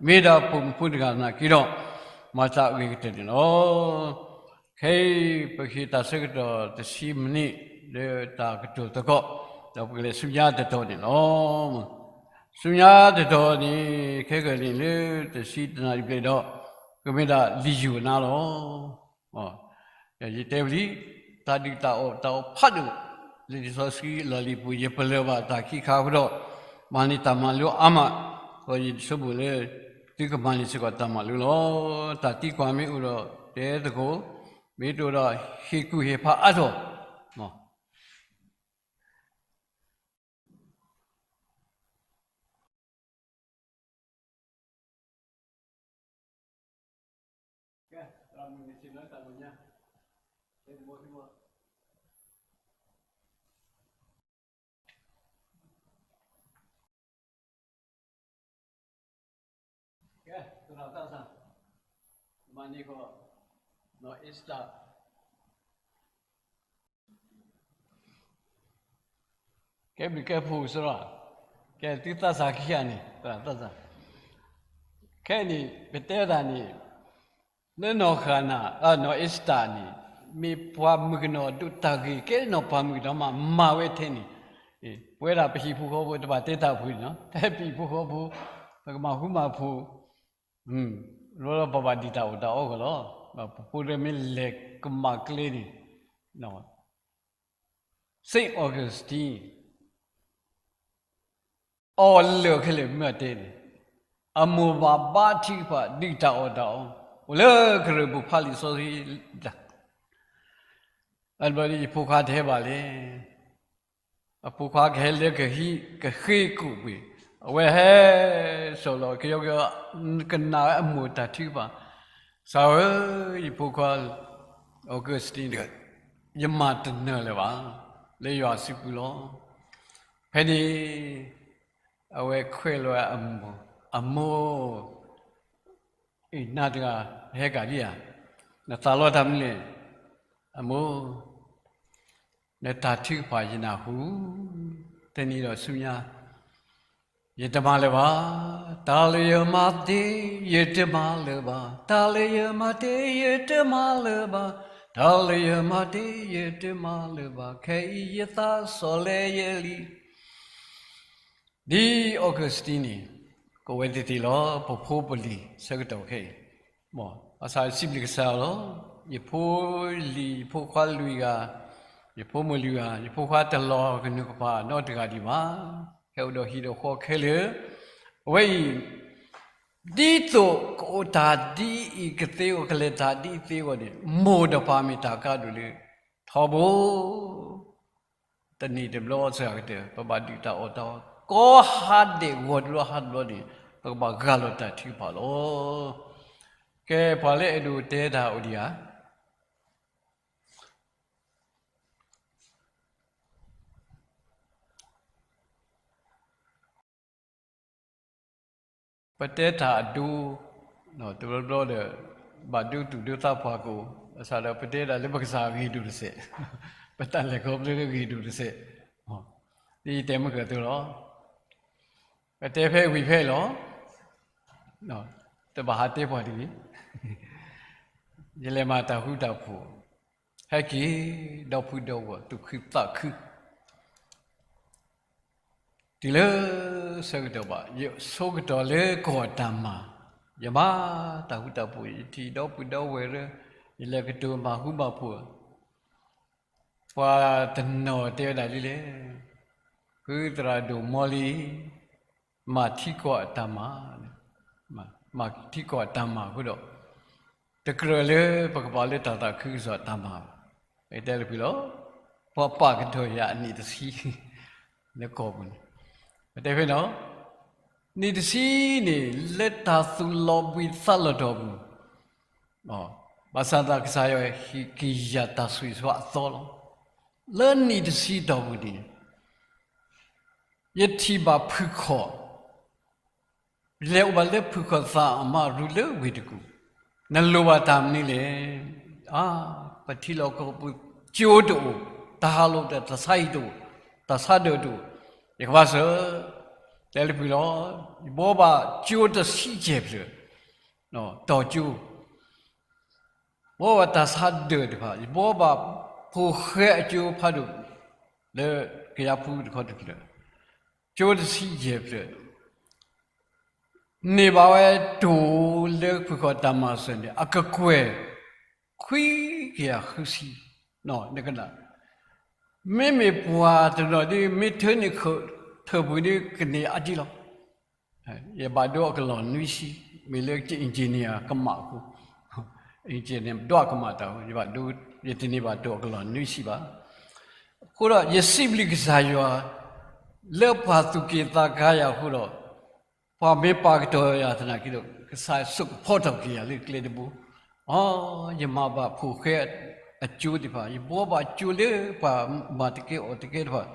မ့ၢ်ဒၣ်ပိာ်မုၣ်ဖိတဂၤနာ်က့ဒီး, မၤတၢ်အဂ့ၤကတၢၢ်န့ၣ်လီၤ. ခဲအံၤ ပကဟ့ၣ်တၢ်ဆၢကတီၢ်တဆံမံးနံး လၢတၢ်ကတိၤသကိး, ဒီးပကလဲၤဆူညါတတီၤန့ၣ်လီၤ. ဆူညါတတီၤန့ၣ် ခဲကနံၣ်လၢတဆံတနၣ်ရံၣ်ဘျဲၣ်ဒီး, ကမ့ၢ်ဒၣ်လံာ်ယိၤနါလီၤ. ဒီးယတဲဝံၤလံ, တၢ်ဒုၣ်တၢ်အီၣ်တၢ်အီဖးဒိၣ်, လံာ်စီဆှံလီၢ်လံၤပူၤ ယပလၢၢ်ဘၣ်တၢ်ခံခါအဃိဒီး, မၤန့ၢ်တၢ်မၤလိအါမး, ဒီးယဆိကမိၣ်လၢ သုကမၤန့ၢ်စ့ၢ်ကီးတၢ်မၤလိလီၤ. တၢ်သံကွၢ်မ့ၢ်အိၣ်ဒီး တဲသကိး, မ့ၢ်တအိၣ်ဒီး ဟ့ၣ်ကူၣ်ဟ့ၣ်ဖးအါထီၣ် ကဲ, သရၣ်သးစၢ်, မၤန့ၢ်ကီး, နီၢ်အ့ၤစတၢ် ကဲဘျုးကဲဖှိၣ်စ့ၢ်ကီး, ကဲသုသးစၢ်ခံဂၤန့ၣ်, သရၣ်သးစၢ်, ခဲအံၤန့ၣ် ပတဲတၢ်န့ၣ်, လၢနီၢ်ဃၣ်နၤ, နီၢ်အ့ၤစတၢ်န့ၣ်, မ့ၢ်ပှၤမုၣ်ကနီၤဒိၣ်တၢ်ဂ့ၤကဲနီၢ်ပှၤမုၣ်ကနီၤမး မၤဝဲထဲန့ၣ်, ပဝဲဒၣ်ပဟံၣ်ဖိဃီဖိ တဘၣ်တဲတၢ်ဖိန့ၣ်လီၤ, ပဟံၣ်ဖိဃီဖိ, ပကမၤဃူမၤဖိး, လီၤလီၤပဘၣ်ဒုၣ်တၢ်အီၣ်တၢ်အီကီးလီၤ, ပဖိတမ့ၢ်လဲၤကမၣ်ကျဲန့ၣ်, Saint Augustine အီၣ်လၢာ်ခဲလၢာ်မ့ၢ်တဲန့ၣ်, အမိၢ်ဘၣ်ဘါထုကဖၣ်ဒုၣ်တၢ်အီၣ်တၢ်အီ, အိၣ်လၢကရၢၢ်ပူၤဖးလံာ်စီဆှံ, အဘျီဒ်ယဖိခွါတဟဲဘၣ်လဲၣ်, အဖိခွါကဟဲလၢကဟံးကဃ့ကိာ်ပှ့ၤ, အဝဲဟဲစိာ်လီၤကယီကယီ, ကနၣ်ဝဲအမိၢ်တၢ်ထုကဖၣ်, စၢ်ဧၢ, ယဖိခွါ Augustine တဂၤ, ယမၤတနၢၤလၢၤဘၣ်, လၢယွၤစုပူၤလီၤ. ဖဲန့ၣ် အဝဲခွဲးလီၤအမိၢ်, အမိၢ်, အံၤနၤတဂၤ ဟဲကၣ်ဒံးဧါ, နသးလီတၢ်မနုၤလဲၣ်, အမိၢ်, နတၢ်ထုကဖၣ်ယနၢ်ဟူ, တနံၤဒီးဆူညါ ယတမၤလၢၤဘၣ်, တၢ်လၢယမၤသ့ ယတမၤလၢၤဘၣ်, တၢ်လၢယမၤသ့ ယတမၤလၢၤဘၣ်, တၢ်လၢယမၤသ့ ယတမၤလၢၤဘၣ်, ခဲအံၤယသးစီၣ်လဲယလံ. ဒ် Augustine န့ၣ်, ကအိၣ်ဝဲသ့ၣ်သ့ၣ်လီၤ ပဖိပလံၤဆၢကတီၢ်ခဲအံၤ, ဘၣ်ဆၣ်စံးဘျုးကစၢ်ယွၤလီၤ, ယဖိလံၤ ယဖိခွါလွံၢ်ဂၤ, ယဖိမုၣ်လွံၢ်ဂၤ, ယဖိခွါတလီၤကနူၤကဖၣ်နီတဂၤဒံးဘၣ်, ဟဲအိၣ်ဒီးဟံၣ်ဒီးဃီခဲလၢာ်, အဝဲအံၤ ဒ်သိးကအိၣ်တၢ်ဒ်အံၤကသ့အဂီၢ် ကလဲၤတၢ်ဒ်အံၤသ့အဂီၢ်န့ၣ် မိၢ်ဒီးပၢ်မ့ၢ်တၢ်ကါဒိၣ်လၢထီဘိ, တနံၣ်တဘျီစှၤကတၢၢ် ပဘၣ်ဒုၣ်တၢ်အီၣ်တၢ်အီ, ကိးဟါဒဲးဂီၤတဘျီဟါတဘျီန့ၣ် ပကဘၣ်ဂၢ်လီၤတၢ်ထုကဖၣ်လီၤ. ကဲ ပှၤလၢအဲၣ်ဒိးတဲတၢ်အိၣ်ဒံးဧါ. ပတဲတၢ်အဒိ, တဘျီဘျီဒီး ဘၣ်ဒိသူၣ်ဒိသးပှၢ်ကအိၣ်, ဘၣ်ဆၣ်ဒီးပတဲဒၣ်လၢပကစၢ်ဂ့ၤဒိၣ်တစဲး, ပတၢ်လဲၤခီဖျိလၢဂ့ၤဒိၣ်တစဲး, ဒ်ယတဲမုၢ်ကၢၢ်သိးလီၤ. ပတဲဖဲဝံၤဖဲလီၤ, တဘၣ်ဟးတဲပှၤတဂ့ၤ, ယလဲၤမၤတၢ်ဃူတၢ်ဖိး, ဟဲက့ၤ, ဒီဖုဒီဝီၢ် သူၣ်ခုသးခု တုၤလၢဆၢကတီၢ်ဘၣ်, ယဆိကတီၢ်လၢကီၢ်တၢ်မၤ, ယမၤတၢ်ဃူတၢ်ဖိး, ယထံၣ်ဒီပုၢ်ဒီဝဲၢ်လၢ ယလဲၤကတိၤမၤဃူမၤဖိး, ပှၤတနီၤတဲဝဲဒၣ်ဒ်လဲၣ်, ဖုသရၣ်ဒိၣ်မီလံ, မၤထံကီၢ်အတၢ်မၤ, မၤထံကီၢ်အတၢ်မၤအဃိဒီး, တကြၢးလၢပကပာ်လၢတၢ်သးခုကစီၣ်အတၢ်မၤဘၣ်. အတဲလၢဖုလီၤ, ပှၤပာ်ကတီၢ်ယၤအနံၣ်တဆံ လၢကီၢ်ပူၤန့ၣ်, အတဲဖဲနီၤ, နံၣ်တဆံန့ၣ် လၢတၢ်သူၣ်လီၤဘှံးသးလီၤတီၢ်ပူၤ, ဘၣ်ဆၣ်သနာ်က့ ကစၢ်ယွၤဟ့ၣ်က့ၤယၤတၢ်ဆိၣ်ဂ့ၤဆိၣ်ဝါအသီလီၤ. လၢနံၣ်တဆံတီၢ်ပူၤန့ၣ် ယထံၣ်ဘၣ်ဖုခီၣ်, လဲၤအိၣ်ဘၣ်လၢဖုခီၣ်သးအမါရူလၢဝ့ၢ်တကူၣ်, နလိၣ်ဘၣ်တၢ်မနုၤလဲၣ်. အါ, ပထံလီၢ်ကီၢ်ပူၤကၠိတအိၣ်, တၢ်ဟးလိာ်တၢ် တၢ်ဆါဟံၣ်တအိၣ်, တၢ်ဆါဒၢးတအိၣ်, ယကဘၣ်စၢၤ, တဲလၢဖုလီၤ, ယဘှီဘၣ်ကၠိတဆံယဲၢ်ဖျၢၣ်, တီၢ်ကၠိ ဘှီဘၣ်တၢ်ဆါဒၢးတဖၣ်, ယဘှီဘၣ်ဖိၣ်ဃဲအကၠိဖးဒိၣ် လၢကယၤဖူတခီတဖျၢၣ်, ကၠိတဆံယဲၢ်ဖျၢၣ်, န့ၢ်ဘၣ်ဝဲတိၢ်လၢဖုခီၣ်တၢ်မၤစၢၤန့ၣ် အကကွဲၢ် ခွံကယၤဃုဆံ, နကနၣ်, မ့မ့ၢ်ပှၤတနီၤဒ် မ့ၢ်ထၢန့ၣ် ထၢၣ်ပှ့ၤဒ်ကန့ၢ်အါဒံးလီၤ. ယဘၣ်ဒိအကလီၢ်နွံဆံ, မ့ၢ်လၢ engineer ကမၣ်အဃိ, engineer ဒွးကမၣ်တၢ်အဃိ, ယဘၣ်ဒိ, ယတန့ၢ်ဘၣ်တိၢ်အကလီၢ်နွံဆံဘၣ်. အဃိဒီး ယစံးဘျုးကစၢ်ယွၤ လၢပှၤသူၣ်က့ၣ်သးကါယၤအဃိဒီး, ပှၤမ့ၢ်ပာ်ကတီၢ်ယၤသနာ်က့ဒီး ကစၢ်ဆိၣ်ကဖီထီၣ်က့ၤယၤလၢကျဲတဘိ, အ, ယမၤဘၣ်ဖိၣ်ဃဲအကၠိသ့ၣ်တဖၣ်, ယဘှီဘၣ်ကၠိလၢပှၤမၤတကဲအီၣ်တကဲတဖၣ်,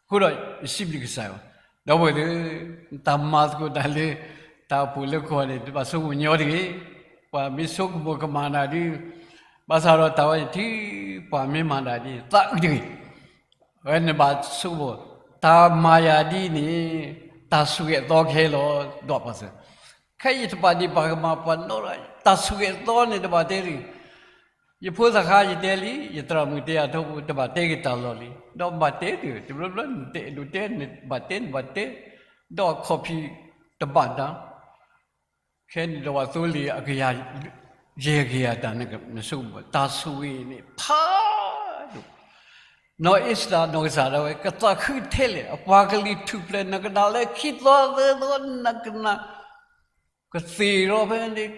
အဃိဒီးယစံးဘျုးကစၢ်ယွၤ, ဒီပုၢ်ဝဲၢ်သ့ၣ်, တၢ်မၤသကိးတၢ်လၢ တၢ်အိၣ်ဖှိၣ်လၢကီၢ်န့ၣ် တဘၣ်ဆိကမိၣ်ညီတဂ့ၤ, ပှၤမ့ၢ်ဆိကမိၣ်ကမၣ်နၤဒ်, ဘၣ်ဆၣ်ဒီးတၢ်ဝဲန့ၣ်ထံ ပှၤမ့ၢ်မၤနၤဒ်န့ၣ် သးအုးတဂ့ၤ, အဝဲန့ၣ်ဘၣ်ဆိကမိၣ်, တၢ်မၤယၤဒ်န့ၣ် တၢ်ဆိၣ်ဂ့ၤအသီကဟဲလီၤ, ဒီးပှၤစၢၤ, ခဲအံၤယတပာ်ဒံးပာ်ကမၣ်ပှၤနီတဂၤ, တၢ်ဆိၣ်ဂ့ၤအသီန့ၣ်တဘၣ်တဲတဂ့ၤ, ယဖိသၣ်ခါယတဲလံ, ယသရၣ်မုၣ်တဲယၤထီဘိ တဘၣ်တဲက့ၤတၢ်လီၢ်လံ, ဒီးဘၣ်တဲတဂ့ၤ, တဘျီဘျီနတဲဒိးတဲ, နဘၣ်တဲ နဘၣ်တဲ, ဒီးအခီၣ်ဖံးတဘၣ်နၤ ခဲန့ၣ်ဒီးပှၤသိလ့ၣ်အကယၤ ယဲၢ်ကယၤတၢ်န့ၣ် နဆိကမိၣ် တၢ်ဆိၣ်ဂ့ၤန့ၣ်ဖးဒိၣ်, နီၢ်အ့စတၢ်နီၢ်ကစၢ်ဒၣ်ဝဲ ကသးခုထဲလဲၣ်, အပှၤကလုာ်ထူၣ်ဖျဲး နကနၣ်လၢခံသီသၢသီ နကနၣ် ကသ့ၣ်လီၤဖဲန့ၣ်,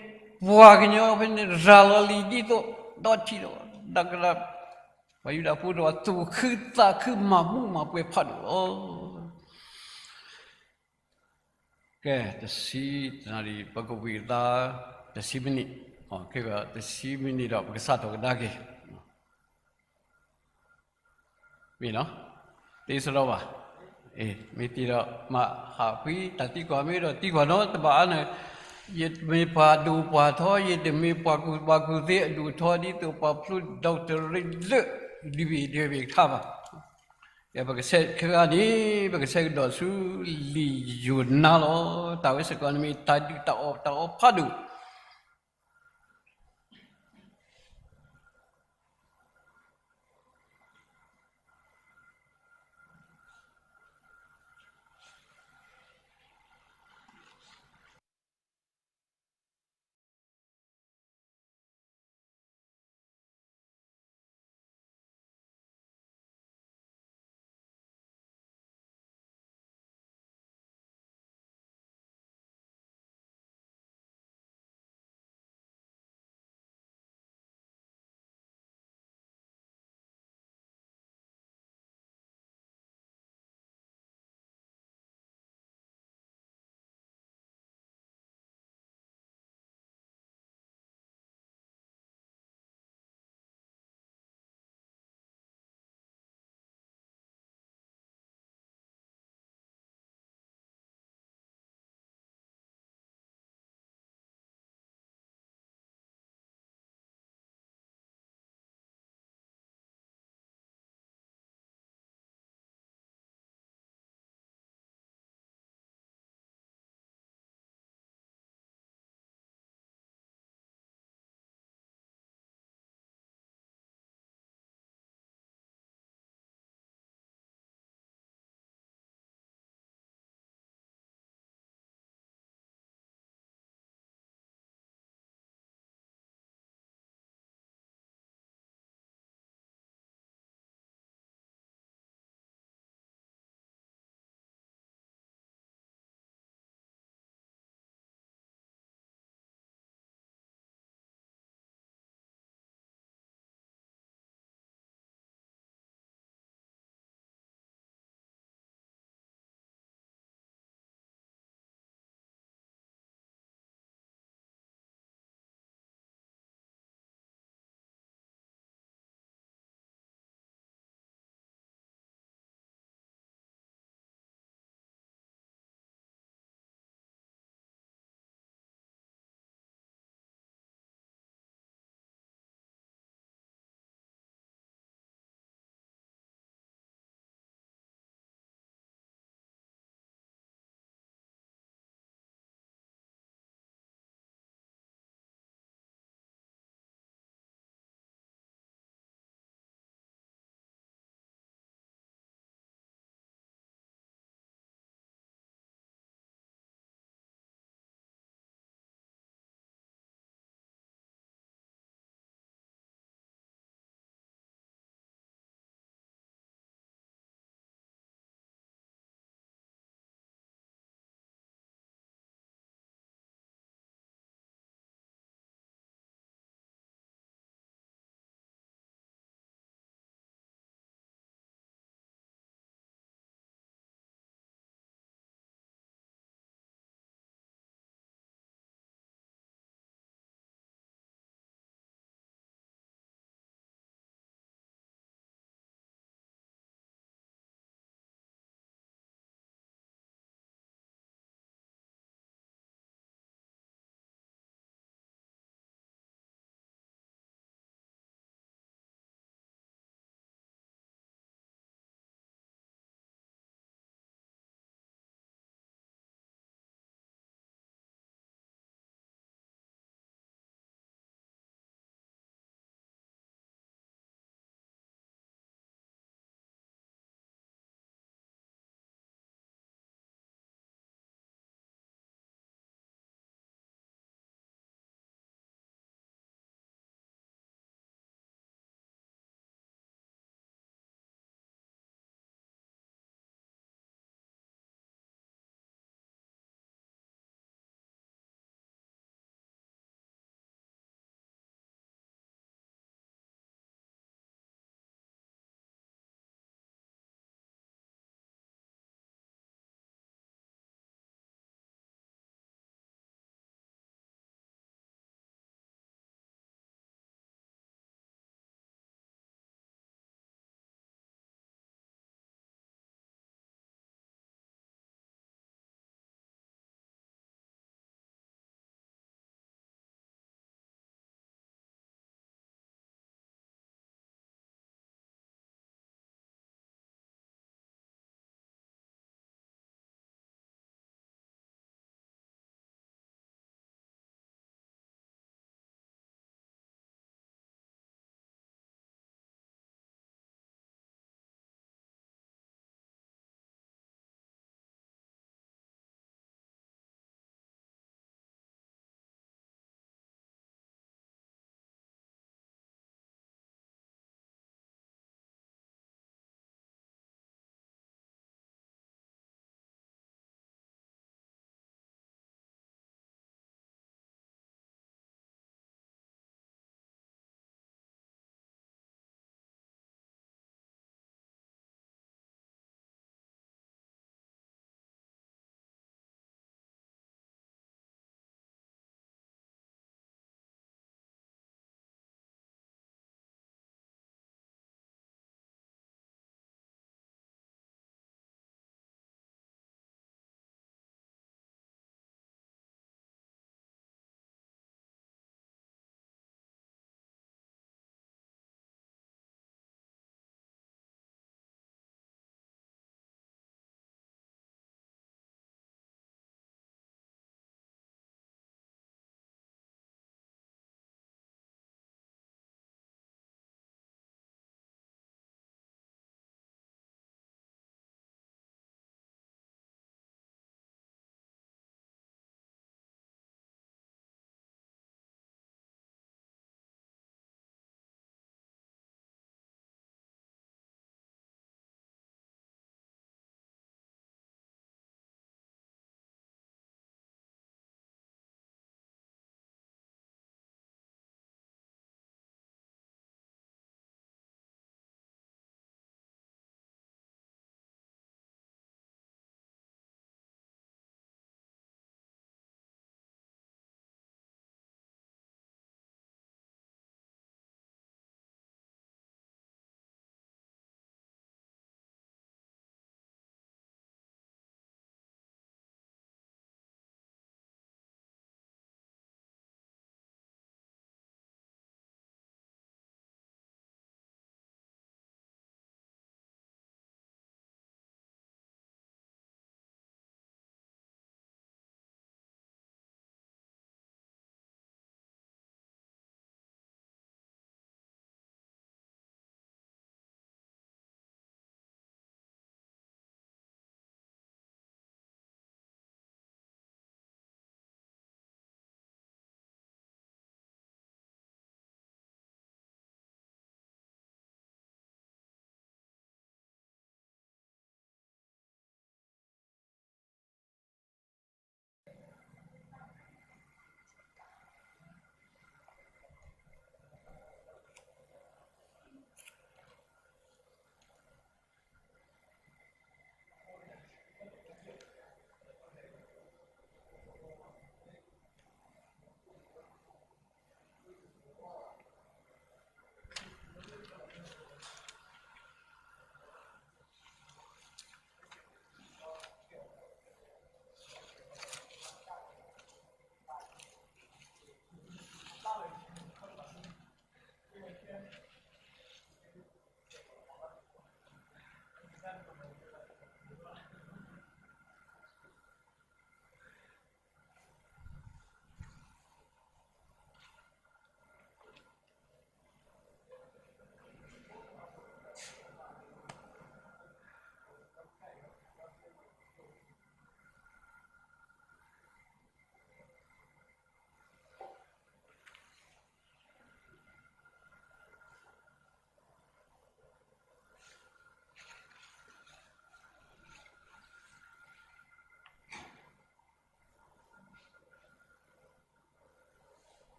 ပှၤကညီဖဲန့ၣ် ရၤလီၤလံဒ်သိး ဒီးထံၣ်ဒီး နကနၣ် ပှၤယူဒၤဖိဒီး သူၣ်ခုသးခု မၤမူးမၤပွဲဖးဒိၣ်လီၤ. ကဲ, တဆံ, တနၣ်ရံၣ် ပကဝံၢ်သး တဆံမံးနံး, ခဲကီး တဆံမံးနံးဒီး ပကစးထီၣ်ကဒါက့ၤ, မ့ၢ်နီၤ, တအ့စရီဘၣ်, မ့ၢ်တ့ဒီး မၤဟးဖှံတၢ်သံကွၢ်မ့ၢ်ဒီးသံကွၢ်နီၤ တဘၣ်အါန့ၣ်, ယတမ့ၢ်ပှၤဒိၣ်ပှၤထီ ယတမ့ၢ်ပှၤကူၣ်ဘၣ်ကူၣ်သ့အဒိၣ်ထီ ဒ်သိးပှၤဖျိ doctorate လၢ ဒံဘ့ၣ်ဒံဘ့ၣ်ကထါဘၣ်. ကဲ ပကဆဲးခဲဂၤန့ၣ် ပကဆဲးကဒီးဆူလံာ်ယိၤနါလီၤ. တၢ်ဝဲစ့ၢ်ကီးန့ၣ်မ့ၢ်တၢ်ဒုးတၢ်အီၣ်တၢ်အီဖးဒိၣ်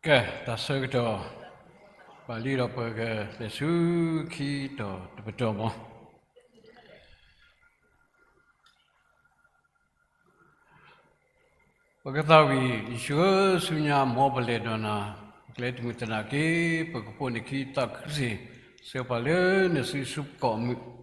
ကဲ, တၢ်ဆၢကတီၢ် ပာ်လံဒီးပကလဲၤဆူခံတီၤတပတီၢ်မး. ပကသးဝံၣ်, ယ့ၣ်ၡူးဧၢ, ဆူညါမ်ပလဲၤဒီးနၤ, ပကျဲတမုာ်သနာ်က့, ပကပိာ်နခံသးခုစ့ၢ်, ဆှၢပှၤလၢနစုဆူကီၢ်မုၢ်.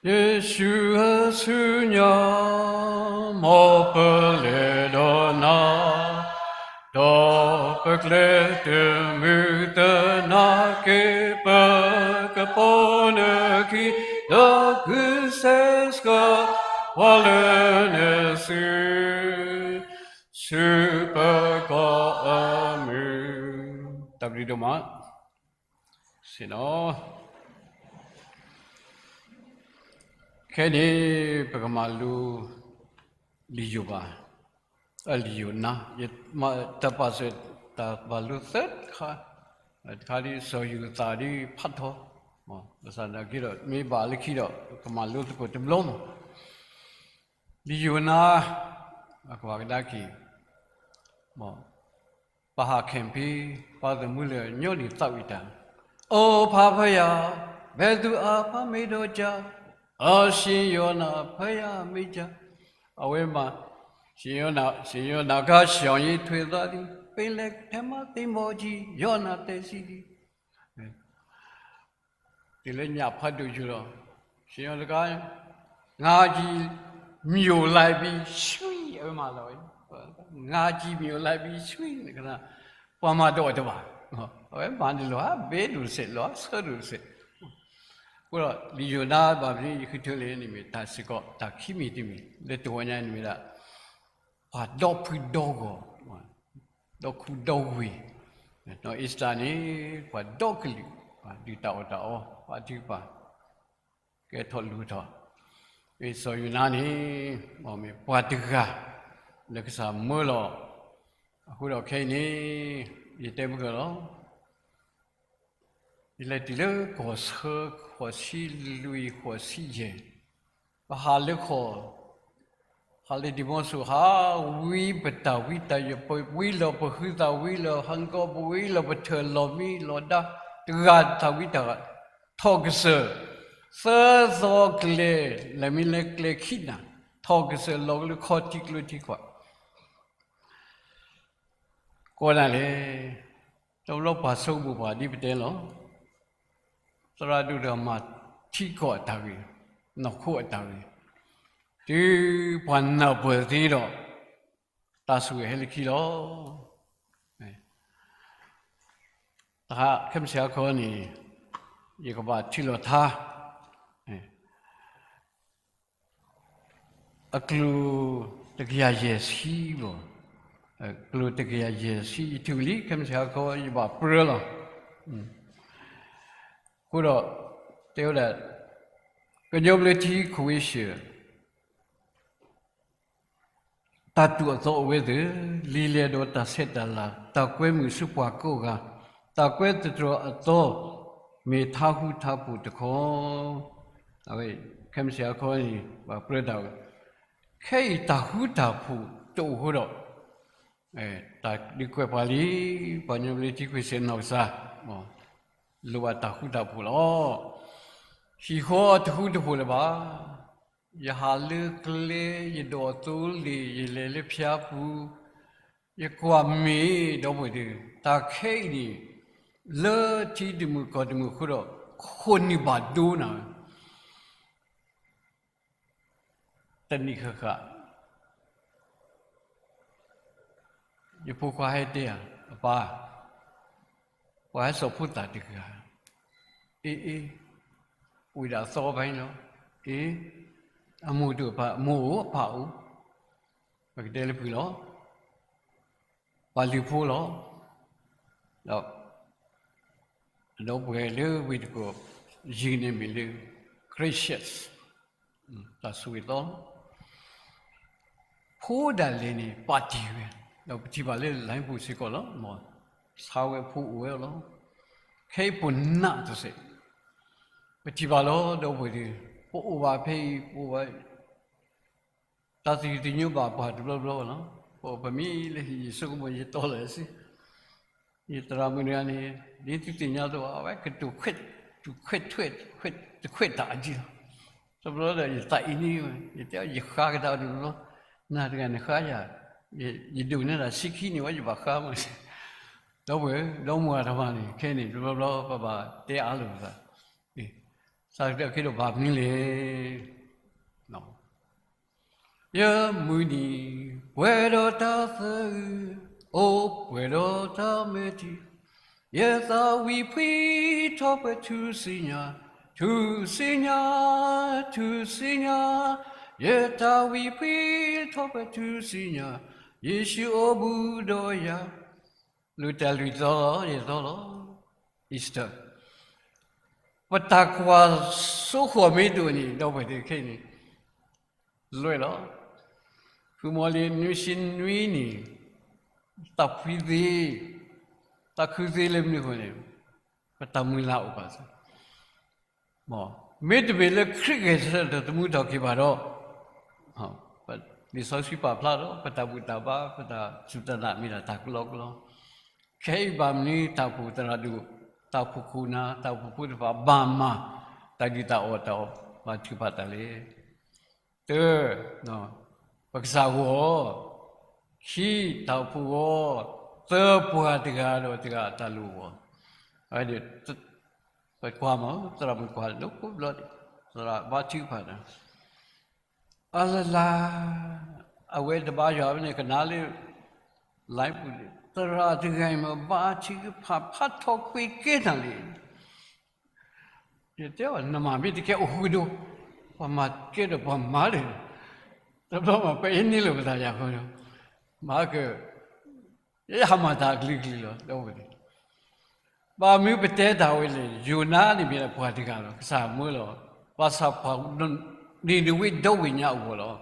ယ့ၣ်ၡူးဧၢ, ဆူညါမ်ပလဲၤဒီးနၤ, ဒီးပကျဲတမုာ်သနာ်က့, ပကပိာ်နခံသးခုစ့ၢ်, ဆှၢပှၤလၢနစု ဆူပကီၢ်အမုၢ်. တၢ်ဘျုးဒိၣ်မး, စ့ၢ်နီၤ. ခဲအံၤန့ၣ် ပကမၤလိ လံာ်ယိၤဘး, အလံာ်ယိၤနါ, ယတၢ်ပာ်စၢၤ တၢ်မၤလိသၢခါ, တခါဒ်စီၤယိၤသးဒ်ဖးထီ, ဘၣ်ဆၣ်သနာ်က့ဒီး မ့ၢ်ဘၣ်လၢခံဒီး ပကမၤလိသကိးတဘျီမး. လံာ်ယိၤနါ အကဘၣ်ကဒါက့ၤ, ပဟးခဲဖံ ပှၤသမူလၢညီနုၢ်သးဝံၣ်တၢ်, အိၣ်ဖးဖၢယၤ, ဘဲသူအါဖးမ့ၢ်ဒီးကၢ, အဆ့ယိၤနၤဖၢယၤမ့ၢ်ကၢ, အဝဲမၤ, ဆ့ယိၤနၤ, ဆ့ယိၤနၤကါ ရှောင်ရင်ထွေသွားသည်, ပင်လယ်ထဲမှသင်္ဘောကြီး ယိၤနၤတဲစံးလံ. တုၤလၢညၣ်ဖးဒိၣ်ယိာ်လီၤ, ဆ့ယိၤနၤကါ, ငါးကြီး မြုပ်လိုက်ပြီ, ဆွံ, အဝဲမၤလီၤဝဲ, ငါးကြီး မြုပ်လိုက်ပြီ, ဆွံ, ပှၤမၤတအိၣ်တဘၣ်, အဝဲမၤန့ၣ်လီၤဘ့ဒိၣ်စဲး လီၤဆၢဒိၣ်စဲး. အဃိဒီး လံာ်ယိၤနါဘၣ်မနုၤ ယဃုထၢလံန့ၣ်မ့ၢ် တၢ်စ့ၢ်ကီး တၢ်ခံမံၤတမံၤ လၢတဂီၤညါန့ၣ်မ့ၢ်ဒၣ် ပှၤဒီခူဒီဂီၤ, ဒီခူဒီဝ့ၢ်, နီၢ်အ့စတၢ်န့ၣ် ပှၤဒီကလုာ်, ပှၤဒုးတၢ်အီၣ်တၢ်အီ, ပှၤထုကဖၣ်, ကဲထီၣ်လိၤထီၣ်, မ့ၢ်စီၤယိၤနါန့ၣ် မ့ၢ်ပှၤတဂၤ လၢကစၢ်မၢလီၤ. အဃိဒီးခဲအံၤန့ၣ် ယတဲမုၢ်ကၢလီၤ. ယလဲၤတုၤလၢကီၢ်ဆၢ ဃိးဆံလွံၢ် ဃိးဆံယဲၢ်, ပဟးလၢဃီၣ်, ဟးလၢဒံၣ်မိၣ်စိၣ် ဟးဝံပတၢ်ဝံတၢ်ယိး ပဝံလီၤပဟုသၣ် ဝံလီၤဟးကီး ပဝံလီၤပထၢၣ်လီၤမံလီၤဒါ, တဂၤတၢ်ဝံတၢ်ဂၤ, ထီၣ်ကစၢၢ်, သၢသီကျဲ, လဲၤမ့ၢ်လဲၤကျဲခံနၤ, ထီၣ်ကစၢၢ်လီၤကလၢခီထံကျိထံကွၢ် ကိးနၤလဲၣ်, တဘျီပှၤဆိကမိၣ်ပှၤဒ်ပတဲလီၤ, သရၣ်ဒိၣ်တဂၤမၤထံကီၢ်အတၢ်ဂ့ၤ, နီၢ်ခိအတၢ်ဂ့ၤ, တုၤပှၤနၢ်ပၢၢ်သ့ဒီး တၢ်ဆိၣ်ဂ့ၤဟဲလၢခံလီၤ. တဟါခဲမုၢ်ဆ့ၣ်ဟါခီန့ၣ် ယကဘၣ်ထံၣ်လိာ်ထါ အကျိၤတကယၤယဲၢ်ဆံဘၣ်, အကျိၤတကယၤယဲၢ်ဆံ ယထံၣ်ဝံၤလံ ခဲမုၢ်ဆ့ၣ်ဟါခီ ယဘၣ်ပြၢလီၤ. အဃိဒီး တဲဝဲဒၣ် ကညီဘျၢထံခိၣ်ဝ့ၡၢၣ် တၢ်တူၢ်အသီအိၣ်ဝဲသ့ၣ်, လံာ်လဲၢ်ဒီးတၢ်ဆဲးတၢ်လၤ, တၢ်ကွဲမုာ်ဆူပှၤကိးဂၤ, တၢ်ကွဲသတြီၤအသီ, မ့ၢ်တၢ်ဃူတၢ်ဖိးတခီ, အဝဲ ခဲမုၢ်ဆ့ၣ်ဟါခီန့ၣ် ဘၣ်ပြၢတၢ်ဝဲ, ခဲအံၤတၢ်ဃူတၢ်ဖိးတအိၣ်ဃိဒီး တၢ်ဒုးကွဲးပှၤလံ, ပှၤကညီဘျၢထံခိၣ်ဝ့ၡၢၣ်နီၢ်ကစၢ် လိၣ်ဘၣ်တၢ်ဃူတၢ်ဖိးလီၤ. ဟံၣ်ဃီတဃူတဖိးလၢၤဘၣ်. ယဟးလၢကျဲ, ယဒိးသိလ့ၣ်, ယလဲၤလၢဖၠါပူၤ, ယကွၢ်မ့ၢ်ဒီပုၢ်ဝဲၢ်သ့ၣ်, တၢ်ခဲအံၤန့ၣ် လၢထံတမုာ်ကီၢ်တမုာ်အဃိဒီး ခိၣ်နၢ်ဘၣ်ဒိနၤ တနံၤဃၣ်ဃၣ်, ယဖိခွါဟဲတဲဧါ, အပၢ်, ပှၤဟဲစိာ်ဖိသၣ်တဂၤ, အ့ အ့, အိၣ်ဒၣ်အသီဘၣ်လီၤ, အ့, အမိၢ်တအိၣ်, အမိၢ်အိၣ်အပၢ်အိၣ်, ပကတဲလၢဖုလီၤ. ပှၤလုၢ်ဖိလီၤ. ဒီး အဒီပုၢ်ဝဲၢ်လၢဝ့ၢ်တကူၣ် ယုၢ်န့ၢ်မ့ၢ်လၢ gracious, တၢ်ဆိၣ်ဂ့ၤသီလီၤ. ဖိဒၣ်လဲာ်န့ၣ် ပာ်တ့ၢ်ဝဲ ဒီးပထံၣ်ဘၣ်လၢ လိုင်းပူၤစ့ၢ်ကီးလီၤ. ဆါဝဲဖိအိၣ်ဝဲလီၤ. ခဲအံၤပိာ်နးတစဲး, ပထံၣ်ဘၣ်လီၤ ဒီပုၢ်ဝဲၢ်သ့ၣ်, ပအိၣ်ဘၣ်ဖဲအံၤ ပအိၣ်ဘၣ် တၢ်သယုၢ်သညိဘၣ်ပှၤတဘျီဘျီလီၤ. ပမ့ၢ်လၢဟံၣ် ယဆိကမိၣ်ယတီလၢာ်စ့ၢ်, ယသရၣ်မုၣ်တဂၤန့ၣ် ဒ်သုသ့ၣ်ညါအသိး အဝဲကတိၤခွဲး, တူၣ်ခွဲးထွဲး, တခွဲးတၢ်အဒံးလီၤ. တဘျီဒီးယသးအံၤန့ၣ်, ယတဲယဃါကဒါတဘျီ, နၤတဂၤန့ၣ်ဃါယၤ, ယဒိးန့ၢ်တၢ်ဆံခံန့ၣ်ဝဲ ယဘၣ်ဃါမး, ဒီပုၢ်ဝဲၢ် ဒီမါတဖၣ်န့ၣ် ခဲအံၤန့ၣ် တဘျီဘျီပဘၣ်တဲအါလိာ်ပသး, စးကတၢၢ်က့ၤဒီးဘၣ်မနုၤလဲၣ် ယမုၢ်နံၤပှဲၤဒီးတၢ်သးအုး, အိၣ်ပှဲၤဒီးတၢ်မဲာ်ထံ, ယသးဝံၣ်ဖှံထီၣ်ပှဲၤထူၣ်စုညါ, ထူၣ်စုညါ, ထူၣ်စုညါ, ယသးဝံၣ်ဖှံထီၣ်ပှဲၤထူၣ်စုညါ, ယ့ၣ်ၡူးအိၣ်ဘူးဒီးယၤ, လုၢ်တၢ်လုၢ်သီလီၤ ယသီလီၤ, Easter ပတၢ်ကွၢ်စိဃီၤမ့ၢ်တအိၣ်န့ၣ် ဒီပုၢ်ဝဲၢ်သ့ၣ်ခဲအံၤန့ၣ် လွဲၢ်လီၤ. ဖုမီလံနွံဆံနွံန့ၣ် တၢ်ဖှံသ့, တၢ်ခုသ့လၢမနုၤအဃိန့ၣ် ပတၢ်မုၢ်လၢ်အိၣ်ဘၣ်စ့ၢ်, မ့တမ့ၢ်လၢခရံာ်ဂဲၤဆၢထၢၣ်သမူထီၣ်က့ၤဘၣ်ဒီး လံာ်စီဆှံပာ်ဖျါဒီး ပတၢ်ဘူၣ်တၢ်ဘါ ပတၢ်စူၢ်တၢ်နာ်မ့ၢ်ဒၣ်တၢ်ကလီကလီ, ခဲအံၤဘၣ်မနုၤတၢ်အိၣ်ဖှိၣ်သရၣ်ဒိၣ် တၢ်အိၣ်ဖှိၣ်ခိၣ်နၢ် တၢ်အိၣ်ဖှိၣ်ဖိတဖၣ် ဘၣ်မၤတၢ်ဒုၣ်တၢ်အီၣ်တၢ်အီ ဘၣ်ထုကဖၣ်တၢ်လဲၣ်. တၢ, ပကစၢ်ဂီၢ်, ခံ, တၢ်အိၣ်ဖှိၣ်ဂီၢ်, သၢ, ပှၤတဂၤဒီးတဂၤအတၢ်လိၣ်ဂီၢ်, ပကွၢ်မး သရၣ်မုၣ်ကွၢ်လိာ်ကိးဘျီ, သရၣ်ဘါထုကဖၣ်တၢ် အလလါ, အဝဲတဘါယွၤဖဲန့ၣ် ကနၣ်လၢ လိုင်းပူၤန့ၣ် သရၣ်တဂၤအံၤမ့ၢ်ဘါထုကဖၣ်ဖးထီၣ်ကွ့ကဲနၤလံ. ယတဲအီၤ နမၤမ့ၢ်တကဲအိၣ်ဃုာ်ဒိၣ်, ပှၤမၤကဲဒီးပှၤမၤလၢာ်, တဘျီမး ပအဲၣ်န့ၢ်လိာ်ပသးယၤဃီဒီး, မၤက ယဟးမၤတၢ်အကလုာ်ကလုာ်လီၤ ဒီပုၢ်ဝဲၢ်သ့ၣ်. ဘၣ်မနုၤပတဲတၢ်ဝဲလဲၣ်, ယိၤနါန့ၣ်မ့ၢ်ဒၣ်ပှၤတဂၤလီၤ, ကစၢ်မၢလီၤ, ဘၣ်ဆၣ်ပှၤ နံၤနဝ့ဒီဝ့ၢ်ညါအဂီၢ်လီၤ.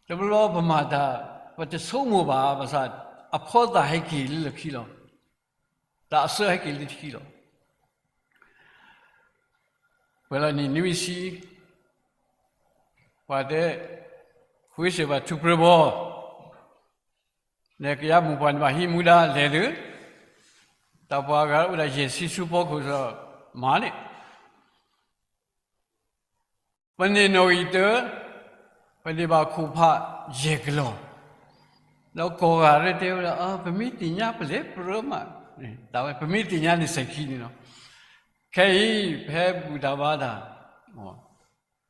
တဘျီပမၤတၢ် ပတဆိကမိၣ်ဘၣ်, ဘၣ်ဆၣ်အဖီသၣ်ဟဲက့ၤလၢလၢခံလီၤ, တၢ်အစၢဟဲက့ၤလၢခံလီၤ. ပှဲၤလီၤနံၣ်နွံဆံ, ပှၤတဲ, ဃုစ့ၢ်ဘၣ်ထူပြၢဘီ, နကယၤမိၢ်ပှၢ်န့ၣ်ဘၣ်ဟံးမူဒါလဲၤဒုး, တၢ်ပှၤဂၤအိၣ်ဒၣ်ယဲၢ်ဆံဆူဖီခိၣ်စီၤမၤန့ၣ်, ပန့ၢ်နီၣ်ဂံၢ်တၢ, ပန့ၢ်ဘၣ်ခိၣ်ဖးယဲၢ်ကလီၢ်, ဒီးကိးဂၤရဲၣ်တဲဝဲဒၣ် ပမ့ၢ်သ့ၣ်ညါပလဲၤပြၢမး, တၢ်ဝဲ ပမ့ၢ်သ့ၣ်ညါန့ၣ်စဲၤခံန့ၣ်လီၤ. ခဲအံၤ ပဟဲဘူၣ်တၢ်ဘါတၢ်,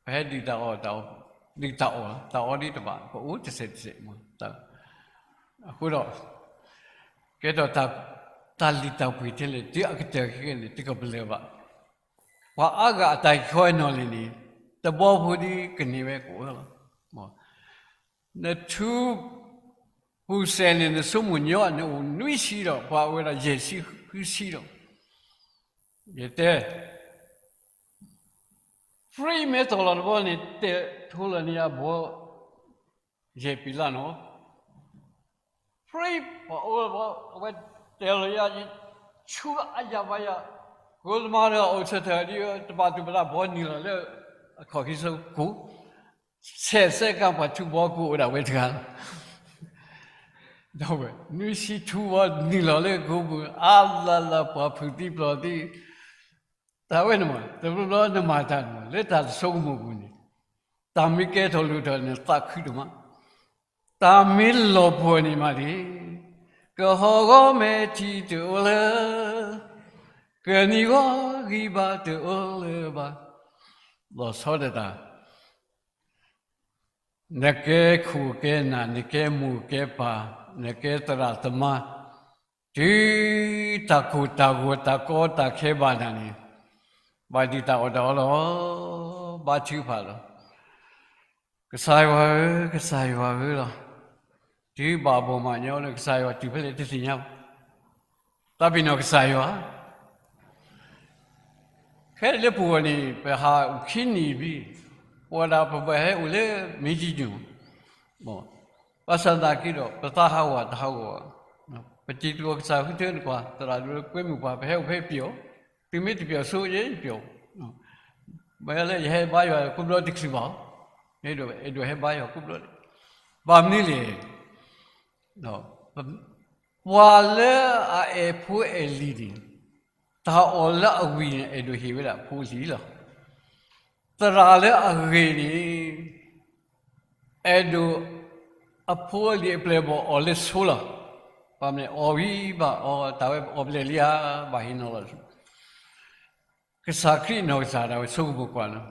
ပဟဲဒုၣ်တၢ်အီၣ်တၢ်အီ, ဒုၣ်တၢ်အီၣ်, တၢ်အီဒ်တဘၣ်, ပအိၣ်တစဲးတစဲးမး, အဃိဒီး ကဲထီၣ်တၢ်လံၣ်တၢ်ပှ့ၤထဲလဲၣ် တုၤအကတၢၢ်ခဲကနံၣ်န့ၣ် တကပလၢၢ်ဘၣ်. ပှၤအါဂၤအတၢ်ဟံးခီအနီၢ်လံၤန့ၣ် တဘီဖိဒ်ကန့ၢ်ဝဲကအိၣ်ဝဲလီၤ. နထူပူၤစဲးန့ၣ် နဆိကမိၣ်ညီ နအိၣ်နွံဆံဒီး ပှၤအိၣ်ဝဲဒၣ်ယဲၢ်ဆံဃုဆံဒီး, ယတဲ free မ့ၢ်တီၢ်လီၤတဘီန့ၣ် တဲာ်ထိလီၤန့ၢ်ယၤဘီ ယဲၢ်ပံၤလၢ်နီၤ, free ပှၤအိၣ်လီၤဘီ အဝဲတဲာ်လီၤယၤ ယဆူအယၤဘၣ်ယၤ, ကိးသမါဒီးအိၣ်ဆၢထၢၣ်ဒ် တဘၣ်သူၣ်ပသးဘီနုာ်လီၤလၢ အခီၣ်ခံဆိကိၣ်, ဆဲးစဲးကါပှၤထူဘီကိၣ်အိၣ်ဒၣ်ဝဲတဂၤလီၤ. ဒီးဝဲ နွံဆံထူဘီနုာ်လီၤလၢကိပူၤ အါလၢ်လၢ် ပှၤဖုးသံပျီၤသံ, တၢ်ဝဲန့ၣ်မး တဘျီဘျီနမၤတၢ်န့ၣ်မး လၢတၢ်တဆိကမိၣ်ပူၤန့ၣ်, တၢ်မ့ၢ်ကဲထီၣ်လိၣ်ထီၣ်န့ၣ် သးခုဒိၣ်မး, တၢ်မ့ၢ်လီၤပှီၢ်န့ၣ်မးန့ၣ်, ကဟီၣ်ဂီၢ်မဲာ်ထံတအိၣ်လၢၤ, ကနံၤဂီၢ်ဂံၢ်ဘါတအိၣ်လၢၤဘၣ်, လီၤဆီဒၣ်တၢ် နကဲခိၣ်ကဲနၢ် နကဲမိၢ်ကဲပၢ် နကဲသရၣ်သမါ, တုၤတၢ်ကိၢ်တၢ်ဂီၤတၢ်ကီတၢ်ခဲဘၣ်နၤန့ၣ်, ဘၣ်ဒုၣ်တၢ်အီၣ်တၢ်အီလီၤ, ဘါထုကဖၣ်လီၤ. ကစၢ်ယွၤဧၢ, ကစၢ်ယွၤဧၢလီၤ. တုၤဘၣ်ဘီၣ်မးညီလၢကစၢ်ယွၤတုၤဖဲလဲၣ်တသ့ၣ်ညါဘၣ်. သးပ့ၤနီၣ်ကစၢ်ယွၤ ခဲလၢပဂီၢ်န့ၣ် ပဟးအိၣ်ခံနံၣ်ဘံ, ပဝဲဒၣ်ပဘၣ်ဟဲအိၣ်လၢမ့ၢ်ကံၣ်ညိၣ်, ဘၣ် ဘၣ်ဆၣ်သနာ်က့ဒီး ပသးဟးဂီၤတဟးဂီၤဘၣ်. ပတံၤသကိးကစၢ်ဃုထၢနကွၢ် သရၣ်ဒိၣ်လၢကွဲမုာ်ပှၤ ပဟဲအိၣ်ဖဲပျီၣ်, သုမ့ၢ်တပျီၣ်ဆိယဲယပျီၣ်, မ့ၢ်လၢယဟဲဘါယွၤကိးဘျီတချုးဘၣ်, အဲၣ်ဒိးဟဲဘါယွၤကိးဘျီ, ဘၣ်မနုၤလဲၣ်, ပှၤလၢအအဲၣ်ဖိအဲၣ်လံၤန့ၣ် တၢ်အီၣ်လၢအဝံၤန့ၣ် အဲၣ်ဒိးဟ့ၣ်ဝဲဒၣ်အဖိအလံၤလီၤ. သရၣ်လၢအဂ့ၤန့ၣ် အဲၣ်ဒိးအဖိအလံၤအပျဲၢ်အဘီၣ်အီၣ်လၢဆိလီၤ. ဘၣ်မနုၤအီၣ်ဝံၤဘၣ်အီၤ တၢ်ဝဲအီၣ်ဘျဲၣ်လံဧါ, ဘၣ်ဟ့ၣ်နီၤလီၤ. ကစၢ်ခရံာ်နီၢ်ကစၢ်ဒၣ်ဝဲ ဆိကမိၣ်ကွၢ်နီၤ,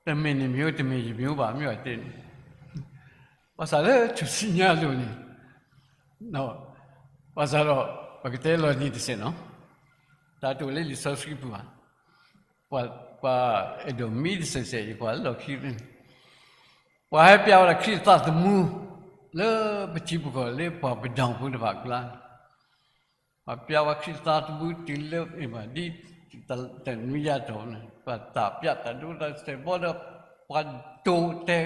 တမ့ၢ်နမ့ၢ်အိၣ် တမ့ၢ်ယမ့ၢ်အိၣ်ဘၣ် မ့ၢ်အီၤတဲန့ၣ်, ဘၣ်ဆၣ်လၢထူၣ်စုညါအလိၤန့ၣ်, ဘၣ်ဆၣ်ဒီး ပကတဲလီၤနံၤတစဲးနီၤ, တၢ်တအိၣ်လၢလံာ်စီဆှံပူၤဘၣ်, ပှၤအဲၣ်ဒိးမံတစဲးစဲး ယကွၢ်လၢလီၢ်ခံန့ၣ်, ပှၤဟဲပျးဝဲဒၣ်ခရံာ်သးသမူ လၢပထံပကီၢ်လၢပှၤပဒၢၣ်ဖိတဖၣ်အကျါန့ၣ်, ပှၤပျးဝဲခရံာ်သးသမူတုၤလၢ ဒ်တနွံညါတီၤန့ၣ် ပှၤတၢ်ပျးတၢ်ဒိတၢ်တဲာ်ဘီဒီး ပှၤဒိးတဲ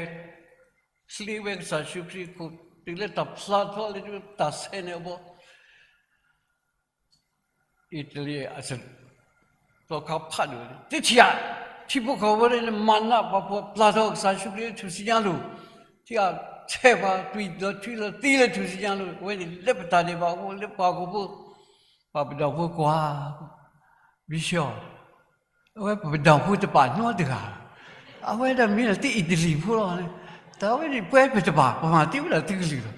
ချ့ဝဲကစၢ်ယ့ၣ်ၡူးခရံာ်အခိၣ် တုၤလၢတၢ်ဖျါထီလၢတၢ်ဆဲးန့ၣ်အဘီ အံၣ်တလံၤ သီခါဖးဒိၣ် တထံၣ်ဧါ, ထံဖိကီၢ်ဖိန့ၣ် မၤနးပာ်ဖှိၣ်ပျၢ်ထီၣ်ကစၢ်ယ့ၣ်ၡူးခရံာ်လၢထူၣ်စုညါအလိၤ, ထံၣ်ဧါ, ဆဲးပှၤ သွံၣ်လီၤထွံလီၤသံလၢထူၣ်စုညါအလိၤ, အဝဲန့ၣ်လၢပတၢ်ဒဲးဘးအဃိ လၢပှၤဟီၣ်ခိၣ်ဖိ ပှၤပဒၢၣ်ဖိကွၢ်, ဘံၣ်ဆှီ, အဝဲပဒၢၣ်ဖိတပာ်နီတဂၤ, အဝဲဒၣ်မ့ၢ်ဒၣ်သုအံၣ်တလံၤဖိလီၤ, တၢ်ဝဲန့ၣ်ပှဲၤပတဘၣ် ပမၤသံဝဲဒၣ်သုကလုၢ်လီၤ.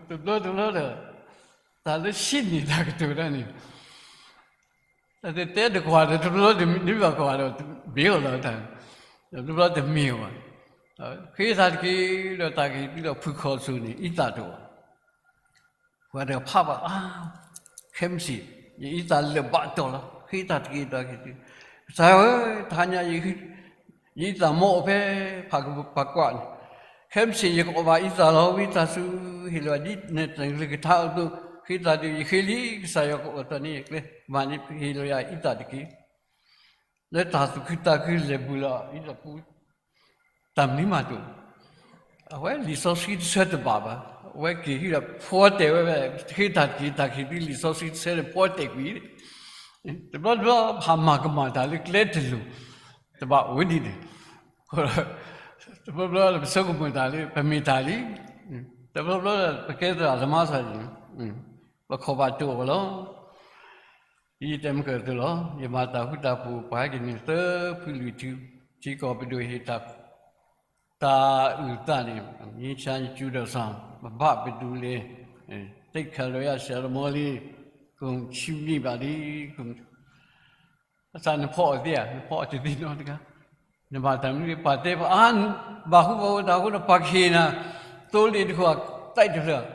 တဘျီတဘျီဒီး တၢ်လၢဆံးန့ၢ်တၢ်ကတိၤတၢ်န့ၣ်, တၢ်တတဲတကွၢ်ဒီး တဘျီတမ့ၢ်ဘၣ်ကွၢ်ဒီး ဘ့ၣ်အီၤလီၤတၢ်, တဘျီတမ့ၢ်ဘၣ်, ဃ့တၢ်တက့ၢ်ဒီး တၢ်ကဟ့ၣ်သုဒီးဖုၣ်ခီၣ်စိၤန့ၣ် အံသၣ်တအိၣ်, ပှၤတဖးဘၣ်, ခဲမုၢ်ဆ့ၣ် ယအံသၣ်လၢာ်ဘၣ်တီၢ်လီၤ, ဃ့တၢ်တက့ၢ်ဒီးက့ၤသု, ကစၢ်ဧၢ, တဟါညါ ယအံသၣ်မ့ၢ်အိၣ်ဖဲ ဖးကပၤကွၢ်န့ၣ်, ခဲမုၢ်ဆ့ၣ်ယကအီၣ်ဘၣ်အံသၣ်လီၤ, ဝံသးစူၤ ဟ့ၣ်လီၤယၤဒ်နတၢ်ကလုၢ်ကထါအသိး, ဃ့တၢ်ဒုး ယဃ့လံ, ကစၢ်ယွၤကအီၣ်တၢ်န့ၣ် ယကျဲ, မၤန့ၢ်ဟ့ၣ်လီၤယၤအံသၣ်တက့ၢ်, လၢတၢ်သူၣ်ခုသးခုလဲၤဘူးလီၤ အံသၣ်ပူၤ တၢ်မနုၤမးတအိၣ်, အဝဲလံာ်စီဆှံတဆၢတဘၣ်ဘၣ်, အဝဲက့ၤဟံၣ်ဒီး ဖီတဲာ်ဝဲ, ဃ့တၢ်တက့ၢ် တၢ်ကဟ့ၣ်သုလံာ်စီဆှံတဆၢန့ၣ် ဖီတဲာ်ကွံာ်, တဘျီတဘျီ ဟးမၤကမၣ်တၢ်လၢကျဲတလိၤ, တဘၣ်အိၣ်ဒ်န့ၣ်, တဘျီဘျီပဆိကမိၣ်တၢ်လၢ ပမ့ၢ်တၢ်လံ, တဘျီဘျီပကဲသရၣ်သမါစၢ်န့ၣ်, ပခိးဘၣ်တိၢ်အီၤလီၤ. ဒ်ယတဲမုၢ်ကၢၢ်အသိးလီၤ, ယမၤတၢ်ဃူတၢ်ဖိး ပှၤဟဲက့ၤန့ၣ်သၢဖုလွံၢ်ထံ, ထံကီၢ်ပဒိၣ်ဟ့ၣ်တၢ်, တၢ်အုၣ်သးန့ၣ် မ့ၢ်ဆါယကၠူဒီးစၢ်, ပဘၣ်ပဒူလဲၣ်, တခါလီၤယၤဆရာတော်မော်လံ, ကဆူမံဘၣ်လံ, အသးနဖီအီၤသ့ဧါ, နဖီအီၤတသ့နီတဂၤ, နဘၣ်တၢ်မနုၤ ပှၤတဲပှၤအါ, ဘၣ်ဃူဘၣ်ဖိးတၢ်အဃိဒီး ပှၤကဟ့ၣ်နၤ, သိလ့ၣ်တခိၣ် သးတဖျၢၣ်,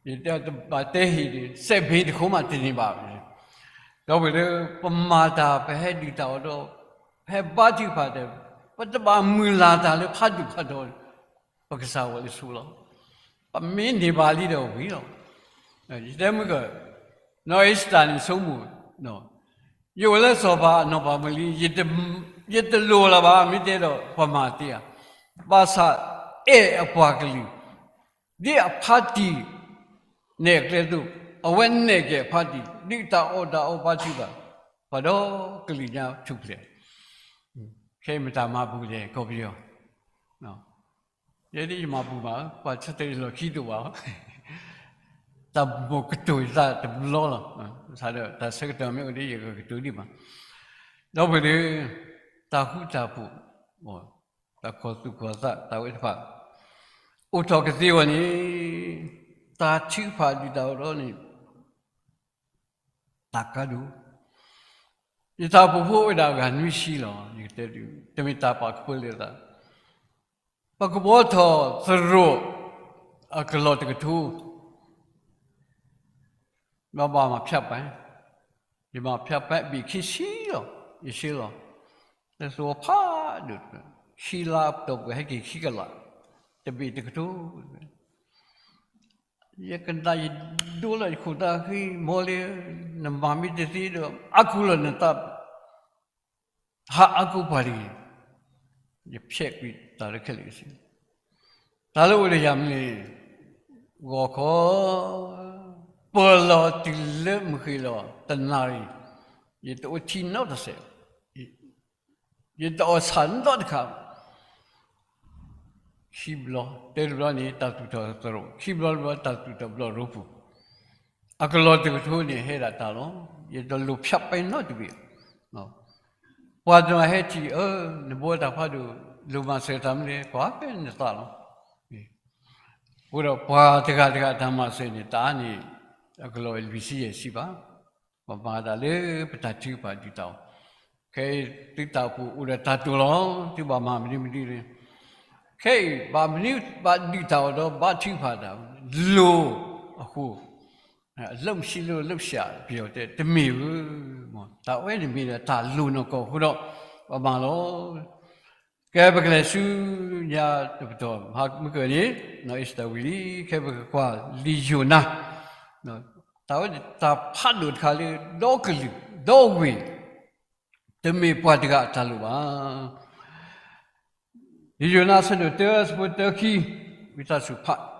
ယတဲတဘၣ်တဲဟ့ၣ်န့ၣ် စဲးဘ့တခိၣ်မးတန့ၢ်ဘၣ်, ဒီပုၢ်ဝဲၢ်လၢ ပမၤတၢ် ပဟဲဒုးတၢ်အီၤဒီး ပဟဲဘါထုကဖၣ်ဒီး ပတဘၣ်မုၢ်လၢ်တၢ်လၢဖးဒိၣ်ဖးထီ, ပကစၢ်ဝဲလၢဆိလီၤ, ပမ့ၢ်န့ၢ်ဘၣ်လံဒီးဝံၤလီၤ, ယတဲမုၢ်ကၢၢ်, နီၢ်အ့ၤစတၢ်န့ၣ်ဆိကမိၣ်, ယအိၣ်လၢစီၤပၤအနီၢ်ပၤမုၢ်လံ, ယတလိၣ်လၢၤဘၣ် မ့ၢ်တဲဒီးပှၤမၤသ့ဧါ, ဘၣ်ဆၣ်အဲၣ်အပှၤကလုာ်, ဒ်အဖါတံၢ် နဲၣ်အကျဲအသိး, အဝဲနဲၣ်က့ၤအဖါတံၢ် ဒ်တၢ်အီၣ်တၢ်အီဘါထုကဖၣ်, ပှၤဒီကလုာ်ညါထူၣ်ဖျဲး, ခဲအံၤမ့ၢ်တၢ်မၤပူၤလဲၣ် ကီၢ်ပယီၤ, ယဲဒ်ယမၤပူၤမး ပှၤဆၢထၢၣ်လီၢ်ခံတအိၣ်ဘၣ်, တၢ်မိၣ်ကတိၤယသးတဘျီလီၤ, တၢ်ဆၢကတီၢ်မ့ၢ်အိၣ်ဒီး ယကကတိၤဒံးမး, ဒီပုၢ်ဝဲၢ်လၢ တၢ်ဃူတၢ်ဖိး တၢ်ခီၣ်သူၣ်ခီၣ်သးတၢ်ဝဲတဖၣ် အိၣ်ထီၣ်ကသ့အဂီၢ်န့ၣ်, တၢ်ထုကဖၣ်ဒုၣ်တၢ်အီၣ်ဒီးန့ၣ် တၢ်ကါဒိၣ်, ယတၢ်အိၣ်ဖှိၣ်ဖိအိၣ်ဝဲဒၣ်အဂၤနွံဆံလီၤ, ယကတဲဒုး တမ့ၢ်တၢ်ပာ်ကဖၢလၢသး, ပကဘှီထီၣ်သရိာ်အကလီၢ်တကထိ ဘၣ်ဘၣ်မၤဖၠးပှဲၤ, ယမၤဖၠးပှဲၤဘ့ၣ်ခံဆံလီၤ, ယဆှၢလီၤ, လၢသဝီဖးဒိၣ်, ခံလါတီၢ်ပှဲၤဟဲက့ၤခံကလး, တဘ့ၣ်တကထိ, ယကနၣ်ယဒိလီၤယခိၣ်သးဃံ မ့ၢ်လၢ နမၤမ့ၢ်တသ့ဒီး အါကူလီၤနသး ဟးအါကူပှၤတဂ့ၤ, ယဖျဲးကွံာ်တၢ်လၢခဲလၢာ်စ့ၢ်, တၢ်လၢအိၣ်ဒီးယၤမ့ၢ်ဂ့ၤ, ဂီၤခီ ပၢၤလီၤတုၤလၢမုၢ်ဃ့ၢ်လီၤ တနၣ်ရံၣ်, ယတအိၣ်ထံနီတစဲး, ယတအီၣ်ဆၣ်နီတခါ ခံဘျီ, တၢတဘျီန့ၣ် တၢ်သူၣ်ထီၣ်သရိာ်, ခံဘျီတဘျီ တၢ်သူၣ်ထီၣ်ဘျီၣ်ရိဖှိၣ်, အကလီၤတကထိန့ၣ် ဟဲဒၣ်တၢ်လီၤ. ယတလိၣ်ဖၠးပဲနီတဘ့ၣ်, ပှၤတနီၤဟဲထံၣ်, အၢ နဘိတၢ်ဖးဒိၣ်, လိၣ်မၤစၢၤတၢ်မနုၤလဲၣ်, ကွၢ်ဖဲနသးလီၤ. အဃိဒီးပှၤတဂၤတဂၤတၢ်မၤစၢၤန့ၣ် တၢ်အါန့ၣ် အကလီၤဝဲလွံၢ်ဆံယဲၢ်ဆံဘၣ်. ပမၤတၢ်လၢပတၢ်ထုကဖၣ်ဒုၣ်တၢ်အီၣ်, ခဲအံၤသုတၢ်အိၣ်ဖှိၣ်အိၣ်ဒီးတၢ်တိာ်လီၤ, သုဘၣ်မၤမနုၤမနုၤန့ၣ်, ခဲအံၤဘၣ်မနုၤဘၣ်ဒုၣ်တၢ်အီၣ်ဒီးဘၣ်ထုကဖၣ်တၢ်, လိၣ်အဃိ, အလုပ်မရှိလို့လုပ်ရှာ ပယီၤတဲ တမ့ၢ်ဧါ, တၢ်ဝဲန့ၣ်မ့ၢ်ဒီးတၢ်လိၣ်နီၢ်ကီၢ်အဃိဒီး ပမၤလီၤ. ကဲ ပကလဲၤဆူညါတပတီၢ် မဟါမုၢ်ကၢၢ်န့ၣ် နီၢ်အ့ၤစတၢၤဝံၤလံ, ခဲပကကွၢ်လံာ်ယိၤနါ, တၢ်ဝဲန့ၣ်တၢ်ဖးဒိၣ်တခါလၢ ဒီကလုာ် ဒီဝ့ၢ် တမ့ၢ်ပှၤတဂၤအတၢ်လိၣ်ဘၣ်. လံာ်ယိၤနါအဆၢဒိၣ်တၢ အဆၢဖိတၢခံ, ဝံသးစူၤဖး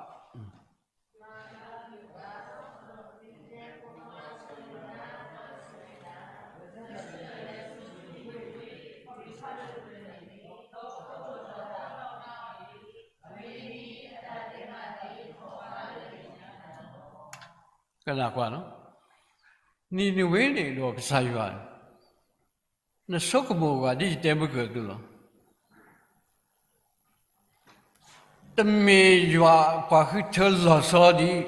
ကနၣ်ကွၢ်လီၤ. နံၤနဝ့န့ၣ်ဒီးကစၢ်ယွၤ, နဆိကမိၣ်ဂ့ၤဒ်ယတဲမုၢ်ကၢၢ်အသိးလီၤ. တမ့ၢ်ယွၤပှၤဃုထၢလီၤဆီဒ်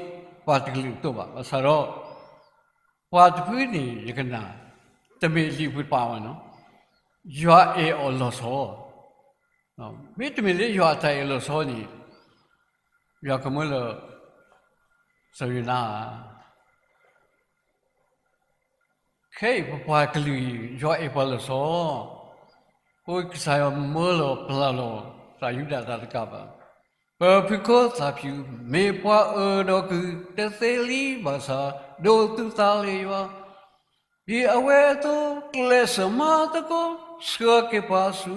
ပှၤတကလုာ်အသိးဘၣ်. ဘၣ်ဆၣ်ဒီး ပှၤတဖုန့ၣ် ယကနၣ်, တမ့ၢ်လံာ်ပှၤတပၤဘၣ်နီၤ, ယွၤအဲၣ်အီၤလီၤဆီ, မ့တမ့ၢ်လၢယွၤအတၢ်အဲၣ်လီၤဆီန့ၣ် ယွၤကမၢလၢ စီၤယိၤနါဧါ. ခဲအံၤပပှၤကလုာ်အံၤ ယွၤအဲၣ်ပှၤလီၤဆီ, အဃိကစၢ်ယွၤမၢလီၤပျၢ်လီၤ သးယူဒၤသးတကးဘၣ်, ပဖုခိၣ်သးဖၠူၣ်မ့ၢ်ပှၤအၢဒီးကုၢ်တသ့လံဘၣ်ဆၣ်, ဒိးသူၣ်သးလၢယွၤ, ဒ်အဝဲအသိးကျဲးစၢးမၤသကိး ဆှၢက့ၤပှၤဆူ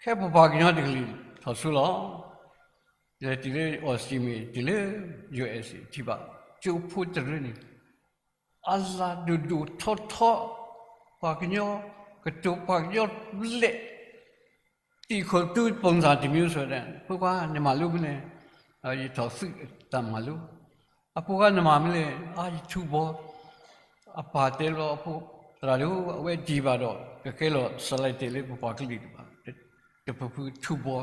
ခဲပပှၤကညီတကလုာ်ထီၣ်ဆိလီၤ. လဲၤတုၤလၢ Aussie မ့ၢ်တုၤလၢ ယူၢ်အ့းစ့ၣ် ထံၣ်ဘၣ် ကၠိဖိတရၢန့ၣ် အလၤဒိၣ်ဒိၣ်ထီထီ, ပှၤကညီကတိၤ ပှၤကညီဘျဲၣ်, တံာ်ခိၣ်သူ ပုံစံတစ်မျိုးဆိုတဲ့, ဖိခွါ နမၤလိမလဲၣ်, ယထီၣ်သုးတၢ်မၤလိ, အဖိခွါ နမၤမလဲၣ်, ယထူးဘီ, အပၢ်တဲလီၤအဖိ, သရၣ်ဒိၣ် အဝဲဒံးဘၣ်ဒီး ကကဲလီၤ selected လၢပပှၤကလုာ်တဖၣ်, တပဖုထူးဘီ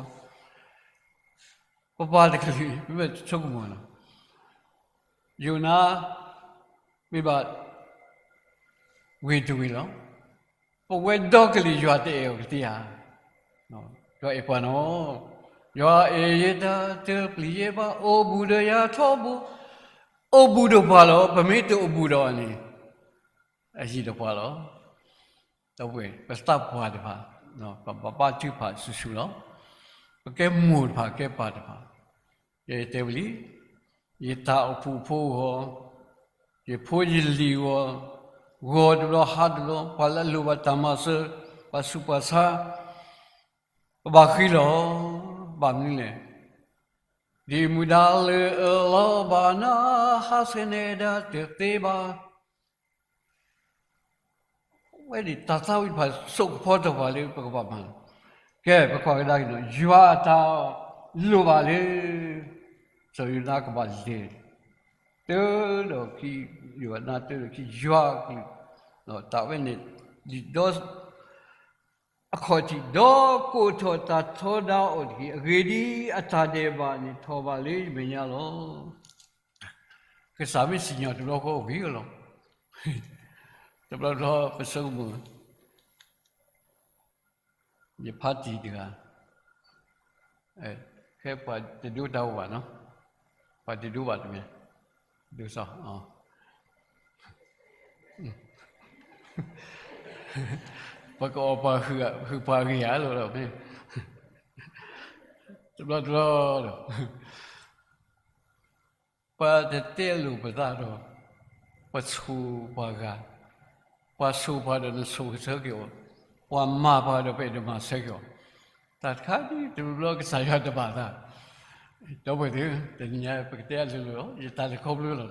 ပပှၤတကလုာ် မ့ၢ်ဆိကမိၣ်လီၤ. ယိၤနါ မ့ၢ်ဘၣ် ဝ့ၢ်တဝ့ၢ်လီၤ. ပဝဲဒီကလုာ်ယွၤတအဲၣ်အီၤကသ့ဧါ. ယွၤအဲၣ်ပှၤနီၤ, ယွၤအဲၣ်ယတၢ်တပျံၤယဲဘၣ်, အိၣ်ဘူးဒီးယၤထီဘိ, အိၣ်ဘူးဒီးပှၤလီၤ. ပမ့ၢ်တအိၣ်ဘူးဒီးအီၤန့ၣ် အယံာ်ဒီးပှၤလီၤ. ဒီပုၢ်ဝဲၢ် ပသးပှၢ်တဖၣ်, ပဘၣ်ထုကဖၣ်ဆူၣ်ဆူၣ်လီၤ. ပကဲမိၢ်တဖၣ် ကဲပၢ်တဖၣ်, ယတဲဝံၤလံ, ယတၢ်အိၣ်ဖှိၣ်ဖိဂီၢ်, ယဖိယလံၤဂီၢ်, ဂီၤတဘျီဟါတဘျီ ပှၤလၢအလိၣ်ဘၣ်တၢ်မၤစၢၤ, ပှၤဆူးပှၤဆါ, ပဘၣ်ဃံလီၤ. ဘၣ်မနုၤလဲၣ်, ဒ်မူဒါလၢအလီၤဘၣ်နၤ, ဟးဆှဲးနဲဒၣ်တသ့ဘၣ်. ဝဲဒၣ်တၢ်သးဝံၣ်တဖၣ် စိာ်ကဖီထီၣ်ပှၤလၢပကဘၣ်မၤ, ကဲ ပကွၢ်ကဒါက့ၤနီၤ, ယွၤအတၢ်လိၣ်ဘၣ်လၢ စီၤယိၤနါကဘၣ်လဲၤ, တၢဒီးခံ, ယိၤနါတၢဒီးခံ, ယွၤအကလုၢ်, တၢ်ဝဲန့ၣ် ဒ်ဒီ အခီၣ်ထံး ဒီးကိးထီၣ်တၢ်ထီဒါအီၤတက့ၢ်. အဂ့ၢ်ဒ်အံၤ, အတၢ်ဒဲးဘးန့ၣ်ထီၣ်ဘးလၢယမဲာ်ညါလီၤ. ကစၢ်မ့ၢ်စံၣ်ညီၣ်တဘျီဃီအိၣ်ဂ့ၤလီၤ. တဘျီဘျီပဆိကမိၣ်, ယဖါတံၢ်တဂၤ, ခဲပှၤတဒိတၢ်အိၣ်ဘၣ်နီၤ, ပှၤတဒိဘၣ်တမံၤ, ဒိစီ, ပကအီၣ်ပှၤဟုၣ်ပှၤဂ့ၤဧါလီၤ, တဘျီတဘျီဒီး ပတတဲလိာ်ပသးဒီး ပဆိၣ်ပှၤဂၤ, ပှၤဆိၣ်ပှၤဒီးနဆိၣ်ကဆၢက့ၤအီၤ, ပှၤမၤပှၤဒီးပအဲၣ်ဒိးမၤဆၢက့ၤအီၤ, တၢ်တခါဒ်တဘျီဘျီကစၢ်ယွၤတဘၣ်သး, ဒီပုၢ်ဝဲၢ်သ့ၣ်ဧၢ, တနံၤညါပကတဲအလိၤလိၤလီၤ, ယတၢ်လဲၤခီဖျိလီၤနီၤ,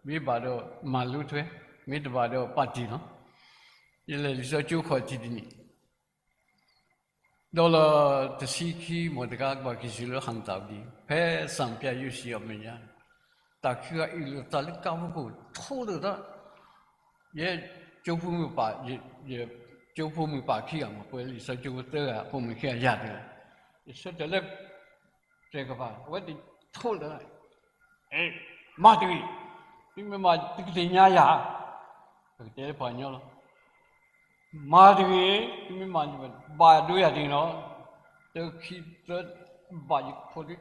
မ့ၢ်ဘၣ်ဒီးမၤလိထွဲ, မ့ၢ်တဘၣ်ဒီးပာ်တ့ၢ်နီၤ, ယလဲၤလံာ်စီဆှံကၠိခီၣ်ထံးတနံၤ ဒီးလီၤတဆံခံ မိၢ်တဂၤကဘၣ်က့ၤစံးလၢဟၣ်နတၢ်ဝံၤဒံး ဖဲစၣ်မပျဲယိၣ်စံးအီၤမဲာ်ညါ, တၢ်ခံဂၤအ့ၣ်လိာ်သးလၢကါဖိခိၣ် ထိလၢသး, ယဲကၠိဖိမုၣ်ပာ်, ယကၠိဖိမုၣ်ပာ်ခံဂၤမ့ၢ်ပှဲၤလံာ်စီဆှံကၠိဖိသၢဂၤ အဖိမုၣ်ခံဂၤယၤတဂၤ, ယဆၢထၢၣ်လၢ တဲကပၤ အဝဲတထိလၢၤ, အဲ, မၤတဂ့ၤ, သုမ့ၢ်မၤတကသ့ၣ်ညါယၤ, ပကတဲလၢပှၤကညီလီၤ, မၤတဂ့ၤ, သုမ့ၢ်မၤဘၣ်ဒိယၤတဂ့ၤနီၤ, တခံသၢဘၣ် ယခိၣ်လၢ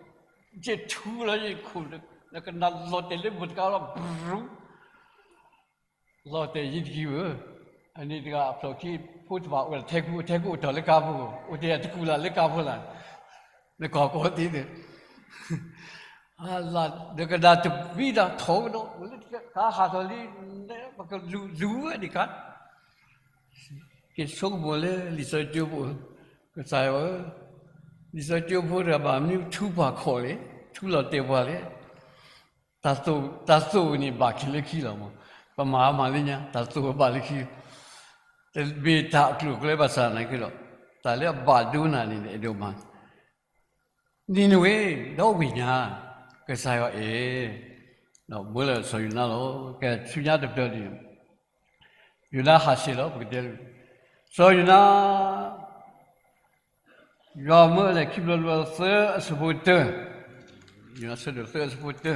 ယထူလီၤယခိၣ်လၢ နကနၣ်လီၤတဲာ်လၢမုၢ်တကါလီၤ ဘြူၤ လီၤတဲာ်ယံၤတက့ၢ်ဧၢ, အန့ၣ်တဂၤအဖျိၣ်ခံဖိတဘၣ်အိၣ်ထဲကူအိၣ်ထဲကူအိၣ်ထီၣ်လၢကါဖိ, အိၣ်ထဲအတကူၣ်လၢ်လၢကါဖိလၢ်, နကီၢ်ကီၢ်သ့ဒီး, လၢကဒါတဘံၣ်ဒီးထီၣ်ကဒီး အိၣ်လၢကါဟးထီၣ်လံ, ပကလူၤလူၤဝဲဒံးကါ က့ၤဆိကမိၣ်လၢလံာ်စီဆှံကၠိဖိ, ကစၢ်ယွၤဧၢ, လံာ်စီဆှံကၠိဖိတဂၤဘၣ်မနုၤထူပှၤခီၣ်လဲၣ်, ထူလီၤတဲာ်ပှၤလဲၣ်, တၢ်သိၣ်န့ၣ်ဘၣ်က့ၤလၢခံလီၤမး, ပမၤမၤလၢညါ တၢ်သိၣ်ဘၣ်လၢခံ, တမ့ၢ်တၢ်အကျိၤအကျဲဘၣ်ဆၣ်နာ်က့ဒီး, တၢ်လၢအဘၣ်ဒိနၤန့ၣ် အဲၣ်ဒိးမၤ နံၤနဝ့, ဒီဝ့ၢ်ညါ, ကစၢ်ယွၤအဲၣ်, ဒီးမၢလီၤစီၤယိၤနါလီၤ. ကဲဆူညါတဖျၢၣ်န့ၣ်, ယိၤနါဟးဆှဲးလီၤ ပကတဲလၢ, စီၤယိၤနါ, ယွၤမၢလၢခံဘျီတဘျီသၢအဆၢဖိတၢ, ယိၤနါဆၢဒိၣ်သၢအဆၢဖိတၢ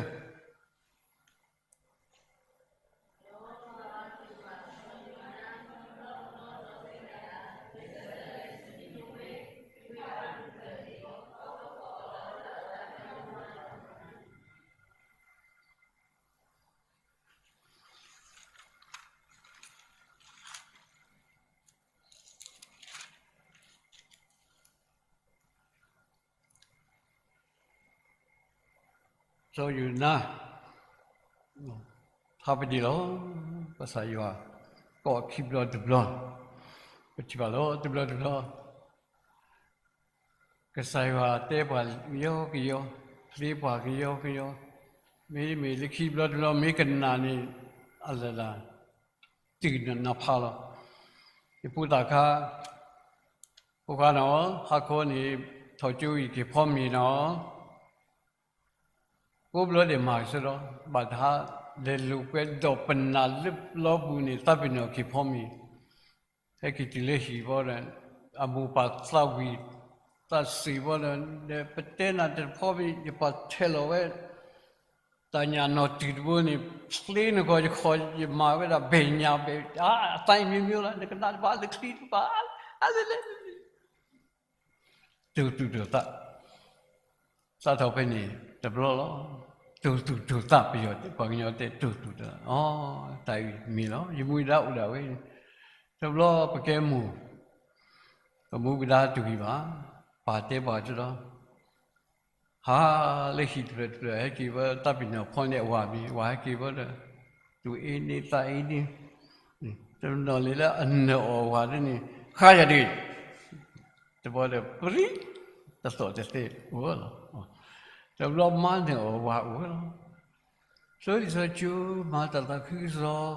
စီၤယိၤနါ ဟးပဒံးလီၤ, ကစၢ်ယွၤ ကိးခံဘျီတဘျီ, ပထံၣ်ဘၣ်လီၤတဘျီတဘျီ, ကစၢ်ယွၤတဲပှၤကယီကယီ, သ့ပှၤကယီကယီ, မ့တမ့ၢ်လၢခံဘျီတဘျီ မ့ၢ်ကနၣ်န့ၣ် အလၢာ်လၢာ် တုၤနနၢ်ဖးလီၤ. ယဖိသၣ်ခါ, ဖိခွါနီၤ, ဟါခီန့ၣ် ထီၣ်ကၠိအံၤက့ၤဖီမ့ၤနီၤ, ကိးဘျီဒဲးမၤကဆၢဒီး ဘၣ်တဟါလဲၤလိာ်ကွဲဒီးပနၢ်လၢပျီပူၤန့ၣ် သးပ့ၤနီၣ်က့ၤဖီမ့ၤ, ဟဲက့ၤတုၤလၢဟံၣ်ဘီဒီး အမိၢ်ပၢ်သးဝံၣ်သးစ့ၤဘီဒီး ဒီးပတဲနၤတဖီမ့ၤ ယပာ်ထဲလီၤဝဲ တၢ်ညၣ်နီၣ်တုၤတဘိန့ၣ် ဖျ့နဂီၢ်ယခီၣ် ယမၤဝဲဒၣ်ဘဲၣ်ညၣ်ဘဲၣ် အသးအံၤမ့ၢ်မ့ၢ်လီၤ နကနၣ်တဘၣ်လၢချံတဘၣ် အလဲၤလဲၤ တိၢ်သူၣ်တိၢ်သး, စးထီၣ်ဖဲန့ၣ်တဘျီလီၤ. တိၢ်သူၣ်တိၢ်သး ပယီၤတဲ ပှၤကညီတဲတိၢ်သူၣ်တိၢ်သး, အီ တၢ်အံၤမ့ၢ်လီၤ ယမူယဒါအိၣ်ဒၣ်ဝဲ, တဘျီပကဲမိၢ်, ပမူပဒါတဂ့ၤဘၣ်, ပၢ်တဲပှၤတဒီး ဟးလၢဟံၣ်တဖျၢၣ်တဖျၢၣ် ဟဲက့ၤဝဲ သးပ့ၤနီၣ်ဖီန့ၢ်အဝၤမ့ၤ အဝၤဟဲက့ၤဝဲဒီး သူၣ်အ့န့သးအ့န့, တနီၤလဲၤလၢအနၢၤအီၣ်အဝၤဒ်န့ၣ် ဃါယၤတဂ့ၤ, တဘျီဒီး ပရံ, တသီၣ်တသဲအိၣ်လီၤ, တဘျီမါနၢၤအီၣ်အဝၤအိၣ်လီၤ, စီၤလံာ်စီဆှံကၠိ မၤတၢ်သးခုကစီၣ်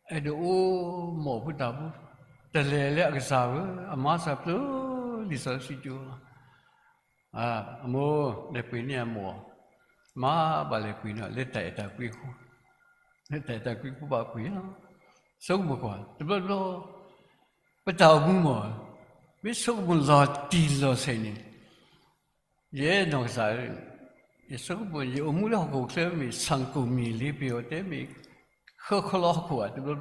အဲၣ်ဒိးအိၣ်မီၢ်ဖိတၢ်ဖိ, တလဲၤလၢအကစၢ်ဧၢ, အမါစၢ်ဖျိလံာ်စီဆှံကၠိလီၤ. အမိၢ် လဲၤပှ့ၤန့ၢ်အမိၢ်, မါဘၣ်လဲၤပှ့ၤန့ၢ် လၢတၢ်အဲၣ်တၢ်ကွံအဃိ, လၢတၢ်အဲၣ်တၢ်ကွံအဃိဘၣ်ပှ့ၤလီၤ. ဆိကမိၣ်ကွၢ် တဘျီဘျီ ပတၢ်အိၣ်မူမ့ၢ် မ့ၢ်ဆိကမိၣ်လီၤတံၢ်လီၤဆဲးန့ၣ် ယဲနီၢ်ကစၢ်, ယဆိကမိၣ် ယအိၣ်မူလၢဟီၣ်ခိၣ်ချၢမ့ၢ် ဆၣ်ကိၣ်မ့ၢ်လ့ ပယီၤတဲမ့ၢ် ဃၢဃၢလီၤဟီၣ်ခိၣ်ဧါ တဘျီဘျီ,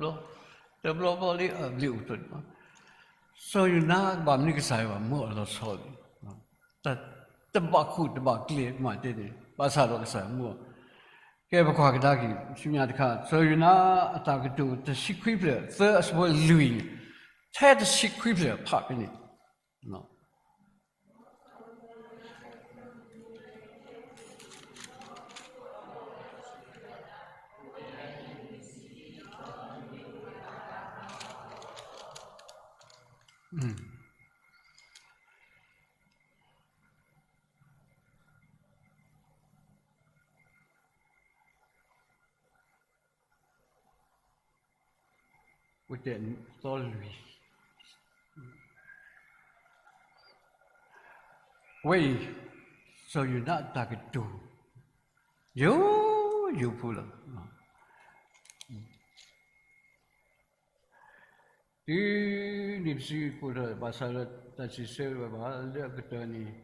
တဘျီဘျီလၢအဘျုးအိၣ်ထီၣ်န့ၣ်, စီၤယိၤနါကဘၣ်မနုၤကစၢ်ယွၤမၢအီၤလီၤဆီလီၤ, တၢ်တဘၣ်ခိၣ်တဘၣ်ကျဲမးတဲန့ၣ် ဘၣ်ဆၣ်ဒီးကစၢ်ယွၤမၢအီၤ, ကဲပကွၢ်ကဒါက့ၤ ဆူညါတခါ စီၤယိၤနါအတၢ်ကတိၤတဆံခွံဖျၢၣ် သၢအဆၢဖိလွံၢ်န့ၣ်, ထဲတဆံခွံဖျၢၣ်ဖးဖဲန့ၣ် တၢ် ဝဲတဲသီလွံၢ်, ဝဲအံၤ, စီၤယိၤနါအတၢ်ကတိၤ, ယိယိဖိလီၤ. တုၤနံၤတစုကိးထီၣ် ဘၣ်ဆၣ်ဒီးတၢ်စံးဆၢဝဲဘၣ်လၢအကတၢၢ်န့ၣ်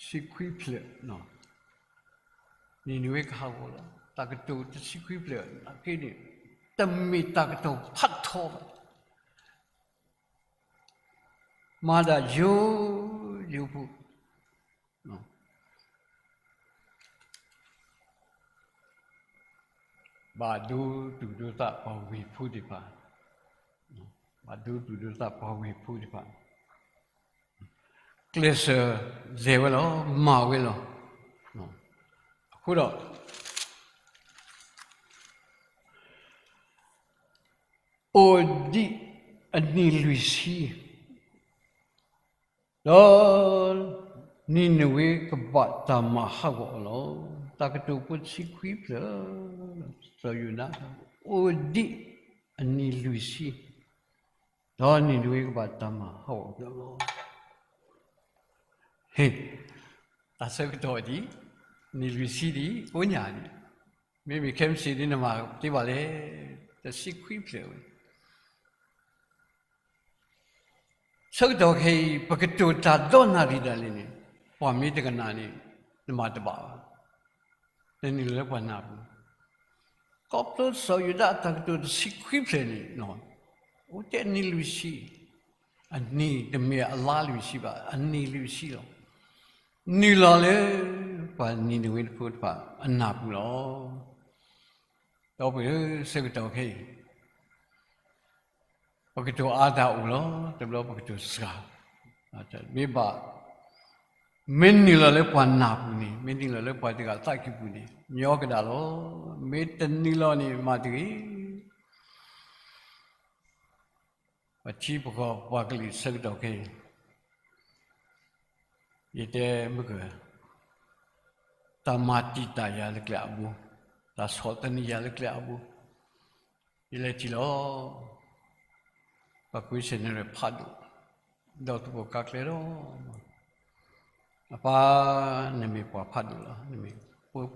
ဆံခွံဖျၢၣ်, နံၤနဝ့ကဟးဂီၤလီၤ. တၢ်ကတိၤတဆံခွံဖျၢၣ်အဂ့ၢ်န့ၣ် တမ့ၢ်တၢ်ကတိၤဖးထီဘၣ်. မၤဒၣ်ယိယိဖိ ဘၣ်ဒိသူၣ်ဒိသးပှၤဝ့ၢ်ဖိသ့ၣ်တဖၣ်, ဘၣ်ဒိသူၣ်ဒိသးပှၤဝ့ၢ်ဖိသ့ၣ်တဖၣ်, ကျဲးစၢးလဲၤဝဲလီၤ, မၤဝဲလီၤ. အဃိဒီး အိၣ်ဒံးအနံၣ်လွံၢ်ဆံ, ဒီးနံၤနဝ့ကဘၣ်တၢ်မၤဟးဂီၤအီၤလီၤ. တၢ်ကတိၤဖိတဆံခွံဖျၢၣ်, စီၤယိၤနါ အိၣ်ဒံးအနံၣ်လွံၢ်ဆံ, ဒီးနံၤနဝ့ကဘၣ်တၢ်မၤဟးဂီၤအီၤလီၤ. ဟ့ၣ်, တၢ်ဆၢကတီၢ်ဒံး, နံၣ်လွံၢ်ဆံဒံး, ကိးညၣ်ဒံး, မ့မ့ၢ်ခဲမုၢ်ဆ့ၣ်န့ၣ် နမၤသ့ဘၣ်လဲၣ်, တဆံခွံဖျၢၣ်ဝဲ ဆၢကတီၢ်ခဲအံၤ ပကတိၤတၢ်ဒီနၣ်ရံၣ်ဒၣ်လဲာ်န့ၣ်, ပှၤမ့ၢ်တကနၣ်န့ၣ် နမၤတဘၣ်ဘၣ်, နနုာ်လီၤလၢပှၤနၢ်ပူၤ. ခီဖျိစီၤယိၤနါအတၢ်ကတိၤတဆံခွံဖျၢၣ်န့ၣ်, အိၣ်ထဲအနံၣ်လွံၢ်ဆံ, အနံၣ်တမ့ၢ်အလါလွံၢ်ဆံဘၣ်, အနံၣ်လွံၢ်ဆံလီၤ. နုာ်လီၤလၢ ပှၤနံၤနဝ့ဖိတဖၣ်အနၢ်ပူၤလီၤ. ဒီပုၢ်ဝဲၢ်ဧၢ, ဆၢကတီၢ်ခဲအံၤ ပကတိၤအါတၢ်အိၣ်လီၤ, တဘျီပကတိၤစှၤ, မ့ၢ်ဘၣ်, မ့ၢ်နုာ်လီၤလၢပှၤနၢ်ပူၤန့ၣ်, မ့ၢ်နုာ်လီၤလၢပှၤတဂၤသးကံၢ်ပူၤန့ၣ် ညီကဒၣ်လီၤ. မ့ၢ်တနုာ်လီၤန့ၣ် မၤတဂ့ၤ. ပထံပကီၢ်ပှၤကလုာ်ဆၢကတီၢ်ခဲအံၤ ယတဲမုၢ်က, တၢ်မၤတံာ်တာ်ယၤလၢကျဲအဘိ, တၢ်ဆီၣ်သနံးယၤလၢကျဲအဘိ, ယလဲၤထံၣ်လီၤ. ပှၤကွ့ဆဲးနဲၣ်ရွဲၣ်ဖးဒိၣ်, ဒီးသူၣ်ဘီၣ်ကါကျဲဒီး, အပၢ်, နမ့ၢ်ပှၤဖးဒိၣ်လီၤ, နမ့ၢ်ပှၤ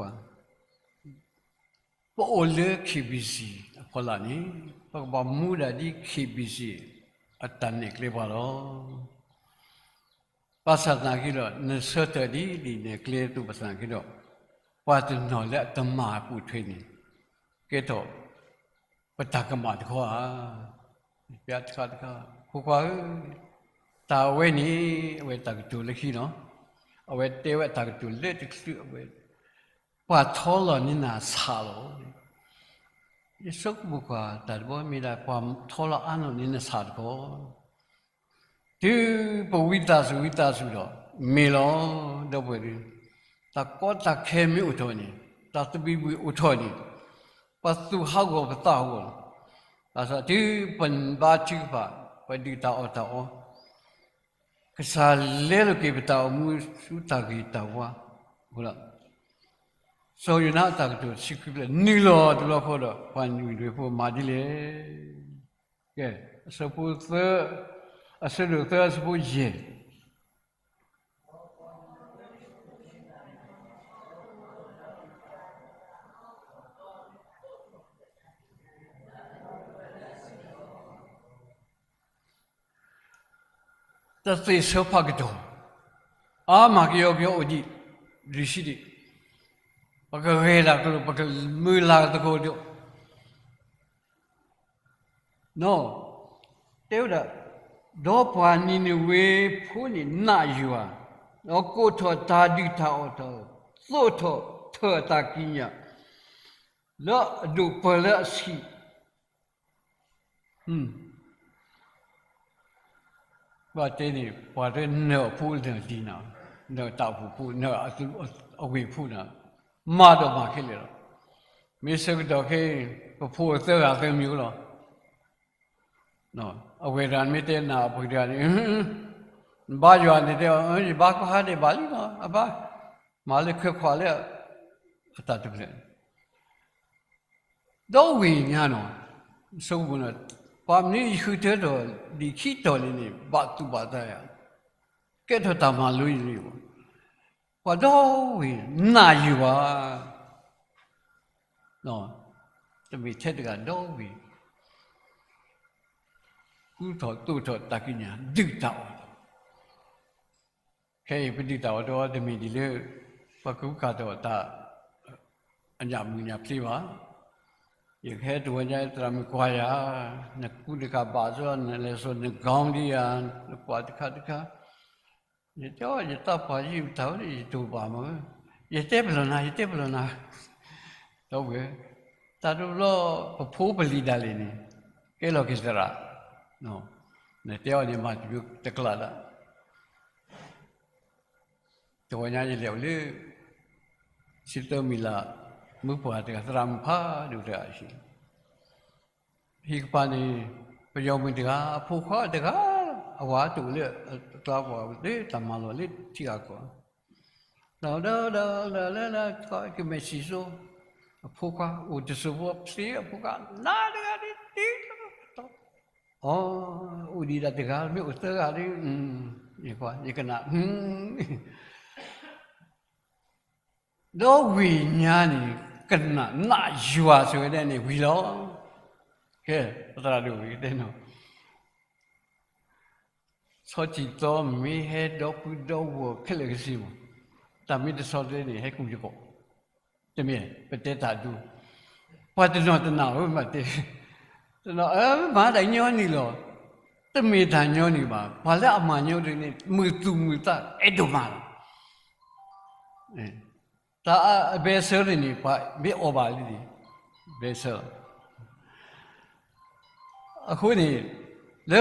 ပအိၣ်လၢ KBC အဖီလာ်န့ၣ်, ပကဘၣ်မူဒၣ်ဒ် KBC အတၢ်နဲၣ်ကျဲပှၤလီၤ. ဘၣ်ဆၣ်သနာ်က့ဒီး နဆၢထၢၣ်ဒ်ဒ်နဲၣ်ကျဲအသိးဘၣ်ဆၣ်သနာ်က့ဒီး, ပှၤတနီၤလၢအတမၤအပူၤထွဲန့ၣ်, ကဲထီၣ် ပတၢ်ကမၣ်တခီဧါ. ပျးတခါတခါ, ဖိခွါဧၢ, တၢ်အဝဲန့ၣ် အဝဲတၢ်ကတိၤလၢခံလီၤ. အဝဲတဲဝဲအတၢ်ကတိၤလၢတချုးအဝဲ ပှၤထီလီၤန့ၢ်နၤဆၣ်လီၤ. ယဆိကမိၣ်ကွၢ်တၢ်တဘီမ့ၢ်ဒၣ် ပှၤထီလီၤအါနီၢ်န့ၢ်နဆၣ်တခီ, တုၤပဝံသးစူၤဝံသးစူၤဒီး မ့ၢ်လီၤ. ဒီပုၢ်ဝဲၢ်ဧၢ, တၢ်ကီတၢ်ခဲမ့ၢ်အိၣ်ထီၣ်န့ၣ်, တၢ်သဘံၣ်ဘုၣ်အိၣ်ထီၣ်န့ၣ်, ပသူၣ်ဟးဂီၤပသးဟးဂီၤလီၤ. ဘၣ်ဆၣ်တုၤပဘါထုကဖၣ်, ပဒုၣ်တၢ်အီၣ်တၢ်အီ ကစၢ်လဲလိာ်က့ၤပတၢ်အိၣ်မူဆူတၢ်ဂ့ၤတၢ်ဝါအဃိလီၤ. စီၤယိၤနါအတၢ်ကတိၤတဆံခွံဖျၢၣ် နုာ်လီၤတဘျီဃီဒီး ပှၤနံၤနဝ့ဖိမၤဒ်လဲၣ်. ကဲ, အဆၢဖိသၢ, အဆၢဒိၣ်သၢ အဆၢဖိယဲၢ် တၢ်သ့ၣ်ဆၢဖးကတီၢ်, အါမးကယီကယီအိၣ်ဒံး, လွံၢ်ဆံဒံး, ပကဂဲၤတၢ်ကလိာ် ပကမုၢ်လၢ်သကိးဒီး, နီၢ်, တဲဝဲဒၣ်, ဒီးပှၤနံၤနဝ့ဖိန့ၣ်နာ်ယွၤ, ဒီးကိးထီၣ်တၢ်ဒုၣ်တၢ်အီၣ်တၢ်အီ, သိးထီၣ်ထၢၣ်အတၢ်ကံးညာ်, လၢအဒိၣ်ပၢၢ်လၢအဆံး ဘၣ်တဲန့ၣ် ပှၤတနၢၤအဖိနၢၤဒံးနၤ, နၢၤတၢ်အိၣ်ဖှိၣ်ဖိ, နၢၤအဝ့ၢ်ဖိနၤ, မၤဒီးမၤခဲလၢာ်လီၤ. မ့ၢ်ဆၢကတီၢ်ခဲအံၤ ပဖိသၢဂၤသၢမံၤလီၤ. အဝဲၢ်တဂၤမ့ၢ်တဲနၤအပှ့ၤတဂၤန့ၣ်, နဘါယွၤန့ၣ်တဲအီၤ, ယဘါကီၢ်ဟါဒဲးဘၣ်လံလီၤ, အဘါမၤလၢခွဲးခွးလၢ အတၢ်တဖျၢၣ် ဒီဝ့ၢ်ညါနီၤ, ဆိကမိၣ်နီၤ, ပှၤမနုၤယဃုထၢထီၣ်ဒံးခံတီၤလံန့ၣ် ဘၣ်သူၣ်ဘၣ်သးယၤ, ကဲထီၣ်တၢ်မၤလိယလံ, ပှၤဒီဝ့ၢ် နာ်ယွၤ, တမ့ၢ်ထဲတဂၤဒီဝ့ၢ် ကူထီၣ်သိးထီၣ်တၢ်ကံးညာ် ဒုၣ်တၢ်အီၣ် ခဲအံၤပဒုၣ်တၢ်အီၣ်တအိၣ်တမ့ၢ်ဒ်လၢ ပှၤကူကၤထီၣ်တၢ် အညၣ်မုၢ်ညၣ်ဖျ့ဘၣ်. ယကဟဲတဝီညါသရၣ်မုၣ်ကွၢ်ယၤ, နကူတကးဘၣ်စီ နလဲၤစိာ်နကီဒံယၤ, နကွၢ်တခါတခါ, ယတဲအီၤ ယသးပှၢ်ယံာ်တၢ်ဝဲ ယတိၢ်ဘၣ်မး, ယတဲပလီၢ်နၤ ယတဲပလီၢ်နၤ, ဒီပုၢ်ဝဲၢ်, တၢ်တဘျီ ပဖိပလံၤဒၣ်လဲာ်န့ၣ် ကဲလီၤက့ၤသရၣ်, နတဲအီၤန့ၣ် မၤတဘျုးတကျးဒၣ် တဝီညါယလဲၤအိၣ်လၢ စံးသၢမံၤလၢ် မုၢ်ပှၢ်တဂၤ သရၣ်မုၣ်ဖးဒိၣ်တဂၤအဟံၣ်, ဟံၣ်ကပၤန့ၣ် ပယီၤမုၣ်တဂၤ အဖိခွါတဂၤ, အဝၤတအိၣ်လၢအကျါပှၤလၢတၢ်မၤလီၢ်လၢထံဂၤကီၢ်, ဒီးဒီးဒီးလၢလၢလၢ ကမဲာ်ဆံးစိ, အဖိခွါအိၣ်တစိၢ်ဖိ ဖျ့အဖိခွါ နၤတဂၤဒ်တံၢ်လီၤ, အီ, အိၣ်ဒံးဒၣ်တဂၤ မ့ၢ်အိၣ်သၢဂၤဒ်, ယကွၢ် ယကနၣ်, ဒီဝ့ၢ်ညါန့ၣ် ကနၣ်နာ်ယွၤဆိဝဲဒၣ်န့ၣ်ဝံၤလီၤ. ကဲ, ပသရၣ်ဒိၣ်ဝံၤတဲနီၤ, ဆီထံၣ်သီမ့ၢ်ဟဲဒီပုၢ်ဒီဝဲၢ်ခဲလၢာ်ကစ့ၢ်မး, တၢ်မ့ၢ်တဆီတလဲန့ၣ် ဟဲကူၣ်ယကီၢ်, တမ့ၢ် ပတဲတၢ်ဒိ, ပှၤတနီၤတနာ်ဝဲမးတဲ, တနီၤ မၤတၢ်ညီနုၢ်လီၤ, တမ့ၢ်တၢ်ညီနုၢ်ဘၣ်, ပှၤလၢအမၤညီနုၢ်န့ၣ် မုာ်သူၣ်မုာ်သးအဲၣ်ဒိၣ်မးလီၤ. တၢ်အဘဲဆၢန့ၣ်န့ၣ် ပှၤမ့ၢ်အီၣ်ဘၣ်လံန့ၣ် ဘဲဆၢလီၤ. အဃိန့ၣ် လၢ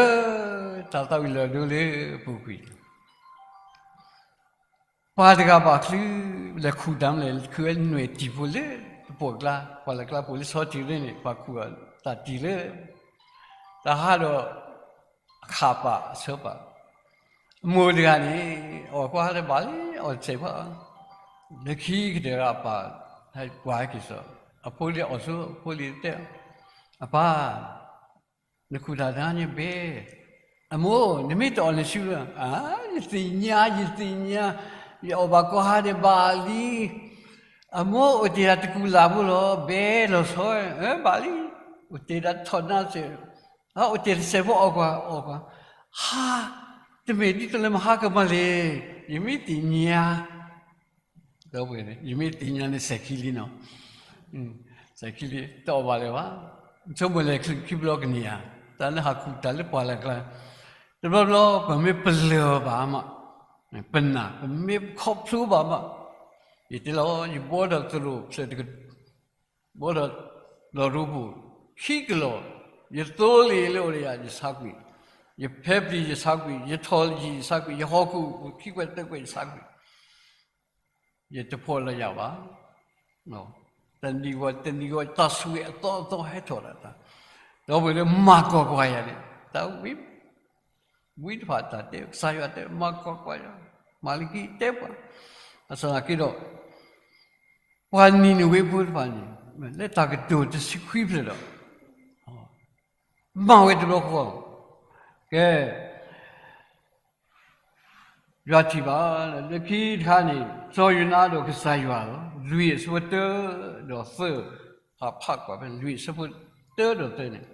တၢ်သးဝံၣ်လီၤဒိလၢအပူၤကွံာ် ပှၤတဂၤဘၣ်ချုး လဲၤခူၣ်တၢ်မလဲၣ် ခူၣ်ဝဲနွဲၣ်တံၢ်ဖိလၢတပိာ်ကျါ, ပှၤလၢကျါပိာ်လၢဆီထံးရ့န့ၣ် ပှၤခူၣ်အီၤတၢ်တံၢ်လၢ တၢ်ဟးဒီး အခၣ်ပာ်အဆၢပာ်, အမိၢ်တဂၤန့ၣ် အီၣ်ကွၢ်တဘၣ်လံ အီၣ်တစဲးဘၣ်, လၢခံကတၢၢ်အပၢ် ဟဲကွၢ်ဟဲက့ၤစိာ်, အဖိလံၤအီၣ်ဆိ အဖိလံၤတဲ, အပၢ် နခူၣ်တၢ်တဟါန့ၣ်ဘဲ, အမိၢ် နမ့ၢ်တအီၣ်န့ၣ်ဆူလၢ, ယသ့ၣ်ညါ ယသ့ၣ်ညါ, ယအီၣ်ဘၣ်ကီၢ်ဟါဒံးဘၣ်လံ, အမိၢ်အိၣ်တ့ၢ်ဒၣ်တကူၣ်လၢ်ဖိလီၤ ဘဲလီၤဆီ, ဘၣ်လံ, အိၣ်တ့ၢ်ဒၣ်ထီၣ်နါစဲး, အိၣ်တ့ၢ်တစဲးဖိအီၣ်ကွၢ်အီၣ်ကွၢ်, ဟါ, တမ့ၢ်ဒ်သိးလၢမဟါကမၢလံ, ယမ့ၢ်သ့ၣ်ညါ ဒီပုၢ်ဝဲၢ် ယမ့ၢ်သ့ၣ်ညါန့ၣ် စဲးခံလံနီၤ, စဲးခံလံ တအီၣ်ဘၣ်လၢၤဘၣ်, ဆိကမိၣ်လဲၤချုးခံဘျီကန့ၢ်ဧါ, တၢ်လၢဟးခူၣ်တၢ်လၢပှၢ်လၢ်ကျါ, တဘျီဘျီ ပမ့ၢ်ပလၢၢ်ဘၣ်မး, ပနာ် ပမ့ၢ်ခီဖျိဘၣ်မး, ယတဲလီၤ ယဘှီဒီးသရိာ်ဖျၢၣ်တက, ဘှီဒီးလီၤရူပူၤ ခံကလီၢ်, ယသိလ့ၣ်လၢအိၣ်ဒီးယၤ ယဆါကွံာ်, ယဖဲပျံၤယဆါကွံာ်, ယထီၣ်ယံာ်ယဆါကွံာ်, ယဟီၣ်ခိၣ်ခံကွဲးသၢကွဲး ယဆါကွံာ်, ယတဖှီၣ်လၢယၤဘၣ်. တနံၤဂီၢ်တနံၤဂီၢ် တၢ်ဆိၣ်ဂ့ၤအသီအသီဟဲထီၣ်ဒၣ်တၢ်, ဒီပုၢ်ဝဲၢ်လၢမၤကီၢ်ကွၢ်ယၤန့ၣ် တၢ်ဝံ, ဝံတဖၣ်တၢ်တဲ ကစၢ်ယွၤတဲ မၤကီၢ်ကွၢ်ယၤ, မၤလၢခံတဲပှၤ, ဘၣ်ဆၣ်သနာ်က့ဒီး ပှၤနံၤနဝ့ဖိတဖၣ်န့ၣ် လၢတၢ်ကတိၤတဆံခွံဖျၢၣ်ဒီး မၤဝဲတဘျီဃီ, ကဲ ယွၤထံၣ်ဘၣ် လၢခံတခါန့ၣ် စီၤယိၤနါဒီးကစၢ်ယွၤလီၤ. လွံၢ်အဆၢဖိတၢဒီးသၢ, ဖးဖးကွၢ်ဖဲ လွံၢ်အဆၢဖိတၢဒီးသၢန့ၣ်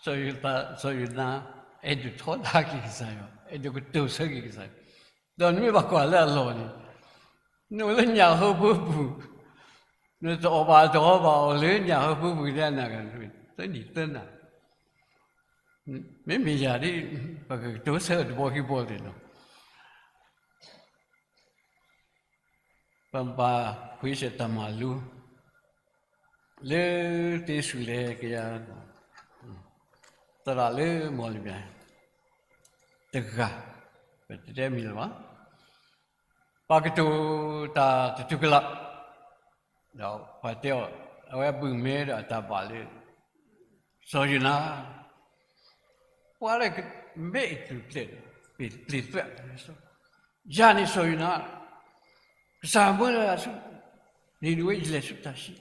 စီၤယိၤသး, စီၤယိၤနါ အဲၣ်ဒိးထီဒါက့ၤကစၢ်ယွၤ, အဲၣ်ဒိးကတိၤဆၢက့ၤကစၢ်ယွၤ, ဒီးနမ့ၢ်ဘၣ်ကွၢ်လၢအလီၢ်န့ၣ်, နအိၣ်လၢညၣ်ဟၢဖၢပူၤ, နတအီၣ်ဘၣ်တအီဘၣ်အီၤလၢညၣ်ဟၢဖၢပူၤန့ၣ် အနၢ်ဂၤ သၢနံၣ်သၢနၤ, မ့မ့ၢ်ယၤဒ် ပကကတိၤဆၢတဘီခံဘီသ့ၣ်နီၤ, ပဘၣ်ကွၢ်ဆၢၣ်တၢ်မၤလိ လၢသ့စူၤလဲကယၤ သရၣ်လၢမီၢ်လမၠဲၣ် တဂၤ, ပတတဲမံၤလၢၤဘၣ်, ပှၤကတိၤတၢ်တတူၢ်ကလာ်, ဒီးပှၤတဲအီၤ, အဝဲဘုၣ်မဲဒီးအတၢ်ဘၣ်လၢ စီၤယိၤနါ, ပှၤလၢမဲအံၤတုၤကျဲဒီး ပျ့ၤသွဲၣ်, ယၤန့ၣ်စီၤယိၤနါ, ကစၢ်မၢလၢအဆူ နံၤနဝ့ယလဲၤဆူတၢ်ၡံ,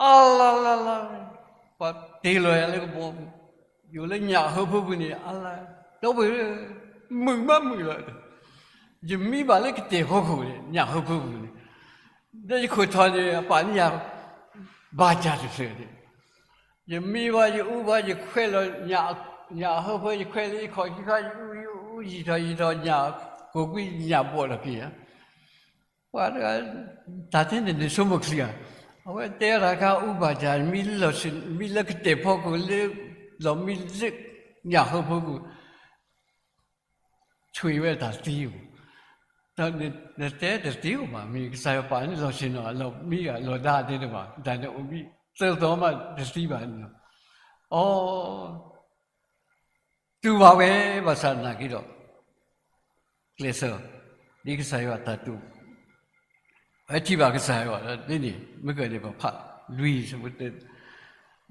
အလၤလၤလၤ, ပှၤတ့လီၤယၤလၢကဘီပူၤ, ယအိၣ်လၢညၣ်ဟၢဖၢပူၤန့ၣ် အလၤ, ဒီပုၢ်ဝဲၢ်, မုာ်မးမုာ်လီၤ, ယမံဘၣ်လၢကတဲာ်ဖီခိၣ်န့ၣ် ညၣ်ဟၢဖၢပူၤန့ၣ်, ဒီးယခိၣ်ထီၣ်န့ၣ် အပာ်န့ၢ်ယၤ ဘၣ်တၢ်တဖျၢၣ်န့ၣ်, ယမံဘၣ်ယအူဘၣ် ယခွဲးလီၤ ညၣ်ဟၢဖၢ ယခွဲးလၢယခီၣ်ခံခါ ယအူယအူ ယံာ်ထီၣ်ယံာ်ထီၣ် ညၣ်ကိးကွံာ်ညၣ်ဘီၣ်ထီၣ်က့ၤယၤ, ပှၤတဂၤ, တၢ်တဲန့ၣ်နဆိကမိၣ်ချံဧါ, အဝဲတဲတၢ်ခါအူဘၣ်တၢ် မံလီၤဆ့ မံလၢကတဲာ်ဖီခိၣ်လၢ လီၤမံလၢ ညၣ်ဟၢဖၢပူၤ ဆွံဝဲတၢ်သံဧိၤ, ဒီးနတဲတသံဧိၤဘၣ် မ့ၢ်ကစၢ်ယွၤပာ်န့ၣ်လီၤဆ့နီၤ လီၤမံဂၤလီၤဒါသ့တဘၣ် တၢ်န့ၣ်အိၣ်မံသၢသီမးတသံဘၣ်န့ၣ်, အီ တူၢ်ဘၣ်ဝဲ ဘၣ်ဆၣ်နာ်က့ဒီး ကျဲးစၢး ဒ်ကစၢ်ယွၤတၢ်တူၢ် အထံၣ်ဘၣ်ကစၢ်ယွၤ ဒ်န့ၣ် မ့ၢ်ကန့ၣ်ပဖး လွံၢ်ဆၢဖိတၢ,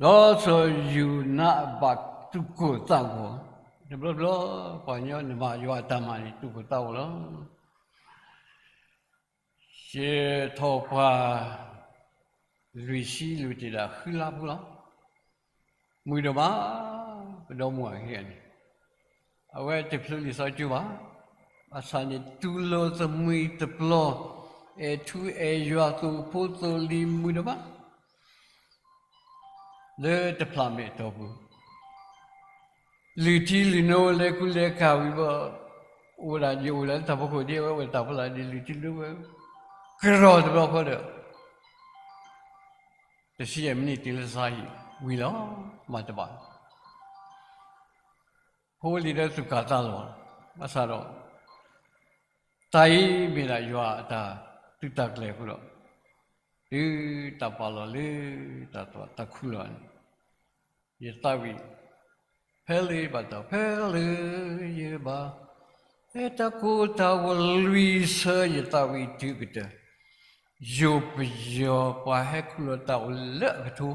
ဒီးစီၤယိၤနါဘၣ်သူၣ်ကိၢ်သးဂီၤ, တဘျီဘျီ ပှၤကညီနမၤယွၤအတၢ်မၤန့ၣ် သူၣ်ကိၢ်သးဂီၤလီၤ. ယထီၣ်ပှၢ် လွံၢ်ဆံလွံၢ်တ့ၢ်ဒၣ်ဃုလါပူၤလီၤ. မုာ်ဒိၣ်မး ပဒီမါဝၤခံဂၤန့ၣ် အဝဲတဖျိလံာ်စီဆှံဘၣ်. ဘၣ်ဆၣ်န့ၣ် တူၢ်လိာ်သမှံၤတပျီၤ, အဲၣ်ထူအဲၣ်ယွၤ သိၣ်ဖိသိၣ်လံၤ မုာ်ဒိၣ်မး လၢတဖျးမဲာ်အတီၢ်ပူၤ လုၢ်ထံလုၢ်နိ လဲၤကူလဲၤကၤဝံၤဘၣ်, အိၣ်ဒၣ်ယအိၣ်ဒၣ်လၢတၢ်ဖီခိၣ်ဒ်အဝဲအိၣ်တၢ်ဖီလာ်ဒ် လုၢ်ထံလုၢ်နိဝဲ ကရီတဘျီဃီဒီး တဆံယဲၢ်မံးနံးတုၤလၢသးဟံၣ်ဝံၤလီၤ. မၤတဘၣ် ဖိလံၤဒီးသူၣ်ကၢ်သးလီၤ. ဘၣ်ဆၣ်ဒီး တၢ်အံၤမ့ၢ်ဒၣ်ယွၤအတၢ်သုးတၢ်ကျဲၤအဃိဒီး တုၤတၢ်ပာ်လီၤလၢတၢ်သွၣ်တၢ်ခူလီၤန့ၣ် ယသးဝံၣ် ဖဲလၢယဘၣ်တၢ် ဖဲလၢယဘၣ် ဖဲတၢ်ကိၢ်တၢ်ဂီၤလွံၢ်ဆၢ ယသးဝံၣ်တုၤကတၢၢ် ယိၤပယီၤပှၤဟဲခူၣ်လီၤတၢ်အိၣ်လၢအကထိ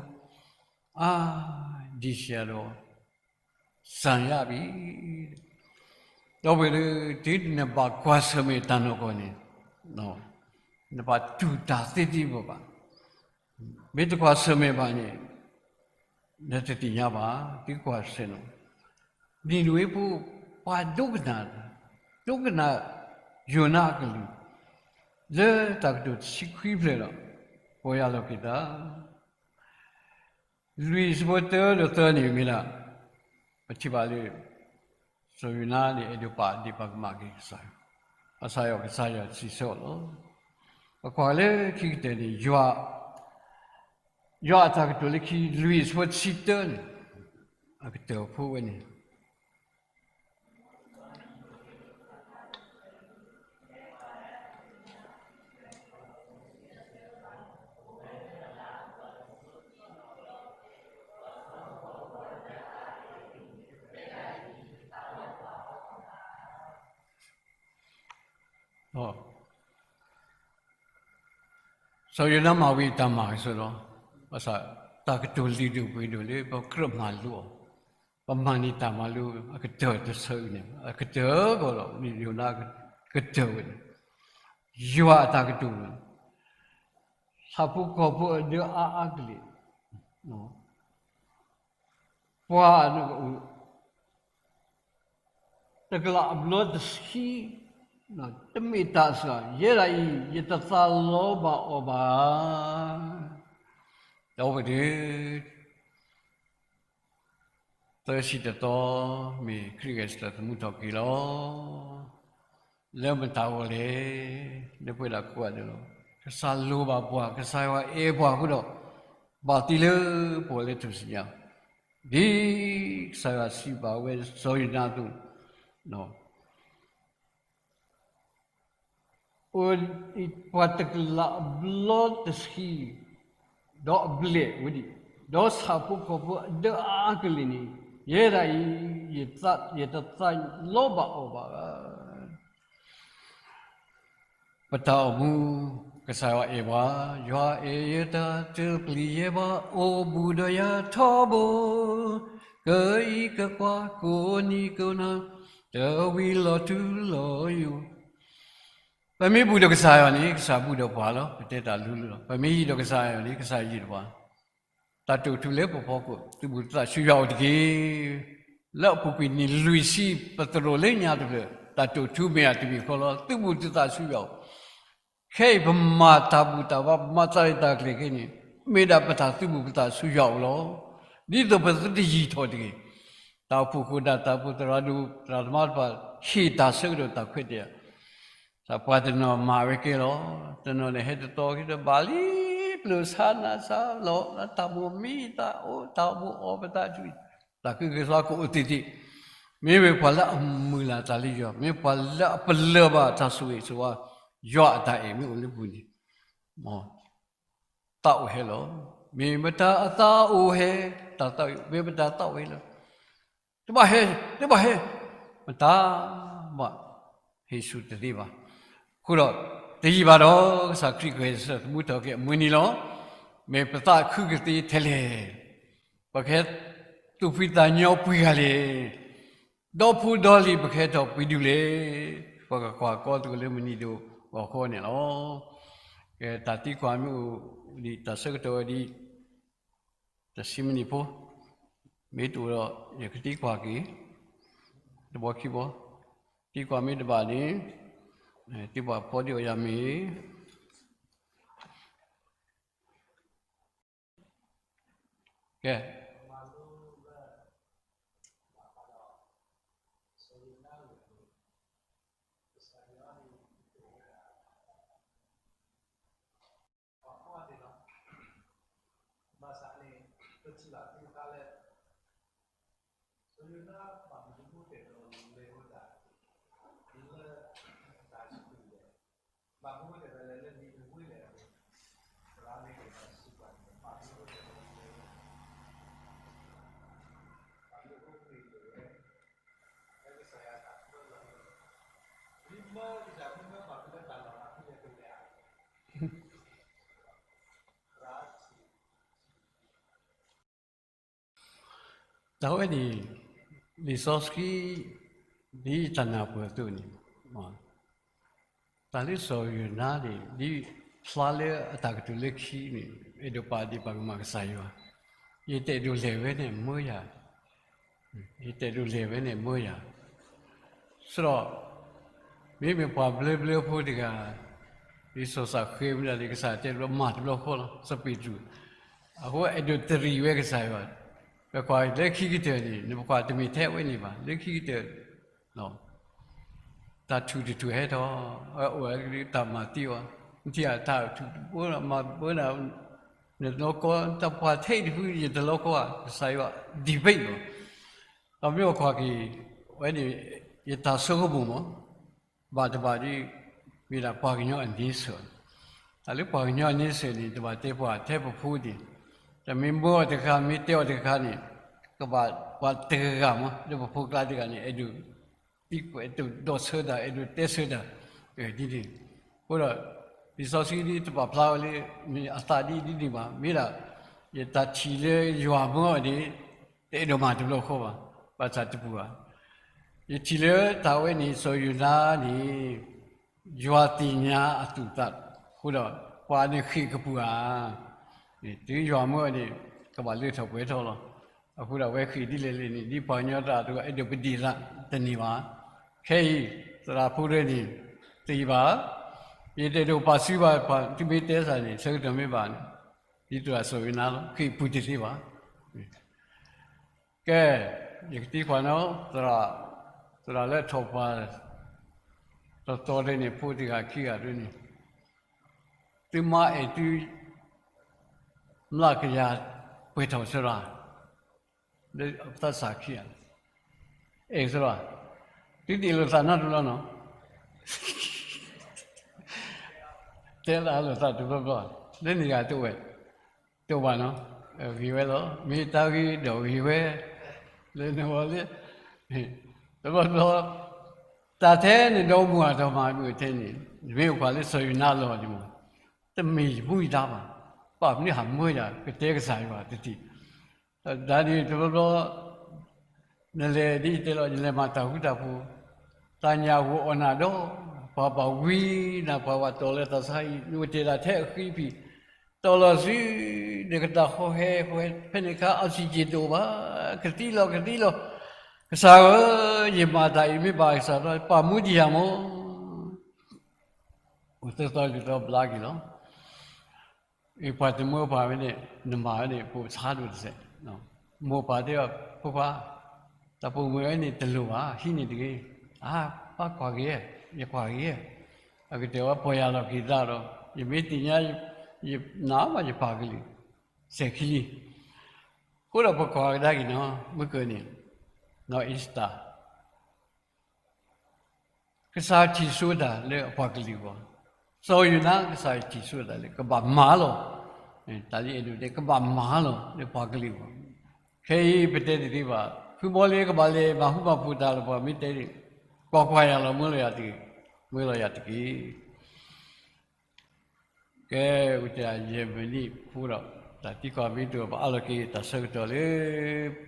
အါ ဒံးဆံးဒီး စံးယါဘံၣ် ဒီပုၢ်ဝဲၢ်ဧၢ, တုၤနဘၣ်ကွၢ်ဆၢၣ်မဲာ်တၢ်နီၢ်ကီၢ်န့ၣ် နဘၣ်တူၢ်တၢ်သ့သ့ဘၣ်ဘၣ်. မ့ၢ်တကွၢ်ဆၢၣ်မဲာ်ဘၣ်န့ၣ် နတသ့ၣ်ညါဘၣ် သုကွၢ်ဆၢၣ်နီၤ. နံၤနဝ့ဖိ ပှၤဒိကနၣ်, ဒိကနၣ်ယိၤနါအကလုၢ် လၢတၢ်ကတိၤတဆံခွံဖျၢၣ်ဒီး ပီၢ်ယၢ်လီၤက့ၤသး လွံၢ်ဆၢဖိတၢဒီးသၢန့ၣ်မ့ၢ်ဒၣ် ပထံၣ်ဘၣ်လၢ စီၤယိၤနါန့ၣ် အဲၣ်ဒိးပာ်ဒ့ၣ်ပာ်ကမၣ်က့ၤကစၢ်ယွၤ, ဘၣ်ဆၣ်ယွၤ ကစၢ်ယွၤစံးဆၢအီၤလီၤ. ပကွၢ်လၢခံကတၢၢ်န့ၣ် ယွၤအတၢ်ကတိၤလၢခံ လွံၢ်ဆၢဖိတဆံတၢန့ၣ် အကတၢၢ်ဖိဝဲန့ၣ် စီၤယိၤနါမၤဝံၤအတၢ်မၤကဆၢလီၤ. ဘၣ်ဆၣ် တၢ်ကတိၤလံာ်ဒိၣ်ပှ့ၤဒိၣ်လၢပကြၢးမၤလိအီၤ, ပမၤန့ၢ်တၢ်မၤလိအကတၢၢ်တဆၢအံၤန့ၣ် အကတၢၢ်အဂီၢ်လီၤ. ယိၤနါကတၢၢ်ဝဲန့ၣ် ယွၤအတၢ်ကတိၤန့ၣ် ဆၣ်ဖိကီၢ်ဖိအဒၢအါအါကလံၤ ပှၤအနကအိၣ် တကလးအဘျီတဆံ တမ့ၢ်တၢ်အစှၤ ယဲဒၣ်အံၤ ယတသးလီဘၣ်အီၤဘၣ်. ဒီပုၢ်ဝဲၢ်ဧၢ, တ သၢဆံတသီ မ့ၢ်ခရံာ်ဂဲၤဆၢထၢၣ်သမူထီၣ်က့ၤလီၤ. လၢမတၤအဂီၢ်လဲၣ်, လၢပဝဲဒၣ်ကိးဂၤဒဲးလီၤ. ကစၢ်လိၣ်ဘၣ်ပှၤ, ကစၢ်ယွၤအဲၣ်ပှၤအဃိဒီး ဘၣ်သံလၢပဂီၢ်လၢထူၣ်စုညါ, ဒ်ကစၢ်ယွၤစံးဘၣ်ဝဲစီၤယိၤနါအသိး, အိၣ်ပှၤတကလးအဘျီတဆံ ဒီးအဘျဲၣ်ဝဲဒၣ်, ဒီးဆၣ်ဖိကီၢ်ဖိအဒၢးအါကလုာ်န့ၣ်, ယဲဒၣ်အံၤ ယတသးလီဘၣ်အီၤဘၣ်. ပတၢ်အိၣ်မူ, ကစၢ်ယွၤအဲၣ်ပှၤ, ယွၤအဲၣ်ယတၢ်တပျံၤယဲဘၣ်, အိၣ်ဘူးဒီးယၤထီဘိ, ကအံၤကကွၢ်ကိးနံၤကိးနၤ, တဝံၤလီၤတုၤလီၤယိာ် ပမ့ၢ်ဘူးဒီးကစၢ်ယွၤန့ၣ် ကစၢ်ဘူးဒီးပှၤလီၤ. ပတဲတၢ်လိၤလိၤလီၤ. ပမ့ၢ်ယံၤဒီးကစၢ်ယွၤန့ၣ် ကစၢ်ယံၤဒီးပှၤ. တၢ်တိာ်ထူလၢပဖီခိၣ် သုးဘူးသုသးဆူယွၤအိၣ်တက့ၢ်. လၢအပူၤကွံာ်နံၣ်လွံၢ်ဆံ ပသရိာ်လၢညါတဖျၢၣ် တၢ်တိာ်ထူမ့ၢ်အတမံၤဃီလီၤ. သုးဘူးသုသးဆူယွၤအိၣ်. ခဲအံၤပမၤတၢ်ဘူၣ်တၢ်ဘါ ပမၤတၢ်ရဲၣ်တၢ်ကျဲၤခဲအံၤန့ၣ် မ့ၢ်ဒၣ်ပတၢ်သုးဘူးပသးဆူယွၤအိၣ်လီၤ. ဒ်သိးပသုတယံၤထီၣ်တဂ့ၤ. တၢ်အိၣ်ဖှိၣ်ဃိဒၣ် တၢ်အိၣ်ဖှိၣ်သရၣ်ဒိၣ် သရၣ်သမါတဖၣ် ဟ့ၣ်တၢ်ဆၢကတီၢ်တၢ်ခွဲးတၢ်ယာ် တၢ်ပှၤတနီၤမၤဝဲကဲလီၤ. တနီၤန့ၣ်ဟဲတတီၤက့ၤဒီး ဘၣ်လံပျၢၤဆါနၤဆါလီၤ တၢ်မိၣ်မံသးအိၣ် တၢ်အိၣ်မူအီၣ်ပသးတဖု တၢ်ကဟုကစွါကအိၣ်သ့ၣ်သ့ၣ်. မ့မ့ၢ်ပှၤလၢအမုၢ်လၢ်တၢ်လၢယွၤ, မ့ၢ်ပှၤလၢအပလၢၢ်ဘၣ်တၢ်ဆိၣ်ဂ့ၤဆိၣ်ဝါ, ယွၤအတၢ်အဲၣ်မ့ၢ်အိၣ်လၢပူၤန့ၣ် သးအိၣ်ဟဲလီၤ. မ့ၢ်မတၤအသးအိၣ်ဟဲ, တၢ်သးအိၣ် မ့ၢ်မတၤသးအိၣ်ဟဲလီၤ. တဘၣ်ဟဲ, တဘၣ်ဟဲ, မတၤဘၣ်ဟ့ၣ်ဆူၣ်တသ့ဘၣ်. အဃိဒီး တယံာ်ဘၣ်ဒီး ကစၢ်ခရံာ်ကဂဲၤဆၢထၢၣ်သမူထီၣ်က့ၤအမုၢ်နံၤလီၤ. မ့ၢ်ပသးခုကသ့ထဲလဲၣ်. ပကဟဲသူၣ်ဖှံသးညီပှဲၤဂၤလဲၣ်. ဒီဖိဒီလံၤပကဟဲထီၣ်ပှဲၤဒူၣ်လဲၣ်. ပကကွၢ်ကီသကိးလၢမုၢ်နံၤဒိၣ်ဂီၤခီန့ၣ်လီၤ. ကဲ တၢ်သံကွၢ်မ့ၢ်အိၣ်ဒံး တၢ်ဆၢကတီၢ်ဝဲဒံး တဆံမံးနံးဖိ, မ့ၢ်တအိၣ်ဒီး ယကသံကွၢ်က့ၤ တဘျီခံဘျီ, သံကွၢ်မ့ၢ်တဘၣ်န့ၣ် သုဘၣ်ဖီဒံးအီၤယၤမ့ၢ် ကဲ ဘၣ်ဆၣ်န့ၣ် ပထံၣ်ဘၣ်သ့ၣ်တဖၣ်လၢ စီၤယိၤနါဘၣ်မနုၤအဃိတဲာ်ဒီးလဲၤဝဲဒၣ် လၢ တၢ်စူၢ်လဲၣ်, ဘၣ်မနုၤအဃိတဲာ်ဒီးလဲၤလၢနံၤနဝ့လဲၣ်အပူၤ, သရၣ်မ့ၢ်က့ၤဘၣ်စံးပှၤန့ၣ် ဘၣ်မနုၤအဃိတဲာ်ဒီးလဲၤဝဲ ဘၣ်မနုၤအဃိန့ၣ်လဲၤဝဲ လၢကစၢ်ယွၤတၢ်ပၢလီၤ, မ့ၢ်မၢကစၢ်မ့ၢ်မၢဘၣ်မနုၤလၢတၢ်လီၢ်လၢ်ဖဲလဲၣ်တလဲၣ်ဧါ. တၢ်ဝဲန့ၣ် လံာ်စီဆှံ ဒ်တၢ်နၢ်ပၢၢ်အသိးန့ၣ် တၢ်လၢစီၤယိၤနါန့ၣ် ဒ်ဖျါလၢအတၢ်ကတိၤလၢခံန့ၣ် အဲၣ်ဒိးပာ်ဒ့ၣ်ပာ်ကမၣ်ကစၢ်ယွၤ, ယတအဲၣ်ဒိးလဲၤဝဲန့ၣ်မၢယၤ, ယတအဲၣ်ဒိးလဲၤဝဲန့ၣ်မၢယၤ, ဆိုတော့ မ့မ့ၢ်ပှၤဘျၢဘျၢဖိတဂၤ ဒ်စီၤစးဃဲမ့ၢ်ဒၣ်လၢကစၢ်တဲတဘျီမၤတဘျီဃီလီၤ စီၤပ့းတရူး, အဃိအဲၣ်ဒိးတရံးဝဲကစၢ်ယွၤ, ပကွၢ်လၢခံကတၢၢ်န့ၣ် နပကွၢ်တမ့ၢ်ထဲဝဲန့ၣ်ဘၣ်, လၢခံကတၢၢ် တၢ်ထူၣ်တထူၣ်ဟဲထီၣ်, အအိၣ်ဝဲတၢ်မၤသံအီၤ, နထံၣ်တၢ်ထူၣ်တဘိမၤဘၢနၤ, နတလီကီ, တၢ်ပှၤထဲအံၤတဖုယတလီကီဧါ, ကစၢ်ယွၤ debate လီၤ. ဒီးမ့ၢ်ပကွၢ်က့ၤ ဝဲန့ၣ် ယတၢ်ဆိကမိၣ်မး, ဘၣ်တဘၣ်ဒ် မ့ၢ်ဒၣ်ပှၤကညီအန့ဆၢၣ်, တၢ်လၢပှၤကညီအန့ဆၢၣ်န့ၣ် တဘၣ်တဲပှၤထဲပဖိန့ၣ်, တမ့ၢ်မၢအီၤတခါ မ့ၢ်တဲအီၤတခါန့ၣ် ကဘၣ်ပှၤတဂၤမး လၢပဖိကျါတဂၤန့ၣ် အဲၣ်ဒိး သံကွၢ် အဲၣ်ဒိးဒီးဆၢတၢ် အဲၣ်ဒိးတဲဆၢတၢ်, ဒ်န့ၣ်, အဃိဒီး လံာ်စီဆှံဒ်တဘၣ်ဖျါဝဲလၢ မ့ၢ်အသးဒ်ဒ်န့ၣ်ဘၣ်, မ့ၢ်ဒၣ် ယတၢ်ထံၣ်လၢယွၤမၢအီၤန့ၣ် တအဲၣ်ဒိးမၤတဘျီဃီဘၣ်, ဘၣ်ဆၣ်တပူၤဘၣ်. ယထံၣ်လၢတၢ်ဝဲန့ၣ် စီၤယိၤနါန့ၣ် ယွၤသ့ၣ်ညါအသူၣ်သး, အဃိဒီး ပှၤန့ၣ်ဃ့ၢ်ကပူၤဧါ, တုၤယွၤမၢအီၤန့ၣ် ကဘၣ်လၢထီၣ်ပှဲၤထီၣ်လီၤ. အဃိဒီးအဝဲဃ့ၢ်ဒ်လဲၣ်လဲၣ်န့ၣ် ဒ်ပှၤကညီတၢ်အသိး အဲၣ်ဒိးပဒ့ၣ်သးတန့ၢ်ဘၣ်. ခဲအံၤ သရၣ်ဖိတဂၤန့ၣ် သံဘၣ်, ယတအဲၣ်ဒိးပာ်စုဘၣ်ပှၤ သုမ့ၢ်တဲစ့ၢ်န့ၣ် ဆၢကတီၢ်မ့ၢ်ဘၣ်န့ၣ် ဒ်သိးစီၤယိၤနါလီၤ ဃ့ၢ်ပူၤတသ့ဘၣ်. ကဲ ယကသံကွၢ်နီၤ, သရၣ်, သရၣ်လၢအထီၣ်ပှၤ တသီဒ်န့ၣ် ဖိတဂၤခံဂၤဒ်န့ၣ်, သုမါအဲၣ်သု မျးကယၤပှဲၤထီၣ်စရၣ်, လၢသးစၢ်ခံဂၤ, အဲၣ်စရၣ်, သုတအဲၣ်လိာ်သးနီတဘျီနီၤ, တဲလၢအလိာ်သးတဘျီဘျီ, လၢန့ၣ်ဂၤတအိၣ်ဝဲ, တအိၣ်ဘၣ်နီၤ, ဂ့ၤဝဲလီၤ, မ့ၢ်တၢ်ဂ့ၤဒီးဂ့ၤဝဲ, လၢနဝဲလၢ တဘျီဘျီ တၢ်ထဲန့ၣ်ဒီးမုၢ်အတၢ်မၤမုၢ်ထဲန့ၣ်, မ့ၢ်အိၣ်ပှၤလၢစီၤယိၤနါလီၤန့ၣ်မး, တမ့ၢ်ယမူယဒါဘၣ်, ပာ်မနုၤဟးမၢယၤ ကတဲကစၢ်ယွၤတထံၣ်, တၢ်န့ၣ်တဘျီဘျီ နလဲၤဒ်ယတဲလီၤ နလဲၤမၤတၢ်ဃူတၢ်ဖိး, တၢ်ညၣ်ဂိၢ်အီၣ်နၤဒီး, ပှၤဘၣ်ဝံနၤ ပှၤဘၣ်တီၢ်လၢတၢ်ဆါအံၤ နအိၣ်တ့ၢ်ဒၣ်ထဲအဃံအဖံး, တီၢ်လီၤဆူ နကတၢ်ဟီၣ်ဟဲဃီ ဖဲန့ၣ်အခါ oxygen တအိၣ်ဘၣ်, ကသံလီၤ ကသံလီၤ, ကစၢ်ဧၢ, ယမၤတၢ်အံၤမ့ၢ်ဘၣ်ကစၢ်ဒီး ပာ်မူဒံးယၤမး, အိၣ်သၢသီလွံၢ်သီဘျါက့ၤလီၤ. အံၤပှၤတမၢပှၤဝဲန့ၣ် နမၤဝဲန့ၣ် ပအိၣ်ဆါဒိၣ်တစဲး, မိၢ်ပၢ်တဲအီၤ ဖိခွါ, တၢ်ပိာ်မုၣ်ဝဲန့ၣ်တလိၣ်ဘၣ် ဟံးန့ၢ်တဂ့ၤ, အါ ပၢ်ကွၢ်က့ၤ, ယကွၢ်က့ၤ, အကတၢၢ်ဝဲပီၢ်ယၢ်လီၤက့ၤသးဒီး ယမ့ၢ်သ့ၣ်ညါ ယနာ်မးယပၢ်ကလုၢ်, စဲးခံလံ, အဃိဒီးပကွၢ်ကဒါက့ၤနီၤ မုၢ်ကၢၢ်န့ၣ်, နီၢ်အ့ၤစတၢ် ကစၢ်ထံၣ်ဆိတၢ်လၢအပှၤကလုာ်အဂီၢ်, စီၤယိၤနါ ကစၢ်ထံၣ်ဆိတၢ်လၢကဘၣ်မၤလီၤ, တၢ်လၢအဲၣ်ဒိးတဲ ကဘၣ်မၤလီၤလၢပှၤကလုာ်အဂီၢ်, ခဲအံၤပတဲတသ့ဘၣ်, ဖုဘီလ့ကဘၣ်လဲၤမၤဟူမၤဖိးတၢ်လၢပှၤမ့ၢ်တဲန့ၣ်, ကွၢ်ကွၢ်ယၤလီၤ မၢလီၤယၤတဂ့ၤ, မၢလီၤယၤတက့ၢ်. ကဲ, ဝံတယဲၢ်မံးနံးဖိဒီး တၢ်သံကွၢ်မ့ၢ်တအိၣ် ပအးလီၤက့ၤတၢ်ဆၢကတီၢ်လၢ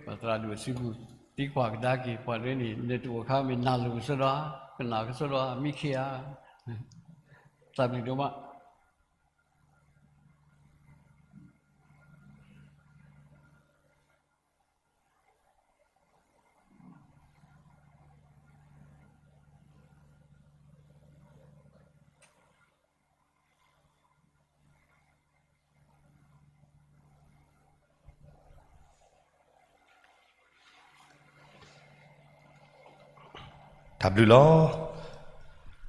ပသရၣ်ဒိၣ်အစုပူၤ သံကွၢ်ကဒါက့ၤ ပှၤဒ်န့ၣ် နတအိၣ်အခါမ့ၢ်နၢ်လိၤကစီဒီဧါ, ကနၣ်ကစီဒီဧါ, မံခ့ဧါ, တၢ်ဘျုးဒိၣ်မး. တၢ်ဘျုးလီၤ.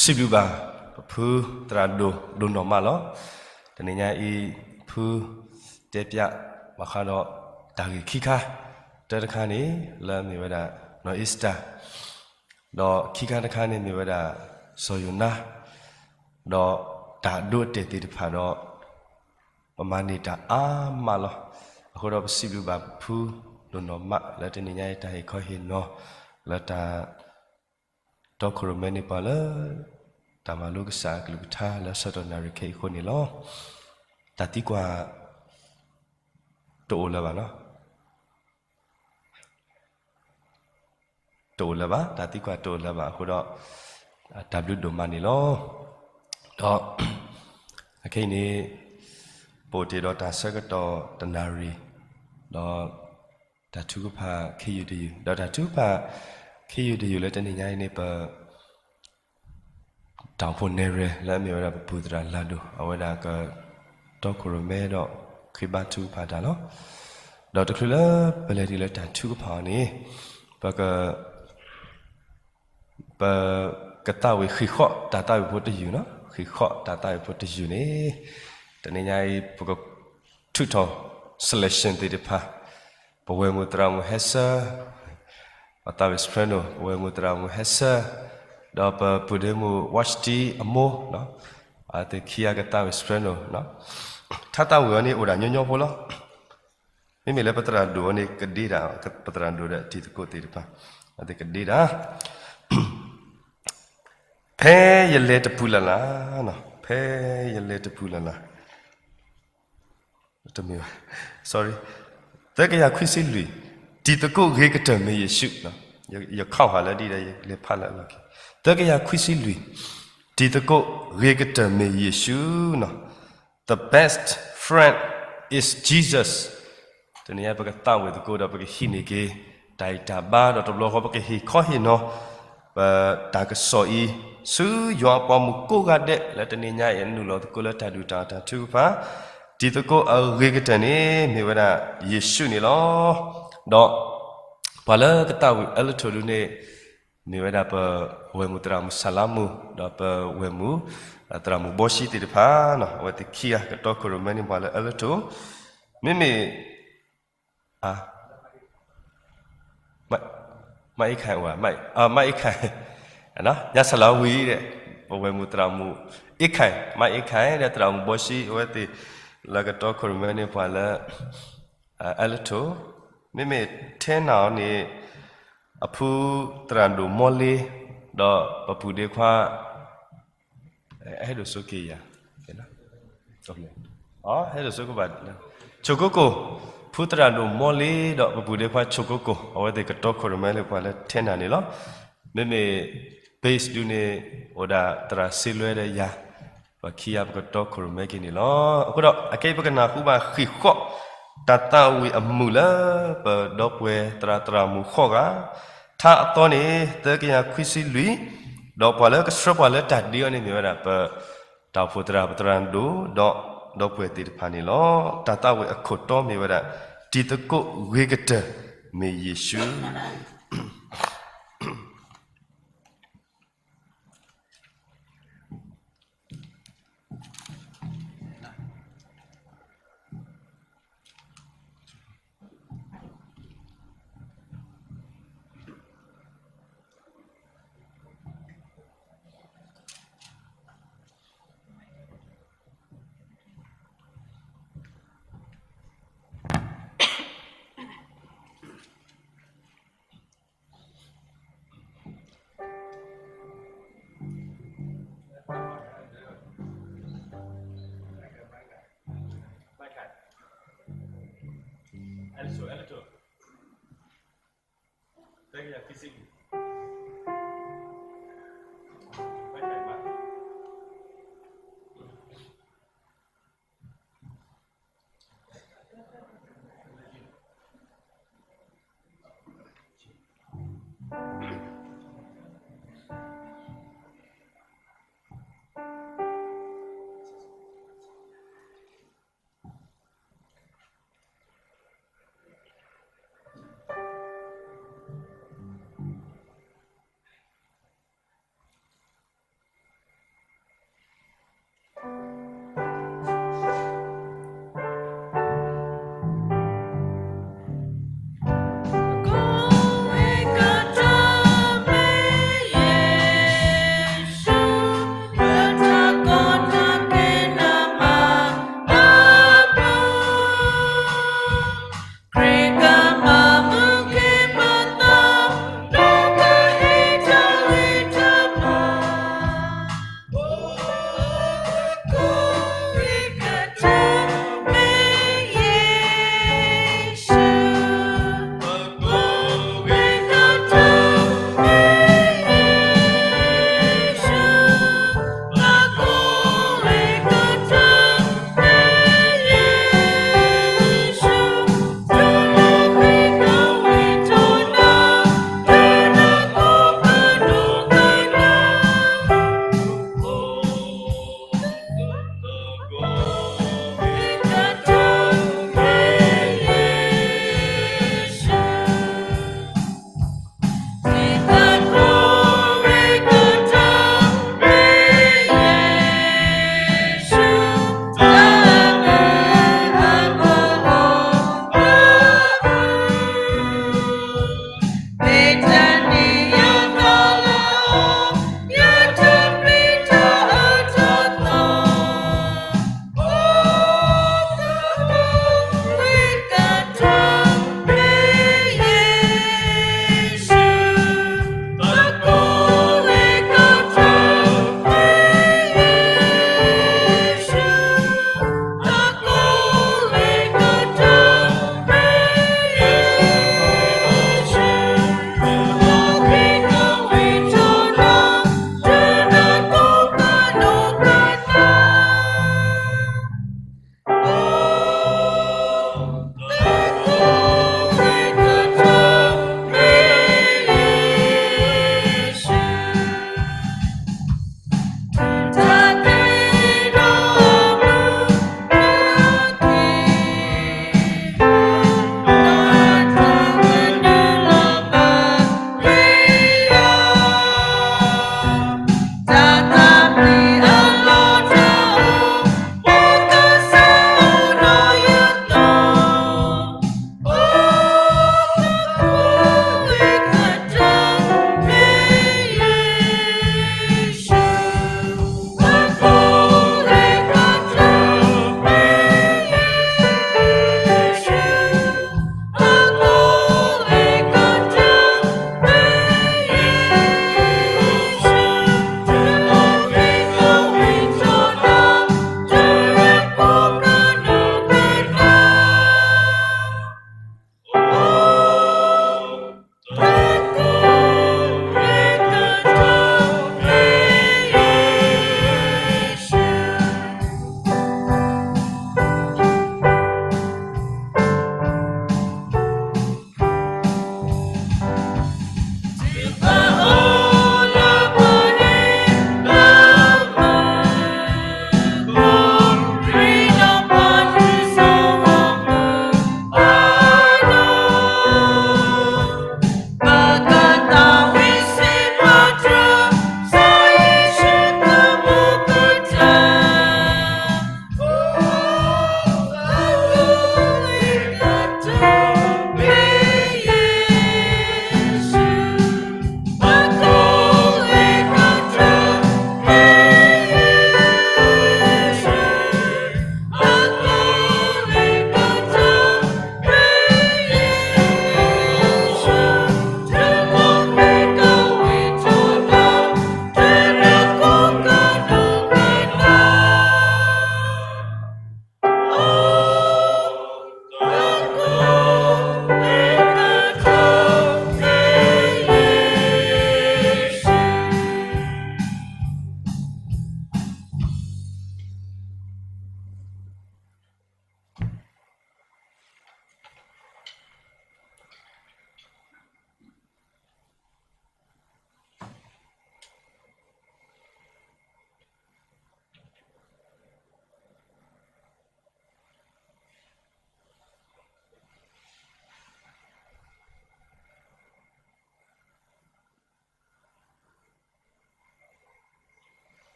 စံးဘျုးဘၣ် ပဖုသရၣ်ဒိၣ် ဒိၣ်နီၢ်မးလီၤ. တနံၤညါအံၤ ဖုတဲပျး ဘၣ်ဃးဒီးတၢ်ဂ့ၢ်ခံခါ, တၢတခါန့ၣ် လၢအမ့ၢ်ဝဲဒၣ် နီၢ်အ့ၤစတၢ်, ဒီးခံခါတခါန့ၣ်မ့ၢ်ဝဲဒၣ် စီၤယိၤနါ, ဒီးတၢ်ဒိအတဲာ်သ့ၣ်တဖၣ်ဒီး ပမၤန့ၢ်တၢ်အါမးလီၤ. အဃိဒီးပစံးဘျုးဘၣ်ဖုဒိၣ်နီၢ်မး လၢတနံၤညါအံၤတၢ်ဟ့ၣ်ခီဟ့ၣ်နီၤ လၢတၢ်တီခိၣ်ရိၣ်မဲန့ၢ်ပှၤလၢ တၢ်မၤလိကစၢ်အကလုၢ်ကထါလၢဆၢကတီၢ်နၣ်ရံၣ်ခဲအံၤအဃိန့ၣ်လီၤ. တၢ်သံကွၢ် တအိၣ်လၢၤဘၣ်နီၤ. တအိၣ်လၢၤဘၣ်, တၢ်သံကွၢ်တအိၣ်လၢၤဘၣ်အဃိဒီး တၢ်ဘျုးဒိၣ်မးန့ၣ်လီၤ. ဒီး အခဲအံၤန့ၣ် ပအိၣ်တ့ၢ်ဒီးတၢ်ဆၢကတီၢ်တနၣ်ရံၣ်, ဒီးတၢ်ထုကဖၣ်ခံယူၢ်တယူၢ်, ဒီးတၢ်ထုကဖၣ်ခံယူၢ်တယူၢ်လၢတနံၤညါအံၤန့ၣ် ပ တၢ်အိၣ်ဖှိၣ်နဲၣ်ရွဲၣ်လၢအမ့ၢ်ဝဲဒၣ်ပပူၤသရၣ်လၤဒိၣ် အဝဲဒၣ်ကတီခိၣ်ရိၣ်မဲဒီးဃ့ဘါထုကဖၣ်တၢ်လီၤ. ဒီးတချုးလၢပလဲၤတုၤလၢတၢ်ထုကဖၣ်အီၤန့ၣ် ပက ပကသးဝံၣ်ဃ့ၢ်ဃီးတၢ်သးဝံၣ်ဖိတယုၢ်နီၤ, ဃ့ၢ်ဃီးတၢ်သးဝံၣ်ဖိတယုၢ်န့ၣ် တနံၤညါအံၤ ပကထုးထီၣ် selection သ့ၣ်တဖၣ်, ပဝဲၢ်မုၢ်သရၣ်မုၢ်ဟဲဆၢ, ပသးဝံၣ် soprano ပဝဲၢ်မုၢ်သရၣ်မုၢ်ဟဲဆၢ, ဒီးပပုၢ်ဒ့မုၣ် ဝၢ်စတံအမိၢ်, အဝဲသ့ၣ်ခံဂၤကသးဝံၣ် soprano နီၤ. ထါသးဝံၣ်အီၤန့ၣ်အိၣ်ဒၣ်ညီညီဖိလီၤ. မ့မ့ၢ်လၢပသရၣ်ဒိၣ်အီၤန့ၣ် ကဒ့တၢ်, ပသရၣ်ဒိၣ်ဒီးတံၤသကိးသ့ၣ်တဖၣ် အဝဲသ့ၣ်ကဒ့တၢ် ဖဲယလဲၤတပူၤလၢ်လၢ်, ဖဲယလဲၤတပူၤလၢ်လၢ်, တမ့ၢ်ဘၣ်, sorry, သၢကယၤခွံဆံလွံၢ်, တံၤသကိးဂ့ၤကတၢၢ်မ့ၢ်ယ့ၣ်ၡူး, ယခီၣ်ဟးလၢဒ်ဒီး ယလဲၤဖးလၢအလီၢ်ခံ, သၢကယၤခွံဆံလွံၢ်, တံၤသကိးဂ့ၤကတၢၢ်မ့ၢ်ယ့ၣ်ၡူးနီၤ, The best friend is Jesus. တနံၤညါပကသးဝံၣ်သကိးဒီးပကဟံးန့ၢ်က့ၤ တၢ်ဂံၢ်တၢ်ဘါဒီးတဘျီဃီပကဟ့ၣ်ခီဟ့ၣ်နီၤ ပတၢ်ကစီၣ်အံၤ ဆူယွၤအပှၤမုၣ်ကိးဂၤဒဲး လၢတနံၤညါအံၤအနုာ်လီၤသကိးလၢတၢ်ဒုၣ်တၢ်အီၣ်တၢ်ထုကဖၣ်, တံၤသကိးအဂ့ၤကတၢၢ်န့ၣ် မ့ၢ်ဝဲဒၣ်ယ့ၣ်ၡူးန့ၣ်လီၤ. ဒီးပ ပှၤလၢကတၢ်ဝံၤအလၢထီၣ်ဒုန့ၣ် မ့ၢ်ဝဲဒၣ်ပဝဲၢ်မုၢ်သရၣ်မုၣ်စၤလါမူ ဒီးပဝဲၢ်မုၢ် သရၣ်မုၣ်ဘီၡံသ့ၣ်တဖၣ်နီၤ, အဝဲသ့ၣ်ခံဂၤကတီခိၣ်ရိၣ်မဲန့ၣ်ပှၤလၢအလၢထီၣ်, မ့မ့ၢ် မ့ၢ် မ့ၢ်အ့ၣ်ခၢၣ်ဝဲ မ့ၢ် မ့ၢ်အ့ၣ်ခၢၣ် ညါစၤလါဝံၤဒီး ပဝဲၢ်မုၢ်သရၣ်မုၣ်အ့ၣ်ခၢၣ် မ့ၢ်အ့ၣ်ခၢၣ်ဒီးသရၣ်မုၣ်ဘီၡံ အဝဲသ့ၣ်လၢကတီခိၣ်ရိၣ်မဲန့ၣ်ပှၤလၢ အလၢထီၣ်, မ့မ့ၢ်ထဲနၤအီၤန့ၣ် အဖုသရၣ်ဒိၣ်မီလ့ ဒီးပပုၢ်ဒ့ခွါ ဟဲဒိၣ်စိက့ၤယၤ ဟဲဒိၣ်စိကဘၣ် ဆိၣ်ကိကိၢ်, ဖုသရၣ်ဒိၣ်မီလ့ဒီးပပုၢ်ဒ့ခွါဆိၣ်ကိကိၢ် အဝဲသ့ၣ်ကတီခိၣ်ရိၣ်မဲလၢပှၤလၢထဲနၤန့ၣ်လီၤ. မ့မ့ၢ် base ဒုန့ၣ် အိၣ်ဒၣ်သရၣ်စ့လွဲဒီးယၤ ပှၤခံဂၤပကတီခိၣ်ရိၣ်မဲက့ၤန့ၣ်လီၤ. အဃိဒီး အခဲအံၤပကနၢ်ဟူဘၣ်ဃံးဃီၣ် တၢ်သးဝံၣ်အမုာ်လၢ ပဒီပုၢ်ဝဲၢ်သရၣ်သရၣ်မုၣ်ဃိးဂၤ, ထါအသီန့ၣ် သၢကယၤခွံဆံလွံၢ်, ဒီးပှၤလၢကဆှၢပှၤလၢတၢ်ဒ့အီၤန့ၣ်မ့ၢ်ဝဲဒၣ်ပ တၢ်အိၣ်ဖှိၣ်သရၣ်ပသရၣ်ဒိၣ် ဒီးဒီပုၢ်ဝဲၢ်သ့ၣ်တဖၣ်န့ၣ်လီၤ. တၢ်သးဝံၣ်အခိၣ်တီမ့ၢ်ဝဲဒၣ် တံၤသကိးဂ့ၤကတၢၢ်မ့ၢ်ယ့ၣ်ၡူး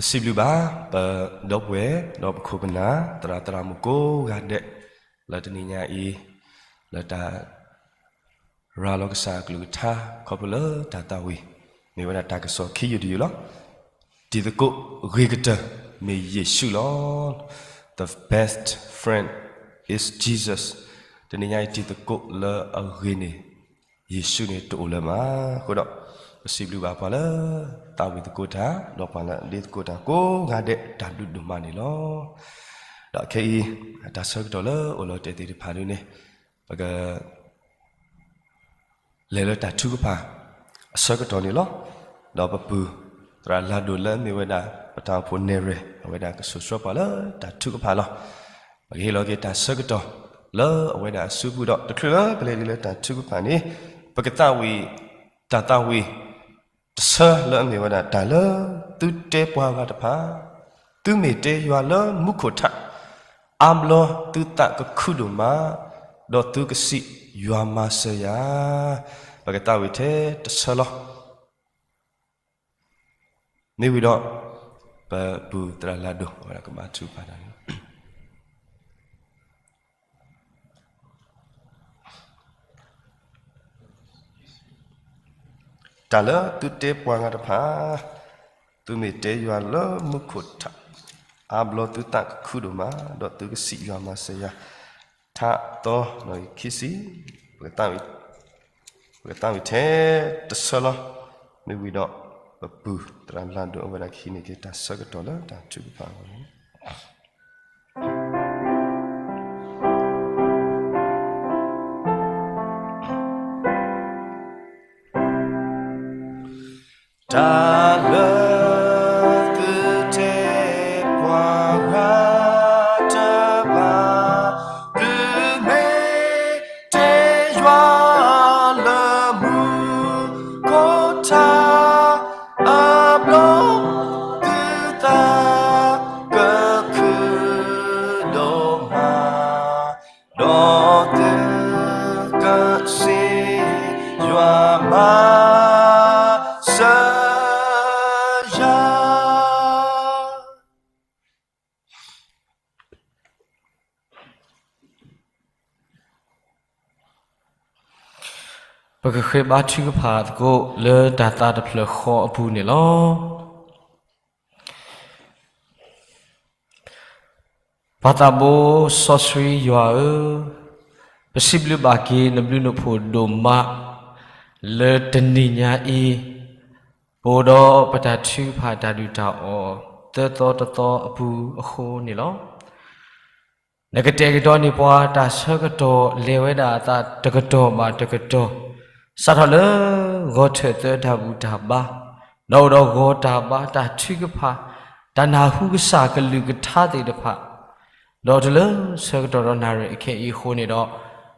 စံးဘျုးဘၣ် ပဒီပုၢ်ဝဲၢ် ဒီးပခိၣ်ပနၢ် သရၣ်သရၣ်မုၣ်ကိးဂၤဒဲး လၢတနံၤညါအံၤ လၢတၢ် ရၤလီၤကစၢ်အကလုၢ်ကထါ ခီဖျိလၢတၢ်သးဝံၣ် မ့ၢ်ဝဲဒၣ်တၢ်ကစီၣ်ခံယုၢ်တယုၢ်လီၤ. တံၤသကိးဂ့ၤကတၢၢ် မ့ၢ်ယ့ၣ်ၡူးလီၤ. The best friend is Jesus. တနံၤညါအံၤ တံၤသကိးလၢအဂ့ၤန့ၣ် ယ့ၣ်ၡူးန့ၣ်တအိၣ်လၢၤမး. အဃိဒီး ပစံးဘျုးဘၣ်ပှၤလၢ သးဝံၣ်သကိးတၢ် ဒီးပှၤလၢအဒ့သကိးတၢ်ကိးဂၤဒဲး တၢ်ဘျုးဒိၣ်မးန့ၣ်လီၤ. ဒီးခဲအံၤ တၢ်ဆၢကတီၢ်လၢအိၣ်လီၤတဲာ်သ့ၣ်တဖၣ်ဒ်န့ၣ် ပက လဲၤလၢတၢ်ထုကဖၣ် အဆၢကတီၢ်န့ၣ်လီၤ. ဒီးပပုၢ်သရၣ်လၤဒိၣ်လၢမ့ၢ်ဝဲဒၣ် ပတၢ်အိၣ်ဖှိၣ်နဲၣ်ရွဲၣ် အဝဲဒၣ်ကဆိၣ်ဆှၢပှၤလၢတၢ်ထုကဖၣ်လီၤ. ပကဟ့ၣ်လီၤက့ၤတၢ်ဆၢကတီၢ် လၢအဝဲဒၣ်အစုပူၤဒီး တချုးလၢပလဲၤဒ်လၢတၢ်ထုကဖၣ်န့ၣ် ပကသးဝံၣ် တၢ်သးဝံၣ် တဆၢလၢအမ့ၢ်ဝဲဒၣ်တၢ်လၢ သုတဲပှၤဂၤတဖၣ်, သုမ့ၢ်တဲယွၤလၢမူခိၣ်ထး, အါဘျီသုသးကခုဒိၣ်မး, ဒီးသုကစံးယွၤမၤစၢၤယၤ. ပကသးဝံၣ်ထဲတဆၢလီၤ. မ့ၢ်ဝံၤဒီး ပပုၢ်သရၣ်လၤဒိၣ် အဝဲဒၣ်ကဘါထုကဖၣ်တၢ်န့ၣ် တၢ်လၢသုတဲပှၤဂၤတဖၣ်, သုမ့ၢ်တဲယွၤလၢမူခိၣ်ထး, အါဘျီသုသးကခုဒိၣ်မး, ဒီးသုကစံးယွၤမၤစၢၤယၤ. ထါသီ ခံဆံ, ပကသးဝံၣ်ထဲတဆၢလီၤ. မ့ၢ်ဝံၤဒီး ပပုၢ်သရၣ်လၤဒိၣ် အဝဲဒၣ်ကဟံးန့ၢ်က့ၤတၢ်ဆၢကတီၢ်လၢတၢ်ထုကဖၣ်အဂီၢ်န့ၣ် တၢ်လၢသုတဲပှၤဂၤတဖၣ်, သုမ့ၢ်တဲယွၤလၢမူခိၣ်ထး, အါဘျီသုသးကခုဒိၣ်မး, ဒီးသုကစံးယွၤမၤစၢၤယၤ. ပကဃ့ဘါထုကဖၣ်သကိးလၢတၢ်သးတဖျၢၣ်ဃီအပူၤန့ၣ်လီၤ. ပၢ်သးဘိစီဆှံယွၤဧၢ, ပစံးဘျုးဘၣ်က့ၤနဘျုးနဖှိၣ်ဒိၣ်မး, လၢတနံၤညါအံၤ ပအိၣ်ဒီးပတၢ်ထုကဖၣ်တၢ်ဒုၣ်တၢ်အီၣ် သၢသီတသီအပူၤအဃိန့ၣ်လီၤ. နကတဲာ်ကတီၤန့ၢ်ပှၤတၢ်ဆၢကတီၢ်လဲၤဝဲဒၣ်အသးတကတီၢ်ဘၣ်တကတီၢ်, စးထီၣ်လၢဂီၤထၢၣ်သၢတၢ်ဘူၣ်တၢ်ဘါ, ဒီးအိၣ်ဒီးဂီၤတၢ်ဘါတၢ်ထုကဖၣ်, တၢ်နၢ်ဟူကစၢ်ကလုၢ်ကထါသ့ၣ်တဖၣ်, ဒီးတုၤလၢဆၢကတီၢ်ဒီးနၣ်ရံၣ်အခဲအံၤအဃိန့ၣ်ဒီး,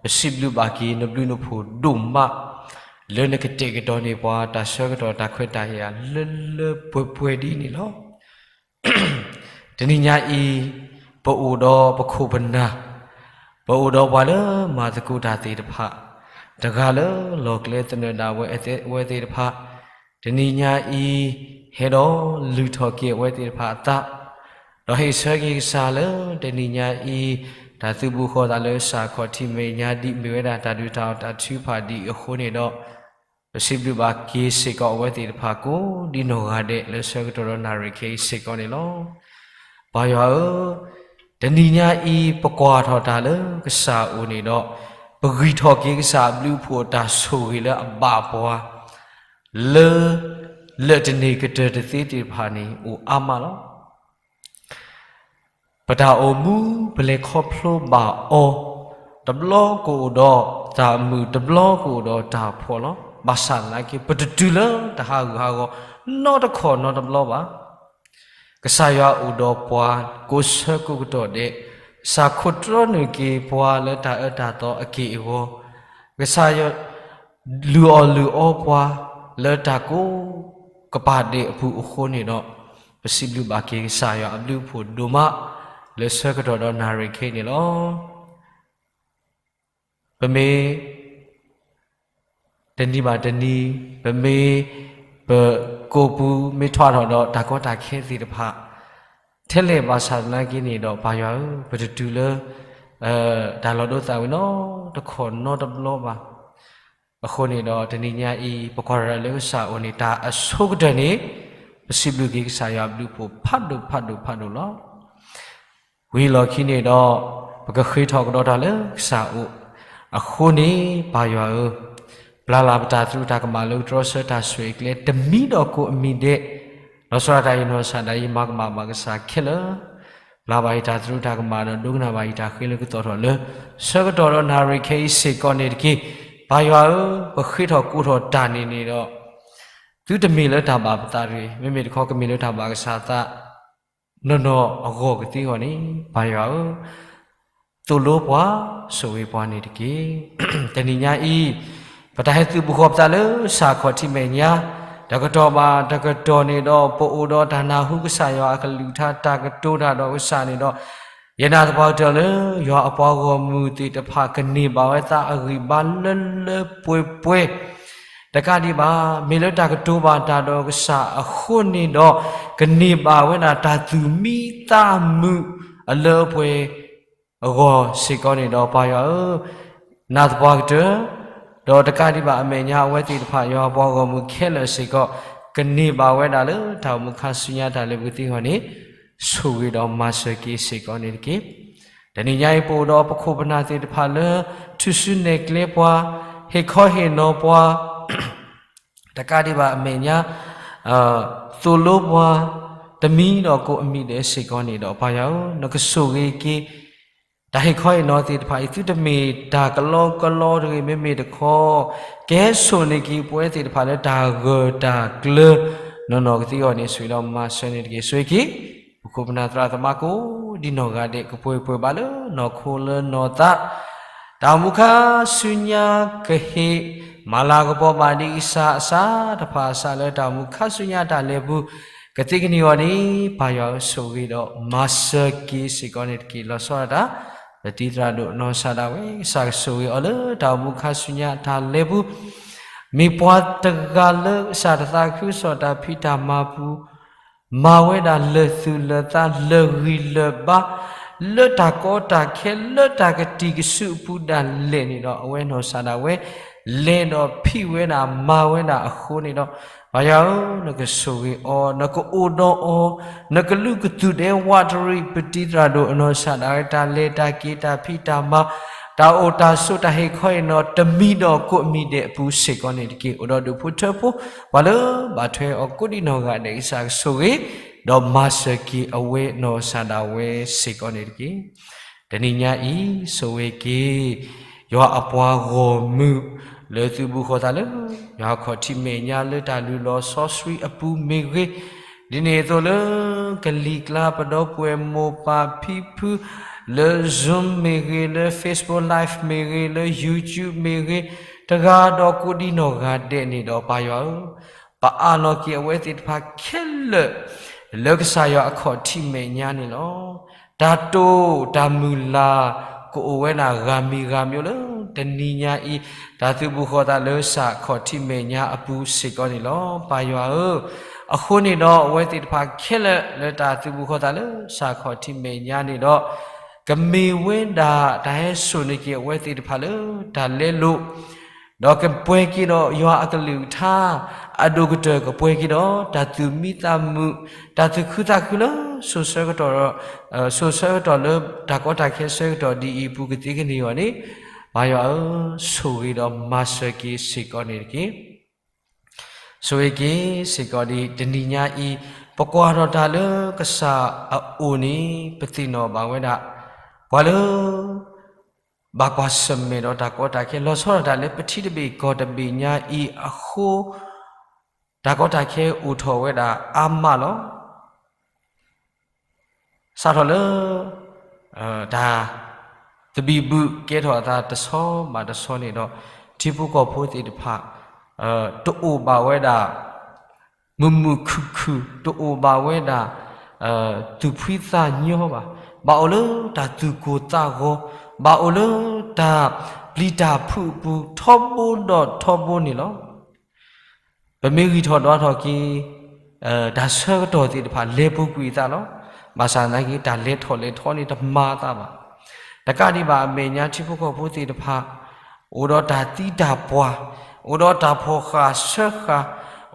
ပစံးဘျုးဘၣ်က့ၤနဘျုးနဖှိၣ်ဒိၣ်မး, လၢနကတဲာ်ကတီၤန့ၢ်ပှၤတၢ်ဆၢကတီၢ်တၢ်ခွဲးတၢ်ယာ်လၢလၢပှဲၤပှဲၤဒ်န့ၣ်လီၤ. တနံၤညါအံၤ, ပအိၣ်ဒီးပခိၣ်ပနၢ်, ပအိၣ်ဒီးပှၤလၢမၤသကိးတၢ်သ့ၣ်တဖၣ်, တဂၤလၢလီၢ်ကျဲသနၢၣ်ဒၣ်ဝဲအဝဲသ့ၣ်တဖၣ်, တနံၤညါအံၤ, ဟဲဒီးလုၢ်ထီၣ်က့ၤအဝဲသ့ၣ်တဖၣ်အသး, ဒီးဟ့ၣ်ဆၢက့ၤကစၢ်လၢတနံၤညါအံၤ, တၢ်သုးဘူးဃီသးလၢစၢ်ခီၣ်ထံးမဲာ်ညါဒ်မ့ၢ်ဝဲဒၣ်တၢ်ဒုၣ်တၢ်အီၣ်တၢ်ထုကဖၣ်ဒ်အံၤအဃိန့ၣ်ဒီး, ပစံးဘျုးဘၣ်က့ၤစ့ၢ်ကီးအဝဲသ့ၣ်တဖၣ်ကိးဒ်နီၢ်ဂၤဒဲးလၢဆၢကတီၢ်ဒီးနၣ်ရံၣ်ခဲအံၤစ့ၢ်ကီးန့ၣ်လီၤ. ပၢ်ယွၤဧၢ, တနံၤညါအံၤပကွၢ်ထီၣ်တၢ်လၢကစၢ်အအိၣ်န့ၣ်ဒီး, ပဂံၢ်ထီၣ်က့ၤကစၢ်အဘျုးအဖှိၣ်အတၢ်ဆိၣ်ဂ့ၤလၢအဘၣ်ပှၤ, လၢ, လၢာ်တန့ၢ်ကတၢၢ်တသ့သ့ၣ်တဖၣ်န့ၣ် အိၣ်အါမးလီၤ. ပတၢ်အိၣ်မူပလဲၤခီဖျိဘၣ်အီၤ, တဘျီကအိၣ်ဒီးတၢ်မုာ် တဘျီကအိၣ်ဒီးတၢ်ဖှီၣ်လီၤ. ဘၣ်ဆၣ်သနာ်က့ ပတတုၤလၢတၢ်ဟးဂူာ်ဟးဂီၤနီတခီၣ်နီတဘျီဘၣ်. ကစၢ်ယွၤအိၣ်ဒီးပှၤကိးဆၢကိးကတီၢ်ဒဲး, ကစၢ်ခိးတြီနုာ်က့ၤပှၤလၢတၢ်အၢတၢ်သီအက့ၢ်အဂီၤ, ကစၢ်ယွၤ လုၢ်အီၣ်လုၢ်အီပှၤလၢတၢ်ကိးကပၤဒဲးအပူၤအဃိန့ၣ်ဒီး, ပစံးဘျုးဘၣ်က့ၤကစၢ်ယွၤအဘျုးအဖှိၣ်ဒိၣ်မး လၢဆၢကတီၢ်ဒီးနၣ်ရံၣ်ခဲအံၤန့ၣ်လီၤ. ပမ့ၢ် တနံၤဘၣ်တနံၤ, ပမ့ၢ် ပကိးပူၤမ့ၢ်ထွဲထီၣ်ဒီးတၢ်ကီတၢ်ခဲသ့ၣ်တဖၣ် ထဲလဲၣ်ဘၣ်ဆၣ်သနာ်က့န့ၣ်ဒီး ပၢ်ယွၤဧၢ, ပတတုၤလၢ တၢ်လီၢ်ဒိသးဝံၤနီတခီၣ်နီတဘျီဘၣ်. အဃိန့ၣ်ဒီးတနံၤညါအံၤ ပကွၢ်ရၤလၢကစၢ်အအိၣ်န့ၣ် တၢ်အဆိကတၢၢ်န့ၣ် ပစံးဘျုးက့ၤကစၢ်ယွၤအဘျုးအဖှိၣ်ဖးဒိၣ်ဖးဒိၣ်ဖးဒိၣ်လီၤ. ဝံၤအလီၢ်ခံန့ၣ်ဒီး ပကဃ့ထီၣ်ကဒီးတၢ်လၢကစၢ်အအိၣ်. အဃိန့ၣ် ပၢ်ယွၤဧၢ, ပျၢ်လၢ်ပတၢ်သရူးတၢ်ကမၣ်လၢကတြီဆၢတၢ်ဆိၣ်ဂ့ၤအကျဲ တမံၤဒီးကိးအမံၤဒဲး, လီၤဆီဒၣ်တၢ်အံၤနီၢ်ကစၢ်ဒၣ်အံၤ မၤကမၣ်ဘၣ်ကစၢ်ခဲလၢာ်, ပျၢ်ဘၣ်အံၤတၢ်သရူးတၢ်ကမၣ်ဒီး ဒိကနၣ်ဘၣ်အံၤတၢ်ဃ့လၢကသီၣ်ထီၣ်လၢ ဆၢကတီၢ်ဒီးနၣ်ရံၣ်ခဲအံၤစ့ၢ်ကီးန့ၣ်တက့ၢ်. ပၢ်ယွၤဧၢ, ပဃ့ထီၣ်ကိးထီၣ်တၢ်န့ၣ်န့ၣ်ဒီး သုတမ့ၢ်လၢတၢ်ဘၣ်ပသးတဂ့ၤ, မ့မ့ၢ်တခီကမ့ၢ်လၢတၢ်ဘၣ်ကစၢ်သး နီၢ်နီၢ်အဂီၢ်ကသ့အဂီၢ်န့ၣ် ပၢ်ယွၤဧၢ, သိၣ်လိပှၤ, ဆိၣ်ဂ့ၤပှၤန့ၣ်တက့ၢ်. တနံၤညါအံၤ ပတၢ်ဟဲသုးဘူးဃီၤပသးလၢကစၢ်ခီၣ်ထံးမဲာ်ညါ, တကတီၢ်ဘၣ်တကတီၢ်န့ၣ်ဒီး ပအိၣ်ဒီးတၢ်နၢ်ဟူကစၢ်ယွၤအကလုၢ်ကထါ တၢ်ကတိၤတၢ်ဒီးကစၢ်န့ၣ်ဒီး ယနာ်သပှၢ်ကတၢၢ်လၢ ယွၤအပှၤဂီၢ်မုၢ်သ့ၣ်တဖၣ် ကန့ၢ်ဘၣ်ဝဲသးအဂံၢ်ဘါလၢလၢပှဲၤပှဲၤ တကးဒံးဘၣ် မ့ၢ်လၢတၢ်ကတိၤဘၣ်တၢ်ဒီးကစၢ်အဃိန့ၣ်ဒီး ကန့ၢ်ဘၣ်ဝဲဒၣ်တၢ်သူၣ်မံသးမုာ်အလၢအပှဲၤအဂီၢ်စ့ၢ်ကီးန့ၣ်ဒီး ပၢ်ယွၤဧၢ, နာ်သပှၢ်ကတၢၢ်, ဒီးတကးဒံးဘၣ်အမဲာ်ညါအဝဲသ့ၣ်တဖၣ် ယွၤအပှၤဂီၢ်မုၢ်ခဲလၢာ်စ့ၢ်ကီး ကန့ၢ်ဘၣ်ဝဲဒၣ်လၢတၢ်အိၣ်မူခါဆူညါတၢ်လၢပကသ့အဂီၢ်န့ၣ် ဆိၣ်ဂ့ၤဒီးမၤစၢၤက့ၤစ့ၢ်ကီးန့ၣ်တက့ၢ်. တနံၤညါအံၤပအိၣ်ဒီးပခိၣ်ပနၢ်သ့ၣ်တဖၣ်လၢ ထူၣ်စုနဲၣ်ကျဲပှၤ, ဟ့ၣ်ခီဟ့ၣ်နီၤပှၤ တကးဒံးဘၣ်အမဲာ်ညါ သိၣ်လိပှၤ တမံၤဒီးကိးအမံၤဒဲးစ့ၢ်ကီးန့ၣ်ဒီး ပၢ်ယွၤဧၢ, နကဆိၣ်ဂ့ၤက့ၤ တၢ်ဟ့ၣ်ခီဟ့ၣ်နီၤသ့ၣ်တဖၣ်အံၤ သုတမ့ၢ်တၢ်ကလီကလီတဂ့ၤ မ့မ့ၢ်တခီ ကဟဲစိာ်န့ၢ်က့ၤပဝဲသ့ၣ်တဖၣ်လၢတၢ်ဂၢၢ်တၢ်ကျၢၤနီၢ်နီၢ်ကသ့အဂီၢ်န့ၣ် ဆိၣ်ဂ့ၤဒီးမၤစၢၤန့ၣ်တက့ၢ်. ဆိၣ်ဂ့ၤက့ၤ ပခိၣ်ပနၢ်သရၣ်သမါကိးဒံနီၢ်ဂၤဒဲး ကပှဲၤပှဲၤဘၣ်လၢနီၢ်ခိလၢနီၢ်သး တၢ်အိၣ်မူခါဆူညါကဟ့ၣ် မၤလၤကပီၤဘၣ်ဒံးကစၢ်အစၢ်တဖၣ်အစၢ်လၢတၢ်အိၣ်မူခါဆူညါတၢ်လဲၤပူၤ ကသ့ကန့ၢ်အဂီၢ်န့ၣ် ပၢ်ယွၤဧၢဆိၣ်ဂ့ၤဒီးမၤစၢၤက့ၤစ့ၢ်ကီးန့ၣ်တက့ၢ်. လီၤဆီဒၣ်တၢ် ပတံၤသရၣ်ဒိၣ်နီၢ်ကစၢ်ဒၣ်ဝဲ ကစၢ်ကဆိၣ်ဂ့ၤအီၤလၢတၢ်အိၣ်မူခါဆူညါတၢ်လဲၤပူၤ မ့ၢ်ပှၤတဂၤလၢကစၢ်တသးခုကစီၣ်တၢ်ဖံးတၢ်မၤပူၤ မၤဝဲဒၣ်လၢာ်သူၣ်လၢာ်သးလၢာ်ဂံၢ်လၢာ်ဘါ လၢတၢ်ကီတၢ်ခဲလၢတၢ်ကတံၤကစုအပူၤဒၣ်လဲာ်န့ၣ်ဒီး အဝဲနီၢ်ကစၢ်ဒၣ်ဝဲ လဲၤဒီးဖံးဝဲဒၣ်မၤဝဲဒၣ်အဃိန့ၣ်ဒီး ပၢ်ယွၤဧၢ နကဆိၣ်ဂ့ၤအီၤ နကအိၣ်ဒီးအီၤ နကလုၢ်ကသူၣ်ဒဲဝးတရံး ပတံၤသရၣ်ဒိၣ်အနီၢ်ကစၢ်ဒၣ်ဝဲ တၢ်လဲၤတၢ်က့ၤတၢ်ဖံးတၢ်မၤ တၢ်အိၣ်တၢ်ဆိးတၢ်ဟ့ၣ်ခီဟ့ၣ်နီၤ တမံၤဒီးကိးအမံၤဒဲးအပူၤစ့ၢ်ကီးန့ၣ်တက့ၢ်. အိၣ်ဒီးဒူၣ်ဖိထၢဖိ ပှၤလၢဘၣ်ထွဲအီၤကိးဒံနီၢ်ဂၤဒဲး ကစၢ်ကဆိၣ်ဂ့ၤ ဒီးမၤစၢၤက့ၤအဝဲနီၢ်ကစၢ်ဒၣ်ဝဲစ့ၢ်ကီးန့ၣ်တက့ၢ်. တနံၤညါအံၤ ဆိၣ်ဂ့ၤက့ၤ ယွၤအပှၤဂီၢ်မုၢ် လၢသုးဘူးဃီၤသးလၢ ယွၤခီၣ်ထံးမဲာ်ညါလၢတၢ်လုၢ်လီၤစီဆှံအပူၤမ့ၢ်ဂ့ၤ, ဒ်န့ၣ်အသိးလၢ ကလံၤကျါပဒီပုၢ်ဝဲၢ်မိၢ်ပၢ်ဖံဖု လၢ Zoom မ့ၢ်ဂ့ၤ, လၢ Facebook Live မ့ၢ်ဂ့ၤ, လၢ YouTube မ့ၢ်ဂ့ၤ, တဂၤဒီးကိးဒံနီၢ်ဂၤဒဲးန့ၣ်ဒီး ပၢ်ယွၤဧၢ, ပအးလီၤက့ၤအဝဲသ့ၣ်တဖၣ်ခဲလၢာ် လၢကစၢ်ယွၤအခီၣ်ထံးမဲာ်ညါန့ၣ်လီၤ. တၢ်တိာ်တၢ်မုၢ်လၢ် ကအိၣ်ဝဲဒၣ်ဂၤမံၤဂၤမံၤလၢ တနံၤညါအံၤ တၢ်သုးဘူးဃီၤသးလၢကစၢ်ခီၣ်ထံးမဲာ်ညါအပူၤစ့ၢ်ကီးန့ၣ်လီၤ. ပၢ်ယွၤဧၢ, အဃိန့ၣ်ဒီး အဝဲသ့ၣ်တဖၣ်ခဲလၢာ် လၢတၢ်သုးဘူးဃီၤသးလၢကစၢ်ခီၣ်ထံးမဲာ်ညါန့ၣ်ဒီး ကမ့ၢ်ဝဲဒၣ်တၢ်ဟဲစိာ်န့ၢ်က့ၤအဝဲသ့ၣ်တဖၣ်လၢတၢ်လဲလိာ် ဒီးကပှဲၤက့ၤဒီးယွၤအကလုၢ်ကထါ အဒိၣ်ကတၢၢ် ကပှဲၤက့ၤဒီးတၢ်သူၣ်မံသးမုာ် တၢ်သူၣ်ခုသးခုလၢ စိၤဆၢကတီၢ် စိၤဆၢကတီၢ်လၢတၢ်ကီတၢ်ခဲဆၢကတီၢ်ဒ်အံၤအပူၤကသ့ကန့ၢ်အီၤန့ၣ်, ပၢ်ယွၤဧၢ, ဆိၣ်ဂ့ၤဒီးမၤစၢၤက့ၤစ့ၢ်ကီးန့ၣ်တက့ၢ်. ဆိၣ်ဂ့ၤက့ၤစ့ၢ်ကီးဒ်တနံၤညါအံၤ ပကွၢ်ထီၣ်တၢ်လၢကစၢ်အအိၣ်န့ၣ် ပသ့ၣ်နီၣ်ဘၣ်ဝဲဒၣ် ပှၤလၢ ဘၣ်ကွၢ်ဆၢၣ်မဲာ်ဒီးတၢ်ကီတၢ်ခဲ လီၤဆီဒၣ်တၢ်လၢပထံတဘ့ၣ်ကီၢ်တဘ့ၣ်ညါအံၤအဃိ တၢ်ကီတၢ်ခဲအိၣ်ထီၣ်ဝဲဒၣ်အါမးလီၤ. စးထီၣ်လၢ တၢ်သဘံၣ်ဘုၣ်ကဲထီၣ်အသးတဆီဘၣ်တဆီန့ၣ်ဒီး ထံဖိကီၢ်ဖိသ့ၣ်တဖၣ် တအိၣ်ဘၣ်ဝဲဒၣ် မုာ်မုာ်ခုၣ်ခုၣ် တအိၣ်ဘၣ်ဝဲဒၣ် သူၣ်ဖှံသးညီဘၣ်. ဘၣ်အိၣ်လၢတၢ်သူၣ်ကိၢ်သးဂီၤ, ဘၣ်အိၣ်လၢတၢ်ပျံၤတၢ်ဖုးအပူၤ ထီဘိဒီးထီဘိန့ၣ်လီၤ. ပမ့ၢ်ဂံၢ်ထီၣ်ဒွးထီၣ်က့ၤ တၢ်ဆၢကတီၢ်သ့ၣ်တဖၣ် လဲၤပူၤကွံာ်အသးလီၤ. ဘၣ်ဆၣ်သနာ်က့ တၢ်လဲၤထီၣ်လဲၤထီန့ၣ် တမၤအသးဘၣ်. တကးဒံးဘၣ် အမဲာ်ညါထံဖိကီၢ်ဖိသ့ၣ်တဖၣ် အိၣ်ဒီးတၢ်သံတၢ်ပှၢ်, အိၣ်ဒီးတၢ်ဖီၣ်ဃာ်ဆၢဃာ်,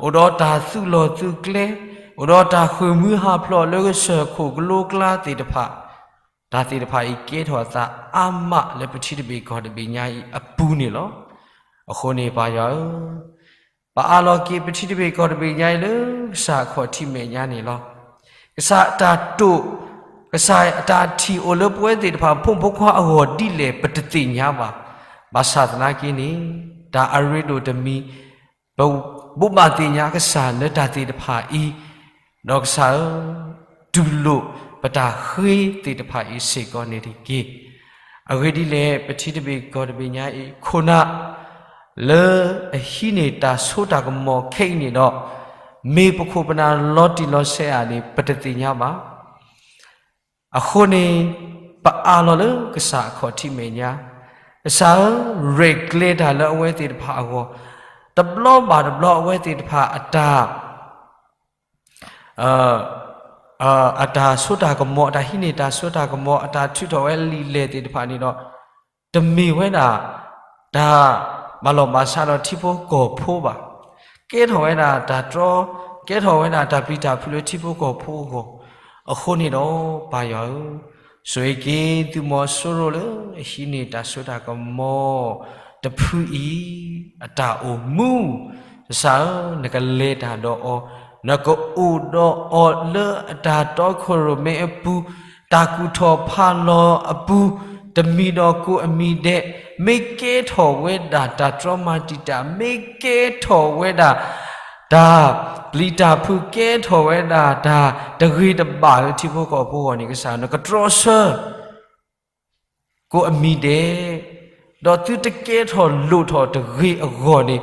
အိၣ်ဒီးတၢ်သုးလီၢ်သုးကျဲ, အိၣ်ဒီးတၢ်ဃ့ၢ်မှံဟးဖျိးလၢကစၢၢ်ခိၣ်ကလိကျါသ့ၣ်တဖၣ်, တၢ်သ့ၣ်တဖၣ်အံၤကဲထီၣ်အသးအါမးလၢပထံတဘ့ၣ်ကီၢ်တဘ့ၣ်ညါအံၤအပူၤန့ၣ်လီၤ. အဃိန့ၣ် ပၢ်ယွၤဧၢ, ပအးလီၤက့ၤပထံတဘ့ၣ်ကီၢ်တဘ့ၣ်ညါအံၤလၢကစၢ်အခီၣ်ထံးမဲာ်ညါန့ၣ်လီၤ. ကစၢ်အတၢ်တိာ်, ကစၢ်အတၢ်ထံၣ်အိၣ်လၢပဝဲသ့ၣ်တဖၣ် ဖိမုၣ်ဖိခွါအဂီၢ်ဒ်လဲၣ် ပတသ့ၣ်ညါဘၣ်. ဘၣ်ဆၣ်သနာ်က့န့ၣ် တၢ်အရ့ဒိၣ်တမံၤ ပဘိးဘၣ်သ့ၣ်ညါကစၢ်လၢတၢ်သ့ၣ်တဖၣ်အံၤ, ဒီးကစၢ်ဧၢ, တူၢ်လိာ်ပတၢ်ဃ့သ့ၣ်တဖၣ်အံၤစ့ၢ်ကီးန့ၣ်တက့ၢ်. အဂ့ၢ်ဒ်လဲၣ် ပထံတဘ့ၣ်ကီၢ်တဘ့ၣ်ညါအံၤ ခိၣ်နၢ် လၢအဟံးန့ၢ်တၢ်စိတၢ်ကမီၤခဲအံၤန့ၣ်ဒီး, မ့ၢ်ပခိၣ်ပနၢ်လီၤတံၢ်လီၤဆဲးဧါန့ၣ် ပတသ့ၣ်ညါဘၣ်. အဃိန့ၣ် ပအးလီၤလၢကစၢ်အခီၣ်ထံးမဲာ်ညါ, ကစၢ်ဧၢ, ရဲၣ်ကျဲၤတၢ်လၢအဝဲသ့ၣ်တဖၣ်အဂီၢ်, တဘျီဘၣ်တဘျီအဝဲသ့ၣ်တဖၣ်အတၢ် အတၢ်စိတၢ်ကမီၤ, အတၢ်ဟံးန့ၢ်တၢ်စိတၢ်ကမီၤ, အတၢ်ထုးထီၣ်ဝဲလံာ်လဲၢ်သ့ၣ်တဖၣ်န့ၣ်ဒီး, တမ့ၢ်ဝဲဒၣ် တၢ်ဘၣ်လီၢ်ဘၣ်စးဒီးထံဖိကီၢ်ဖိဘၣ်. ကဲထီၣ်ဝဲဒၣ်တၢ်တြီ, ကဲထီၣ်ဝဲဒၣ်တၢ်ပျံၤတၢ်ဖုးလၢထံဖိကီၢ်ဖိအဂီၢ်, အဃိန့ၣ်ဒီး ပၢ်ယွၤဧၢ, ဆိၣ်ဂ့ၤက့ၤသုးမီၤစိရိၤလၢအဟံးန့ၢ်တၢ်စိတၢ်ကမီၤ တဖုအံၤ အတၢ်အိၣ်မူ, ကစၢ်ဧၢ, နကလဲၤတၢ်ဒီးအီၤ, နကအိၣ်ဒီးအီၤလၢအတၢ်တီခိၣ်ရိၣ်မဲအပူၤ, တၢ်ကူၣ်ထီၣ်ဖးလီၤအပူၤ, တမံၤဒီးကိးအမံၤဒဲး, မ့ၢ်ကဲထီၣ်ဝဲဒၣ်တၢ်တြီမၤတံာ်တာ်, မ့ၢ်ကဲထီၣ်ဝဲဒၣ် တၢ်ပျံၤတၢ်ဖုး, ကဲထီၣ်ဝဲဒၣ်တၢ်တဂ့ၤတဘၣ်လၢထံဖိကီၢ်ဖိအဂီၢ်န့ၣ် ကစၢ်ဧၢ, နကတြီဆၢ ကိးအမံၤဒဲး, ဒီးသုတကဲထီၣ်လိၣ်ထီၣ်တဂ့ၤအဂီၢ်န့ၣ်,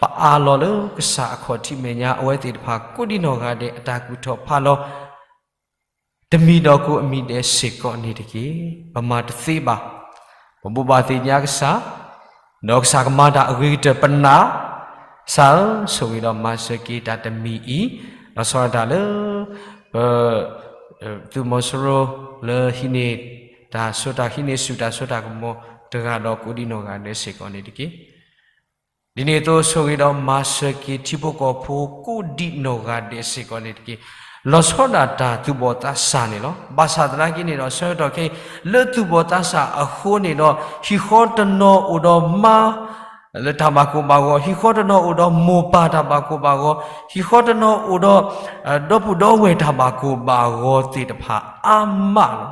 ပအးလီၤလၢကစၢ်အခီၣ်ထံးမဲာ်ညါ အဝဲသ့ၣ်တဖၣ်ကိးဒံနီၢ်ဂၤဒဲး အတၢ်ကူၣ်ထီၣ်ဖးလီၤ တမံၤဒီးကိးအမံၤဒဲးစ့ၢ်ကီးန့ၣ်တက့ၢ်. ပမၤတသ့ဘၣ်. ပဘိးဘၣ်သ့ၣ်ညါကစၢ်, ဒီးကစၢ်ကမၤတၢ်အဂ့ၤကတၢၢ်ပနၢ်, ကစၢ်ဧၢ, ဆိၣ်ဂ့ၤဒီးမၤစၢၤက့ၤတၢ်တမံၤအံၤ, လီၤဆီဒၣ်တၢ်လၢ ပ သုးမီၤစိရိၤလၢဟံးန့ၢ်တၢ်စိတၢ် ဟံးန့ၢ်ဆူၣ်တၢ်စိတၢ်ကမီၤတဂၤဒီးကိးဒံနီၢ်ဂၤဒဲးစ့ၢ်ကီးန့ၣ်တက့ၢ်. ဒ်န့ၣ်အသိး ဆိၣ်ဂ့ၤဒီးမၤစၢၤက့ၤထံဖိကီၢ်ဖိကိးဒံနီၢ်ဂၤဒဲးစ့ၢ်ကီးန့ၣ်တက့ၢ်. လီၤဆီဒၣ်တၢ်သူၣ်ဘီၣ်သးစၢ်န့ၣ်လီၤ. ဘၣ်ဆၣ်သနာ်က့န့ၣ်ဒီး ဆၢကတီၢ်ခဲအံၤ လၢသူၣ်ဘီၣ်သးစၢ်အဃိန့ၣ်ဒီး ဟံၣ်ဃီတနီၤအိၣ်ဒီးမါ လၢတၢ်ဘၣ်ကိၢ်ဘၣ်ဂီၤ, ဟံၣ်ဃီတနီၤအိၣ်ဒီးမိၢ်ပၢ်တၢ်ဘၣ်ကိၢ်ဘၣ်ဂီၤ, ဟံၣ်ဃီတနီၤအိၣ်ဒီး ဒီပုၢ်ဒီဝဲၢ်တၢ်ဘၣ်ကိၢ်ဘၣ်ဂီၤသ့ၣ်တဖၣ်အါမးလီၤ.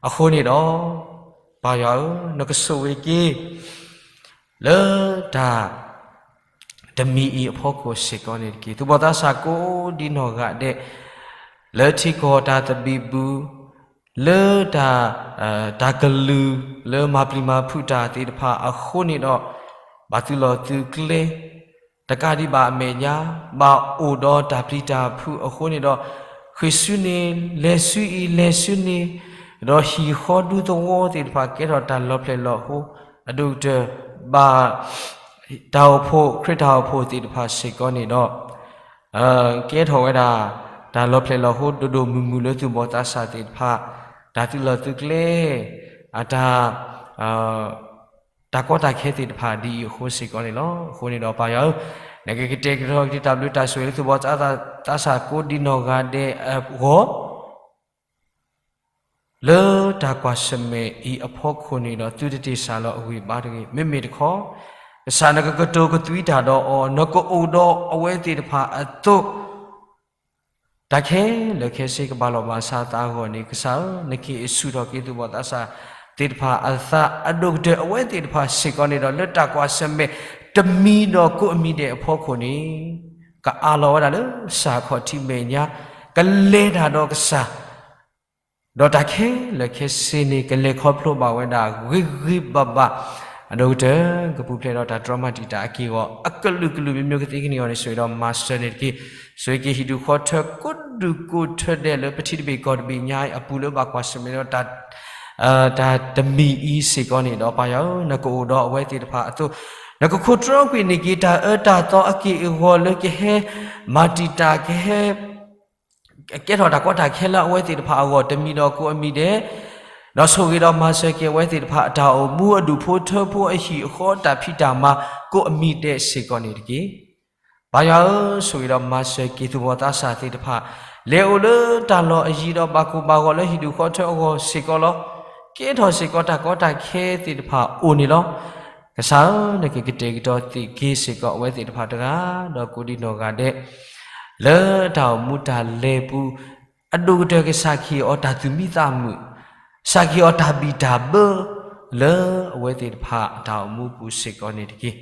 အဃိန့ၣ်ဒီး ပၢ်ယွၤဧၢ, နကဆိၣ်ဂ့ၤက့ၤ လၢတၢ်တမံၤအံၤအဖီခိၣ်စ့ၢ်ကီးန့ၣ်တက့ၢ်. သူၣ်ဘီၣ်သးစၢ်ကိးဒံနီၢ်ဂၤဒဲး လၢထံကီၢ်တၢ်သဘံၣ်ဘုၣ်, လၢတၢ် တၢ်ကလုၢ်လၢမၤပျံၤမၤဖုးတၢ်သ့ၣ်တဖၣ်အဃိန့ၣ်ဒီး ဘၣ်သုးလီၢ်သုးကျဲ တကးဒံးဘၣ်အမဲာ်ညါ ဘၣ်အိၣ်ဒီးတၢ်ပျံၤတၢ်ဖုးအဃိန့ၣ်ဒီး ဃ့ၢ်ဆူန့ၣ် လဲၤဆူအံၤ လဲၤဆူန့ၣ်, ဒီးဟံၣ်ဃီဒူသဝီသ့ၣ်တဖၣ်ကဲထီၣ်တၢ်လီၤဖျဲၣ်လီၤဟိ အဒိၣ်ကတၢၢ် ဘၣ်တၢ်အိၣ်ဖှိၣ် ခရံာ်တၢ်အိၣ်ဖှိၣ်သ့ၣ်တဖၣ်စ့ၢ်ကီးန့ၣ်ဒီး ကဲထီၣ်ဝဲဒၣ် တၢ်လီၤဖျဲၣ်လီၤဟိဒိၣ်ဒိၣ်မုၢ်မုၢ်လၢသူၣ်ဘီၣ်သးစၢ်သ့ၣ်တဖၣ် တၢ်သုးလီၢ်သုးကျဲ အတၢ် တၢ်ကီတၢ်ခဲသ့ၣ်တဖၣ်ဒ်အံၤအဃိစ့ၢ်ကီးန့ၣ်လီၤ. အဃိန့ၣ်ဒီးပၢ်ယွၤဧၢ, နကကတဲာ်ကတီၤက့ၤတၢ်ဘျုးတၢ်ဆိၣ်ဂ့ၤလၢသူၣ်ဘီၣ်သးစၢ်ကိးဒံနီၢ်ဂၤဒဲးအဂီၢ် လၢတၢ်ကွၢ်ဆၢၣ်မဲာ်အံၤအဖီခိၣ်န့ၣ်ဒီး သုတတ့ၢ်စၢ်လီၤအဂံၢ်အဘါတဂ့ၤ. မ့မ့ၢ်တခီ ကစၢ်နကကတိၤကသွံတၢ်ဒီးအီၤ, နကအိၣ်ဒီးအဝဲသ့ၣ်တဖၣ်အသိး တၢ်ခဲလၢာ်ခဲဆ့ကဘၣ်လီၤဘၣ်စးအသးအဂီၢ်န့ၣ် ကစၢ်ဧၢ, နက့ၤဆူၣ်ထီၣ်က့ၤသူၣ်ဘီၣ်သးစၢ်သ့ၣ်တဖၣ်အသး အဒိၣ်ကတၢၢ်အဝဲသ့ၣ်တဖၣ်စ့ၢ်ကီးန့ၣ်ဒီး လၢတၢ်ကွၢ်ဆၢၣ်မဲာ်တမံၤဒီးကိးအမံၤဒဲးအဖီခိၣ်န့ၣ် ကအးလီၤဝဲဒၣ်လၢကစၢ်အခီၣ်ထံးမဲာ်ညါ, ကလဲၤတၢ်ဒီးကစၢ် ဒီးတၢ်ခဲလၢာ်ခဲဆ့န့ၣ် ကလဲၤခီဖျိဘၣ်ဝဲဒၣ်ဂ့ၤဂ့ၤဘၣ်ဘၣ်, အဒိၣ်ကတၢၢ် ကပူၤဖျဲးဒီးတၢ်တြီမၤတံာ်တာ်အက့ၢ်အဂီၤ အကလုာ်ကလုာ်မ့ၢ်မ့ၢ်ကသ့ကန့ၢ်အဂီၢ်န့ၣ် ဆိၣ်ဂ့ၤဒီးမၤစၢၤန့ၣ်တက့ၢ်. ဆိၣ်ဂ့ၤက့ၤဟံၣ်ဒူၣ်ဃီထၢကိးဒူၣ်ကိးထၢဒဲးလၢပထံတဘ့ၣ်ကီၢ်တဘ့ၣ်ညါအံၤအပူၤလၢဘၣ်ကွၢ်ဆၢၣ်မဲာ်ဒီး တၢ်တမံၤအံၤစ့ၢ်ကီးန့ၣ်ဒီး ပၢ်ယွၤဧၢ, နကအိၣ်ဒီးအဝဲသ့ၣ်တဖၣ်အသိး နကခိးတြီကွံာ်န့ၢ်က့ၤတၢ်အၢတၢ်သီအက့ၢ်အဂီၤလၢကဟဲမၤတံာ်တာ် ကဟဲ ကဲထီၣ်တၢ်ကီတၢ်ခဲလၢအဝဲသ့ၣ်တဖၣ်အဂီၢ် တမံၤဒီးကိးအမံၤဒဲး, ဒီးဆိၣ်ဂ့ၤဒီးမၤစၢၤက့ၤအဝဲသ့ၣ်တဖၣ်အတၢ်အိၣ်မူအဒူၣ်ဖိထၢဖိအဟံၣ်အဃီတၢ်ဖံးတၢ်မၤကိးအမံၤဒဲးစ့ၢ်ကီးန့ၣ်တက့ၢ်. ပၢ်ယွၤဧၢ, ဆိၣ်ဂ့ၤဒီးမၤစၢၤက့ၤသူၣ်ဘီၣ်သးစၢ်သ့ၣ်တဖၣ် လဲၤအိၣ်လၢတၢ်လီၢ်အယံၤဒီးဘၣ်ကိၢ်ဘၣ်ဂီၤလၢဟံၣ်ဒူၣ်ဃီထၢအဂီၢ်စ့ၢ်ကီးလီၤ. ကဲထီၣ်စ့ၢ်ကီးတၢ်ကီတၢ်ခဲသ့ၣ်တဖၣ်အိၣ်န့ၣ်လီၤ. ကစၢ်ဧၢ, နကကတဲာ်ကတီၤသ့ၣ်က့ၤစ့ၢ်ကီးအဝဲသ့ၣ်တဖၣ်တဂၤဒီးကိးဒံနီၢ်ဂၤဒဲး လၢတၢ်အိၣ်မူတၢ်လဲၤပူၤ အဒိၣ်ကတၢၢ်ကစၢ်ခ့ၣ်အီၤတၢ်သူၣ်မံသးမုာ်, ကစၢ်ခ့ၣ်အီၤတၢ်ဘံၣ်တၢ်ဘၢ လၢအဝဲသ့ၣ်တဖၣ်အတၢ်အိၣ်မူပူၤစ့ၢ်ကီးန့ၣ်တက့ၢ်.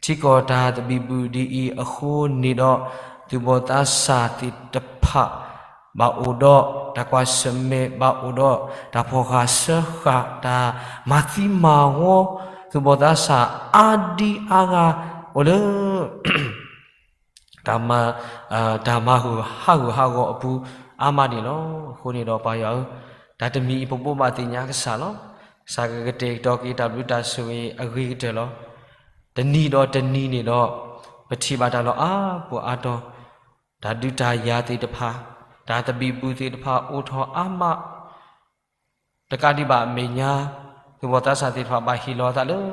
ထံကီၢ်တၢ်သဘံၣ်ဘုၣ်ဒ်အံၤအဃိန့ၣ်ဒီး သူၣ်ဘီၣ်သးစၢ်သ့ၣ်တဖၣ် ဘၣ်အိၣ်ဒီးတၢ်ကွၢ်ဆၢၣ်မဲာ် ဘၣ်အိၣ်ဒီးတၢ်ဖီၣ်ဃာ်စၢဃာ် တၢ်မၤသံမၤဝီ, သူၣ်ဘီၣ်သးစၢ်အါဒံအါဂၤ အိၣ်လၢ တၢ်မၤ တၢ်မၤဟးဂူာ်ဟးဂီၤအပူၤအါမးန့ၣ်လီၤ. အဃိန့ၣ်ဒီးပၢ်ယွၤဧၢ, တၢ်တမံၤအံၤပဘိးဘၣ်သ့ၣ်ညါကစၢ်လီၤ. ကစၢ်ကကတဲာ်ကတီၤက့ၤတၢ်ဘျုးတၢ်ဆိၣ်ဂ့ၤအဂ့ၤကတၢၢ်လီၤ. တနံၤဒီးတနံၤန့ၣ်ဒီး ပထံၣ်ဘၣ်တၢ်လီၢ်အါပူၤအါတီၤ, တၢ်ဒုးတၢ်ယၤသ့ၣ်တဖၣ်, တၢ်သဘံၣ်ဘုၣ်သ့ၣ်တဖၣ်အိၣ်ထီၣ်အါမး တကးဒံးဘၣ်အမဲာ်ညါ သူၣ်ဘီၣ်သးစၢ်သ့ၣ်တဖၣ်ဘၣ်ဟ့ၣ်လီၤအသးလၢ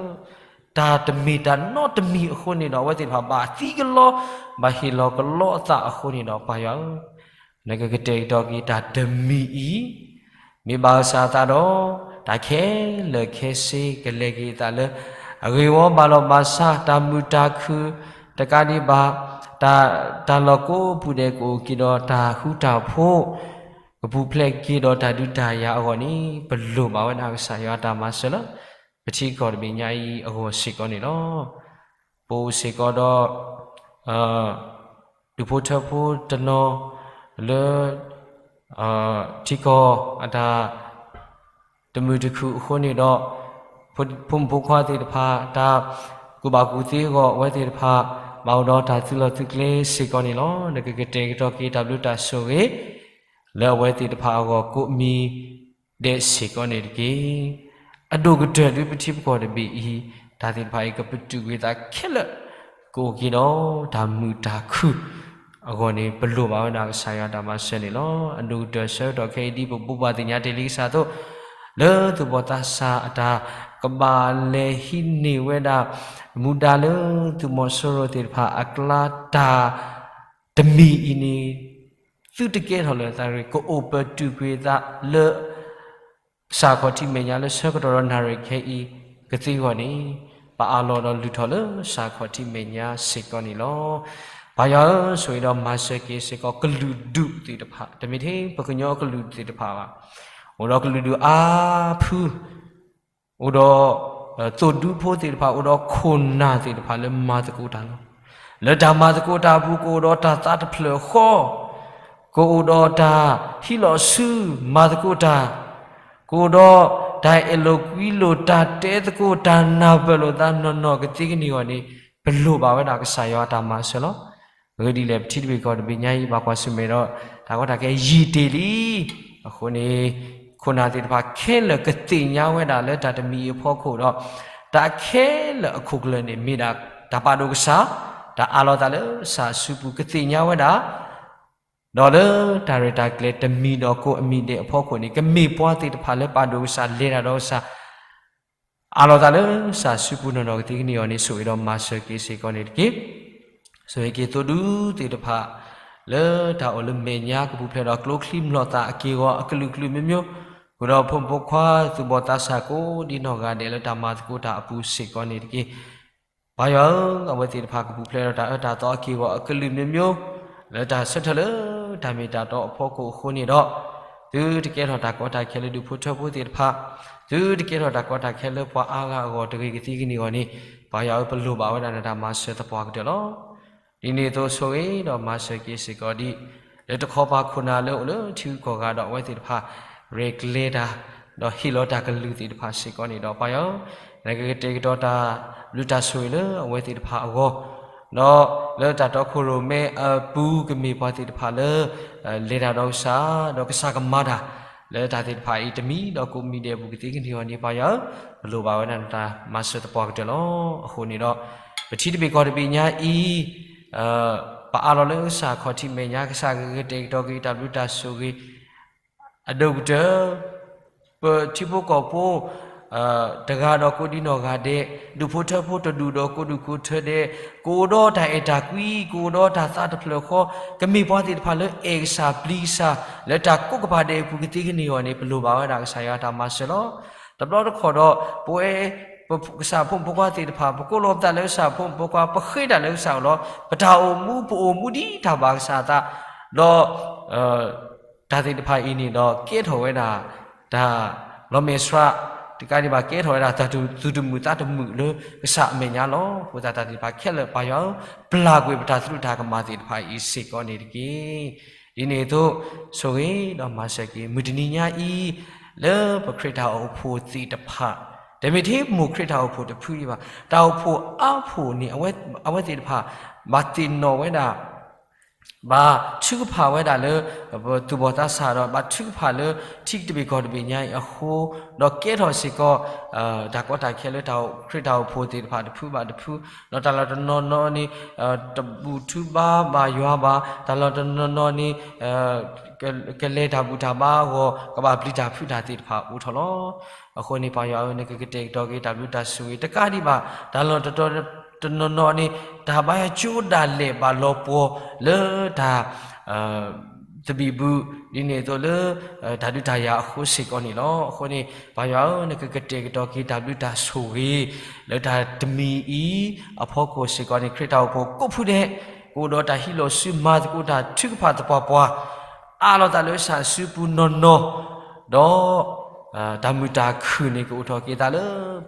တၢ်တမ့ၢ်တၢ်နီတမံၤအဃိန့ၣ်ဒီး အဝဲသ့ၣ်တဖၣ်ဘၣ်သံကလီ ဘၣ်ဟ့ၣ်လီၤကလီအသးအဃိန့ၣ်ဒီး ပၢ်ယွၤဧၢ, နကကတဲာ်ကတီၤက့ၤတၢ်တမံၤအံၤ မ့ၢ်ဘၣ်ကစၢ်အသးဒီး တၢ်ခဲလၢာ်ခဲဆ့ကလဲၤက့ၤအသးလၢ အဂ့ၢ်ဝီဘၣ်လီၤဘၣ်စး တၢ်မုာ်တၢ်ခုၣ် တကးဒံးဘၣ် တၢ် တၢ်လီၢ်ကိးပူၤဒဲးကအိၣ်က့ၤဒီးတၢ်ဃူတၢ်ဖိး ကပူၤဖျဲးက့ၤဒီးတၢ်ဒုးတၢ်ယၤအဂီၢ်န့ၣ် ပလိၣ်ဘၣ်ဝဲဒၣ်ကစၢ်ယွၤအတၢ်မၤစၢၤလၢ ပထံကီၢ်တဘ့ၣ်ညါအံၤအဂီၢ်စ့ၢ်ကီးန့ၣ်လီၤ. ပအိၣ်စ့ၢ်ကီးဒီး ဒူၣ်ဖိထၢဖိတနီၤလၢ ထံကီၢ်အတၢ် တမုာ်တခုၣ်အဃိန့ၣ်ဒီး ဖိမုၣ်ဖိခွါသ့ၣ်တဖၣ် တၢ်ကူၣ်ဘၣ်ကူၣ်သ့အဂီၢ် အဝဲသ့ၣ်တဖၣ် ဘၣ်အိၣ်ဒီးတၢ်သုးလီၢ်သုးကျဲစ့ၢ်ကီးန့ၣ်လီၤ. နကကတဲာ်ကတီၤက့ၤတၢ်ဘျုးတၢ်ဆိၣ်ဂ့ၤ လၢအဝဲသ့ၣ်တဖၣ်အဂီၢ်ကိးမံၤဒဲးစ့ၢ်ကီးန့ၣ်တက့ၢ်. အဒိၣ်ကတၢၢ်ဒုးပထံပကီၢ်တဘ့ၣ်အံၤ တၢ်သ့ၣ်တဖၣ်အံၤ ကပတုာ်ကွံာ်သးခဲလၢာ် ကအိၣ်က့ၤဒီးတၢ်မုာ်တၢ်ခုၣ်အဂီၢ်န့ၣ် ပလိၣ်ဘၣ်ဝဲဒၣ်ကစၢ်ယွၤတၢ်မၤစၢၤန့ၣ်လီၤ. အဒိၣ်ကတၢၢ်ဆၢကတီၢ်ခဲအံၤဒ်ပဘိးဘၣ်သ့ၣ်ညါတ့ၢ်လံကစၢ်အသိး လၢသူၣ်ဘီၣ်သးစၢ်အတၢ်ကဘၣ်လဲၤဟံးန့ၢ်ဝဲဒၣ် မူဒါလၢသုးမီၤစိရိၤသ့ၣ်တဖၣ်အကျါတၢ် တမံၤအံၤန့ၣ် သုတကဲထီၣ်လၢၤသးရ့ၣ် ကအိၣ်ပတုာ်ကွံာ်သးလၢ စၢ်ခီၣ်ထံးမဲာ်ညါလၢဆၢကတီၢ်ဒီးနၣ်ရံၣ်ခဲအံၤကသ့အဂီၢ်န့ၣ် ပအးလီၤဒီးလုၢ်ထီၣ်လၢစၢ်ခီၣ်ထံးမဲာ်ညါစ့ၢ်ကီးန့ၣ်လီၤ. ပၢ်ယွၤဧၢ, ဆိၣ်ဂ့ၤဒီးမၤစၢၤက့ၤစ့ၢ်ကီးကလုာ်ဒူၣ်သ့ၣ်တဖၣ်, တမ့ၢ်ထဲပှၤကညီကလုာ်သ့ၣ်တဖၣ်ဘၣ်, အိၣ်ဒီးကလုာ်ဒူၣ်အါဖု အိၣ်ဒီး သိၣ်ဒူဖိသ့ၣ်တဖၣ်, အိၣ်ဒီးခိၣ်နၢ်သ့ၣ်တဖၣ်လၢမၤသကိးတၢ်လီၤ. လၢတၢ်မၤသကိးတၢ်အပူၤ ကအိၣ်ဒီးတၢ်သးတဖျၢၣ်ဃီ, ကအိၣ်ဒီးတၢ်ဟံးလီၤဆူမၤသကိးတၢ်, ကအိၣ်ဒီးတၢ်အဲၣ်လိာ်ကွံလိာ် တၢ်တဲသကိး တၢ်နၢ်ပၢၢ်လိာ်သးနီၢ်နီၢ်ကသ့ကန့ၢ်အဂီၢ်န့ၣ် ပလိၣ်ဘၣ်ဝဲဒၣ်ကစၢ်ယွၤအတၢ်မၤစၢၤလီၤ. အဂ့ၢ်ဒ်လဲၣ် ပထံတဘ့ၣ်ကီၢ်တဘ့ၣ်ညါအံၤ ဘၣ်ကွၢ်ဆၢၣ်မဲာ်ဒီး တၢ်ကီတၢ်ခဲယံာ်တ့ၢ်လံ. အဃိန့ၣ် ခိၣ်နၢ်သ့ၣ်တဖၣ်ခဲလၢာ်ကသ့ၣ်ညါဝဲဒၣ်လၢတၢ်တမံၤအံၤအဖီခိၣ်ဒီး တၢ်ခဲလၢာ်အခိၣ်ကျၢၢ်န့ၣ် မ့ၢ်ဒၣ်တၢ်ပာ်ဒိၣ်ကစၢ်, တၢ်အးလီၤသးလၢကစၢ်အစုပူၤ ကသ့ၣ်ညါဝဲဒၣ် ဒီးလၢတၢ်ရဲၣ်တၢ်ကျဲၤတမံၤဒီးကိးအမံၤဒဲးအဖီခိၣ်န့ၣ် ကမ့ၢ်ပှၤသ့ၣ်တဖၣ်လၢပာ်ဒိၣ်ကစၢ် လဲၤတၢ်ဒီးကစၢ် အးလီၤသးလၢကစၢ်အစုပူၤနီၢ်နီၢ်ကသ့ကန့ၢ်အဂီၢ်န့ၣ် ဆိၣ်ဂ့ၤဒီးမၤစၢၤက့ၤစ့ၢ်ကီးန့ၣ်တက့ၢ်. ဆိၣ်ဂ့ၤက့ၤသိၣ်ဒူသ့ၣ်တဖၣ် လၢတၢ်အိၣ်လၢမဲာ်ညါကပူၤဖျဲးဒီးကျိချံမျိာ်သၣ်အက့ၢ်အဂီၤအကလုာ်ကလုာ်မျိုးမျိုး, ဃုာ်ဒီးဖိမုၣ်ဖိခွါသူၣ်ဘီၣ်သးစၢ်ကိးဒံနီၢ်ဂၤဒဲးလၢတၢ်မၤသကိးတၢ်အပူၤစ့ၢ်ကီးန့ၣ်တက့ၢ်. ပၢ်ယွၤဧၢ, အဝဲသ့ၣ်တဖၣ်ကပူၤဖျဲးဒီးတၢ်အၢတၢ်သီအက့ၢ်အဂီၤအကလုာ်မျိုးမျိုး, လၢတၢ်ဆၢထၢၣ်လၢတၢ်မ့ၢ်တၢ်တီအဖီခိၣ်အဃိန့ၣ်ဒီး, သုတကဲထီၣ်တၢ်ကီတၢ်ခဲလၢဒူၣ်ဖိထၢဖိသ့ၣ်တဖၣ်, သုတကဲထီၣ်တၢ်ကီတၢ်ခဲလၢပှၤအါဂၤအဂီၢ်တဂ့ၤကသ့ကန့ၢ်အဂီၢ်န့ၣ်, ပၢ်ယွၤဧၢ, ပလိၣ်ဘၣ်ဝဲဒၣ်နတၢ်မၤစၢၤသပှၢ်ကတၢၢ်လီၤ. ဒ်န့ၣ်အသိးဆိၣ်ဂ့ၤဒီးမၤစၢၤက့ၤစ့ၢ်ကီးဒံး လၢတခီပၤခိၣ်နၢ်လၢအိၣ်လၢထံဂုၤကီၢ်ဂၤဒီးအဝဲသ့ၣ်တဖၣ် ရဲၣ်ကျဲၤတၢ် ဒီးဟ့ၣ်လီၤတၢ်ကလုၢ်သ့ၣ်တဖၣ်စ့ၢ်ကီးန့ၣ်ဒီး ပၢ်ယွၤဧၢ, နကကတဲာ်ကတီၤတၢ်ဘျုးတၢ်ဆိၣ်ဂ့ၤလၢအဝဲသ့ၣ်တဖၣ်အဂီၢ်, ဒီးလၢတၢ်တီခိၣ်ရိၣ်မဲအပူၤကမ့ၢ်ပှၤသ့ၣ်တဖၣ်လၢ လဲၤတၢ်ဒီးကစၢ်, ဒီးကစၢ်ကမၤတၢ် လၢတၢ်သ့ၣ်တဖၣ်အံၤတမံၤဒီးကိးမံၤဒဲးအပူၤကသ့ကန့ၢ်အီၤန့ၣ် ပၢ်ယွၤဧၢ, ပလိၣ်ဘၣ်ဝဲဒၣ်နတၢ်မၤစၢၤသပှၢ်ကတၢၢ်လီၤ. အဃိန့ၣ်ဒီး ပထံတဘ့ၣ်ကီၢ်တဘ့ၣ်ညါအံၤ ပအးလီၤလၢကစၢ်ခီၣ်ထံးမဲာ်ညါ ကစၢ်ကကတဲာ်ကတီၤက့ၤတၢ်ဘျုးတၢ်ဆိၣ်ဂ့ၤ အဒိၣ်ကတၢၢ် ပထံဖိကီၢ်ဖိ တဂၤဒီးကိးဒံနီၢ်ဂၤဒဲး, ဒူၣ်ဖိထၢဖိတဒူၣ်ဒီးကိးဒူၣ်ကိးထၢဒဲး, ကအိၣ်ဒီးတၢ်အဲၣ်တၢ်ကွံ, ကအိၣ်ဒီးတၢ်သးတဖျၢၣ်ဃီ, ကမ့ၢ်ပှၤသ့ၣ်တဖၣ်လၢအဲၣ်ကစၢ်ပျံၤကစၢ် လၢတၢ်ကိးကပၤဒဲးအပူၤကသ့ကန့ၢ်အီၤန့ၣ် ပလိၣ်ဘၣ်ဝဲဒၣ်ကစၢ်ယွၤတၢ်မၤစၢၤလီၤ. တဘျီတခီၣ်ဒီး ပဝဲ ပကစၢ်ဖိမုၣ်ဖိခွါသ့ၣ်တဖၣ် ပကိးလီၤပသးလၢကစၢ်ဖိမုၣ်ဖိခွါ ပဃ့တၢ်လၢကစၢ်အအိၣ်လီၤ. ပတၢ်အိၣ်မူ ပအိၣ်မူဒ်တၢ်ဘၣ်ကစၢ်အသး, ဒီး တၢ်သ့ၣ်တဖၣ်အံၤန့ၣ်ဒီး ကဲထီၣ်ဝဲဒၣ် တၢ်လီၤမဲာ်ဆှး, တကးဒံးဘၣ် ကဲထီၣ်ဝဲဒၣ်တၢ်သူၣ်တမုာ်သးတမုာ်လၢကစၢ်အမဲာ်ညါလီၤ. အဃိသတးတၢ်သ့ၣ်တဖၣ်ခဲလၢာ် ပၢ်ယွၤဧၢ, ပျၢ်ကွံာ်ပတၢ်သရူးတၢ်ကမၣ်သ့ၣ်တဖၣ်အံၤစ့ၢ်ကီးန့ၣ်တက့ၢ်. ဒ်န့ၣ်အသိး ဆိၣ်ဂ့ၤဒီးမၤစၢၤက့ၤ မုၢ်တနံၤညါအံၤ လၢပခရံာ်တၢ်အိၣ်ဖှိၣ်သ့ၣ်တဖၣ်, တမ့ၢ်ထဲမိၢ်ခရံာ်တၢ်အိၣ်ဖှိၣ်တဖုဒံးဘၣ်, တၢ်အိၣ်ဖှိၣ်အါဖှိၣ်န့ၣ် အဝဲသ့ၣ်တဖၣ် ဘၣ်သ့ၣ်နီၣ်ဝဲဒၣ် ဘၣ်ထုကဖၣ်ဝဲဒၣ်လၢ ပသူၣ်ဘီၣ်သးစၢ်ဒီး ဘၣ်ထုကဖၣ်လၢထံတဘ့ၣ်ကီၢ်တဘ့ၣ်ညါအံၤအဃိ, ဒီးကဲထီၣ်စ့ၢ်ကီး တၢ်ကီတၢ်ခဲလၢတၢ်ခရံာ်တၢ်အိၣ်ဖှိၣ်သ့ၣ်တဖၣ်တဖုဘၣ်တဖု, ဒီးတၢ်လီၢ်တနီၤနီၤန့ၣ် တဘူၣ်ထူဘါဘၣ်ယွၤဘၣ်, တၢ်လီၢ်တနီၤနီၤန့ၣ် ကလဲၤတၢ်ဘူၣ်တၢ်ဘါအဂီၢ် ကဘၣ်ပျံၤတၢ်ဖုးတၢ်သ့ၣ်တဖၣ်အိၣ်ထီၣ်လီၤ. အဃိန့ၣ် ပၢ်ယွၤဧၢ, နကကတဲာ်ကတီၤက့ၤတၢ်ဘျုးတၢ်ဆိၣ်ဂ့ၤတကးဒံးဘၣ်, တၢ်လီၢ်တတီၤတနီၤနီၤန့ၣ် တၢ်ဘါယွၤကၠိဒၣ်လဲာ်ဘၣ်လီၤပှီၢ်လၢတၢ် သဘံၣ်ဘုၣ် ဒ်န့ၣ်အသိးလၢ တၢ်ဒုးတၢ်ယၤအဃိစ့ၢ်ကီးန့ၣ်လီၤ. အဃိန့ၣ် ပၢ်ယွၤဧၢ, နကကတဲာ်ကတီၤက့ၤတၢ်ဘျုးတၢ်ဆိၣ်ဂ့ၤ လၢတၢ်တမံၤအံၤ အဖီခိၣ်စ့ၢ်ကီးန့ၣ် ခရံာ်တၢ်အိၣ်ဖှိၣ်ကိးဖုဒဲး ကအိၣ်ဒီးတၢ်ဟံးလီၤစုမၤသကိးတၢ်ထုကဖၣ်သပှၢ်ပှၢ် အးလီၤသးလၢကစၢ်စုပူၤနီၢ်နီၢ်, ဒီး တၢ်မုာ်တၢ်ခုၣ်န့ၣ် ကအိၣ်ထီၣ်က့ၤသးလၢ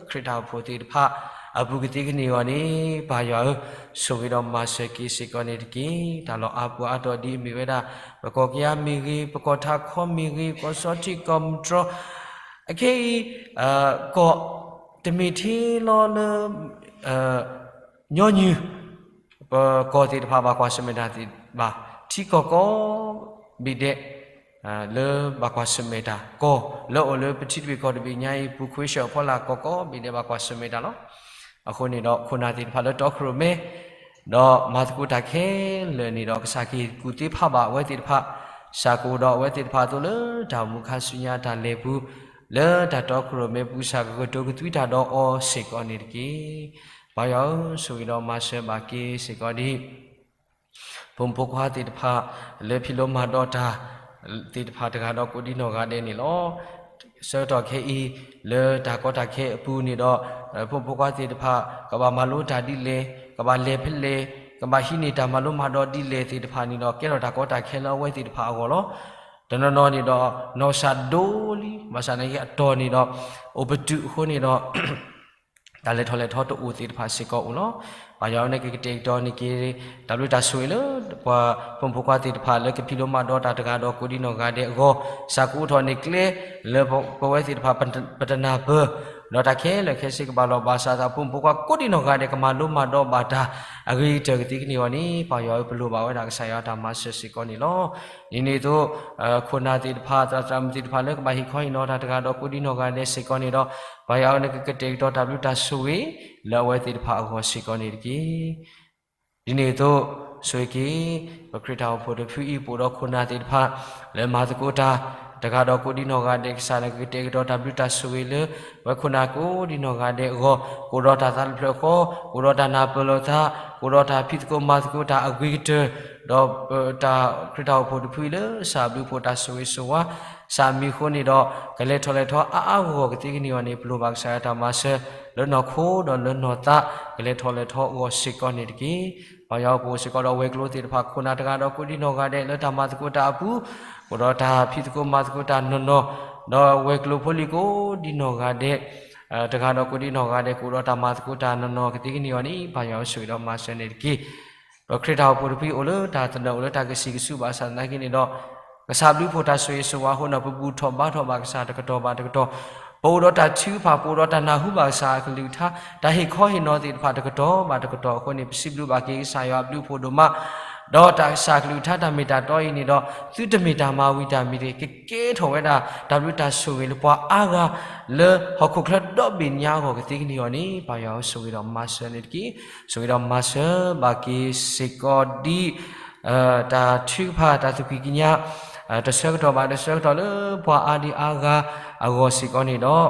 ခရံာ်တၢ်အိၣ်ဖှိၣ်သ့ၣ်တဖၣ် အပူၤကသ့ကန့ၢ်အဂီၢ်န့ၣ် ပၢ်ယွၤဧၢ, ဆိၣ်ဂ့ၤဒီးမၤစၢၤက့ၤစ့ၢ်ကီးန့ၣ်တက့ၢ်. တၢ်လီၢ်အါပူၤအါတီၤဒ်အမ့ၢ်ဝဲဒၣ် ပကီၢ်ကယါမ့ၢ်ဂ့ၤ, ပကီၢ်ထးခီမ့ၢ်ဂ့ၤ, ပကီၢ်စီထံကီၢ်မုၢ်တြီၤ, အခဲအံၤ ကီၢ် တမ့ၢ်ထဲလီၤလၢ ညီနုၢ် ပကီၢ်သ့ၣ်တဖၣ်ဘၣ်ကွၢ်ဆၢၣ်မဲာ်တၢ်သ့ၣ်တဖၣ် ထံကီၢ်ကိးဘ့ၣ်ဒဲး လၢဘၣ်ကွၢ်ဆၢၣ်မဲာ်တၢ် ကီၢ်လၢအိၣ်လၢပထံတဘ့ၣ်ကီၢ်တဘ့ၣ်ညါအံၤ ပူၤကွံာ်စၢၣ်အဖီလာ်ကီၢ်ကိးဘ့ၣ်ဒဲးဘၣ်ကွၢ်ဆၢၣ်မဲာ်တၢ်လီၤ. အဃိန့ၣ်ဒီး ခိၣ်နၢ်သ့ၣ်တဖၣ်လၢတီခိၣ်ရိၣ်မဲ ဒီးမၤသကိးတၢ်ခဲလၢာ်န့ၣ်ဒီး ကစၢ်ကဟ့ၣ်ကူၣ်သ့ဖးဘၣ်အဝဲသ့ၣ်တဖၣ်, ကစၢ်ကအိၣ်ဒီးအဝဲသ့ၣ်တဖၣ်အသိးလၢတၢ်အိၣ်မူခါဆူညါတၢ်လဲၤပူၤ, လၢတၢ်တီခိၣ်ရိၣ်မဲပူၤ ကစၢ်ကကတိၤကသွံတၢ်ဒီးအီၤစ့ၢ်ကီးန့ၣ်တက့ၢ်. ပၢ်ယွၤဧၢ, ဆိၣ်ဂ့ၤဒီးမၤစၢၤဘၣ်က့ၤစ့ၢ်ကီးဒ် ဖိမုၣ်ဖိခွါသ့ၣ်တဖၣ် လၢဖံးလိမၤဒိးတၢ် သ့ၣ်တဖၣ်တဂၤဒီးကိးဒံနီၢ်ဂၤဒဲးန့ၣ်လီၤ. ဆၢကတီၢ်ခဲအံၤ လၢတၢ်ကီတၢ်ခဲအပူၤန့ၣ်ဒီး ဖိမုၣ်ဖိခွါသ့ၣ်တဖၣ် ကဘၣ်မၤလိတၢ်ဒ်လဲၣ်, ကဘၣ်လဲၤဖဲလဲၣ်, ကဘၣ်ဟံးန့ၢ်တၢ်မၤလိမၤဒိးဒ်လဲၣ်သ့ၣ်တဖၣ်န့ၣ်ဒီး ကဲထီၣ်တၢ်ကီတၢ်ခဲလၢအဝဲသ့ၣ်တဖၣ်အဂီၢ်လီၤ. တနီၤနီၤန့ၣ်ဒီး နီၢ်ကစၢ်ဒိလံ, ဘၣ်ဆၣ်သနာ်က့အတီၢ်န့ၣ်ဒီး အိၣ်ပတုာ်အဃိန့ၣ်ဒီး တၢ်လဲၤထီၣ်လဲၤထီတအိၣ်သ့ၣ်တဖၣ်စ့ၢ်ကီးအိၣ်လီၤ. ပၢ်ယွၤဧၢ, နကကတဲာ်ကတီၤန့ၢ်က့ၤ တၢ်ဘျုးတၢ်ဆိၣ်ဂ့ၤလၢ ပှၤဖိမုၣ်ဖိခွါသ့ၣ်တဖၣ်လၢကဖံးလိမၤဒိးတၢ်တဂၤဒီးကိးဒံနီၢ်ဂၤဒဲးအဂီၢ်, ကစၢ်ကအိးထီၣ်န့ၢ်ကျဲ လၢပဝဲသ့ၣ်တဖၣ်ပတနၢ်ပၢၢ်, ဒီးတၢ်ခဲလၢာ်ခဲဆ့ကဘၣ်လီၤဘၣ်စးသး ဖိမုၣ်ဖိခွါကိးဒံနီၢ်ဂၤဒဲး ကမၤလိမၤဒိးဘၣ်တၢ်အဂ့ၤကတၢၢ်ကသ့ကန့ၢ်အဂီၢ်န့ၣ် ပၢ်ယွၤဧၢ, ပလိၣ်ဘၣ်ဝဲဒၣ်ကစၢ်ယွၤတၢ်မၤစၢၤစ့ၢ်ကီးန့ၣ်လီၤ. ဒ်န့ၣ်အသိး ခိၣ်နၢ်သ့ၣ်တဖၣ် သရၣ်သရၣ်မုၣ်သ့ၣ်တဖၣ်လၢကဘၣ်ဟ့ၣ်ခီဟ့ၣ်နီၤတၢ်တဂၤဒီးကိးဒံနီၢ်ဂၤဒဲးစ့ၢ်ကီးန့ၣ်ဒီး ပၢ်ယွၤဧၢ, နကကတဲာ်ကတီၤတၢ်ဘျုးတၢ်ဆိၣ်ဂ့ၤ လၢအဝဲသ့ၣ်တဖၣ်အဂီၢ်စ့ၢ်ကီးန့ၣ်တက့ၢ်. ဒ်န့ၣ်အသိး ဆိၣ်ဂ့ၤက့ၤ ပခရံာ်တၢ်အိၣ်ဖှိၣ်တဖုအံၤ ပအိၣ်ဒီးခိၣ်နၢ်သ့ၣ်တဖၣ် လၢမၤသကိးတၢ် တဂၤဒီးကိးဒံနီၢ်ဂၤဒဲး ကစၢ် နကကတဲာ်ကတီၤတၢ်ဘျုးတၢ်ဆိၣ်ဂ့ၤလၢ ပဝဲခိၣ်နၢ်ကိးဒံနီၢ်ဂၤဒဲးအဂီၢ်, ကအိၣ်ဒီးတၢ်သးတဖျၢၣ်ဃီ, ကအိၣ်ဒီးတၢ်နၢ်ပၢၢ်လိာ်သး, ကအိၣ်ဒီးတၢ်ဖံးသကိးမၤသကိးတၢ်အဂ့ၤကတၢၢ်, ဒီးတၢ်ခရံာ်တၢ်အိၣ်ဖှိၣ်တဖုအံၤလၢ ကစၢ်ဘျုးဖှိၣ်တၢ်ဆိၣ်ဂ့ၤဆိၣ်ဝါ ကစၢ်မံၤအဃိန့ၣ်ဒီး ကလဲၤထီၣ်လဲၤထီအါအါဂီၢ်ဂီၢ်ကသ့ကန့ၢ်အဂီၢ်န့ၣ် ပလိၣ်ဘၣ်ကစၢ်ယွၤတၢ်မၤစၢၤ လၢနီၢ်ခိဒီးလၢနီၢ်သး ကလဲၤထီၣ်လဲၤထီအဂီၢ်စ့ၢ်ကီးန့ၣ်တက့ၢ်. ပၢ်ယွၤဧၢ, ပအိၣ်စ့ၢ်ကီးဒီးဝဲၤကျိၤသ့ၣ်တဖၣ် ခိၣ်နၢ်တဂၤဒီးကိးဒံနီၢ်ဂၤဒဲး လၢတၢ်မၤသကိးတၢ်အပူၤ, ကအိၣ်ဒီးတၢ်ဖံးသကိးမၤသကိးတၢ်နီၢ်နီၢ်, ဒီးဝဲၤကျိၤဖိလံၤကိးဒံနီၢ်ဂၤဒဲး တဂၤဒီးကိးဒံနီၢ်ဂၤဒဲး ကအိၣ်ဒီးတၢ်မၤသကိးတၢ်နီၢ်နီၢ်ကသ့ကန့ၢ်အဂီၢ်န့ၣ် ပၢ်ယွၤဧၢ, ဆိၣ်ဂ့ၤဒီးမၤစၢၤန့ၣ်တက့ၢ်. ပခရံာ်တၢ်အိၣ်ဖှိၣ်တဖုအံၤအိၣ်လၢတၢ်သနၢၣ်အိၣ်လၢတၢ်ကဆံးကဆူးဘၣ်ဆၣ်သနာ်က့န့ၣ်ဒီး ကစၢ်ဘျုးဖှိၣ်တၢ်ဆိၣ်ဂ့ၤဆိၣ်ဝါအဃိန့ၣ် ပဘူၣ်ထီၣ်ဘါထီၣ်ဘၣ်ကစၢ်တကတီၢ်ဘၣ်တကတီၢ်, ပအိၣ်ဒီးတၢ်ထုကဖၣ် ပအိၣ်ဒီးတၢ်နၢ်ဟူဘၣ်ကစၢ်အကလုၢ်ကထါ တၢ်ဟ့ၣ်ခီဟ့ၣ်နီၤသ့ၣ်တဖၣ်တကတီၢ်ဘၣ်တကတီၢ်အဃိန့ၣ် ပစံးဘျုးဘၣ်က့ၤကစၢ်ယွၤအဘျုးအဖှိၣ်ဒိၣ်မး ဒီးတၢ်ကစၢ်ကလုၢ်ကထါတၢ်မ့ၢ်တၢ်တီအံၤန့ၣ်ဒီး သုတမ့ၢ်တၢ်မၤဝံၤတၢ်မံၤတဂ့ၤ, ကကဲထီၣ်ဝဲဒၣ် တၢ်ဘျုးတၢ်ဆိၣ်ဂ့ၤလၢပှၤအါဂၤ လၢဟီၣ်ခိၣ်ချၢဒီဘ့ၣ်ညါအဂီၢ်ကသ့ကန့ၢ်အီၤန့ၣ် ပၢ်ယွၤဧၢ ဆိၣ်ဂ့ၤဒီးမၤစၢၤန့ၣ်တက့ၢ်. ဆိၣ်ဂ့ၤဒီးမၤစၢၤဘၣ်က့ၤစ့ၢ်ကီးဒ် တၢ်ထုကဖၣ်တၢ်သူၣ်ဖှံသးညီ တဆၢကတီၢ်ဘၣ်တဆၢကတီၢ်လၢပှၤအါဒံအါဂၤအဂီၢ်စ့ၢ်ကီးန့ၣ်ဒီး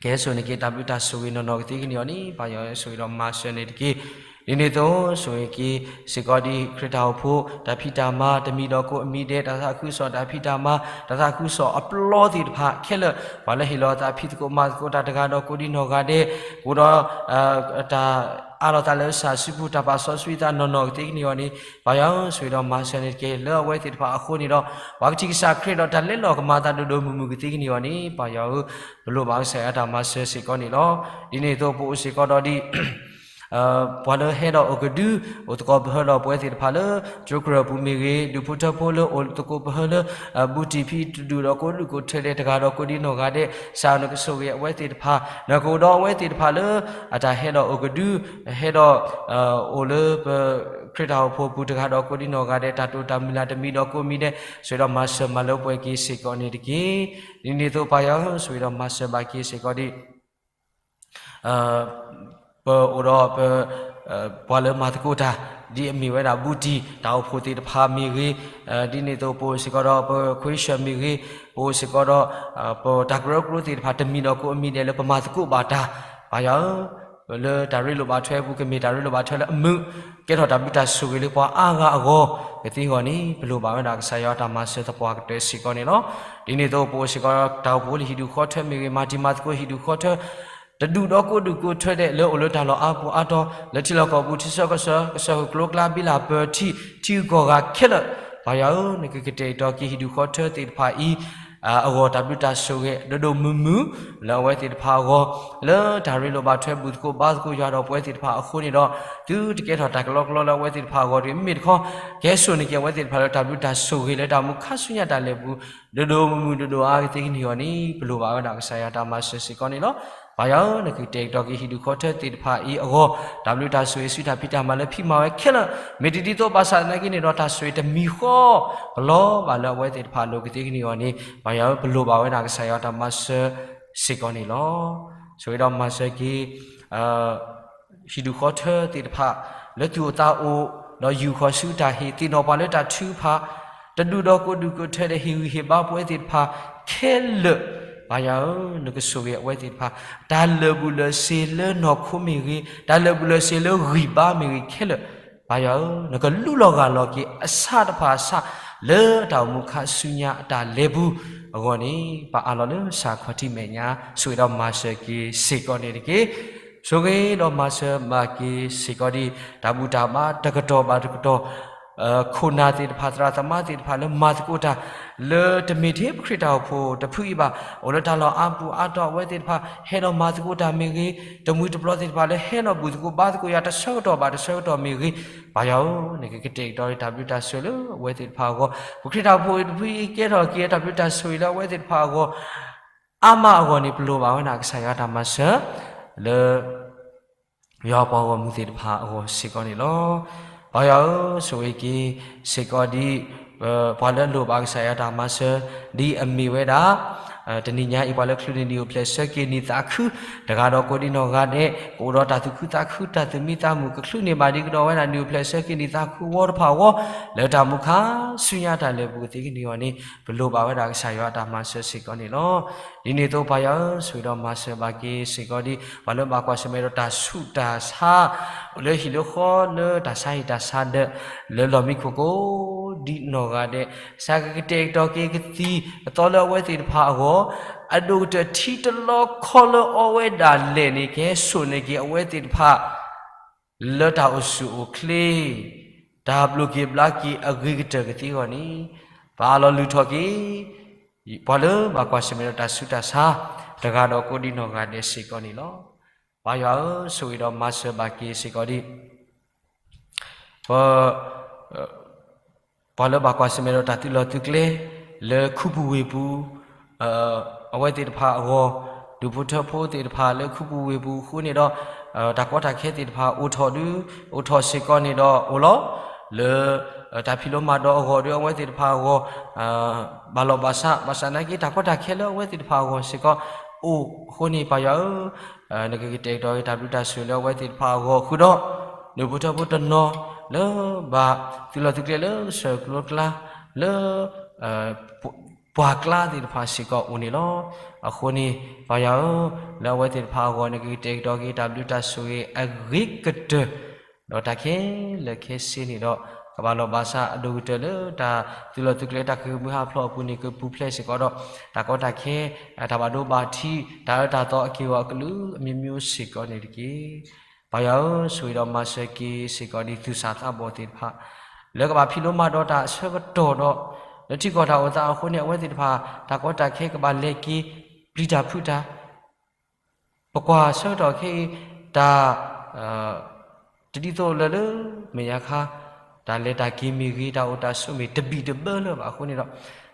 ကဟဲစိာ်န့ၢ်က့ၤတၢ်ဘျုးတၢ်ဆိၣ်ဂ့ၤနီၢ်နီၢ်ကသ့ကန့ၢ်အီၤန့ၣ် ပၢ်ယွၤဧၢ ဆိၣ်ဂ့ၤဒီးမၤစၢၤန့ၣ်တက့ၢ်. ဒ်န့ၣ်အသိး ဆိၣ်ဂ့ၤက့ၤစ့ၢ်ကီးဒ်ခရံာ်တၢ်အိၣ်ဖှိၣ် တၢ်ဖံးတၢ်မၤ တမံၤဒီးကိးအမံၤဒဲး တၢ်သးခုကစီၣ်တၢ်ဖံးတၢ်မၤ တၢ်သးခုကစီၣ်အပျီသ့ၣ်တဖၣ်ခဲလၢာ် ပှၤလၢဟ့ၣ်လီၤသးဖံးသကိးမၤသကိးတၢ်တဂၤဒီးကိးဒံနီၢ်ဂၤဒဲး အိၣ်ဒီး တၢ်အးလီၤသးလၢကစၢ်စုပူၤ တၢ်ပာ်စီဆှံသးနီၢ်နီၢ်ကသ့ကန့ၢ်အီၤန့ၣ် ပၢ်ယွၤဧၢ ဆိၣ်ဂ့ၤဒီးမၤစၢၤန့ၣ်တက့ၢ်. လၢအဝဲသ့ၣ်တဖၣ်အဃိန့ၣ်ဒီး ပှၤကထံၣ်ကစၢ်ခရံာ်ဒီးတၢ်လဲလိာ်ကမၤအသးဒိၣ်ဒိၣ်မုၢ်မုၢ်ကသ့ကန့ၢ်အီၤန့ၣ် ပၢ်ယွၤဧၢ ပလိၣ်ဘၣ်ကစၢ်ယွၤတၢ်မၤစၢၤစ့ၢ်ကီးန့ၣ်လီၤ. ဒ်န့ၣ်အသိးပအိၣ်စ့ၢ်ကီးဒီးဒ် ပှၤလၢဟဲဒီးအိၣ်ကဒု အိၣ်သကိးပဟၢဒီးပဝဲသ့ၣ်တဖၣ်လၢ ကၠိကရၢၢ်ပူၤမ့ၢ်ဂ့ၤ ဒူၣ်ဖိထၢဖိလၢအိၣ်သကိးပဟၢလၢ ဘူးတံၢ်ဖံးတဒူၣ်ဒီးကိးဒူၣ်ကိးထၢဒဲးတဂၤဒီးကိးဒံနီၢ်ဂၤဒဲး ကစၢ်နကဆိၣ်ဂ့ၤအဝဲသ့ၣ်တဖၣ် နကအိၣ်ဒီးအဝဲသ့ၣ်တဖၣ်လၢ အတၢ်ဟဲဒီးအိၣ်ကဒု ဟဲဒီး အိၣ်လၢပ ခရံာ်တၢ်အိၣ်ဖှိၣ်ပူၤတဂၤဒီးကိးဒံနီၢ်ဂၤဒဲး တၢ်တိာ်တၢ်မုၢ်လၢ်တမံၤဒီးကိးမံၤဒဲး ဆိၣ်ဂ့ၤဒီးမၤစၢၤမၤလၢပှဲၤက့ၤစ့ၢ်ကီးန့ၣ်တက့ၢ်. ဒ်န့ၣ်အသိးပၢ်ယွၤဧၢ ဆိၣ်ဂ့ၤဒီးမၤစၢၤဘၣ်က့ၤစ့ၢ်ကီးဒ် ပအိၣ်ဒီးပ ပှၤလၢမၤသကိးတၢ် ဒ်အမ့ၢ်ဝဲဒၣ်ဘူးတံၢ် တၢ်အိၣ်ဖှိၣ်သ့ၣ်တဖၣ်မ့ၢ်ဂ့ၤ, ဒ်န့ၣ်အသိးပအိၣ်စ့ၢ်ကီးဒီးပခွ့ၡၢၣ်မ့ၢ်ဂ့ၤ, ပအိၣ်စ့ၢ်ကီးဒီး ပတၢ်ကရၢကရိသ့ၣ်တဖၣ်တမံၤဒီးကိးအမံၤဒဲးလၢပမၤသကိးဘၣ်တၢ်, ပၢ်ယွၤဧၢ, လၢတၢ်ရ့လိာ်ဘၣ်ထွဲအပူၤ ကမ့ၢ်တၢ်ရ့လိာ်ဘၣ်ထွဲလၢအမုာ်, ကဲထီၣ်တၢ်ဘျုးတၢ်ဆိၣ်ဂ့ၤလၢပှၤအါဂၤအဂီၢ် ကသ့အဂီၢ်န့ၣ် ပလိၣ်ဘၣ်ဝဲဒၣ်ကစၢ်ယွၤတၢ်မၤစၢၤသပှၢ်ကတၢၢ်စ့ၢ်ကီးန့ၣ်လီၤ. ဒ်န့ၣ်အသိးပအိၣ်စ့ၢ်ကီးဒီးတၢ်အိၣ်ဖှိၣ်လၢဟံၣ်ဒူၣ်ဃီထၢမ့ၢ်ဂ့ၤ မၤတံၤမၤသကိးဟံၣ်ဒူၣ်ဃီထၢ တဒူၣ်ဒီးကိးဒူၣ်ကိးထၢဒဲး လၢအိၣ်လၢတၢ်လီၢ်အါပူၤအါတီၤ လၢထံလီၢ်ကီၢ်ပူၤ ထံဆၢကီၢ်ဆၢ ကစၢၢ်ကကျိၤကျါဘံလၢပၢၤထံ ထံဂုၤကီၢ်ဂၤခဲလၢာ်, ပၢ်ယွၤဧၢ, နကကတဲာ်ကတီၤက့ၤဟံၣ်ဒူၣ်ဃီထၢသ့ၣ်တဖၣ်အံၤ အဂီၢ်တၢ်ဘျုးတၢ်ဆိၣ်ဂ့ၤ ဒိၣ်ဒိၣ်မုၢ်မုၢ် လၢအဝဲသ့ၣ်တဖၣ်အဂီၢ်, လၢတၢ်ရ့လိာ်ဘၣ်ထွဲဘူၣ်သကိးဘါသကိးယွၤဒီးပဝဲသ့ၣ်တဖၣ်အဃိန့ၣ်ဒီး သုတကဲထီၣ်တၢ်ကလီကလီလၢအဝဲသ့ၣ်တဖၣ်အဂီၢ်တဂ့ၤ, မ့မ့ၢ်တခီ ကဟဲစိာ်န့ၢ်က့ၤအဝဲသ့ၣ်တဖၣ်လၢတၢ်ဘျုးတၢ်ဆိၣ်ဂ့ၤလၢတၢ်မူခါဆူညါတၢ်လဲၤပူၤ ဒိၣ်ဒိၣ်မုၢ်မုၢ်ဒိၣ်ဒိၣ်အါအါကသ့ကန့ၢ်အီၤန့ၣ် ပလိၣ်ဘၣ်ဝဲဒၣ်ကစၢ်ယွၤတၢ်မၤစၢၤစ့ၢ်ကီးန့ၣ်လီၤ. ပၢ်ယွၤဧၢ, နကကတဲာ်ကတီၤက့ၤဟံၣ်ဒူၣ်ဃီထၢသ့ၣ်တဖၣ်အံၤအဂီၢ် တၢ်ဘျုးတၢ်ဆိၣ်ဂ့ၤဆူတၢ်ဖံးတၢ်မၤလၢဖံးမၤဝဲခဲလၢာ်, မ့ၢ်တဒ်သိးဘၣ်ဆၣ်သနာ်က့န့ၣ်ဒီး တၢ်ဆိၣ်ဂ့ၤတမံၤဃီ ကလီဘၣ်လၢအဝဲသ့ၣ်တဖၣ်အလိၤကသ့ကန့ၢ်အီၤန့ၣ် ပၢ်ယွၤဧၢ, ပလိၣ်ဘၣ်ဝဲဒၣ်ကစၢ်ယွၤတၢ်မၤစၢၤစ့ၢ်ကီးန့ၣ်လီၤ. ဆိၣ်ဂ့ၤဒီးမၤစၢၤက့ၤ ဟံၣ်ဒူၣ်ဃီထၢသ့ၣ်တဖၣ် လၢသူၣ်အိၣ်သးအိၣ် ဒီးယူာ်ဃီၤဆူတၢ်ဟ့ၣ်သ့ၣ်နီၣ်ပှၤလၢတၢ်ထုကဖၣ် တဒူၣ်ဒီးကိးဒူၣ်ကိးထၢဒီးဟ့ၣ်ဂံၢ်ဟ့ၣ်ဘါပဝဲသ့ၣ်တဖၣ်ခဲလၢာ်, ပၢ်ယွၤဧၢ, နကဆိၣ်ဂ့ၤအဝဲသ့ၣ်တဖၣ် တၢ်လၢာ်ဘူၣ်လၢာ်စ့ၤလၢနီၢ်ခိမ့ၢ်ဂ့ၤ, တၢ်လၢာ်ဘူၣ်လၢာ်စ့ၤလၢဂံၢ်ဘါမ့ၢ်ဂ့ၤခဲလၢာ်, ပၢ်ယွၤဧၢ, နကလူလီၤဂၢ်လီၤက့ၤအဆၣ်တဖၣ်အဆၣ် လၢတၢ်အိၣ်မူခါဆူညါအတၢ်လဲၤပူၤအဂီၢ်န့ၣ် ပအၢၣ်လီၤလၢကစၢ်ခီၣ်ထံးမဲာ်ညါ ဆိၣ်ဂ့ၤဒီးမၤစၢၤက့ၤစ့ၢ်ကီးန့ၣ်တက့ၢ်. ဆိၣ်ဂ့ၤဒီးမၤစၢၤဘၣ်က့ၤစ့ၢ်ကီးဒ် တၢ်ဘူၣ်တၢ်ဘါတကတီၢ်ဘၣ်တကတီၢ် ခိၣ်နၢ်သ့ၣ်တဖၣ် သရၣ်သမါသ့ၣ်တဖၣ်လၢမၤသကိးတၢ် လၢတမ့ၢ်ထဲပခရံာ်တၢ်အိၣ်ဖှိၣ်တဖုအံၤဘၣ်, အိၣ်လၢတၢ်လီၢ်အါပူၤအါတီၤအဝဲသ့ၣ်တဖၣ် ဟဲဒီးမၤသကိးတၢ်မ့ၢ်ဂ့ၤ, တမှံၤတပျီသ့ၣ်တဖၣ်လၢဟဲဒီးဘူၣ်သကိးဘါသကိးယွၤတဆၢကတီၢ်ဘၣ်တဆၢကတီၢ်မ့ၢ်ဂ့ၤ, ပၢ်ယွၤဧၢ, နကကတဲာ်ကတီၤတၢ်ဘျုးတၢ်ဆိၣ်ဂ့ၤလၢအဝဲသ့ၣ်တဖၣ်အဂီၢ်, ပခရံာ်တၢ်အိၣ်ဖှိၣ်တဖုအံၤကဲထီၣ်က့ၤတၢ်ဘျုးတၢ်ဆိၣ်ဂ့ၤလၢအဝဲသ့ၣ်တဖၣ်အဂီၢ် အါမးအဂီၢ်န့ၣ် ပလိၣ်ဘၣ်ဝဲဒၣ်ကစၢ်ယွၤတၢ်မၤစၢၤ လၢ ယွၤပှၤဂီၢ်မုၢ်သ့ၣ်တဖၣ်အဂီၢ်စ့ၢ်ကီးန့ၣ်လီၤ. ပၢ်ယွၤဧၢ, ဆိၣ်ဂ့ၤက့ၤစ့ၢ်ကီးဒ် ပှၤလၢအလိၣ်ဘၣ်ကစၢ်ယွၤတၢ်မၤစၢၤ ဒ်အမ့ၢ်ဝဲဒၣ် တနံၤညါအံၤ ပှၤလၢချုးန့ၢ်နံၣ်အိၣ်ဖျဲၣ်ဆၢက့ၤနံၣ်သးခု တဂၤဒီးကိးဒံနီၢ်ဂၤဒဲး ကအိၣ်ဒီးတၢ်သူၣ်ခုသးခု တၢ်သူၣ်မံသးမုာ် ကချုးန့ၢ်ဘၣ်ဒံးကဒီးဝဲဒၣ်နံၣ်အိၣ်ဖျဲၣ်ဆၢက့ၤနံၣ်သးခုဝီတဖၣ်အဂီၢ် လၢတၢ်မူခါဆူညါတၢ်လဲၤပူၤကသ့ကန့ၢ်အီၤန့ၣ် ပလိၣ်ဘၣ်ဝဲဒၣ်ကစၢ်ယွၤတၢ်မၤစၢၤစ့ၢ်ကီးန့ၣ်လီၤ. ဒ်န့ၣ်အသိးပၢ်ယွၤဧၢ, ဆိၣ်ဂ့ၤဒီးမၤစၢၤဘၣ်က့ၤစ့ၢ်ကီးဒ် ပှၤလၢဘၣ်ကွၢ်ဆၢၣ်မဲာ်ဒီးတၢ်ဆူးတၢ်ဆါ အိၣ်လၢဟံၣ်လၢဃီလၢတၢ်ဆါဟံၣ်တၢ်ဆါဒၢး လၢလီၢ်မံခိၣ်ကိးဒံနီၢ်ဂၤဒဲး ကစၢ်ကကတဲာ်ကတီၤက့ၤကသံၣ်အသီလၢအဝဲသ့ၣ်တဖၣ်အဂီၢ် အဒိၣ်ကတၢၢ်ထံတလီခီလၢအီဝဲဒၣ်လဲာ်န့ၣ် ကဟဲစိာ်န့ၢ်က့ၤအဝဲသ့ၣ်တဖၣ် လၢတၢ်အိၣ်ဆူၣ်အိၣ်ချ့ တၢ်ဘျုးက့ၤဘျါက့ၤအဂ့ၤကတၢၢ်ကသ့အဂီၢ်န့ၣ် ပအၢၣ်လီၤလုၢ်ထီၣ်က့ၤ ပှၤလၢဘၣ်ကွၢ်ဆၢၣ်မဲာ်ဒီးတၢ်ဆူးတၢ်ဆါ တဂၤဒီးကိးဒံနီၢ်ဂၤဒဲးစ့ၢ်ကီးန့ၣ်လီၤ. ပၢ်ယွၤဧၢ, ဆိၣ်ဂ့ၤဒီးမၤစၢၤဘၣ်က့ၤစ့ၢ်ကီးဒ် ပ ပှၤလၢဘၣ်ကွၢ်ဆၢၣ်မဲာ်ဒီးတၢ်သုးလီၢ်သုးကျဲ လၢခူပူၤဝ့ၢ်ပူၤ အဝဲသ့ၣ်တဖၣ်အဂီၢ် ဒူၣ်ဖိထၢဖိသ့ၣ်တဖၣ်လၢခူပူၤဝ့ၢ်ပူၤအဃိန့ၣ်ဒီး တၢ်ကီတၢ်ခဲသ့ၣ်တဖၣ်အိၣ်ထီၣ်ဒု အိၣ်ထီၣ်စ့ၢ်ကီးန့ၣ်ဒီးအိၣ်လီၤ. လၢ တၢ်ဖံးလိမၤဒိးအဂီၢ်ဒီးအဝဲသ့ၣ်တဖၣ်အဂီၢ် ဘၣ်လီၤဘၣ်စး ဘၣ်ဆၣ်သနာ်က့ တၢ်ကီတၢ်ခဲလၢအဝဲသ့ၣ်တဖၣ်အဂီၢ်စ့ၢ်ကီး အိၣ်အဃိန့ၣ် ပၢ်ယွၤဧၢ, နကကတဲာ်ကတီၤက့ၤတၢ်ဘျုးတၢ်ဆိၣ်ဂ့ၤလၢအဝဲသ့ၣ်တဖၣ်အဂီၢ် ဃုာ်ဒီး ဒူၣ်ဖိထၢဖိတနီၤ လၢဘၣ်သုးလီၢ်သုးကျဲလၢကစၢၢ်ကျိၤကျါ လၢ ပှၢ်ကျါသ့ၣ်တဖၣ်စ့ၢ်ကီးအိၣ်န့ၣ်လီၤ. အဃိန့ၣ် ပၢ်ယွၤဧၢ, လၢအဝဲသ့ၣ်တဖၣ်အဂီၢ် နကကတဲာ်ကတီၤက့ၤတၢ်ဘျုးတၢ်ဆိၣ်ဂ့ၤအဂ့ၤကတၢၢ်, ဒီးတၢ်ခဲလၢာ်ခဲဆ့န့ၣ်ဒီး ကဘၣ်လီၤဘၣ်စးအဒိၣ်ကတၢၢ်လၢတၢ်သုးလီၢ်သုးကျဲတၢ်ကမူၤဟးဖျိးအပူၤန့ၣ် ကပူၤဖျဲးစ့ၢ်ကီးဒီး တၢ်ကီတၢ်ခဲ တၢ်ဘၣ်ဒိဘၣ်ထံး တၢ်အၢတၢ်သီအက့ၢ်အဂီၤအကလုာ်အမျိုးမျိုးစ့ၢ်ကီးန့ၣ်တက့ၢ်. ပၢ်ယွၤဧၢ, ဆိၣ်ဂ့ၤဒီးမၤစၢၤက့ၤစ့ၢ်ကီးဒ်သူၣ်စၢ်သးဘီၣ်သ့ၣ်တဖၣ် လၢကဘၣ်ဖံးလိမၤဒိးတၢ်အဆၢကတီၢ်ဒီး လၢထံကီၢ်တၢ်အိၣ်သးအဃိန့ၣ် အဝဲသ့ၣ်တဖၣ် တၢ်ကီတၢ်ခဲကဘၣ်လဲၤက့ၤ ပျံၤတၢ်ဖုးတၢ် ပကွၢ်ဆၢကတီၢ်ခဲအံၤ တၢ် တဒ်သိးလၢလၢ မဲာ်ညါခါ တၢ်လဲၤတၢ်က့ၤမ့ၢ်ဂ့ၤ တၢ်အိၣ်တၢ်ဆိးမ့ၢ်တဘံၣ်တဘၢလၢၤဘၣ်အဃိန့ၣ်ဒီး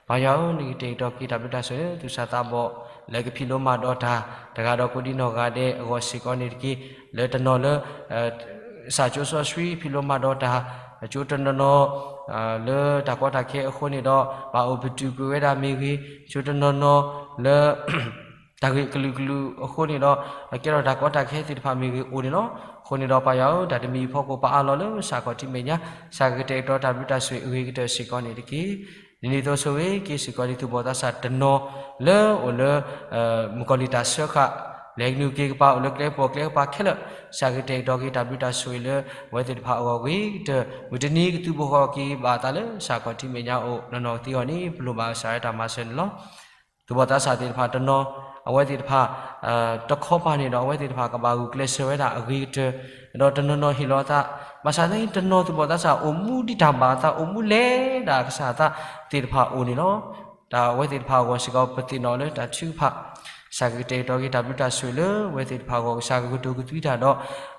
ပၢ်ယွၤဧၢ, နကတဲာ်ကတီၤက့ၤတၢ်ဘျုးတၢ်ဆိၣ်ဂ့ၤလၢသူၣ်စၢ်သးဘီၣ် လၢကဖံးလိမၤဒိးတၢ် တဂၤဒီးကိးဒံနီၢ်ဂၤဒဲးအဂီၢ်စ့ၢ်ကီးန့ၣ်တက့ၢ်. လၢတနီၤလၢ ကစၢ်ကၠိစီဆှံဖံးလိမၤဒိးတၢ် ကၠိတနီၤနီၤ လၢတၢ်ကီတၢ်ခဲအဃိန့ၣ်ဒီး ဘၣ်အိၣ်ပတုာ်ကွံာ်ဝဲဒၣ်မ့ၢ်ဂ့ၤ, ကၠိတနီၤနီၤလၢ တၢ်ဂ့ၢ်ကလုာ်ကလုာ်အဃိန့ၣ်ဒီး ကဲထီၣ်တၢ်ကီတၢ်ခဲသ့ၣ်တဖၣ်မ့ၢ်ဂ့ၤအိၣ်န့ၣ်လီၤ. အဃိန့ၣ်ဒီးပၢ်ယွၤဧၢ, တၢ်တမံၤအဖီခိၣ်ပအးလီၤလၢစၢ်ခီၣ်ထံးမဲာ်ညါ စၢ်ကကတဲာ်ကတီၤတၢ်ဘျုးတၢ်ဆိၣ်ဂ့ၤအဂ့ၤကတၢၢ်စ့ၢ်ကီးန့ၣ်တက့ၢ်. ဒ်န့ၣ်အသိးဆိၣ်ဂ့ၤက့ၤစ့ၢ်ကီးဒ်သူၣ်ဘီၣ်သးစၢ်တနီၤလၢအိၣ်လၢ မုၣ်ကီၤလံၢ်တၢ်စၢဃာ် လဲၤကနုာ်က့ၤကပၤအိၣ်လၢကျဲပိာ်ကျဲကပၤခဲလၢာ် စၢ်ကတဲာ်ကတီၤက့ၤတၢ်ဘျုးတၢ်ဆိၣ်ဂ့ၤလၢအဝဲသ့ၣ်တဖၣ်အဂီၢ်ဂ့ၤကတၢၢ် မုၢ်တနံၤကသုးဘူးဃီၤက့ၤဘၣ်အသးလၢစၢ်ခီၣ်ထံးမဲာ်ညါအိၣ်နီၢ်နီၢ်ကသ့အဂီၢ်န့ၣ် ပလိၣ်ဘၣ်ကစၢ်ယွၤတၢ်မၤစၢၤန့ၣ်လီၤ. သူၣ်ဘီၣ်သးစၢ်သ့ၣ်တဖၣ်တနီၤ အဝဲသ့ၣ်တဖၣ် တခီပၤန့ၣ်ဒီး အဝဲသ့ၣ်တဖၣ်ကဘၣ်ဂုာ်ကျဲးစၢးဝဲဒၣ်အဂ့ၤကတၢၢ် ဒီးတနီၤနီၤဟ့ၣ်လီၤအသး ဘၣ်ဆၣ်သနာ်က့တနီၤသူၣ်ဘီၣ်သးစၢ်အိၣ်မူဒ်တၢ်ဘၣ်အသး အိၣ်မူလဲၤဒၣ်ကစၢ်အသးသ့ၣ်တဖၣ်အိၣ်န့ၣ်လီၤ. တၢ်အဝဲသ့ၣ်တဖၣ်အဂီၢ်စ့ၢ်ကီး ပသ့ၣ်နီၣ်လၢတၢ်ထုကဖၣ် စၢ်ကကတဲာ်ကတီၤက့ၤတၢ်ဘျုးတၢ်ဆိၣ်ဂ့ၤလၢအဝဲသ့ၣ်တဖၣ်အဂီၢ် ကစၢ်ကကတိၤကသွံတၢ်ဒီး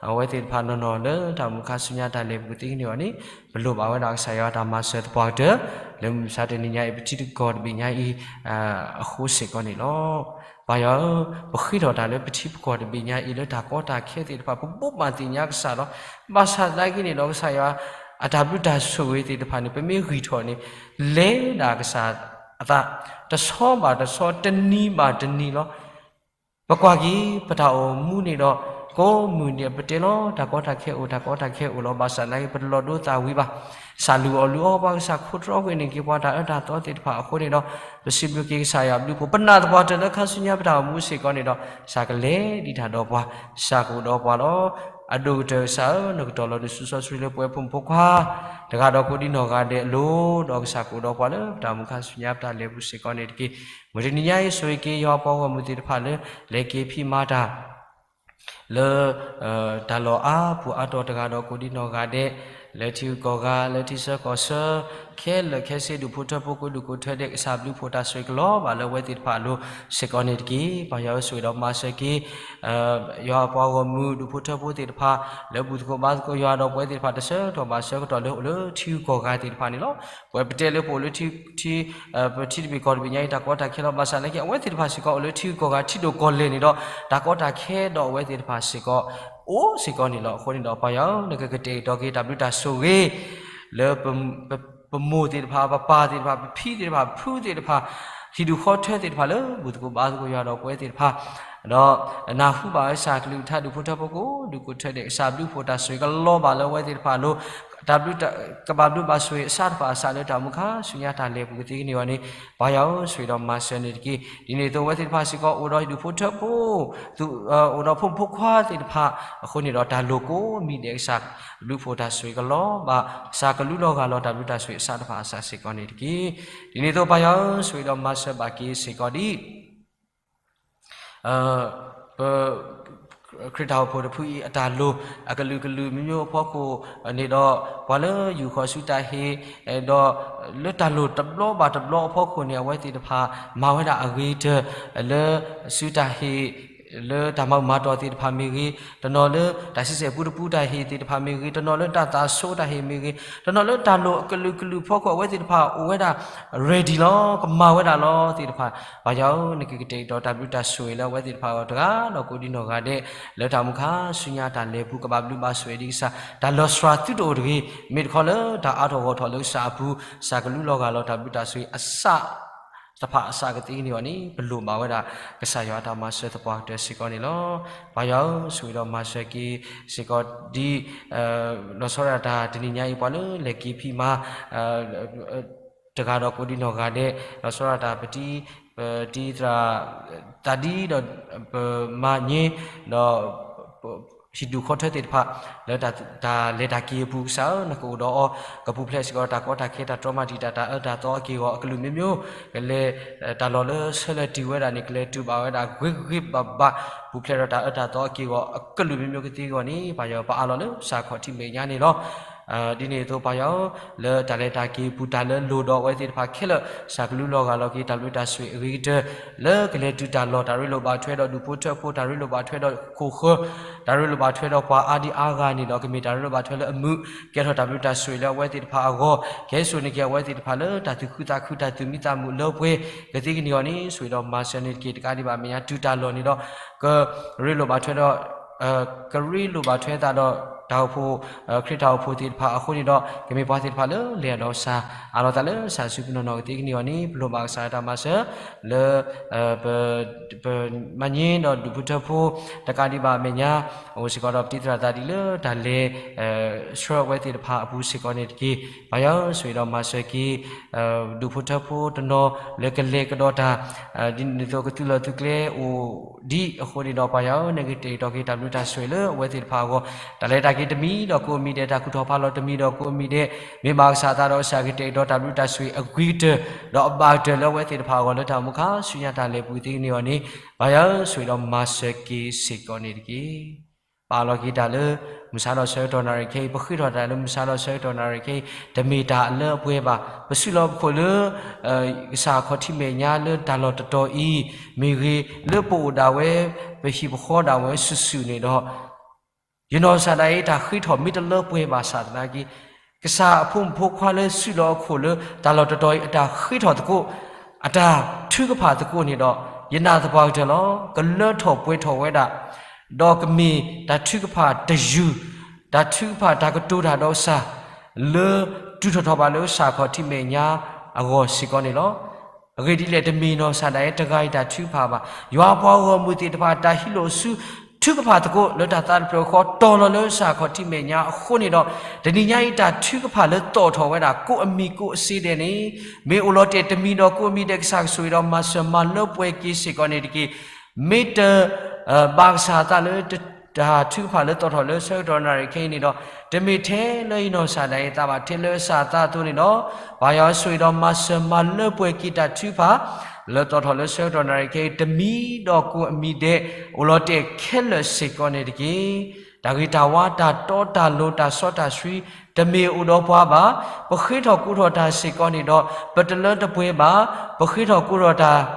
အဝဲသ့ၣ်တဖၣ်နီၢ်နီၢ်လၢတၢ်မူခါဆူညါတၢ်လဲၤပူၤကသ့ကန့ၢ်အီၤန့ၣ် ပလိၣ်ဘၣ်ဝဲဒၣ်ကစၢ်ယွၤတၢ်မၤစၢၤသပှၢ်ကတၢၢ် လၢမုၢ်မဆါတနံၤညါအံၤ ပထံတကီၢ်တဘ့ၣ်ညါအံၤ အဃိစ့ၢ်ကီးန့ၣ်လီၤ. ပၢ်ယွၤဧၢ, ပဃ့ထီၣ်တၢ်လၢပထံပကီၢ်တဘ့ၣ်ညါအံၤလၢတၢ်ကီတၢ်ခဲသ့ၣ်တဖၣ် ပဘိးဘၣ်သ့ၣ်ညါကစၢ်လီၤ. ဘၣ်ဆၣ်သနာ်က့န့ၣ်ဒီး ကစၢ်ယွၤအတၢ်ဘျုးတၢ်ဆိၣ်ဂ့ၤသ့ၣ်တဖၣ်န့ၣ် ပမ့ၢ်ဂံၢ်ထီၣ်န့ၣ် လဲၤဒၣ်ကစၢ်အသး တဆီဘၣ်တဆီ တနံၤဘၣ်တနံၤလီၤ. ပကွၢ်က့ၤ ပတၢ်အိၣ်မူန့ၣ်ဒီး ကိးမုၢ်နံၤပတဲလီၤ တၢ်ကီတၢ်ခဲအိၣ် တၢ်ကီတၢ်ခဲအိၣ်လီၤ. ဘၣ်ဆၣ်သနာ်က့ ပတလီၤဒိသးဝံၤဘၣ်. ကစၢ်လုၢ်အီၣ်လုၢ်အီပှၤ ကစၢ်ခိးတြီကွံာ်န့ၢ်က့ၤပှၤတၢ်အၢတၢ်သီသ့ၣ်တဖၣ်အဃိန့ၣ်ဒီး ပစံးဘျုးက့ၤကစၢ်ယွၤဘျုးဖှိၣ် ပနာ်သပှၢ်တၢၢ်လၢခါဆူညါပတၢ်အိၣ်မူစ့ၢ်ကီးန့ၣ်ဒီး ကစၢ်ကလဲၤဒံးတၢ်ဒီးပှၤ ကစၢ်ကအိၣ်ဒီးပှၤလီၤ. အဒိၣ်ကတၢၢ်ကစၢ်ဧၢ, နကတီၢ်လီၤနစုစီဆှံလၢပဝဲဖိမုၣ်ဖိခွါ တဂၤဒီးကိးဒံနီၢ်ဂၤဒဲးအလိၤ ဒီးကစၢ်ကအိၣ်ဒီးပှၤလၢပတၢ်အိၣ်မူခါဆူညါပတၢ်လဲၤပူၤစ့ၢ်ကီးန့ၣ်တက့ၢ်. မုၢ်တနံၤညါအံၤ ဆိၣ်ဂ့ၤက့ၤယွၤအပှၤဂီၢ်မုၢ်သ့ၣ်တဖၣ်လၢ လဲၤက့ၤဖံးမၤတၢ် လၢ တၢ်လီၢ်အါပူၤအါတီၤတဂၤဒီးကိးဒံနီၢ်ဂၤဒဲး လၢထံဂုၤကီၢ်ဂၤ လၢထံဆၢကီၢ်ဆၢ ခဲလၢာ်ခဲဆ့ ဒူၣ်ဖိထၢဖိ ကိးဒူၣ်ကိးထၢဒဲး ကစၢ်ဘျုးဖှိၣ်တၢ်ဆိၣ်ဂ့ၤကလီၤဘၣ်လၢအဝဲသ့ၣ်တဖၣ်အလိၤစ့ၢ်ကီးန့ၣ်တက့ၢ်. ပၢ်ယွၤဧၢ ဆိၣ်ဂ့ၤဒီးမၤစၢၤက့ၤ ယွၤအပှၤဂီၢ်မုၢ် ဒူၣ်ဖိထၢဖိသ့ၣ်တဖၣ် လၢဘူၣ်သကိးဘါသကိးယွၤဒီးပဝဲသ့ၣ်တဖၣ် တဆၢကတီၢ်ဘၣ်ဆၢကတီၢ်လၢအိၣ်လၢထံဂုၤကီၢ်ဂၤသ့ၣ်တဖၣ်န့ၣ်လီၤ. ပဝဲပတဲလၢပအိၣ်လၢထံ ထံ ပထံတဘ့ၣ်ကီၢ်တဘ့ၣ်ညါအံၤ တၢ်ကီတၢ်ခဲလီၤ. ဘၣ်ဆၣ်သနာ်က့ အဝဲသ့ၣ်တဖၣ်စ့ၢ်ကီးအိၣ်လၢထံဂုၤကီၢ်ဂၤ ထံဒိၣ်ကီၢ်လဲၢ်န့ၣ်ဒီး တၢ်ကီတၢ်ခဲဒီးအဝဲသ့ၣ်တဖၣ်စ့ၢ်ကီး အိၣ်စ့ၢ်ကီးန့ၣ်လီၤ. အဃိန့ၣ်ဒီး ပၢ်ယွၤဧၢ နကကတဲာ်ကတီၤက့ၤတၢ်ဘျုးတၢ်ဆိၣ်ဂ့ၤ လၢ ပမိၢ်သ့ၣ်တဖၣ် ပပၢ်သ့ၣ်တဖၣ် ပဖံသ့ၣ်တဖၣ် ဖုသ့ၣ်တဖၣ် ဟံၣ်ဒူၣ်ဃီထၢသ့ၣ်တဖၣ်လၢ ဘူၣ်သကိးဘါသကိးယွၤဒီးပဝဲသ့ၣ်တဖၣ် ဒီးနၢ်ဟူဘၣ်ဝဲကစၢ်ကလုၢ်ကထါ ဒူၣ်ဖိထၢဖိ ကိးဒူၣ်ကိးထၢဒဲး ကစၢ်ဘျုးဖှိၣ်တၢ်ဆိၣ်ဂ့ၤကလီၤဘၣ်လၢအဝဲသ့ၣ်တဖၣ်အလိၤ တၢ်ဘျုး ကဘၣ်ဘျုးဘၣ်ဆိၣ်ဂ့ၤအစးတဖၣ်အစးလၢတၢ်အိၣ်မူခါဆူညါတၢ်လဲၤပူၤကသ့ကန့ၢ်အီၤန့ၣ် ပၢ်ယွၤဧၢ ဆိၣ်ဂ့ၤဒီးမၤစၢၤန့ၣ်တက့ၢ်. ဒ်န့ၣ်အသိးအဝဲသ့ၣ်တဖၣ်စ့ၢ်ကီး အိၣ်ဒီးဒူၣ်ဖိထၢဖိ အိၣ်ဒီးဖိမုၣ်ဖိခွါသ့ၣ်တဖၣ် အဃိန့ၣ်ဒီးတၢ်လိၣ်ကိးမံၤဒဲး ကစၢ်ဘျုးဖှိၣ်တၢ်ဆိၣ်ဂ့ၤကလီၤဘၣ် ကစၢ်ကလူလီၤဂာ်လီၤတၢ်ဘျုးတၢ်ဆိၣ်ဂ့ၤအစးတဖၣ်အစးစ့ၢ်ကီးန့ၣ်တက့ၢ်. ဒ်န့ၣ်အသိးပၢ်ယွၤဧၢ ဆိၣ်ဂ့ၤဒီးမၤစၢၤဘၣ်က့ၤစ့ၢ်ကီးဒ် ပ ခရံာ်တၢ်အိၣ်ဖှိၣ်တဖုအံၤ အတၢ်လိၣ် အကလုာ်ကလုာ်မံၤမံၤအဖီခိၣ်န့ၣ်ဒီး ပှၤလၢယူၢ်ဃီၤဆူတၢ်ဟ့ၣ် ဒီး လၢတၢ်လိၣ်တဘျီဘၣ်တဘျီအဖီခိၣ်န့ၣ် အဝဲသ့ၣ်တဖၣ် မၤဝဲဒၣ်အဂ့ၤကတၢၢ် လၢဆူတၢ်ဟ့ၣ် လၢတၢ်မၤမၤတီၢ်သ့ၣ်တဖၣ်မ့ၢ်ဂ့ၤ, တနီၤလၢတၢ်ဆံးစဲၣ်ပူတပူတၢ်ဟ့ၣ်သ့ၣ်တဖၣ်မ့ၢ်ဂ့ၤ, တနီၤလၢတၢ်သးဆိတၢ်ဟ့ၣ်မ့ၢ်ဂ့ၤ, တနီၤလၢတၢ်လိၣ်အကလုာ်ကလုာ်ဖီခိၣ် အဝဲသ့ၣ်တဖၣ်အိၣ်ဝဲဒၣ် ready လီၤ, ကမၤဝဲဒၣ်လီၤသ့ၣ်တဖၣ်, ပၢ်ယွၤဧၢ, နကကတဲာ်ကတီၤတၢ်ဘျုးတၢ်ဆိၣ်ဂ့ၤလၢအဝဲသ့ၣ်တဖၣ်အဂီၢ်တဂၤဒီးကိးဒံနီၢ်ဂၤဒဲး, လၢတၢ်မုၢ်ခါဆူညါတၢ်လဲၤပူၤ ကဘၣ်ဘျုးဘၣ်ဆိၣ်ဂ့ၤဒံးကစၢ်, တၢ်လီၤစှၤသုတအိၣ်တဂ့ၤ, မ့ၢ်တခီလၢတၢ်အါထီၣ်ဂီၢ်ထီၣ်လၢကစၢ်အပူၤ, ကစၢ်ကလူလီၤဂာ်လီၤတၢ်ဘျုးတၢ်ဆိၣ်ဂ့ၤအစး တဖၣ်အစးကသ့န့ၣ်အီၤန့ၣ် ပလိၣ်ဘၣ်ဝဲဒၣ် ကစၢ်ယွၤအတၢ်မၤစၢၤသပှၢ်ကတၢၢ်စ့ၢ်ကီးန့ၣ်လီၤ. ပၢ်ယွၤဧၢ, ဆိၣ်ဂ့ၤဒီးမၤစၢၤက့ၤစ့ၢ်ကီးဒ် လီၤဆီဒၣ်တၢ်တနံၤညါအံၤ ပှၤလၢလဲၤက့ၤဖံးမၤ တဂၤဒီးကိးဒံနီၢ်ဂၤဒဲး, လီၤဆီဒၣ်တၢ်ပတံ ပတံသရၣ်သးဒံဒီး ပမၤညဲ ဒီး ဟံၣ်ဒူၣ်ဃီထၢသ့ၣ်တဖၣ် လၢတၢ်လဲၤတၢ်က့ၤအပူၤ ကစၢ်ဧၢ, နကအိၣ်ဒီးအီၤ, ကပူၤဖျဲးစ့ၢ်ကီးတၢ်ကီတၢ်ခဲ တၢ်တြီမၤတံာ်တာ် တၢ်အၢတၢ်သီအက့ၢ်အဂီၤအကလုာ်မျိုးမျိုး, ကလဲၤ တၢ်လီၢ်လၢဆၢလၢာ်တ့ၢ်ဝဲဒၣ်န့ၣ် ကလဲၤတုၤဘၣ်ဝဲဒၣ်ဂ့ၤဂ့ၤဘၣ်ဘၣ် ပူၤဖျဲးဒီးတၢ်အၢတၢ်သီအက့ၢ်အဂီၤအကလုာ်မျိုးမျိုးကသ့အဂီၢ်န့ၣ် ပၢ်ယွၤ ပအၢၣ်လီၤလၢကစၢ်ခီၣ်ထံးမဲာ်ညါန့ၣ်လီၤ. ဒ်န့ၣ်အသိးပၢ်ယွၤဧၢ, လၢတၢ်လဲၤတၢ်က့ၤအပူၤတၢ်လၢလိၣ်ဒီးအဝဲသ့ၣ်တဖၣ်ခဲလၢာ် ကစၢ်ကလူလီၤဂာ်လီၤက့ၤတၢ်ဘျုးတၢ်ဆိၣ်ဂ့ၤအဂ့ၤကတၢၢ် လၢကလဲၤတုၤတၢ်လီၢ် တၢ်ရ့လိာ်ဘၣ်ထွဲဒီးဒူၣ်ဖိထၢဖိ တၢ်ရ့လိာ်ဘၣ်ထွဲဒီးခိၣ်ဃၢၤ တၢ်ရ့လိာ်ဘၣ်ထွဲဒီးပှၤအါဒံအါဂၤန့ၣ်ဒီး ကမ့ၢ်တၢ်ရ့လိာ်ဘၣ်ထွဲလၢအမုာ် ကဲထီၣ်တၢ်ဘျုးတၢ်ဆိၣ်ဂ့ၤလၢအဝဲသ့ၣ်တဖၣ်အဂီၢ် ကဟဲစိာ်န့ၢ်က့ၤအဝဲသ့ၣ်တဖၣ်လၢတၢ်သူၣ်ခုသးခု တၢ်သူၣ်မံသးမုာ်လၢပှဲၤ ကသ့ကန့ၢ်အီၤန့ၣ် ဆိၣ်ဂ့ၤဒီးမၤစၢၤန့ၣ်တက့ၢ်. တကးဒံးဘၣ်မဲာ်ညါတုၤတၢ်လီၢ်န့ၣ်ဒီး ကရ့လိာ်ဘၣ်ထွဲဒီး ကရ့လိာ်ဘၣ်ထွဲသးဒီးတၢ်အိၣ်ဖှိၣ် ခရံာ်တၢ်အိၣ်ဖှိၣ်သ့ၣ်တဖၣ်အဃိန့ၣ်ဒီး ကမ့ၢ်ပှၤသ့ၣ်တဖၣ်လၢလဲၤဒီးစၢ် အးလီၤသးလၢစၢ်စုပနီၢ်နီၢ်ကသ့ကန့ၢ်အီၤန့ၣ် ပလိၣ်ဘၣ်ကစၢ်တၢ်မၤစၢၤ လၢ ပမၤညဲဒီးဒူၣ်ဖိထၢဖိ တကးဒံးဘၣ်မဲာ်ညါ အိၣ်စ့ၢ်ကီးဒီးပတံသရၣ်သးဒံလၢတၢ်လဲၤ ဆှၢအဝဲသ့ၣ်တဖၣ်အပူၤစ့ၢ်ကီးန့ၣ်တက့ၢ်. ပၢ်ယွၤဧၢ ဆိၣ်ဂ့ၤဒီးမၤစၢၤက့ၤ ဒူၣ်ဖိထၢဖိတနီၤလၢကလဲၤကဒီးတၢ် ဒ်န့ၣ်အသိးကသူလီၤသုကျဲအိၣ်ဒံးအဃိန့ၣ်ဒီး ပၢ်ယွၤဧၢ နကတဲာ်ကတီၤက့ၤတၢ်ဘျုးတၢ်ဆိၣ်ဂ့ၤလၢအဝဲသ့ၣ်တဖၣ်အဂီၢ် တၢ်လဲၤတၢ်က့ၤတမံၤဒီးကိးအမံၤဒဲး တၢ်ကူၣ်ထီၣ်ဖးလီၤတမံၤဒီးကိးအမံၤဒဲး မ့ၢ်ဘၣ်ကစၢ်အသးဒီးကစၢ်ကတဲာ်ကတီၤတၢ်ဘျုးတၢ်ဆိၣ်ဂ့ၤအဂ့ၤကတၢၢ် ဒီးအဘၣ်ကတၢၢ်လၢအဝဲသ့ၣ်တဖၣ်အဂီၢ် လၢတၢ်အိၣ်မူခါဆူညါတၢ်လဲၤပူၤကသ့ကန့ၢ်အီၤန့ၣ် ပၢ်ယွၤဧၢ ဆိၣ်ဂ့ၤဒီးမၤစၢၤက့ၤစ့ၢ်ကီးန့ၣ်တက့ၢ်. ပအးလီၤက့ၤတၢ်လၢ မုၢ်ဆါဒီးဆၢကတီၢ်နၣ်ရံၣ်ခဲအံၤ ပဃ့ထီၣ်တၢ်လၢမုၢ်ဆါဒီးဆၢကတီၢ်နၣ်ရံၣ်ခဲအံၤ တမ့ၢ်တၢ်အလၢအပှဲၤဘၣ်. ပစုလီၤပခိၣ်လၢ ကစၢ်ခီၣ်ထံးမဲာ်ညါလၢတၢ်လီၢ်တတီၤအံၤ မ့ၢ်ဂ့ၤ လၢပအိၣ်ဒၣ်ဝဲ ပဟံၣ်ပဃီဒၣ်ဝဲစုာ်စုာ်န့ၣ်ဒီး ယနီၢ်ကစၢ်ဒၣ်အံၤ တၢ်ဃ့ထီၣ်မ့ၢ်တလၢပှဲၤဘၣ်ဆၣ်သနာ်က့ ကစၢ်အဖိမုၣ်ဖိခွါလၢစုလီၤအခိၣ်လၢ တၢ်လီၢ်တတီၤအံၤအတၢ်ဃ့ထီၣ်သကိး အတၢ်ထုကဖၣ်သကိးန့ၣ်ဒီး ယနာ်သပှၢ်ကတၢၢ်လီၤ. ကလၢထီၣ်ပှဲၤထီၣ်ဝဲဒၣ် ဒီးကမ့ၢ်တၢ်ထုကဖၣ်တယုၢ် တၢ်ထုကဖၣ်တၢ်ကတိၤတၢ်ဒီးကစၢ် လၢတုၤထီၣ်ထီၣ်ဘၣ်လၢကစၢ်ခီၣ်ထံးမဲာ်ညါအဂီၢ်စ့ၢ်ကီးန့ၣ်လီၤ. အဂ့ၢ်ဒ်လဲၣ် တမ့ၢ်နီၢ်ကစၢ်ဒၣ်အံၤတဂၤအံၤတၢ်ထုကဖၣ်ဘၣ်. ယွၤပှၤဂီၢ်မုၢ်သ့ၣ်တဖၣ်တၢ်ဟံးလိာ်စု ထုကဖၣ်သကိးလၢတၢ်သးတဖျၢၣ်ဃီ တီၤလီၤလၢကစၢ်ခီၣ်ထံးမဲာ်ညါအဃိန့ၣ်ဒီး တနံၤညါအံၤတၢ်ထုကဖၣ်လၢသီၣ်ထီၣ်ဝဲဒၣ် ကိးအမံၤကိးအစ့ဒဲးန့ၣ် မ့ၢ်အိၣ်လီၤတဲာ်တမံၤဒီးကိးအမံၤဒဲး ကစၢ်ကဆိၣ်ဂ့ၤဒီးမၤစၢၤမၤလၢပှဲၤက့ၤစ့ၢ်ကီးန့ၣ်တက့ၢ်. မ့ၢ်တ ဘၣ်ကစၢ်အသးလၢ တၢ်ထုကဖၣ်လၢသီၣ်ထီၣ်လၢဆၢကတီၢ်နၣ်ရံၣ်ခဲအံၤန့ၣ်ဒီး တမ့ၢ်ထဲလၢယနီၢ်ကစၢ်ဒၣ်အံၤအသးဘၣ် ထဲလၢကစၢ်အသးအသိးန့ၣ်ဒီး ပၢ်ယွၤဆိၣ်ဂ့ၤဒီးမၤစၢၤမၤလၢပှဲၤက့ၤတၢ်ထုကဖၣ် လၢသီၣ်ထီၣ်လၢဆၢကတီၢ်နၣ်ရံၣ်ခဲအံၤ တမံၤဒီးကိးအမံၤဒဲး အိၣ်လီၤတဲာ်ခဲလၢာ်စ့ၢ်ကီးန့ၣ်တက့ၢ်. တၢ်ဂ့ၤတၢ်ဝါ တၢ်တီတၢ်လိၤ တၢ်စီတၢ်ဆှံ တမ့ၢ်အိၣ်ဒီးပှၤဘၣ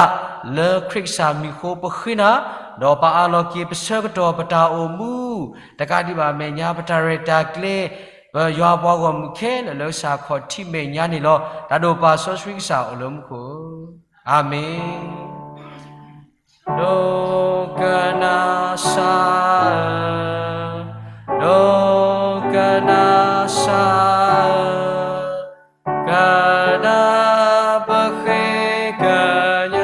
်. ပဃ့ထီၣ်ကိးထီၣ်တၢ်စ့ၢ်ကီးန့ၣ်ဒီး ပတလၢတပှဲၤဘၣ်. ပဃ့ထီၣ်ကိးထီၣ်တၢ် ပဒိးသန့ၤ ပသးလၢခရံာ်ကစၢ်မံၤအဃိ ပဃ့နၤ, ဒီးပအးလီၤက့ၤပဆၢကတီၢ်ပတၢ်အိၣ်မူ, တကးဒံးဘၣ်အမဲာ်ညါ ပတၢ်ရဲၣ်တၢ်ကျဲၤ, ပယွၤပှၤဂီၢ်မုၢ်ခဲလၢာ်လၢကစၢ်ခီၣ်ထံးမဲာ်ညါန့ၣ်လီၤ. တၢ်ဒိၣ်ပၢ်စီဆှံကစၢ်အိၣ်လၢမူခိၣ်, အၤမ့ၣ်. ဒိကနၣ်စၢ်ဧၢ, ဒိကနၣ်စၢ်ဧၢ, ကနၣ်ပဃ့ကညး,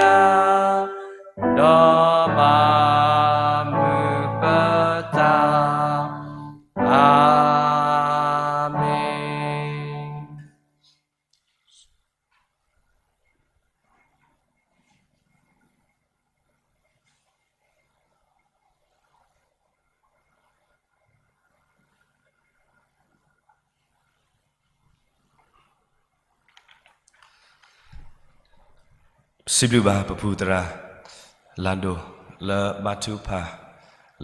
ဒီးမၤမုာ်ပသး, အၤမ့ၣ်. စံးဘျုးဘၣ်ပပူၤသရၣ် လၢဒိၣ် လၢဘါထုကဖၣ်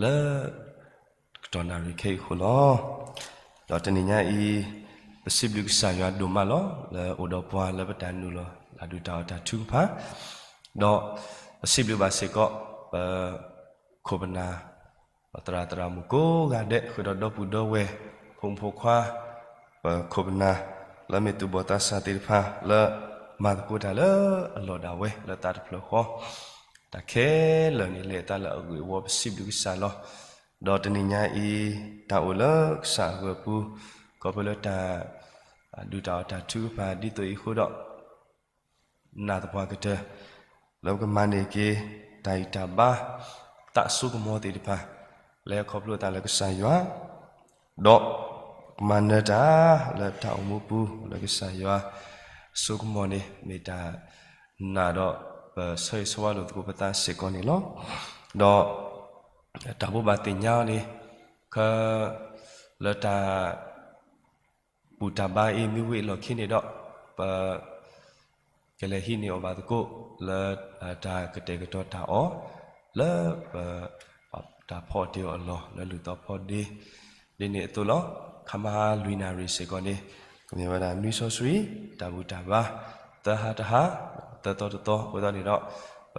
လၢ ကတီၢ်နၣ်ရံၣ်ခဲအံၤအဃိလီၤ. ဒီးတနံၤညါအံၤ ပစံးဘျုးကစၢ်ယွၤဒိၣ်မးလီၤ လၢအိၣ်ဒီးပှၤလၢပတၢ်နုာ်လီၤ လၢဒုၣ်တၢ်အီၣ်တၢ်ထုကဖၣ်, ဒီး ပစံးဘျုးဘၣ်စ့ၢ်ကီး ပခိၣ်ပနၢ် ပသရၣ်သရၣ်မုၣ်ကိးဂၤဒဲး ဃုာ်ဒီးဒီပုၢ်ဒီဝဲၢ် ဖိမုၣ်ဖိခွါ ပခိၣ်ပနၢ် လၢမ့ၢ်သူၣ်ဘီၣ်သးစၢ်သ့ၣ်တဖၣ် လၢမၤသကိးတၢ်လၢအလီၢ်ဒၣ်ဝဲ လၢသးတဖျၢၣ်ဃီ တၢ်ခဲလၢာ်န့ၣ် လဲၤအသးလၢအဂ့ၢ်အဝီ ပစံးဘျုးကစၢ်လီၤ. ဒီးတနံၤညါအံၤ တၢ်အိၣ်လၢကစၢ်အဂီၢ်ပူၤ ခီဖျိလၢတၢ် ဒုၣ်တၢ်အီၣ်တၢ်ထုကဖၣ်ဒ်သိးအံၤအဃိဒီး နာ်သပှၢ်ကတၢၢ် လၢပကမၤန့ၢ်က့ၤ တၢ်ဂံၢ်တၢ်ဘါ သးစိကမီၤသ့ၣ်တဖၣ် လၢခီဖျိသးလၢကစၢ်ယွၤ ဒီးကမၤနၢၤတၢ် လၢတၢ်အိၣ်မူပူၤလၢကစၢ်ယွၤ စိကမီၤန့ၣ် မ့ၢ်တၢ်နာ်ဒီး ပဆၢဂ့ၤဆၢဝါလိာ်သကိးပသးစ့ၢ်ကီးန့ၣ်လီၤ. ဒီး တၢ်ဘိးဘၣ်သ့ၣ်ညါအီၤန့ၣ် ခ လၢတၢ် ဘူၣ်တၢ်ဘါအံၤ မ့ၢ်ဝံၤအလီၢ်ခံန့ၣ်ဒီး ပ ကလဲၤဟံးန့ၢ်အီၤဘၣ်သကိး လၢ တၢ်ကတဲာ်ကတီၤတၢ်အီၣ် လၢပ တၢ်ဖီအီၣ်တ့ၢ်အီၣ်အလီၢ် လၢလူၢ်သီဖီဒ့ ဒ်န့ၣ်အသိးလီၤ. ခမဟါလွံၢ်နၣ်ရံၣ်စ့ၢ်ကီးန့ၣ် ကမ့ၢ်ဝဲဒၣ်နွံစီဆှံ တၢ်ဘူၣ်တၢ်ဘါ သၢဟါတဟါ သၢသီတသီ အဃိသတးန့ၣ်ဒီး ပ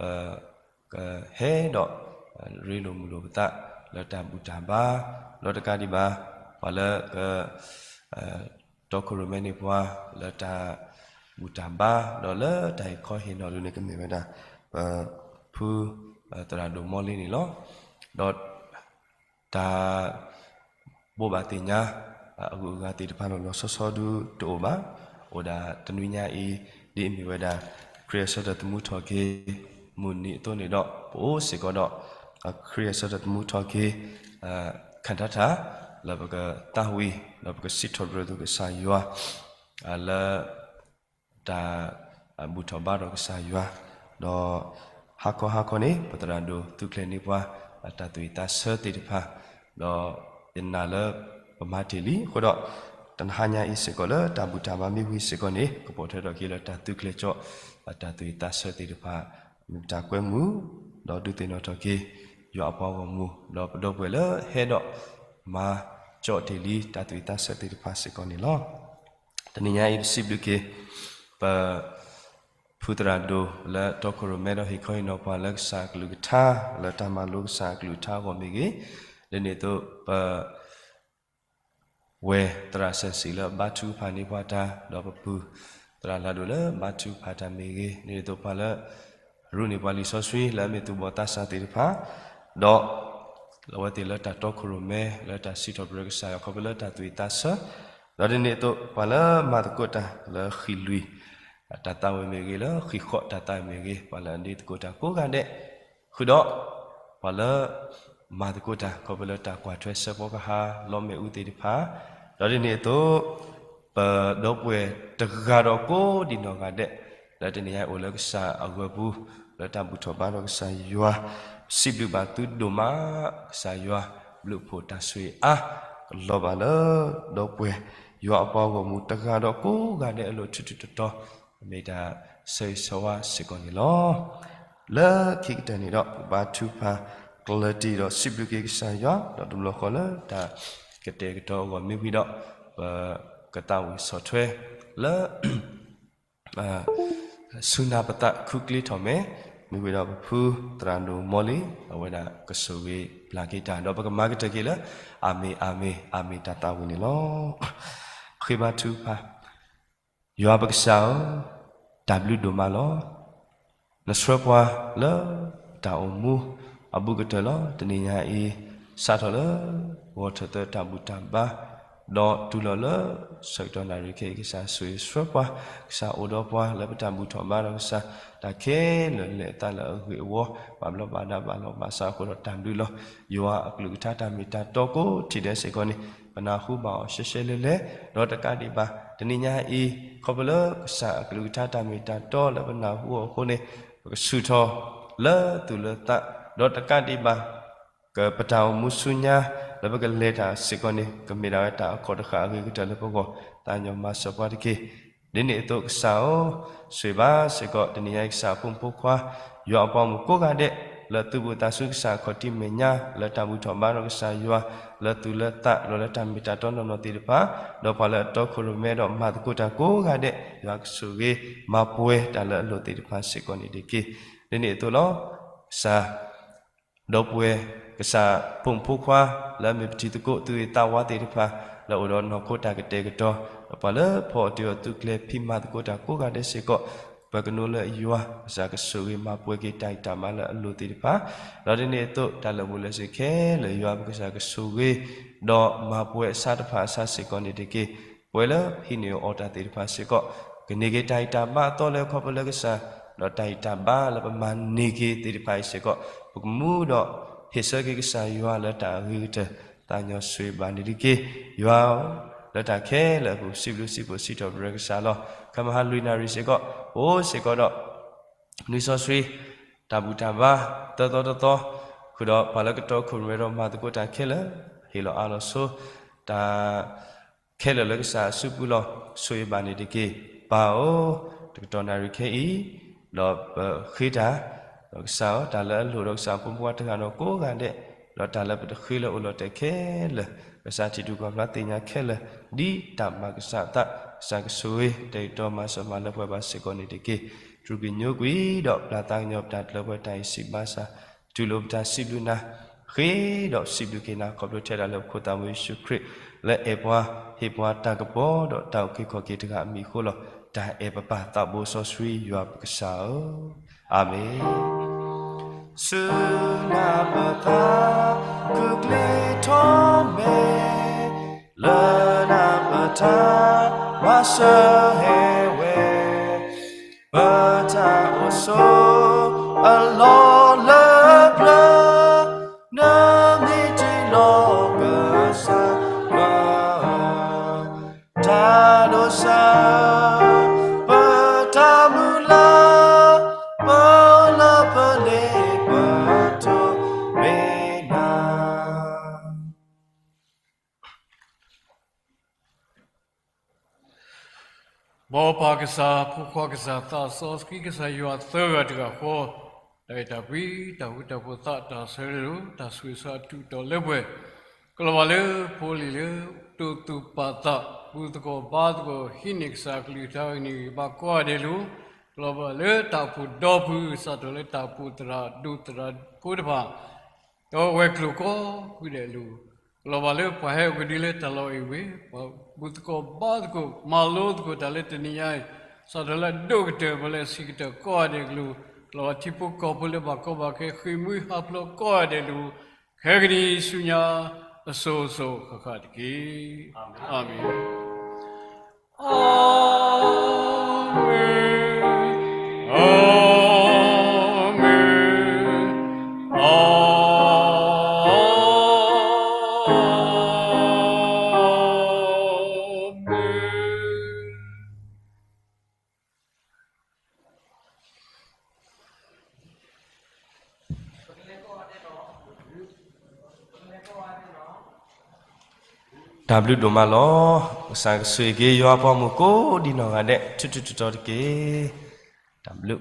ကဟဲဒီး ရ့လိာ်မုာ်လိာ်ပသး လၢတၢ်ဘူၣ်တၢ်ဘါ ဒီးတကးဒံးဘၣ် ပှၤလၢက တီခိၣ်ရိၣ်မဲန့ၢ်ပှၤ လၢတၢ်ဘူၣ်တၢ်ဘါ ဒီးလၢတၢ်ဟ့ၣ်ခီဟ့ၣ်နီၤဒုန့ၣ် ကမ့ၢ်ဝဲဒၣ် ပ ဖု သရၣ်ဒိၣ်မီလ့န့ၣ်လီၤ. ဒီး တၢ် ဘိးဘၣ်သ့ၣ်ညါ အဂုၤအဂၤသ့ၣ်တဖၣ်လီၤလီၤဆီဆီဒုတအိၣ်ဘၣ်. အိၣ်ဒၣ်တနွံညါအံၤ ဒ်အမ့ၢ်ဝဲဒၣ် ခရံာ်အဆၢထၢၣ်သမူထီၣ်က့ၤ မုၢ်နံၤအသိးန့ၣ်ဒီး ပအိၣ်စ့ၢ်ကီးဒီး ခရံာ်အဆၢထၢၣ်သမူထီၣ်က့ၤ ခၣ်ထါထၣ် လၢပကသးဝံၣ် ဒီးပကစံးထီၣ်ပတြၢၤသကိးကစၢ်ယွၤ လၢ တၢ် ဘူၣ်ထီၣ်ဘါထီၣ်ကစၢ်ယွၤ ဒီး ဟါခီဟါခီန့ၣ် ပသရၣ်ဒိၣ်သူၣ်ကျဲၤန့ၢ်ပှၤ တၢ်သူၣ်ဝံၣ်သးဆၢသ့ၣ်တဖၣ် ဒီး ယနာ်လၢ ပမၤတ့ၢ်လံအဃိဒီး တနဟါညါအံၤစ့ၢ်ကီးလၢတၢ်ဘူၣ်တၢ်ဘါမ့ၢ်ဝံၤစ့ၢ်ကီးန့ၣ် ကပိာ်ထွဲထီၣ်က့ၤလၢတၢ်သူၣ်ကျဲၤကၠီ တၢ်သူၣ်ဝံၣ်သးဆၢသ့ၣ်တဖၣ် မ့ၢ်တၢ်ကွဲမုာ် ဒီးဒုးသ့ၣ်နီၣ်ထီၣ်က့ၤ ယွၤအပှၤဂီၢ်မုၢ် ဒီးပဒီပုၢ်ဝဲၢ်လၢဟဲဒီး မၤကၠီၣ်တ့ၢ်လံ တၢ်သူၣ်ဝံၣ်သးဆၢသ့ၣ်တဖၣ်စ့ၢ်ကီးန့ၣ်လီၤ. တနံၤညါအံၤပစံးဘျုးက့ၤ ပ ဖုသရၣ်ဒိၣ်လၢတီခိၣ်ရိၣ်မဲဒီး ဟ့ၣ်ခီဟ့ၣ်နီၤပှၤလၢကစၢ်အကလုၢ်ကထါ လၢတၢ်မၤလိကစၢ်အကလုၢ်ကထါအဂီၢ်မ့ၢ်ဂ့ၤ, ဒ်န့ၣ်အသိး ပ ဝဲၢ်သရၣ်စဲၣ်စံးလၢအဘါထုကဖၣ်န့ၢ်ပှၤတၢ် ဒီးပပုၢ်သရၣ်လၢဒိၣ်လၢဘါထုကဖၣ်တၢ်မ့ၢ်ဂ့ၤ, ဒ်န့ၣ်အသိးပှၤလၢ ရူးန့ၢ်ပှၤလံာ်စီဆှံလၢအမ့ၢ်သူၣ်ဘီၣ်သးစၢ်သ့ၣ်တဖၣ်, ဒီး အဝဲသ့ၣ်လၢတၢ်တီခိၣ်ရိၣ်မဲ လၢတၢ်စံးထီၣ်ပတြၢၤကစၢ်ယွၤခီဖျိလၢတၢ်သူၣ်ဝံၣ်သးဆၢ, ဒီးဒ်န့ၣ်အသိး ပှၤလၢမၤသကိးတၢ်လၢဃံၣ်လွံၢ် တၢ်သးဝံၣ်မ့ၢ်ဂ့ၤ, လၢဃံၣ်ဃီတၢ်သးဝံၣ်မ့ၢ်ဂ့ၤ, ပှၤလၢအဒ့သကိးတၢ်ကိးဂၤဒဲး, ဃုာ်ဒီး ပှၤလၢ မၤသကိးတၢ် ခီဖျိလၢတၢ်ကွၢ်ထွဲစဲးဖီကဟၣ် လီမ့ၣ်အူသ့ၣ်တဖၣ်, ဒီးဒ်န့ၣ်အသိး ပဒီပုၢ်ဝဲၢ်တဂၤဒီးကိးဒံးနီၢ်ဂၤဒဲး, လၢတနံၤညါအံၤအိၣ်လၢကစၢ်အဂီၢ်ပူၤ လၢတၢ်ဘူၣ်ထီၣ်ဘါထီၣ်ကစၢ်ယွၤ, စံးဘျုးဘၣ်သုဒိၣ်မး ကစၢ်ယွၤ ဘျုးဖှိၣ်တၢ်ဆိၣ်ဂ့ၤအါ ကလီၤဘၣ်လၢ ဒီပုၢ်ဝဲၢ် ယွၤအပှၤဂီၢ်မုၢ်တဂၤဒီးကိးဂၤဒဲးအလိၤ ထူထူတီတီ မ့ၢ်တၢ်ဆၢဂ့ၤဆၢဝါစ့ၢ်ကီးန့ၣ်လီၤ. လၢခံကတၢၢ်န့ၣ်ဒီး ပဘါထုကဖၣ် ကျၢၤတံၢ်ဒီးစံးဘျုးက့ၤကစၢ်ယွၤ ဒီးတဘျီဃီလၢတၢ်ကတဲာ်ကတီၤအဂီၢ်မ့ၢ်ဝံၤဒီး ပကသးဝံၣ်ဆီၣ်ထွဲ လၢ စူၢ်နာ်ပသးခုကျ့ထီၣ်မဲာ်, မ့ၢ်ဝံၤဒီးပဖုသရၣ်ဒိၣ်မီလ့ၤ အဝဲဒၣ်ကဆိၣ်ဂ့ၤပျၢ်က့ၤတၢ် ဒီးပကမၤကတၢၢ်က့ၤလၢ အၤမ့ၣ် အၤမ့ၣ် အၤမ့ၣ် တၢ်သးဝံၣ်န့ၣ်လီၤ. ဃ့ဘါထုကဖၣ်, ယွၤပကစၢ်ဧၢ, တၢ်ဘျုးဒိၣ်မးလီၤ. နဆှၢပှၤလၢတၢ်အိၣ်မူအဘူးကတၢၢ်လီၤ. တနံၤညါအံၤ စးထီၣ်လၢ ဂီၤထၢၣ်သၢတၢ်ဘူၣ်တၢ်ဘါ ဒီးတုၤလီၤလၢ ဆၢကတီၢ်နၣ်ရံၣ်ခဲအံၤ ကစၢ်ဆိၣ်ဂ့ၤဆှၢပှၤ, ကစၢ်အိၣ်ဒီးပှၤလၢပတၢ်ဘူၣ်ထီၣ်ဘါဒီးကစၢ် တၢ်ခဲလၢာ်လဲၤအသးလၢအဂ့ၢ်အဝီ ဘၣ်ဘျီးဘၣ်ဒါဘၣ်လီၤဘၣ်စးအဃိဒီးတၢ်ဘျုးလီၤ. ယွၤအကလုၢ်ကထါတၢ်မ့ၢ်တၢ်တီကိးထံၣ်ဒဲးစ့ၢ်ကီးန့ၣ် ပနၢ်ဟူဘၣ်အီၤရှဲရှဲလဲၣ်လဲၣ်, ဒီးတကးဒံးဘၣ် တနံၤညါအံၤ ခီဖျိလၢကစၢ်အကလုၢ်ကထါတၢ်မ့ၢ်တၢ်တီလၢပနၢ်ဟူအီၤအဃိန့ၣ် ပကဆူၣ်ထီၣ် လၢသူၣ်လၢသး ဒီးတကးဒံးဘၣ် ကပတၢ်အိၣ်မူဆူညါ လၢပကလဲၤတၢ်စ့ၢ်ကီးန့ၣ် ကမ့ၢ်ဒၣ်ဝဲတၢ်အခီၣ်တဃာ်အဂ့ၤကတၢၢ်လၢပဂီၢ် သးကညီၤမၤစၢၤပှၤတက့ၢ်. ဒ်န့ၣ်အသိးကစၢ်ဧၢ, ဆိၣ်ဂ့ၤဘၣ်စ့ၢ်ကီး တနံၤညါအံၤကစၢ်အဖိမုၣ်ဖိခွါ ယွၤအပှၤမုၣ်ကိးဂၤဒဲး လၢသူၣ်ဘီၣ်သးစူၤကစၢ်အခီၣ်ထံးမဲာ်ညါ လၢတၢ်ဘူၣ်ထီၣ်ဘါထီၣ်ကစၢ်ယွၤ လၢသူၣ်လၢသး ဒီးလၢတၢ်မ့ၢ်တၢ်တီနီၢ်နီၢ်သ့ၣ်တဖၣ်, ဒီးပှၤလၢအတီခိၣ်ရိၣ်မဲဒီးမၤသကိးတၢ်ကိးဂၤဒဲး ယွၤကဆိၣ်ဂ့ၤမၤပှဲၤတၢ်လၢအလိၤသ့ၣ်တဖၣ်စ့ၢ်ကီးန့ၣ်တက့ၢ်. ဒ်န့ၣ်အသိးလီၤ. ကစၢ် ဒီပုၢ်ဝဲၢ် ကစၢ်ဖိမုၣ်ဖိခွါ လၢအမ့ၢ်ပထံသကိး သူၣ်ဂ့ၤသးဝါသ့ၣ်တဖၣ် လၢအအိၣ်ဒီးနီၢ်ခိတၢ်ကတဲာ်ကတီၤ ဒီးပှၤလၢဖီအီၣ်တ့ၢ်အီၣ်သူၣ်ကျဲၤဖံးမၤသကိးတၢ်ကိးဂၤဒဲးစ့ၢ်ကီး ပှၤကနိလၢယွၤ ကစၢ်ကဆိၣ်ဂ့ၤမၤပှဲၤက့ၤတၢ်ဂံၢ်တၢ်ဘါလၢအလိၣ်သ့ၣ်တဖၣ် ဒီးဒ်န့ၣ်အသိး တၢ်လၢာ်ဘူၣ်လၢာ်စ့ၢ်ခဲလၢာ် ယွၤပကစၢ်ကဆိၣ်ဂ့ၤ ဒီးမၤပှဲၤအဆါတဖၣ်အဆါစ့ၢ်ကီးန့ၣ်တက့ၢ်. ပဝဲလၢဟံးန့ၢ်အီၣ်တၢ်သ့ၣ်တဖၣ်စ့ၢ်ကီး ကန့ၢ်က့ၤတၢ်ဂံၢ်တၢ်ဘါအသီလၢခီဖျိလၢကစၢ် ဒီးတၢ်ဂံၢ်တၢ်ဘါလၢပမၤန့ၢ်က့ၤသ့ၣ်တဖၣ်အံၤစ့ၢ်ကီး ပကမူဒီးဟ့ၣ်ဆၢက့ၤကစၢ်ယွၤလၢတၢ်အဂ့ၤကတၢၢ် သးကညီၤဆိၣ်ဂ့ၤဘၣ်န့ၣ်တက့ၢ်. ယွၤဧၢ, လၢတၢ်ခဲလၢာ်အပူၤ စံးဘျုးစံးဖှိၣ်စံးထီၣ်ပတြၢၤကစၢ်လီၤ. ခီမဟါလွံၢ်နၣ်ရံၣ်စ့ၢ်ကီး အိၣ်စ့ၢ်ကီးဒီး နွံစီဆှံ တၢ်ဘူၣ်တၢ်ဘါ သၢသီတသီ ဃုာ်ဒီးပှၤလၢကတီခိၣ်ရိၣ်မဲဒီးမၤသကိးတၢ်ခဲလၢာ် ဟ့ၣ်လီၤအါလီၤဆိ တၢ်ခဲလၢာ်လၢကစၢ်အစုပူၤလီၤ. ဆိၣ်ဂ့ၤဘၣ်န့ၣ်တက့ၢ်. ပၢ်ဧၢ, တကတီၢ်နၣ်ရံၣ်ခဲအံၤ ဒီးပဃ့တၢ် ဒီးကစၢ်ဧၢ, တၢ်လၢအလိၣ်ဒီးကစၢ်အဖိမုၣ်ဖိခွါတဂၤဒီးကိးဂၤဒဲး, ဒီးတၢ်လၢပတဃ့လၢအိၣ်လီၤတဲာ်ခဲလၢာ်, ကစၢ်ထံၣ်ဒူၣ်ကွၢ်ဖျါသ့ၣ်ညါခဲလၢာ်, ဒ်တၢ်မၤကစၢ်အသး, ကစၢ်ကဆိၣ်ဂ့ၤ တဲာ်ကတီၤမၤစၢၤမၤလၢပှဲၤဘၣ်စ့ၢ်ကီးန့ၣ်တက့ၢ်. တြူၢ်ကညိကွံာ်ဒီးပျၢ်သးကညီၤပတၢ်တလၢပှဲၤတၢ်အံၤစံးဘၣ်ဆၣ်, တူၢ်လိာ်ပတၢ်စံးဘျုးနၤ, ဃ့ဒီးစံးဘျုးက့ၤနၤ ခီဖျိထဲဒၣ်လၢပခိၣ်သးဝံၡူးခရံာ် လၢအဲၣ်ပှၤ, ဟ့ၣ်ပှၤတၢ်ကပီၤဒီးတၢ်အုၣ်က့ၤခီၣ်က့ၤတဂၤအမံၤအဃိလီၤ. တၢ်အဲၣ်ပပၢ်သးဘိစီဆှံယွၤပကစၢ်ဧၢ, အၤမ့ၣ်. ဆူနၢ်ပၢၢ်သး ကူၣ်ကျဲထီၣ်မဲာ်, လၢနၢ်ပၢၢ်တၢ်မၤစၢၤဟဲဝဲ, ပတၢ်အိၣ်ဆိးအလီၢ်လၢပျၢၤ, နမ့ၢ်တ့လီၤကစၢ်ယွၤဧၢ, တၢ်ဒိးစၢၤ ပတၢ်မုၢ်လၢ်, ပလၢပလ့ပတိၢ်မ့ၢ်နၤ. မ်ပၢ်ကစၢ်, ဖိခွါကစၢ်, သးစီဆှံကစၢ်ယွၤသၢဂၤတဂၤဃီ, တၢ်အဲၣ်တၢ်ကွံ, တၢ်ဃူတၢ်ဖိးသး, တၢ်ဆၢလၢလိၤ, တၢ်ဆိၣ်ဂ့ၤဆၢအတူးတီၤလၢပှဲၤ, ကလီၤဘၣ်လၢဖိလံၤလၢ တိၢ်သူၣ်ပာ်သး, ဘူၣ်သကိးဘါသကိး, ဟံးန့ၢ်ကစၢ်အကလုၢ်ကထါ ဂ့ၤန့ၢ်ဂံၢ်ဘါကိးဂၤဒဲးလိၤ, ကလီၤဘၣ်လၢတၢ်အိၣ်ဖှိၣ်ဒီဖု စးထီၣ်လၢတၢ်အိၣ်ဖှိၣ်သရၣ်ဒိၣ်သရၣ်ဖိတဖၣ် ဒီးဝဲၤကျိၤကိးဖုဒဲးအလိၤ, ကလီၤဘၣ်လၢပှၤဟဲအိၣ်ကဒုလၢတၢ်လီၢ်အံၤဝဲ, ပှၤဘူၣ်သကိးဘါသကိး မၤလိသကိးတၢ်လၢတနံၤညါအံၤ, စးထီၣ်လၢအဒိၣ်ကတၢၢ် ပှၤလၢအဆံးကတၢၢ်ကိးဂၤဒဲးအလိၤ, ကလီၤဘၣ်ထံဖိကီၢ်ဖိလၢဘၣ်ကီဘၣ်ခဲ ဃ့ၢ်မှံဟးဖျိးကိးဂၤဒဲးအလိၤ, ခဲကနံၤဆူညါ အစိၤစိၤဃၣ်ဃၣ်တက့ၢ်. အၤမ့ၣ်. အၤမ့ၣ်, အၤမ့ၣ်, အၤမ့ၣ်. တၢ်ဘျုးဒိၣ်မးလီၤ. ကစၢ်ကဆိၣ်ဂ့ၤက့ၤယွၤအပှၤမုၣ်ကိးဒံနီၢ်ဂၤဒဲး ထူထူတီတီတက့ၢ်. တၢ်ဘျုး